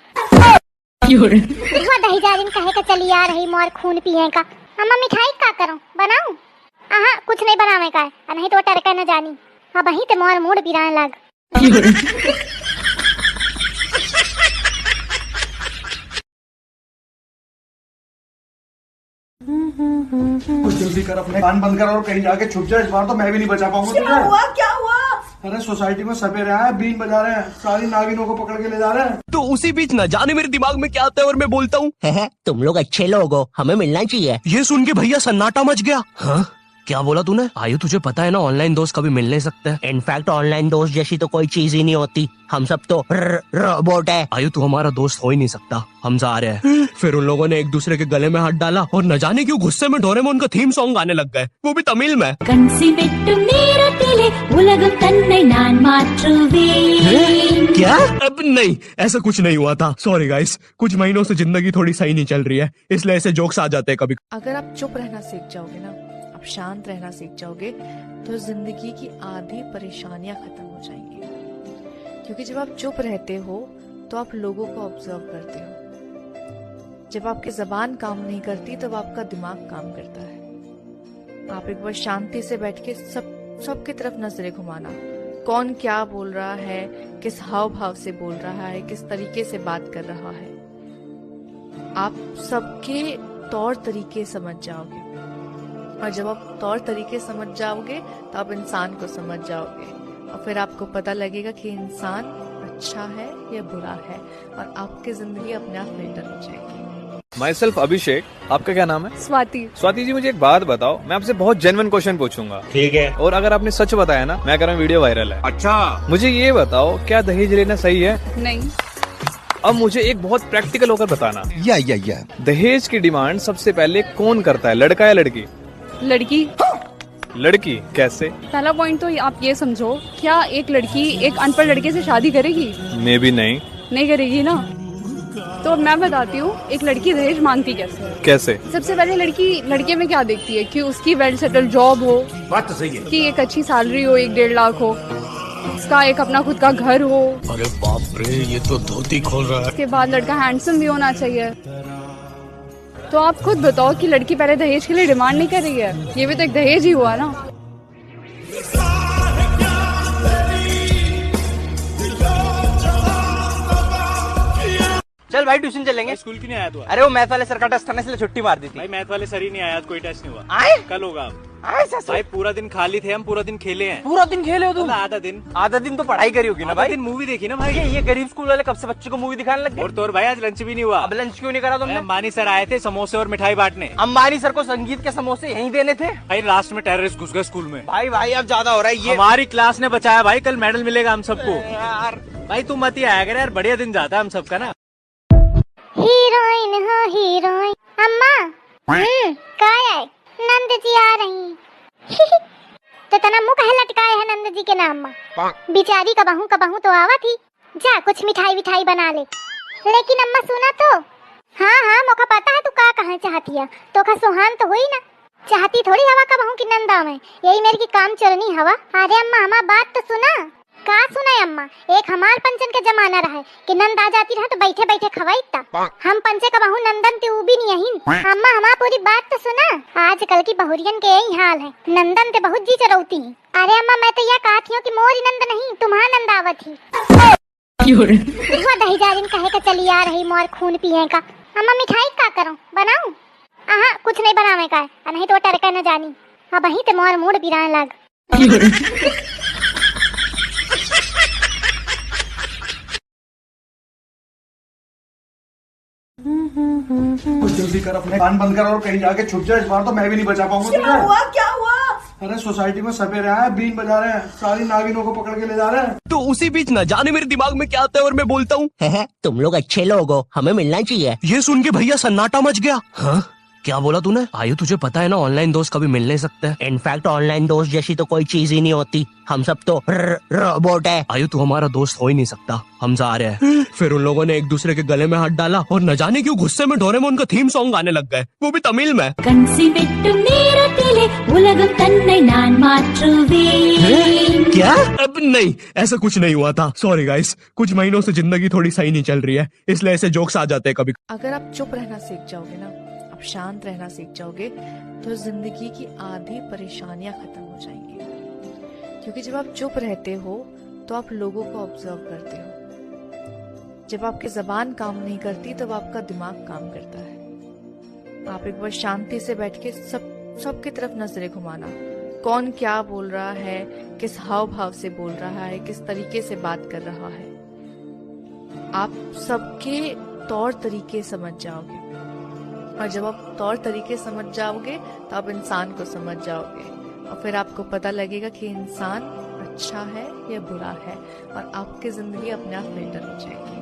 क्यों रे? देखो दही जारिन कहे के चली आ रही मोर खून पिए का। अम्मा, मिठाई का करूँ, बनाऊँ? अहाँ, कुछ नहीं बनावे का है, आ नहीं तो टरका न जानी। अब वहीं ते मोर मूड पिराए लाग। कुछ जल्दी कर, अपने कान बंद कर और कहीं जाके छुप जा। इस बार तो मैं भी नहीं बचा पाऊंगा तुझे। क्या हुआ? क्या हुआ? अरे सोसाइटी में सपेरे आए, बीन बजा रहे हैं, सारी नागिनों को पकड़ के ले जा रहे हैं। तो उसी बीच ना जाने मेरे दिमाग में क्या आता है और मैं बोलता हूँ, "हैं, हैं, तुम लोग अच्छे लोग हो, हमें मिलना चाहिए।" ये सुन के भैया सन्नाटा मच गया। हाँ? क्या बोला तूने? आयु, तुझे पता है ना, ऑनलाइन दोस्त कभी मिल नहीं सकते। इनफैक्ट ऑनलाइन दोस्त जैसी तो कोई चीज ही नहीं होती, हम सब तो र-, रोबोट है। आयु, तू हमारा दोस्त हो ही नहीं सकता, हम जा रहे हैं। फिर उन लोगों ने एक दूसरे के गले में हाथ डाला और न जाने क्यों गुस्से में डोरेमोन का थीम सॉन्ग गाने लग गए, वो भी तमिल में। கன்சிமெட்டும் நேரத்திலே உலகம் தன்னை நான் மாற்றுவேன்। क्या? अब नहीं, ऐसा कुछ नहीं हुआ था। सॉरी गाइस, कुछ महीनों से जिंदगी थोड़ी सही नहीं चल रही है, इसलिए ऐसे जोक्स आ जाते हैं कभी। अगर आप चुप रहना सीख जाओगे ना, आप शांत रहना सीख जाओगे, तो जिंदगी की आधी परेशानियां खत्म हो जाएंगी। क्योंकि जब आप चुप रहते हो, तो आप लोगों को ऑब्जर्व करते हो। जब आपकी जबान काम नहीं करती, तब आपका दिमाग काम करता है। आप एक बार शांति से बैठ के सब, सबकी तरफ नजरें घुमाना, कौन क्या बोल रहा है, किस हाव भाव से बोल रहा है, किस तरीके से बात कर रहा है, आप सबके तौर तरीके समझ जाओगे। और जब आप तौर तरीके समझ जाओगे, तो आप इंसान को समझ जाओगे, और फिर आपको पता लगेगा कि इंसान अच्छा है या बुरा है, और आपकी जिंदगी अपने आप फिल्टर हो जाएगी। Myself अभिषेक। आपका क्या नाम है? स्वाति। स्वाति जी, मुझे एक बात बताओ, मैं आपसे बहुत जेन्युइन क्वेश्चन पूछूंगा। ठीक है। और अगर आपने सच बताया ना, मैं कह रहा हूँ वीडियो वायरल है। अच्छा। मुझे ये बताओ, क्या दहेज लेना सही है? नहीं। अब मुझे एक बहुत प्रैक्टिकल होकर बताना। या, या, या। दहेज की डिमांड सबसे पहले कौन करता है, लड़का या लड़की? लड़की। लड़की कैसे? पहला पॉइंट तो आप ये समझो, क्या एक लड़की एक अनपढ़ लड़के से शादी करेगी? मे बी नहीं। नहीं करेगी ना। तो मैं बताती हूँ, एक लड़की दहेज मांगती कैसे है। कैसे? सबसे पहले लड़की लड़के में क्या देखती है कि उसकी वेल सेटल्ड जॉब हो, बात तो सही है। कि एक अच्छी सैलरी हो, एक डेढ़ लाख हो, उसका एक अपना खुद का घर हो। अरे बाप रे, ये तो धोती खोल रहा है। उसके बाद लड़का हैंडसम भी होना चाहिए। तो आप खुद बताओ कि लड़की पहले दहेज के लिए डिमांड नहीं कर रही है, ये भी तो एक दहेज ही हुआ ना। चल भाई, ट्यूशन चलेंगे। स्कूल क्यों नहीं आया तू आज? अरे, वो मैथ वाले सर का टेस्ट था ना, इसलिए छुट्टी मार दी थी। भाई, मैथ वाले सर ही नहीं आया आज, कोई टेस्ट नहीं हुआ। आए? कल होगा अब। आए सर, सर। भाई, पूरा दिन खाली थे हम, पूरा दिन खेले हैं। पूरा दिन खेले हो तुम? मतलब आधा दिन। आधा दिन तो पढ़ाई करी होगी ना आधा भाई। दिन मूवी देखी ना भाई। ये, ये गरीब स्कूल वाले कब से बच्चों को मूवी दिखाने लग गए? और तो और भाई, आज लंच भी नहीं हुआ। अब लंच क्यों नहीं करा तुमने? अम्बानी सर आए थे समोसे और मिठाई बांटने। अम्बानी सर को संगीत के समोसे यहीं देने थे। भाई, लास्ट में टेररिस्ट घुस गए स्कूल में। भाई, भाई, अब ज्यादा हो रहा है ये। हमारी क्लास ने बचाया भाई, कल मेडल मिलेगा हम सबको। अरे यार। भाई, तू मत ही आया कर यार, बढ़िया दिन जाता है हम सबका ना। हीरोइन हो हीरोइन। अम्मा। हम्म, का है? नंद जी आ रही। तो तना मुंह काहे लटकाए है नंद जी के नाम मा? बिचारी कबहू कबहू तो आवा थी। जा, कुछ मिठाई विठाई बना ले। लेकिन अम्मा, सुना तो। हाँ, हाँ, मोका पता है तू का कहना चाहती है। तोका सुहान तो हुई ना। चाहती थोड़ी हवा कबहू की नंद आवे। यही मेरे की काम चोरनी हवा। अरे अम्मा, हमार बात तो सुना। का सुना अम्मा? एक हमार पंचन के जमाना रहे कि नंद आ जाती रहे तो बैठे बैठे खवाई ता। हम पंचे कबहू नंदन ते ऊ भी नहीं अहिन। अम्मा, हमार पूरी बात तो सुना। आजकल की बहुरियन के यही हाल है, नंदन ते बहुत जी चरौती हैं। अरे अम्मा, मैं तो यह कहत हियो कि मोरी नंद नहीं, तुम्हार नंद आवत ही। क्यों रे? हुआ दही जारिन कहे के चली आ रही, मोर खून पिए का। अम्मा, मिठाई का करूं, बनाऊं? आहा, कुछ नहीं बनावे का है, आ नहीं तो टरका न जानी। अब वहीं ते मोर मूड बिरान लाग। क्यों रे? कुछ जल्दी कर, अपने कान बंद कर और कहीं जाके छुप जा। इस बार तो मैं भी नहीं बचा पाऊंगा तुझे। क्या हुआ? क्या हुआ? अरे, सोसाइटी में सपेरे आए हैं, बीन बजा रहे हैं, सारी नागिनों को पकड़ के ले जा रहे हैं। तो उसी बीच न जाने मेरे दिमाग में क्या आता है और मैं बोलता हूँ, "हैं, हैं, तुम लोग अच्छे लोग हो, हमें मिलना चाहिए।" ये सुन के भैया सन्नाटा मच गया। हाँ, क्या बोला तूने? आयु, तुझे पता है ना, ऑनलाइन दोस्त कभी मिल नहीं सकते। इनफैक्ट, ऑनलाइन दोस्त जैसी तो कोई चीज ही नहीं होती। हम सब तो र-, रोबोट है। आयु, तू हमारा दोस्त हो ही नहीं सकता। हम जा रहे हैं। फिर उन लोगों ने एक दूसरे के गले में हाथ डाला और न जाने क्यों गुस्से में डोरेमोन का थीम सॉन्ग गाने लग गए, वो भी तमिल में। கன்சிவெட்டும் நேரத்திலே உலகம் தன்னை நான் மாற்றுவேன்। हैं? क्या? अब नहीं, ऐसा कुछ नहीं हुआ था। सॉरी गाइस, कुछ महीनों से जिंदगी थोड़ी सही नहीं चल रही है, इसलिए ऐसे जोक्स आ जाते हैं कभी। अगर आप चुप रहना सीख जाओगे ना, आप शांत रहना सीख जाओगे, तो जिंदगी की आधी परेशानियां खत्म हो जाएंगी। क्योंकि जब आप चुप रहते हो, तो आप लोगों को ऑब्जर्व करते हो। जब आपकी जबान काम नहीं करती, तब आपका दिमाग काम करता है। आप एक बार शांति से बैठ के सब, सबकी तरफ नजरें घुमाना, कौन क्या बोल रहा है, किस हाव भाव से बोल रहा है, किस तरीके से बात कर रहा है, आप सबके तौर तरीके समझ जाओगे। और जब आप तौर तरीके समझ जाओगे, तो आप इंसान को समझ जाओगे, और फिर आपको पता लगेगा कि इंसान अच्छा है या बुरा है, और आपकी जिंदगी अपने आप फिल्टर हो जाएगी।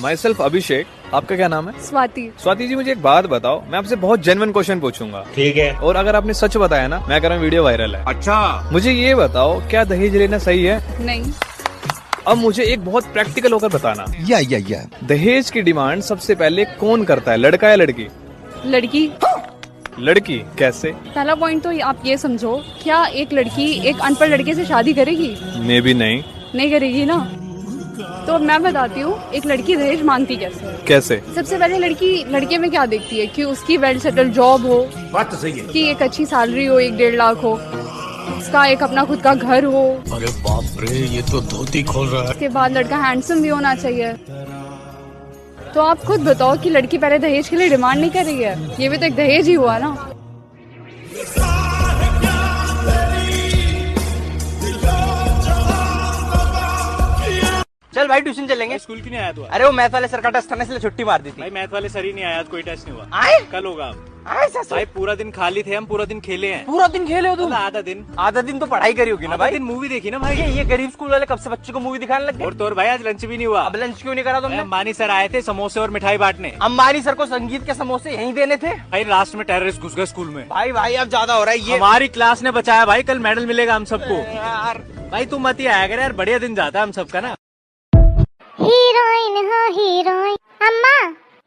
Myself अभिषेक। आपका क्या नाम है? स्वाति। स्वाति जी, मुझे एक बात बताओ, मैं आपसे बहुत जेन्युइन क्वेश्चन पूछूंगा। ठीक है। और अगर आपने सच बताया ना, मैं कह रहा हूँ वीडियो वायरल है। अच्छा। मुझे ये बताओ, क्या दहेज लेना सही है? नहीं। अब मुझे एक बहुत प्रैक्टिकल होकर बताना। या, या, या। दहेज की डिमांड सबसे पहले कौन करता है, लड़का या लड़की? लड़की। लड़की कैसे? पहला पॉइंट तो आप ये समझो, क्या एक लड़की एक अनपढ़ लड़के से शादी करेगी? मे बी नहीं। नहीं करेगी ना। तो मैं बताती हूँ, एक लड़की दहेज मांगती कैसे है। कैसे? सबसे पहले लड़की लड़के में क्या देखती है कि उसकी वेल सेटल्ड जॉब हो, बात तो सही है। कि एक अच्छी सैलरी हो, एक डेढ़ लाख हो, उसका एक अपना खुद का घर हो। अरे बाप रे, ये तो धोती खोल रहा है। उसके बाद लड़का handsome भी होना चाहिए। तो आप खुद बताओ कि लड़की पहले दहेज के लिए demand नहीं कर रही है, ये भी तो एक दहेज ही हुआ ना। चल भाई, tuition चलेंगे। भाई, स्कूल क्यों नहीं आया तू आज? अरे, वो math वाले सर का test था ना, इसलिए छुट्टी मार दी थी। भाई, math वाले सर ही नहीं आया आज, कोई test नहीं हुआ। आए? कल होगा। आए ससुर। भाई, पूरा दिन खाली थे हम, पूरा दिन खेले हैं। पूरा दिन खेले हो तुम? मतलब आधा दिन। आधा दिन तो पढ़ाई करी होगी ना आधा भाई। दिन movie देखी ना भाई। ये, ये गरीब स्कूल वाले कब से बच्चों को movie दिखाने लग गए? और तो और भाई, आज lunch भी नहीं हुआ। अब lunch क्यों नहीं करा तुमने? अरे, अंबानी सर आए थे, समोसे और मिठाई बांटने। अंबानी सर को संगीत के समोसे यहीं देने थे। भाई, last में terrorist घुस गए स्कूल में। भाई, भाई, अब ज्यादा हो रहा है ये। हमारी class ने बचाया भाई, कल medal मिलेगा हम सबको। अरे यार। भाई, तू मत ही आया कर यार, बढ़िया दिन जाता है हम सबका ना। Heroine हो heroine। अम्मा।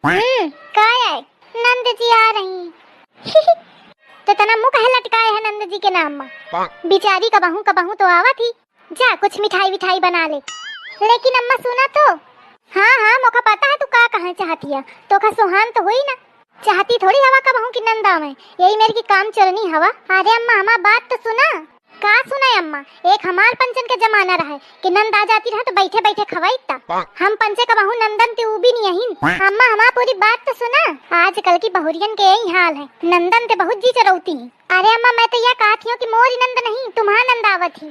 हम्म, का है? नंद जी आ रही। तो तना मुंह काहे लटकाए है नंद जी के नाम मा? बिचारी कबहू कबहू तो आवत ही। जा, कुछ मिठाई विठाई बना ले। लेकिन अम्मा, सुना तो। हाँ, हाँ, मोका पता है तू का कहना चाहती है। तोका सोहान तो हुई ना। चाहती थोड़ी हवा कबहू की नंद आवे, यही मेर की काम चोरनी हवा। अरे अम्मा, हमार बात तो सुना। का सुना अम्मा, एक हमार पंचन के जमाना रहे कि नंद आ जाती रहे तो बैठे बैठे खवाई ता। हम पंचे कबहू नंदन ते ऊ भी नहीं अहिन। अम्मा, हमार पूरी बात तो सुना। आजकल की बहुरियन के यही हाल है, नंदन ते बहुत जी चरौती हैं। अरे अम्मा, मैं तो यह कहती हूँ कि मोरी नंद नहीं, तुम्हार नंद आवत ही।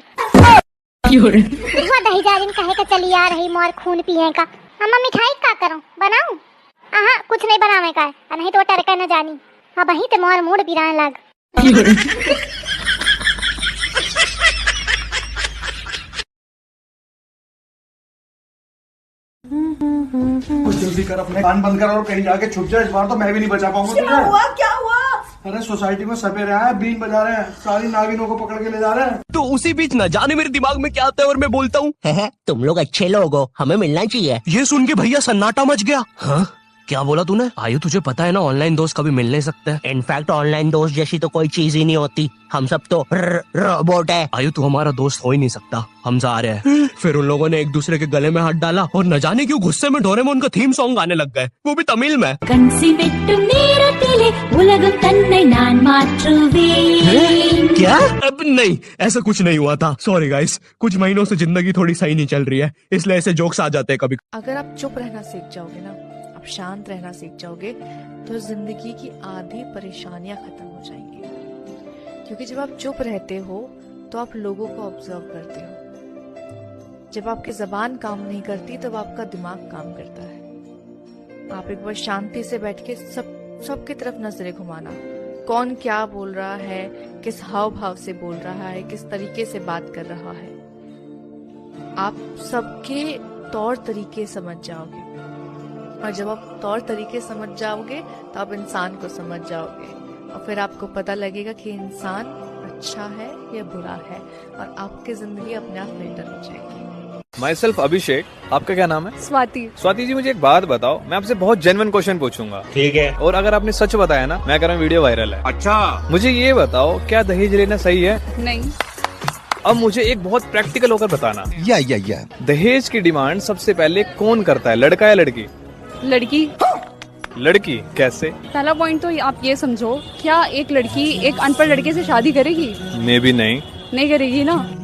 क्यों रे? वो दही जारिन कहे के चली आ रही मोर खून पिए का। अम्मा, मिठाई का करूं, बनाऊं? आहा, कुछ नहीं बनावे का है, आ नहीं तो वो टरका न जानी। अब वहीं ते मोर मूड पिराए लाग। क्यों रे? कुछ जल्दी कर, अपने कान बंद कर और कहीं जाके छुप जा। इस बार तो मैं भी नहीं बचा पाऊंगा क्या तुझे। हुआ? क्या हुआ? अरे, सोसाइटी में सपेरे आए हैं, बीन बजा रहे हैं, सारी नागिनों को पकड़ के ले जा रहे हैं। तो उसी बीच न जाने मेरे दिमाग में क्या आता है और मैं बोलता हूँ, "हैं, हैं, तुम लोग अच्छे लोग हो, हमें मिलना चाहिए।" ये सुन के भैया सन्नाटा मच गया। हाँ, क्या बोला तूने? आयु, तुझे पता है ना, online दोस्त कभी मिल नहीं सकते। In fact, online दोस्त जैसी तो कोई चीज ही नहीं होती। हम सब तो र-, robot है। आयु, तू हमारा दोस्त हो ही नहीं सकता। हम जा रहे हैं। फिर उन लोगों ने एक दूसरे के गले में हाथ डाला और न जाने क्यों गुस्से में डोरेमोन का theme song गाने लग गए, वो भी तमिल में। கன்சிமெட்டும் நேரத்திலே உலகம் தன்னை நான் மாற்றுவேன்। क्या? अब नहीं, ऐसा कुछ नहीं हुआ था। Sorry guys, कुछ महीनों से जिंदगी थोड़ी सही नहीं चल रही है, इसलिए ऐसे jokes आ जाते हैं कभी। अगर आप चुप रहना सीख जाओगे ना, आप शांत रहना सीख जाओगे, तो जिंदगी की आधी परेशानियां खत्म हो जाएंगी। क्योंकि जब आप चुप रहते हो, तो आप लोगों को observe करते हो। जब आपकी जबान काम नहीं करती, तब आपका दिमाग काम करता है। आप एक बार शांति से बैठ के सब, सबकी तरफ नजरें घुमाना, कौन क्या बोल रहा है, किस हाव भाव से बोल रहा है, किस तरीके से बात कर रहा है, आप सबके तौर तरीके समझ जाओगे। और जब आप तौर तरीके समझ जाओगे, तो आप इंसान को समझ जाओगे, और फिर आपको पता लगेगा कि इंसान अच्छा है या बुरा है, और आपकी जिंदगी अपने आप filter हो जाएगी। Myself अभिषेक, आपका क्या नाम है? स्वाति। स्वाति जी, मुझे एक बात बताओ, मैं आपसे बहुत genuine question पूछूंगा। ठीक है। और अगर आपने सच बताया ना, मैं कह रहा हूँ video viral है। अच्छा। मुझे ये बताओ, क्या दहेज लेना सही है? नहीं। अब मुझे एक बहुत practical होकर बताना। या, या, या। दहेज की demand सबसे पहले कौन करता है, लड़का या लड़की? लड़की। लड़की कैसे? पहला point तो आप ये समझो, क्या एक लड़की एक अनपढ़ लड़के से शादी करेगी? Maybe नहीं। नहीं करेगी ना।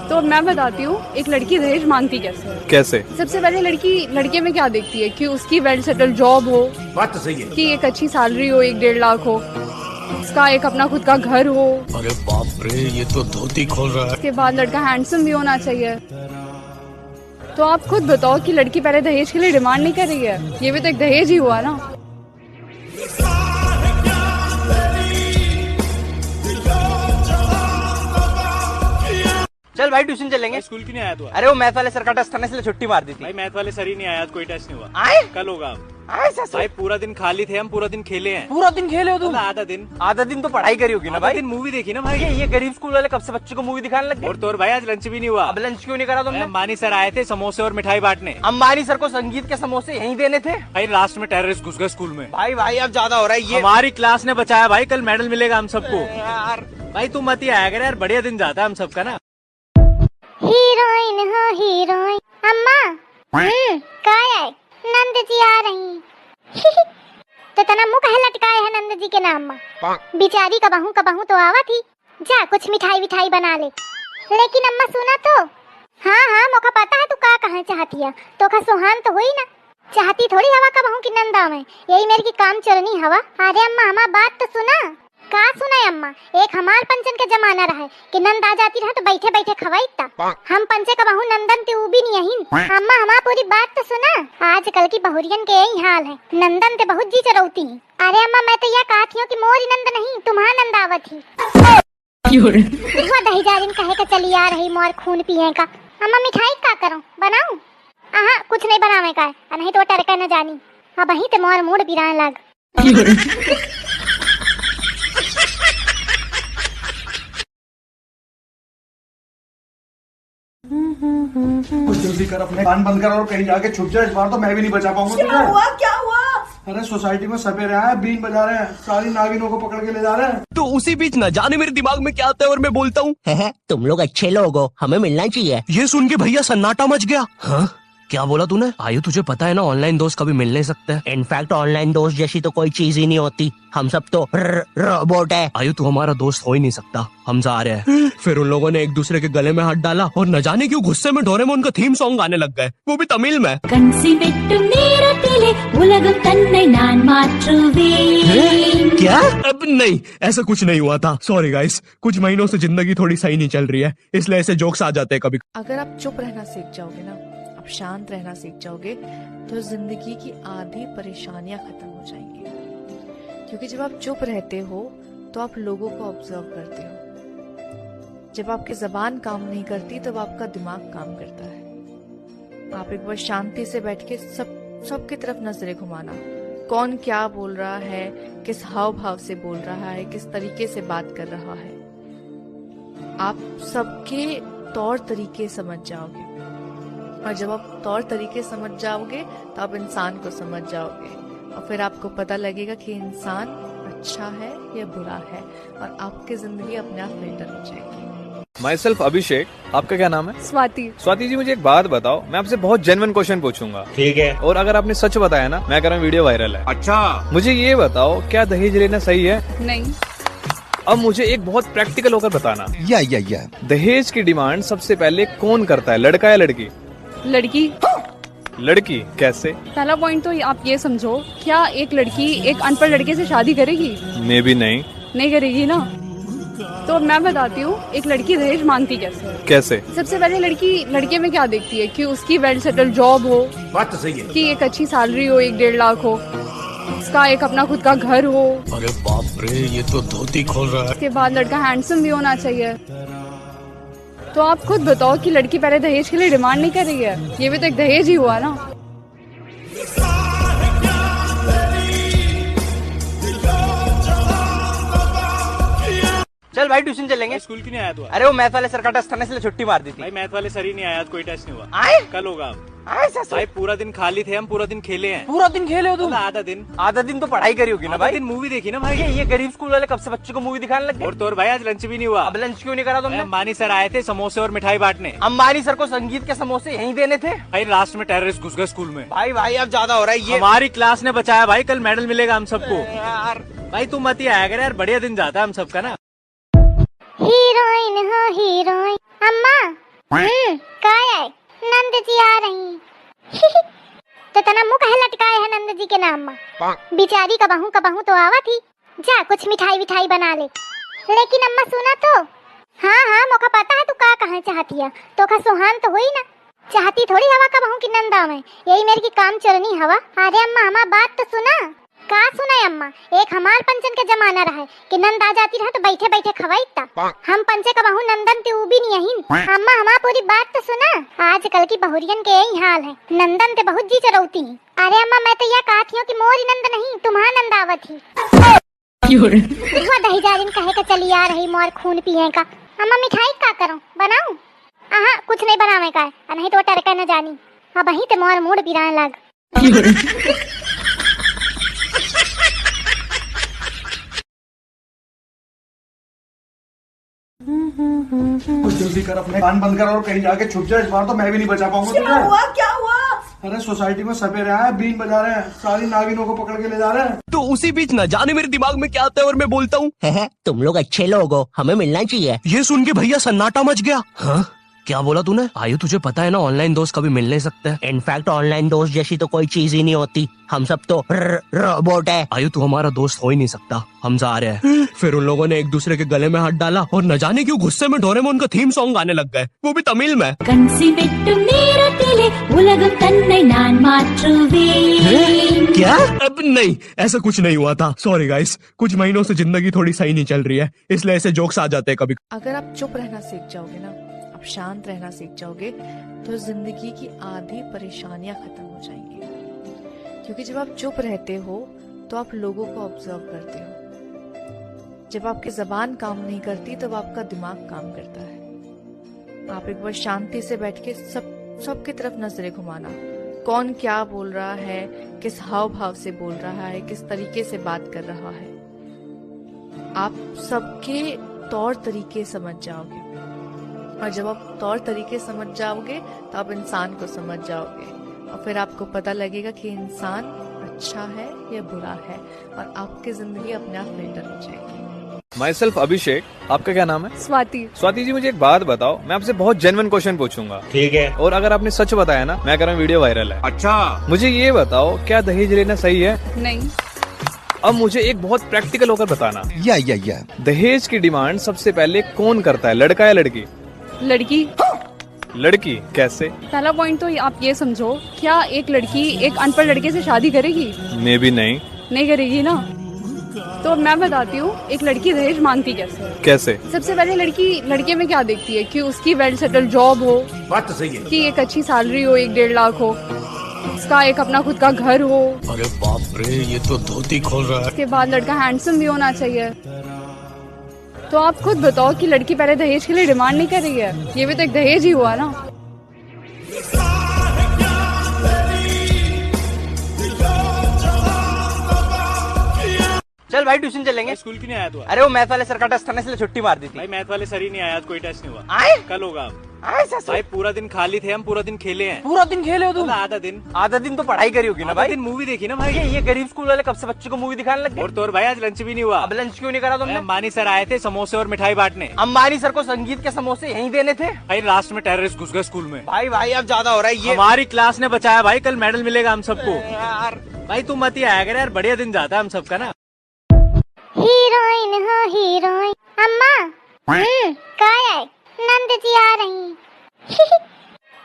तो मैं बताती हूँ, एक लड़की दहेज मांगती कैसे है। कैसे? सबसे पहले लड़की लड़के में क्या देखती है कि उसकी well settled job हो, बात तो सही है। कि एक अच्छी salary हो, एक डेढ़ लाख हो, उसका एक अपना खुद का घर हो। अरे बाप रे, ये तो धोती खोल रहा है। उसके बाद लड़का handsome भी होना चाहिए। तो आप खुद बताओ कि लड़की पहले दहेज के लिए demand नहीं कर रही है, ये भी तो एक दहेज ही हुआ ना। चल भाई, tuition चलेंगे। भाई, स्कूल क्यों नहीं आया तू आज? अरे, वो math वाले सर का test था ना, इसलिए छुट्टी मार दी थी। भाई, math वाले सर ही नहीं आया आज, कोई test नहीं हुआ। आए? कल होगा। आए ससुर। भाई, पूरा दिन खाली थे हम, पूरा दिन खेले हैं। पूरा दिन खेले हो तुम? मतलब, आधा दिन। आधा दिन तो पढ़ाई करी होगी ना आधा भाई। दिन movie देखी ना भाई। ये, ये गरीब स्कूल वाले कब से बच्चों को movie दिखाने लग गए? और तो और भाई, आज lunch भी नहीं हुआ। अब lunch क्यों नहीं करा तुमने? अरे, अंबानी सर आए थे समोसे और मिठाई बांटने। अंबानी सर को संगीत के समोसे यहीं देने थे। भाई, last में terrorist घुस गए स्कूल में। भाई, भाई, अब ज्यादा हो रहा है ये। हमारी class ने बचाया भाई, कल medal मिलेगा हम सबको। अरे यार। भाई, तू मत ही आया कर यार, बढ़िया दिन जाता है हम सबका ना। Heroine हो heroine। अम्मा। हम्म, का है? नंद जी आ रही। तो तना मुंह काहे लटकाए है नंद जी के नाम मा? बिचारी कबहू कबहू तो आवत ही। जा, कुछ मिठाई विठाई बना ले। लेकिन अम्मा, सुना तो। हाँ, हाँ, मोका पता है तू का कहे चाहती है। तोका सोहान तो होई ना। चाहती थोड़ी हवा कबहूँ की नंद आवे। यही मेर की काम चोरनी हवा। अरे अम्मा, हमार बात तो सुना। का सुनाई अम्मा, एक हमार पंचन के जमाना रहे कि नंद आ जाती रहे तो बैठे बैठे खवाई ता। हम पंचे कबहूँ नंदन ते ऊ भी नहीं अहिन। अम्मा, हमार पूरी बात तो सुना। आजकल की बहुरियन के यही हाल है, नंदन ते बहुत जी चरौती हैं। अरे अम्मा, मैं तो यह कहत हियो कि मोरी नंद नहीं, तुम्हार नंद आवत ही। क्यों रे? हुआ दही जालिन कहे के चली आ रही मोर खून पिए का। अम्मा, मिठाई का करो, बनाऊं? अहाँ, कुछ नहीं बनावे का है, आ नहीं तो टरका न जानी। अब वहीं ते मोर मूड पिराए लाग। क्यों रे? कुछ जल्दी कर, अपने कान बंद कर और कहीं जाके छुप जा। इस बार तो मैं भी नहीं बचा पाऊंगा तुझे। क्या हुआ? क्या हुआ? अरे, सोसाइटी में सपेरे आए हैं, बीन बजा रहे हैं, सारी नागिनों को पकड़ के ले जा रहे हैं। तो उसी बीच न जाने मेरे दिमाग में क्या आता है और मैं बोलता हूँ, "हैं, हैं, तुम लोग अच्छे लोग हो, हमें मिलना चाहिए।" ये सुन के भैया सन्नाटा मच गया। हाँ? क्या बोला तूने? आयु, तुझे पता है ना, ऑनलाइन दोस्त कभी मिल नहीं सकते। इनफैक्ट ऑनलाइन दोस्त जैसी तो कोई चीज ही नहीं होती, हम सब तो र-, रोबोट है। आयु, तू हमारा दोस्त हो ही नहीं सकता, हम जा रहे हैं। फिर उन लोगों ने एक दूसरे के गले में हाथ डाला और न जाने क्यों गुस्से में डोरेमोन का थीम सॉन्ग गाने लग गए, वो भी तमिल में। கன்சிமெட்டும் நேரத்திலே உலகம் தன்னை நான் மாற்றுவேன்। क्या? अब नहीं, ऐसा कुछ नहीं हुआ था। सॉरी गाइस, कुछ महीनों से जिंदगी थोड़ी सही नहीं चल रही है, इसलिए ऐसे जोक्स आ जाते हैं कभी। अगर आप चुप रहना सीख जाओगे ना, आप शांत रहना सीख जाओगे, तो जिंदगी की आधी परेशानियां खत्म हो जाएंगी। क्योंकि जब आप चुप रहते हो, तो आप लोगों को ऑब्जर्व करते हो। जब आपकी जबान काम नहीं करती, तब आपका दिमाग काम करता है। आप एक बार शांति से बैठ के सब, सबकी तरफ नजरें घुमाना, कौन क्या बोल रहा है, किस हाव भाव से बोल रहा है, किस तरीके से बात कर रहा है। आप सबके तौर तरीके समझ जाओगे, और जब आप तौर तरीके समझ जाओगे, तो आप इंसान को समझ जाओगे, और फिर आपको पता लगेगा कि इंसान अच्छा है या बुरा है, और आपकी जिंदगी अपने आप बेहतर हो जाएगी। Myself अभिषेक, आपका क्या नाम है? स्वाति। स्वाति जी, मुझे एक बात बताओ, मैं आपसे बहुत जेन्युइन क्वेश्चन पूछूंगा। ठीक है। और अगर आपने सच बताया ना, मैं कह रहा हूँ वीडियो वायरल है। अच्छा। मुझे ये बताओ, क्या दहेज लेना सही है? नहीं। अब मुझे एक बहुत प्रैक्टिकल होकर बताना। या, या, या। दहेज की डिमांड सबसे पहले कौन करता है, लड़का या लड़की? लड़की। लड़की कैसे? पहला पॉइंट तो आप ये समझो, क्या एक लड़की एक अनपढ़ लड़के से शादी करेगी? Maybe नहीं। नहीं करेगी ना। तो मैं बताती हूँ, एक लड़की दहेज मांगती कैसे है। कैसे? सबसे पहले लड़की लड़के में क्या देखती है कि उसकी वेल सेटल्ड जॉब हो, बात तो सही है। कि एक अच्छी सैलरी हो, एक डेढ़ लाख हो, उसका एक अपना खुद का घर हो। अरे बाप रे, ये तो धोती खोल रहा है। उसके बाद लड़का हैंडसम भी होना चाहिए। तो आप खुद बताओ कि लड़की पहले दहेज के लिए डिमांड नहीं कर रही है, ये भी तो एक दहेज ही हुआ ना। चल भाई, ट्यूशन चलेंगे। भाई, स्कूल क्यों नहीं आया तू आज? अरे, वो मैथ वाले सर का टेस्ट था ना, इसलिए छुट्टी मार दी थी। भाई, मैथ वाले सर ही नहीं आया आज, कोई टेस्ट नहीं हुआ। आए? कल होगा। आए सर? भाई, पूरा दिन खाली थे हम, पूरा दिन खेले हैं। पूरा दिन खेले हो तुम? मतलब, आधा दिन। आधा दिन तो पढ़ाई करी होगी ना भाई? दिन मूवी देखी ना भाई। ये, ये गरीब स्कूल वाले कब से बच्चों को मूवी दिखाने लग गए? और तो और भाई, आज लंच भी नहीं हुआ। अब लंच क्यों नहीं करा तुमने? भाई, अंबानी सर आए थे समोसे और मिठाई बांटने। अंबानी सर को संगीत के समोसे यहीं देने थे। भाई, लास्ट में टेररिस्ट घुस गए स्कूल में। भाई, भाई, अब ज्यादा हो रहा है ये। हमारी क्लास ने बचाया भाई, कल मेडल मिलेगा हम सबको। अरे यार। भाई, तू मत ही आया कर यार, बढ़िया दिन जाता है हम सबका ना। हीरोइन हो हीरोइन। अम्मा। हम्म, काय है? नंद जी आ रही। तो तना मुंह काहे लटकाए है नंद जी के नाम में? बिचारी कबहू कबहू तो आवत ही। जा, कुछ मिठाई विठाई बना ले। लेकिन अम्मा, सुना तो। हाँ, हाँ, मोका पता है तू का कहे चाहती है। तोका सोहान तो होई ना। चाहती थोड़ी हवा कबहू की नंद आवे। यही मेर की काम चोरनी हवा। अरे अम्मा, हमार बात तो सुना। का सुनाई अम्मा, एक हमार पंचन के जमाना रहे कि नंद आ जाती रहे तो बैठे बैठे खवाई ता। हम पंचे कबहू नंदन ते ऊ भी नहीं अहिन। अम्मा, हमार पूरी बात तो सुना। आजकल की बहुरियन के यही हाल है, नंदन ते बहुत जी चरौती हैं। अरे अम्मा, मैं तो यह कहत हियो कि मोरी नंद नहीं, तुम्हार नंद आवत ही। क्यों रे? हुआ दही जालिन कहे के चली आ रही मोर खून पिए का। अम्मा, मिठाई का करो, बनाऊं? अहाँ, कुछ नहीं बनावे का है, आ नहीं तो टरका न जानी। अब वहीं ते मोर मूड पिराए लाग। क्यों रे? कुछ जल्दी कर, अपने कान बंद कर और कहीं जाके छुप जा। इस बार तो मैं भी नहीं बचा पाऊंगा तुझे। क्या हुआ? क्या हुआ? अरे सोसाइटी में सपेरे आए, बीन बजा रहे हैं, सारी नागिनों को पकड़ के ले जा रहे हैं। तो उसी बीच ना जाने मेरे दिमाग में क्या आता है और मैं बोलता हूँ, "हैं, हैं, तुम लोग अच्छे लोग हो, हमें मिलना चाहिए।" ये सुन के भैया सन्नाटा मच गया। हाँ, क्या बोला तूने? आयु, तुझे पता है ना, ऑनलाइन दोस्त कभी मिल नहीं सकते। इनफैक्ट ऑनलाइन दोस्त जैसी तो कोई चीज ही नहीं होती, हम सब तो र-, रोबोट है। आयु, तू हमारा दोस्त हो ही नहीं सकता, हम जा रहे हैं। फिर उन लोगों ने एक दूसरे के गले में हाथ डाला और न जाने क्यों गुस्से में डोरेमोन का थीम सॉन्ग गाने लग गए, वो भी तमिल में। கன்சிவெட்டும் நேரத்திலே உலகம் தன்னை நான் மாற்றுவேன்। क्या? अब नहीं, ऐसा कुछ नहीं हुआ था। सॉरी गाइस, कुछ महीनों से जिंदगी थोड़ी सही नहीं चल रही है, इसलिए ऐसे जोक्स आ जाते हैं कभी। अगर आप चुप रहना सीख जाओगे ना, आप शांत रहना सीख जाओगे, तो जिंदगी की आधी परेशानियां खत्म हो जाएंगी। क्योंकि जब आप चुप रहते हो, तो आप लोगों को ऑब्जर्व करते हो। जब आपकी जबान काम नहीं करती, तब आपका दिमाग काम करता है। आप एक बार शांति से बैठ के सब, सबकी तरफ नजरें घुमाना, कौन क्या बोल रहा है, किस हाव भाव से बोल रहा है, किस तरीके से बात कर रहा है। आप सबके तौर तरीके समझ जाओगे, और जब आप तौर तरीके समझ जाओगे, तो आप इंसान को समझ जाओगे, और फिर आपको पता लगेगा कि इंसान अच्छा है या बुरा है, और आपकी जिंदगी अपने आप बेहतर हो जाएगी। माई सेल्फ अभिषेक। आपका क्या नाम है? स्वाति। स्वाति जी, मुझे एक बात बताओ, मैं आपसे बहुत जेन्युइन क्वेश्चन पूछूंगा। ठीक है। और अगर आपने सच बताया ना, मैं कह रहा हूँ वीडियो वायरल है। अच्छा। मुझे ये बताओ, क्या दहेज लेना सही है? नहीं। अब मुझे एक बहुत प्रैक्टिकल होकर बताना। या, या, या। दहेज की डिमांड सबसे पहले कौन करता है, लड़का या लड़की? लड़की। लड़की कैसे? पहला पॉइंट तो आप ये समझो, क्या एक लड़की एक अनपढ़ लड़के से शादी करेगी? मे बी नहीं। नहीं करेगी ना। तो मैं बताती हूँ, एक लड़की दहेज मांगती कैसे है। कैसे? सबसे पहले लड़की लड़के में क्या देखती है कि उसकी वेल सेटल्ड जॉब हो, बात तो सही है। कि एक अच्छी सैलरी हो, एक डेढ़ लाख हो, उसका एक अपना खुद का घर हो। अरे बाप रे, ये तो धोती खोल रहा है। उसके बाद लड़का हैंडसम भी होना चाहिए। तो आप खुद बताओ कि लड़की पहले दहेज के लिए डिमांड नहीं कर रही है, ये भी तो एक दहेज ही हुआ ना। चल भाई, ट्यूशन चलेंगे। भाई, स्कूल क्यों नहीं आया तू आज? अरे, वो मैथ वाले सर का टेस्ट था ना, इसलिए छुट्टी मार दी थी। भाई, मैथ वाले सर ही नहीं आया आज, कोई टेस्ट नहीं हुआ। आए? कल होगा। आए सर, सर। भाई, पूरा दिन खाली थे हम, पूरा दिन खेले हैं। पूरा दिन खेले हो तुम? मतलब आधा दिन। आधा दिन तो पढ़ाई करी होगी ना आधा भाई। दिन मूवी देखी ना भाई। ये, ये गरीब स्कूल वाले कब से बच्चों को मूवी दिखाने लग गए? और तो और भाई, आज लंच भी नहीं हुआ। अब लंच क्यों नहीं करा तुमने? अरे, अंबानी सर आए थे समोसे और मिठाई बांटने। अंबानी सर को संगीत के समोसे यहीं देने थे। भाई, लास्ट में टेररिस्ट घुस गए स्कूल में। भाई, भाई, अब ज्यादा हो रहा है ये। हमारी क्लास ने बचाया भाई, कल मेडल मिलेगा हम सबको। अरे यार। भाई, तू मत ही आया कर यार, बढ़िया दिन जाता है हम सबका ना। हीरोइन हो हीरोइन। अम्मा। हम्म, का है? नंद जी आ रही।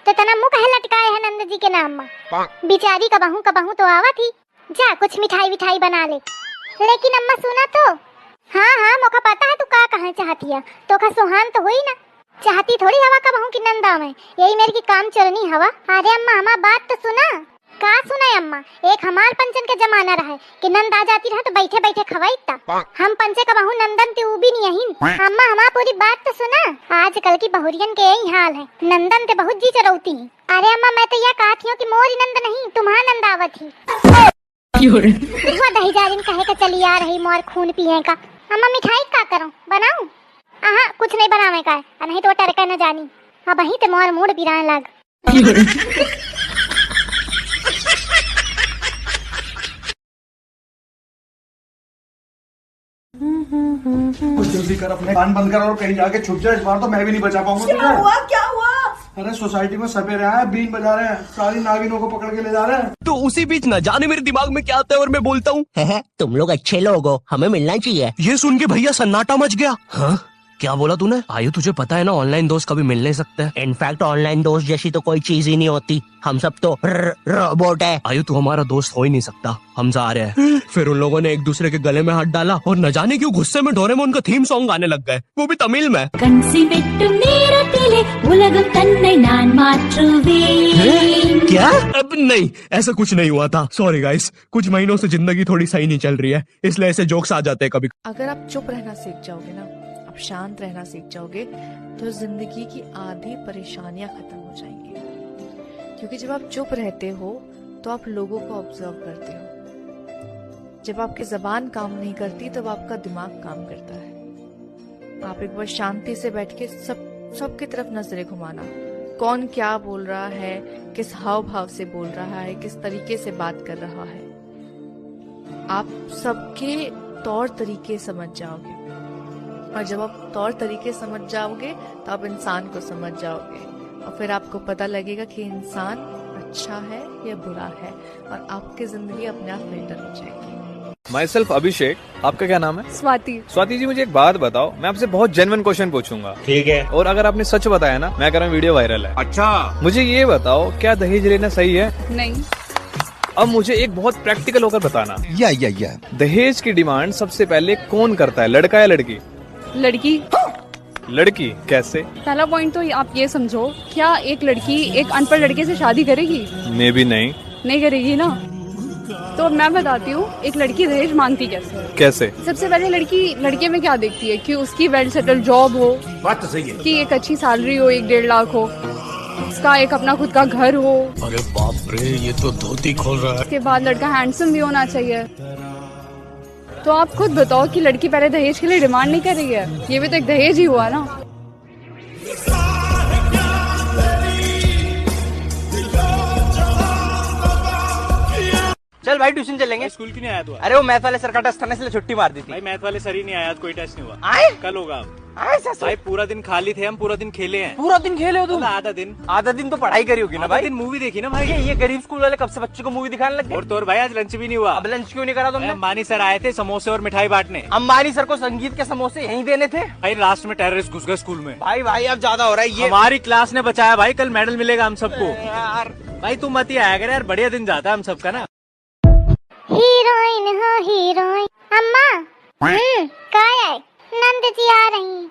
तो तना मुंह काहे लटकाए है नंद जी के नाम मा? बिचारी कबहू कबहू तो आवत ही। जा, कुछ मिठाई विठाई बना ले। लेकिन अम्मा, सुना तो। हाँ, हाँ, मोका पता है तू का कहे चाहती है। तोका सोहान तो हुई ना। चाहती थोड़ी हवा कबहू की नंद आवे। यही मेरे की काम चोरनी हवा। अरे अम्मा, हमार बात तो सुना। का सुना अम्मा? एक हमार पंचन के जमाना रहे कि नंद आ जाती रहे तो बैठे बैठे खवाई ता। हम पंचे कबहू नंदन ते ऊ भी नहीं अहिन। अम्मा, हमार पूरी बात तो सुना। आजकल की बहुरियन के यही हाल है, नंदन ते बहुत जी चरौती हैं। अरे अम्मा, मैं तो यह कहत हियो कि मोरी नंद नहीं, तुम्हार नंद आवत ही। क्यों रे? वो दही जारिन कहे के चली आ रही, मोर खून पिए का। अम्मा, मिठाई का करूं, बनाऊं? आहा, कुछ नहीं बनावे का है, आ नहीं तो टरका न जानी। अब वहीं ते मोर मूड पिराए लाग। क्यों रे? कुछ जल्दी कर, अपने कान बंद कर और कहीं जाके छुप जा। इस बार तो मैं भी नहीं बचा पाऊंगा क्या तुझे। हुआ? क्या हुआ? अरे, सोसाइटी में सपेरे आए, बीन बजा रहे हैं, सारी नागिनों को पकड़ के ले जा रहे हैं। तो उसी बीच ना जाने मेरे दिमाग में क्या आता है और मैं बोलता हूँ, "हैं, हैं, तुम लोग अच्छे लोग हो, हमें मिलना चाहिए।" ये सुन के भैया सन्नाटा मच गया। हाँ, क्या बोला तूने? आयु, तुझे पता है ना, ऑनलाइन दोस्त कभी मिल नहीं सकते। इनफैक्ट ऑनलाइन दोस्त जैसी तो कोई चीज ही नहीं होती, हम सब तो र-, रोबोट है। आयु, तू हमारा दोस्त हो ही नहीं सकता, हम जा रहे हैं। फिर उन लोगों ने एक दूसरे के गले में हाथ डाला और न जाने क्यों गुस्से में डोरेमोन का थीम सॉन्ग गाने लग गए, वो भी तमिल में। கன்சிவெட்டும் நேரத்திலே உலகம் தன்னை நான் மாற்றுவேன்। क्या? अब नहीं, ऐसा कुछ नहीं हुआ था। सॉरी गाइस, कुछ महीनों से जिंदगी थोड़ी सही नहीं चल रही है, इसलिए ऐसे जोक्स आ जाते हैं कभी। अगर आप चुप रहना सीख जाओगे ना, आप शांत रहना सीख जाओगे, तो जिंदगी की आधी परेशानियां खत्म हो जाएंगी। क्योंकि जब आप चुप रहते हो, तो आप लोगों को ऑब्जर्व करते हो। जब आपकी जबान काम नहीं करती, तब आपका दिमाग काम करता है। आप एक बार शांति से बैठ के सब, सबकी तरफ नजरें घुमाना, कौन क्या बोल रहा है, किस हाव भाव से बोल रहा है, किस तरीके से बात कर रहा है, आप सबके तौर तरीके समझ जाओगे। और जब आप तौर तरीके समझ जाओगे, तो आप इंसान को समझ जाओगे, और फिर आपको पता लगेगा कि इंसान अच्छा है या बुरा है, और आपकी जिंदगी अपने आप फिल्टर हो जाएगी। Myself अभिषेक। आपका क्या नाम है? स्वाति। स्वाति जी, मुझे एक बात बताओ, मैं आपसे बहुत जेन्युइन क्वेश्चन पूछूंगा। ठीक है। और अगर आपने सच बताया ना, मैं कह रहा हूँ वीडियो वायरल है। अच्छा। मुझे ये बताओ, क्या दहेज लेना सही है? नहीं। अब मुझे एक बहुत प्रैक्टिकल होकर बताना। या, या, या। दहेज की डिमांड सबसे पहले कौन करता है, लड़का या लड़की? लड़की। लड़की कैसे? पहला पॉइंट तो आप ये समझो, क्या एक लड़की एक अनपढ़ लड़के से शादी करेगी? मे बी नहीं। नहीं करेगी ना। तो मैं बताती हूँ, एक लड़की दहेज मांगती कैसे है। कैसे? सबसे पहले लड़की लड़के में क्या देखती है कि उसकी वेल सेटल्ड जॉब हो, बात तो सही है। कि एक अच्छी सैलरी हो, एक डेढ़ लाख हो, उसका एक अपना खुद का घर हो। अरे बाप रे, ये तो धोती खोल रहा है। उसके बाद लड़का हैंडसम भी होना चाहिए। तो आप खुद बताओ कि लड़की पहले दहेज के लिए डिमांड नहीं कर रही है, ये भी तो एक दहेज ही हुआ ना। चल भाई, ट्यूशन चलेंगे। भाई, स्कूल क्यों नहीं आया तू आज? अरे, वो मैथ वाले सर का टेस्ट था ना, इसलिए छुट्टी मार दी थी। भाई, मैथ वाले सर ही नहीं आया आज, कोई टेस्ट नहीं हुआ। आए? कल होगा। आए, सर, सर। भाई, पूरा दिन खाली थे हम, पूरा दिन खेले हैं। पूरा दिन खेले हो तुम? मतलब, आधा दिन। आधा दिन तो पढ़ाई करी होगी ना आधा भाई। दिन मूवी देखी ना भाई। ये, ये गरीब स्कूल वाले कब से बच्चों को मूवी दिखाने लग गए? और तो और भाई, आज लंच भी नहीं हुआ। अब लंच क्यों नहीं करा तुमने? अंबानी सर आए थे समोसे और मिठाई बांटने। अंबानी सर को संगीत के समोसे यहीं देने थे। भाई, लास्ट में टेररिस्ट घुस गए स्कूल में। भाई, भाई, अब ज्यादा हो रहा है ये। हमारी क्लास ने बचाया भाई, कल मेडल मिलेगा हम सबको। अरे यार। भाई, तू मत ही आया कर यार, बढ़िया दिन जाता है हम सबका ना। हीरोइन हो हीरोइन। अम्मा। हम्म, का है? नंद जी आ रही।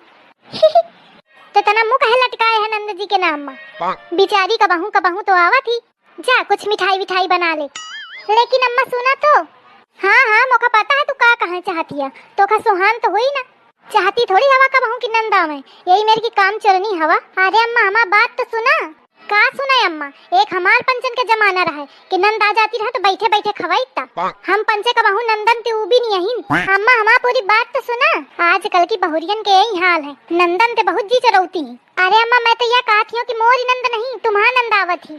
तो तना मुंह काहे लटकाए है नंद जी के नाम मा? बिचारी कबहू कबहू तो आवत ही। जा, कुछ मिठाई विठाई बना ले। लेकिन अम्मा, सुना तो। हाँ, हाँ, मोका पता है तू का कहना चाहती है। तोका सुहान तो हुई ना। चाहती थोड़ी हवा कबहू की नंद आवे। यही मेरी की काम चोरनी हवा। अरे अम्मा, हमार बात तो सुना। का सुना अम्मा? एक हमार पंचन के जमाना रहे कि नंद आ जाती रहे तो बैठे बैठे खवाई ता। हम पंचे कबहू नंदन ते ऊ भी नहीं अहिन। अम्मा, हमार पूरी बात तो सुना। आजकल की बहुरियन के यही हाल है, नंदन ते बहुत जी चरौती हैं। अरे अम्मा, मैं तो यह कहत हियो कि मोरी नंद नहीं, तुम्हार नंद आवत ही।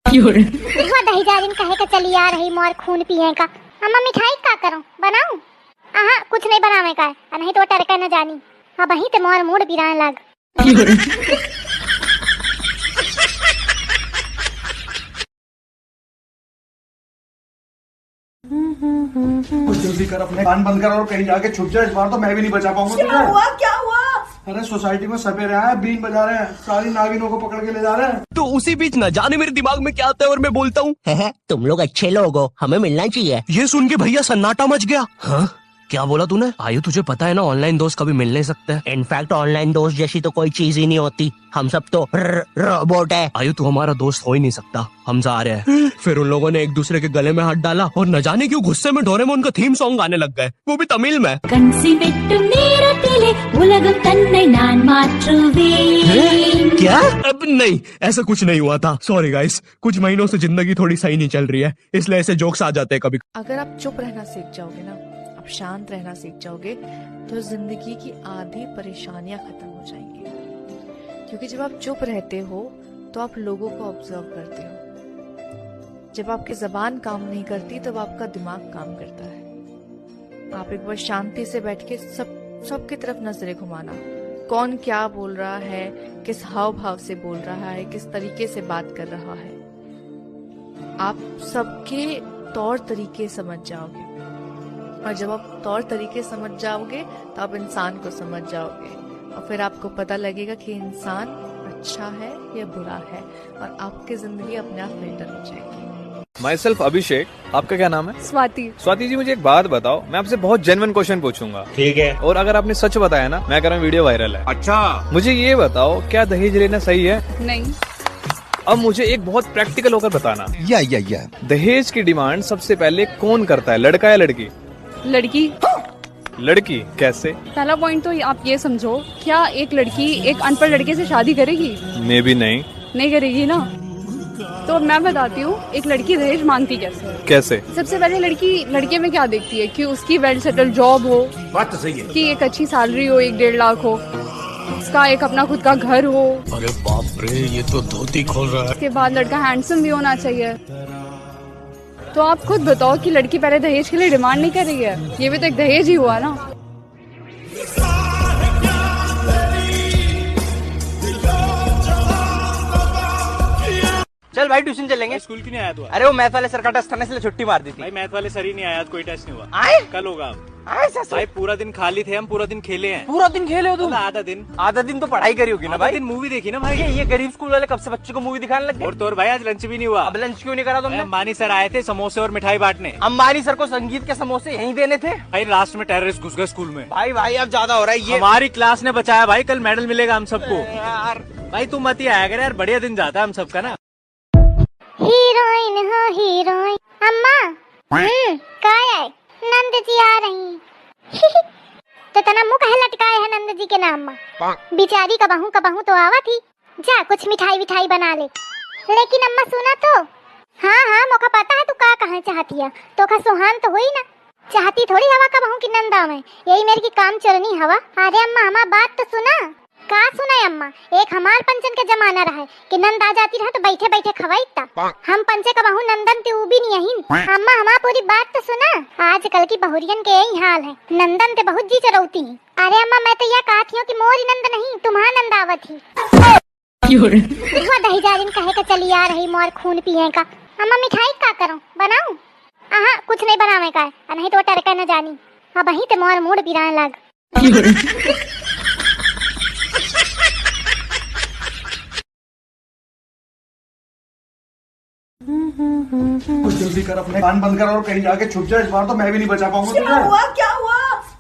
क्यों रे? देखो दही जारिन कहे के चली आ रही मोर खून पिए का। अम्मा, मिठाई का करूं, बनाऊं? आहा, कुछ नहीं बनावे का है, आ नहीं तो टरका न जानी। अब वहीं ते मोर मूड पिराए लाग। क्यों रे? कुछ जल्दी कर, अपने कान बंद कर और कहीं जाके छुप जा। इस बार तो मैं भी नहीं बचा पाऊंगा तुझे। क्या हुआ? क्या हुआ? अरे, सोसाइटी में सपेरे आए हैं, बीन बजा रहे हैं, सारी नागिनों को पकड़ के ले जा रहे हैं। तो उसी बीच न जाने मेरे दिमाग में क्या आता है और मैं बोलता हूँ, "हैं, हैं, तुम लोग अच्छे लोग हो, हमें मिलना चाहिए।" ये सुन के भैया सन्नाटा मच गया। हाँ? क्या बोला तूने? आयु, तुझे पता है ना, ऑनलाइन दोस्त कभी मिल नहीं सकते। इनफैक्ट, ऑनलाइन दोस्त जैसी तो कोई चीज ही नहीं होती। हम सब तो र-, रोबोट है। आयु, तू हमारा दोस्त हो ही नहीं सकता। हम जा रहे हैं। फिर उन लोगों ने एक दूसरे के गले में हाथ डाला और न जाने क्यों गुस्से में डोरेमोन का थीम सॉन्ग गाने लग गए, वो भी तमिल में। கன்சிமெட்டு நேரத்திலே உலகம் தன்னை நான் மாற்றுவேன்। क्या? अब नहीं, ऐसा कुछ नहीं हुआ था। सॉरी गाइस, कुछ महीनों से जिंदगी थोड़ी सही नहीं चल रही है, इसलिए ऐसे जोक्स आ जाते हैं कभी। अगर आप चुप रहना सीख जाओगे ना, आप शांत रहना सीख जाओगे, तो जिंदगी की आधी परेशानियां खत्म हो जाएंगी। क्योंकि जब आप चुप रहते हो, तो आप लोगों को ऑब्जर्व करते हो। जब आपकी जबान काम नहीं करती, तब आपका दिमाग काम करता है। आप एक बार शांति से बैठ के सब, सबकी तरफ नजरें घुमाना, कौन क्या बोल रहा है, किस हाव भाव से बोल रहा है, किस तरीके से बात कर रहा है, आप सबके तौर तरीके समझ जाओगे। और जब आप तौर तरीके समझ जाओगे, तो आप इंसान को समझ जाओगे, और फिर आपको पता लगेगा कि इंसान अच्छा है या बुरा है, और आपकी जिंदगी अपने आप फिल्टर हो जाएगी। Myself अभिषेक। आपका क्या नाम है? स्वाति। स्वाति जी, मुझे एक बात बताओ, मैं आपसे बहुत जेन्युइन क्वेश्चन पूछूंगा। ठीक है। और अगर आपने सच बताया ना, मैं कह रहा हूँ वीडियो वायरल है। अच्छा। मुझे ये बताओ, क्या दहेज लेना सही है? नहीं। अब मुझे एक बहुत प्रैक्टिकल होकर बताना। या, या, या। दहेज की डिमांड सबसे पहले कौन करता है, लड़का या लड़की? लड़की। लड़की कैसे? पहला पॉइंट तो आप ये समझो, क्या एक लड़की एक अनपढ़ लड़के से शादी करेगी? मे बी नहीं। नहीं करेगी ना। तो मैं बताती हूँ, एक लड़की दहेज मांगती कैसे है। कैसे? सबसे पहले लड़की लड़के में क्या देखती है कि उसकी वेल सेटल्ड जॉब हो, बात तो सही है। कि एक अच्छी सैलरी हो, एक डेढ़ लाख हो, का एक अपना खुद का घर हो। अरे बाप रे, ये तो धोती खोल रहा है। उसके बाद लड़का handsome भी होना चाहिए। तो आप खुद बताओ कि लड़की पहले दहेज के लिए demand नहीं कर रही है, ये भी तो एक दहेज ही हुआ ना। चल भाई, tuition चलेंगे। भाई, स्कूल क्यों नहीं आया तू आज? अरे, वो math वाले सर का test था ना, इसलिए छुट्टी मार दी थी। भाई, math वाले सर ही नहीं आया आज, कोई test नहीं हुआ। आए? कल होगा अब। आए सर? भाई, पूरा दिन खाली थे हम, पूरा दिन खेले हैं। पूरा दिन खेले हो तुम? मतलब आधा दिन। आधा दिन तो पढ़ाई करी होगी ना आधा भाई? दिन movie देखी ना भाई। ये, ये गरीब स्कूल वाले कब से बच्चों को movie दिखाने लग गए? और तो और भाई, आज lunch भी नहीं हुआ। अब lunch क्यों नहीं करा तुमने? अंबानी सर आए थे समोसे और मिठाई बांटने। अंबानी सर को संगीत के समोसे यहीं देने थे। भाई, last में terrorist घुस गए स्कूल में। भाई, भाई, अब ज्यादा हो रहा है ये। हमारी class ने बचाया भाई, कल medal मिलेगा हम सबको। अरे यार। भाई, तू मत ही आया कर यार, बढ़िया दिन जाता है हम सबका ना। Heroine हो heroine। अम्मा। हम्म, काय है? नंद जी आ रही। तो तना मुंह काहे लटकाए है नंद जी के नाम मा? बिचारी कबहू कबहू तो आवत ही। जा, कुछ मिठाई विठाई बना ले। लेकिन अम्मा, सुना तो। हाँ, हाँ, मोका पता है तू का कहे चाहती है। तोका सुहान तो होई ना। चाहती थोड़ी हवा कबहू कि नंद आवे। यही मेरी की काम चोरनी हवा। अरे अम्मा, हमार बात तो सुना। का सुनाई अम्मा, एक हमार पंचन के जमाना रहे कि नंद आ जाती रहे तो बैठे बैठे खवाई ता। हम पंचे कबहू नंदन ते ऊ भी नहीं अहिन। अम्मा, हमार पूरी बात तो सुना। आजकल की बहुरियन के यही हाल है, नंदन ते बहुत जी चरौती हैं। अरे अम्मा, मैं तो यह कहती हूँ कि मोरी नंद नहीं, तुम्हार नंद आवत ही। क्यों रे? हुआ दही जालिन कहे का चली आ रही मोर खून पिए का। अम्मा, मिठाई का करूँ, बनाऊँ? अहाँ, कुछ नहीं बनावे का है, आ नहीं तो टरका न जानी। अब वहीं ते मोर मूड पिराए लाग। क्यों रे? कुछ जल्दी कर, अपने कान बंद कर और कहीं जाके छुप जा। इस बार तो मैं भी नहीं बचा पाऊंगा तुझे। क्या हुआ? क्या हुआ?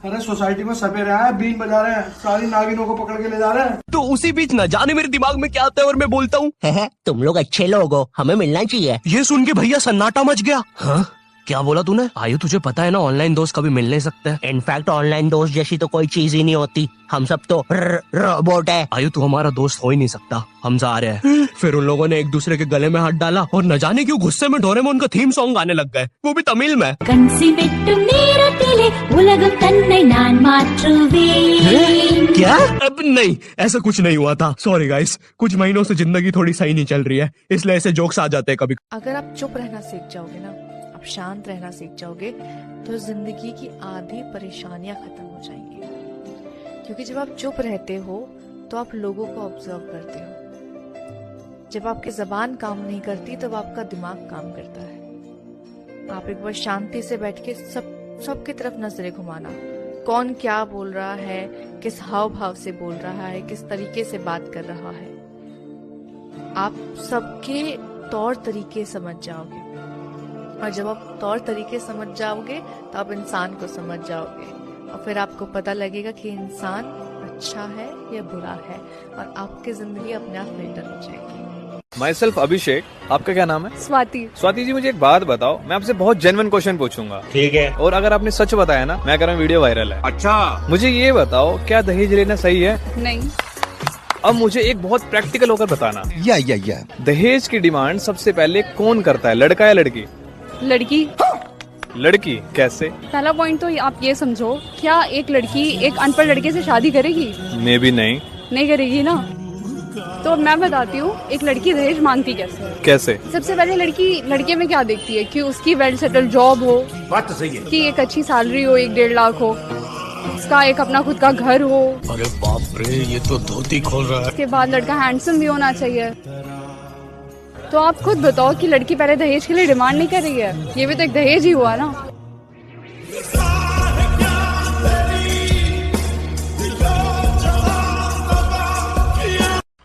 अरे, सोसाइटी में सपेरे आए हैं, बीन बजा रहे हैं, सारी नागिनों को पकड़ के ले जा रहे हैं। तो उसी बीच न जाने मेरे दिमाग में क्या आता है और मैं बोलता हूँ, "हैं, हैं, तुम लोग अच्छे लोग हो, हमें मिलना चाहिए।" ये सुन के भैया सन्नाटा मच गया। हाँ, क्या बोला तूने? आयु, तुझे पता है ना, online दोस्त कभी मिल नहीं सकते। In fact, online दोस्त जैसी तो कोई चीज ही नहीं होती। हम सब तो र-, robot है। आयु, तू हमारा दोस्त हो ही नहीं सकता। हम जा रहे हैं। फिर उन लोगों ने एक दूसरे के गले में हाथ डाला और न जाने क्यों गुस्से में डोरेमोन का theme song गाने लग गए, वो भी तमिल में। கன்சிவெட்டும் நேரத்திலே உலகம் தன்னை நான் மாற்றுவேன்। क्या? अब नहीं, ऐसा कुछ नहीं हुआ था। Sorry guys, कुछ महीनों से जिंदगी थोड़ी सही नहीं चल रही है, इसलिए ऐसे jokes आ जाते हैं कभी। अगर आप चुप रहना सीख जाओगे ना, आप शांत रहना सीख जाओगे, तो जिंदगी की आधी परेशानियां खत्म हो जाएंगी। क्योंकि जब आप चुप रहते हो, तो आप लोगों को observe करते हो। जब आपकी जबान काम नहीं करती, तब आपका दिमाग काम करता है। आप एक बार शांति से बैठ के सब, सबकी तरफ नजरें घुमाना, कौन क्या बोल रहा है, किस हाव भाव से बोल रहा है, किस तरीके से बात कर रहा है। आप सबके तौर तरीके समझ जाओगे, और जब आप तौर तरीके समझ जाओगे, तो आप इंसान को समझ जाओगे, और फिर आपको पता लगेगा कि इंसान अच्छा है या बुरा है, और आपकी जिंदगी अपने आप बेहतर हो जाएगी। Myself अभिषेक, आपका क्या नाम है? स्वाति। स्वाति जी, मुझे एक बात बताओ, मैं आपसे बहुत genuine question पूछूंगा। ठीक है। और अगर आपने सच बताया ना, मैं कह रहा हूँ video viral है। अच्छा। मुझे ये बताओ, क्या दहेज लेना सही है? नहीं। अब मुझे एक बहुत practical होकर बताना। या, या, या। दहेज की demand सबसे पहले कौन करता है, लड़का या लड़की? लड़की। लड़की कैसे? पहला point तो आप ये समझो, क्या एक लड़की एक अनपढ़ लड़के से शादी करेगी? Maybe नहीं। नहीं करेगी ना। तो मैं बताती हूँ, एक लड़की दहेज मांगती कैसे है। कैसे? सबसे पहले लड़की लड़के में क्या देखती है, कि उसकी well settled job हो, बात तो सही है। कि एक अच्छी salary हो, एक डेढ़ लाख हो, उसका एक अपना खुद का घर हो। अरे बाप रे, ये तो धोती खोल रहा है। उसके बाद लड़का handsome भी होना चाहिए। तो आप खुद बताओ कि लड़की पहले दहेज के लिए demand नहीं कर रही है, ये भी तो एक दहेज ही हुआ ना।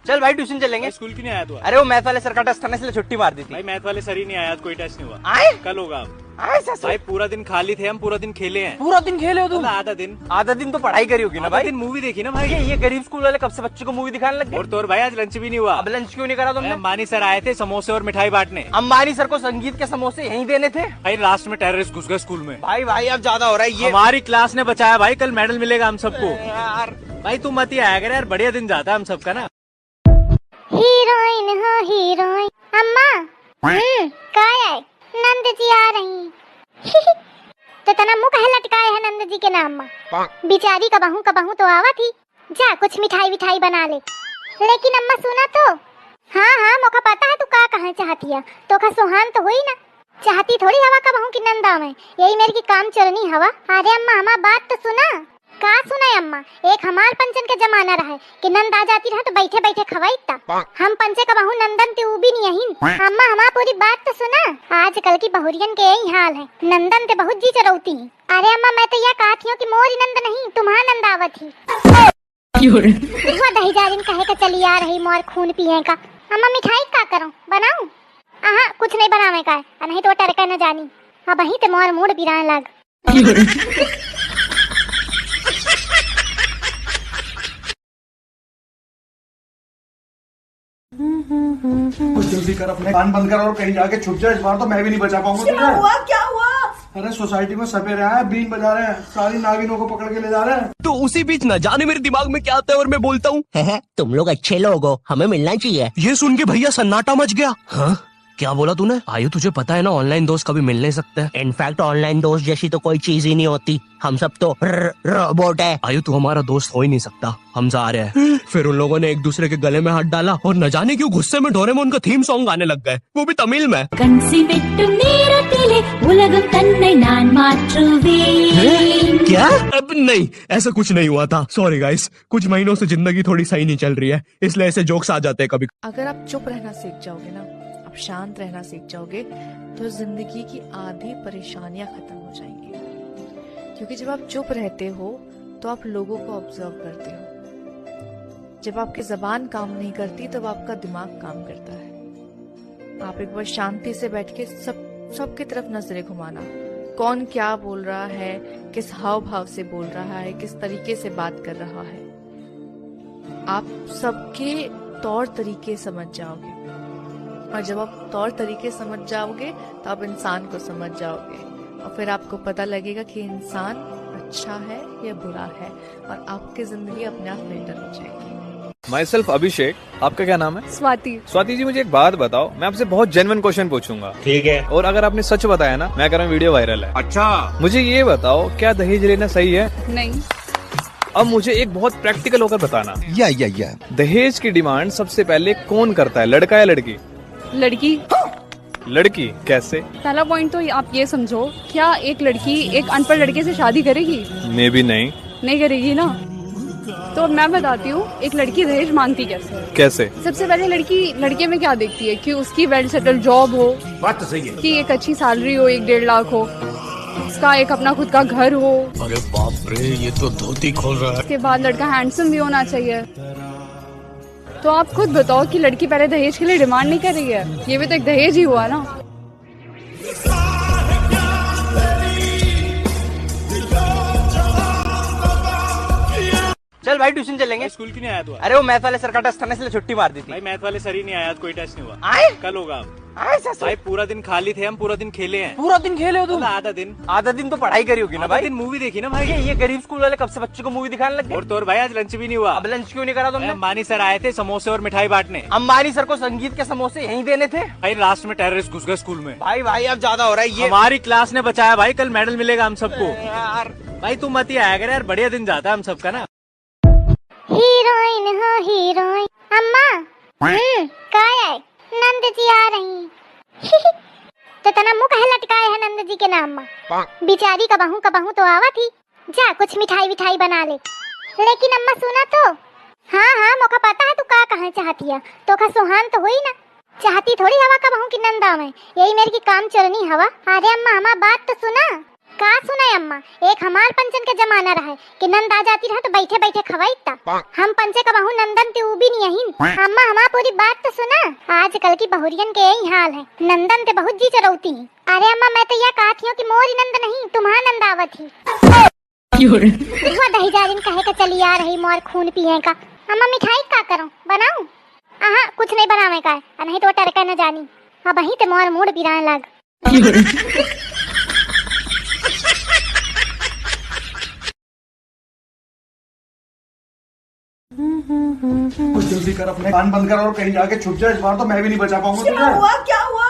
चल भाई, tuition चलेंगे। भाई, स्कूल क्यों नहीं आया तू आज? अरे, वो math वाले सर का test था ना, इसलिए छुट्टी मार दी थी। भाई, math वाले सर ही नहीं आया आज, कोई test नहीं हुआ। आए? कल होगा अब। आए सर, सर। भाई, पूरा दिन खाली थे हम, पूरा दिन खेले हैं। पूरा दिन खेले हो तुम? मतलब आधा दिन। आधा दिन तो पढ़ाई करी होगी ना आधा भाई? दिन movie देखी ना भाई। ये, ये गरीब स्कूल वाले कब से बच्चों को movie दिखाने लग गए? और तो और भाई, आज lunch भी नहीं हुआ। अब lunch क्यों नहीं करा तुमने? भाई, अंबानी सर आए थे समोसे और मिठाई बांटने। अंबानी सर को संगीत के समोसे यहीं देने थे। भाई, last में terrorist घुस गए स्कूल में। भाई, भाई, अब ज्यादा हो रहा है ये। हमारी class ने बचाया भाई, कल medal मिलेगा हम सबको। अरे यार। भाई, तू मत ही आया कर यार, बढ़िया दिन जाता है हम सबका ना। Heroine हो heroine। अम्मा। हम्म, काय है? नंद जी आ रही। तो तना मुंह काहे लटकाए है नंद जी के नाम मा? बिचारी कबहू कबहू तो आवत ही। जा कुछ मिठाई विठाई बना ले। लेकिन अम्मा सुना तो। हाँ हाँ, मोका पता है तू का कहे चाहती है। तोका सोहान तो हुई ना, चाहती थोड़ी हवा कबहूँ की नंद आवे। यही मेर की काम चोरनी हवा। अरे अम्मा, हमार बात तो सुना। का सुना अम्मा, एक हमार पंचन के जमाना रहे कि नंद आ जाती रहे तो बैठे बैठे खवाई ता। हम पंचे कबहूँ नंदन ते ऊ भी नहीं अहिन। अम्मा, हमार पूरी बात तो सुना। आजकल की बहुरियन के यही हाल है, नंदन ते बहुत जी चरौती हैं। अरे अम्मा, मैं तो यह कहत हियो कि मोरी नंद नहीं, तुम्हार नंद आवत ही। क्यों रे? हुआ दही जारिन कहे के चली आ रही, मोर खून पिए का। अम्मा, मिठाई का करूं, बनाऊं? आहा, कुछ नहीं बनावे का है, आ नहीं तो टरका न जानी। अब वहीं ते मोर मूड बिरान लाग। क्यों रे? कुछ जल्दी कर, अपने कान बंद कर और कहीं जाके छुप जा। इस बार तो मैं भी नहीं बचा पाऊंगा तुझे। क्या हुआ? क्या हुआ? अरे, सोसाइटी में सपेरे आए हैं, बीन बजा रहे हैं, सारी नागिनों को पकड़ के ले जा रहे हैं। तो उसी बीच न जाने मेरे दिमाग में क्या आता है और मैं बोलता हूँ, "हैं, हैं, तुम लोग अच्छे लोग हो, हमें मिलना चाहिए।" ये सुन के भैया सन्नाटा मच गया। हाँ, क्या बोला तूने? आयु, तुझे पता है ना, ऑनलाइन दोस्त कभी मिल नहीं सकते। इनफैक्ट ऑनलाइन दोस्त जैसी तो कोई चीज ही नहीं होती, हम सब तो र-, रोबोट है। आयु, तू हमारा दोस्त हो ही नहीं सकता। हम जा रहे हैं। फिर उन लोगों ने एक दूसरे के गले में हाथ डाला और न जाने क्यों गुस्से में डोरेमोन का थीम सॉन्ग गाने लग गए, वो भी तमिल में। கன்சிவெட்டு நேரத்திலே உலகம் தன்னை நான் மாற்றுவேன்। हैं? क्या? अब नहीं, ऐसा कुछ नहीं हुआ था। सॉरी गाइस, कुछ महीनों से जिंदगी थोड़ी सही नहीं चल रही है, इसलिए ऐसे जोक्स आ जाते हैं कभी। अगर आप चुप रहना सीख जाओगे ना, आप शांत रहना सीख जाओगे, तो जिंदगी की आधी परेशानियां खत्म हो जाएंगी। क्योंकि जब आप चुप रहते हो, तो आप लोगों को ऑब्जर्व करते हो। जब आपकी जबान काम नहीं करती, तब आपका दिमाग काम करता है। आप एक बार शांति से बैठ के सब, सबकी तरफ नजरें घुमाना, कौन क्या बोल रहा है, किस हाव भाव से बोल रहा है, किस तरीके से बात कर रहा है। आप सबके तौर तरीके समझ जाओगे, और जब आप तौर तरीके समझ जाओगे, तो आप इंसान को समझ जाओगे, और फिर आपको पता लगेगा कि इंसान अच्छा है या बुरा है, और आपकी जिंदगी अपने आप बेहतर हो जाएगी। Myself अभिषेक, आपका क्या नाम है? स्वाति। स्वाति जी, मुझे एक बात बताओ, मैं आपसे बहुत जेन्युइन क्वेश्चन पूछूंगा। ठीक है। और अगर आपने सच बताया ना, मैं कह रहा हूँ वीडियो वायरल है। अच्छा। मुझे ये बताओ, क्या दहेज लेना सही है? नहीं। अब मुझे एक बहुत प्रैक्टिकल होकर बताना। या, या, या। दहेज की डिमांड सबसे पहले कौन करता है, लड़का या लड़की? लड़की। लड़की कैसे? पहला पॉइंट तो आप ये समझो, क्या एक लड़की एक अनपढ़ लड़के से शादी करेगी? मे बी नहीं। नहीं करेगी ना। तो मैं बताती हूँ, एक लड़की दहेज मांगती कैसे है। कैसे? सबसे पहले लड़की लड़के में क्या देखती है कि उसकी वेल सेटल्ड जॉब हो, बात तो सही है। कि एक अच्छी सैलरी हो, एक डेढ़ लाख हो, उसका एक अपना खुद का घर हो। अरे बाप रे, ये तो धोती खोल रहा है। उसके बाद लड़का हैंडसम भी होना चाहिए। तो आप खुद बताओ कि लड़की पहले दहेज के लिए डिमांड नहीं कर रही है, ये भी तो एक दहेज ही हुआ ना। चल भाई, ट्यूशन चलेंगे। भाई, स्कूल क्यों नहीं आया तू आज? अरे, वो मैथ वाले सर का टेस्ट था ना, इसलिए छुट्टी मार दी थी। भाई, मैथ वाले सर ही नहीं आया आज, कोई टेस्ट नहीं हुआ। आए? कल होगा। आए सर? भाई, पूरा दिन खाली थे हम, पूरा दिन खेले हैं। पूरा दिन खेले हो तुम? मतलब, आधा दिन। आधा दिन तो पढ़ाई करी होगी ना आधा भाई? दिन मूवी देखी ना भाई। ये, ये गरीब स्कूल वाले कब से बच्चों को मूवी दिखाने लग गए? और तो और भाई, आज लंच भी नहीं हुआ। अब लंच क्यों नहीं करा तुमने? भाई, अंबानी सर आए थे समोसे और मिठाई बांटने। अंबानी सर को संगीत के समोसे यहीं देने थे। भाई, लास्ट में टेररिस्ट घुस गए स्कूल में। भाई, भाई, अब ज्यादा हो रहा है ये। हमारी क्लास ने बचाया भाई, कल मेडल मिलेगा हम सबको। अरे यार। भाई, तू मत ही आया कर यार, बढ़िया दिन जाता है हम सबका ना। हीरोइन हो हीरोइन। अम्मा। हम्म, काय है? नंद जी आ रही। तो तना मुंह काहे लटकाए है नंद जी के नाम मा? बिचारी कबहू कबहू तो आवत ही। जा कुछ मिठाई विठाई बना ले। लेकिन अम्मा सुना तो। हाँ हाँ, मोका पता है तू का कहे चाहती है। तोका सोहान तो हुई ना। चाहती थोड़ी हवा कबहू की नंद आवे। यही मेर की काम चोरनी हवा। अरे अम्मा, हमार बात तो सुना। का सुना अम्मा, एक हमार पंचन के जमाना रहे कि नंद आ जाती रहे तो बैठे बैठे खवाई ता। हम पंचे कबहू नंदन ते ऊ भी नहीं अहिन। अम्मा, हमार पूरी बात तो सुना। आजकल की बहुरियन के यही हाल है, नंदन ते बहुत जी चरौती हैं। अरे अम्मा, मैं तो यह कहत हियो कि मोरी नंद नहीं, तुम्हार नंद आवत ही। क्यों रे? हुआ दही जारिन कहे के चली आ रही, मोर खून पिए का। अम्मा, मिठाई का करूं, बनाऊं? आहा, कुछ नहीं बनावे का है, आ नहीं तो टरका न जानी। अब वहीं ते मोर मूड बिरान लाग। क्यों रे? कुछ जल्दी कर, अपने कान बंद कर और कहीं जाके छुप जा। इस बार तो मैं भी नहीं बचा पाऊंगा क्या तुझे। हुआ? क्या हुआ?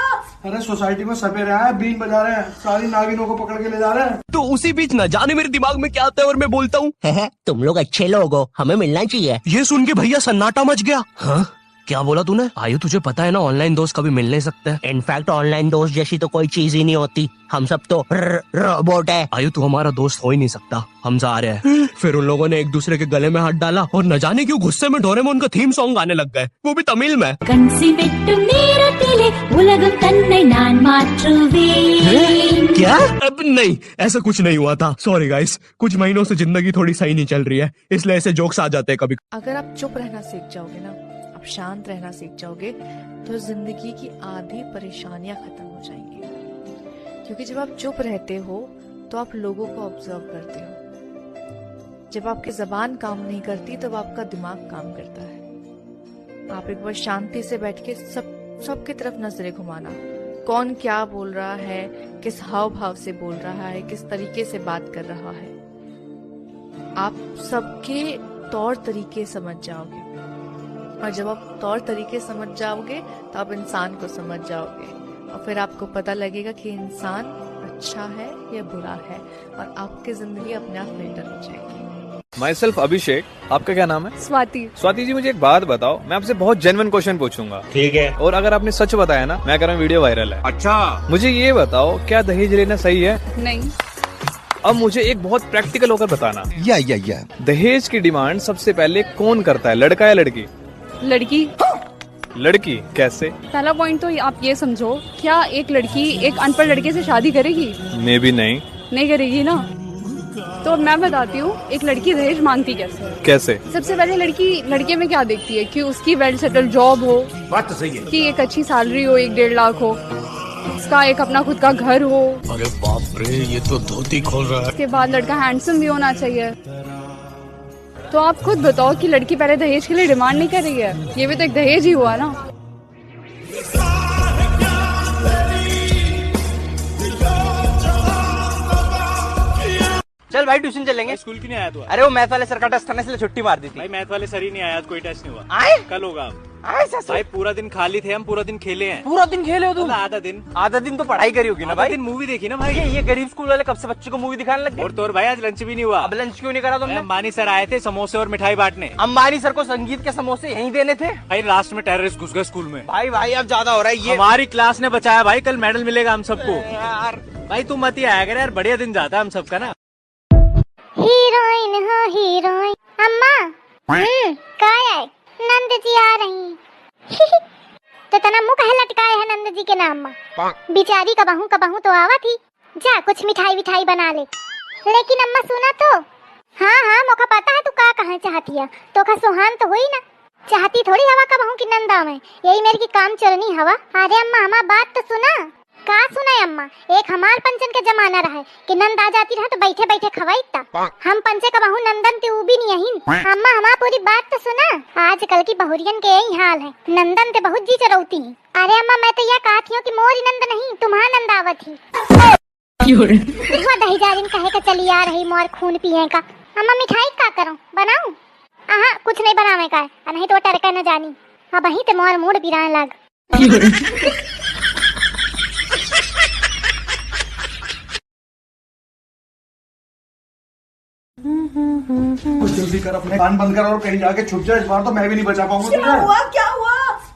अरे सोसाइटी में सपेरे आए, बीन बजा रहे हैं, सारी नागिनों को पकड़ के ले जा रहे हैं। तो उसी बीच न जाने मेरे दिमाग में क्या आता है और मैं बोलता हूँ, "है, है, तुम लोग अच्छे लोग हो, हमें मिलना चाहिए।" ये सुन के भैया सन्नाटा मच गया। हाँ, क्या बोला तूने? आयु, तुझे पता है ना, ऑनलाइन दोस्त कभी मिल नहीं सकते। इनफैक्ट ऑनलाइन दोस्त जैसी तो कोई चीज ही नहीं होती, हम सब तो र-, रोबोट है। आयु, तू हमारा दोस्त हो ही नहीं सकता, हम जा रहे हैं। फिर उन लोगों ने एक दूसरे के गले में हाथ डाला और न जाने क्यों गुस्से में डोरेमोन का थीम सॉन्ग गाने लग गए, वो भी तमिल में। கன்சிவெட்டு நேரத்திலே உலகம் தன்னை நான் மாற்றுவேன்। क्या? अब नहीं, ऐसा कुछ नहीं हुआ था। सॉरी गाइस, कुछ महीनों से जिंदगी थोड़ी सही नहीं चल रही है, इसलिए ऐसे जोक्स आ जाते हैं कभी। अगर आप चुप रहना सीख जाओगे ना, आप शांत रहना सीख जाओगे, तो जिंदगी की आधी परेशानियां खत्म हो जाएंगी। क्योंकि जब आप चुप रहते हो, तो आप लोगों को ऑब्जर्व करते हो। जब आपकी जबान काम नहीं करती, तब आपका दिमाग काम करता है। आप एक बार शांति से बैठ के सब, सबकी तरफ नजरें घुमाना, कौन क्या बोल रहा है, किस हाव भाव से बोल रहा है, किस तरीके से बात कर रहा है, आप सबके तौर तरीके समझ जाओगे। और जब आप तौर तरीके समझ जाओगे, तो आप इंसान को समझ जाओगे, और फिर आपको पता लगेगा कि इंसान अच्छा है या बुरा है, और आपकी जिंदगी अपने आप फिल्टर हो जाएगी। माई सेल्फ अभिषेक, आपका क्या नाम है? स्वाति। स्वाति जी, मुझे एक बात बताओ, मैं आपसे बहुत जेन्युइन क्वेश्चन पूछूंगा। ठीक है। और अगर आपने सच बताया ना, मैं कह रहा हूँ वीडियो वायरल है। अच्छा। मुझे ये बताओ, क्या दहेज लेना सही है? नहीं। अब मुझे एक बहुत प्रैक्टिकल होकर बताना। या, या, या। दहेज की डिमांड सबसे पहले कौन करता है, लड़का या लड़की? लड़की। लड़की कैसे? पहला पॉइंट तो आप ये समझो, क्या एक लड़की एक अनपढ़ लड़के से शादी करेगी? मे बी नहीं। नहीं करेगी ना। तो अब मैं बताती हूँ, एक लड़की दहेज मांगती कैसे है। कैसे? सबसे पहले लड़की लड़के में क्या देखती है कि उसकी वेल सेटल्ड जॉब हो, बात तो सही है। कि एक अच्छी सैलरी हो, एक डेढ़ लाख हो, उसका एक अपना खुद का घर हो। अरे बाप रे, ये तो धोती खोल रहा है। उसके बाद लड़का हैंडसम भी होना चाहिए। तो आप खुद बताओ कि लड़की पहले दहेज के लिए डिमांड नहीं कर रही है, ये भी तो एक दहेज ही हुआ ना। चल भाई, ट्यूशन चलेंगे। भाई, स्कूल क्यों नहीं आया तू आज? अरे, वो मैथ वाले सर का टेस्ट था ना, इसलिए छुट्टी मार दी थी। भाई, मैथ वाले सर ही नहीं आया आज, कोई टेस्ट नहीं हुआ। आए? कल होगा। आए, सर, सर। भाई, पूरा दिन खाली थे हम, पूरा दिन खेले हैं। पूरा दिन खेले हो तुम? मतलब, आधा दिन। आधा दिन तो पढ़ाई करी होगी ना आधा भाई? दिन मूवी देखी ना भाई। ये, ये गरीब स्कूल वाले कब से बच्चों को मूवी दिखाने लग गए? और तो और भाई, आज लंच भी नहीं हुआ। अब लंच क्यों नहीं करा तुमने? अंबानी सर आए थे समोसे और मिठाई बांटने। अंबानी सर को संगीत के समोसे यहीं देने थे। भाई, लास्ट में टेररिस्ट घुस गए स्कूल में। भाई, भाई, अब ज्यादा हो रहा है ये। हमारी क्लास ने बचाया भाई, कल मेडल मिलेगा हम सबको। अरे यार। भाई, तू मत ही आया कर यार, बढ़िया दिन जाता है हम सबका ना। हीरोइन हो हीरोइन। अम्मा। हम्म, काय है? नंद जी आ रही। तो तना मुंह काहे लटकाए है नंद जी के नाम मा? बिचारी कबहू कबहू तो आवत ही। जा, कुछ मिठाई विठाई बना ले। लेकिन अम्मा, सुना तो। हाँ, हाँ, मोका पता है तू का कहना चाहती है। तोका सुहान तो हुई ना। चाहती थोड़ी हवा कबहू की नंद आवे। यही मेरी की काम चोरनी हवा। अरे अम्मा, हमार बात तो सुना। का सुना अम्मा? एक हमार पंचन के जमाना रहे कि नंद आ जाती रहे तो बैठे बैठे खवाई ता। हम पंचे कबहू नंदन ते ऊ भी नहीं अहिन। अम्मा, हमार पूरी बात तो सुना। आजकल की बहुरियन के यही हाल है, नंदन ते बहुत जी चरौती हैं। अरे अम्मा, मैं तो यह कहती हूँ कि मोरी नंद नहीं, तुम्हार नंद आवत ही। क्यों रे? हुआ दही जारिन कहे के चली आ रही मोर खून पिए का। अम्मा, मिठाई का करूँ, बनाऊँ? आहा, कुछ नहीं बनावे का है, आ नहीं तो टरका न जानी। अब वहीं ते मोर मूड पिराए लाग। क्यों रे? कुछ जल्दी कर, अपने कान बंद कर और कहीं जाके छुप जा। इस बार तो मैं भी नहीं बचा पाऊंगा क्या तुझे। हुआ? क्या हुआ?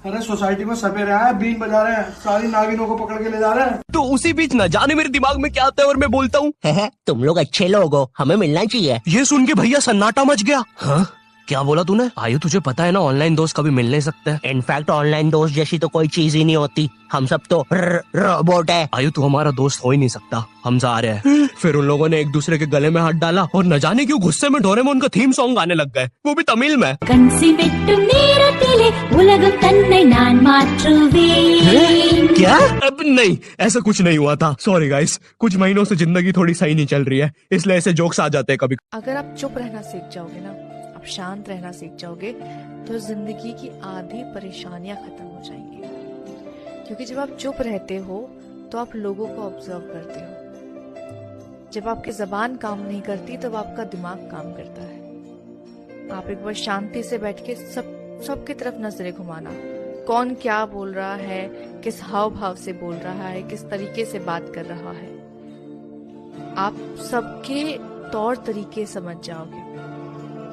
अरे, सोसाइटी में सपेरे आए, बीन बजा रहे हैं, सारी नागिनों को पकड़ के ले जा रहे हैं। तो उसी बीच न जाने मेरे दिमाग में क्या आता है और मैं बोलता हूँ, "है, है, तुम लोग अच्छे लोग हो, हमें मिलना चाहिए।" ये सुन के भैया सन्नाटा मच गया। हाँ? क्या बोला तूने? आयु, तुझे पता है ना, ऑनलाइन दोस्त कभी मिल नहीं सकते। इनफैक्ट ऑनलाइन दोस्त जैसी तो कोई चीज ही नहीं होती, हम सब तो र-, रोबोट है। आयु, तू हमारा दोस्त हो ही नहीं सकता, हम जा रहे हैं। फिर उन लोगों ने एक दूसरे के गले में हाथ डाला और न जाने क्यों गुस्से में डोरेमोन का थीम सॉन्ग गाने लग गए, वो भी तमिल में। கன்சிவெட்டு நேரத்திலே உலகம் தன்னை நான் மாற்றுவேன்। क्या? अब नहीं, ऐसा कुछ नहीं हुआ था। सॉरी गाइस, कुछ महीनों से जिंदगी थोड़ी सही नहीं चल रही है, इसलिए ऐसे जोक्स आ जाते हैं कभी। अगर आप चुप रहना सीख जाओगे ना, आप शांत रहना सीख जाओगे, तो जिंदगी की आधी परेशानियां खत्म हो जाएंगी। क्योंकि जब आप चुप रहते हो, तो आप लोगों को ऑब्जर्व करते हो। जब आपकी जबान काम नहीं करती, तब आपका दिमाग काम करता है। आप एक बार शांति से बैठ के सब, सबकी तरफ नजरें घुमाना। कौन क्या बोल रहा है, किस हाव भाव से बोल रहा है, किस तरीके से बात कर रहा है। आप सबके तौर तरीके समझ जाओगे,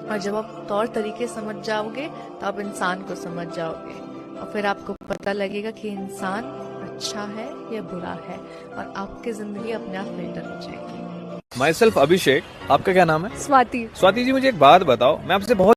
और जब आप तौर तरीके समझ जाओगे तो आप इंसान को समझ जाओगे, और फिर आपको पता लगेगा कि इंसान अच्छा है या बुरा है, और आपकी जिंदगी अपने आप फिल्टर हो जाएगी। माई सेल्फ अभिषेक। आपका क्या नाम है? स्वाति। स्वाति जी, मुझे एक बात बताओ, मैं आपसे बहुत